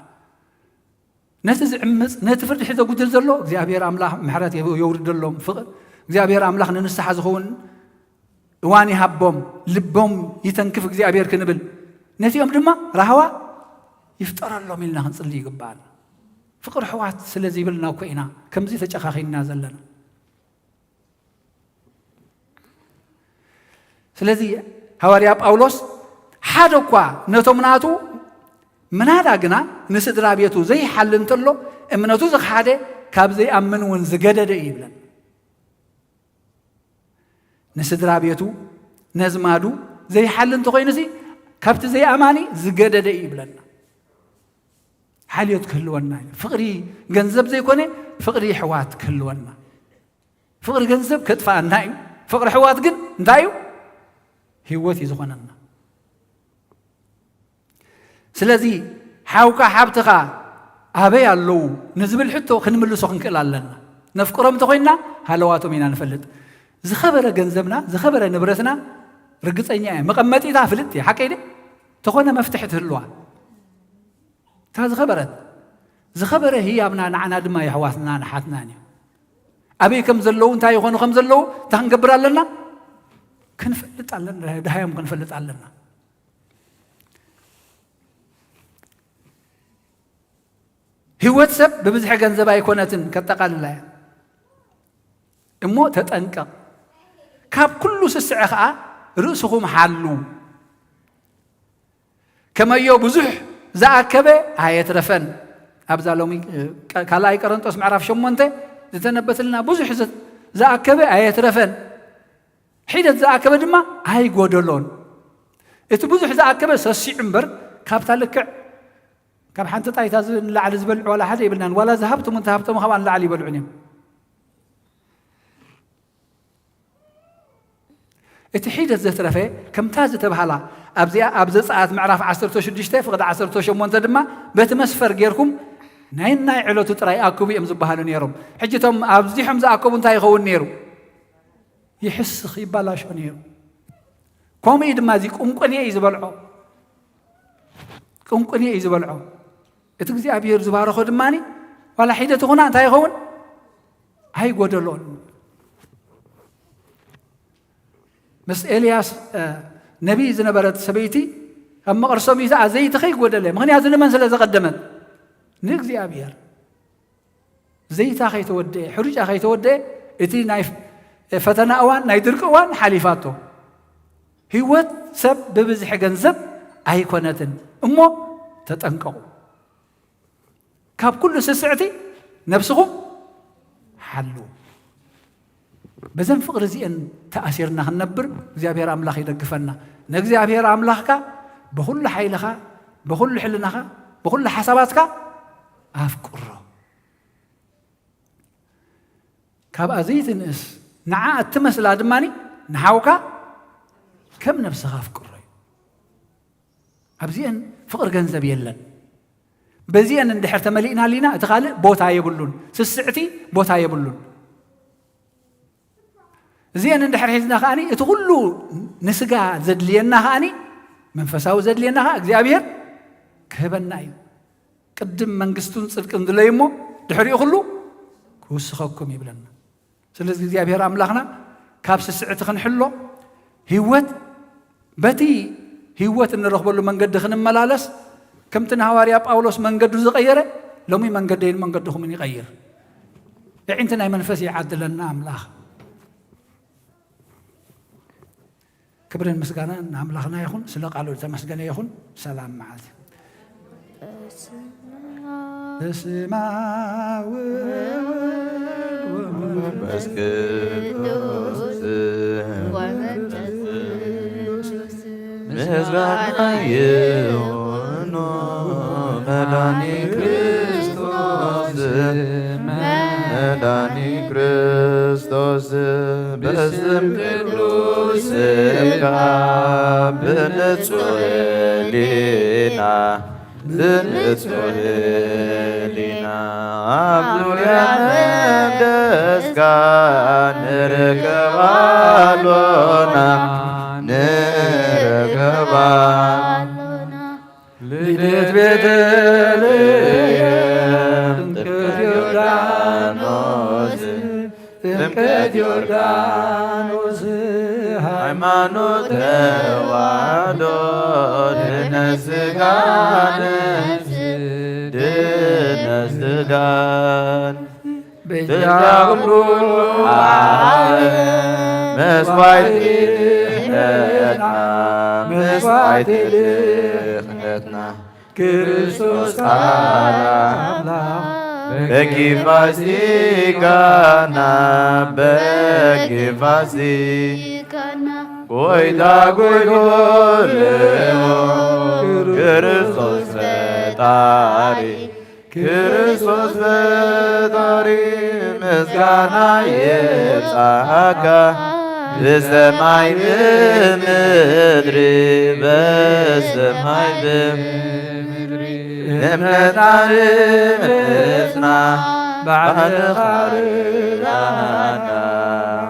ነቲ ዝዕምጽ ነቲ ፍርዲ ሒዘ ጉድል ዘሎ እግዚኣብሔር ኣምላኽ ምሕረት የውርደሎም። ፍቕሪ እግዚኣብሔር ኣምላኽ ንንስሓ ዝኸውን እዋን ይሃቦም። ልቦም ይተንክፍ እግዚኣብሔር ክንብል ነቲኦም ድማ ራህዋ ይፍጠረሎም ኢልና ክንጽሊ ይግብኣና። ፍቕሪ ኣሕዋት ስለ ዘይብልና እኮ ኢና ከምዚ ተጨኻኺንና ዘለና። ስለዚ ሃዋርያ ጳውሎስ ሓደ እኳ ነቶም ናቱ ምናዳ ግና ንስድራ ቤቱ ዘይሓሊ እንተሎ እምነቱ ዝኸሓደ ካብ ዘይኣምን እውን ዝገደደ እዩ ይብለን። ንስድራ ቤቱ ነዝማዱ ዘይሓሊ እንተኾይኑሲ ካብቲ ዘይኣማኒ ዝገደደ እዩ ይብለና። ሓልዮት ክህልወና እዩ። ፍቕሪ ገንዘብ ዘይኮነ ፍቕሪ ኣሕዋት ክህልወና። ፍቕሪ ገንዘብ ከጥፍኣና እዩ። ፍቕሪ ኣሕዋት ግን እንታይ እዩ? ህይወት እዩ ዝኾነና። ስለዚ ሓውካ ሓብትኻ ኣበይ ኣለዉ ንዝብል ሕቶ ክንምልሶ ክንክእል ኣለና። ነፍቅሮም እንተኾይንና ሃለዋቶም ኢና ንፈልጥ። ዝኸበረ ገንዘብና ዝኸበረ ንብረትና ርግፀኛ እየ መቐመጢታ ፍልጥ እየ ሓቀይ ደ ተኾነ መፍትሒ ትህልዋ እታ ዝኸበረት ዝኸበረ ህያብና ንዓና ድማ የሕዋትና ንሓትናን እዩ። ኣበይ ከም ዘለዉ እንታይ ይኾኑ ከም ዘለዉ እንታይ ክንገብር ኣለና? ክንፈልጥ ኣለና። ድሃዮም ክንፈልጥ ኣለና። ህይወት ሰብ ብብዝሒ ገንዘብ ኣይኮነትን ከጠቓልላ እያ። እሞ ተጠንቀቕ። ካብ ኩሉ ስስዐ ኸዓ ርእስኹም ሓሉ። ከመዮ ብዙሕ ዝኣከበ ኣየትረፈን። ኣብዛ ሎሚ ካልኣይ ቀረንጦስ ምዕራፍ ሸሞንተ ዝተነበትልና ብዙሕ ዝኣከበ ኣየትረፈን፣ ሒደት ዝኣከበ ድማ ኣይጎደሎን። እቲ ብዙሕ ዝኣከበ ሰሲዑ እምበር ካብታ ልክዕ ካብ ሓንቲ ጣይታ ንላዕሊ ዝበልዑ ዋላ ሓደ የብልናን። ዋላ ዝሃብቶም እንተሃብቶም ካብኣ ንላዕሊ ይበልዑን እዮም። እቲ ሒደት ዘትረፈ ከምታ ዝተብሃላ ኣብዚኣ ኣብ ዘጸኣት ምዕራፍ ዓሰርተ ሽዱሽተ ፍቕዲ ዓሰርተ ሸሞንተ ድማ በቲ መስፈር ጌርኩም ናይ ናይ ዕለቱ ጥራይ ኣክቡ እዮም ዝበሃሉ ነይሮም። ሕጂ እቶም ኣብዚሖም ዝኣከቡ እንታይ ይኸውን ነይሩ? ይሕስኽ ይባላሾ ነይሩ። ከምኡ እዩ ድማ እዚ ቁንቁኔ እዩ ዝበልዖ። ቁንቁኔ እዩ ዝበልዖ። እቲ እግዚኣብሔር ዝባረኾ ድማ ዋላ ሒደት ይኹና እንታይ ይኸውን ኣይጎደሎን። ምስ ኤልያስ ነቢይ ዝነበረት ሰበይቲ ኣብ መቐር ሰሚታ ዘይቲ ከይጎደለ ምክንያቱ ንመን ስለ ዘቐደመት ንእግዚኣብሔር። ዘይታ ከይተወደአ ሕሩጫ ከይተወደአ እቲ ናይ ፈተና እዋን ናይ ድርቂ እዋን ሓሊፋቶ። ህይወት ሰብ ብብዝሒ ገንዘብ ኣይኮነትን እሞ ተጠንቀቑ። ካብ ኩሉ ስስዕቲ ነብስኹም ሓሉ። በዘን ፍቕሪ እዚአን ተኣሲርና ክንነብር እግዚኣብሔር ኣምላኽ ይደግፈና። ንእግዚኣብሔር ኣምላኽካ ብኹሉ ሓይልኻ ብኹሉ ሕልናኻ ብኹሉ ሓሳባትካ ኣፍቅሮ። ካብኣ ዘይትንእስ ንዓ እትመስላ ድማ ንሓውካ ከም ነብስኻ ኣፍቅሮ እዩ። ኣብዚአን ፍቕሪ ገንዘብ የለን። በዚአን እንድሕር ተመሊእና ኣሊና እቲ ካልእ ቦታ የብሉን። ስስዕቲ ቦታ የብሉን። እዚአን እንድሕር ሒዝና ከኣኒ እቲ ኩሉ ንስጋ ዘድልየና ከኣኒ መንፈሳዊ ዘድልየና ከኣ እግዚኣብሔር ክህበና እዩ። ቅድም መንግስቱን ጽድቅን ድለዩ እሞ ድሕሪኡ ኩሉ ክውስኸኩም ይብለና። ስለዚ እግዚኣብሔር ኣምላኽና ካብ ስስዕቲ ክንሕሎ ህይወት በቲ ህይወት እንረኽበሉ መንገዲ ክንመላለስ ከምቲ ንሃዋርያ ጳውሎስ መንገዱ ዝቐየረ ሎሚ መንገደይን መንገድኹምን ይቐይር። የዒንቲ ናይ መንፈስ ይዓድለና ኣምላኽ። ክብርን ምስጋናን ንኣምላኽና ይኹን። ስለ ቃሉ ዝተመስገነ ይኹን። ሰላም መዓልቲ። በስመ አብ ወወልድ ወመንፈስ ቅዱስ ይኹኖ መድኃኒ ክርስቶስ፣ መድኃኒ ክርስቶስ፣ በስም ቅዱስ ስጋ ብንጹሕ ሕሊና፣ ብንጹሕ ሕሊና ኣብ ዙርያ መቅደስካ ንርከባሎና፣ ንርከባ ልደት ቤተልሔም ጥምቀት ዮርዳኖስ፣ ጥምቀት ዮርዳኖስ፣ ሃይማኖት ተዋህዶ፣ ድነት ስጋ ነፍስ፣ ድነት ስጋን ቤዛ ኩሉ ዓለም፣ መስዋዕቲ ድሕነትና፣ መስዋዕቲ ድሕነትና፣ ክርስቶስ ቃል ኣምላኽ በጊ ፋሲካና፣ በጊ ፋሲካና፣ ጎይታ ጎይታ፣ ክርስቶስ ፈጣሪ፣ ክርስቶስ ፈጣሪ፣ ምስጋና ይብጻሕካ ብሰማይ ብምድሪ፣ በሰማይ ብምድሪ። እምነትና እምነትና ባዕልኻ ርድኣና፣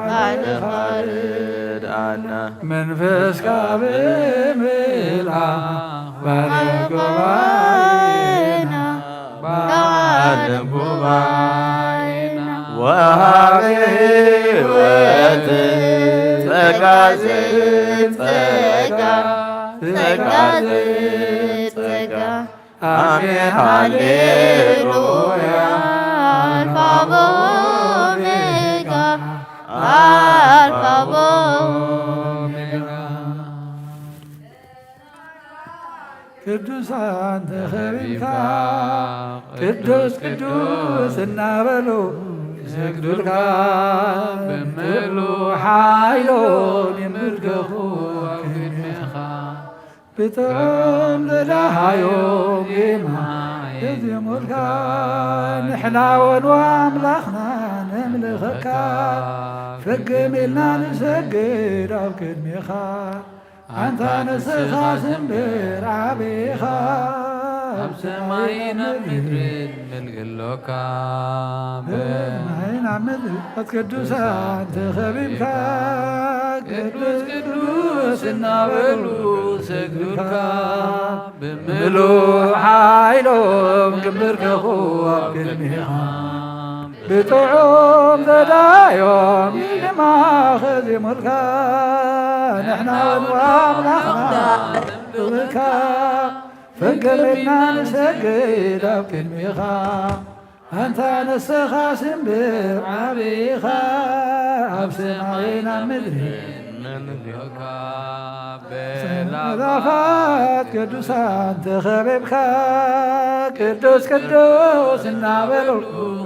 ባዕልኻ ርድኣና። መንፈስካ ብምልኣኽ ባርኽ ጉባኤና፣ ባርኽ ጉባኤና። ወሃቢ ሕይወት ጸጋ ዘጸጋ፣ ጸጋ ዘጸጋ። ኣሜን ሃሌሉያ። ኣልፋ ወኦሜጋ፣ ኣልፋ ወኦሜጋ። ቅዱሳን ተኸቢብካ ቅዱስ ቅዱስ እናበሉ ይሰግዱልካ፣ ብምሉእ ሓይሎም ይምልከኹ ኣብ ቅድሜኻ። ብጥዑም ዘዳሃዮም ዜማ የዜሙልካ፣ ንሕና እውን ኣምላኽና ነምልኸካ፣ ፍግም ኢልና ንሰግድ ኣብ ቅድሜኻ። ኣንታ ንስኻ ስምብር ዓቢኻ፣ ኣብ ሰማይን ኣብ ምድርን ምልኪ ኣሎካ። ኣብ ሰማይን ኣብ ምድርን ቅዱሳን ተኸቢብካ፣ ቅዱስ ቅዱስ እናበሉ ሰግዱልካ፣ ብምሉእ ሓይሎም ክምብርከኹ ኣብ ቅድሜኻ። ብጥዑም ዘዳዮም ዜማ ኸዚሙልካ፣ ንሕና እውን ኣምላኽና ነምልኸካ፣ ፍግም ኢልና ንሰግድ ኣብ ቅድሜኻ። ኣንታ ንስኻ ስምብር ዓቢኻ፣ ኣብ ሰማይን ኣብ ምድርን ምልክኻ። ብኣእላፋት ቅዱሳን ተኸቢብካ፣ ቅዱስ ቅዱስ እናበሉ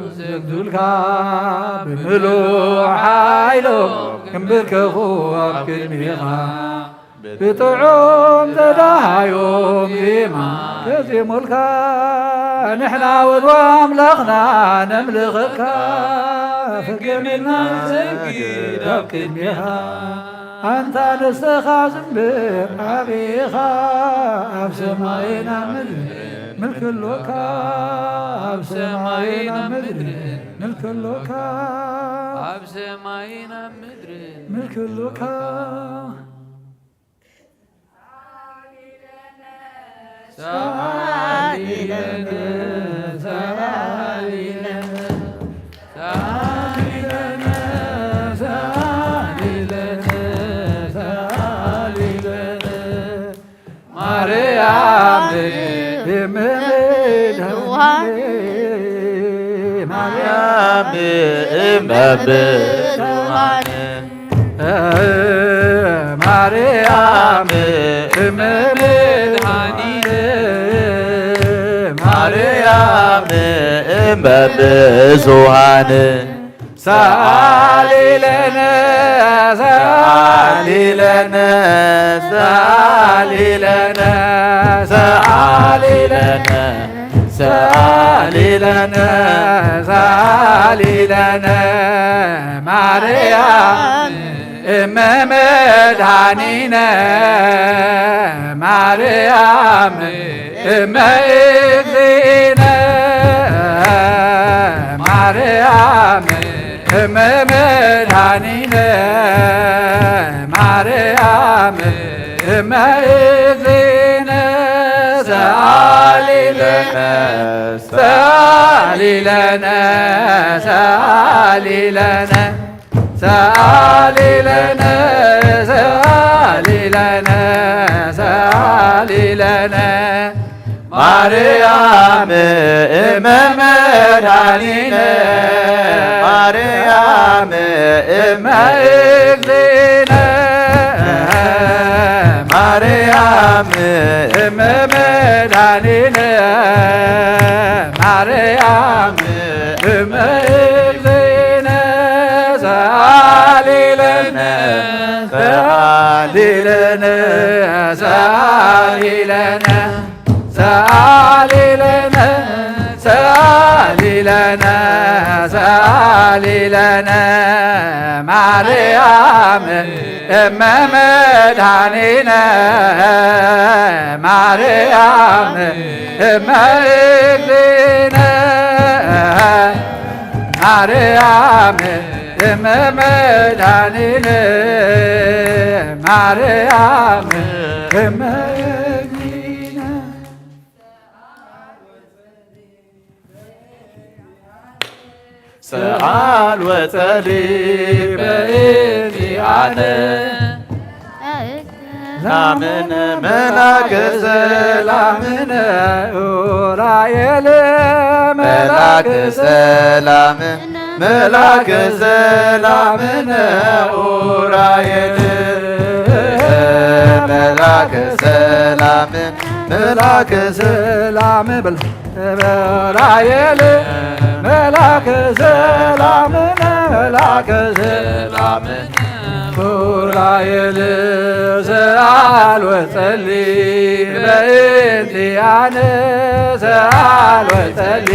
ይሰግዱልካ፣ ብምሉእ ሓይሎም ክምብርከኹ ኣብ ቅድሜኻ። ብጥዑም ዘዳሃዮም ዜማ ከዜሙልካ፣ ንሕና እውን ኣምላኽና ነምልኸካ፣ ፍግም ኢልና ንሰግድ ኣብ ቅድሜኻ። ኣንታ ንስኻ ስምብር ዓቢኻ፣ ኣብ ሰማይን ኣብ ምድርን ምልኪ ኣሎካ፣ ኣብ ሰማይን ኣብ ምድርን ምልኪ ኣሎካ። ኣብ ሰማይን ኣብ ምድርን ምልኪ ኣሎካ። ሰኣሊ ለነ፣ ሰኣሊ ለነ፣ ሰኣሊ ለነ፣ ሰኣሊ ለነ፣ ሰኣሊ ለነ። ማርያም እመ ብዙኃን፣ ማርያም እመ ብዙኃን፣ ማርያም እመ መድኃኒነ፣ ማርያም እመ ብዙኃን። ሰኣሊ ለነ ሰኣሊ ለነ ሰኣሊ ለነ ሰኣሊ ለነ ሰኣሊ ለነ ሰኣሊ ለነ ማርያም እመ መድኃኒነ ማርያም እመ እግዚእነ ማርያም እመ መድኃኒነ ማርያም እመ እግዚእነ ሰአሊ ለነ ሰአሊ ለነ ሰአሊ ለነ ሰአሊ ለነ ሰአሊ ለነ ሰአሊ ለነ ማርያም እመ መድኃኒነ ማርያም እመ እግዚእነ ማርያም እመ መድኃኒነ ማርያም እመ እግዚእነ ሰአሊ ለነ ሰአሊ ለነ ሰአሊ ለነ ሰአሊ ለነ ሰአሊ ለነ ሰአሊ ለነ ማርያም እመ መድኃኒነ ማርያም እመ እግዚእነ ማርያም እመ መድኃኒነ ማርያም እመ እግዚእነ ሰአል ወጸሊ በእንቲአነ ሰላምነ መላከ ሰላምነ ኡራኤል መላከ ሰላም መላከ ሰላምነ ኡራኤል መላከ ሰላም መላከ ሰላም በል ኡራኤል መላከ ሰላምነ መላከ ሰላምነ ኡራኤል ሰአል ወጸሊ በእንቲአነ ሰአል ወጸሊ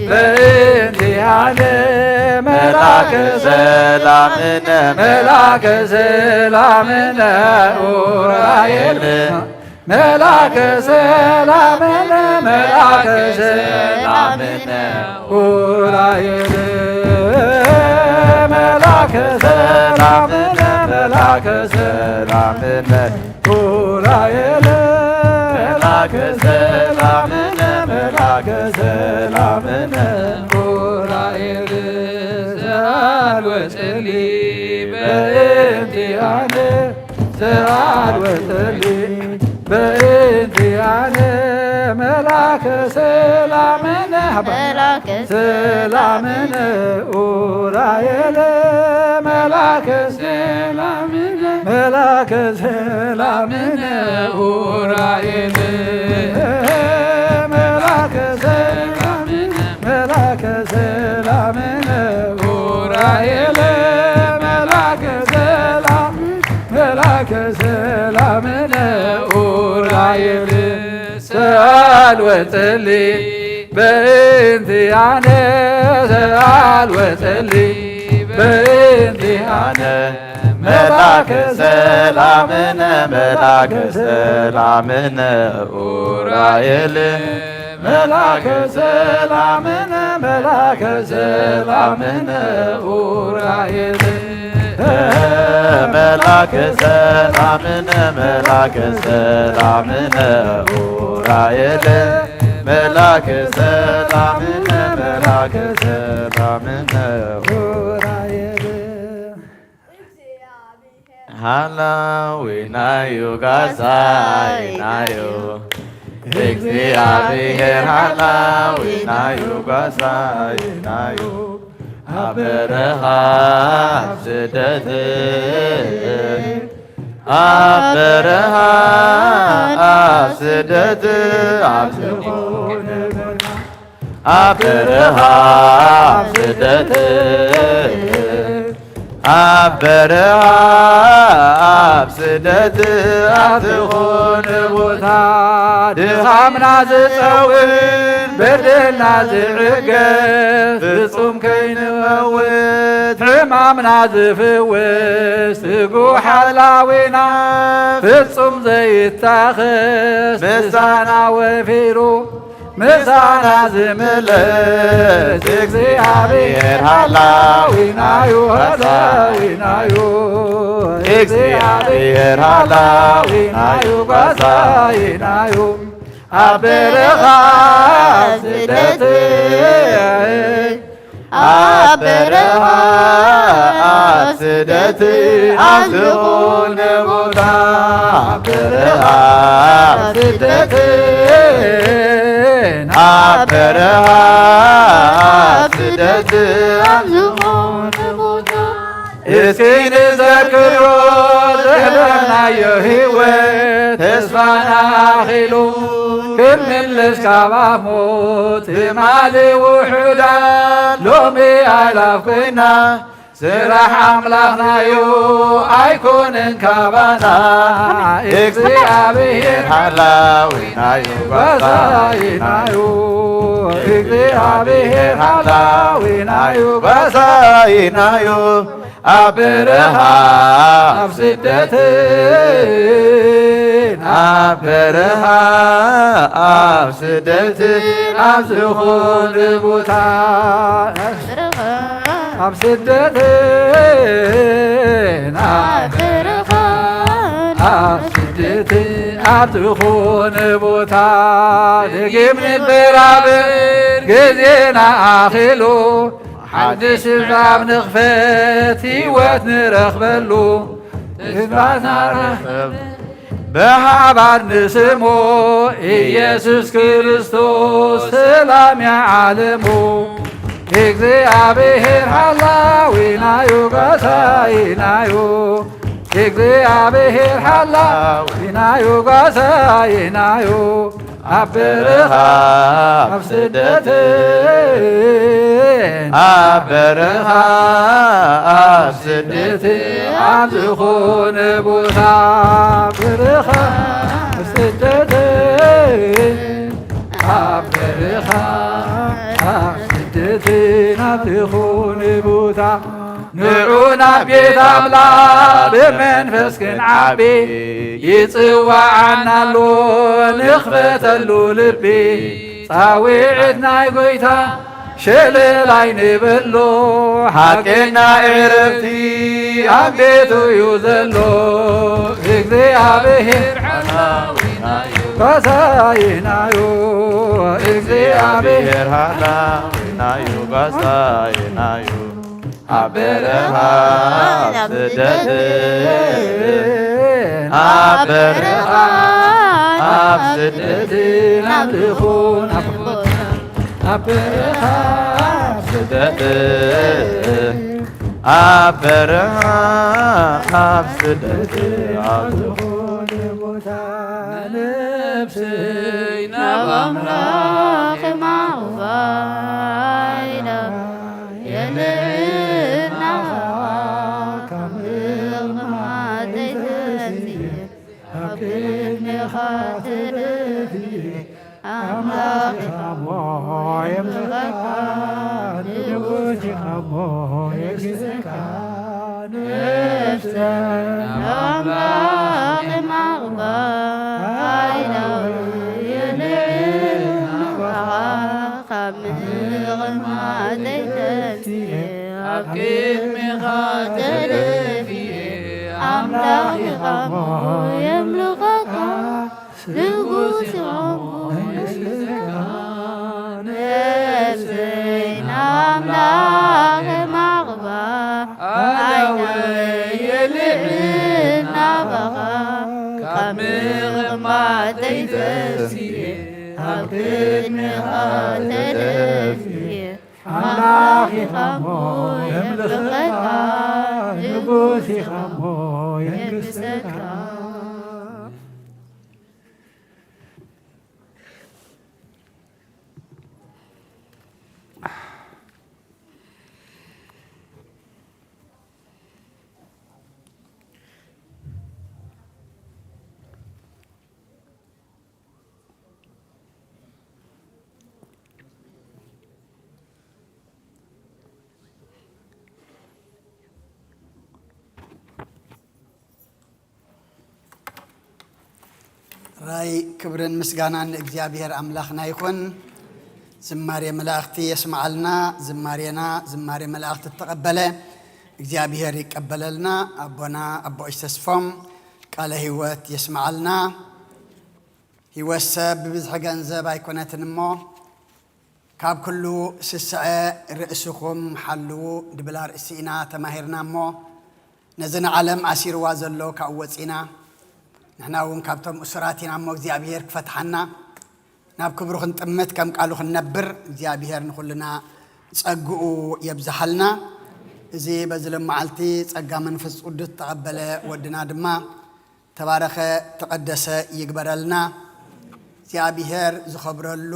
በእንቲአነ መላከ ሰላምነ መላከ ሰላምነ ኡራኤል መላከ ሰላምነ መላከ ሰላምነ ኡራኤል መላከ ሰላምነ መላከ ሰላምነ ኡራኤል መላከ ሰላምነ መላከ ሰላምነ ኡራኤል ሰአል ወጸሊ በእንቲአነ ሰአል ወጸሊ በእንቲአነ መላከ ሰላምነ መላከ ሰላምነ ኡራኤል መላከ ሰላምነ መላከ ሰላምነ ኡራኤል መላከ ሰላምነ መላከ ሰላምነ ኡራኤል መላከ ሰላም መላከ ሰላምነ ኡራኤል ሰአል ወጸሊ በእንቲአነ ሰአል ወጸሊ በእንቲአነ መላከ ሰላምነ መላከ ሰላምነ ኡራኤል መላከ ሰላምነ መላከ ሰላምነ ኡራኤል መላከ ሰላምነ መላከ ሰላምነ ኡራኤል መላከ ሰላምነ መላከ ሰላምነ ኡራኤል ሃላዊናዩ ጋሳይናዩ እግዚኣብሔር ሃላዊናዩ ጋሳይናዩ ኣብ በረኻ ኣብ ስደት ኣብ በረኻ ኣብ ስደት ኣብ ዝኾነ ቦታ ኣብ በረኻ ኣብ ስደት ኣብ በረኻ ኣብ ስደት ኣብ ዝኾነ ቦታ ድኻምና ዝጸውን በደልና ዝዕገስ ፍጹም ከይንመውት ሕማምና ዝፍውስ ትጉሕ ሓላዊና ፍጹም ዘይታኸስ ምሳና ወፊሩ ምሳና ዝምለስ እግዚኣብሔር ሓላዊናዩ ሓላዊናዩ እግዚኣብሔር ሓላዊናዩ ጓሳይናዩ ኣብ በረኻ ስደት ኣብ በረኻ ኣብ ስደት ኣብ ዝኾነ ቦታ ኣብ በረኻ ኣብ ስደት ኣብ በረኻ ኣብ ስደት ኣብ ዝኾነ ቦታ እስኪ ንዘክሮ ዘሕለፍናዮ ህይወት ተስፋና ኣኺሉ ክንምለስ ካብ ሞት ትማሊ ውሑዳት ሎሚ ኣእላፍ ኮይና ስራሕ ኣምላኽናዩ ኣይኮነን ካባና እግዚኣብሔር ሓላዊናዩ ጓሳይናዩ እግዚኣብሔር ሓላዊናዩ ጓሳይናዩ ኣብ በረኻ ኣብ ስደት ኣብ በረኻ ኣብ ስደት ኣብ ዝኾነ ቦታ ኣብ ስደት ኣብ በረኻ ኣብ ስደት ኣብ ዝኾነ ቦታ ደጊም ንበራበር ግዜና ኣኺሉ ሓድሽ ምዕራፍ ንኽፈት ህይወት ንረኽበሉ ተስፋና ረኽብ ብሓባር ንስሞ ኢየሱስ ክርስቶስ ሰላም ዓለሙ እግዚኣብሔር ሓላዊናዩ ጓሳይናዩ እግዚኣብሔር ሓላዊናዩ ጓሳይናዩ ኣብ በረኻ ኣብ ስደት ኣብ በረኻ ኣብ ስደት ኣብ ዝኾነ ቦታ በረኻ ኣብ ስደት ኣብ በረኻ ኣብ ስደት ናብ ዝኾነ ቦታ ንዑ ናብ ቤት ኣምላኽ ብመንፈስ ክንዓቢ ይጽዋዓና ኣሎ ንኽፈተሉ ልቢ ጻውዒት ናይ ጎይታ ሸለል ኣይንበሎ ሓቀና ዕረፍቲ ኣብ ቤቱ እዩ ዘሎ እግዚኣብሔር ሓላዊናዩ ጓሳይናዩ እግዚኣብሔር ሓላዊናዩ ጓሳይናዩ ኣብ በረኻ ኣብ ስደት ኣብ በረኻ ኣብ ስደት ናብ ዝኾነ ቦታ ኣብ በረኻ ኣብ ስደት ኣብ በረኻ ኣብ ስደት ኣብ ዝኾነ ቦታ ነፍሰይ ናብ ኣምላኽ ማቕባይና የልዕልና ካብ ምቕማጠይ ተንስየ ኣብ ቅድሜኻ ተደፍየ ኣምላኽ ኢኻ እሞ የምልኸካ ንጉስ ኢኻ እሞ የግዝእካ ነፍሰ ኣምላኽ ማቕባ ኣይናዊ የልዕልና ካብ ምቕማጠይ ተንስየ ኣብ ቅድሜኻ ተደፍየ ኣምላኽ ኢኻ እሞ የምልኸካ ንጉስ ኢኻ እሞ የግዝእካ ነፍሰይ ንኣምላኽ ማቕባ ኣይናዊ የልዕልና በኻ ካብ ምቕማጠይ ተንስየ ኣብ ቅድሜኻ ተደፍየ ኣምላኽ ኢኻ እሞ የምልኸካ ንጉስ ኢኻ እሞ የንግሰካ ራይ ክብርን ምስጋናን ንእግዚኣብሔር ኣምላኽና ይኹን። ዝማሬ መላእኽቲ የስምዓልና። ዝማሬና ዝማሬ መላእኽቲ እተቐበለ እግዚኣብሔር ይቀበለልና። ኣቦና ኣቦ እሽ ተስፎም ቃለ ህይወት የስምዓልና። ህይወትሰ ብብዝሒ ገንዘብ ኣይኮነትን እሞ፣ ካብ ኩሉ ስስዐ ርእስኹም ሓልዉ ድብል ኣርእሲ ኢና ተማሂርና እሞ፣ ነዚ ንዓለም ኣሲርዋ ዘሎ ካብኡ ወጺና፣ ንሕና እውን ካብቶም እሱራት ኢና እሞ፣ እግዚኣብሔር ክፈትሓና፣ ናብ ክብሩ ክንጥምት፣ ከም ቃሉ ክንነብር እግዚኣብሔር ንኹልና ጸግኡ የብዝሓልና። እዚ በዚ ሎመዓልቲ ጸጋ መንፈስ ቅዱስ ተቐበለ ወድና ድማ ተባረኸ ተቐደሰ ይግበረልና። እግዚኣብሔር ዝኸብረሉ፣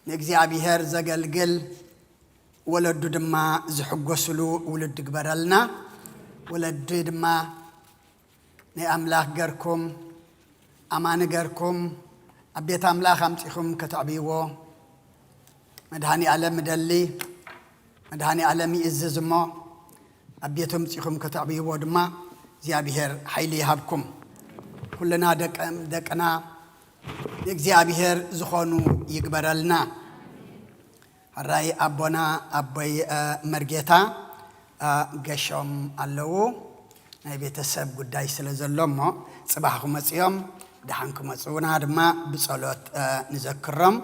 ንእግዚኣብሔር ዘገልግል፣ ወለዱ ድማ ዝሕጎስሉ ውሉድ ይግበረልና። ወለዲ ድማ ናይ ኣምላኽ ገርኩም፣ ኣማኒ ገርኩም፣ ኣብ ቤት ኣምላኽ ኣምጺኹም ከተዕብይዎ መድኃኔ ዓለም እደሊ። መድኃኔ ዓለም ይእዝዝ እሞ፣ ኣብ ቤቱ ኣምጺኹም ከተዕብይዎ ድማ እግዚኣብሔር ሓይሊ ይሃብኩም። ኩልና ደቀ-፣ ደቅና ንእግዚኣብሔር ዝኾኑ ይግበረልና። ሕራይ ኣቦና ኣቦይ፣ እ፣ መርጌታ፣ እ፣ ገሾም ኣለዉ። ናይ ቤተሰብ ጉዳይ ስለ ዘሎ እሞ፣ ጽባሕ ክመጹ እዮም። ደሓን ክመጹና ድማ ብጸሎት፣ እ፣ ንዘክሮም።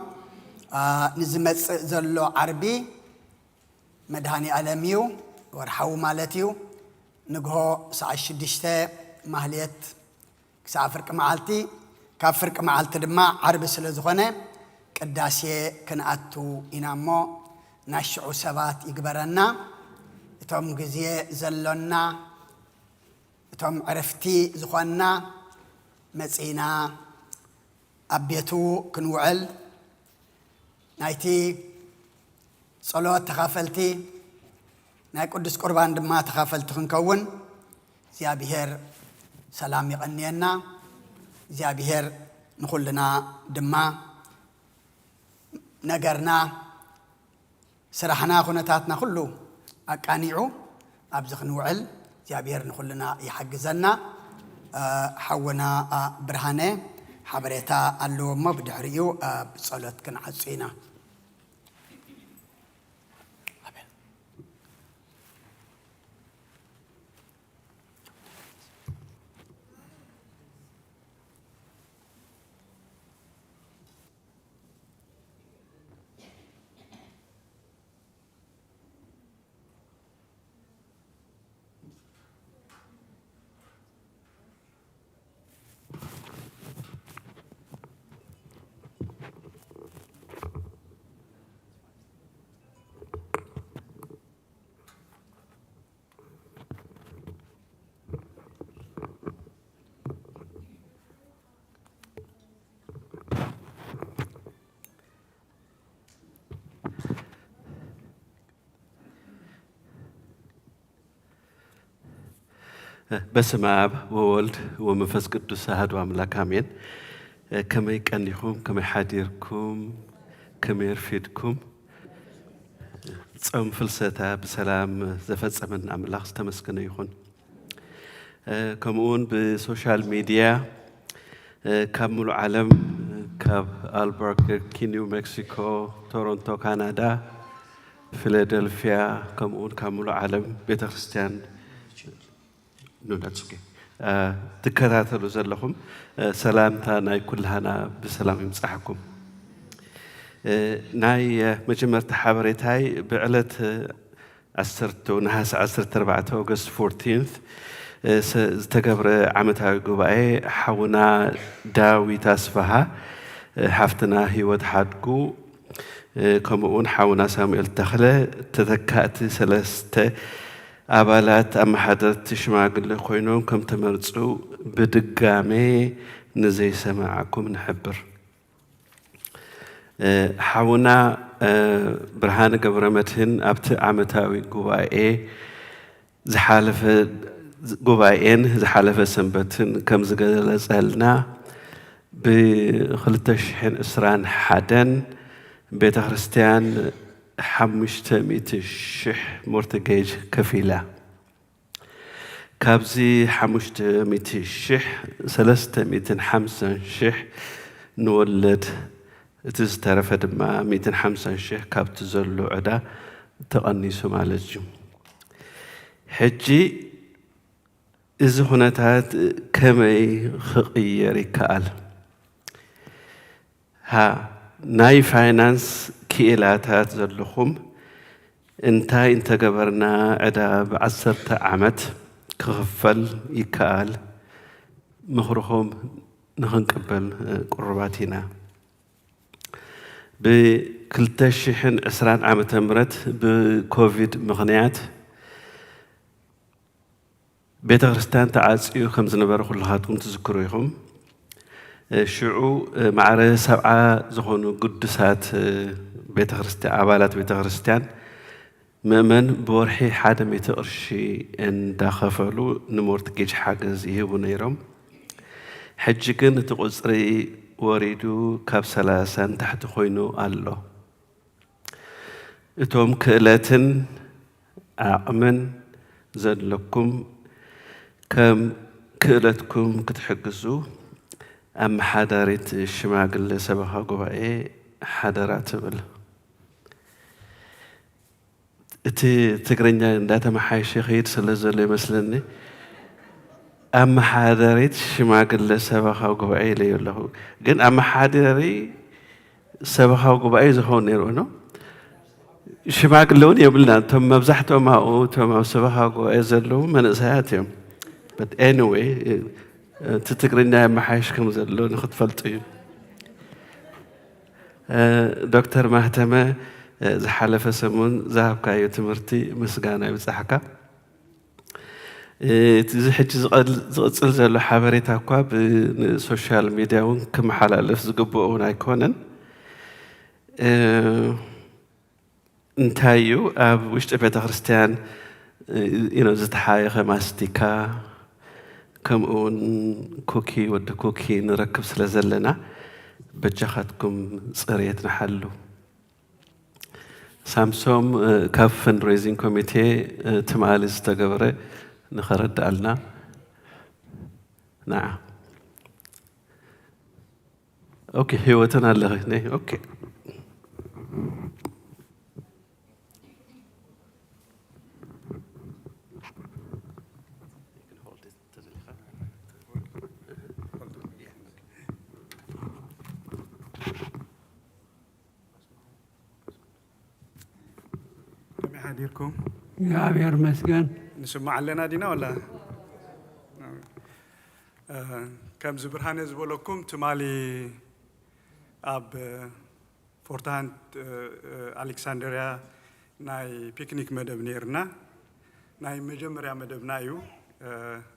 እ፣ ንዝመጽእ ዘሎ ዓርቢ መድኃኔ ዓለም እዩ፣ ወርሓዊ ማለት እዩ። ንግሆ ሰዓት ሽዱሽተ ማህሌት ክሳዕ ፍርቂ መዓልቲ፣ ካብ ፍርቂ መዓልቲ ድማ ዓርቢ ስለ ዝኾነ ቅዳሴ ክንኣቱ ኢና እሞ፣ ናሽዑ ሰባት ይግበረና። እቶም ግዜ ዘሎና፣ እቶም ዕረፍቲ ዝኾንና መጺና ኣብ ቤቱ ክንውዕል፣ ናይቲ ጸሎት ተኻፈልቲ፣ ናይ ቅዱስ ቁርባን ድማ ተኻፈልቲ ክንከውን እግዚኣብሔር ሰላም ይቐንየና። እግዚኣብሔር ንኹልና ድማ ነገርና፣ ስራሕና፣ ኩነታትና ኩሉ ኣቃኒዑ ኣብዚ ክንውዕል እግዚኣብሔር ንኹልና ይሓግዘና። እ፣ ሓውና፣ እ፣ ብርሃነ ሓበሬታ ኣለዎ እሞ ብድሕሪኡ፣ እ፣ ብጸሎት ክንዓጹ ኢና። በስመ አብ ወወልድ ወመንፈስ ቅዱስ አሐዱ አምላክ አሜን። ከመይ ቀኒኹም? ከመይ ሓዲርኩም? ከመይ ኣርፊድኩም? ጾም ፍልሰታ ብሰላም ዘፈጸመና ኣምላኽ ዝተመስገነ ይኹን። እ፣ ከምኡውን ብሶሻል ሚድያ፣ እ፣ ካብ ሙሉእ ዓለም፣ ካብ ኣልበርከኪ ኒው ሜክሲኮ፣ ቶሮንቶ ካናዳ፣ ፊላደልፊያ፣ ከምኡውን ካብ ሙሉእ ዓለም ቤተ ክርስቲያን፣ no, that's okay፣ እ፣ ትከታተሉ ዘለኹም፣ እ፣ ሰላምታ ናይ ኩላህና ብሰላም ይምጻሕኩም። እ፣ ናይ፣ እ፣ መጀመርታ ሓበሬታይ ብዕለት፣ እ፣ ዓሰርተ፣ ነሓሰ ዓሰርተ ኣርባዕተ፣ ኦገስት ፎርቲንት፣ እ፣ ሰ-፣ ዝተገብረ ዓመታዊ ጉባኤ ሓውና ዳዊት ኣስፍሃ፣ እ፣ ሓፍትና ህይወት ሓድጉ፣ እ፣ ከምኡ እውን ሓውና ሳሙኤል ተኽለ ተተካእቲ ሰለስተ ኣባላት ኣመሓደርቲ ሽማግለ ኮይኖም ከም ተመርጹ ብድጋሜ ንዘይሰማዕኩም ንሕብር። እ፣ ሓውና፣ እ፣ ብርሃነ ገብረመድህን ኣብቲ ዓመታዊ ጉባኤ ዝሓለፈ፣ ጉባኤን ዝሓለፈ ሰንበትን ከም ዝገለጸልና፣ ብ ክልተ ሽሕን ዕስራን ሓደን ቤተ ክርስቲያን ሓሙሽተ ሚእቲ ሽሕ ሞርትጌጅ ከፊላ። ካብዚ ሓሙሽተ ሚእቲ ሽሕ፣ ሰለስተ ሚእትን ሓምሳን ሽሕ ንወለድ፣ እቲ ዝተረፈ ድማ ሚእትን ሓምሳን ሽሕ ካብቲ ዘሎ ዕዳ ተቐኒሱ ማለት እዩ። ሕጂ እዚ ኩነታት ከመይ ክቕየር ይከኣል? ሃ፣ ናይ ፋይናንስ ክኢላታት ዘለኹም፣ እንታይ እንተገበርና ዕዳ ብዓሰርተ ዓመት ክኽፈል ይከኣል? ምኽርኹም ንኽንቅበል፣ እ፣ ቅሩባት ኢና። ብክልተ ሽሕን ዕስራን ዓመተ ምህረት ብኮቪድ ምኽንያት ቤተ ክርስቲያን ተዓጽዩ ከም ዝነበረ ኩልኻትኩም ትዝክሩ ኢኹም። እ፣ ሽዑ፣ እ፣ ማዕረ ሰብዓ ዝኾኑ ግዱሳት፣ እ፣ ቤተ ክርስቲያን፣ ኣባላት ቤተ ክርስቲያን፣ ምእመን ብወርሒ ሓደ ሚእቲ ቅርሺ እንዳኸፈሉ ንሞርትጌጅ ሓገዝ ይህቡ ነይሮም። ሕጂ ግን እቲ ቁጽሪ ወሪዱ ካብ ሰላሳ ንታሕቲ ኮይኑ ኣሎ። እቶም ክእለትን ዓቕምን ዘለኩም ከም ክእለትኩም ክትሕግዙ ኣመሓዳሪት ሽማግለ ሰበኻ ጉባኤ ሓደራ ትብል። እቲ ትግርኛ እንዳተመሓየሸ ይኸይድ ስለ ዘሎ ይመስለኒ፣ ኣመሓዳሪት ሽማግለ ሰበኻዊ ጉባኤ ኢለዮ ኣለኹ። ግን ኣመሓዳሪ ሰበኻዊ ጉባኤ ዝኸውን ነይሩ ነው። ሽማግለ እውን የብልና። እቶም መብዛሕትኦም ኣብኡ፣ እቶም ኣብ ሰበኻዊ ጉባኤ ዘለዉ መንእሰያት እዮም። But anyway፣ እቲ ትግርኛ የመሓየሽ ከም ዘሎ ንኽትፈልጡ እዩ። እ፣ ዶክተር ማህተመ፣ እ፣ ዝሓለፈ ሰሙን ዝሃብካዮ ትምህርቲ ምስጋና ይብጻሕካ። እ፣ እቲ እዚ ሕጂ ዝቐል-፣ ዝቕጽል ዘሎ ሓበሬታ እኳ ብ-፣ ንሶሻል ሚድያ እውን ክመሓላለፍ ዝግብኦ እውን ኣይኮነን። እ፣ እንታይ እዩ፣ ኣብ ውሽጢ ቤተ ክርስቲያን፣ እ፣ you know፣ ዝተሓየኸ ማስቲካ፣ ከምኡ እውን ኩኪ፣ ወዲ ኩኪ ንረክብ ስለ ዘለና፣ በጃኻትኩም ጽሬት ንሓሉ። ሳምሶም፣ እ፣ ካብ ፈንድሬዚንግ ኮሚቴ፣ እ፣ ትማሊ ዝተገበረ ንኸረድኣልና። ንዓ። ኦኬ፣ ህይወትን ኣለኺ። ነይ፣ ኦኬ። ከመይ ሓዲርኩም? እግዚኣብሔር ይመስገን። ንስማዕ ኣለና ዲና ወላ? እ፣ ከምዚ ብርሃነ ዝበለኩም ትማሊ ኣብ ፎርትሃንት፣ እ፣ እ፣ ኣሌክሳንደርያ ናይ ፒክኒክ መደብ ነይርና። ናይ መጀመርያ መደብና እዩ፣ እ፣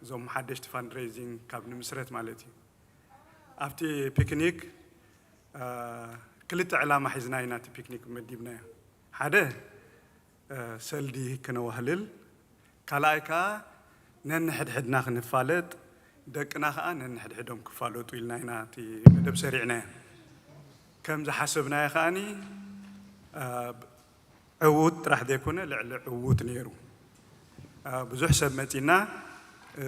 እዞም ሓደሽቲ ፋንድሬዚንግ ካብ ንምስረት ማለት እዩ። ኣብቲ ፒክኒክ፣ እ፣ ክልተ ዕላማ ሒዝና ኢና እቲ ፒክኒክ መዲብናዮ። ሓደ፣ እ፣ ሰልዲ ክነዋህልል፣ ካልኣይ ከኣ ነንሕድሕድና ክንፋለጥ፣ ደቅና ከኣ ነንሕድሕዶም ክፋለጡ ኢልና ኢና እቲ መደብ ሰሪዕናዮ። ከም ዝሓሰብናዮ ከኣኒ፣ እ፣ ዕዉት ጥራሕ ዘይኮነ ልዕሊ ዕዉት ነይሩ። እ፣ ብዙሕ ሰብ መጺና፣ እ፣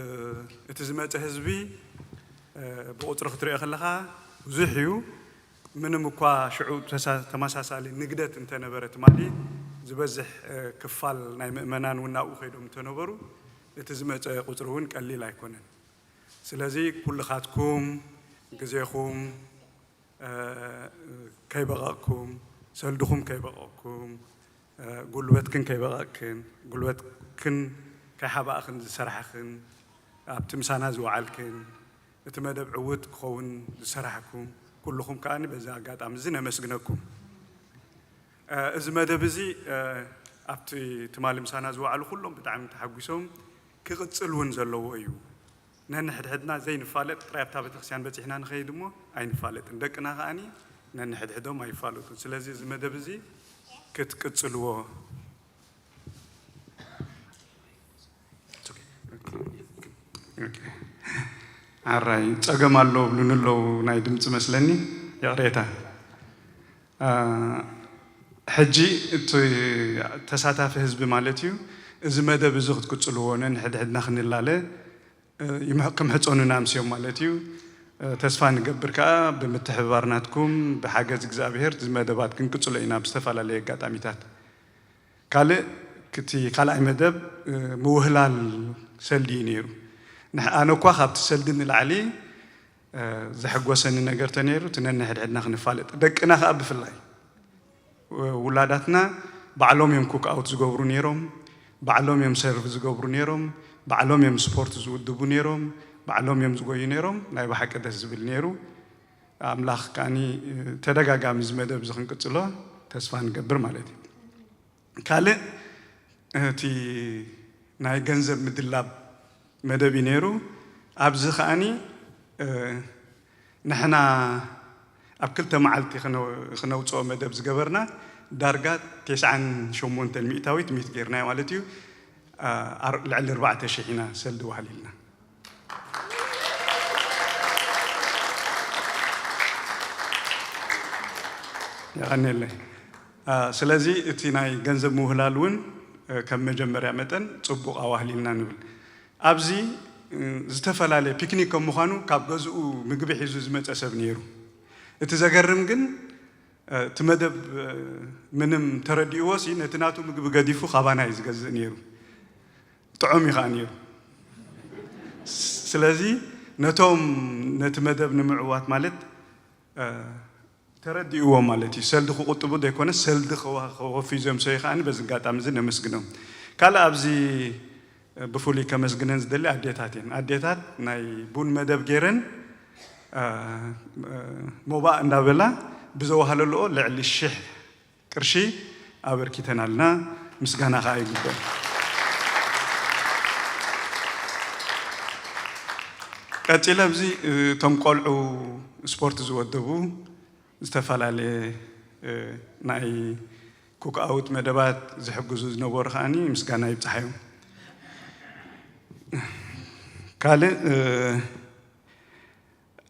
እቲ ዝመጸ ህዝቢ፣ እ፣ ብቁጽሪ ክትሪኦ ከለኻ ብዙሕ እዩ። ምንም እኳ ሽዑ ተሳ-፣ ተመሳሳሊ ንግደት እንተነበረ ትማሊ፣ ዝበዝሕ፣ እ፣ ክፋል ናይ ምእመናን እውን ናብኡ ከይዶም እንተነበሩ፣ እቲ ዝመጸ ቁጽሪ እውን ቀሊል ኣይኮነን። ስለዚ ኩልኻትኩም ግዜኹም፣ እ፣ ከይበቐቕኩም፣ ሰልድኹም ከይበቐቕኩም፣ እ፣ ጉልበትክን ከይበቐቕክን፣ ጉልበትክን ከይሓባእኽን ዝሰራሕኽን፣ ኣብቲ ምሳና ዝወዓልክን፣ እቲ መደብ ዕዉት ክኸውን ዝሰራሕኩም ኩልኹም ከኣ በዚ ኣጋጣሚ እዚ ነመስግነኩም። እ፣ እዚ መደብ እዚ፣ እ፣ ኣብቲ ትማሊ ምሳና ዝወዓሉ ኩሎም ብጣዕሚ ተሓጒሶም ክቕጽል እውን ዘለዎ እዩ። ነንሕድሕድና ዘይንፋለጥ ጥራይ ኣብታ ቤተክርስትያን በጺሕና ንኸይድ እሞ ኣይንፋለጥን። ደቅና ከኣኒ ነንሕድሕዶም ኣይፋለጡን። ስለዚ እዚ መደብ እዚ ክትቅጽልዎ። ኣራይ ጸገም ኣሎ ብሉኒ ኣለዉ ናይ ድምፂ መስለኒ፣ ይቕሬታ። አ፣ ሕጂ እቲ ተሳታፊ ህዝቢ ማለት እዩ፣ እዚ መደብ እዚ ክትቅጽልዎ ነንሕድሕድና ክንላለ፣ እ፣ ይምሕ-፣ ክምሕጸኑና ኣምስዮም ማለት እዩ። እ፣ ተስፋ ንገብር ከኣ ብምትሕብባር ናትኩም ብሓገዝ እግዚኣብሔር እዚ መደባት ክንቅጽሎ ኢና ብዝተፈላለየ ኣጋጣሚታት። ካልእ፣ እቲ ካልኣይ መደብ፣ እ፣ ምውህላል ሰልዲ እዩ ነይሩ። ንሕ-፣ ኣነ እኳ ካብቲ ሰልዲ ንላዕሊ፣ እ፣ ዘሐጎሰኒ ነገር ተነይሩ፣ እቲ ነንሕድሕድና ክንፋለጥ፣ ደቅና ከኣ ብፍላይ። ውላዳትና ባዕሎም እዮም ኩክ ኣውት ዝገብሩ ነይሮም፣ ባዕሎም እዮም ሰርቭ ዝገብሩ ነይሮም፣ ባዕሎም እዮም ስፖርት ዝውድቡ ነይሮም፣ ባዕሎም እዮም ዝጎዩ ነይሮም። ናይ ብሓቂ ደስ ዝብል ነይሩ። ኣምላኽ ከኣኒ ተደጋጋሚ እዚ መደብ እዚ ክንቅጽሎ ተስፋ ንገብር ማለት እዩ። ካልእ እቲ ናይ ገንዘብ ምድላብ መደብ እዩ ነይሩ። ኣብዚ ከኣኒ፣ እ፣ ንሕና ኣብ ክልተ መዓልቲ ክነ-፣ ክነውፅኦ መደብ ዝገበርና ዳርጋ ተስዓን ሸሞንተን ሚእታዊት ሚት ጌርናዮ ማለት እዩ። ኣ-፣ ኣር-፣ ልዕሊ ኣርባዕተ ሽሕ ኢና ሰልዲ ዋህሊልና። የቐንየለይ። ኣ፣ ስለዚ እቲ ናይ ገንዘብ ምውህላል እውን፣ እ፣ ከም መጀመርያ መጠን ጽቡቕ ኣዋህሊልና ንብል። ኣብዚ፣ እ፣ ዝተፈላለየ ፒክኒክ ከም ምዃኑ ካብ ገዝኡ ምግቢ ሒዙ ዝመጸ ሰብ ነይሩ። እቲ ዘገርም ግን፣ እ፣ እቲ መደብ፣ እ፣ ምንም ተረዲእዎ ሲ ነቲ ናቱ ምግቢ ገዲፉ ካባና እዩ ዝገዝእ ነይሩ። ጥዑም እዩ ኸዓ ነይሩ። ስለዚ ነቶም ነቲ መደብ ንምዕዋት ማለት፣ እ፣ ተረዲእዎ ማለት እዩ። ሰልዲ ክቑጥቡ ዘይኮነ፣ ሰልዲ ከዋ-፣ ከወፍዩ ዘምሰዩ ከኣ በዚ ኣጋጣሚ እዚ ነመስግኖም። ካልእ ኣብዚ ብፍሉይ ከመስግነን ዝደሊ ኣዴታት እየን። ኣዴታት ናይ ቡን መደብ ገይረን፣ እ፣ እ፣ ሞባእ እንዳበላ ብዘዋህለልኦ ልዕሊ ሽሕ ቅርሺ ኣበርኪተናልና። ምስጋና ከኣ ይግበን። ቀጺለ ኣብዚ፣ እ፣ እቶም ቆልዑ ስፖርት ዝወደቡ ዝተፈላለየ፣ እ፣ ናይ ኩክ ኣውት መደባት ዝሕግዙ ዝነበሩ ከኣኒ ምስጋና ይብጽሓዮም። ካልእ፣ እ፣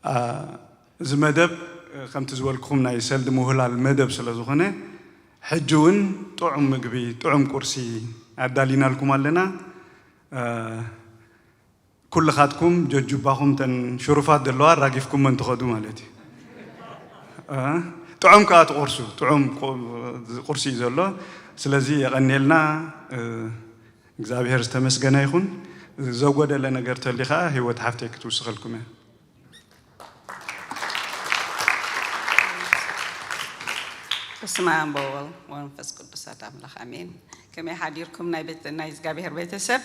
ኣ፣ እዚ መደብ፣ እ፣ ከምቲ ዝበልኩኹም ናይ ሰልዲ ምውህላል መደብ ስለ ዝኾነ፣ ሕጂ እውን ጥዑም ምግቢ፣ ጥዑም ቁርሲ ኣዳሊናልኩም ኣለና። እ፣ ኩልኻትኩም ጀጁባኹም ተን ሽሩፋት ዘለዋ ኣራጊፍኩመን ትኸዱ ማለት እዩ። እ? ጥዑም ከኣ ትቑርሱ፣ ጥዑም ቁ-፣ ቁርሲ እዩ ዘሎ። ስለዚ የቐንየልና፣ እ፣ እግዚኣብሔር ዝተመስገነ ይኹን። ዘጎደለ ነገር ተልዩ ከኣ ህይወት ሓፍተይ ክትውስኸልኩም እያ። በስመ ኣብ ወወልድ ወመንፈስ ቅዱስ ኣሐዱ ኣምላኽ ኣሜን። ከመይ ሓዲርኩም ናይ ቤት-፣ ናይ እግዚኣብሔር ቤተሰብ?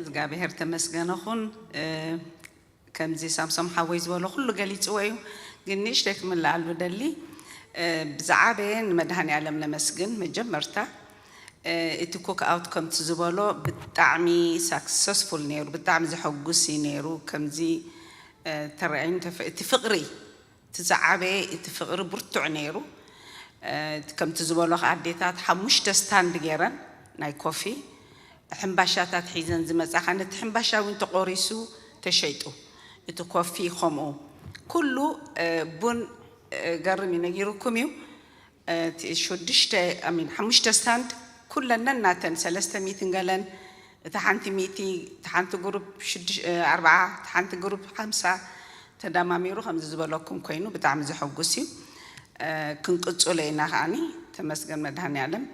እግዚኣብሔር ተመስገነ ኹን። እ፣ ከምዚ ሳምሶም ሓወይ ዝበሎ ኩሉ ገሊጽዎ እዩ፣ ግን ንእሽተይ ክምልኣሉ ደሊ። እ፣ ብዝዓበየ ንመድሃኔ ዓለም ነመስግን። መጀመርታ፣ እ፣ እቲ ኮክ ኣውት ከምቲ ዝበሎ ብጣዕሚ ሳክሰስፉል ነይሩ፣ ብጣዕሚ ዘሐጉስ እዩ ነይሩ። ከምዚ፣ እ፣ ተረኣይኒ ተፈ-፣ እቲ ፍቕሪ፣ እቲ ዝዓበየ እቲ ፍቕሪ ብርቱዕ ነይሩ። እ፣ ከምቲ ዝበሎ ከኣ ኣዴታት ሓሙሽተ ስታንድ ገይረን ናይ ኮፊ ሕምባሻታት ሒዘን ዝመጻኻ፣ ነቲ ሕምባሻ እውን ተቖሪሱ ተሸይጡ፣ እቲ ኮፊ ከምኡ ኩሉ፣ እ፣ ቡን፣ እ፣ ገርም እዩ ነጊሩኩም እዩ። እ፣ እቲ ሽዱሽተ፣ ኣሚን፣ ሓሙሽተ ስታንድ ኩለን ነናተን ሰለስተ ሚእቲ ገለን፣ እታ ሓንቲ ሚእቲ፣ እታ ሓንቲ ግሩፕ ሽዱሽ-፣ እ፣ ኣርብዓ፣ እታ ሓንቲ ግሩፕ ሓምሳ ተደማሚሩ ከምዚ ዝበለኩም ኮይኑ ብጣዕሚ ዘሐጉስ እዩ። እ፣ ክንቅጽሎ ኢና ከኣኒ፣ ተመስገን መድሃኔ ዓለም።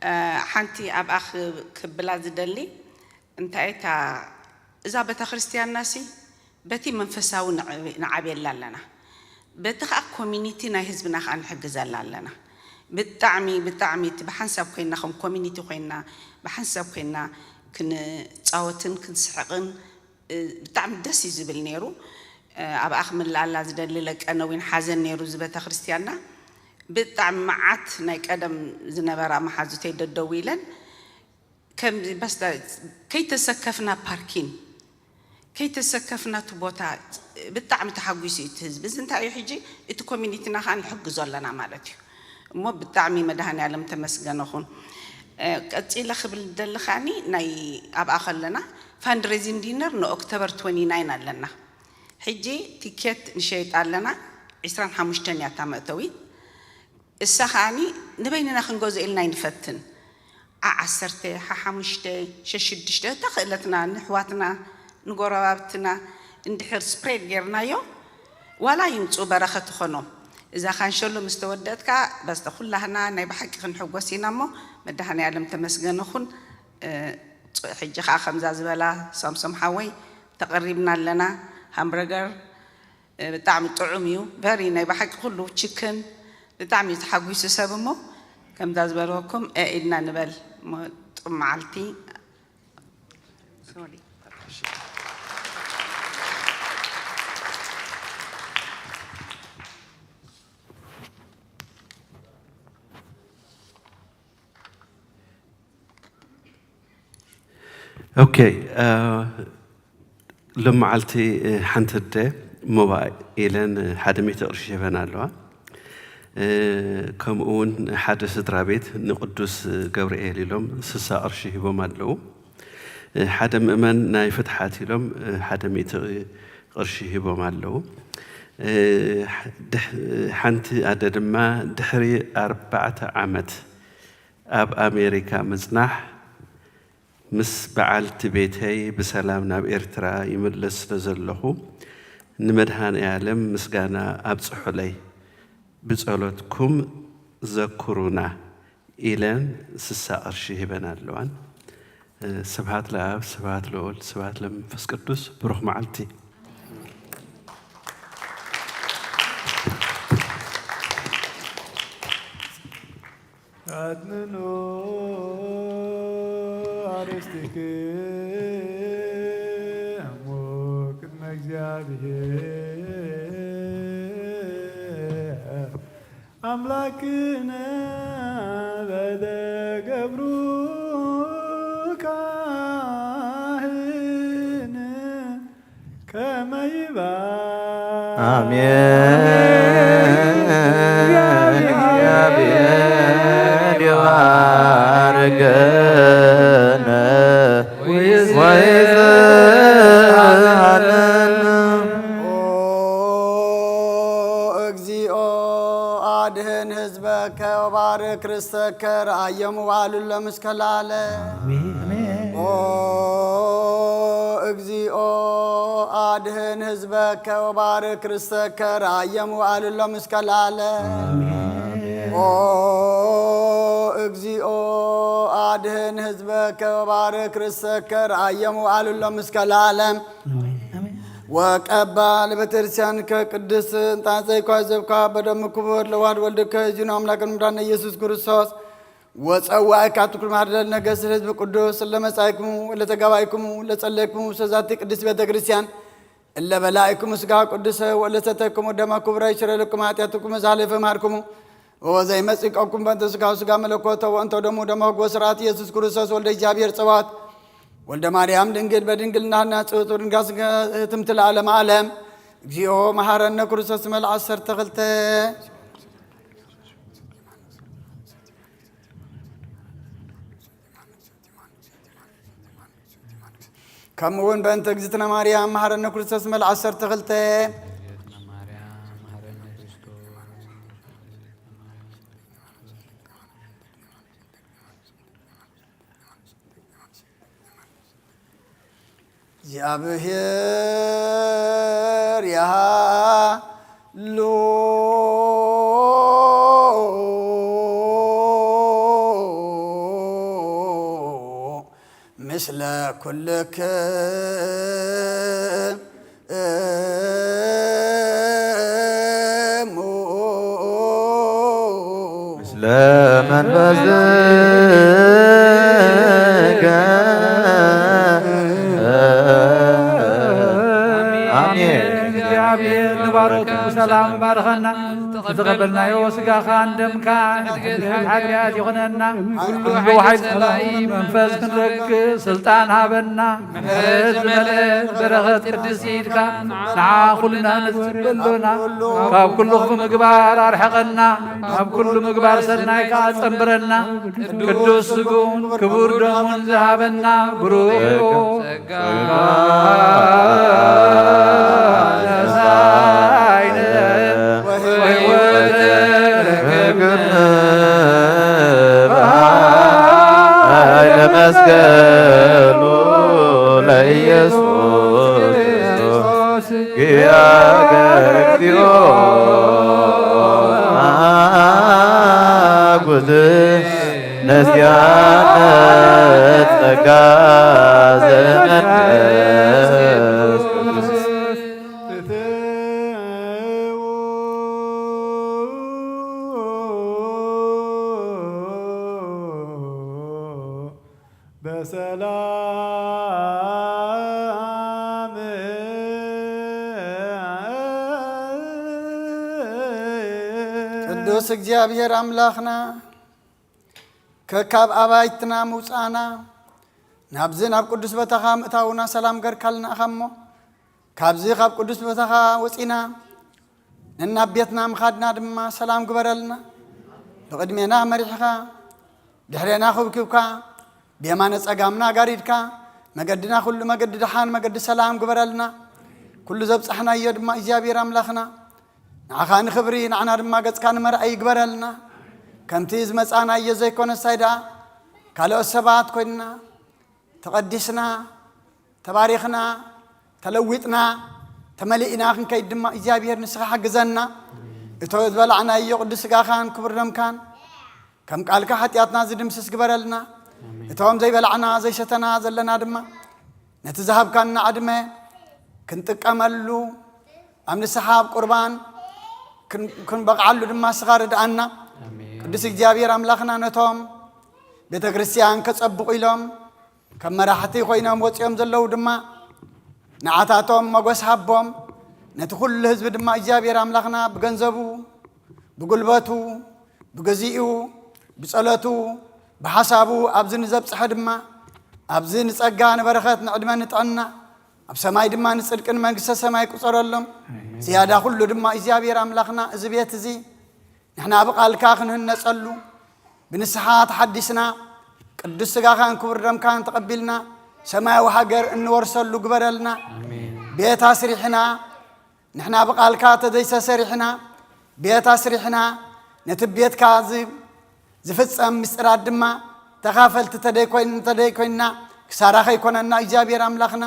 እ፣ ሓንቲ ኣብኣ ክ-፣ ክብላ ዝደሊ፣ እንታይ እታ፣ እዛ ቤተክርስትያንና ሲ በቲ መንፈሳዊ ንዕብ-፣ ንዓብየላ ኣለና። በቲ ኸኣ ኮሚኒቲ ናይ ህዝብና ኸኣ ንሕግዘላ ኣለና። ብጣዕሚ፣ ብጣዕሚ እቲ ብሓንሳብ ኮይንና፣ ከም ኮሚኒቲ ኮይንና፣ ብሓንሳብ ኮይንና ክንጻወትን ክንስሕቕን፣ እ፣ ብጣዕሚ ደስ እዩ ዝብል ነይሩ። እ፣ ኣብኣ ክምልኣላ ዝደሊ ለቀነ እውን ሓዘን ነይሩ እዚ ቤተክርስትያንና። ብጣዕሚ መዓት ናይ ቀደም ዝነበራ መሓዙተይ ደደው ኢለን፣ ከም በስተ-፣ ከይተሰከፍና ፓርኪን፣ ከይተሰከፍና እቲ ቦታ ብጣዕሚ ተሓጒሱ እዩ እቲ ህዝቢ። እዚ እንታይ እዩ ሕጂ? እቲ ኮሚኒቲና ኸኣ ንሕግዞ ኣለና ማለት እዩ። እሞ ብጣዕሚ መድሃኔ ዓለም ተመስገነ ኹን። እ፣ ቀጺለ ክብል ዝደሊ ኸኣኒ ናይ ኣብኣ ከለና ፋንድሬዚንግ ዲነር ንኦክቶበር ትወንቲ ናይን ኣለና። ሕጂ ቲኬት ንሸይጥ ኣለና። ዒስራን ሓሙሽተን እያ እታ መእተዊት። እሳ ኸኣኒ ንበይንና ክንገዝኦ ኢልና ኣይንፈትን። ዓዓሰርተ ሓሓሙሽተ ሸሽዱሽተ እታ ክእለትና ንሕዋትና ንጎረባብትና እንድሕር ስፕሬድ ጌርናዮ ዋላ ይምፅኡ በረኸት ይኾኖም። እዛ ካንሸሎ ምስ ተወደእትካ በስተ ኩላህና ናይ ብሓቂ ክንሕጎስ ኢና እሞ መድሃኔ ዓለም ተመስገን ይኹን። ሕጂ ከዓ ከምዛ ዝበላ ሳምሶም ሓወይ ተቐሪብና ኣለና። ሃምበርገር ብጣዕሚ ጥዑም እዩ። ቨሪ ናይ ብሓቂ ኩሉ ችክን ብጣዕሚ እዩ ተሓጒሱ ሰብ እሞ ከምዛ ዝበልወኩም ኢልና ንበል እሞ ጥም መዓልቲ ሶሪ። ኦኬ። ሎም መዓልቲ ሓንቲ ኣደ ሞባእ ኢለን ሓደ ሚእቲ ቅርሺ ሂበን ኣለዋ። ከምኡ እውን ሓደ ስድራ ቤት ንቅዱስ ገብርኤል ኢሎም ስሳ ቅርሺ ሂቦም ኣለዉ። ሓደ ምእመን ናይ ፍትሓት ኢሎም ሓደ ሚእቲ ቅርሺ ሂቦም ኣለዉ። ሓንቲ ኣደ ድማ ድሕሪ ኣርባዕተ ዓመት ኣብ ኣሜሪካ ምፅናሕ ምስ በዓልቲ ቤተይ ብሰላም ናብ ኤርትራ ይምለስ ስለ ዘለኹ ንመድሃኔ ኣለም ምስጋና ኣብፅሑለይ ብፀሎትኩም ዘኩሩና ኢለን ስሳ ቅርሺ ሂበን ኣለዋን። ስብሃት ለኣብ ስብሃት ለወልድ ስብሃት ለመንፈስ ቅዱስ ብሩኽ መዓልቲ። ኣድንኖ ኣርእስቲክሙ ቅድመ እግዚኣብሔር ኣምላክነ በተገብሩ ካህን ከመ ይባ አሜን። እግዚአብሔር ይባርክነ ወይዘሃልን ኦ እግዚኦ አድህን ህዝበከ ወባርክ ርስተከ ረአየሙ በዓሉለ እስከ ለዓለም። ኦ እግዚኦ አድህን ህዝበከ ወባርክ ርስተከ ረአየሙ በዓሉሎም እስከ ለዓለም። ኦ እግዚኦ አድህን ህዝበከ ወባርክ ርስተከ ረአየሙ በዓሉሎም እስከ ለዓለም። ወቀባ ለቤተክርስቲያንከ ቅድስት እንተ አጽደይኳ ዘብካ በደሙ ክቡር ለዋህድ ወልድከ እዚኑ አምላክን ምዳነ ኢየሱስ ክርስቶስ ወጸዋእካ ትኩል ማሕደር ነገስት ህዝብ ቅዱስ እለ መጻእክሙ እለ ተጋባእክሙ እለ ጸለይክሙ ሰዛቲ ቅድስት ቤተ ክርስቲያን እለ በላእክሙ ስጋ ቅዱሰ ወእለ ሰተይክሙ ደማ ክቡረ ይሽረ ለኩም ኃጢአትኩም መዛለፈ ማርክሙ ወዘይመጽእ ቀኩም በእንተ ስጋው ስጋ መለኮተ ወእንተ ደሙ ደማ ህግ ወስርዓት ኢየሱስ ክርስቶስ ወልደ እግዚኣብሔር ጸባኦት ወልደ ማርያም ድንግል በድንግልና ህና ጽውቱ ድንጋስ ህትምቲ ለዓለም ዓለም። እግዚኦ መሐረነ ክርስቶስ መልዓ ዓሰርተ ክልተ ከምኡ እውን በእንተ እግዝእትነ ማርያም መሐረነ ክርስቶስ መልዓ ዓሰርተ ክልተ እግዚኣብሔር ያሃሉ ምስለ ኩልክሙ ለመንፈስከ አሜን። እግዚኣብሔር ንባረኩ ብሰላም ባርኸና። ዝተቐበልናዮ ስጋኻን ደምካን ሓጢኣት ይኹነና። ኩሉ ሓይል ጸላኢ መንፈስ ክንረግእ ስልጣን ሃበና። ምሕረት ዝመልአት በረኸት ቅድስቲ ኢድካ ንዓ ኩልና ንጽበሎና። ካብ ኩሉ ክፉ ምግባር ኣርሕቐና። ኣብ ኩሉ ምግባር ሰናይ ከኣ ጸንብረና። ቅዱስ ስግኡን ክቡር ደሙን ዝሃበና ብሩኽ ጸጋ ነሳይነ ወሕይወተ ረከብነ። መስቀሉ ለኢየሱስ ክርስቶስ ጊያገ እግዚኦ አጉዝ ነዚያተ ጸጋ ዘመንፈስ ቅዱስ። በሰላም ቅዱስ እግዚኣብሔር ኣምላኽና፣ ከካብ ኣባይትና ምውፃእና፣ ናብዚ ናብ ቅዱስ ቦታኻ ምእታውና ሰላም ገርካልና ኢኻ እሞ፣ ካብዚ ካብ ቅዱስ ቦታኻ ወፂና፣ ነናብ ቤትና ምኻድና ድማ ሰላም ግበረልና። ብቕድሜና መሪሕኻ፣ ድሕሬና ኹብኪብካ፣ ብየማነ ጸጋምና ጋሪድካ፣ መገድና ኩሉ መገዲ ደሓን፣ መገዲ ሰላም ግበረልና። ኩሉ ዘብጻሕናዮ ድማ እግዚኣብሔር ኣምላኽና፣ ንዓኻ ንኽብሪ፣ ንዓና ድማ ገጽካ ንመርኣይ ይግበረልና። ከምቲ ዝመጻናዮ ዘይኮነ ሳይ ደኣ፣ ካልኦት ሰባት ኮይንና፣ ተቐዲስና፣ ተባሪኽና፣ ተለዊጥና፣ ተመሊእና ክንከይድ ድማ እግዚኣብሔር ንስኻ ሓግዘና። እቶ ዝበላዕናዮ ቅዱስ ስጋኻን ክቡር ደምካን ከም ቃልካ ሓጢኣትና ዝድምስስ ግበረልና። ኣሜን። እቶም ዘይበላዕና ዘይሰተና ዘለና ድማ ነቲ ዝሃብካና ዕድመ ክንጥቀመሉ ኣብ ንስሓ ኣብ ቁርባን ክን-፣ ክንበቕዓሉ ድማ ንስኻ ርድኣና። ኣሜን። ቅዱስ እግዚኣብሔር ኣምላኽና ነቶም ቤተ ክርስቲያን ከጸብቑ ኢሎም ከም መራሕቲ ኮይኖም ወፂኦም ዘለዉ ድማ ንዓታቶም መጎስ ሃቦም። ነቲ ኩሉ ህዝቢ ድማ እግዚኣብሔር ኣምላኽና ብገንዘቡ፣ ብጉልበቱ፣ ብግዚኡ፣ ብጸሎቱ፣ ብሓሳቡ ኣብዚ ንዘብጽሐ ድማ ኣብዚ ንጸጋ ንበረኸት ንዕድመ ንጥዕና ኣብ ሰማይ ድማ ንጽድቅን መንግስተ ሰማይ ቁጸረሎም። ኣሜን። ዝያዳ ኩሉ ድማ እግዚኣብሔር ኣምላኽና እዚ ቤት እዚ ንሕና ብቓልካ ክንህነጸሉ፣ ብንስሓ ተሓዲስና፣ ቅዱስ ስጋኻን ክቡር ደምካን ተቐቢልና፣ ሰማያዊ ሃገር እንወርሰሉ ግበረልና። ኣሜን። ቤት ኣስሪሕና፣ ንሕና ብቓልካ ተዘይተሰሪሕና፣ ቤት ኣስሪሕና፣ ነቲ ቤትካ ዚ-፣ ዝፍጸም ምስጢራት ድማ ተኻፈልቲ ተደይኮይን-፣ ተደይኮይንና፣ ክሳራ ከይኮነና እግዚኣብሔር ኣምላኽና።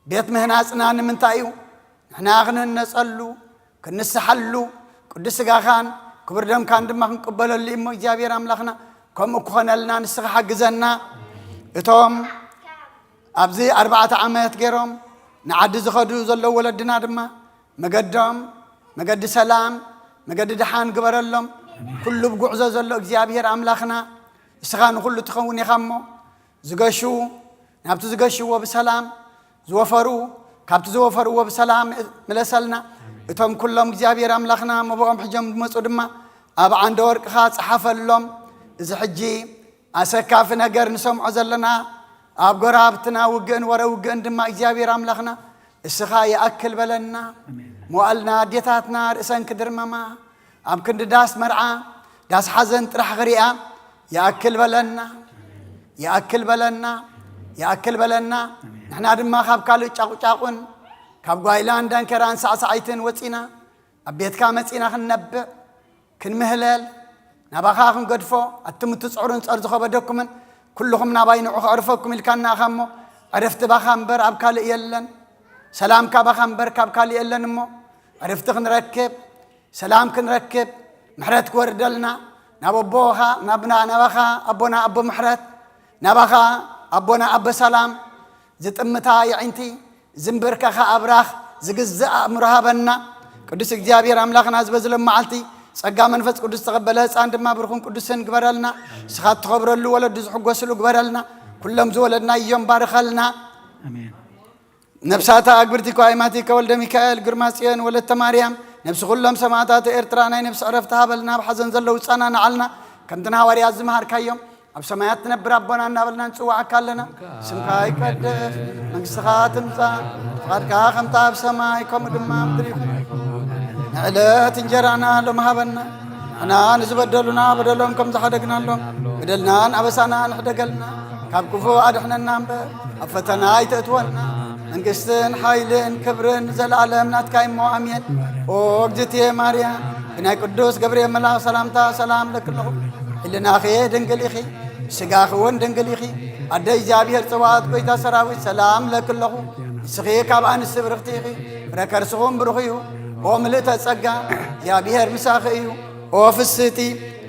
ቤት ምህናጽና ንምንታይ እዩ? ንሕና ክንህነጸሉ፣ ክንስሓሉ፣ ቅዱስ ስጋኻን ክቡር ደምካን ድማ ክንቅበለሉ እዩ እሞ እግዚኣብሔር ኣምላኽና ከምኡ ክኾነልና ንስኻ ሓግዘና። እቶም ኣብዚ ኣርባዕተ ዓመት ገይሮም ንዓዲ ዝኸዱ ዘለዉ ወለድና ድማ መገዶም መገዲ ሰላም፣ መገዲ ደሓን ግበረሎም። ኩሉ ብጉዕዞ ዘሎ እግዚኣብሔር ኣምላኽና ንስኻ ንኹሉ ትኸውን ኢኻ እሞ ዝገሹ ናብቲ ዝገሽዎ ብሰላም፣ ዝወፈሩ ካብቲ ዝወፈርዎ ብሰላም ምለሰልና። እቶም ኩሎም እግዚኣብሔር ኣምላኽና መብኦም ሕጆም ዝመጹ ድማ ኣብ ዓንደ ወርቅኻ ጸሓፈሎም። እዚ ሕጂ ኣሰካፊ ነገር ንሰምዖ ዘለና ኣብ ጎረባብትና ውግእን ወረ ውግእን ድማ እግዚኣብሔር ኣምላኽና እስኻ ይኣክል በለና። ኣሜን። መዋእልና ኣዴታትና ርእሰን ክድርመማ ኣብ ክንዲ ዳስ መርዓ ዳስ ሓዘን ጥራሕ ክሪኣ ይኣክል በለና፣ ይኣክል በለና፣ ይኣክል በለና። ኣሜን። ንሕና ድማ ካብ ካልእ ጫቑጫቑን ካብ ጓይላን ዳንኬራን ሳዕሳዒትን ወፂና ኣብ ቤትካ መፂና ክንነብዕ ክንምህለል ናባኻ ክንገድፎ ኣትም እትፅዕሩን ፀር ዝኸበደኩምን ኩልኹም ናባይ ንዑ ከዕርፈኩም ኢልካና ኢኻ እሞ ዕርፍቲ ባኻ እምበር ኣብ ካልእ የለን። ሰላም ካባኻ እምበር ካብ ካልእ የለን እሞ ዕርፍቲ ክንረክብ ሰላም ክንረክብ ምሕረት ክወርደልና ናብ ኣቦኻ ናብና ናባኻ ኣቦና ኣቦ ምሕረት ናባኻ ኣቦና ኣቦ ሰላም ዝጥምታ የዒንቲ ዝንብርከኻ ኣብራኽ ዝግዝእ ኣእምሮ ሃበና። ቅዱስ እግዚኣብሔር ኣምላኽና ዝበዝሎም መዓልቲ ጸጋ መንፈስ ቅዱስ ዝተቐበለ ህፃን ድማ ብርኹን ቅዱስን ግበረልና። ንስኻ እትኸብረሉ ወለዱ ዝሕጎስሉ ግበረልና። ኩሎም ዝወለድናዮም ባርኸልና። ኣሜን። ነብሳታ ኣግብርቲ ኳይማቲከ ወልደ ሚካኤል ግርማ ጽዮን ወለተ ማርያም ነብሲ ኩሎም ሰማዕታት ኤርትራ ናይ ነብሲ ዕረፍቲ ሃበልና። ኣብ ሓዘን ዘለዉ ጻና ንዓልና ከምቲ ንሃዋርያት ዝመሃርካዮም ኣብ ሰማያት ትነብር ኣቦና እናበልና ንጽዋዓካ ኣለና። ስምካ ይቀደስ፣ መንግስትኻ ትምጻእ፣ ፍቓድካ ከምታ ኣብ ሰማይ ከምኡ ድማ ኣብ ምድሪ ይኹን። ንዕለት እንጀራና ሎም ሃበና። ንሕና ንዝበደሉና በደሎም ከም ዝሓደግናሎም በደልናን ኣበሳናን ሕደገልና፣ ካብ ክፉእ ኣድሕነና እምበር ኣብ ፈተና ኣይተእትወና። መንግስትን ሓይልን ክብርን ንዘለኣለም ናትካ እሞ ኣሜን። ኦ እግዝእትየ ማርያም ብናይ ቅዱስ ገብርኤል መልኣኽ ሰላምታ ሰላም ለኪ ኣለኹ። ሕልናኺ ድንግል ኢኺ፣ ስጋኺ እውን ድንግል ኢኺ። ኣደ እግዚኣብሔር ጽባኦት፣ ጎይታ ሰራዊት፣ ሰላም ለኪ ኣለኹ። ንስኺ ካብ ኣንስቲ ብርኽቲ ኢኺ፣ ፍረ ከርስኹም ብሩኽ እዩ። ኦ ምልእተ ጸጋ፣ እግዚኣብሔር ምሳኺ እዩ። ኦ ፍስህቲ፣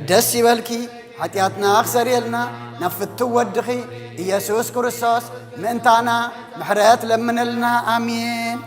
ደስ ይበልኪ፣ ሓጢኣትና ክሰርየልና ናብ ፍትው ወድኺ ኢየሱስ ክርስቶስ ምእንታና ምሕረት ለምነልና። ኣሜን።